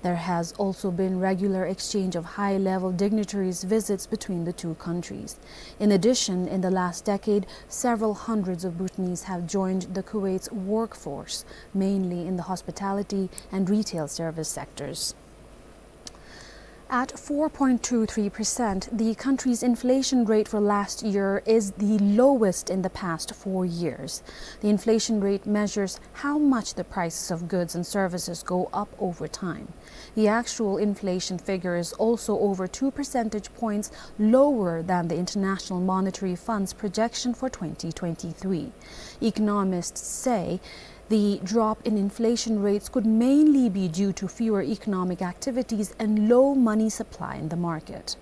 There has also been regular exchange of high-level dignitaries' visits between the two countries. In addition, in the last decade, several hundreds of Bhutanese have joined the Kuwait's workforce, mainly in the hospitality and retail service sectors. At four point two three percent, the country's inflation rate for last year is the lowest in the past four years. The inflation rate measures how much the prices of goods and services go up over time. The actual inflation figure is also over two percentage points lower than the International Monetary Fund's projection for twenty twenty-three. Economists say the drop in inflation rates could mainly be due to fewer economic activities and low money supply in the market.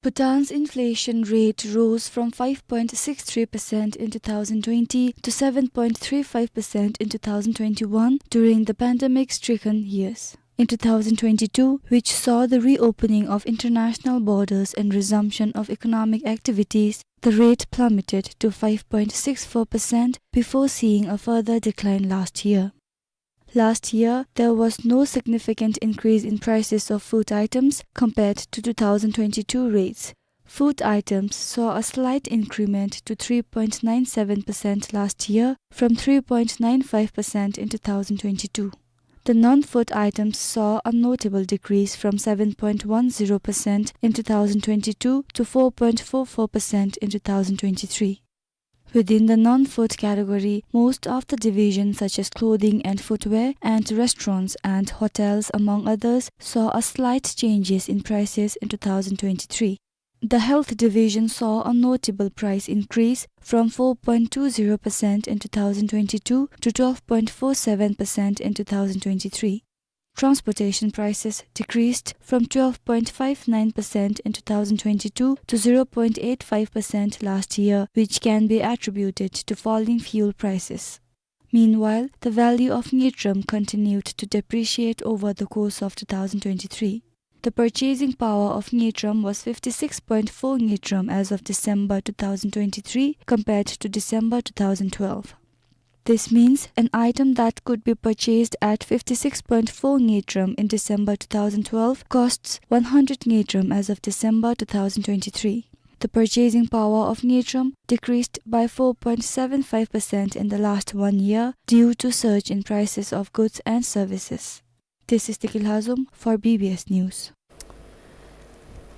Bhutan's inflation rate rose from five point six three percent in two thousand twenty to seven point three five percent in two thousand twenty-one during the pandemic-stricken years. In two thousand twenty-two, which saw the reopening of international borders and resumption of economic activities, the rate plummeted to five point six four percent before seeing a further decline last year. Last year, there was no significant increase in prices of food items compared to two thousand twenty-two rates. Food items saw a slight increment to three point nine seven percent last year from three point nine five percent in two thousand twenty-two. The non-food items saw a notable decrease from seven point one zero percent in two thousand twenty-two to four point four four percent in two thousand twenty-three. Within the non-food category, most of the divisions such as clothing and footwear and restaurants and hotels, among others, saw a slight changes in prices in two thousand twenty-three. The health division saw a notable price increase from four point two zero percent in two thousand twenty-two to twelve point four seven percent in two thousand twenty-three. Transportation prices decreased from twelve point five nine percent in two thousand twenty-two to zero point eight five percent last year, which can be attributed to falling fuel prices. Meanwhile, the value of ngultrum continued to depreciate over the course of two thousand twenty-three. The purchasing power of ngultrum was fifty-six point four ngultrum as of December two thousand twenty-three, compared to December two thousand twelve. This means an item that could be purchased at fifty-six point four ngultrum in December two thousand twelve costs one hundred ngultrum as of December two thousand twenty-three. The purchasing power of ngultrum decreased by four point seven five percent in the last one year due to surge in prices of goods and services. This is Deki Lhazom for B B S News.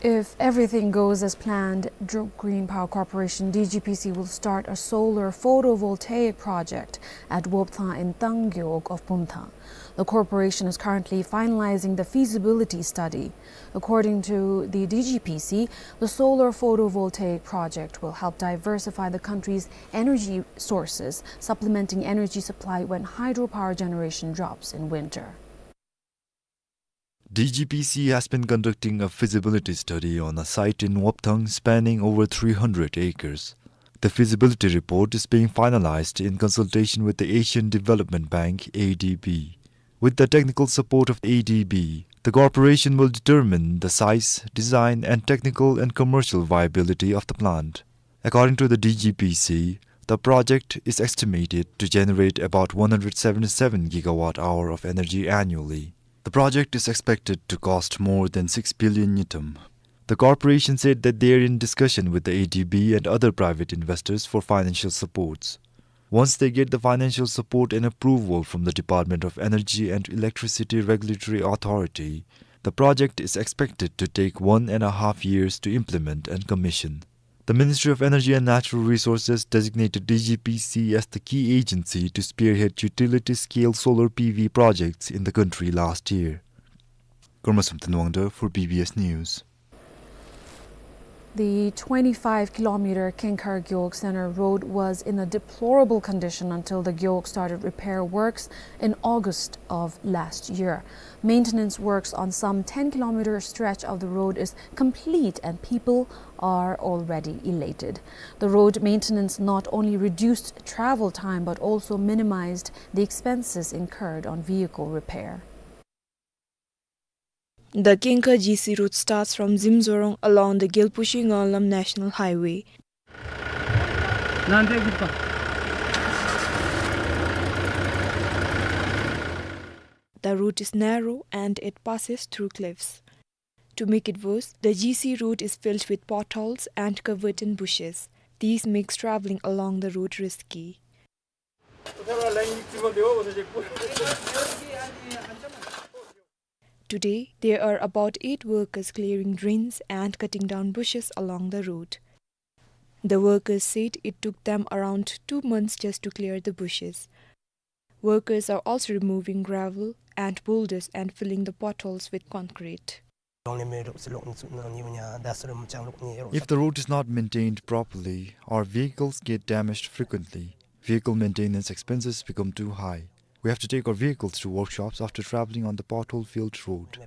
If everything goes as planned, Druk Green Power Corporation, D G P C, will start a solar photovoltaic project at Wopthang in Tanggyok of Pumthang. The corporation is currently finalizing the feasibility study. According to the D G P C, the solar photovoltaic project will help diversify the country's energy sources, supplementing energy supply when hydropower generation drops in winter. D G P C has been conducting a feasibility study on a site in Wopthang spanning over three hundred acres. The feasibility report is being finalized in consultation with the Asian Development Bank, A D B. With the technical support of A D B, the corporation will determine the size, design, and technical and commercial viability of the plant. According to the D G P C, the project is estimated to generate about one hundred seventy-seven gigawatt hour of energy annually. The project is expected to cost more than six billion ngultrum. The corporation said that they are in discussion with the A D B and other private investors for financial supports. Once they get the financial support and approval from the Department of Energy and Electricity Regulatory Authority, the project is expected to take one and a half years to implement and commission. The Ministry of Energy and Natural Resources designated D G P C as the key agency to spearhead utility-scale solar P V projects in the country last year. Karma Somten Wangda for B B S News. The twenty-five kilometer Kengkar Gewog Center road was in a deplorable condition until the Gewog started repair works in August of last year. Maintenance works on some ten kilometer stretch of the road is complete and people are already elated. The road maintenance not only reduced travel time but also minimized the expenses incurred on vehicle repair. The Kengkar G C route starts from Zimzorong along the Gyalpo-Shihngalam National Highway. The route is narrow and it passes through cliffs. To make it worse, the G C route is filled with potholes and covered in bushes. These makes traveling along the route risky. Today, there are about eight workers clearing drains and cutting down bushes along the road. The workers said it took them around two months just to clear the bushes. Workers are also removing gravel and boulders and filling the potholes with concrete. If the road is not maintained properly, our vehicles get damaged frequently. Vehicle maintenance expenses become too high. We have to take our vehicles to workshops after traveling on the pothole-filled road.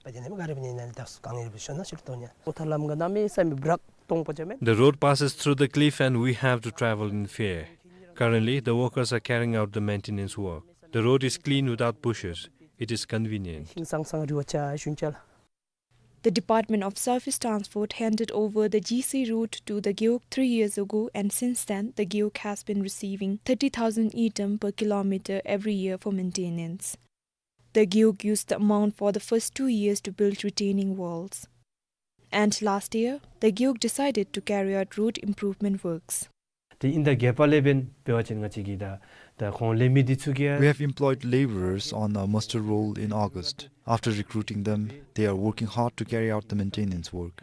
The road passes through the cliff and we have to travel in fear. Currently, the workers are carrying out the maintenance work. The road is clean without bushes. It is convenient. The Department of Surface Transport handed over the G C route to the Gewog three years ago, and since then, the Gewog has been receiving thirty thousand ngultrum per kilometer every year for maintenance. The Gewog used the amount for the first two years to build retaining walls. And last year, the Gewog decided to carry out road improvement works. དེ་ཨིན་ད་ག་པ་ལས་འབདན་འབད་བ་ཅིན་ང་བཅས་ཀྱིས་ད་ ད་ཁོང་ལས་མི་འདི་ཚུ་གིས། We have employed laborers on a muster roll in August. After recruiting them, they are working hard to carry out the maintenance work.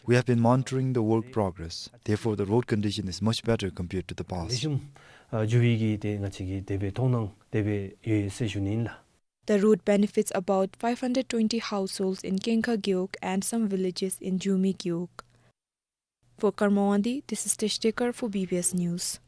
We have been monitoring the work progress. Therefore, the road condition is much better compared to the past. ལེགས་ཤོམ་ཨ་འགྱོ་བའི་གི་ཏེ་ང་བཅས་ཀྱིས་དེ་སྦེ་མཐོང་སྣང་དེ་སྦེ་ཡོད་ཟེར་ཞུ་ནི་ཨིན་ལགས། The route benefits about five hundred twenty households in Kengkha Gewog and some villages in Jumi Gewog. For Karma Wangdi, this is Tesh Dekar for B B S News.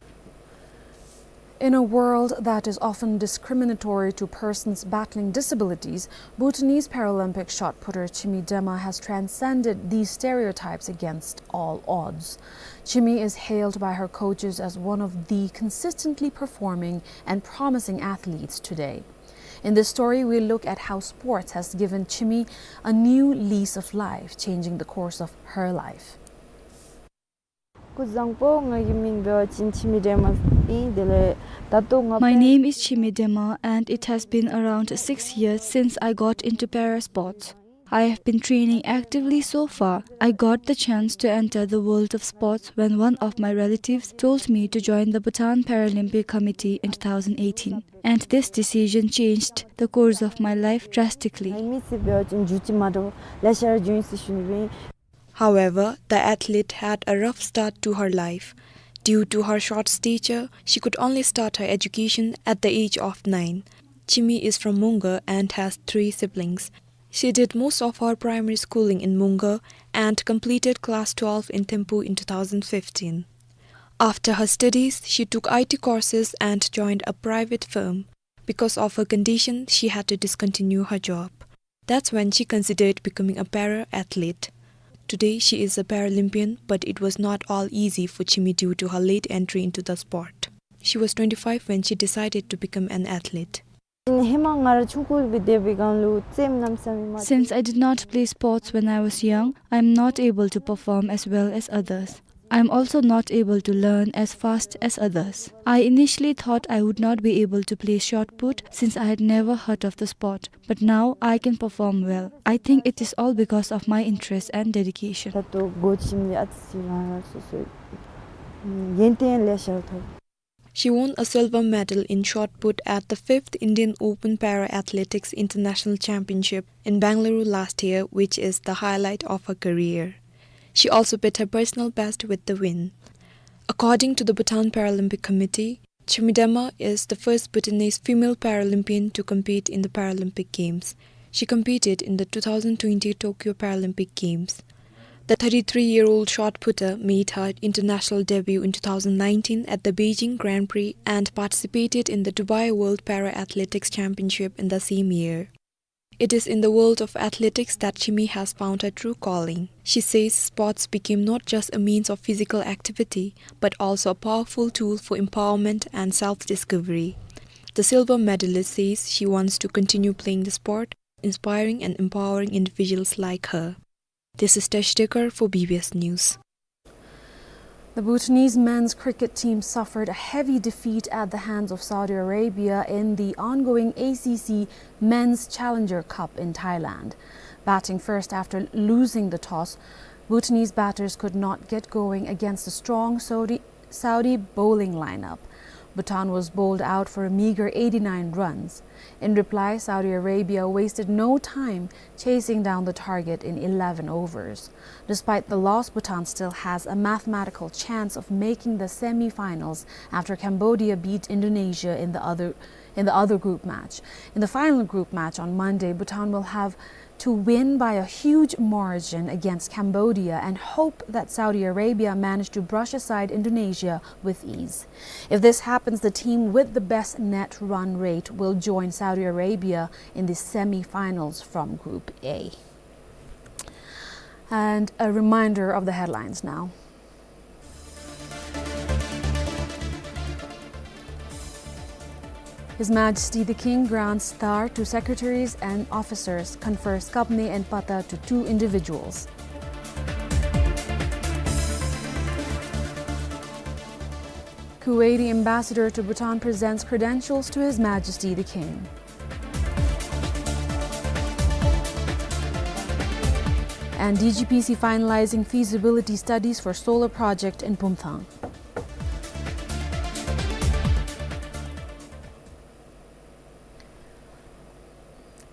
In a world that is often discriminatory to persons battling disabilities, Bhutanese Paralympic shot putter Chimi Dema has transcended these stereotypes against all odds. Chimi is hailed by her coaches as one of the consistently performing and promising athletes today. In this story, we look at how sports has given Chimi a new lease of life, changing the course of her life. སྐུ་གཟུགས་བཟང་པོ། ང་གི་མིང་འབད་བ་ཅིན་འཆི་མེད་སྒྲོལ་མ་ཨིན། དེ་ལས་ད་ལྟོ་ང་My name is Chimi Dema, and it has been around six years since I got into para sports. I have been training actively so far. I got the chance to enter the world of sports when one of my relatives told me to join the Bhutan Paralympic Committee in two thousand eighteen, and this decision changed the course of my life drastically. ང་མི་སི་འབད་བ་ཅིན་འགྱུར་ཅིག་མ་འདྲཝ་ལེ་ཤ་ར་བྱུང་ཡི་ཟེར་ཞུ་ནི་སྦེ། However, the athlete had a rough start to her life. Due to her short stature, she could only start her education at the age of nine. Chimi is from Munga and has three siblings. She did most of her primary schooling in Munga and completed class twelve in Thimphu in two thousand fifteen. After her studies, she took I T courses and joined a private firm. Because of her condition, she had to discontinue her job. That's when she considered becoming a para athlete. Today, she is a Paralympian, but it was not all easy for Chimi due to her late entry into the sport. She was twenty-five when she decided to become an athlete. ཧེ་མ་ང་ར་ཆུང་ཀུ་སྦེ་སྡོད་པའི་སྒང་ལུ་རྩེདམོ་གནམ་མེད་ས་མེད་མ། Since I did not play sports when I was young, I am not able to perform as well as others. I am also not able to learn as fast as others. I initially thought I would not be able to play shot put since I had never heard of the sport, but now I can perform well. I think it is all because of my interest and dedication. ད་ལྟོ་སྒོ་ཁྱིམ་ལས་ཨ་ཙི་ཅིག་ང་ར་སོ་སོའི་ཡོན་ཏན་ལེ་ཤ་ཐོབ། She won a silver medal in shot put at the fifth Indian Open Para Athletics International Championship in Bengaluru last year, which is the highlight of her career. She also beat her personal best with the win. According to the Bhutan Paralympic Committee, Chimi Dema is the first Bhutanese female Paralympian to compete in the Paralympic Games. She competed in the two thousand twenty Tokyo Paralympic Games. The thirty-three-year-old shot putter made her international debut in two thousand nineteen at the Beijing Grand Prix and participated in the Dubai World Para Athletics Championship in the same year. It is in the world of athletics that Chimi has found her true calling. She says sports became not just a means of physical activity, but also a powerful tool for empowerment and self-discovery. The silver medalist says she wants to continue playing the sport, inspiring and empowering individuals like her. This is Tesh Dekar for B B S News. The Bhutanese men's cricket team suffered a heavy defeat at the hands of Saudi Arabia in the ongoing A C C Men's Challenger Cup in Thailand. Batting first after losing the toss, Bhutanese batters could not get going against a strong Saudi, Saudi bowling lineup. Bhutan was bowled out for a meager eighty-nine runs. In reply, Saudi Arabia wasted no time chasing down the target in eleven overs. Despite the loss, Bhutan still has a mathematical chance of making the semi-finals after Cambodia beat Indonesia in the other, in the other group match. In the final group match on Monday, Bhutan will have to win by a huge margin against Cambodia and hope that Saudi Arabia manage to brush aside Indonesia with ease. If this happens, the team with the best net run rate will join Saudi Arabia in the semi-finals from Group A. And a reminder of the headlines now. His Majesty the King grants Thar to secretaries and officers, confers Kabne and Pata to two individuals. Kuwaiti ambassador to Bhutan presents credentials to His Majesty the King. And D G P C finalizing feasibility studies for solar project in Pumthang.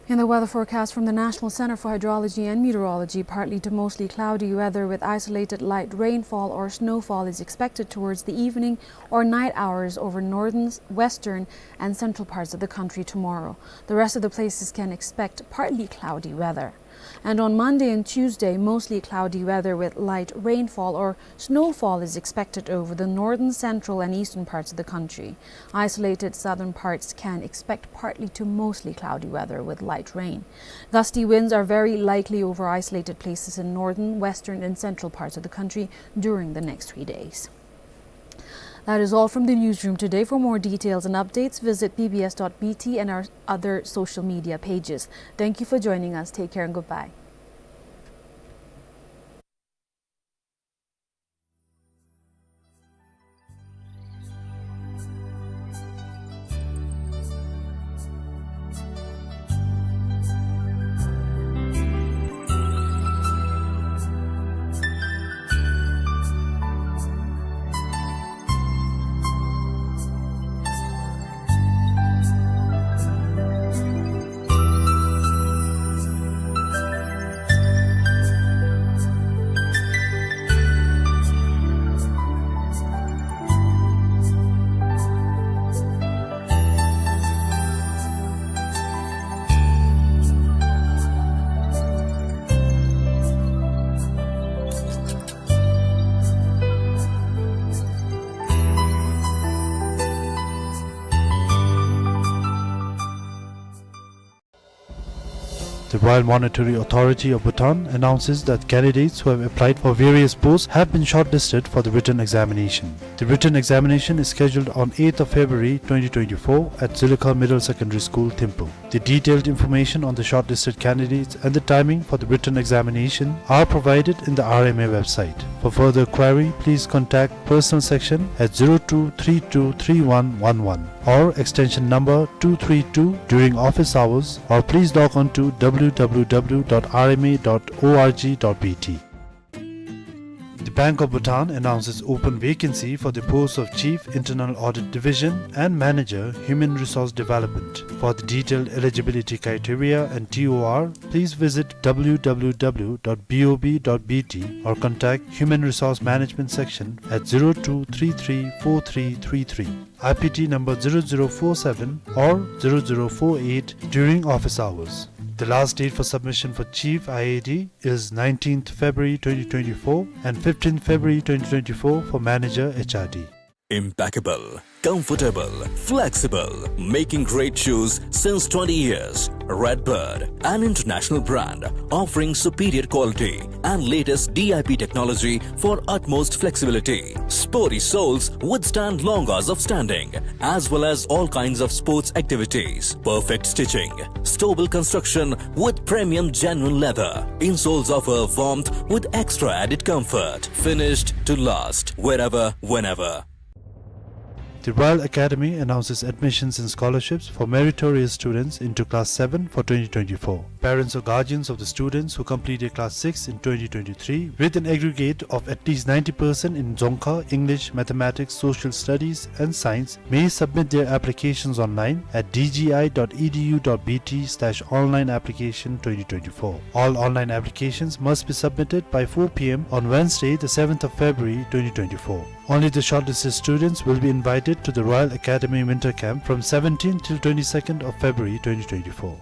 In the weather forecast from the National Center for Hydrology and Meteorology, partly to mostly cloudy weather with isolated light rainfall or snowfall is expected towards the evening or night hours over northern, western, and central parts of the country tomorrow. The rest of the places can expect partly cloudy weather. And on Monday and Tuesday, mostly cloudy weather with light rainfall or snowfall is expected over the northern, central, and eastern parts of the country. Isolated southern parts can expect partly to mostly cloudy weather with light rain. Gusty winds are very likely over isolated places in northern, western, and central parts of the country during the next three days. That is all from the newsroom today. For more details and updates, visit B B S dot B T and our other social media pages. Thank you for joining us. Take care and goodbye. The Royal Monetary Authority of Bhutan announces that candidates who have applied for various posts have been shortlisted for the written examination. The written examination is scheduled on eighth of February twenty twenty-four at Zilakha Middle Secondary School, Thimphu. The detailed information on the shortlisted candidates and the timing for the written examination are provided in the R M A website. For further query, please contact personal section at zero two three two three one one one or extension number two three two during office hours, or please log on to W W W dot R M A dot org dot B T. The Bank of Bhutan announces open vacancy for the post of Chief Internal Audit Division and Manager Human Resource Development. For the detailed eligibility criteria and T O R, please visit W W W dot B O B dot B T or contact Human Resource Management Section at zero two three three four three three three, I P T number zero zero four seven or zero zero four eight during office hours. The last date for submission for Chief I A D is nineteenth February twenty twenty-four and fifteenth February twenty twenty-four for Manager H R D. Impeccable, comfortable, flexible, making great shoes since twenty years. Redbird, an international brand offering superior quality and latest D I P technology for utmost flexibility. Sporty soles withstand long hours of standing, as well as all kinds of sports activities. Perfect stitching, stable construction with premium genuine leather. Insoles offer warmth with extra added comfort. Finished to last, wherever, whenever. The Royal Academy announces admissions and scholarships for meritorious students into Class seven for twenty twenty-four. Parents or guardians of the students who completed Class six in twenty twenty-three with an aggregate of at least ninety percent in Dzongkha, English, Mathematics, Social Studies, and Science may submit their applications online at D G I dot E D U dot B T slash online application twenty twenty-four. All online applications must be submitted by four P M on Wednesday, the seventh of February, twenty twenty-four. Only the shortlisted students will be invited to the Royal Academy Winter Camp from seventeenth till twenty-second of February twenty twenty-four.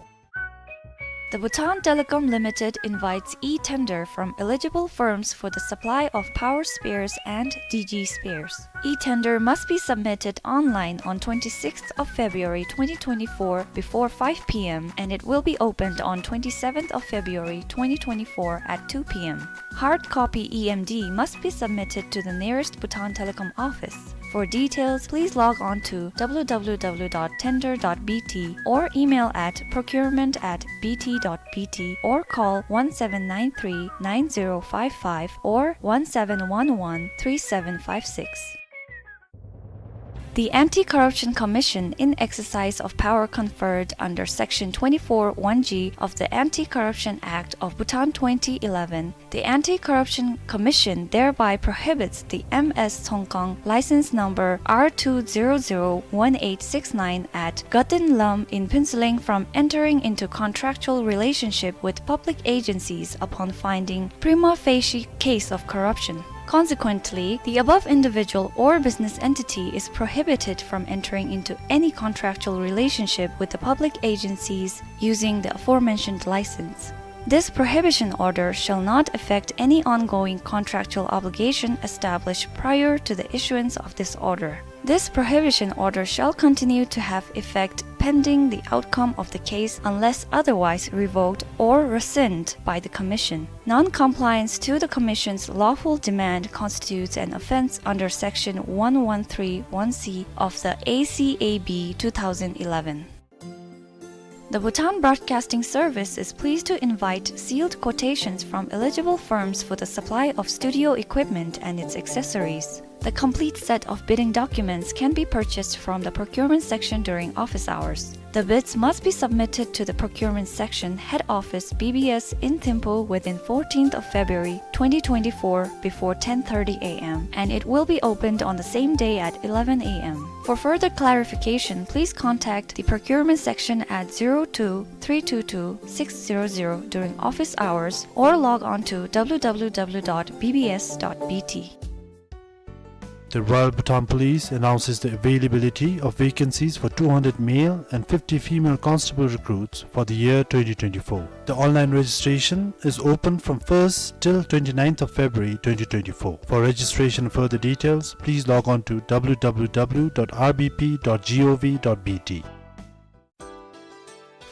The Bhutan Telecom Limited invites e-tender from eligible firms for the supply of power spares and D G spares. E-tender must be submitted online on twenty-sixth of February twenty twenty-four before five P M, and it will be opened on twenty-seventh of February twenty twenty-four at two P M. Hard copy E M D must be submitted to the nearest Bhutan Telecom office. For details, please log on to W W W dot tender dot B T or email at procurement at B T dot B T or call one seven nine three nine zero five five or one seven one one three seven five six. The Anti-Corruption Commission, in exercise of power conferred under Section twenty-four one G of the Anti-Corruption Act of Bhutan twenty eleven, the Anti-Corruption Commission thereby prohibits the M S Tsongkhang, license number R two zero zero one eight six nine, at Gatin Lam in Phuentsholing from entering into contractual relationship with public agencies upon finding prima facie case of corruption. Consequently, the above individual or business entity is prohibited from entering into any contractual relationship with the public agencies using the aforementioned license. This prohibition order shall not affect any ongoing contractual obligation established prior to the issuance of this order. This prohibition order shall continue to have effect pending the outcome of the case unless otherwise revoked or rescinded by the Commission. Non-compliance to the Commission's lawful demand constitutes an offense under Section one one three one C of the A C A B two thousand eleven. The Bhutan Broadcasting Service is pleased to invite sealed quotations from eligible firms for the supply of studio equipment and its accessories. The complete set of bidding documents can be purchased from the procurement section during office hours. The bids must be submitted to the procurement section, head office, B B S, in Thimphu within fourteenth of February twenty twenty-four before ten thirty A M, and it will be opened on the same day at eleven A M. For further clarification, please contact the procurement section at zero two three two two six zero zero during office hours or log on to W W W dot B B S dot B T. The Royal Bhutan Police announces the availability of vacancies for two hundred male and fifty female constable recruits for the year twenty twenty-four. The online registration is open from first till twenty-ninth of February twenty twenty-four. For registration and further details, please log on to W W W dot R B P dot gov dot B T.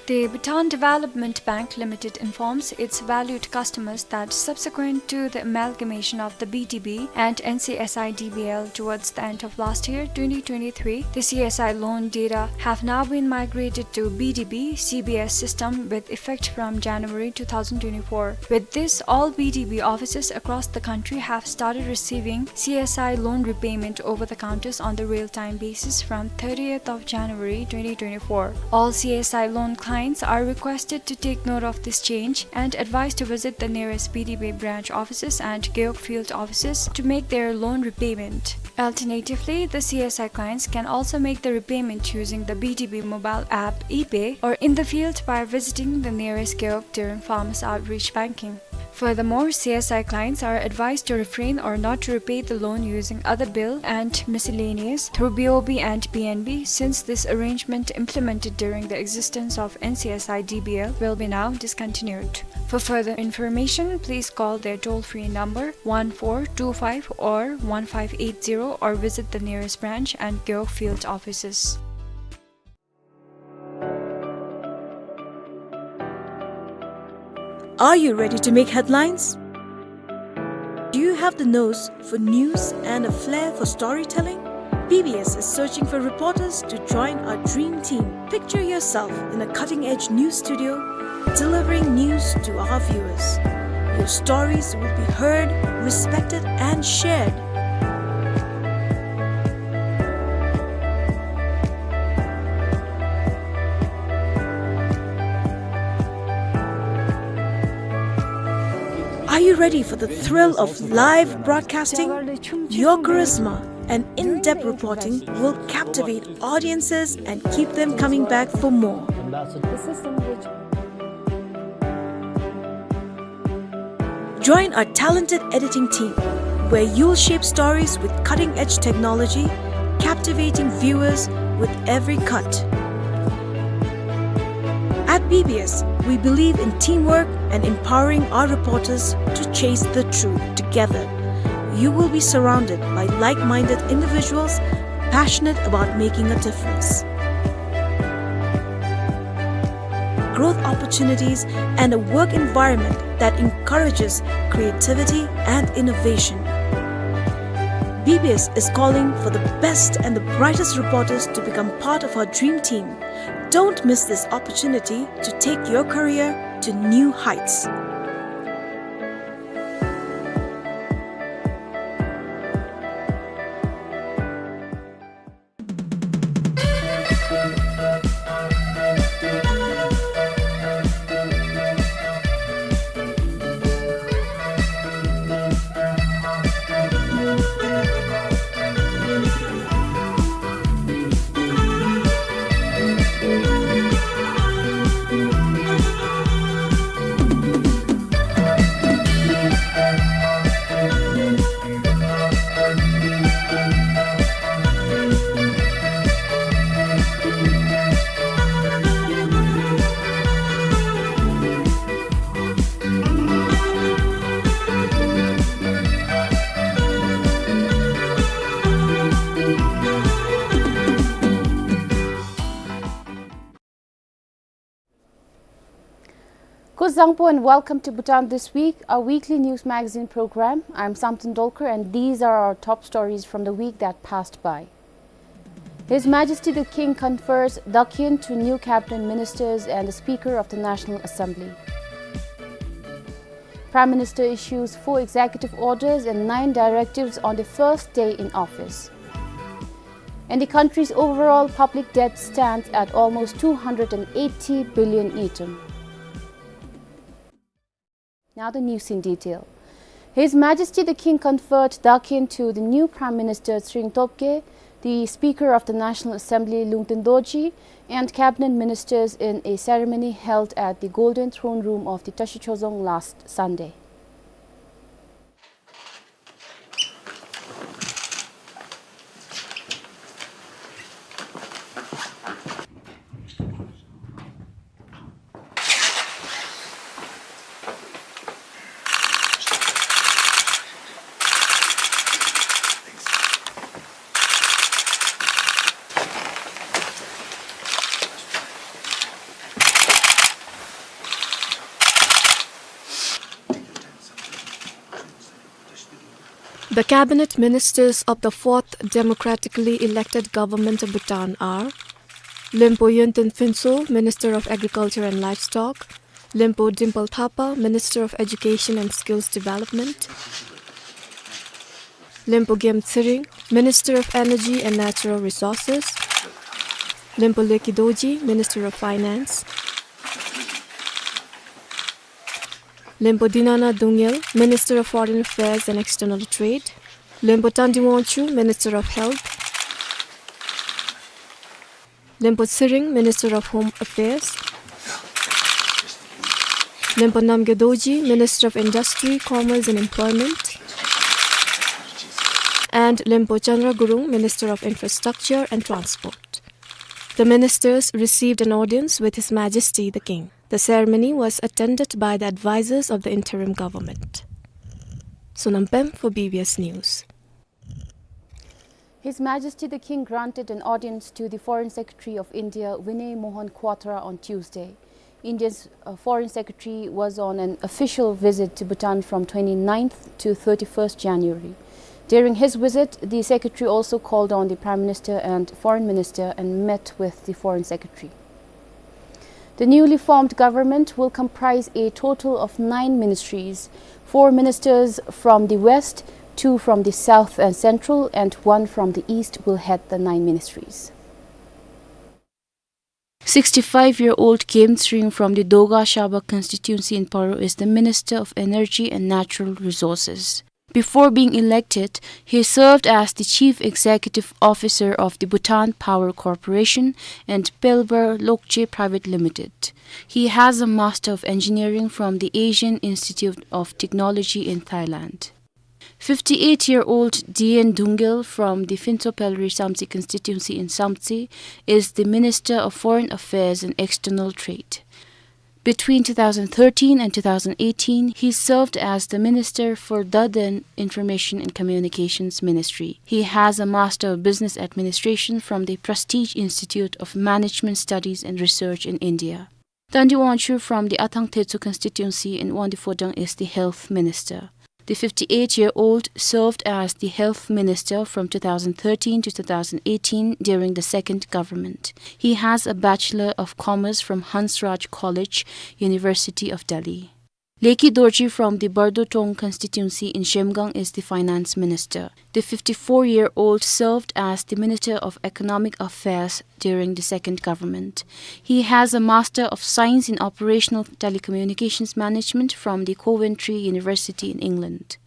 The Bhutan Development Bank Limited informs its valued customers that subsequent to the amalgamation of the B D B and N C S I D B L towards the end of last year, twenty twenty-three, the C S I loan data have now been migrated to B D B C B S system with effect from January two thousand twenty-four. With this, all B D B offices across the country have started receiving C S I loan repayment over the counters on the real-time basis from thirtieth of January twenty twenty-four. All C S I loan clients are requested to take note of this change and advised to visit the nearest B D B branch offices and Gewog field offices to make their loan repayment. Alternatively, the C S I clients can also make the repayment using the B D B mobile app ePay or in the field by visiting the nearest Gewog during farmers outreach banking. Furthermore, C S I clients are advised to refrain or not to repay the loan using other bill and miscellaneous through B O B and B N B, since this arrangement implemented during the existence of N C S I D B L will be now discontinued. For further information, please call their toll-free number one four two five or one five eight zero or visit the nearest branch and Gewog field offices. Are you ready to make headlines? Do you have the nose for news and a flair for storytelling? B B S is searching for reporters to join our dream team. Picture yourself in a cutting-edge news studio, delivering news to our viewers. Your stories will be heard, respected, and shared. Are you ready for the thrill of live broadcasting? Your charisma and in-depth reporting will captivate audiences and keep them coming back for more. Join our talented editing team, where you'll shape stories with cutting-edge technology, captivating viewers with every cut. At B B S, we believe in teamwork and empowering our reporters to chase the truth together. You will be surrounded by like-minded individuals passionate about making a difference. Growth opportunities, and a work environment that encourages creativity and innovation. B B S is calling for the best and the brightest reporters to become part of our dream team. Don't miss this opportunity to take your career to new heights. Zangpo and welcome to Bhutan This Week, our weekly news magazine program. I'm Samten Dolkar and these are our top stories from the week that passed by. His Majesty the King confers Dakhyen to new cabinet ministers and the Speaker of the National Assembly. Prime Minister issues four executive orders and nine directives on the first day in office. And the country's overall public debt stands at almost two hundred and eighty billion ngultrum. Now the news in detail. His Majesty the King conferred Dakhyen to the new Prime Minister Tshering Tobgay, the Speaker of the National Assembly Lungten Dorji, and cabinet ministers in a ceremony held at the Golden Throne Room of the Tashi Chozong last Sunday. The cabinet ministers of the fourth democratically elected government of Bhutan are Lenpo Yonten Phuntsho, Minister of Agriculture and Livestock, Lenpo Dimple Thapa, Minister of Education and Skills Development, Lenpo Gem Tshering, Minister of Energy and Natural Resources, Lenpo Lekhi Dorji, Minister of Finance, Lenpo Dinana Doungel, Minister of Foreign Affairs and External Trade, Lenpo Tandi Wangchuk, Minister of Health, Lenpo Tshering, Minister of Home Affairs, Lenpo Namgay Dorji, Minister of Industry, Commerce and Employment, and Lenpo Chandra Gurung, Minister of Infrastructure and Transport. The ministers received an audience with His Majesty the King. The ceremony was attended by the advisors of the interim government. Sonam Pem for B B S News. His Majesty the King granted an audience to the Foreign Secretary of India, Vinay Mohan Kwatra, on Tuesday. India's, uh, Foreign Secretary was on an official visit to Bhutan from twenty-ninth to thirty-first January. During his visit, the Secretary also called on the Prime Minister and Foreign Minister and met with the Foreign Secretary. The newly formed government will comprise a total of nine ministries. Four ministers from the west, two from the south and central, and one from the east will head the nine ministries. Sixty-five-year-old Gem Tshering from the Doga Shaba constituency in Paro is the Minister of Energy and Natural Resources. Before being elected, he served as the Chief Executive Officer of the Bhutan Power Corporation and Pelbar Lokche Private Limited. He has a Master of Engineering from the Asian Institute of Technology in Thailand. Fifty-eight-year-old Dien Doungel from the Phuntsho Phelri Samtse constituency in Samtse is the Minister of Foreign Affairs and External Trade. Between two thousand thirteen and two thousand eighteen, he served as the Minister for Daden Information and Communications Ministry. He has a Master of Business Administration from the Prestige Institute of Management Studies and Research in India. Tandi Wangchuk from the Athang Thetso constituency in Wangdue Phodrang is the Health Minister. The fifty-eight-year-old served as the Health Minister from two thousand thirteen to two thousand eighteen during the second government. He has a Bachelor of Commerce from Hansraj College, University of Delhi. Lekhi Dorji from the Bardotong constituency in Zhemgang is the Finance Minister. The fifty-four-year-old served as the Minister of Economic Affairs during the second government. He has a Master of Science in Operational Telecommunications Management from the Coventry University in England.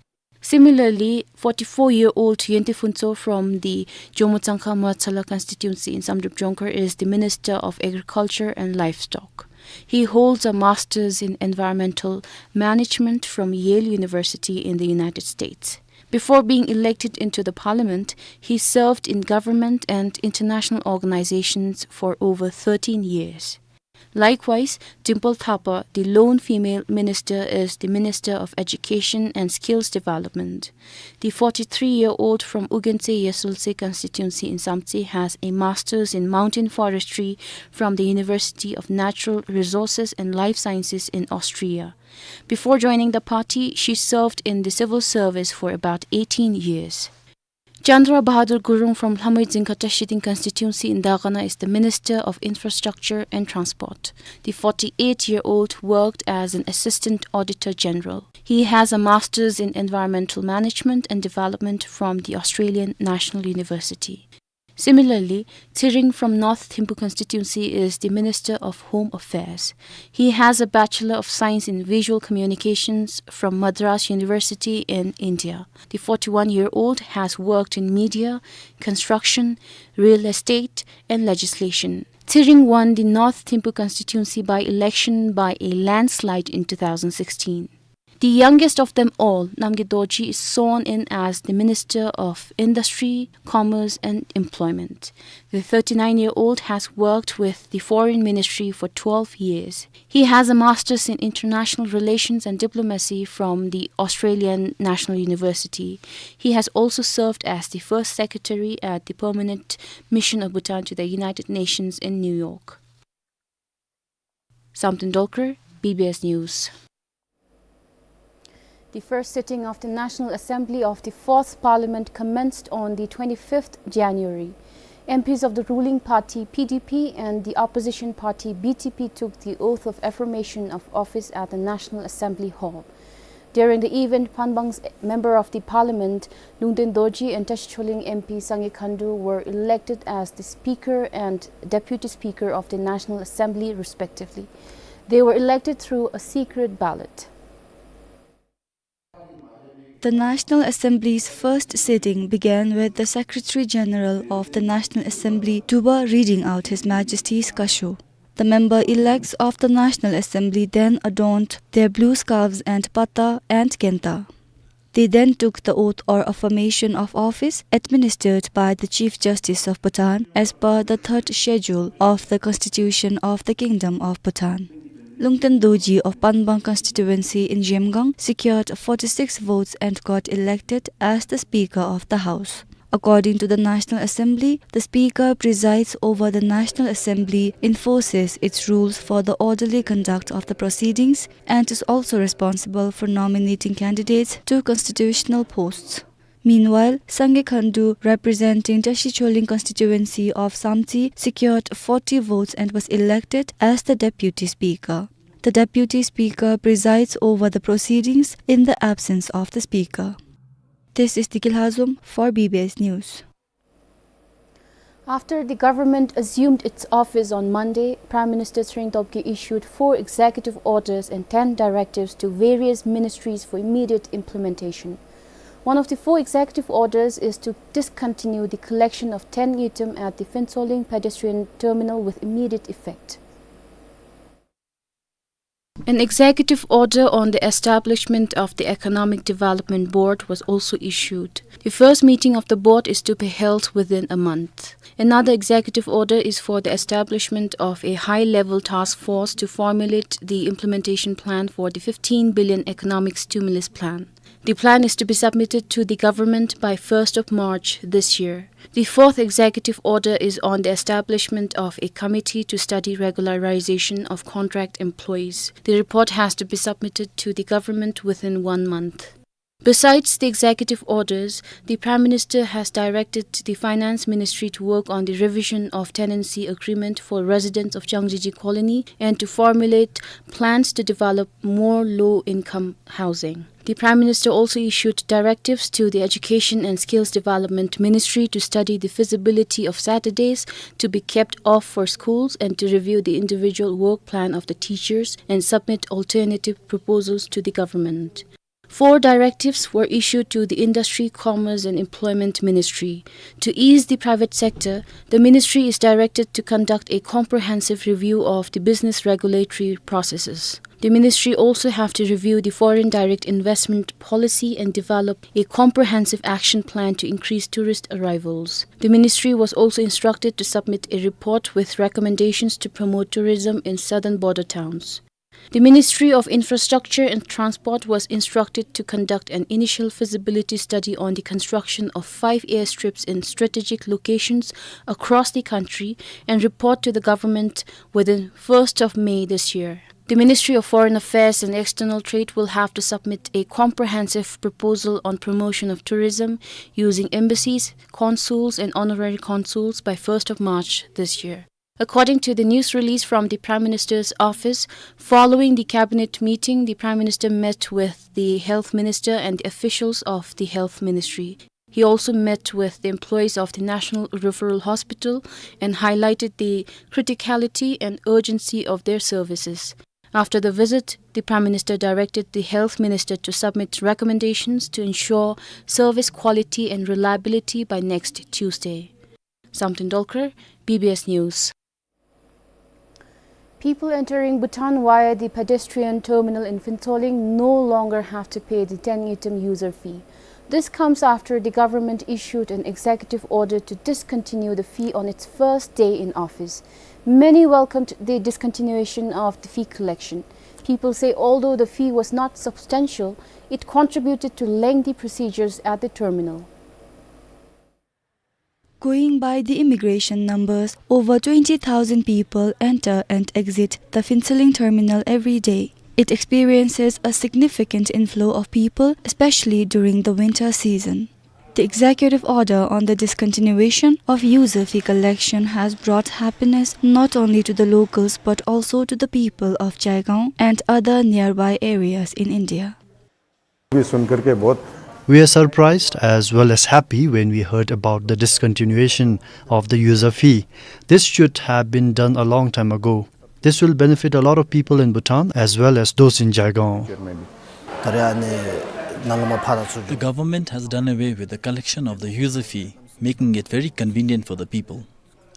Similarly, forty-four-year-old Yonten Phuntsho from the Jomo Tsangkha Moetshala constituency in Samdrup Jongkhar is the Minister of Agriculture and Livestock. He holds a Master's in Environmental Management from Yale University in the United States. Before being elected into the parliament, he served in government and international organizations for over thirteen years. Likewise, Dimple Thapa, the lone female minister, is the Minister of Education and Skills Development. The forty-three-year-old from Ugentse Yesultse constituency in Samtse has a master's in mountain forestry from the University of Natural Resources and Life Sciences in Austria. Before joining the party, she served in the civil service for about eighteen years. Chandra Bahadur Gurung from Lhamui Dzingkha Tashi Ding constituency in Dagana is the Minister of Infrastructure and Transport. The forty-eight-year-old worked as an Assistant Auditor General. He has a master's in Environmental Management and Development from the Australian National University. Similarly, Tshering from North Thimphu constituency is the Minister of Home Affairs. He has a Bachelor of Science in Visual Communications from Madras University in India. The forty-one-year-old has worked in media, construction, real estate, and legislation. Tshering won the North Thimphu constituency by-election by a landslide in two thousand sixteen. The youngest of them all, Namgay Dorji, is sworn in as the Minister of Industry, Commerce and Employment. The thirty-nine-year-old has worked with the Foreign Ministry for twelve years. He has a master's in International Relations and Diplomacy from the Australian National University. He has also served as the first secretary at the Permanent Mission of Bhutan to the United Nations in New York. Samten Dolkar, B B S News. The first sitting of the National Assembly of the Fourth Parliament commenced on the twenty-fifth January. M Ps of the ruling party, P D P, and the opposition party, B T P, took the oath of affirmation of office at the National Assembly Hall. During the event, Phanbang's Member of the Parliament, Lungten Dorji, and Tashi Choling M P Sangay Khandu were elected as the Speaker and Deputy Speaker of the National Assembly, respectively. They were elected through a secret ballot. The National Assembly's first sitting began with the Secretary General of the National Assembly, Tuba, reading out His Majesty's Kasho. The member-elects of the National Assembly then adorned their blue scarves and patta and kenta. They then took the oath or affirmation of office administered by the Chief Justice of Bhutan as per the third schedule of the Constitution of the Kingdom of Bhutan. Lungten Dorji of Phanbang constituency in Zhemgang secured forty-six votes and got elected as the Speaker of the House. According to the National Assembly, the Speaker presides over the National Assembly, enforces its rules for the orderly conduct of the proceedings, and is also responsible for nominating candidates to constitutional posts. Meanwhile, Sangay Khandu, representing Tashi Choling constituency of Samtse, secured forty votes and was elected as the Deputy Speaker. The Deputy Speaker presides over the proceedings in the absence of the Speaker. This is Diki Lhazom for B B S News. After the government assumed its office on Monday, Prime Minister Tshering Tobgay issued four executive orders and ten directives to various ministries for immediate implementation. One of the four executive orders is to discontinue the collection of ten ngultrum at the Phuentsholing pedestrian terminal with immediate effect. An executive order on the establishment of the Economic Development Board was also issued. The first meeting of the board is to be held within a month. Another executive order is for the establishment of a high-level task force to formulate the implementation plan for the fifteen billion economic stimulus plan. The plan is to be submitted to the government by first of March this year. The fourth executive order is on the establishment of a committee to study regularization of contract employees. The report has to be submitted to the government within one month. Besides the executive orders, the Prime Minister has directed the Finance Ministry to work on the revision of tenancy agreement for residents of Changjeji Colony and to formulate plans to develop more low-income housing. The Prime Minister also issued directives to the Education and Skills Development Ministry to study the feasibility of Saturdays to be kept off for schools and to review the individual work plan of the teachers and submit alternative proposals to the government. Four directives were issued to the Industry, Commerce and Employment Ministry. To ease the private sector, the ministry is directed to conduct a comprehensive review of the business regulatory processes. The ministry also have to review the foreign direct investment policy and develop a comprehensive action plan to increase tourist arrivals. The ministry was also instructed to submit a report with recommendations to promote tourism in southern border towns. The Ministry of Infrastructure and Transport was instructed to conduct an initial feasibility study on the construction of five airstrips in strategic locations across the country and report to the government within first of May this year. The Ministry of Foreign Affairs and External Trade will have to submit a comprehensive proposal on promotion of tourism using embassies, consuls, and honorary consuls by first of March this year. According to the news release from the Prime Minister's office, following the cabinet meeting, the Prime Minister met with the Health Minister and the officials of the Health Ministry. He also met with the employees of the National Referral Hospital and highlighted the criticality and urgency of their services. After the visit, the Prime Minister directed the Health Minister to submit recommendations to ensure service quality and reliability by next Tuesday. Samten Dolkar, B B S News. People entering Bhutan via the pedestrian terminal in Phuentsholing no longer have to pay the ten ngultrum user fee. This comes after the government issued an executive order to discontinue the fee on its first day in office. Many welcomed the discontinuation of the fee collection. People say although the fee was not substantial, it contributed to lengthy procedures at the terminal. Going by the immigration numbers, over twenty thousand people enter and exit the Phuentsholing terminal every day. It experiences a significant inflow of people, especially during the winter season. The executive order on the discontinuation of user fee collection has brought happiness not only to the locals but also to the people of Jaigaon and other nearby areas in India. भी सुनकर के बहुत We are surprised as well as happy when we heard about the discontinuation of the user fee. This should have been done a long time ago. This will benefit a lot of people in Bhutan as well as those in Jaigaon. The government has done away with the collection of the user fee, making it very convenient for the people.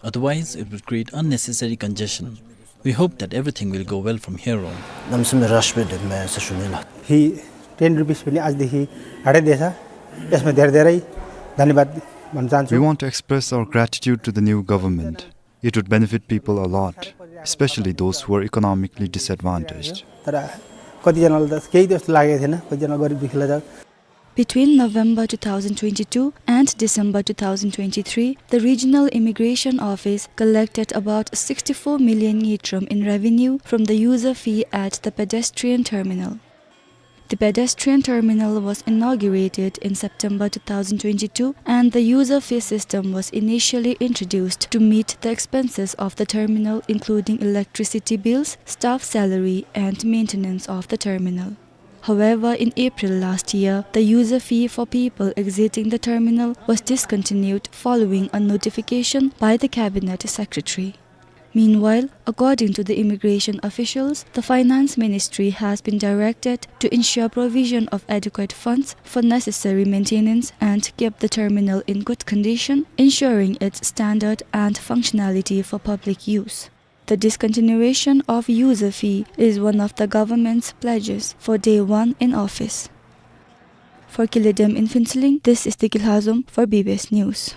Otherwise, it would create unnecessary congestion. We hope that everything will go well from here on. नम्सम रस भी दे मैं ससुने ला। ही ten rupees पनि आजदेखि हटाइदिएछ। यसमा धेरै धेरै धन्यवाद भन्न चाहन्छु। We want to express our gratitude to the new government. It would benefit people a lot, especially those who are economically disadvantaged. तर कतिजनालाई त केही त्यस्तो लागेको थिएन, कतिजना गरिब दुखीलाई त Between November two thousand twenty-two and December two thousand twenty-three, the Regional Immigration Office collected about sixty-four million ngultrum in revenue from the user fee at the pedestrian terminal. The pedestrian terminal was inaugurated in September two thousand twenty-two, and the user fee system was initially introduced to meet the expenses of the terminal, including electricity bills, staff salary, and maintenance of the terminal. However, in April last year, the user fee for people exiting the terminal was discontinued following a notification by the Cabinet Secretary. Meanwhile, according to the immigration officials, the Finance Ministry has been directed to ensure provision of adequate funds for necessary maintenance and keep the terminal in good condition, ensuring its standard and functionality for public use. The discontinuation of user fee is one of the government's pledges for day one in office. For Kile Dem in Phuentsholing, this is Deki Lhazom for B B S News.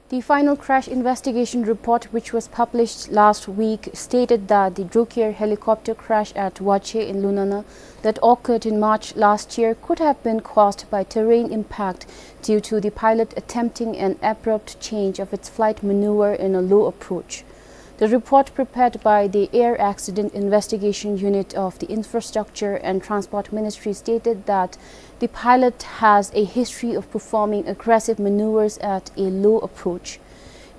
The final crash investigation report, which was published last week, stated that the Druk Air helicopter crash at Wache in Lunana that occurred in March last year could have been caused by terrain impact due to the pilot attempting an abrupt change of its flight maneuver in a low approach. The report prepared by the Air Accident Investigation Unit of the Infrastructure and Transport Ministry stated that the pilot has a history of performing aggressive maneuvers at a low approach.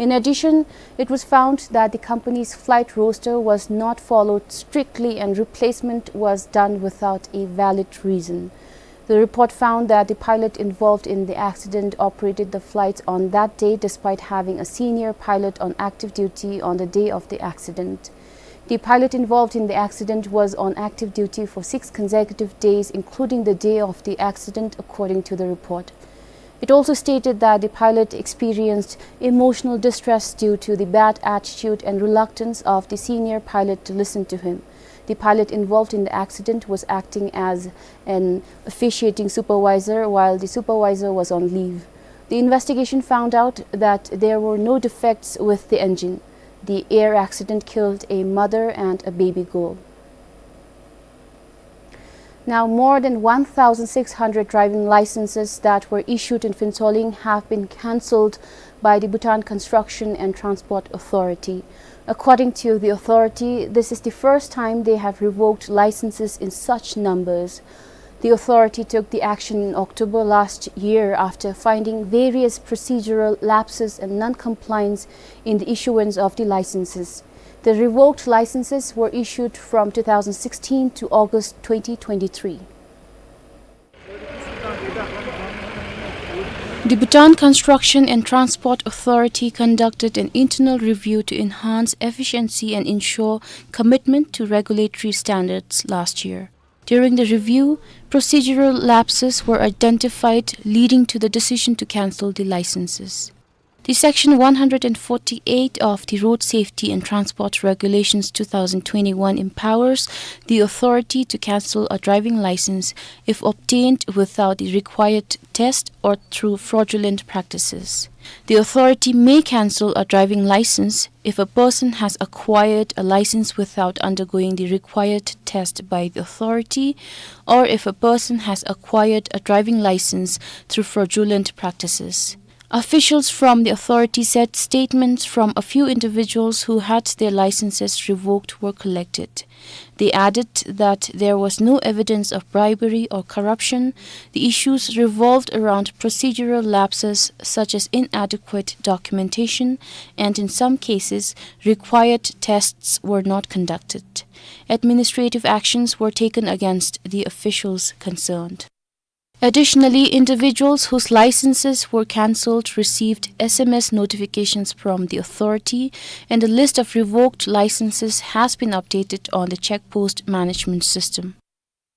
In addition, it was found that the company's flight roster was not followed strictly and replacement was done without a valid reason. The report found that the pilot involved in the accident operated the flights on that day despite having a senior pilot on active duty on the day of the accident. The pilot involved in the accident was on active duty for six consecutive days, including the day of the accident, according to the report. It also stated that the pilot experienced emotional distress due to the bad attitude and reluctance of the senior pilot to listen to him. The pilot involved in the accident was acting as an officiating supervisor while the supervisor was on leave. The investigation found out that there were no defects with the engine. The air accident killed a mother and a baby girl. Now, more than one thousand six hundred driving licenses that were issued in Phuentsholing have been cancelled by the Bhutan Construction and Transport Authority. According to the authority, this is the first time they have revoked licenses in such numbers. The authority took the action in October last year after finding various procedural lapses and non-compliance in the issuance of the licenses. The revoked licenses were issued from two thousand sixteen to August twenty twenty-three. The Bhutan Construction and Transport Authority conducted an internal review to enhance efficiency and ensure commitment to regulatory standards last year. During the review, procedural lapses were identified, leading to the decision to cancel the licenses. The Section one hundred forty-eight of the Road Safety and Transport Regulations two thousand twenty-one empowers the authority to cancel a driving license if obtained without the required test or through fraudulent practices. The authority may cancel a driving license if a person has acquired a license without undergoing the required test by the authority, or if a person has acquired a driving license through fraudulent practices. Officials from the authority said statements from a few individuals who had their licenses revoked were collected. They added that there was no evidence of bribery or corruption. The issues revolved around procedural lapses such as inadequate documentation, and in some cases, required tests were not conducted. Administrative actions were taken against the officials concerned. Additionally, individuals whose licenses were cancelled received S M S notifications from the authority, and the list of revoked licenses has been updated on the check post management system.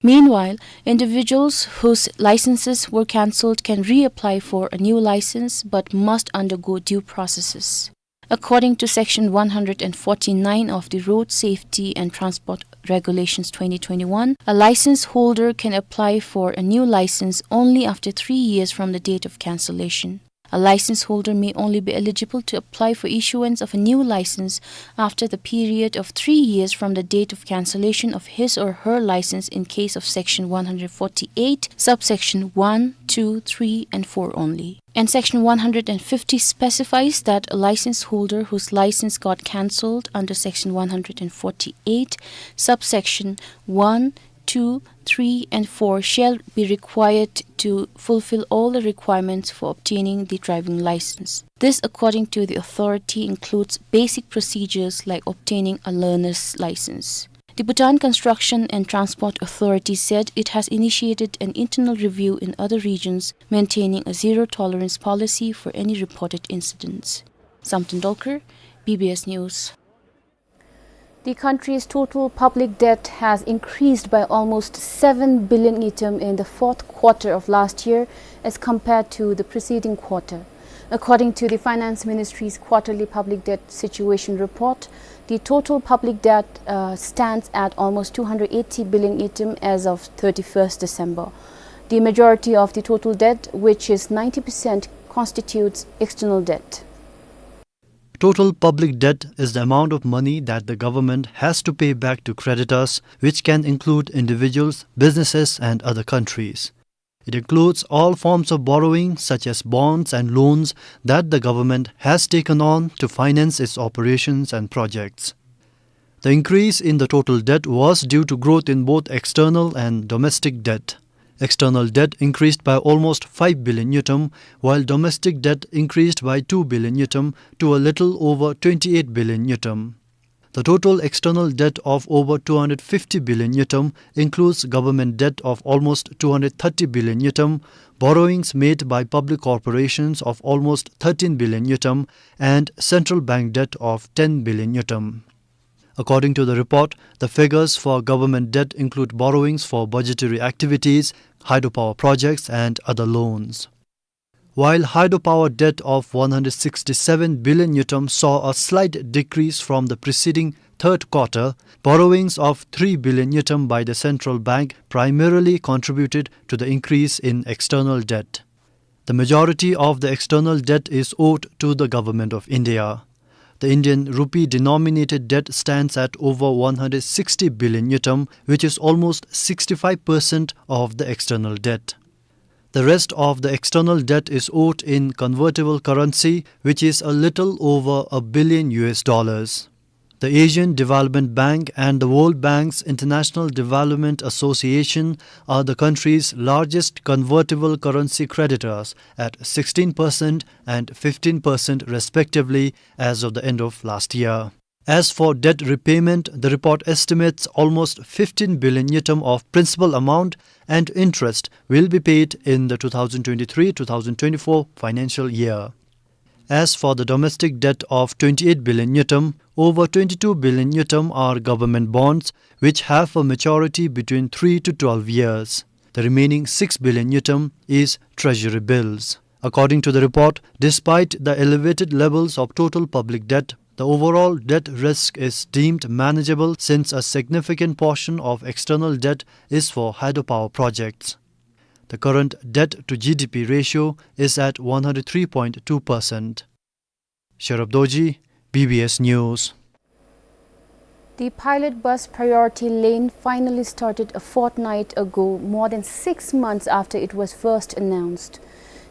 Meanwhile, individuals whose licenses were cancelled can reapply for a new license but must undergo due processes. According to Section one hundred forty-nine of the Road Safety and Transport Regulations twenty twenty-one, a license holder can apply for a new license only after three years from the date of cancellation. A license holder may only be eligible to apply for issuance of a new license after the period of three years from the date of cancellation of his or her license in case of Section one hundred forty-eight, subsection one, two, three, and four only. And Section one hundred fifty specifies that a license holder whose license got cancelled under Section one hundred forty-eight, subsection one, two, three, and four shall be required to fulfill all the requirements for obtaining the driving license. This, according to the authority, includes basic procedures like obtaining a learner's license. The Bhutan Construction and Transport Authority said it has initiated an internal review in other regions, maintaining a zero tolerance policy for any reported incidents. Samten Dolkar, B B S News. The country's total public debt has increased by almost seven billion ngultrum in the fourth quarter of last year as compared to the preceding quarter. According to the Finance Ministry's quarterly public debt situation report, the total public debt, uh, stands at almost two hundred eighty billion ngultrum as of thirty-first December. The majority of the total debt, which is ninety percent, constitutes external debt. Total public debt is the amount of money that the government has to pay back to creditors, which can include individuals, businesses, and other countries. It includes all forms of borrowing, such as bonds and loans that the government has taken on to finance its operations and projects. The increase in the total debt was due to growth in both external and domestic debt. External debt increased by almost five billion ngultrum, while domestic debt increased by two billion ngultrum to a little over twenty-eight billion ngultrum. The total external debt of over two hundred fifty billion ngultrum includes government debt of almost two hundred thirty billion ngultrum, borrowings made by public corporations of almost thirteen billion ngultrum, and central bank debt of ten billion ngultrum. According to the report, the figures for government debt include borrowings for budgetary activities, hydropower projects, and other loans. While hydropower debt of one hundred sixty-seven billion ngultrum saw a slight decrease from the preceding third quarter, borrowings of three billion ngultrum by the central bank primarily contributed to the increase in external debt. The majority of the external debt is owed to the Government of India. The Indian rupee denominated debt stands at over one hundred sixty billion ngultrum, which is almost sixty-five percent of the external debt. The rest of the external debt is owed in convertible currency, which is a little over a billion U S dollars. The Asian Development Bank and the World Bank's International Development Association are the country's largest convertible currency creditors at sixteen percent and fifteen percent respectively as of the end of last year. As for debt repayment, the report estimates almost fifteen billion ngultrum of principal amount and interest will be paid in the two thousand twenty-three two thousand twenty-four financial year. As for the domestic debt of twenty-eight billion ngultrum, over twenty-two billion ngultrum are government bonds, which have a maturity between three to twelve years. The remaining six billion ngultrum is treasury bills. According to the report, despite the elevated levels of total public debt, the overall debt risk is deemed manageable since a significant portion of external debt is for hydropower projects. The current debt to G D P ratio is at one hundred three point two percent. Sherab Dorji, B B S News. The pilot bus priority lane finally started a fortnight ago, more than six months after it was first announced.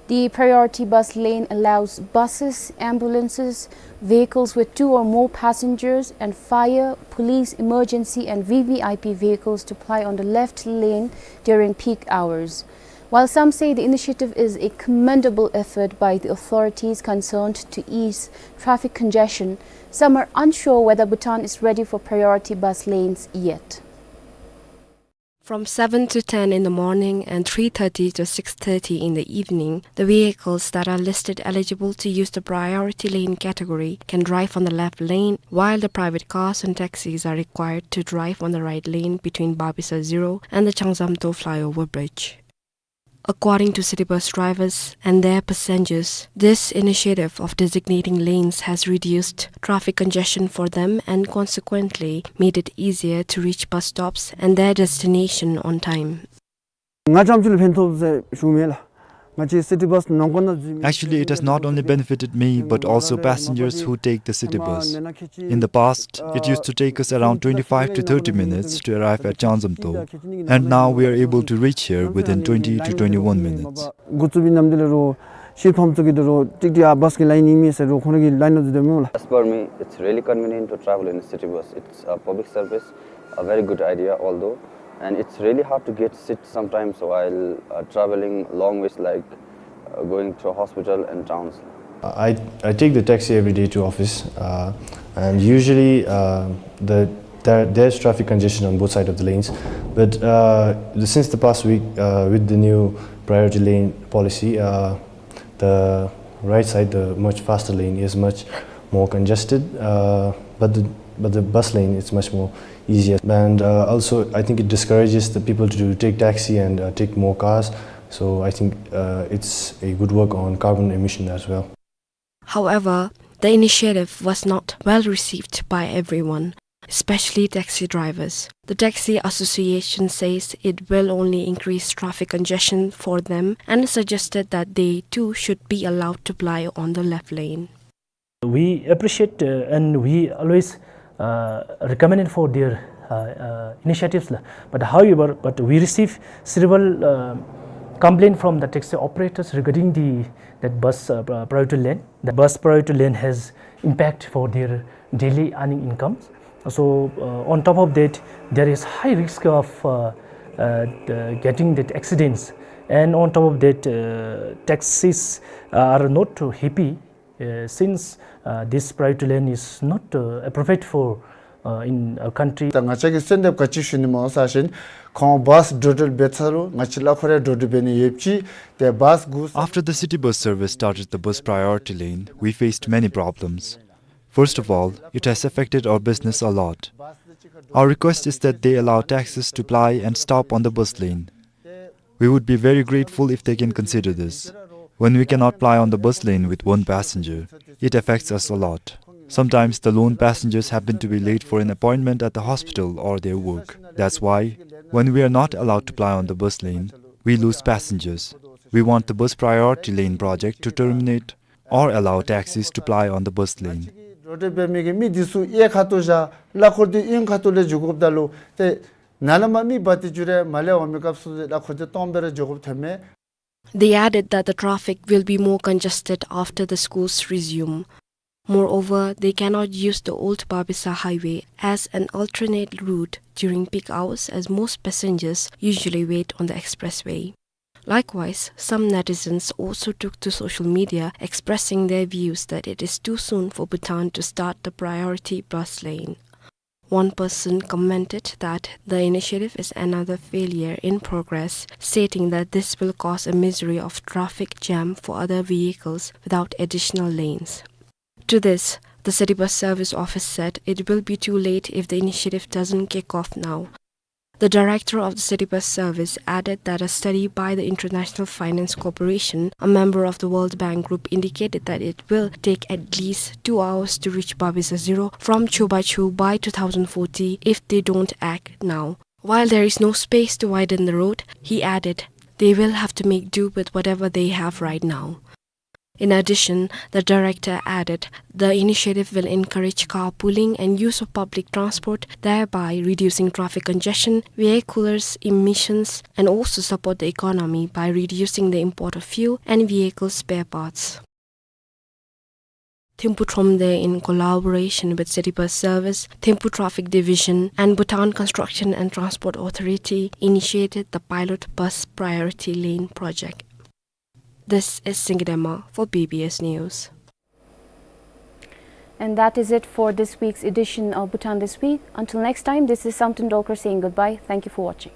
The priority bus lane allows buses, ambulances, vehicles with two or more passengers, and fire, police, emergency, and V V I P vehicles to ply on the left lane during peak hours. While some say the initiative is a commendable effort by the authorities concerned to ease traffic congestion, some are unsure whether Bhutan is ready for priority bus lanes yet. From seven to ten in the morning and three thirty to six thirty in the evening, the vehicles that are listed eligible to use the priority lane category can drive on the left lane, while the private cars and taxis are required to drive on the right lane between Babisa Zero and the Changzamto flyover bridge. According to city bus drivers and their passengers, this initiative of designating lanes has reduced traffic congestion for them and consequently made it easier to reach bus stops and their destination on time. ང་རྐྱངམ་གཅིག་ལུ་ཕན་ཐོགས་ཟེར་ཞུ་མེད་ལགས། ང་བཅས་city bus ནང་འཁོད་ནང་འཛུལ་མི། Actually, it has not only benefited me, but also passengers who take the city bus. In the past, it used to take us around twenty-five to thirty minutes to arrive at Changzamto, and now we are able to reach here within twenty to twenty-one minutes. འགོ་བཙུགས་པའི་ནམ་དུས་ལས་རོགས་ཤིར་ཕམ་ཚུ་གིས་དོ་རོགས་ཏིག་ཏིག་ཨ་bus གི་line ཨིན་མས་ཟེར་རོགས་ཁོང་ར་གིས་line ནང་འཛུལ་དོ་མས་ལགས། As per me, it's really convenient to travel in a city bus. It's a public service, a very good idea, although, and it's really hard to get seat sometimes while, uh, traveling long ways like, uh, going to hospital and towns. I, I take the taxi every day to office, uh, and usually, uh, the, there, there's traffic congestion on both sides of the lanes. But, uh, the, since the past week, uh, with the new priority lane policy, uh, the right side, the much faster lane, is much more congested, uh, but the, but the bus lane is much more easier. And, uh, also, I think it discourages the people to take taxi and, uh, take more cars. So I think, uh, it's a good work on carbon emission as well. However, the initiative was not well received by everyone, especially taxi drivers. The Taxi Association says it will only increase traffic congestion for them and suggested that they too should be allowed to ply on the left lane. We appreciate, uh, and we always, uh, recommend it for their, uh, uh, initiatives, la. But however, but we receive several, uh, complaint from the taxi operators regarding the, that bus, uh, pri-, priority lane. The bus priority lane has impact for their daily earning incomes. So, uh, on top of that, there is high risk of, uh, uh, the getting that accidents. And on top of that, uh, taxis are not too happy, uh, since, uh, this priority lane is not, uh, appropriate for, uh, in a country. ད་ང་བཅས་ཀྱིས་གསོལ་འདེབས་ག་ཅི་ཞུ་ནི་སྨོ་ཟེར་བ་ཅིན་ཁོང་bus འགྲོ་འགྲུལ་འབད་ཚར་རུང་ང་བཅས་ལ་ཁོ་ར་འགྲོ་འགྲུལ་འབད་ནི་ཡོདཔ་ཅིག་ཏེ་bus གུ། After the city bus service started the bus priority lane, we faced many problems. First of all, it has affected our business a lot. Our request is that they allow taxis to ply and stop on the bus lane. We would be very grateful if they can consider this. When we cannot ply on the bus lane with one passenger, it affects us a lot. Sometimes the lone passengers happen to be late for an appointment at the hospital or their work. That's why, when we are not allowed to ply on the bus lane, we lose passengers. We want the bus priority lane project to terminate or allow taxis to ply on the bus lane. འགྲོ་འགྲུལ་འབད་མི་གི་མི་འདི་ཚུ་གཡས་ཁ་ཐུག་བཞག་གླ་འཁོར་འདི་གཡོན་ཁ་ཐུག་ལས་འགྱོ་དགོཔ་ད་ལུ་ཏེ་ནཱ་ལས་མར་མི་འབག་སྟེ་འགྱོ་རུང་མར་ལས་འོང་མི་སྐབས་སུ་གླ་འཁོར་འདི་སྟོངམ་སྦེ་ར་འགྱོ་དགོཔ་ཐོནམ་མས། They added that the traffic will be more congested after the schools resume. Moreover, they cannot use the old Babisa highway as an alternate route during peak hours, as most passengers usually wait on the expressway. Likewise, some netizens also took to social media expressing their views that it is too soon for Bhutan to start the priority bus lane. One person commented that the initiative is another failure in progress, stating that this will cause a misery of traffic jam for other vehicles without additional lanes. To this, the City Bus Service Office said it will be too late if the initiative doesn't kick off now. The director of the City Bus Service added that a study by the International Finance Corporation, a member of the World Bank Group, indicated that it will take at least two hours to reach Babisa Zero from Chubachu by two thousand forty if they don't act now. While there is no space to widen the road, he added, they will have to make do with whatever they have right now. In addition, the director added, the initiative will encourage carpooling and use of public transport, thereby reducing traffic congestion, vehicular emissions, and also support the economy by reducing the import of fuel and vehicle spare parts. Thimphu Thromde, in collaboration with City Bus Service, Thimphu Traffic Division, and Bhutan Construction and Transport Authority, initiated the pilot bus priority lane project. This is Singye Dema for B B S News. And that is it for this week's edition of Bhutan This Week. Until next time, this is Samten Dolkar saying goodbye. Thank you for watching.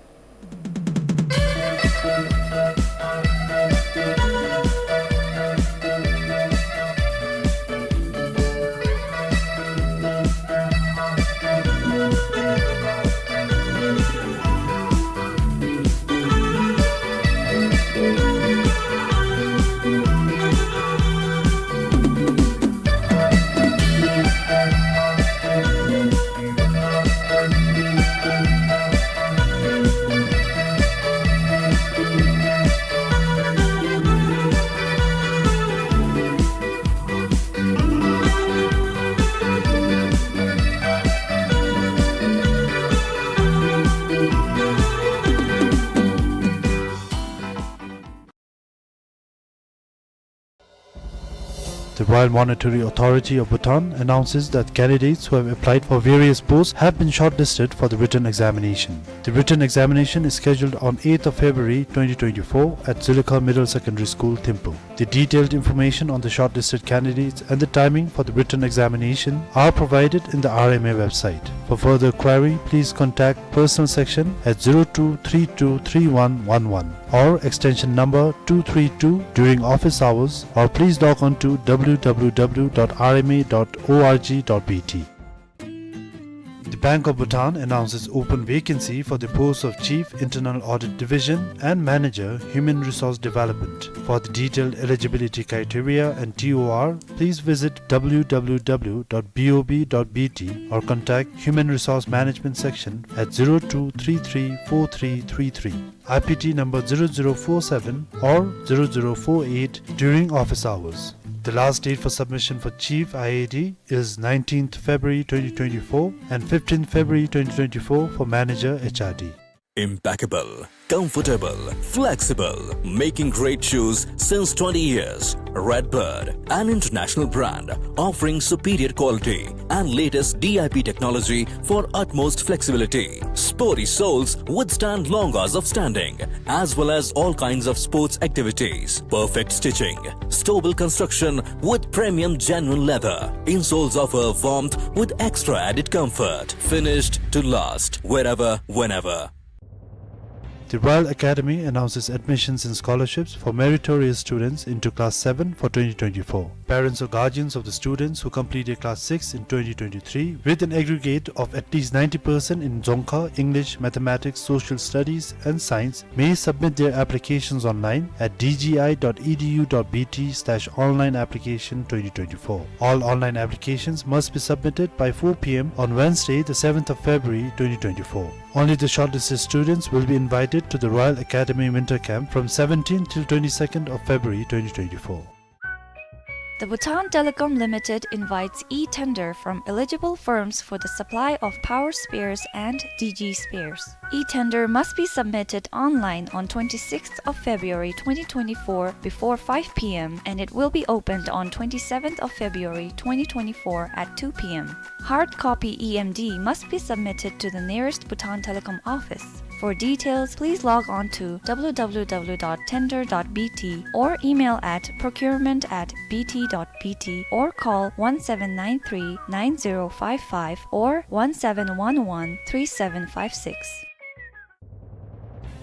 The Royal Monetary Authority of Bhutan announces that candidates who have applied for various posts have been shortlisted for the written examination. The written examination is scheduled on eighth of February twenty twenty-four at Zilakha Middle Secondary School, Thimphu. The detailed information on the shortlisted candidates and the timing for the written examination are provided in the R M A website. For further query, please contact personal section at zero two three two three one one one or extension number two three two during office hours, or please log on to W W W dot R M A dot O R G dot B T. The Bank of Bhutan announces open vacancy for the post of Chief Internal Audit Division and Manager Human Resource Development. For the detailed eligibility criteria and T O R, please visit W W W dot B O B dot B T or contact Human Resource Management Section at zero two three three four three three three, I P T number zero zero four seven or zero zero four eight during office hours. The last date for submission for Chief I A D is nineteenth February twenty twenty-four and fifteenth February twenty twenty-four for Manager H R D. Impeccable, comfortable, flexible, making great shoes since twenty years. Redbird, an international brand offering superior quality and latest D I P technology for utmost flexibility. Sporty soles withstand long hours of standing, as well as all kinds of sports activities. Perfect stitching, stable construction with premium genuine leather. Insoles offer warmth with extra added comfort. Finished to last, wherever, whenever. The Royal Academy announces admissions and scholarships for meritorious students into class seven for twenty twenty-four. Parents or guardians of the students who completed class six in twenty twenty-three with an aggregate of at least ninety percent in Dzongkha, English, Mathematics, Social Studies, and Science may submit their applications online at D G I dot E D U dot B T slash online application twenty twenty-four. All online applications must be submitted by four P M on Wednesday, the seventh of February twenty twenty-four. Only the shortlisted students will be invited to the Royal Academy Winter Camp from seventeenth till twenty-second of February twenty twenty-four. The Bhutan Telecom Limited invites e-tender from eligible firms for the supply of power spares and D G spares. E-tender must be submitted online on twenty-sixth of February twenty twenty-four before five P M, and it will be opened on twenty-seventh of February twenty twenty-four at two P M. Hard copy E M D must be submitted to the nearest Bhutan Telecom office. For details, please log on to W W W dot tender dot B T or email at procurement at B T dot B T or call one seven nine three nine zero five five or one seven one one three seven five six.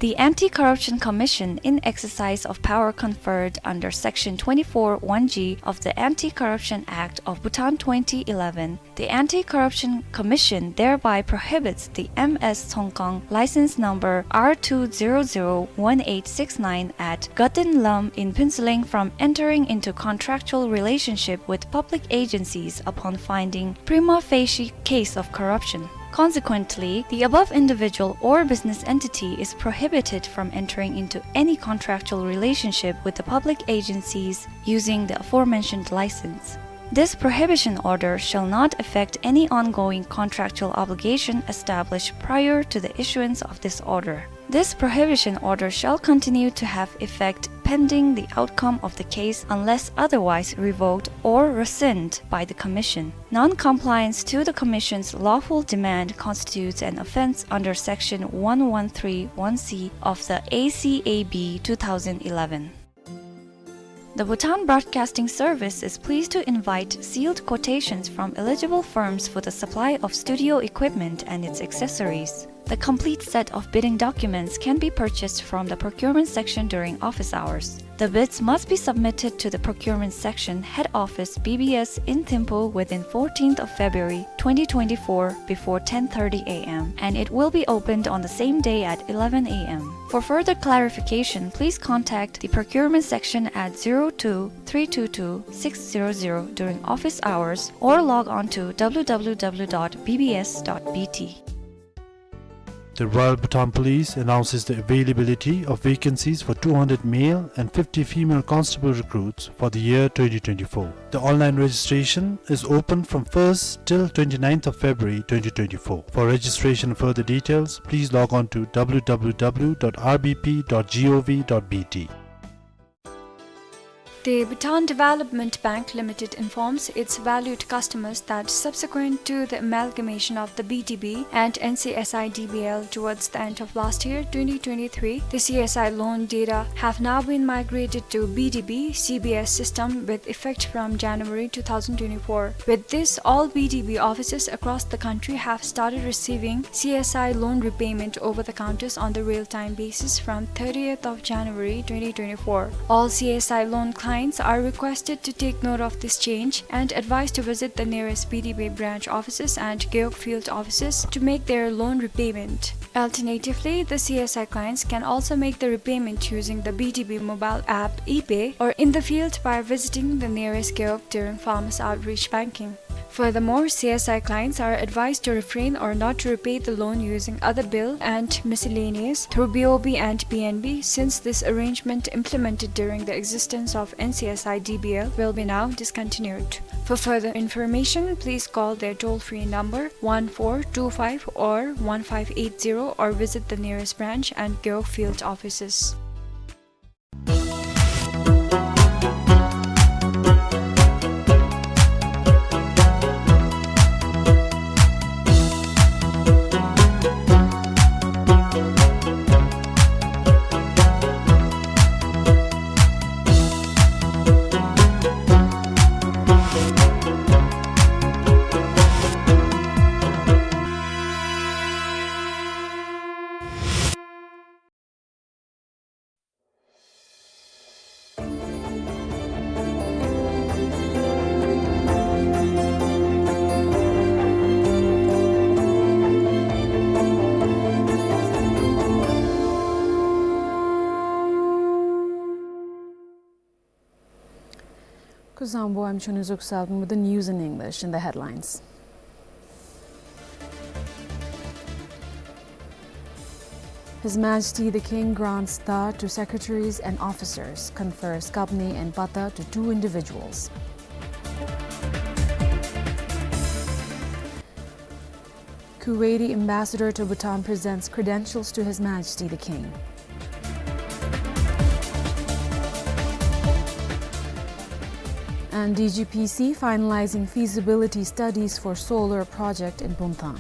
The Anti-Corruption Commission, in exercise of power conferred under Section twenty-four one G of the Anti-Corruption Act of Bhutan twenty eleven, the Anti-Corruption Commission thereby prohibits the M S Tsongkhang, license number R two zero zero one eight six nine, at Gatin Lam in Phuentsholing from entering into contractual relationship with public agencies upon finding prima facie case of corruption. Consequently, the above individual or business entity is prohibited from entering into any contractual relationship with the public agencies using the aforementioned license. This prohibition order shall not affect any ongoing contractual obligation established prior to the issuance of this order. This prohibition order shall continue to have effect pending the outcome of the case unless otherwise revoked or rescinded by the Commission. Non-compliance to the Commission's lawful demand constitutes an offence under Section one one three one C of the A C A B two thousand eleven. The Bhutan Broadcasting Service is pleased to invite sealed quotations from eligible firms for the supply of studio equipment and its accessories. The complete set of bidding documents can be purchased from the procurement section during office hours. The bids must be submitted to the procurement section, head office, B B S in Thimphu within fourteenth of February twenty twenty-four before ten thirty A M, and it will be opened on the same day at eleven A M. For further clarification, please contact the procurement section at zero two three two two six zero zero during office hours or log on to W W W dot B B S dot B T. The Royal Bhutan Police announces the availability of vacancies for two hundred male and fifty female constable recruits for the year twenty twenty-four. The online registration is open from first till twenty-ninth of February twenty twenty-four. For registration and further details, please log on to W W W dot R B P dot G O V dot B T. The Bhutan Development Bank Limited informs its valued customers that subsequent to the amalgamation of the B D B and N C S I D B L towards the end of last year, twenty twenty-three, the C S I loan data have now been migrated to B D B C B S system with effect from January two thousand twenty-four. With this, all B D B offices across the country have started receiving C S I loan repayment over the counters on the real-time basis from thirtieth of January twenty twenty-four. All C S I loan clients are requested to take note of this change and advised to visit the nearest B D B branch offices and Gewog field offices to make their loan repayment. Alternatively, the C S I clients can also make the repayment using the B D B mobile app ePay or in the field by visiting the nearest Gewog during farmers outreach banking. Furthermore, C S I clients are advised to refrain or not to repay the loan using other bill and miscellaneous through B O B and P N B, since this arrangement implemented during the existence of N C S I D B L will be now discontinued. For further information, please call their toll-free number one four two five or one five eight zero or visit the nearest branch and Gewog field offices. Kuzuzangpo, I'm Chunizuk Salpin with the news in English. In the headlines: His Majesty the King grants tha to secretaries and officers, confers kabne and patta to two individuals. Kuwaiti ambassador to Bhutan presents credentials to His Majesty the King. And D G P C finalizing feasibility studies for solar project in Bumthang.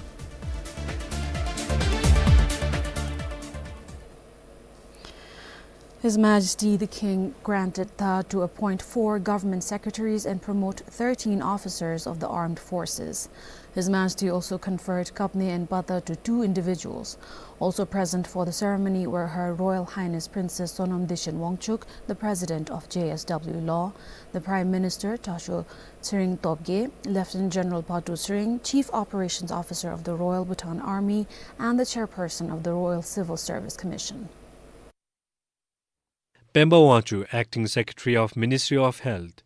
His Majesty the King granted tha to appoint four government secretaries and promote thirteen officers of the armed forces. His Majesty also conferred kabne and patta to two individuals. Also present for the ceremony were Her Royal Highness Princess Sonam Ditshen Wangchuck, the President of J S W Law, the Prime Minister Tasho Tshering Tobgay, Lieutenant General Patu Tshering, Chief Operations Officer of the Royal Bhutan Army, and the Chairperson of the Royal Civil Service Commission. Pemba Wangchuk, Acting Secretary of Ministry of Health,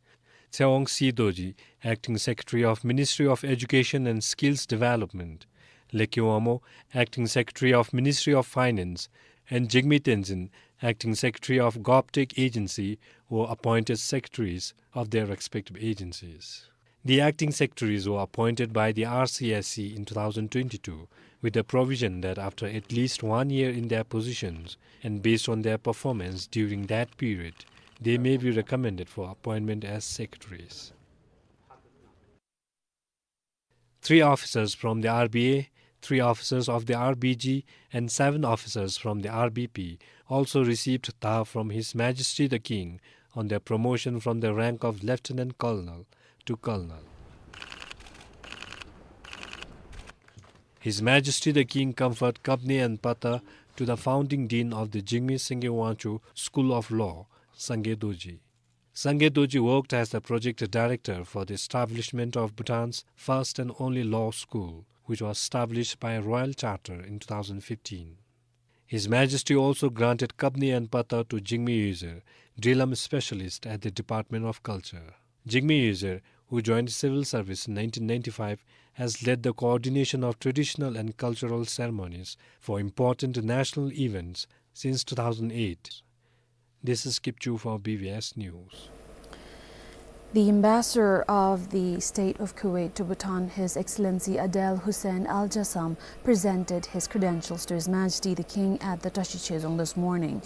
Tsewang C Dorji, Acting Secretary of Ministry of Education and Skills Development, Leki Wangmo, Acting Secretary of Ministry of Finance, and Jigme Tenzin, Acting Secretary of GovTech Agency, were appointed secretaries of their respective agencies. The acting secretaries were appointed by the R C S C in two thousand twenty-two, with the provision that after at least one year in their positions and based on their performance during that period, they may be recommended for appointment as secretaries. Three officers from the R B A, three officers of the R B G, and seven officers from the R B P also received tha from His Majesty the King on their promotion from the rank of Lieutenant Colonel to Colonel. His Majesty the King conferred kabne and patta to the founding dean of the Jigme Sangay Wangchuk School of Law, Sangay Dorji. Sangay Dorji worked as the project director for the establishment of Bhutan's first and only law school, which was established by royal charter in two thousand fifteen. His Majesty also granted kabne and patta to Jigme Yuzir, Drilom specialist at the Department of Culture. Jigme Yuzir, who joined civil service in nineteen ninety-five, has led the coordination of traditional and cultural ceremonies for important national events since two thousand eight. This is Kipchu for B B S News. The ambassador of the State of Kuwait to Bhutan, His Excellency Adel Hussein Al Jassam, presented his credentials to His Majesty the King at the Tashi Chezang this morning.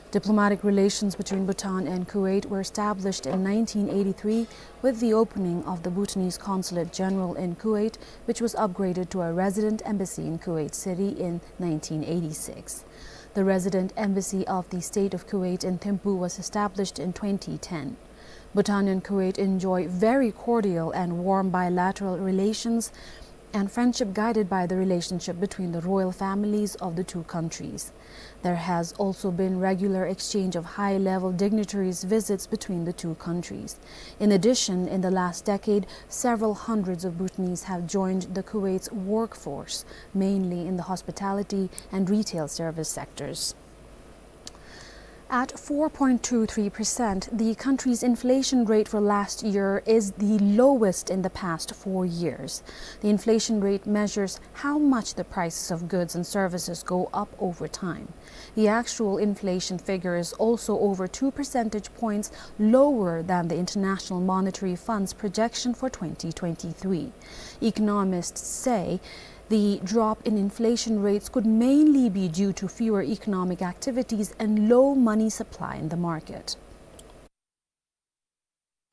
Diplomatic relations between Bhutan and Kuwait were established in nineteen eighty-three with the opening of the Bhutanese Consulate General in Kuwait, which was upgraded to a resident embassy in Kuwait City in nineteen eighty-six. The resident embassy of the State of Kuwait in Thimphu was established in twenty ten. Bhutan and Kuwait enjoy very cordial and warm bilateral relations and friendship guided by the relationship between the royal families of the two countries. There has also been regular exchange of high-level dignitaries' visits between the two countries. In addition, in the last decade, several hundreds of Bhutanese have joined the Kuwait's workforce, mainly in the hospitality and retail service sectors. At four point two three percent, the country's inflation rate for last year is the lowest in the past four years. The inflation rate measures how much the prices of goods and services go up over time. The actual inflation figure is also over two percentage points lower than the International Monetary Fund's projection for twenty twenty-three. Economists say the drop in inflation rates could mainly be due to fewer economic activities and low money supply in the market.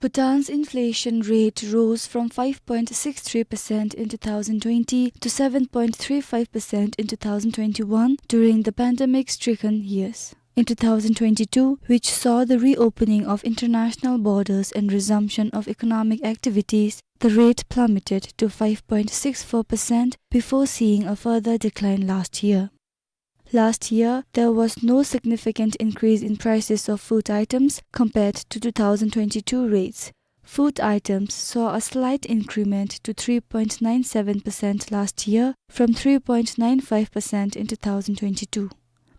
Bhutan's inflation rate rose from five point six three percent in two thousand twenty to seven point three five percent in two thousand twenty-one during the pandemic-stricken years. In two thousand twenty-two, which saw the reopening of international borders and resumption of economic activities, the rate plummeted to five point six four percent before seeing a further decline last year. Last year, there was no significant increase in prices of food items compared to two thousand twenty-two rates. Food items saw a slight increment to three point nine seven percent last year from three point nine five percent in two thousand twenty-two.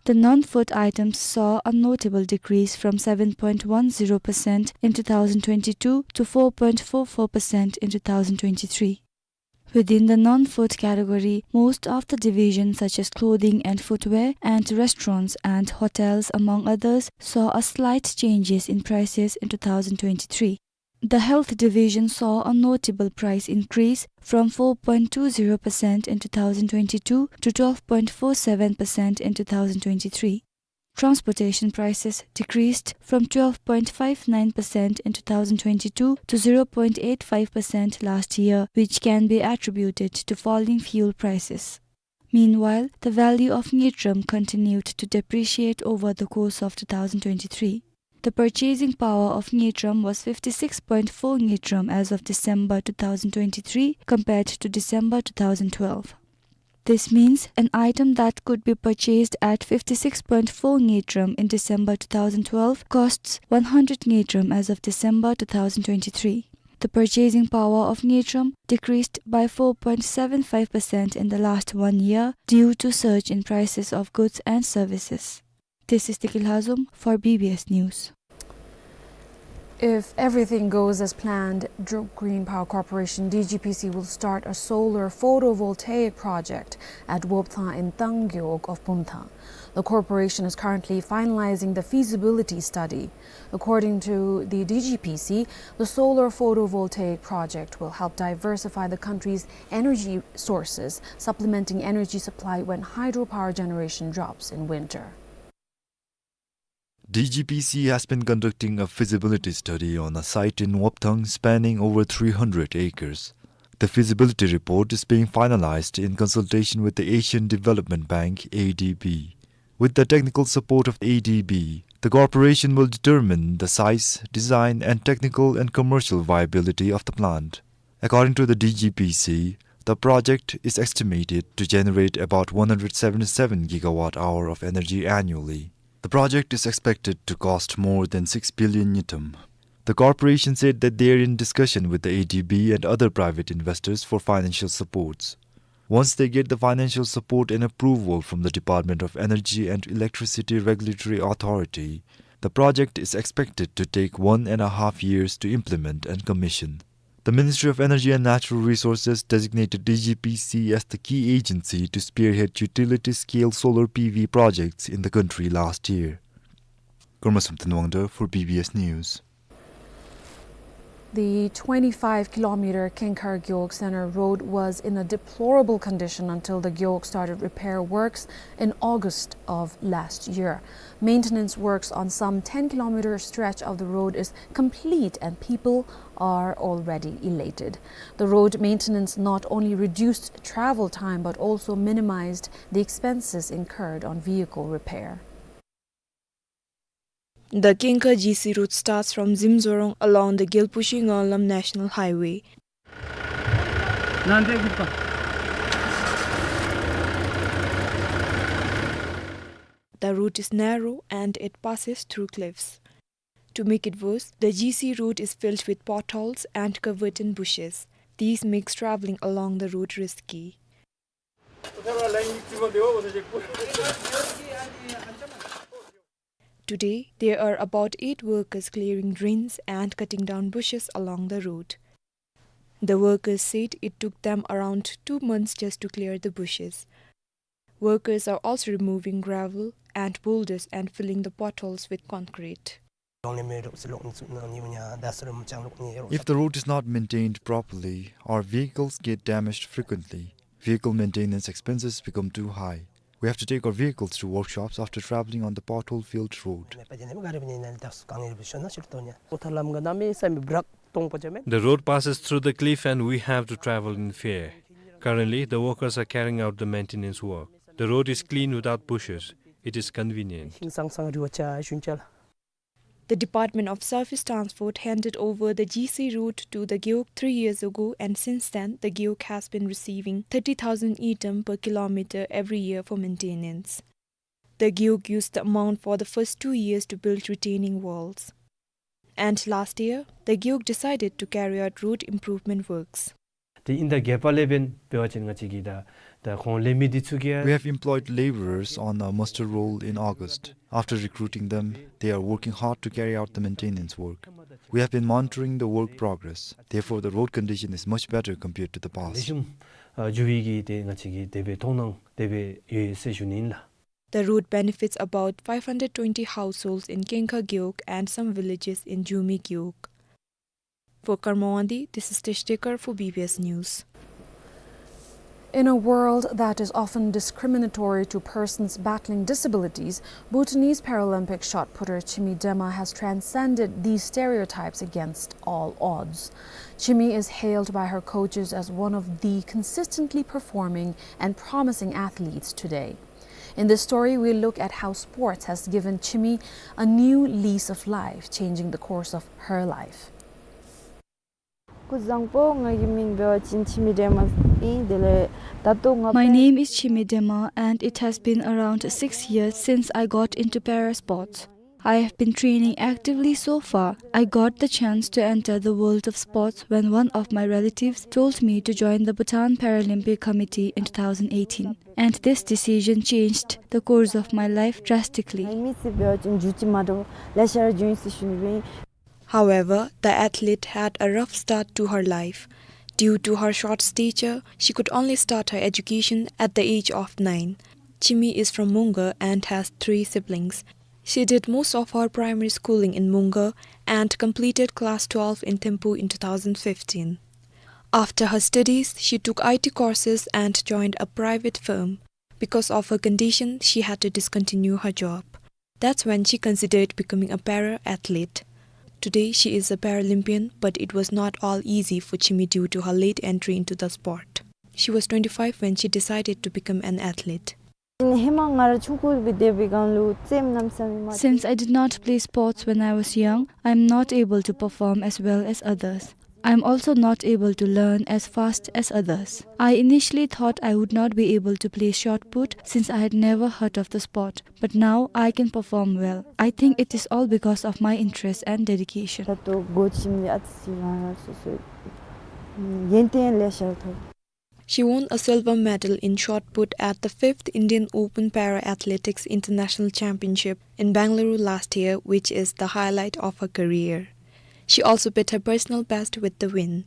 The non-food items saw a notable decrease from seven point one zero percent in two thousand twenty-two to four point four four percent in two thousand twenty-three. Within the non-food category, most of the divisions such as clothing and footwear and restaurants and hotels, among others, saw a slight changes in prices in two thousand twenty-three. The health division saw a notable price increase from four point two zero percent in two thousand twenty-two to twelve point four seven percent in two thousand twenty-three. Transportation prices decreased from twelve point five nine percent in two thousand twenty-two to zero point eight five percent last year, which can be attributed to falling fuel prices. Meanwhile, the value of ngultrum continued to depreciate over the course of two thousand twenty-three. The purchasing power of ngultrum was fifty-six point four ngultrum as of December two thousand twenty-three, compared to December two thousand twelve. This means an item that could be purchased at fifty-six point four ngultrum in December two thousand twelve costs one hundred ngultrum as of December two thousand twenty-three. The purchasing power of ngultrum decreased by four point seven five percent in the last one year due to surge in prices of goods and services. This is Tikil Hazum for B B S News. If everything goes as planned, Druk Green Power Corporation, D G P C, will start a solar photovoltaic project at Wopthang in Tanggyok of Pumthang. The corporation is currently finalizing the feasibility study. According to the D G P C, the solar photovoltaic project will help diversify the country's energy sources, supplementing energy supply when hydropower generation drops in winter. D G P C has been conducting a feasibility study on a site in Wopthang spanning over three hundred acres. The feasibility report is being finalized in consultation with the Asian Development Bank, A D B. With the technical support of A D B, the corporation will determine the size, design, and technical and commercial viability of the plant. According to the D G P C, the project is estimated to generate about one hundred seventy-seven gigawatt hour of energy annually. The project is expected to cost more than six billion ngultrum. The corporation said that they are in discussion with the A D B and other private investors for financial supports. Once they get the financial support and approval from the Department of Energy and Electricity Regulatory Authority, the project is expected to take one and a half years to implement and commission. The Ministry of Energy and Natural Resources designated D G P C as the key agency to spearhead utility-scale solar P V projects in the country last year. Karma Samten Wangda for B B S News. The twenty-five kilometer Kengkhar Gewog Center road was in a deplorable condition until the Gewog started repair works in August of last year. Maintenance works on some ten kilometer stretch of the road is complete and people are already elated. The road maintenance not only reduced travel time but also minimized the expenses incurred on vehicle repair. The Kengkhar G C route starts from Zimzorong along the Gyalpo-Shillong National Highway. The route is narrow and it passes through cliffs. To make it worse, the G C route is filled with potholes and covered in bushes. These makes traveling along the route risky. Today, there are about eight workers clearing drains and cutting down bushes along the road. The workers said it took them around two months just to clear the bushes. Workers are also removing gravel and boulders and filling the potholes with concrete. If the road is not maintained properly, our vehicles get damaged frequently. Vehicle maintenance expenses become too high. We have to take our vehicles to workshops after traveling on the pothole-filled road. The road passes through the cliff and we have to travel in fear. Currently, the workers are carrying out the maintenance work. The road is clean without bushes. It is convenient. The Department of Surface Transport handed over the G C route to the Gewog three years ago, and since then, the Gewog has been receiving thirty thousand ngultrum per kilometer every year for maintenance. The Gewog used the amount for the first two years to build retaining walls. And last year, the Gewog decided to carry out road improvement works. དེ་ཨིན་ད་ག་པ་ལས་འབདན་འབད་བ་ཅིན་ང་བཅས་ཀྱིས་ད་ ད་ཁོང་ལས་མི་འདི་ཚུ་གིས། We have employed laborers on a muster roll in August. After recruiting them, they are working hard to carry out the maintenance work. We have been monitoring the work progress. Therefore, the road condition is much better compared to the past. ལེགས་ཤོམ་ཨ་འགྱོ་བའི་གི་ཏེ་ང་བཅས་ཀྱིས་དེ་སྦེ་མཐོང་སྣང་དེ་སྦེ་ཡོད་ཟེར་ཞུ་ནི་ཨིན་ལགས། The route benefits about five hundred twenty households in Kengkha Gewog and some villages in Jumi Gewog. For Karma Wangdi, this is Tesh Tekar for B B S News. In a world that is often discriminatory to persons battling disabilities, Bhutanese Paralympic shot putter Chimi Dema has transcended these stereotypes against all odds. Chimi is hailed by her coaches as one of the consistently performing and promising athletes today. In this story, we look at how sports has given Chimi a new lease of life, changing the course of her life. སྐུ་གཟུགས་བཟང་པོ། ང་གི་མིང་འབད་བ་ཅིན་ཆི་མི་ཌེ་མ་ཨིན། དེ་ལས་ད་ལྟོ་ང་My name is Chimi Dema, and it has been around six years since I got into para sports. I have been training actively so far. I got the chance to enter the world of sports when one of my relatives told me to join the Bhutan Paralympic Committee in two thousand eighteen, and this decision changed the course of my life drastically. ང་མི་སི་འབད་བ་ཅིན་འགྱུར་ཅིག་མ་འདྲཝ་ལེ་ཤ་ར་བྱུང་ཡི་ཟེར་ཞུ་ནི་སྦེ་ཨིན། However, the athlete had a rough start to her life. Due to her short stature, she could only start her education at the age of nine. Chimi is from Mungar and has three siblings. She did most of her primary schooling in Mungar and completed class twelve in Thimphu in two thousand fifteen. After her studies, she took I T courses and joined a private firm. Because of her condition, she had to discontinue her job. That's when she considered becoming a para athlete. Today, she is a Paralympian, but it was not all easy for Chimi due to her late entry into the sport. She was twenty-five when she decided to become an athlete. ཧེ་མ་ང་ར་ཆུང་ཀུ་སྦེ་སྡོད་པའི་སྒང་ལུ་རྩེདམོ་གནམ་མེད་ས་མེད་མ། Since I did not play sports when I was young, I am not able to perform as well as others. I am also not able to learn as fast as others. I initially thought I would not be able to play shot put since I had never heard of the sport, but now I can perform well. I think it is all because of my interest and dedication. ད་ལྟོ་འགོ་བཙུགས་ཞིནམ་ལས་ཨ་ཙི་ཅིག་ང་ར་སོ་སོ་ཡོན་ཏན་ལེ་ཤ་ཐོབ། She won a silver medal in shot put at the fifth Indian Open Para Athletics International Championship in Bengaluru last year, which is the highlight of her career. She also beat her personal best with the win.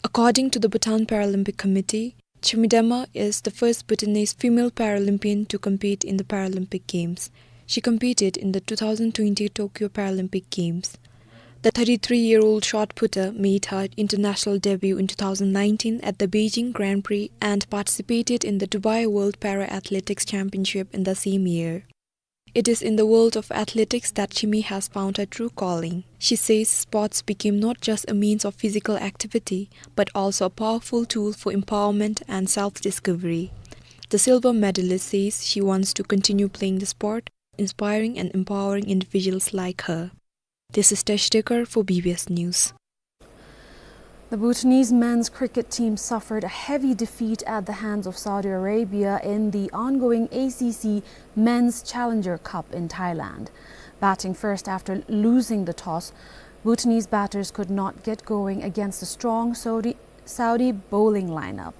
According to the Bhutan Paralympic Committee, Chimi Dema is the first Bhutanese female Paralympian to compete in the Paralympic Games. She competed in the two thousand twenty Tokyo Paralympic Games. The thirty-three-year-old shot putter made her international debut in two thousand nineteen at the Beijing Grand Prix and participated in the Dubai World Para Athletics Championship in the same year. It is in the world of athletics that Chimi has found her true calling. She says sports became not just a means of physical activity, but also a powerful tool for empowerment and self-discovery. The silver medalist says she wants to continue playing the sport, inspiring and empowering individuals like her. This is Tesh Tekar for B B S News. The Bhutanese men's cricket team suffered a heavy defeat at the hands of Saudi Arabia in the ongoing A C C Men's Challenger Cup in Thailand. Batting first after losing the toss, Bhutanese batters could not get going against a strong Saudi, Saudi bowling lineup.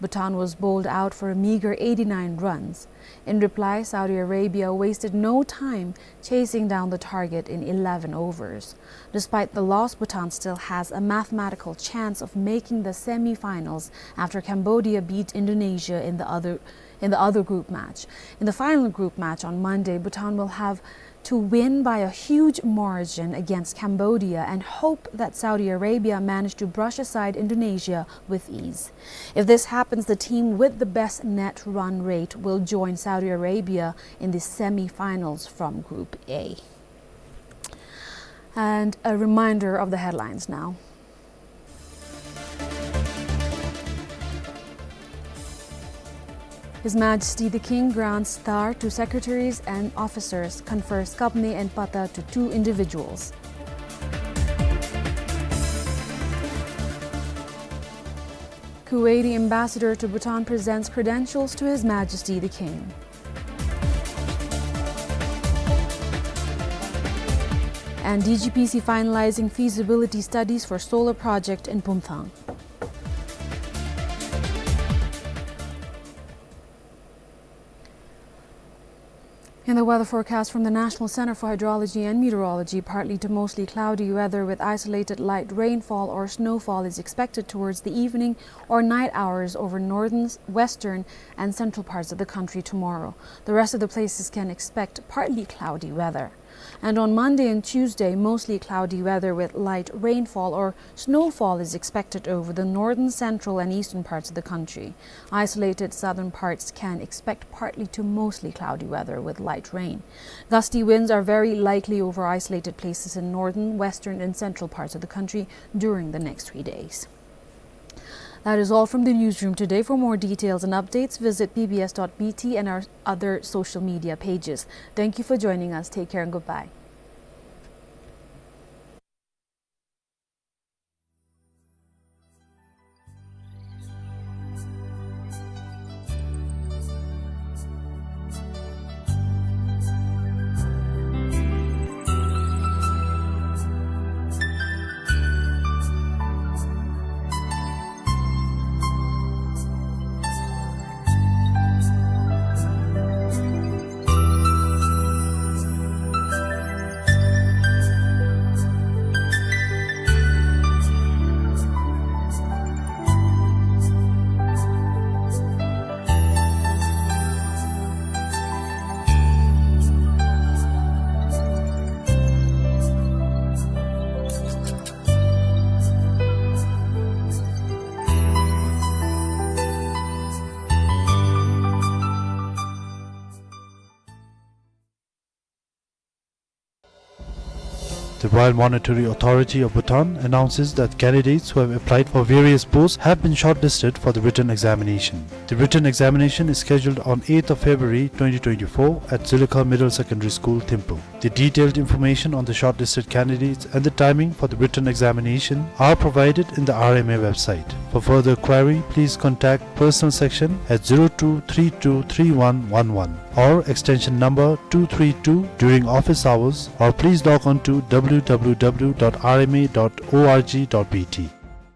Bhutan was bowled out for a meager eighty-nine runs. In reply, Saudi Arabia wasted no time chasing down the target in eleven overs. Despite the loss, Bhutan still has a mathematical chance of making the semi-finals after Cambodia beat Indonesia in the other, in the other group match. In the final group match on Monday, Bhutan will have to win by a huge margin against Cambodia and hope that Saudi Arabia manage to brush aside Indonesia with ease. If this happens, the team with the best net run rate will join Saudi Arabia in the semi-finals from Group A. And a reminder of the headlines now. His Majesty the King grants Thar to secretaries and officers, confers Kabne and Pata to two individuals. Kuwaiti ambassador to Bhutan presents credentials to His Majesty the King. And D G P C finalizing feasibility studies for solar project in Pumthang. In the weather forecast from the National Center for Hydrology and Meteorology, partly to mostly cloudy weather with isolated light rainfall or snowfall is expected towards the evening or night hours over northern, western, and central parts of the country tomorrow. The rest of the places can expect partly cloudy weather. And on Monday and Tuesday, mostly cloudy weather with light rainfall or snowfall is expected over the northern, central, and eastern parts of the country. Isolated southern parts can expect partly to mostly cloudy weather with light rain. Gusty winds are very likely over isolated places in northern, western, and central parts of the country during the next three days. That is all from the newsroom today. For more details and updates, visit P B S dot B T and our other social media pages. Thank you for joining us. Take care and goodbye. The Royal Monetary Authority of Bhutan announces that candidates who have applied for various posts have been shortlisted for the written examination. The written examination is scheduled on eighth of February twenty twenty-four at Zilakha Middle Secondary School, Thimphu. The detailed information on the shortlisted candidates and the timing for the written examination are provided in the R M A website. For further query, please contact personal section at zero two three two three one one one or extension number two three two during office hours, or please log on to W W W dot R M A dot O R G dot B T.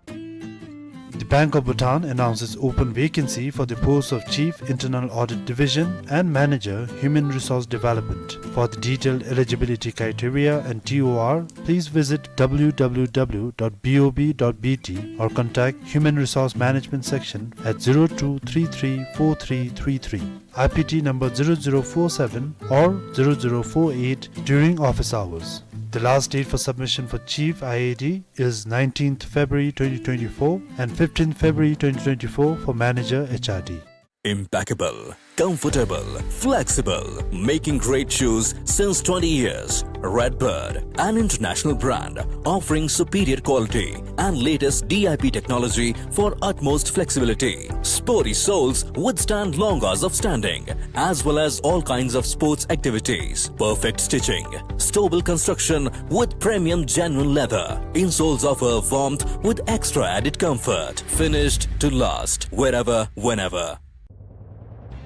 The Bank of Bhutan announces open vacancy for the post of Chief Internal Audit Division and Manager Human Resource Development. For the detailed eligibility criteria and T O R, please visit W W W dot B O B dot B T or contact Human Resource Management Section at zero two three three four three three three, I P T number zero zero four seven or zero zero four eight during office hours. The last date for submission for Chief I A D is nineteenth February twenty twenty-four and fifteenth February twenty twenty-four for Manager H R D. Impeccable, comfortable, flexible, making great shoes since twenty years. Redbird, an international brand offering superior quality and latest D I P technology for utmost flexibility. Sporty soles withstand long hours of standing, as well as all kinds of sports activities. Perfect stitching, stable construction with premium genuine leather. Insoles offer warmth with extra added comfort. Finished to last, wherever, whenever.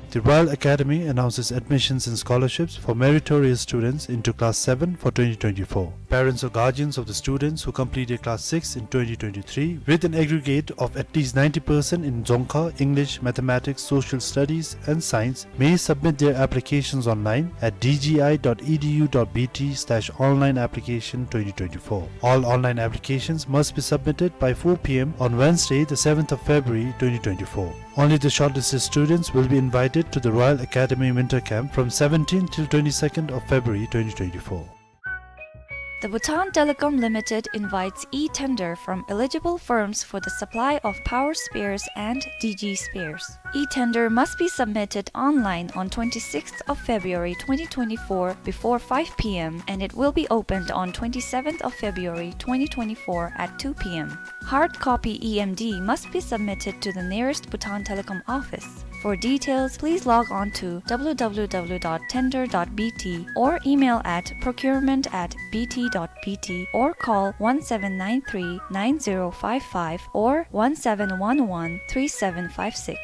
The Royal Academy announces admissions and scholarships for meritorious students into class seven for twenty twenty-four. Parents or guardians of the students who completed class six in twenty twenty-three with an aggregate of at least ninety percent in Dzongkha, English, Mathematics, Social Studies and Science may submit their applications online at D G I dot E D U dot B T slash online application twenty twenty-four. All online applications must be submitted by four P M on Wednesday, the seventh of February twenty twenty-four. Only the shortlisted students will be invited to the Royal Academy Winter Camp from seventeenth till twenty-second of February twenty twenty-four. The Bhutan Telecom Limited invites e-tender from eligible firms for the supply of power spares and D G spares. E-tender must be submitted online on twenty-sixth of February twenty twenty-four before five P M, and it will be opened on twenty-seventh of February twenty twenty-four at two P M. Hard copy E M D must be submitted to the nearest Bhutan Telecom office. For details, please log on to W W W dot tender dot B T or email at procurement at B T dot B T or call one seven nine three nine zero five five or one seven one one three seven five six.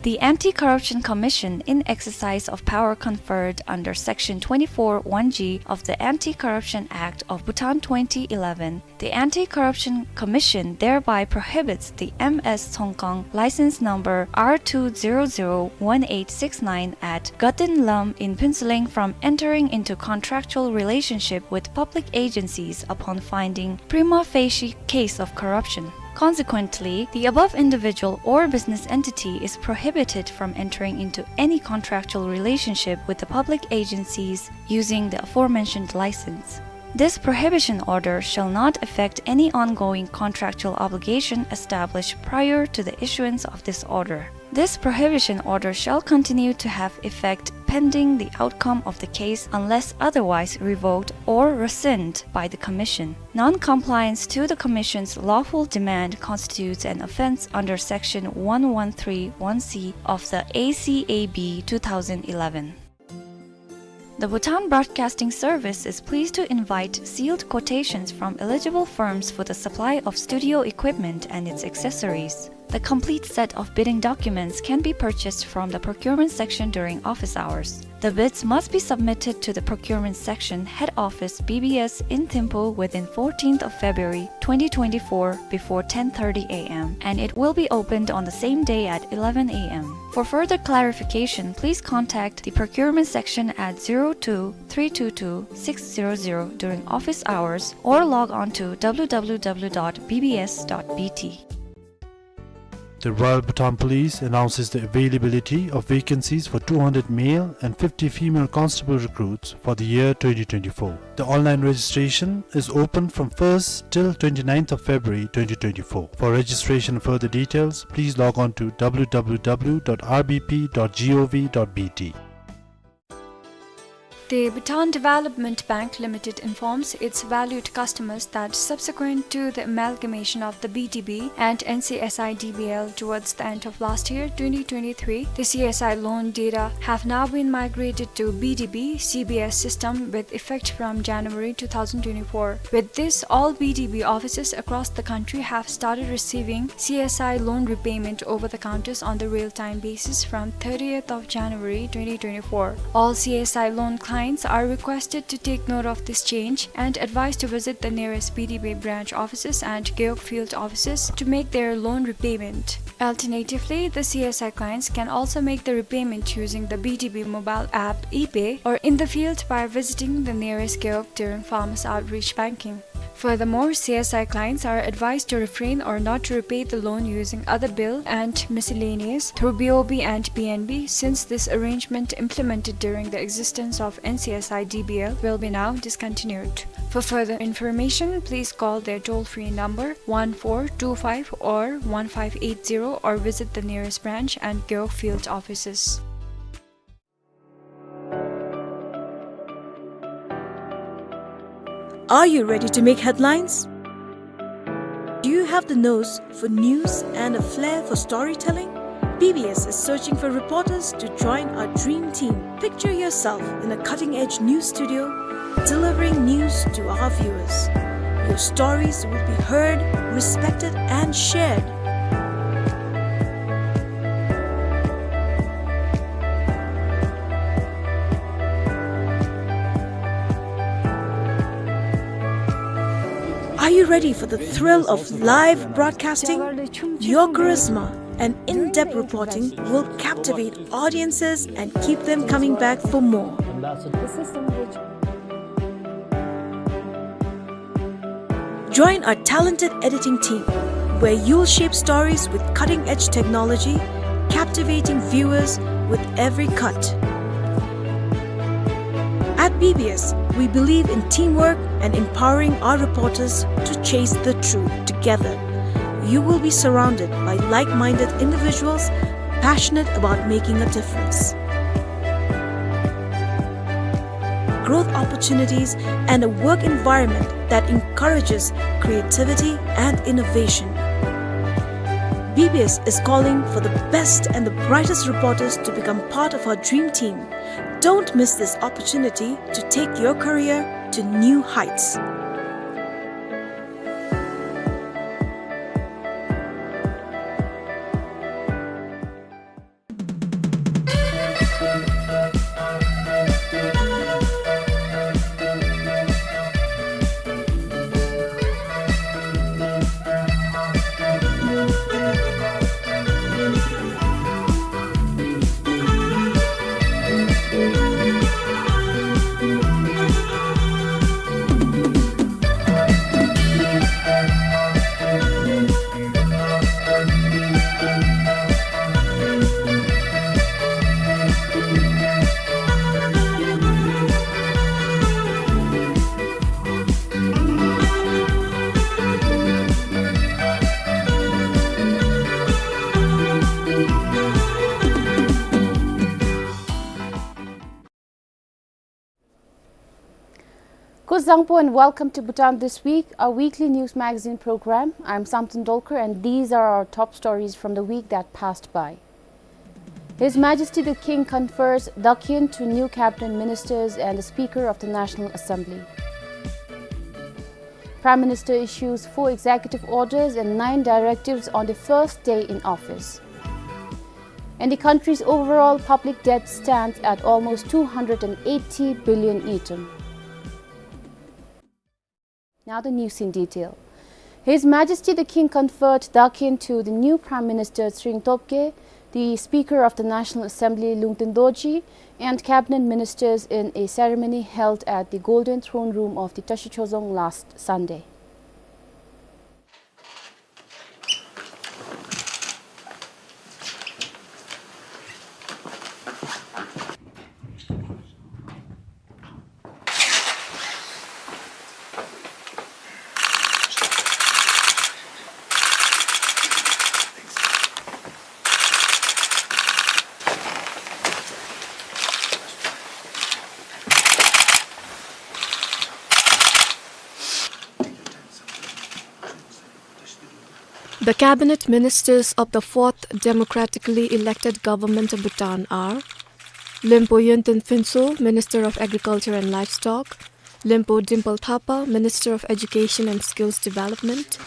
The Anti-Corruption Commission, in exercise of power conferred under Section twenty-four one G of the Anti-Corruption Act of Bhutan twenty eleven, the Anti-Corruption Commission thereby prohibits the M S Tsongkhang, license number R two zero zero one eight six nine, at Gatin Lam in Phuentsholing from entering into contractual relationship with public agencies upon finding prima facie case of corruption. Consequently, the above individual or business entity is prohibited from entering into any contractual relationship with the public agencies using the aforementioned license. This prohibition order shall not affect any ongoing contractual obligation established prior to the issuance of this order. This prohibition order shall continue to have effect pending the outcome of the case unless otherwise revoked or rescinded by the Commission. Non-compliance to the Commission's lawful demand constitutes an offense under Section one one three one C of the A C A B two thousand eleven. The Bhutan Broadcasting Service is pleased to invite sealed quotations from eligible firms for the supply of studio equipment and its accessories. The complete set of bidding documents can be purchased from the procurement section during office hours. The bids must be submitted to the procurement section, head office, B B S, in Thimphu within fourteenth of February twenty twenty-four before ten thirty A M, and it will be opened on the same day at eleven A M. For further clarification, please contact the procurement section at zero two three two two six zero zero during office hours or log on to W W W dot B B S dot B T. The Royal Bhutan Police announces the availability of vacancies for two hundred male and fifty female constable recruits for the year twenty twenty-four. The online registration is open from first till twenty-ninth of February twenty twenty-four. For registration and further details, please log on to W W W dot R B P dot gov dot B T. The Bhutan Development Bank Limited informs its valued customers that subsequent to the amalgamation of the B D B and N C S I D B L towards the end of last year, twenty twenty-three, the C S I loan data have now been migrated to B D B C B S system with effect from January two thousand twenty-four. With this, all B D B offices across the country have started receiving C S I loan repayment over the counters on the real-time basis from thirtieth of January twenty twenty-four. All C S I loan clients are requested to take note of this change and advised to visit the nearest B D B branch offices and Gewog field offices to make their loan repayment. Alternatively, the C S I clients can also make the repayment using the B D B mobile app ePay or in the field by visiting the nearest Gewog during farmers outreach banking. Furthermore, C S I clients are advised to refrain or not to repay the loan using other bill and miscellaneous through B O B and P N B, since this arrangement implemented during the existence of N C S I D B L will be now discontinued. For further information, please call their toll-free number one four two five or one five eight zero or visit the nearest branch and Gewog field offices. Are you ready to make headlines? Do you have the nose for news and a flair for storytelling? B B S is searching for reporters to join our dream team. Picture yourself in a cutting-edge news studio, delivering news to our viewers. Your stories will be heard, respected, and shared. Are you ready for the thrill of live broadcasting? Your charisma and in-depth reporting will captivate audiences and keep them coming back for more. Join our talented editing team, where you'll shape stories with cutting-edge technology, captivating viewers with every cut. At B B S, we believe in teamwork and empowering our reporters to chase the truth together. You will be surrounded by like-minded individuals passionate about making a difference. Growth opportunities, and a work environment that encourages creativity and innovation. B B S is calling for the best and the brightest reporters to become part of our dream team. Don't miss this opportunity to take your career to new heights. Zangpo and welcome to Bhutan This Week, our weekly news magazine program. I'm Samten Dolkar and these are our top stories from the week that passed by. His Majesty the King confers Dakyin to new cabinet ministers and the Speaker of the National Assembly. Prime Minister issues four executive orders and nine directives on the first day in office. And the country's overall public debt stands at almost two hundred and eighty billion ngultrum. Now the news in detail. His Majesty the King conferred Dakyin to the new Prime Minister Tshering Tobgay, the Speaker of the National Assembly Lungten Dorji, and cabinet ministers in a ceremony held at the Golden Throne Room of the Tashi Chozong last Sunday. The cabinet ministers of the fourth democratically elected government of Bhutan are Lenpo Yonten Phuntsho, Minister of Agriculture and Livestock, Lenpo Dimple Thapa, Minister of Education and Skills Development,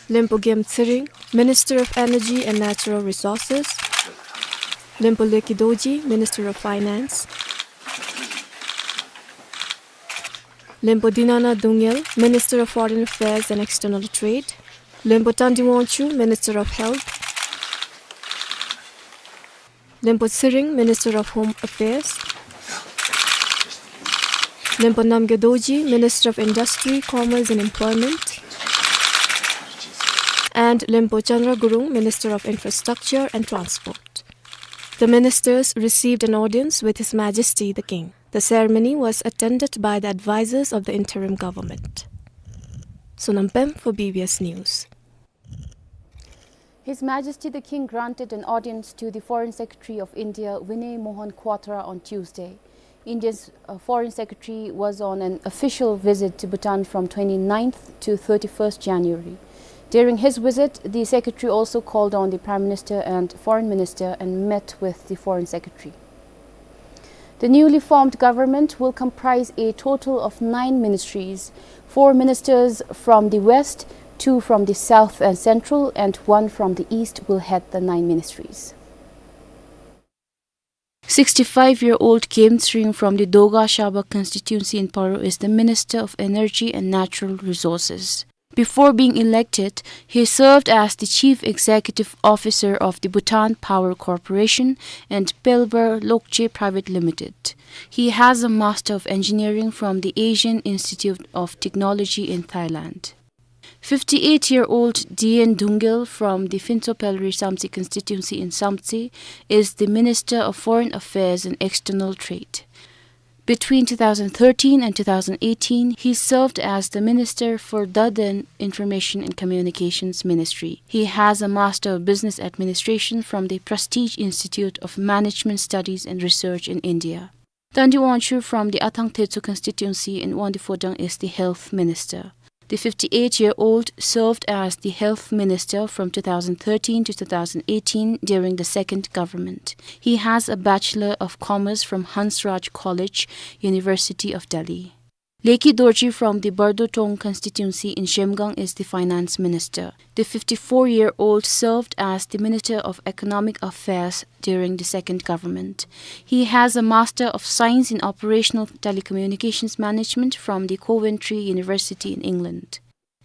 Lenpo Gem Tshering, Minister of Energy and Natural Resources, Lenpo Lekhi Dorji, Minister of Finance, Lenpo Dinana Doungel, Minister of Foreign Affairs and External Trade, Lenpo Tandi Wangchuk, Minister of Health, Lenpo Tshering, Minister of Home Affairs, Lenpo Namgay Dorji, Minister of Industry, Commerce and Employment, and Lenpo Chandra Gurung, Minister of Infrastructure and Transport. The ministers received an audience with His Majesty the King. The ceremony was attended by the advisors of the interim government. Sonam Pem for B B S News. His Majesty the King granted an audience to the Foreign Secretary of India, Vinay Mohan Kwatra, on Tuesday. India's, uh, Foreign Secretary was on an official visit to Bhutan from twenty-ninth to thirty-first January. During his visit, the Secretary also called on the Prime Minister and Foreign Minister and met with the Foreign Secretary. The newly formed government will comprise a total of nine ministries. Four ministers from the west, two from the south and central, and one from the east will head the nine ministries. Sixty-five-year-old Gem Tshering from the Doga Shaba constituency in Paro is the Minister of Energy and Natural Resources. Before being elected, he served as the Chief Executive Officer of the Bhutan Power Corporation and Pelbar Lokche Private Limited. He has a Master of Engineering from the Asian Institute of Technology in Thailand. Fifty-eight-year-old Diyen Doungel from the Phuntsho Pelri Samtse constituency in Samtse is the Minister of Foreign Affairs and External Trade. Between two thousand thirteen and two thousand eighteen, he served as the Minister for Daden Information and Communications Ministry. He has a Master of Business Administration from the Prestige Institute of Management Studies and Research in India. Tandi Wangchuk from the Athang Thetso constituency in Wangdue Phodrang is the Health Minister. The fifty-eight-year-old served as the Health Minister from two thousand thirteen to two thousand eighteen during the second government. He has a Bachelor of Commerce from Hansraj College, University of Delhi. Lekhi Dorji from the Bardotong constituency in Zhemgang is the Finance Minister. The fifty-four-year-old served as the Minister of Economic Affairs during the second government. He has a Master of Science in Operational Telecommunications Management from the Coventry University in England.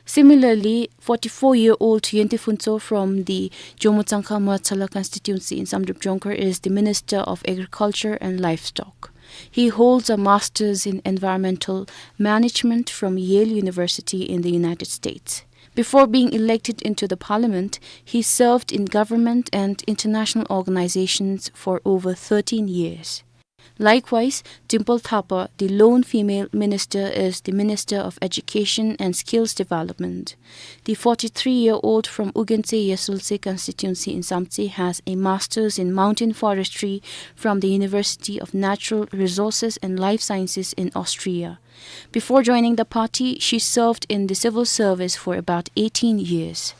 Similarly, forty-four-year-old Yonten Phuntsho from the Jomo Tsangkha Moetshala constituency in Samdrup Jongkhar is the Minister of Agriculture and Livestock. He holds a Master's in Environmental Management from Yale University in the United States. Before being elected into the parliament, he served in government and international organizations for over thirteen years. Likewise, Dimple Thapa, the lone female minister, is the Minister of Education and Skills Development. The forty-three-year-old from Ugentse Yesultse constituency in Samtse has a master's in mountain forestry from the University of Natural Resources and Life Sciences in Austria. Before joining the party, she served in the civil service for about eighteen years.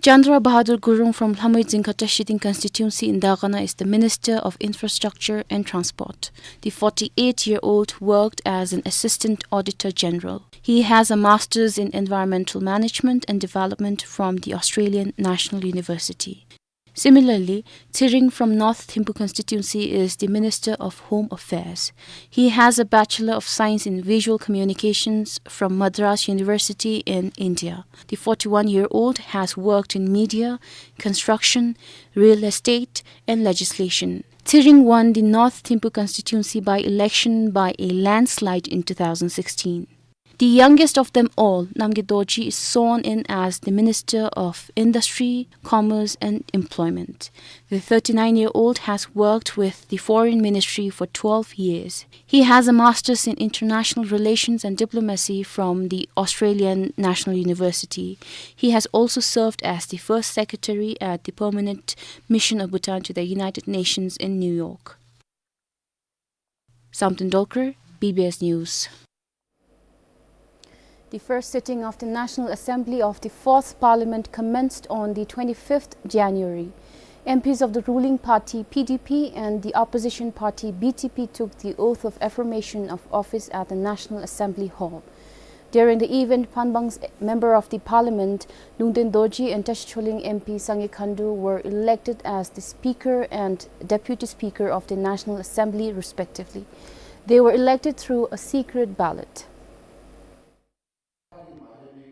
Chandra Bahadur Gurung from Lhamui Dzingkha Tashi Ding constituency in Dagana is the Minister of Infrastructure and Transport. The forty-eight-year-old worked as an Assistant Auditor General. He has a master's in Environmental Management and Development from the Australian National University. Similarly, Tshering from North Thimphu constituency is the Minister of Home Affairs. He has a Bachelor of Science in Visual Communications from Madras University in India. The forty-one-year-old has worked in media, construction, real estate, and legislation. Tshering won the North Thimphu constituency by-election by a landslide in two thousand sixteen. The youngest of them all, Namgay Dorji, is sworn in as the Minister of Industry, Commerce and Employment. The thirty-nine-year-old has worked with the Foreign Ministry for twelve years. He has a master's in International Relations and Diplomacy from the Australian National University. He has also served as the first secretary at the Permanent Mission of Bhutan to the United Nations in New York. Samten Dolkar, B B S News. The first sitting of the National Assembly of the Fourth Parliament commenced on the twenty-fifth January. M Ps of the ruling party, P D P, and the opposition party, B T P, took the oath of affirmation of office at the National Assembly Hall. During the event, Phanbang's Member of the Parliament, Lungten Dorji, and Tashi Choling M P Sangay Khandu were elected as the Speaker and Deputy Speaker of the National Assembly, respectively. They were elected through a secret ballot.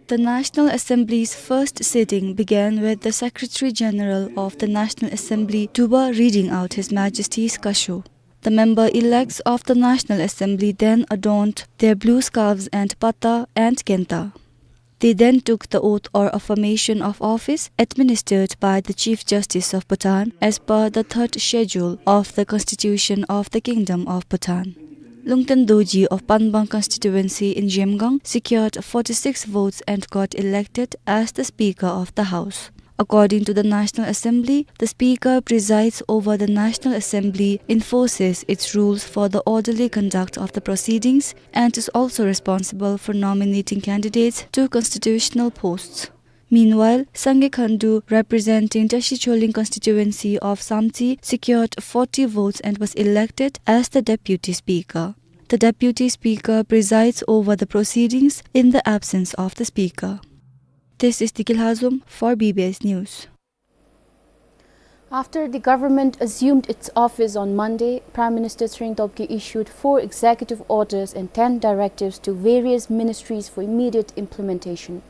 The National Assembly's first sitting began with the Secretary General of the National Assembly, Tuba, reading out His Majesty's Kasho. The member-elects of the National Assembly then adorned their blue scarves and patta and kenta. They then took the oath or affirmation of office administered by the Chief Justice of Bhutan as per the third schedule of the Constitution of the Kingdom of Bhutan. Lungten Dorji of Phanbang constituency in Zhemgang secured forty-six votes and got elected as the Speaker of the House. According to the National Assembly, the Speaker presides over the National Assembly, enforces its rules for the orderly conduct of the proceedings, and is also responsible for nominating candidates to constitutional posts. Meanwhile, Sangay Khandu, representing Tashi Choling constituency of Samtse, secured forty votes and was elected as the Deputy Speaker. The Deputy Speaker presides over the proceedings in the absence of the Speaker. This is Diki Lhazom for B B S News. After the government assumed its office on Monday, Prime Minister Tshering Tobgay issued four executive orders and ten directives to various ministries for immediate implementation.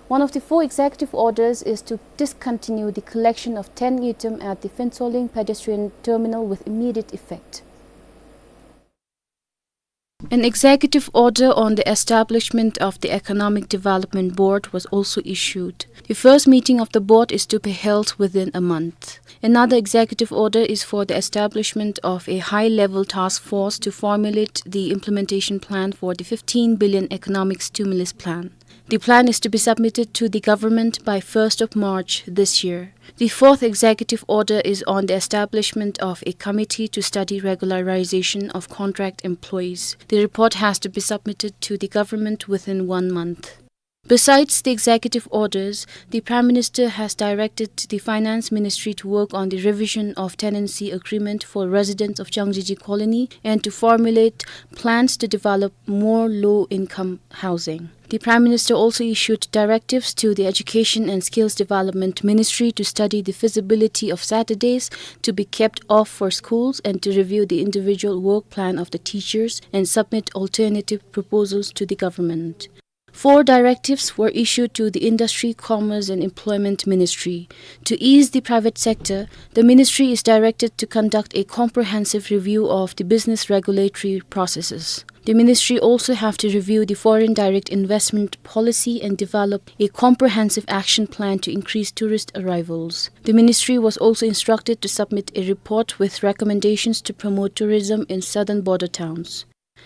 One of the four executive orders is to discontinue the collection of ten ngultrum at the Phuentsholing pedestrian terminal with immediate effect. An executive order on the establishment of the Economic Development Board was also issued. The first meeting of the board is to be held within a month. Another executive order is for the establishment of a high-level task force to formulate the implementation plan for the fifteen billion economic stimulus plan. The plan is to be submitted to the government by first of March this year. The fourth executive order is on the establishment of a committee to study regularization of contract employees. The report has to be submitted to the government within one month. Besides the executive orders, the Prime Minister has directed the Finance Ministry to work on the revision of tenancy agreement for residents of Changjeji Colony and to formulate plans to develop more low-income housing. The Prime Minister also issued directives to the Education and Skills Development Ministry to study the feasibility of Saturdays to be kept off for schools and to review the individual work plan of the teachers and submit alternative proposals to the government. Four directives were issued to the Industry, Commerce and Employment Ministry. To ease the private sector, the ministry is directed to conduct a comprehensive review of the business regulatory processes. The ministry also have to review the foreign direct investment policy and develop a comprehensive action plan to increase tourist arrivals. The ministry was also instructed to submit a report with recommendations to promote tourism in southern border towns.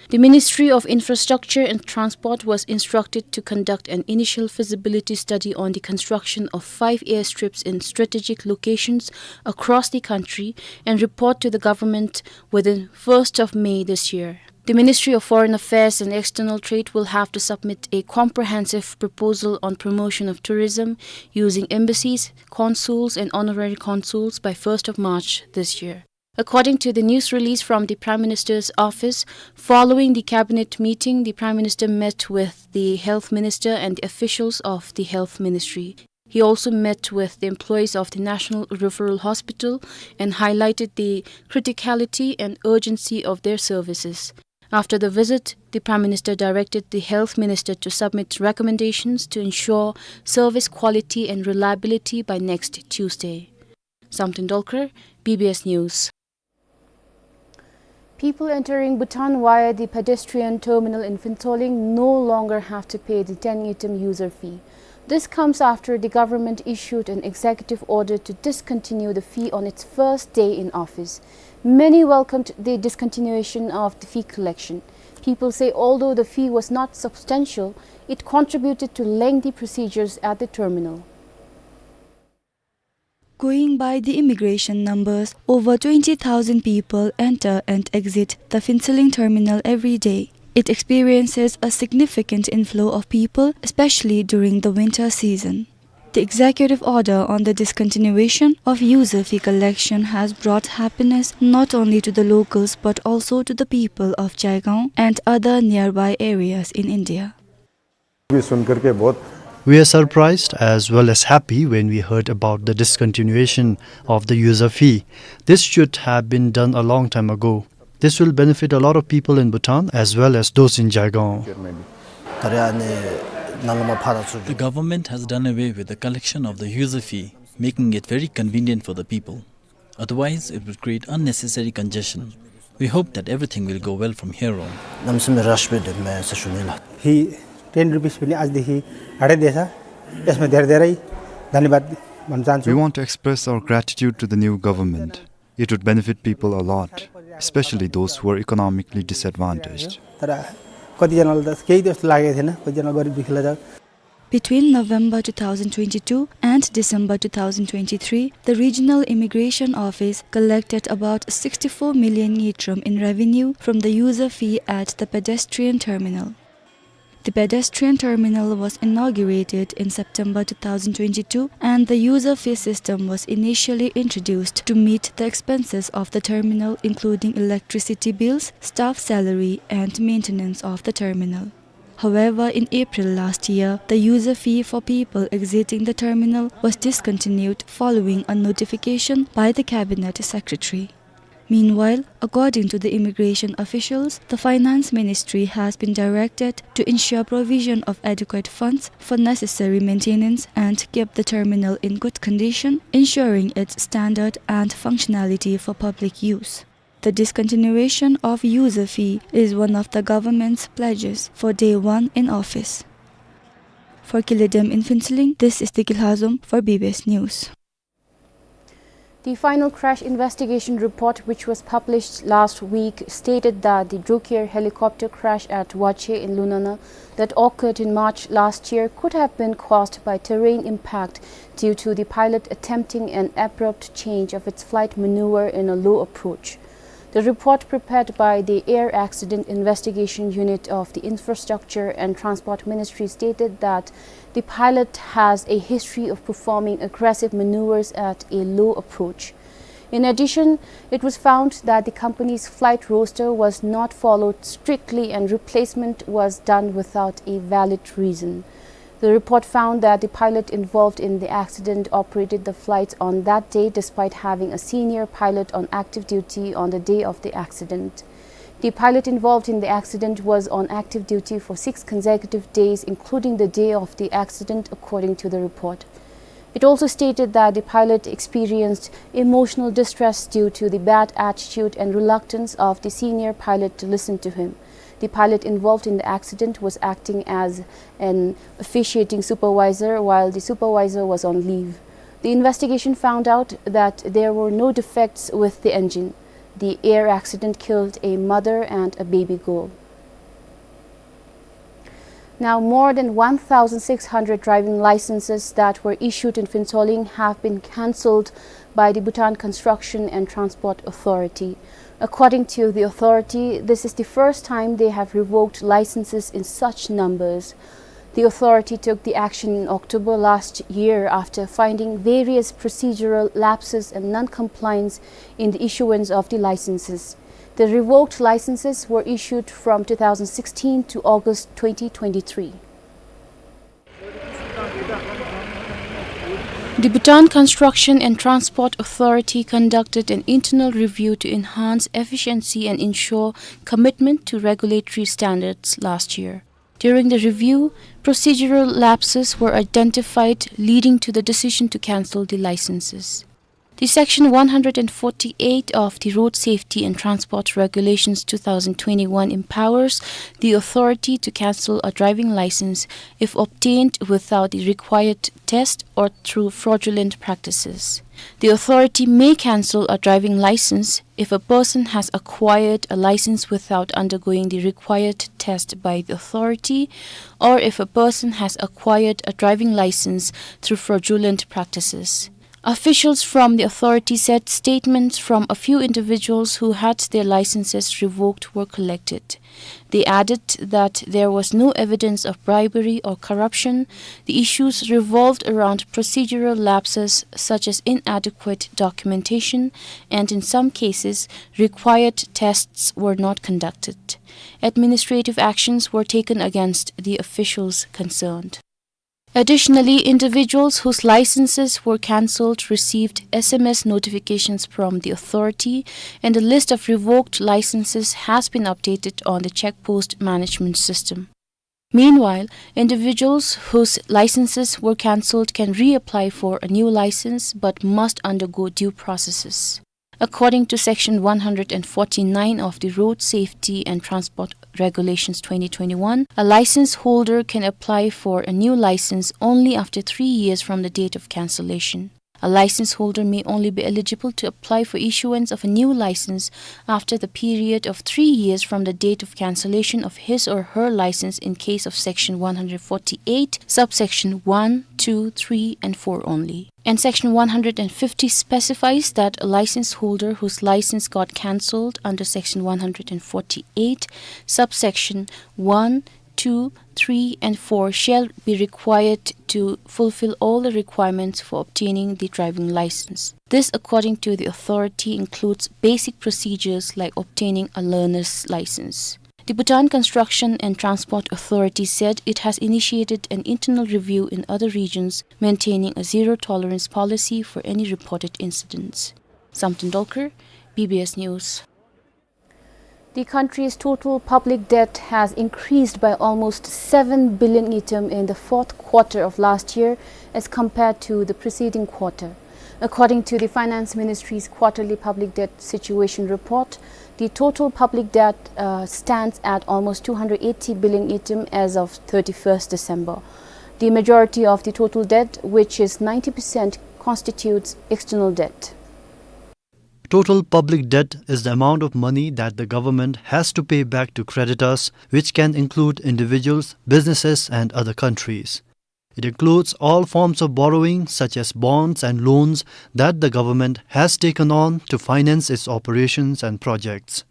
The Ministry of Infrastructure and Transport was instructed to conduct an initial feasibility study on the construction of five airstrips in strategic locations across the country and report to the government within first of May this year. The Ministry of Foreign Affairs and External Trade will have to submit a comprehensive proposal on promotion of tourism using embassies, consuls, and honorary consuls by first of March this year. According to the news release from the Prime Minister's office, following the cabinet meeting, the Prime Minister met with the Health Minister and the officials of the Health Ministry. He also met with the employees of the National Referral Hospital and highlighted the criticality and urgency of their services. After the visit, the Prime Minister directed the Health Minister to submit recommendations to ensure service quality and reliability by next Tuesday. Samten Dolkar, B B S News. People entering Bhutan via the pedestrian terminal in Phuentsholing no longer have to pay the ten ngultrum user fee. This comes after the government issued an executive order to discontinue the fee on its first day in office. Many welcomed the discontinuation of the fee collection. People say although the fee was not substantial, it contributed to lengthy procedures at the terminal. Going by the immigration numbers, over twenty thousand people enter and exit the Phuentsholing terminal every day. It experiences a significant inflow of people, especially during the winter season. The executive order on the discontinuation of user fee collection has brought happiness not only to the locals but also to the people of Jaigaon and other nearby areas in India. भी सुनकर के बहुत We are surprised as well as happy when we heard about the discontinuation of the user fee. This should have been done a long time ago. This will benefit a lot of people in Bhutan as well as those in Jaigaon. The government has done away with the collection of the user fee, making it very convenient for the people. Otherwise, it would create unnecessary congestion. We hope that everything will go well from here on. नाम से मेरा राजवीर डेम्बे से सुनील। यी ten rupees पनि आजदेखि हटाइदिएछ। यसमा धेरै धेरै धन्यवाद भन्न चाहन्छु। We want to express our gratitude to the new government. It would benefit people a lot, especially those who are economically disadvantaged. तर कतिजनालाई त केही त्यस्तो लागेको थिएन, कतिजना गरिब दुःखीलाई त। Between November two thousand twenty-two and December two thousand twenty-three, the Regional Immigration Office collected about sixty-four million ngultrum in revenue from the user fee at the pedestrian terminal. The pedestrian terminal was inaugurated in September two thousand twenty-two, and the user fee system was initially introduced to meet the expenses of the terminal, including electricity bills, staff salary, and maintenance of the terminal. However, in April last year, the user fee for people exiting the terminal was discontinued following a notification by the Cabinet Secretary. Meanwhile, according to the immigration officials, the Finance Ministry has been directed to ensure provision of adequate funds for necessary maintenance and keep the terminal in good condition, ensuring its standard and functionality for public use. The discontinuation of user fee is one of the government's pledges for day one in office. For Kile Dem in Phuentsholing, this is Deki Lhazom for B B S News. The final crash investigation report, which was published last week, stated that the Druk Air helicopter crash at Wache in Lunana that occurred in March last year could have been caused by terrain impact due to the pilot attempting an abrupt change of its flight maneuver in a low approach. The report prepared by the Air Accident Investigation Unit of the Infrastructure and Transport Ministry stated that the pilot has a history of performing aggressive maneuvers at a low approach. In addition, it was found that the company's flight roster was not followed strictly and replacement was done without a valid reason. The report found that the pilot involved in the accident operated the flights on that day despite having a senior pilot on active duty on the day of the accident. The pilot involved in the accident was on active duty for six consecutive days, including the day of the accident, according to the report. It also stated that the pilot experienced emotional distress due to the bad attitude and reluctance of the senior pilot to listen to him. The pilot involved in the accident was acting as an officiating supervisor while the supervisor was on leave. The investigation found out that there were no defects with the engine. The air accident killed a mother and a baby girl. Now, more than one thousand six hundred driving licenses that were issued in Phuentsholing have been cancelled by the Bhutan Construction and Transport Authority. According to the authority, this is the first time they have revoked licenses in such numbers. The authority took the action in October last year after finding various procedural lapses and non-compliance in the issuance of the licenses. The revoked licenses were issued from two thousand sixteen to August twenty twenty-three. The Bhutan Construction and Transport Authority conducted an internal review to enhance efficiency and ensure commitment to regulatory standards last year. During the review, procedural lapses were identified, leading to the decision to cancel the licenses. The Section one hundred forty-eight of the Road Safety and Transport Regulations two thousand twenty-one empowers the authority to cancel a driving license if obtained without the required test or through fraudulent practices. The authority may cancel a driving license if a person has acquired a license without undergoing the required test by the authority, or if a person has acquired a driving license through fraudulent practices. Officials from the authority said statements from a few individuals who had their licenses revoked were collected. They added that there was no evidence of bribery or corruption. The issues revolved around procedural lapses such as inadequate documentation, and in some cases, required tests were not conducted. Administrative actions were taken against the officials concerned. Additionally, individuals whose licenses were cancelled received S M S notifications from the authority, and the list of revoked licenses has been updated on the check post management system. Meanwhile, individuals whose licenses were cancelled can reapply for a new license but must undergo due processes. According to Section one hundred forty-nine of the Road Safety and Transport Regulations twenty twenty-one, a license holder can apply for a new license only after three years from the date of cancellation. A license holder may only be eligible to apply for issuance of a new license after the period of three years from the date of cancellation of his or her license in case of Section one hundred forty-eight, subsection one, two, three, and four only. And Section one hundred fifty specifies that a license holder whose license got cancelled under Section one hundred forty-eight, subsection one, two, three, and four shall be required to fulfill all the requirements for obtaining the driving license. This, according to the authority, includes basic procedures like obtaining a learner's license. The Bhutan Construction and Transport Authority said it has initiated an internal review in other regions, maintaining a zero tolerance policy for any reported incidents. Samten Dolkar, B B S News. The country's total public debt has increased by almost seven billion ngultrum in the fourth quarter of last year as compared to the preceding quarter. According to the Finance Ministry's quarterly public debt situation report, the total public debt, uh, stands at almost two hundred eighty billion ngultrum as of thirty-first December. The majority of the total debt, which is ninety percent, constitutes external debt. Total public debt is the amount of money that the government has to pay back to creditors, which can include individuals, businesses, and other countries. It includes all forms of borrowing, such as bonds and loans that the government has taken on to finance its operations and projects.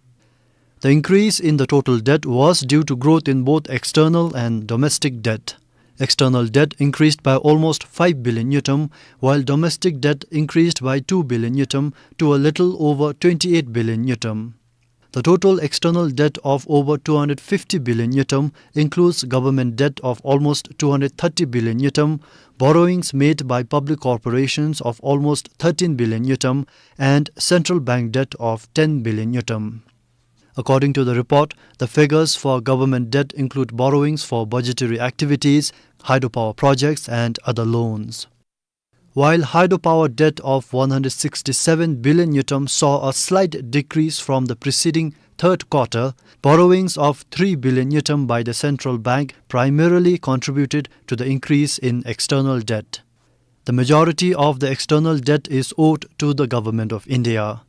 The increase in the total debt was due to growth in both external and domestic debt. External debt increased by almost five billion ngultrum, while domestic debt increased by two billion ngultrum to a little over twenty-eight billion ngultrum. The total external debt of over two hundred fifty billion ngultrum includes government debt of almost two hundred thirty billion ngultrum, borrowings made by public corporations of almost thirteen billion ngultrum, and central bank debt of ten billion ngultrum. According to the report, the figures for government debt include borrowings for budgetary activities, hydropower projects, and other loans. While hydropower debt of one hundred sixty-seven billion ngultrum saw a slight decrease from the preceding third quarter, borrowings of three billion ngultrum by the central bank primarily contributed to the increase in external debt. The majority of the external debt is owed to the Government of India.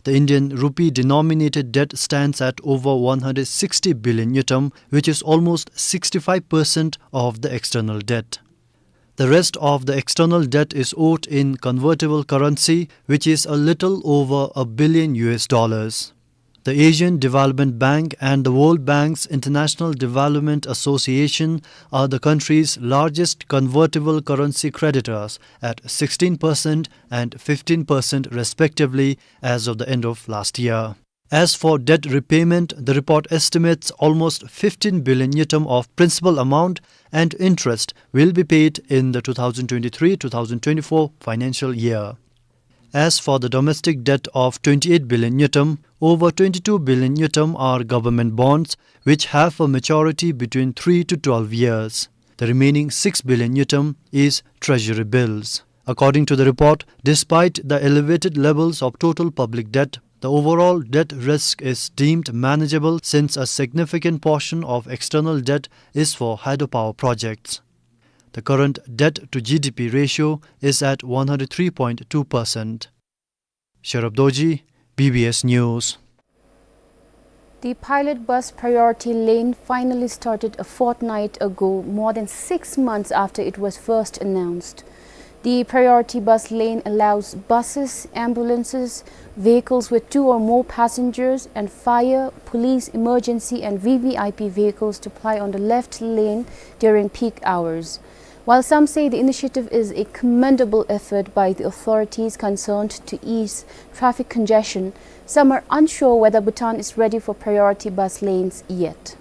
The Indian rupee denominated debt stands at over one hundred sixty billion ngultrum, which is almost sixty-five percent of the external debt. The rest of the external debt is owed in convertible currency, which is a little over a billion U S dollars. The Asian Development Bank and the World Bank's International Development Association are the country's largest convertible currency creditors at sixteen percent and fifteen percent respectively as of the end of last year. As for debt repayment, the report estimates almost fifteen billion ngultrum of principal amount and interest will be paid in the two thousand twenty-three two thousand twenty-four financial year. As for the domestic debt of twenty-eight billion ngultrum, over twenty-two billion ngultrum are government bonds, which have a maturity between three to twelve years. The remaining six billion ngultrum is treasury bills. According to the report, despite the elevated levels of total public debt, the overall debt risk is deemed manageable since a significant portion of external debt is for hydropower projects. The current debt to G D P ratio is at one hundred three point two percent. Sherab Dorji, B B S News. The pilot bus priority lane finally started a fortnight ago, more than six months after it was first announced. The priority bus lane allows buses, ambulances, vehicles with two or more passengers, and fire, police, emergency, and V V I P vehicles to ply on the left lane during peak hours. While some say the initiative is a commendable effort by the authorities concerned to ease traffic congestion, some are unsure whether Bhutan is ready for priority bus lanes yet.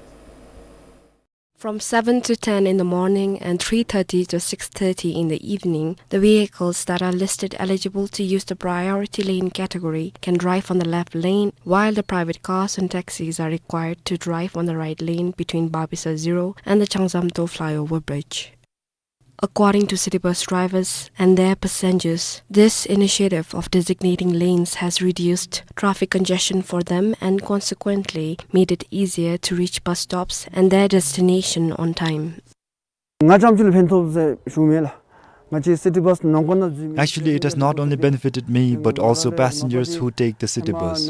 From seven to ten in the morning and three thirty to six thirty in the evening, the vehicles that are listed eligible to use the priority lane category can drive on the left lane, while the private cars and taxis are required to drive on the right lane between Babisa Zero and the Changzamto flyover bridge. According to city bus drivers and their passengers, this initiative of designating lanes has reduced traffic congestion for them and consequently made it easier to reach bus stops and their destination on time. ང་རྐྱངམ་གཅིག་ལུ་ཕན་ཐོགས་ཟེར་ཞུ་མེད་ལགས། ང་བཅས་སི་ཊི་བཱསི་ནང་འཁོད་ནང་འཛུལ་མི། Actually, it has not only benefited me, but also passengers who take the city bus.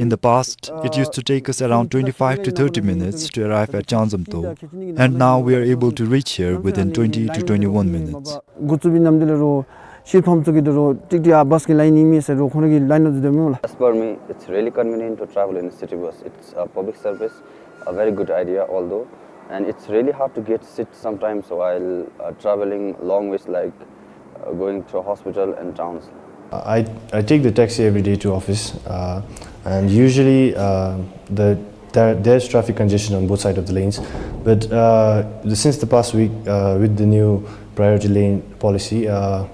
In the past, it used to take us around twenty-five to thirty minutes to arrive at Changzamto, and now we are able to reach here within twenty to twenty-one minutes. འགོ་བཙུགས་པའི་ནམ་དུས་ལས་རོགས་སྤྱིར་ཕམ་ཚུ་གིས་དོ་རོགས་ཀྲིག་ཀྲི་ཨ་བཱསི་གི་ལཱའི་ནང་ཨིན་མས་ཟེར་རོགས་ཁོང་ར་གི་ལཱའི་ནང་འཛུལ་དོ་མས་ལགས། As per me, it's really convenient to travel in a city bus. It's a public service, a very good idea, although, and it's really hard to get seat sometimes while, uh, traveling long ways like, uh, going to hospital and towns. I, I take the taxi every day to office, uh, and usually, uh, the, there, there's traffic congestion on both sides of the lanes. But, uh, the, since the past week, uh, with the new priority lane policy, uh,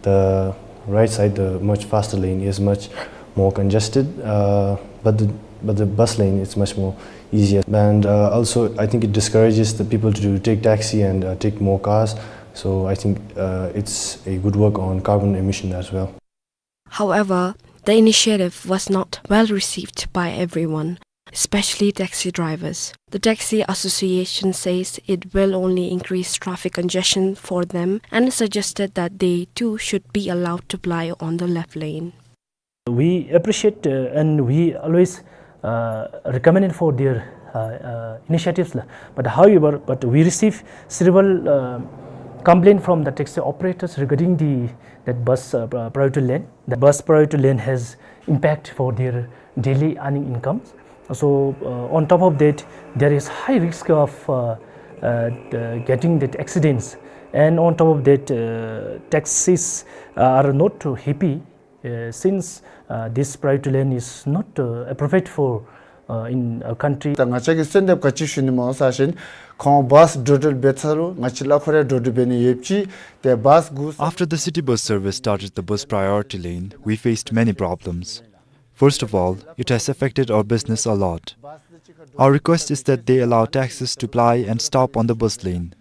the right side, the much faster lane, is much more congested, uh, but the, but the bus lane is much more easier. And, uh, also, I think it discourages the people to take taxi and, uh, take more cars. So I think, uh, it's a good work on carbon emission as well. However, the initiative was not well received by everyone, especially taxi drivers. The Taxi Association says it will only increase traffic congestion for them and suggested that they too should be allowed to ply on the left lane. We appreciate, uh, and we always, uh, recommend it for their, uh, uh, initiatives, la. But however, but we receive several, uh, complaint from the taxi operators regarding the, that bus, uh, pri-, priority lane. The bus priority lane has impact for their daily earning incomes. So, uh, on top of that, there is high risk of, uh, uh, the getting that accidents. And on top of that, uh, taxis are not too happy, uh, since, uh, this priority lane is not, uh, appropriate for, uh, in a country. ད་ང་བཅས་ཀྱིས་གསོལ་འདེབས་ག་ཅི་ཞུ་ནི་སྨོ་ཟེར་བ་ཅིན་ཁོང་བཱསི་འགྲོ་འགྲུལ་འབད་ཚར་རུང་ང་བཅས་ལཱ་ཁོ་ར་འགྲོ་འགྲུལ་འབད་ནི་ཡོདཔ་ཅིག་ཏེ་བཱསི་སྒུག་ས། After the city bus service started the bus priority lane, we faced many problems. First of all, it has affected our business a lot. Our request is that they allow taxis to ply and stop on the bus lane.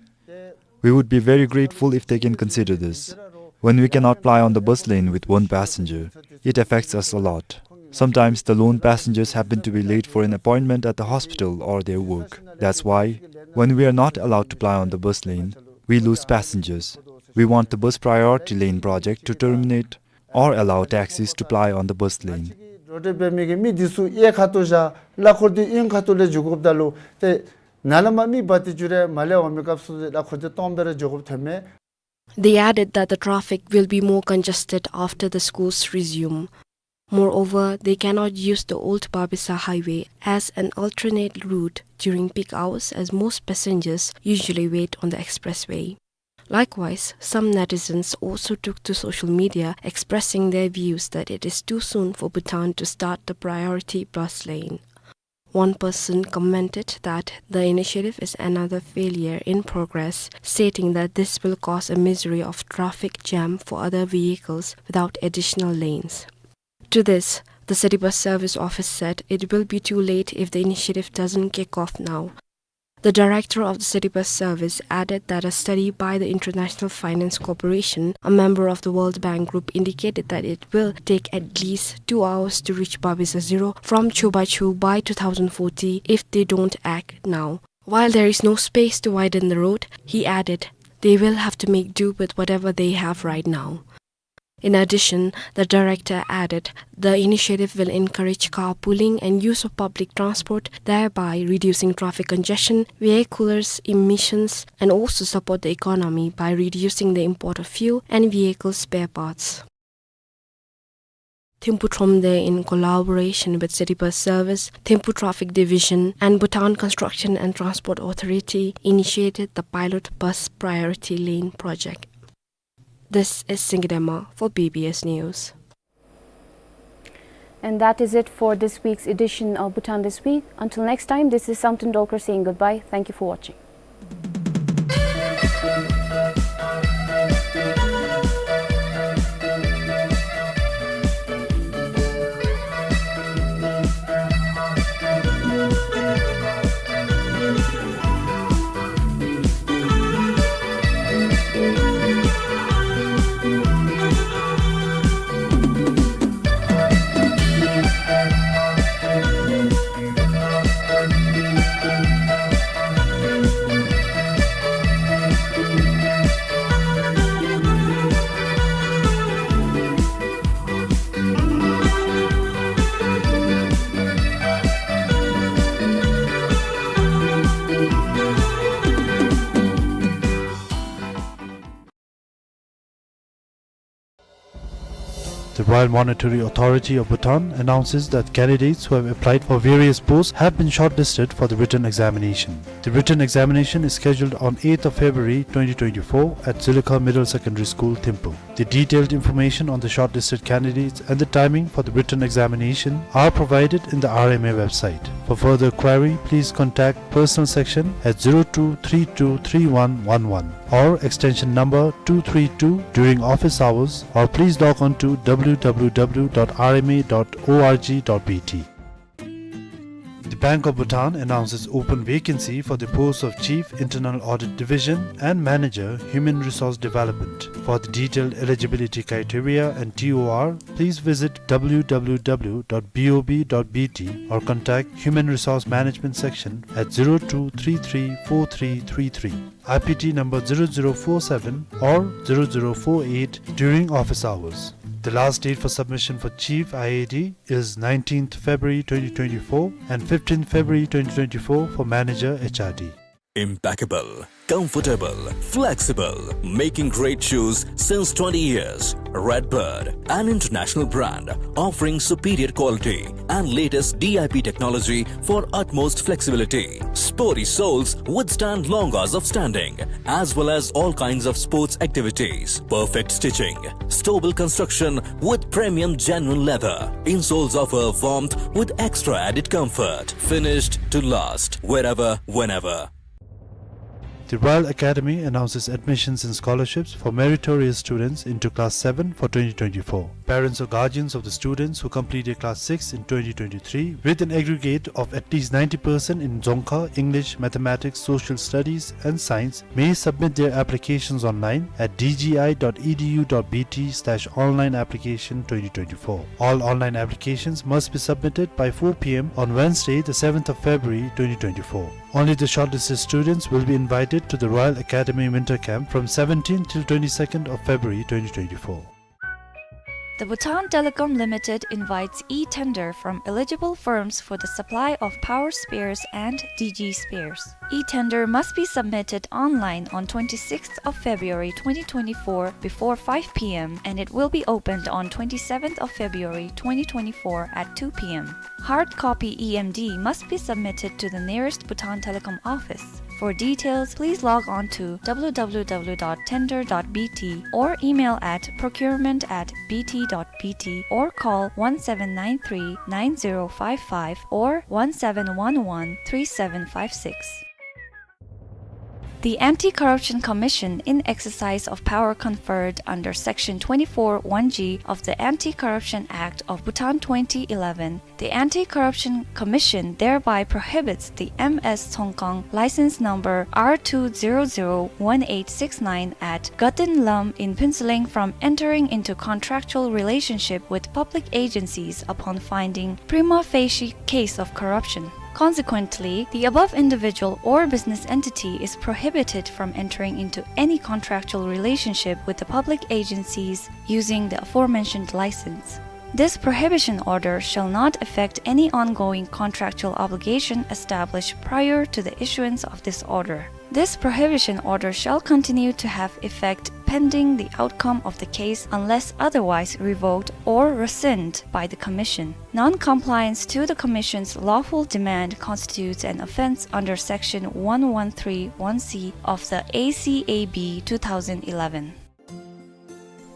We would be very grateful if they can consider this. When we cannot ply on the bus lane with one passenger, it affects us a lot. Sometimes the lone passengers happen to be late for an appointment at the hospital or their work. That's why, when we are not allowed to ply on the bus lane, we lose passengers. We want the bus priority lane project to terminate or allow taxis to ply on the bus lane. འགྲོ་འགྲུལ་འབད་མི་གི་མི་འདི་ཚུ་གཡས་ཁ་ཐུག་བཞག་གླ་འཁོར་འདི་གཡོན་ཁ་ཐུག་ལས་འགྱོ་དགོཔ་ད་ལུ་ཏེ་ནཱ་ལས་མར་མི་འབག་སྟེ་འགྱོ་རུང་མར་ལས་འོང་མི་སྐབས་སུ་གླ་འཁོར་འདི་སྟོངམ་སྦེ་ར་འགྱོ་དགོཔ་ཐོནམ་མས། They added that the traffic will be more congested after the schools resume. Moreover, they cannot use the old Babisa highway as an alternate route during peak hours, as most passengers usually wait on the expressway. Likewise, some netizens also took to social media expressing their views that it is too soon for Bhutan to start the priority bus lane. One person commented that the initiative is another failure in progress, stating that this will cause a misery of traffic jam for other vehicles without additional lanes. To this, the City Bus Service Office said it will be too late if the initiative doesn't kick off now. The director of the City Bus Service added that a study by the International Finance Corporation, a member of the World Bank Group, indicated that it will take at least two hours to reach Babisa Zero from Chubachu by two thousand forty if they don't act now. While there is no space to widen the road, he added, they will have to make do with whatever they have right now. In addition, the director added, the initiative will encourage carpooling and use of public transport, thereby reducing traffic congestion, vehicular emissions, and also support the economy by reducing the import of fuel and vehicle spare parts. Thimphu Thromde, in collaboration with City Bus Service, Thimphu Traffic Division, and Bhutan Construction and Transport Authority, initiated the pilot bus priority lane project. This is Singidema for B B S News. And that is it for this week's edition of Bhutan This Week. Until next time, this is Samten Dolkar saying goodbye. Thank you for watching. The Royal Monetary Authority of Bhutan announces that candidates who have applied for various posts have been shortlisted for the written examination. The written examination is scheduled on eighth of February twenty twenty-four at Zilakha Middle Secondary School, Thimphu. The detailed information on the shortlisted candidates and the timing for the written examination are provided in the R M A website. For further query, please contact personal section at zero two three two three one one one or extension number two three two during office hours, or please log on to W W W dot R M A dot O R G dot B T. The Bank of Bhutan announces open vacancy for the posts of Chief Internal Audit Division and Manager Human Resource Development. For the detailed eligibility criteria and T O R, please visit W W W dot B O B dot B T or contact Human Resource Management Section at zero two three three four three three three, I P T number zero zero four seven or zero zero four eight during office hours. The last date for submission for Chief I A D is nineteenth February twenty twenty-four and fifteenth February twenty twenty-four for Manager H R D. Impeccable, comfortable, flexible, making great shoes since twenty years. Redbird, an international brand offering superior quality and latest D I P technology for utmost flexibility. Sporty soles withstand long hours of standing, as well as all kinds of sports activities. Perfect stitching, stable construction with premium genuine leather. Insoles offer warmth with extra added comfort. Finished to last, wherever, whenever. The Royal Academy announces admissions and scholarships for meritorious students into Class seven for twenty twenty-four. Parents or guardians of the students who completed Class six in twenty twenty-three with an aggregate of at least ninety percent in Dzongkha, English, Mathematics, Social Studies, and Science may submit their applications online at D G I dot E D U dot B T slash online application twenty twenty-four. All online applications must be submitted by four P M on Wednesday, the seventh of February, twenty twenty-four. Only the shortlisted students will be invited to the Royal Academy Winter Camp from seventeenth till twenty-second of February twenty twenty-four. The Bhutan Telecom Limited invites e-tender from eligible firms for the supply of power spares and D G spares. E-tender must be submitted online on twenty-sixth of February twenty twenty-four before five P M, and it will be opened on twenty-seventh of February twenty twenty-four at two P M. Hard copy E M D must be submitted to the nearest Bhutan Telecom office. For details, please log on to W W W dot tender dot B T or email at procurement at B T dot B T or call one seven nine three nine zero five five or one seven one one three seven five six. The Anti-Corruption Commission, in exercise of power conferred under Section twenty-four one G of the Anti-Corruption Act of Bhutan twenty eleven, the Anti-Corruption Commission thereby prohibits the M S Tsongkhang, license number R two zero zero one eight six nine at Gatin Lam in Phuentsholing, from entering into contractual relationship with public agencies upon finding prima facie case of corruption. Consequently, the above individual or business entity is prohibited from entering into any contractual relationship with the public agencies using the aforementioned license. This prohibition order shall not affect any ongoing contractual obligation established prior to the issuance of this order. This prohibition order shall continue to have effect pending the outcome of the case unless otherwise revoked or rescinded by the Commission. Non-compliance to the Commission's lawful demand constitutes an offence under Section one one three one C of the A C A B two thousand eleven.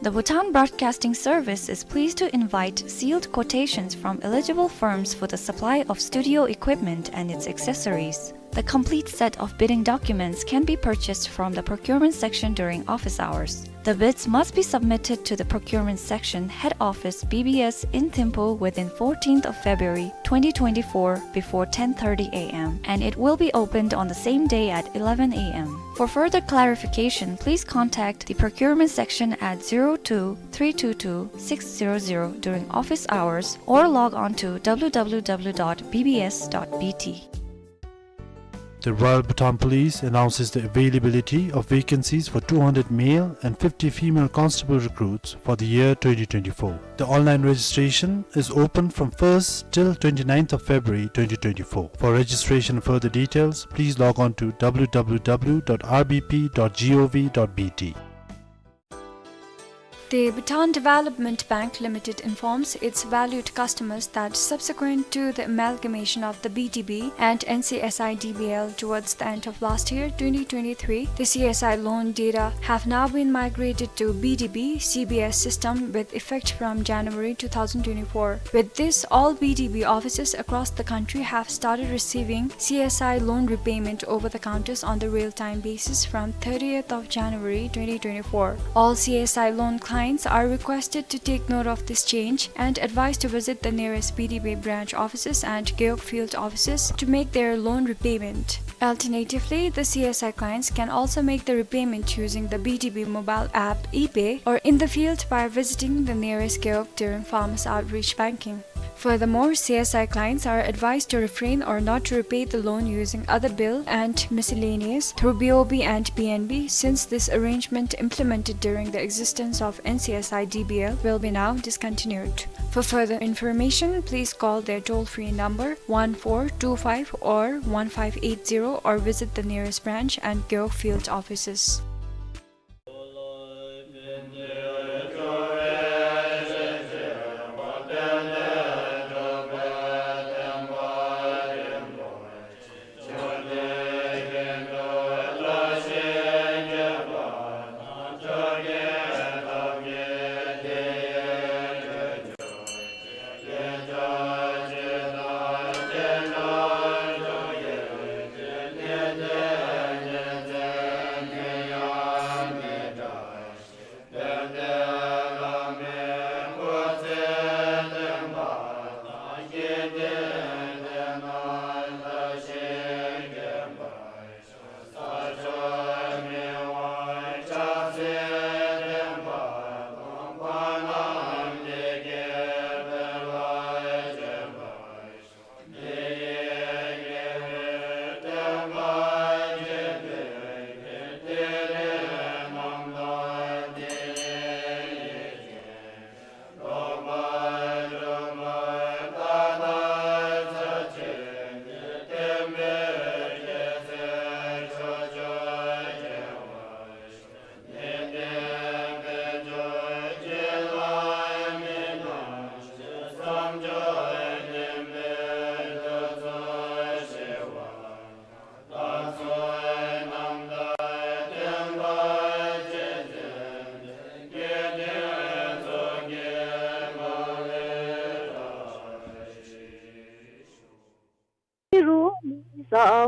The Bhutan Broadcasting Service is pleased to invite sealed quotations from eligible firms for the supply of studio equipment and its accessories. The complete set of bidding documents can be purchased from the procurement section during office hours. The bids must be submitted to the procurement section, head office, B B S in Thimphu within fourteenth of February twenty twenty-four before ten thirty A M, and it will be opened on the same day at eleven A M. For further clarification, please contact the procurement section at zero two three two two six zero zero during office hours or log on to W W W dot B B S dot B T. The Royal Bhutan Police announces the availability of vacancies for two hundred male and fifty female constable recruits for the year twenty twenty-four. The online registration is open from first till twenty-ninth of February twenty twenty-four. For registration and further details, please log on to W W W dot R B P dot gov dot B T. The Bhutan Development Bank Limited informs its valued customers that subsequent to the amalgamation of the B D B and N C S I D B L towards the end of last year, twenty twenty-three, the C S I loan data have now been migrated to B D B C B S system with effect from January two thousand twenty-four. With this, all B D B offices across the country have started receiving C S I loan repayment over the counters on the real-time basis from thirtieth of January twenty twenty-four. All C S I loan clients are requested to take note of this change and advised to visit the nearest B D B branch offices and Gewog field offices to make their loan repayment. Alternatively, the C S I clients can also make the repayment using the B D B mobile app ePay or in the field by visiting the nearest Gewog during farmers outreach banking. Furthermore, C S I clients are advised to refrain or not to repay the loan using other bill and miscellaneous through B O B and P N B, since this arrangement implemented during the existence of N C S I D B L will be now discontinued. For further information, please call their toll-free number one four two five or one five eight zero or visit the nearest branch and Gewog field offices.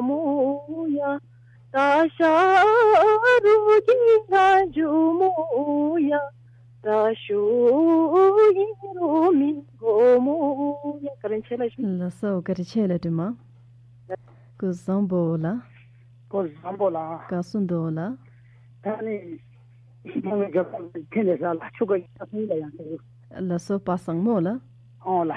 མོ་ཡ། ད་ཤ་རུ་གི་ང་འཇུ་མོ་ཡ། ད་ཤུ་ཡི་རུ་མི་གོ་མོ་ཡ། བཀའ་དྲིན་ཆེ་ལགས། ལགས་སོ། བཀའ་དྲིན་ཆེ་ལགས་སྒྲོལ་མ། སྐུ་གཟུགས་བཟང་པོ་ལགས། སྐུ་གཟུགས་བཟང་པོ་ལགས། བཀའ་གསུང་དོ་ལགས། ད་ནི་ང་གི་རྒྱབ་ལ་ཕན་ལས་ས་ལ་ཆུ་ག་ཡ་སུང་ལ་ཡང་ཟེར། ལགས་སོ། པ་སངས་མོ་ལགས། ཨོ་ལགས།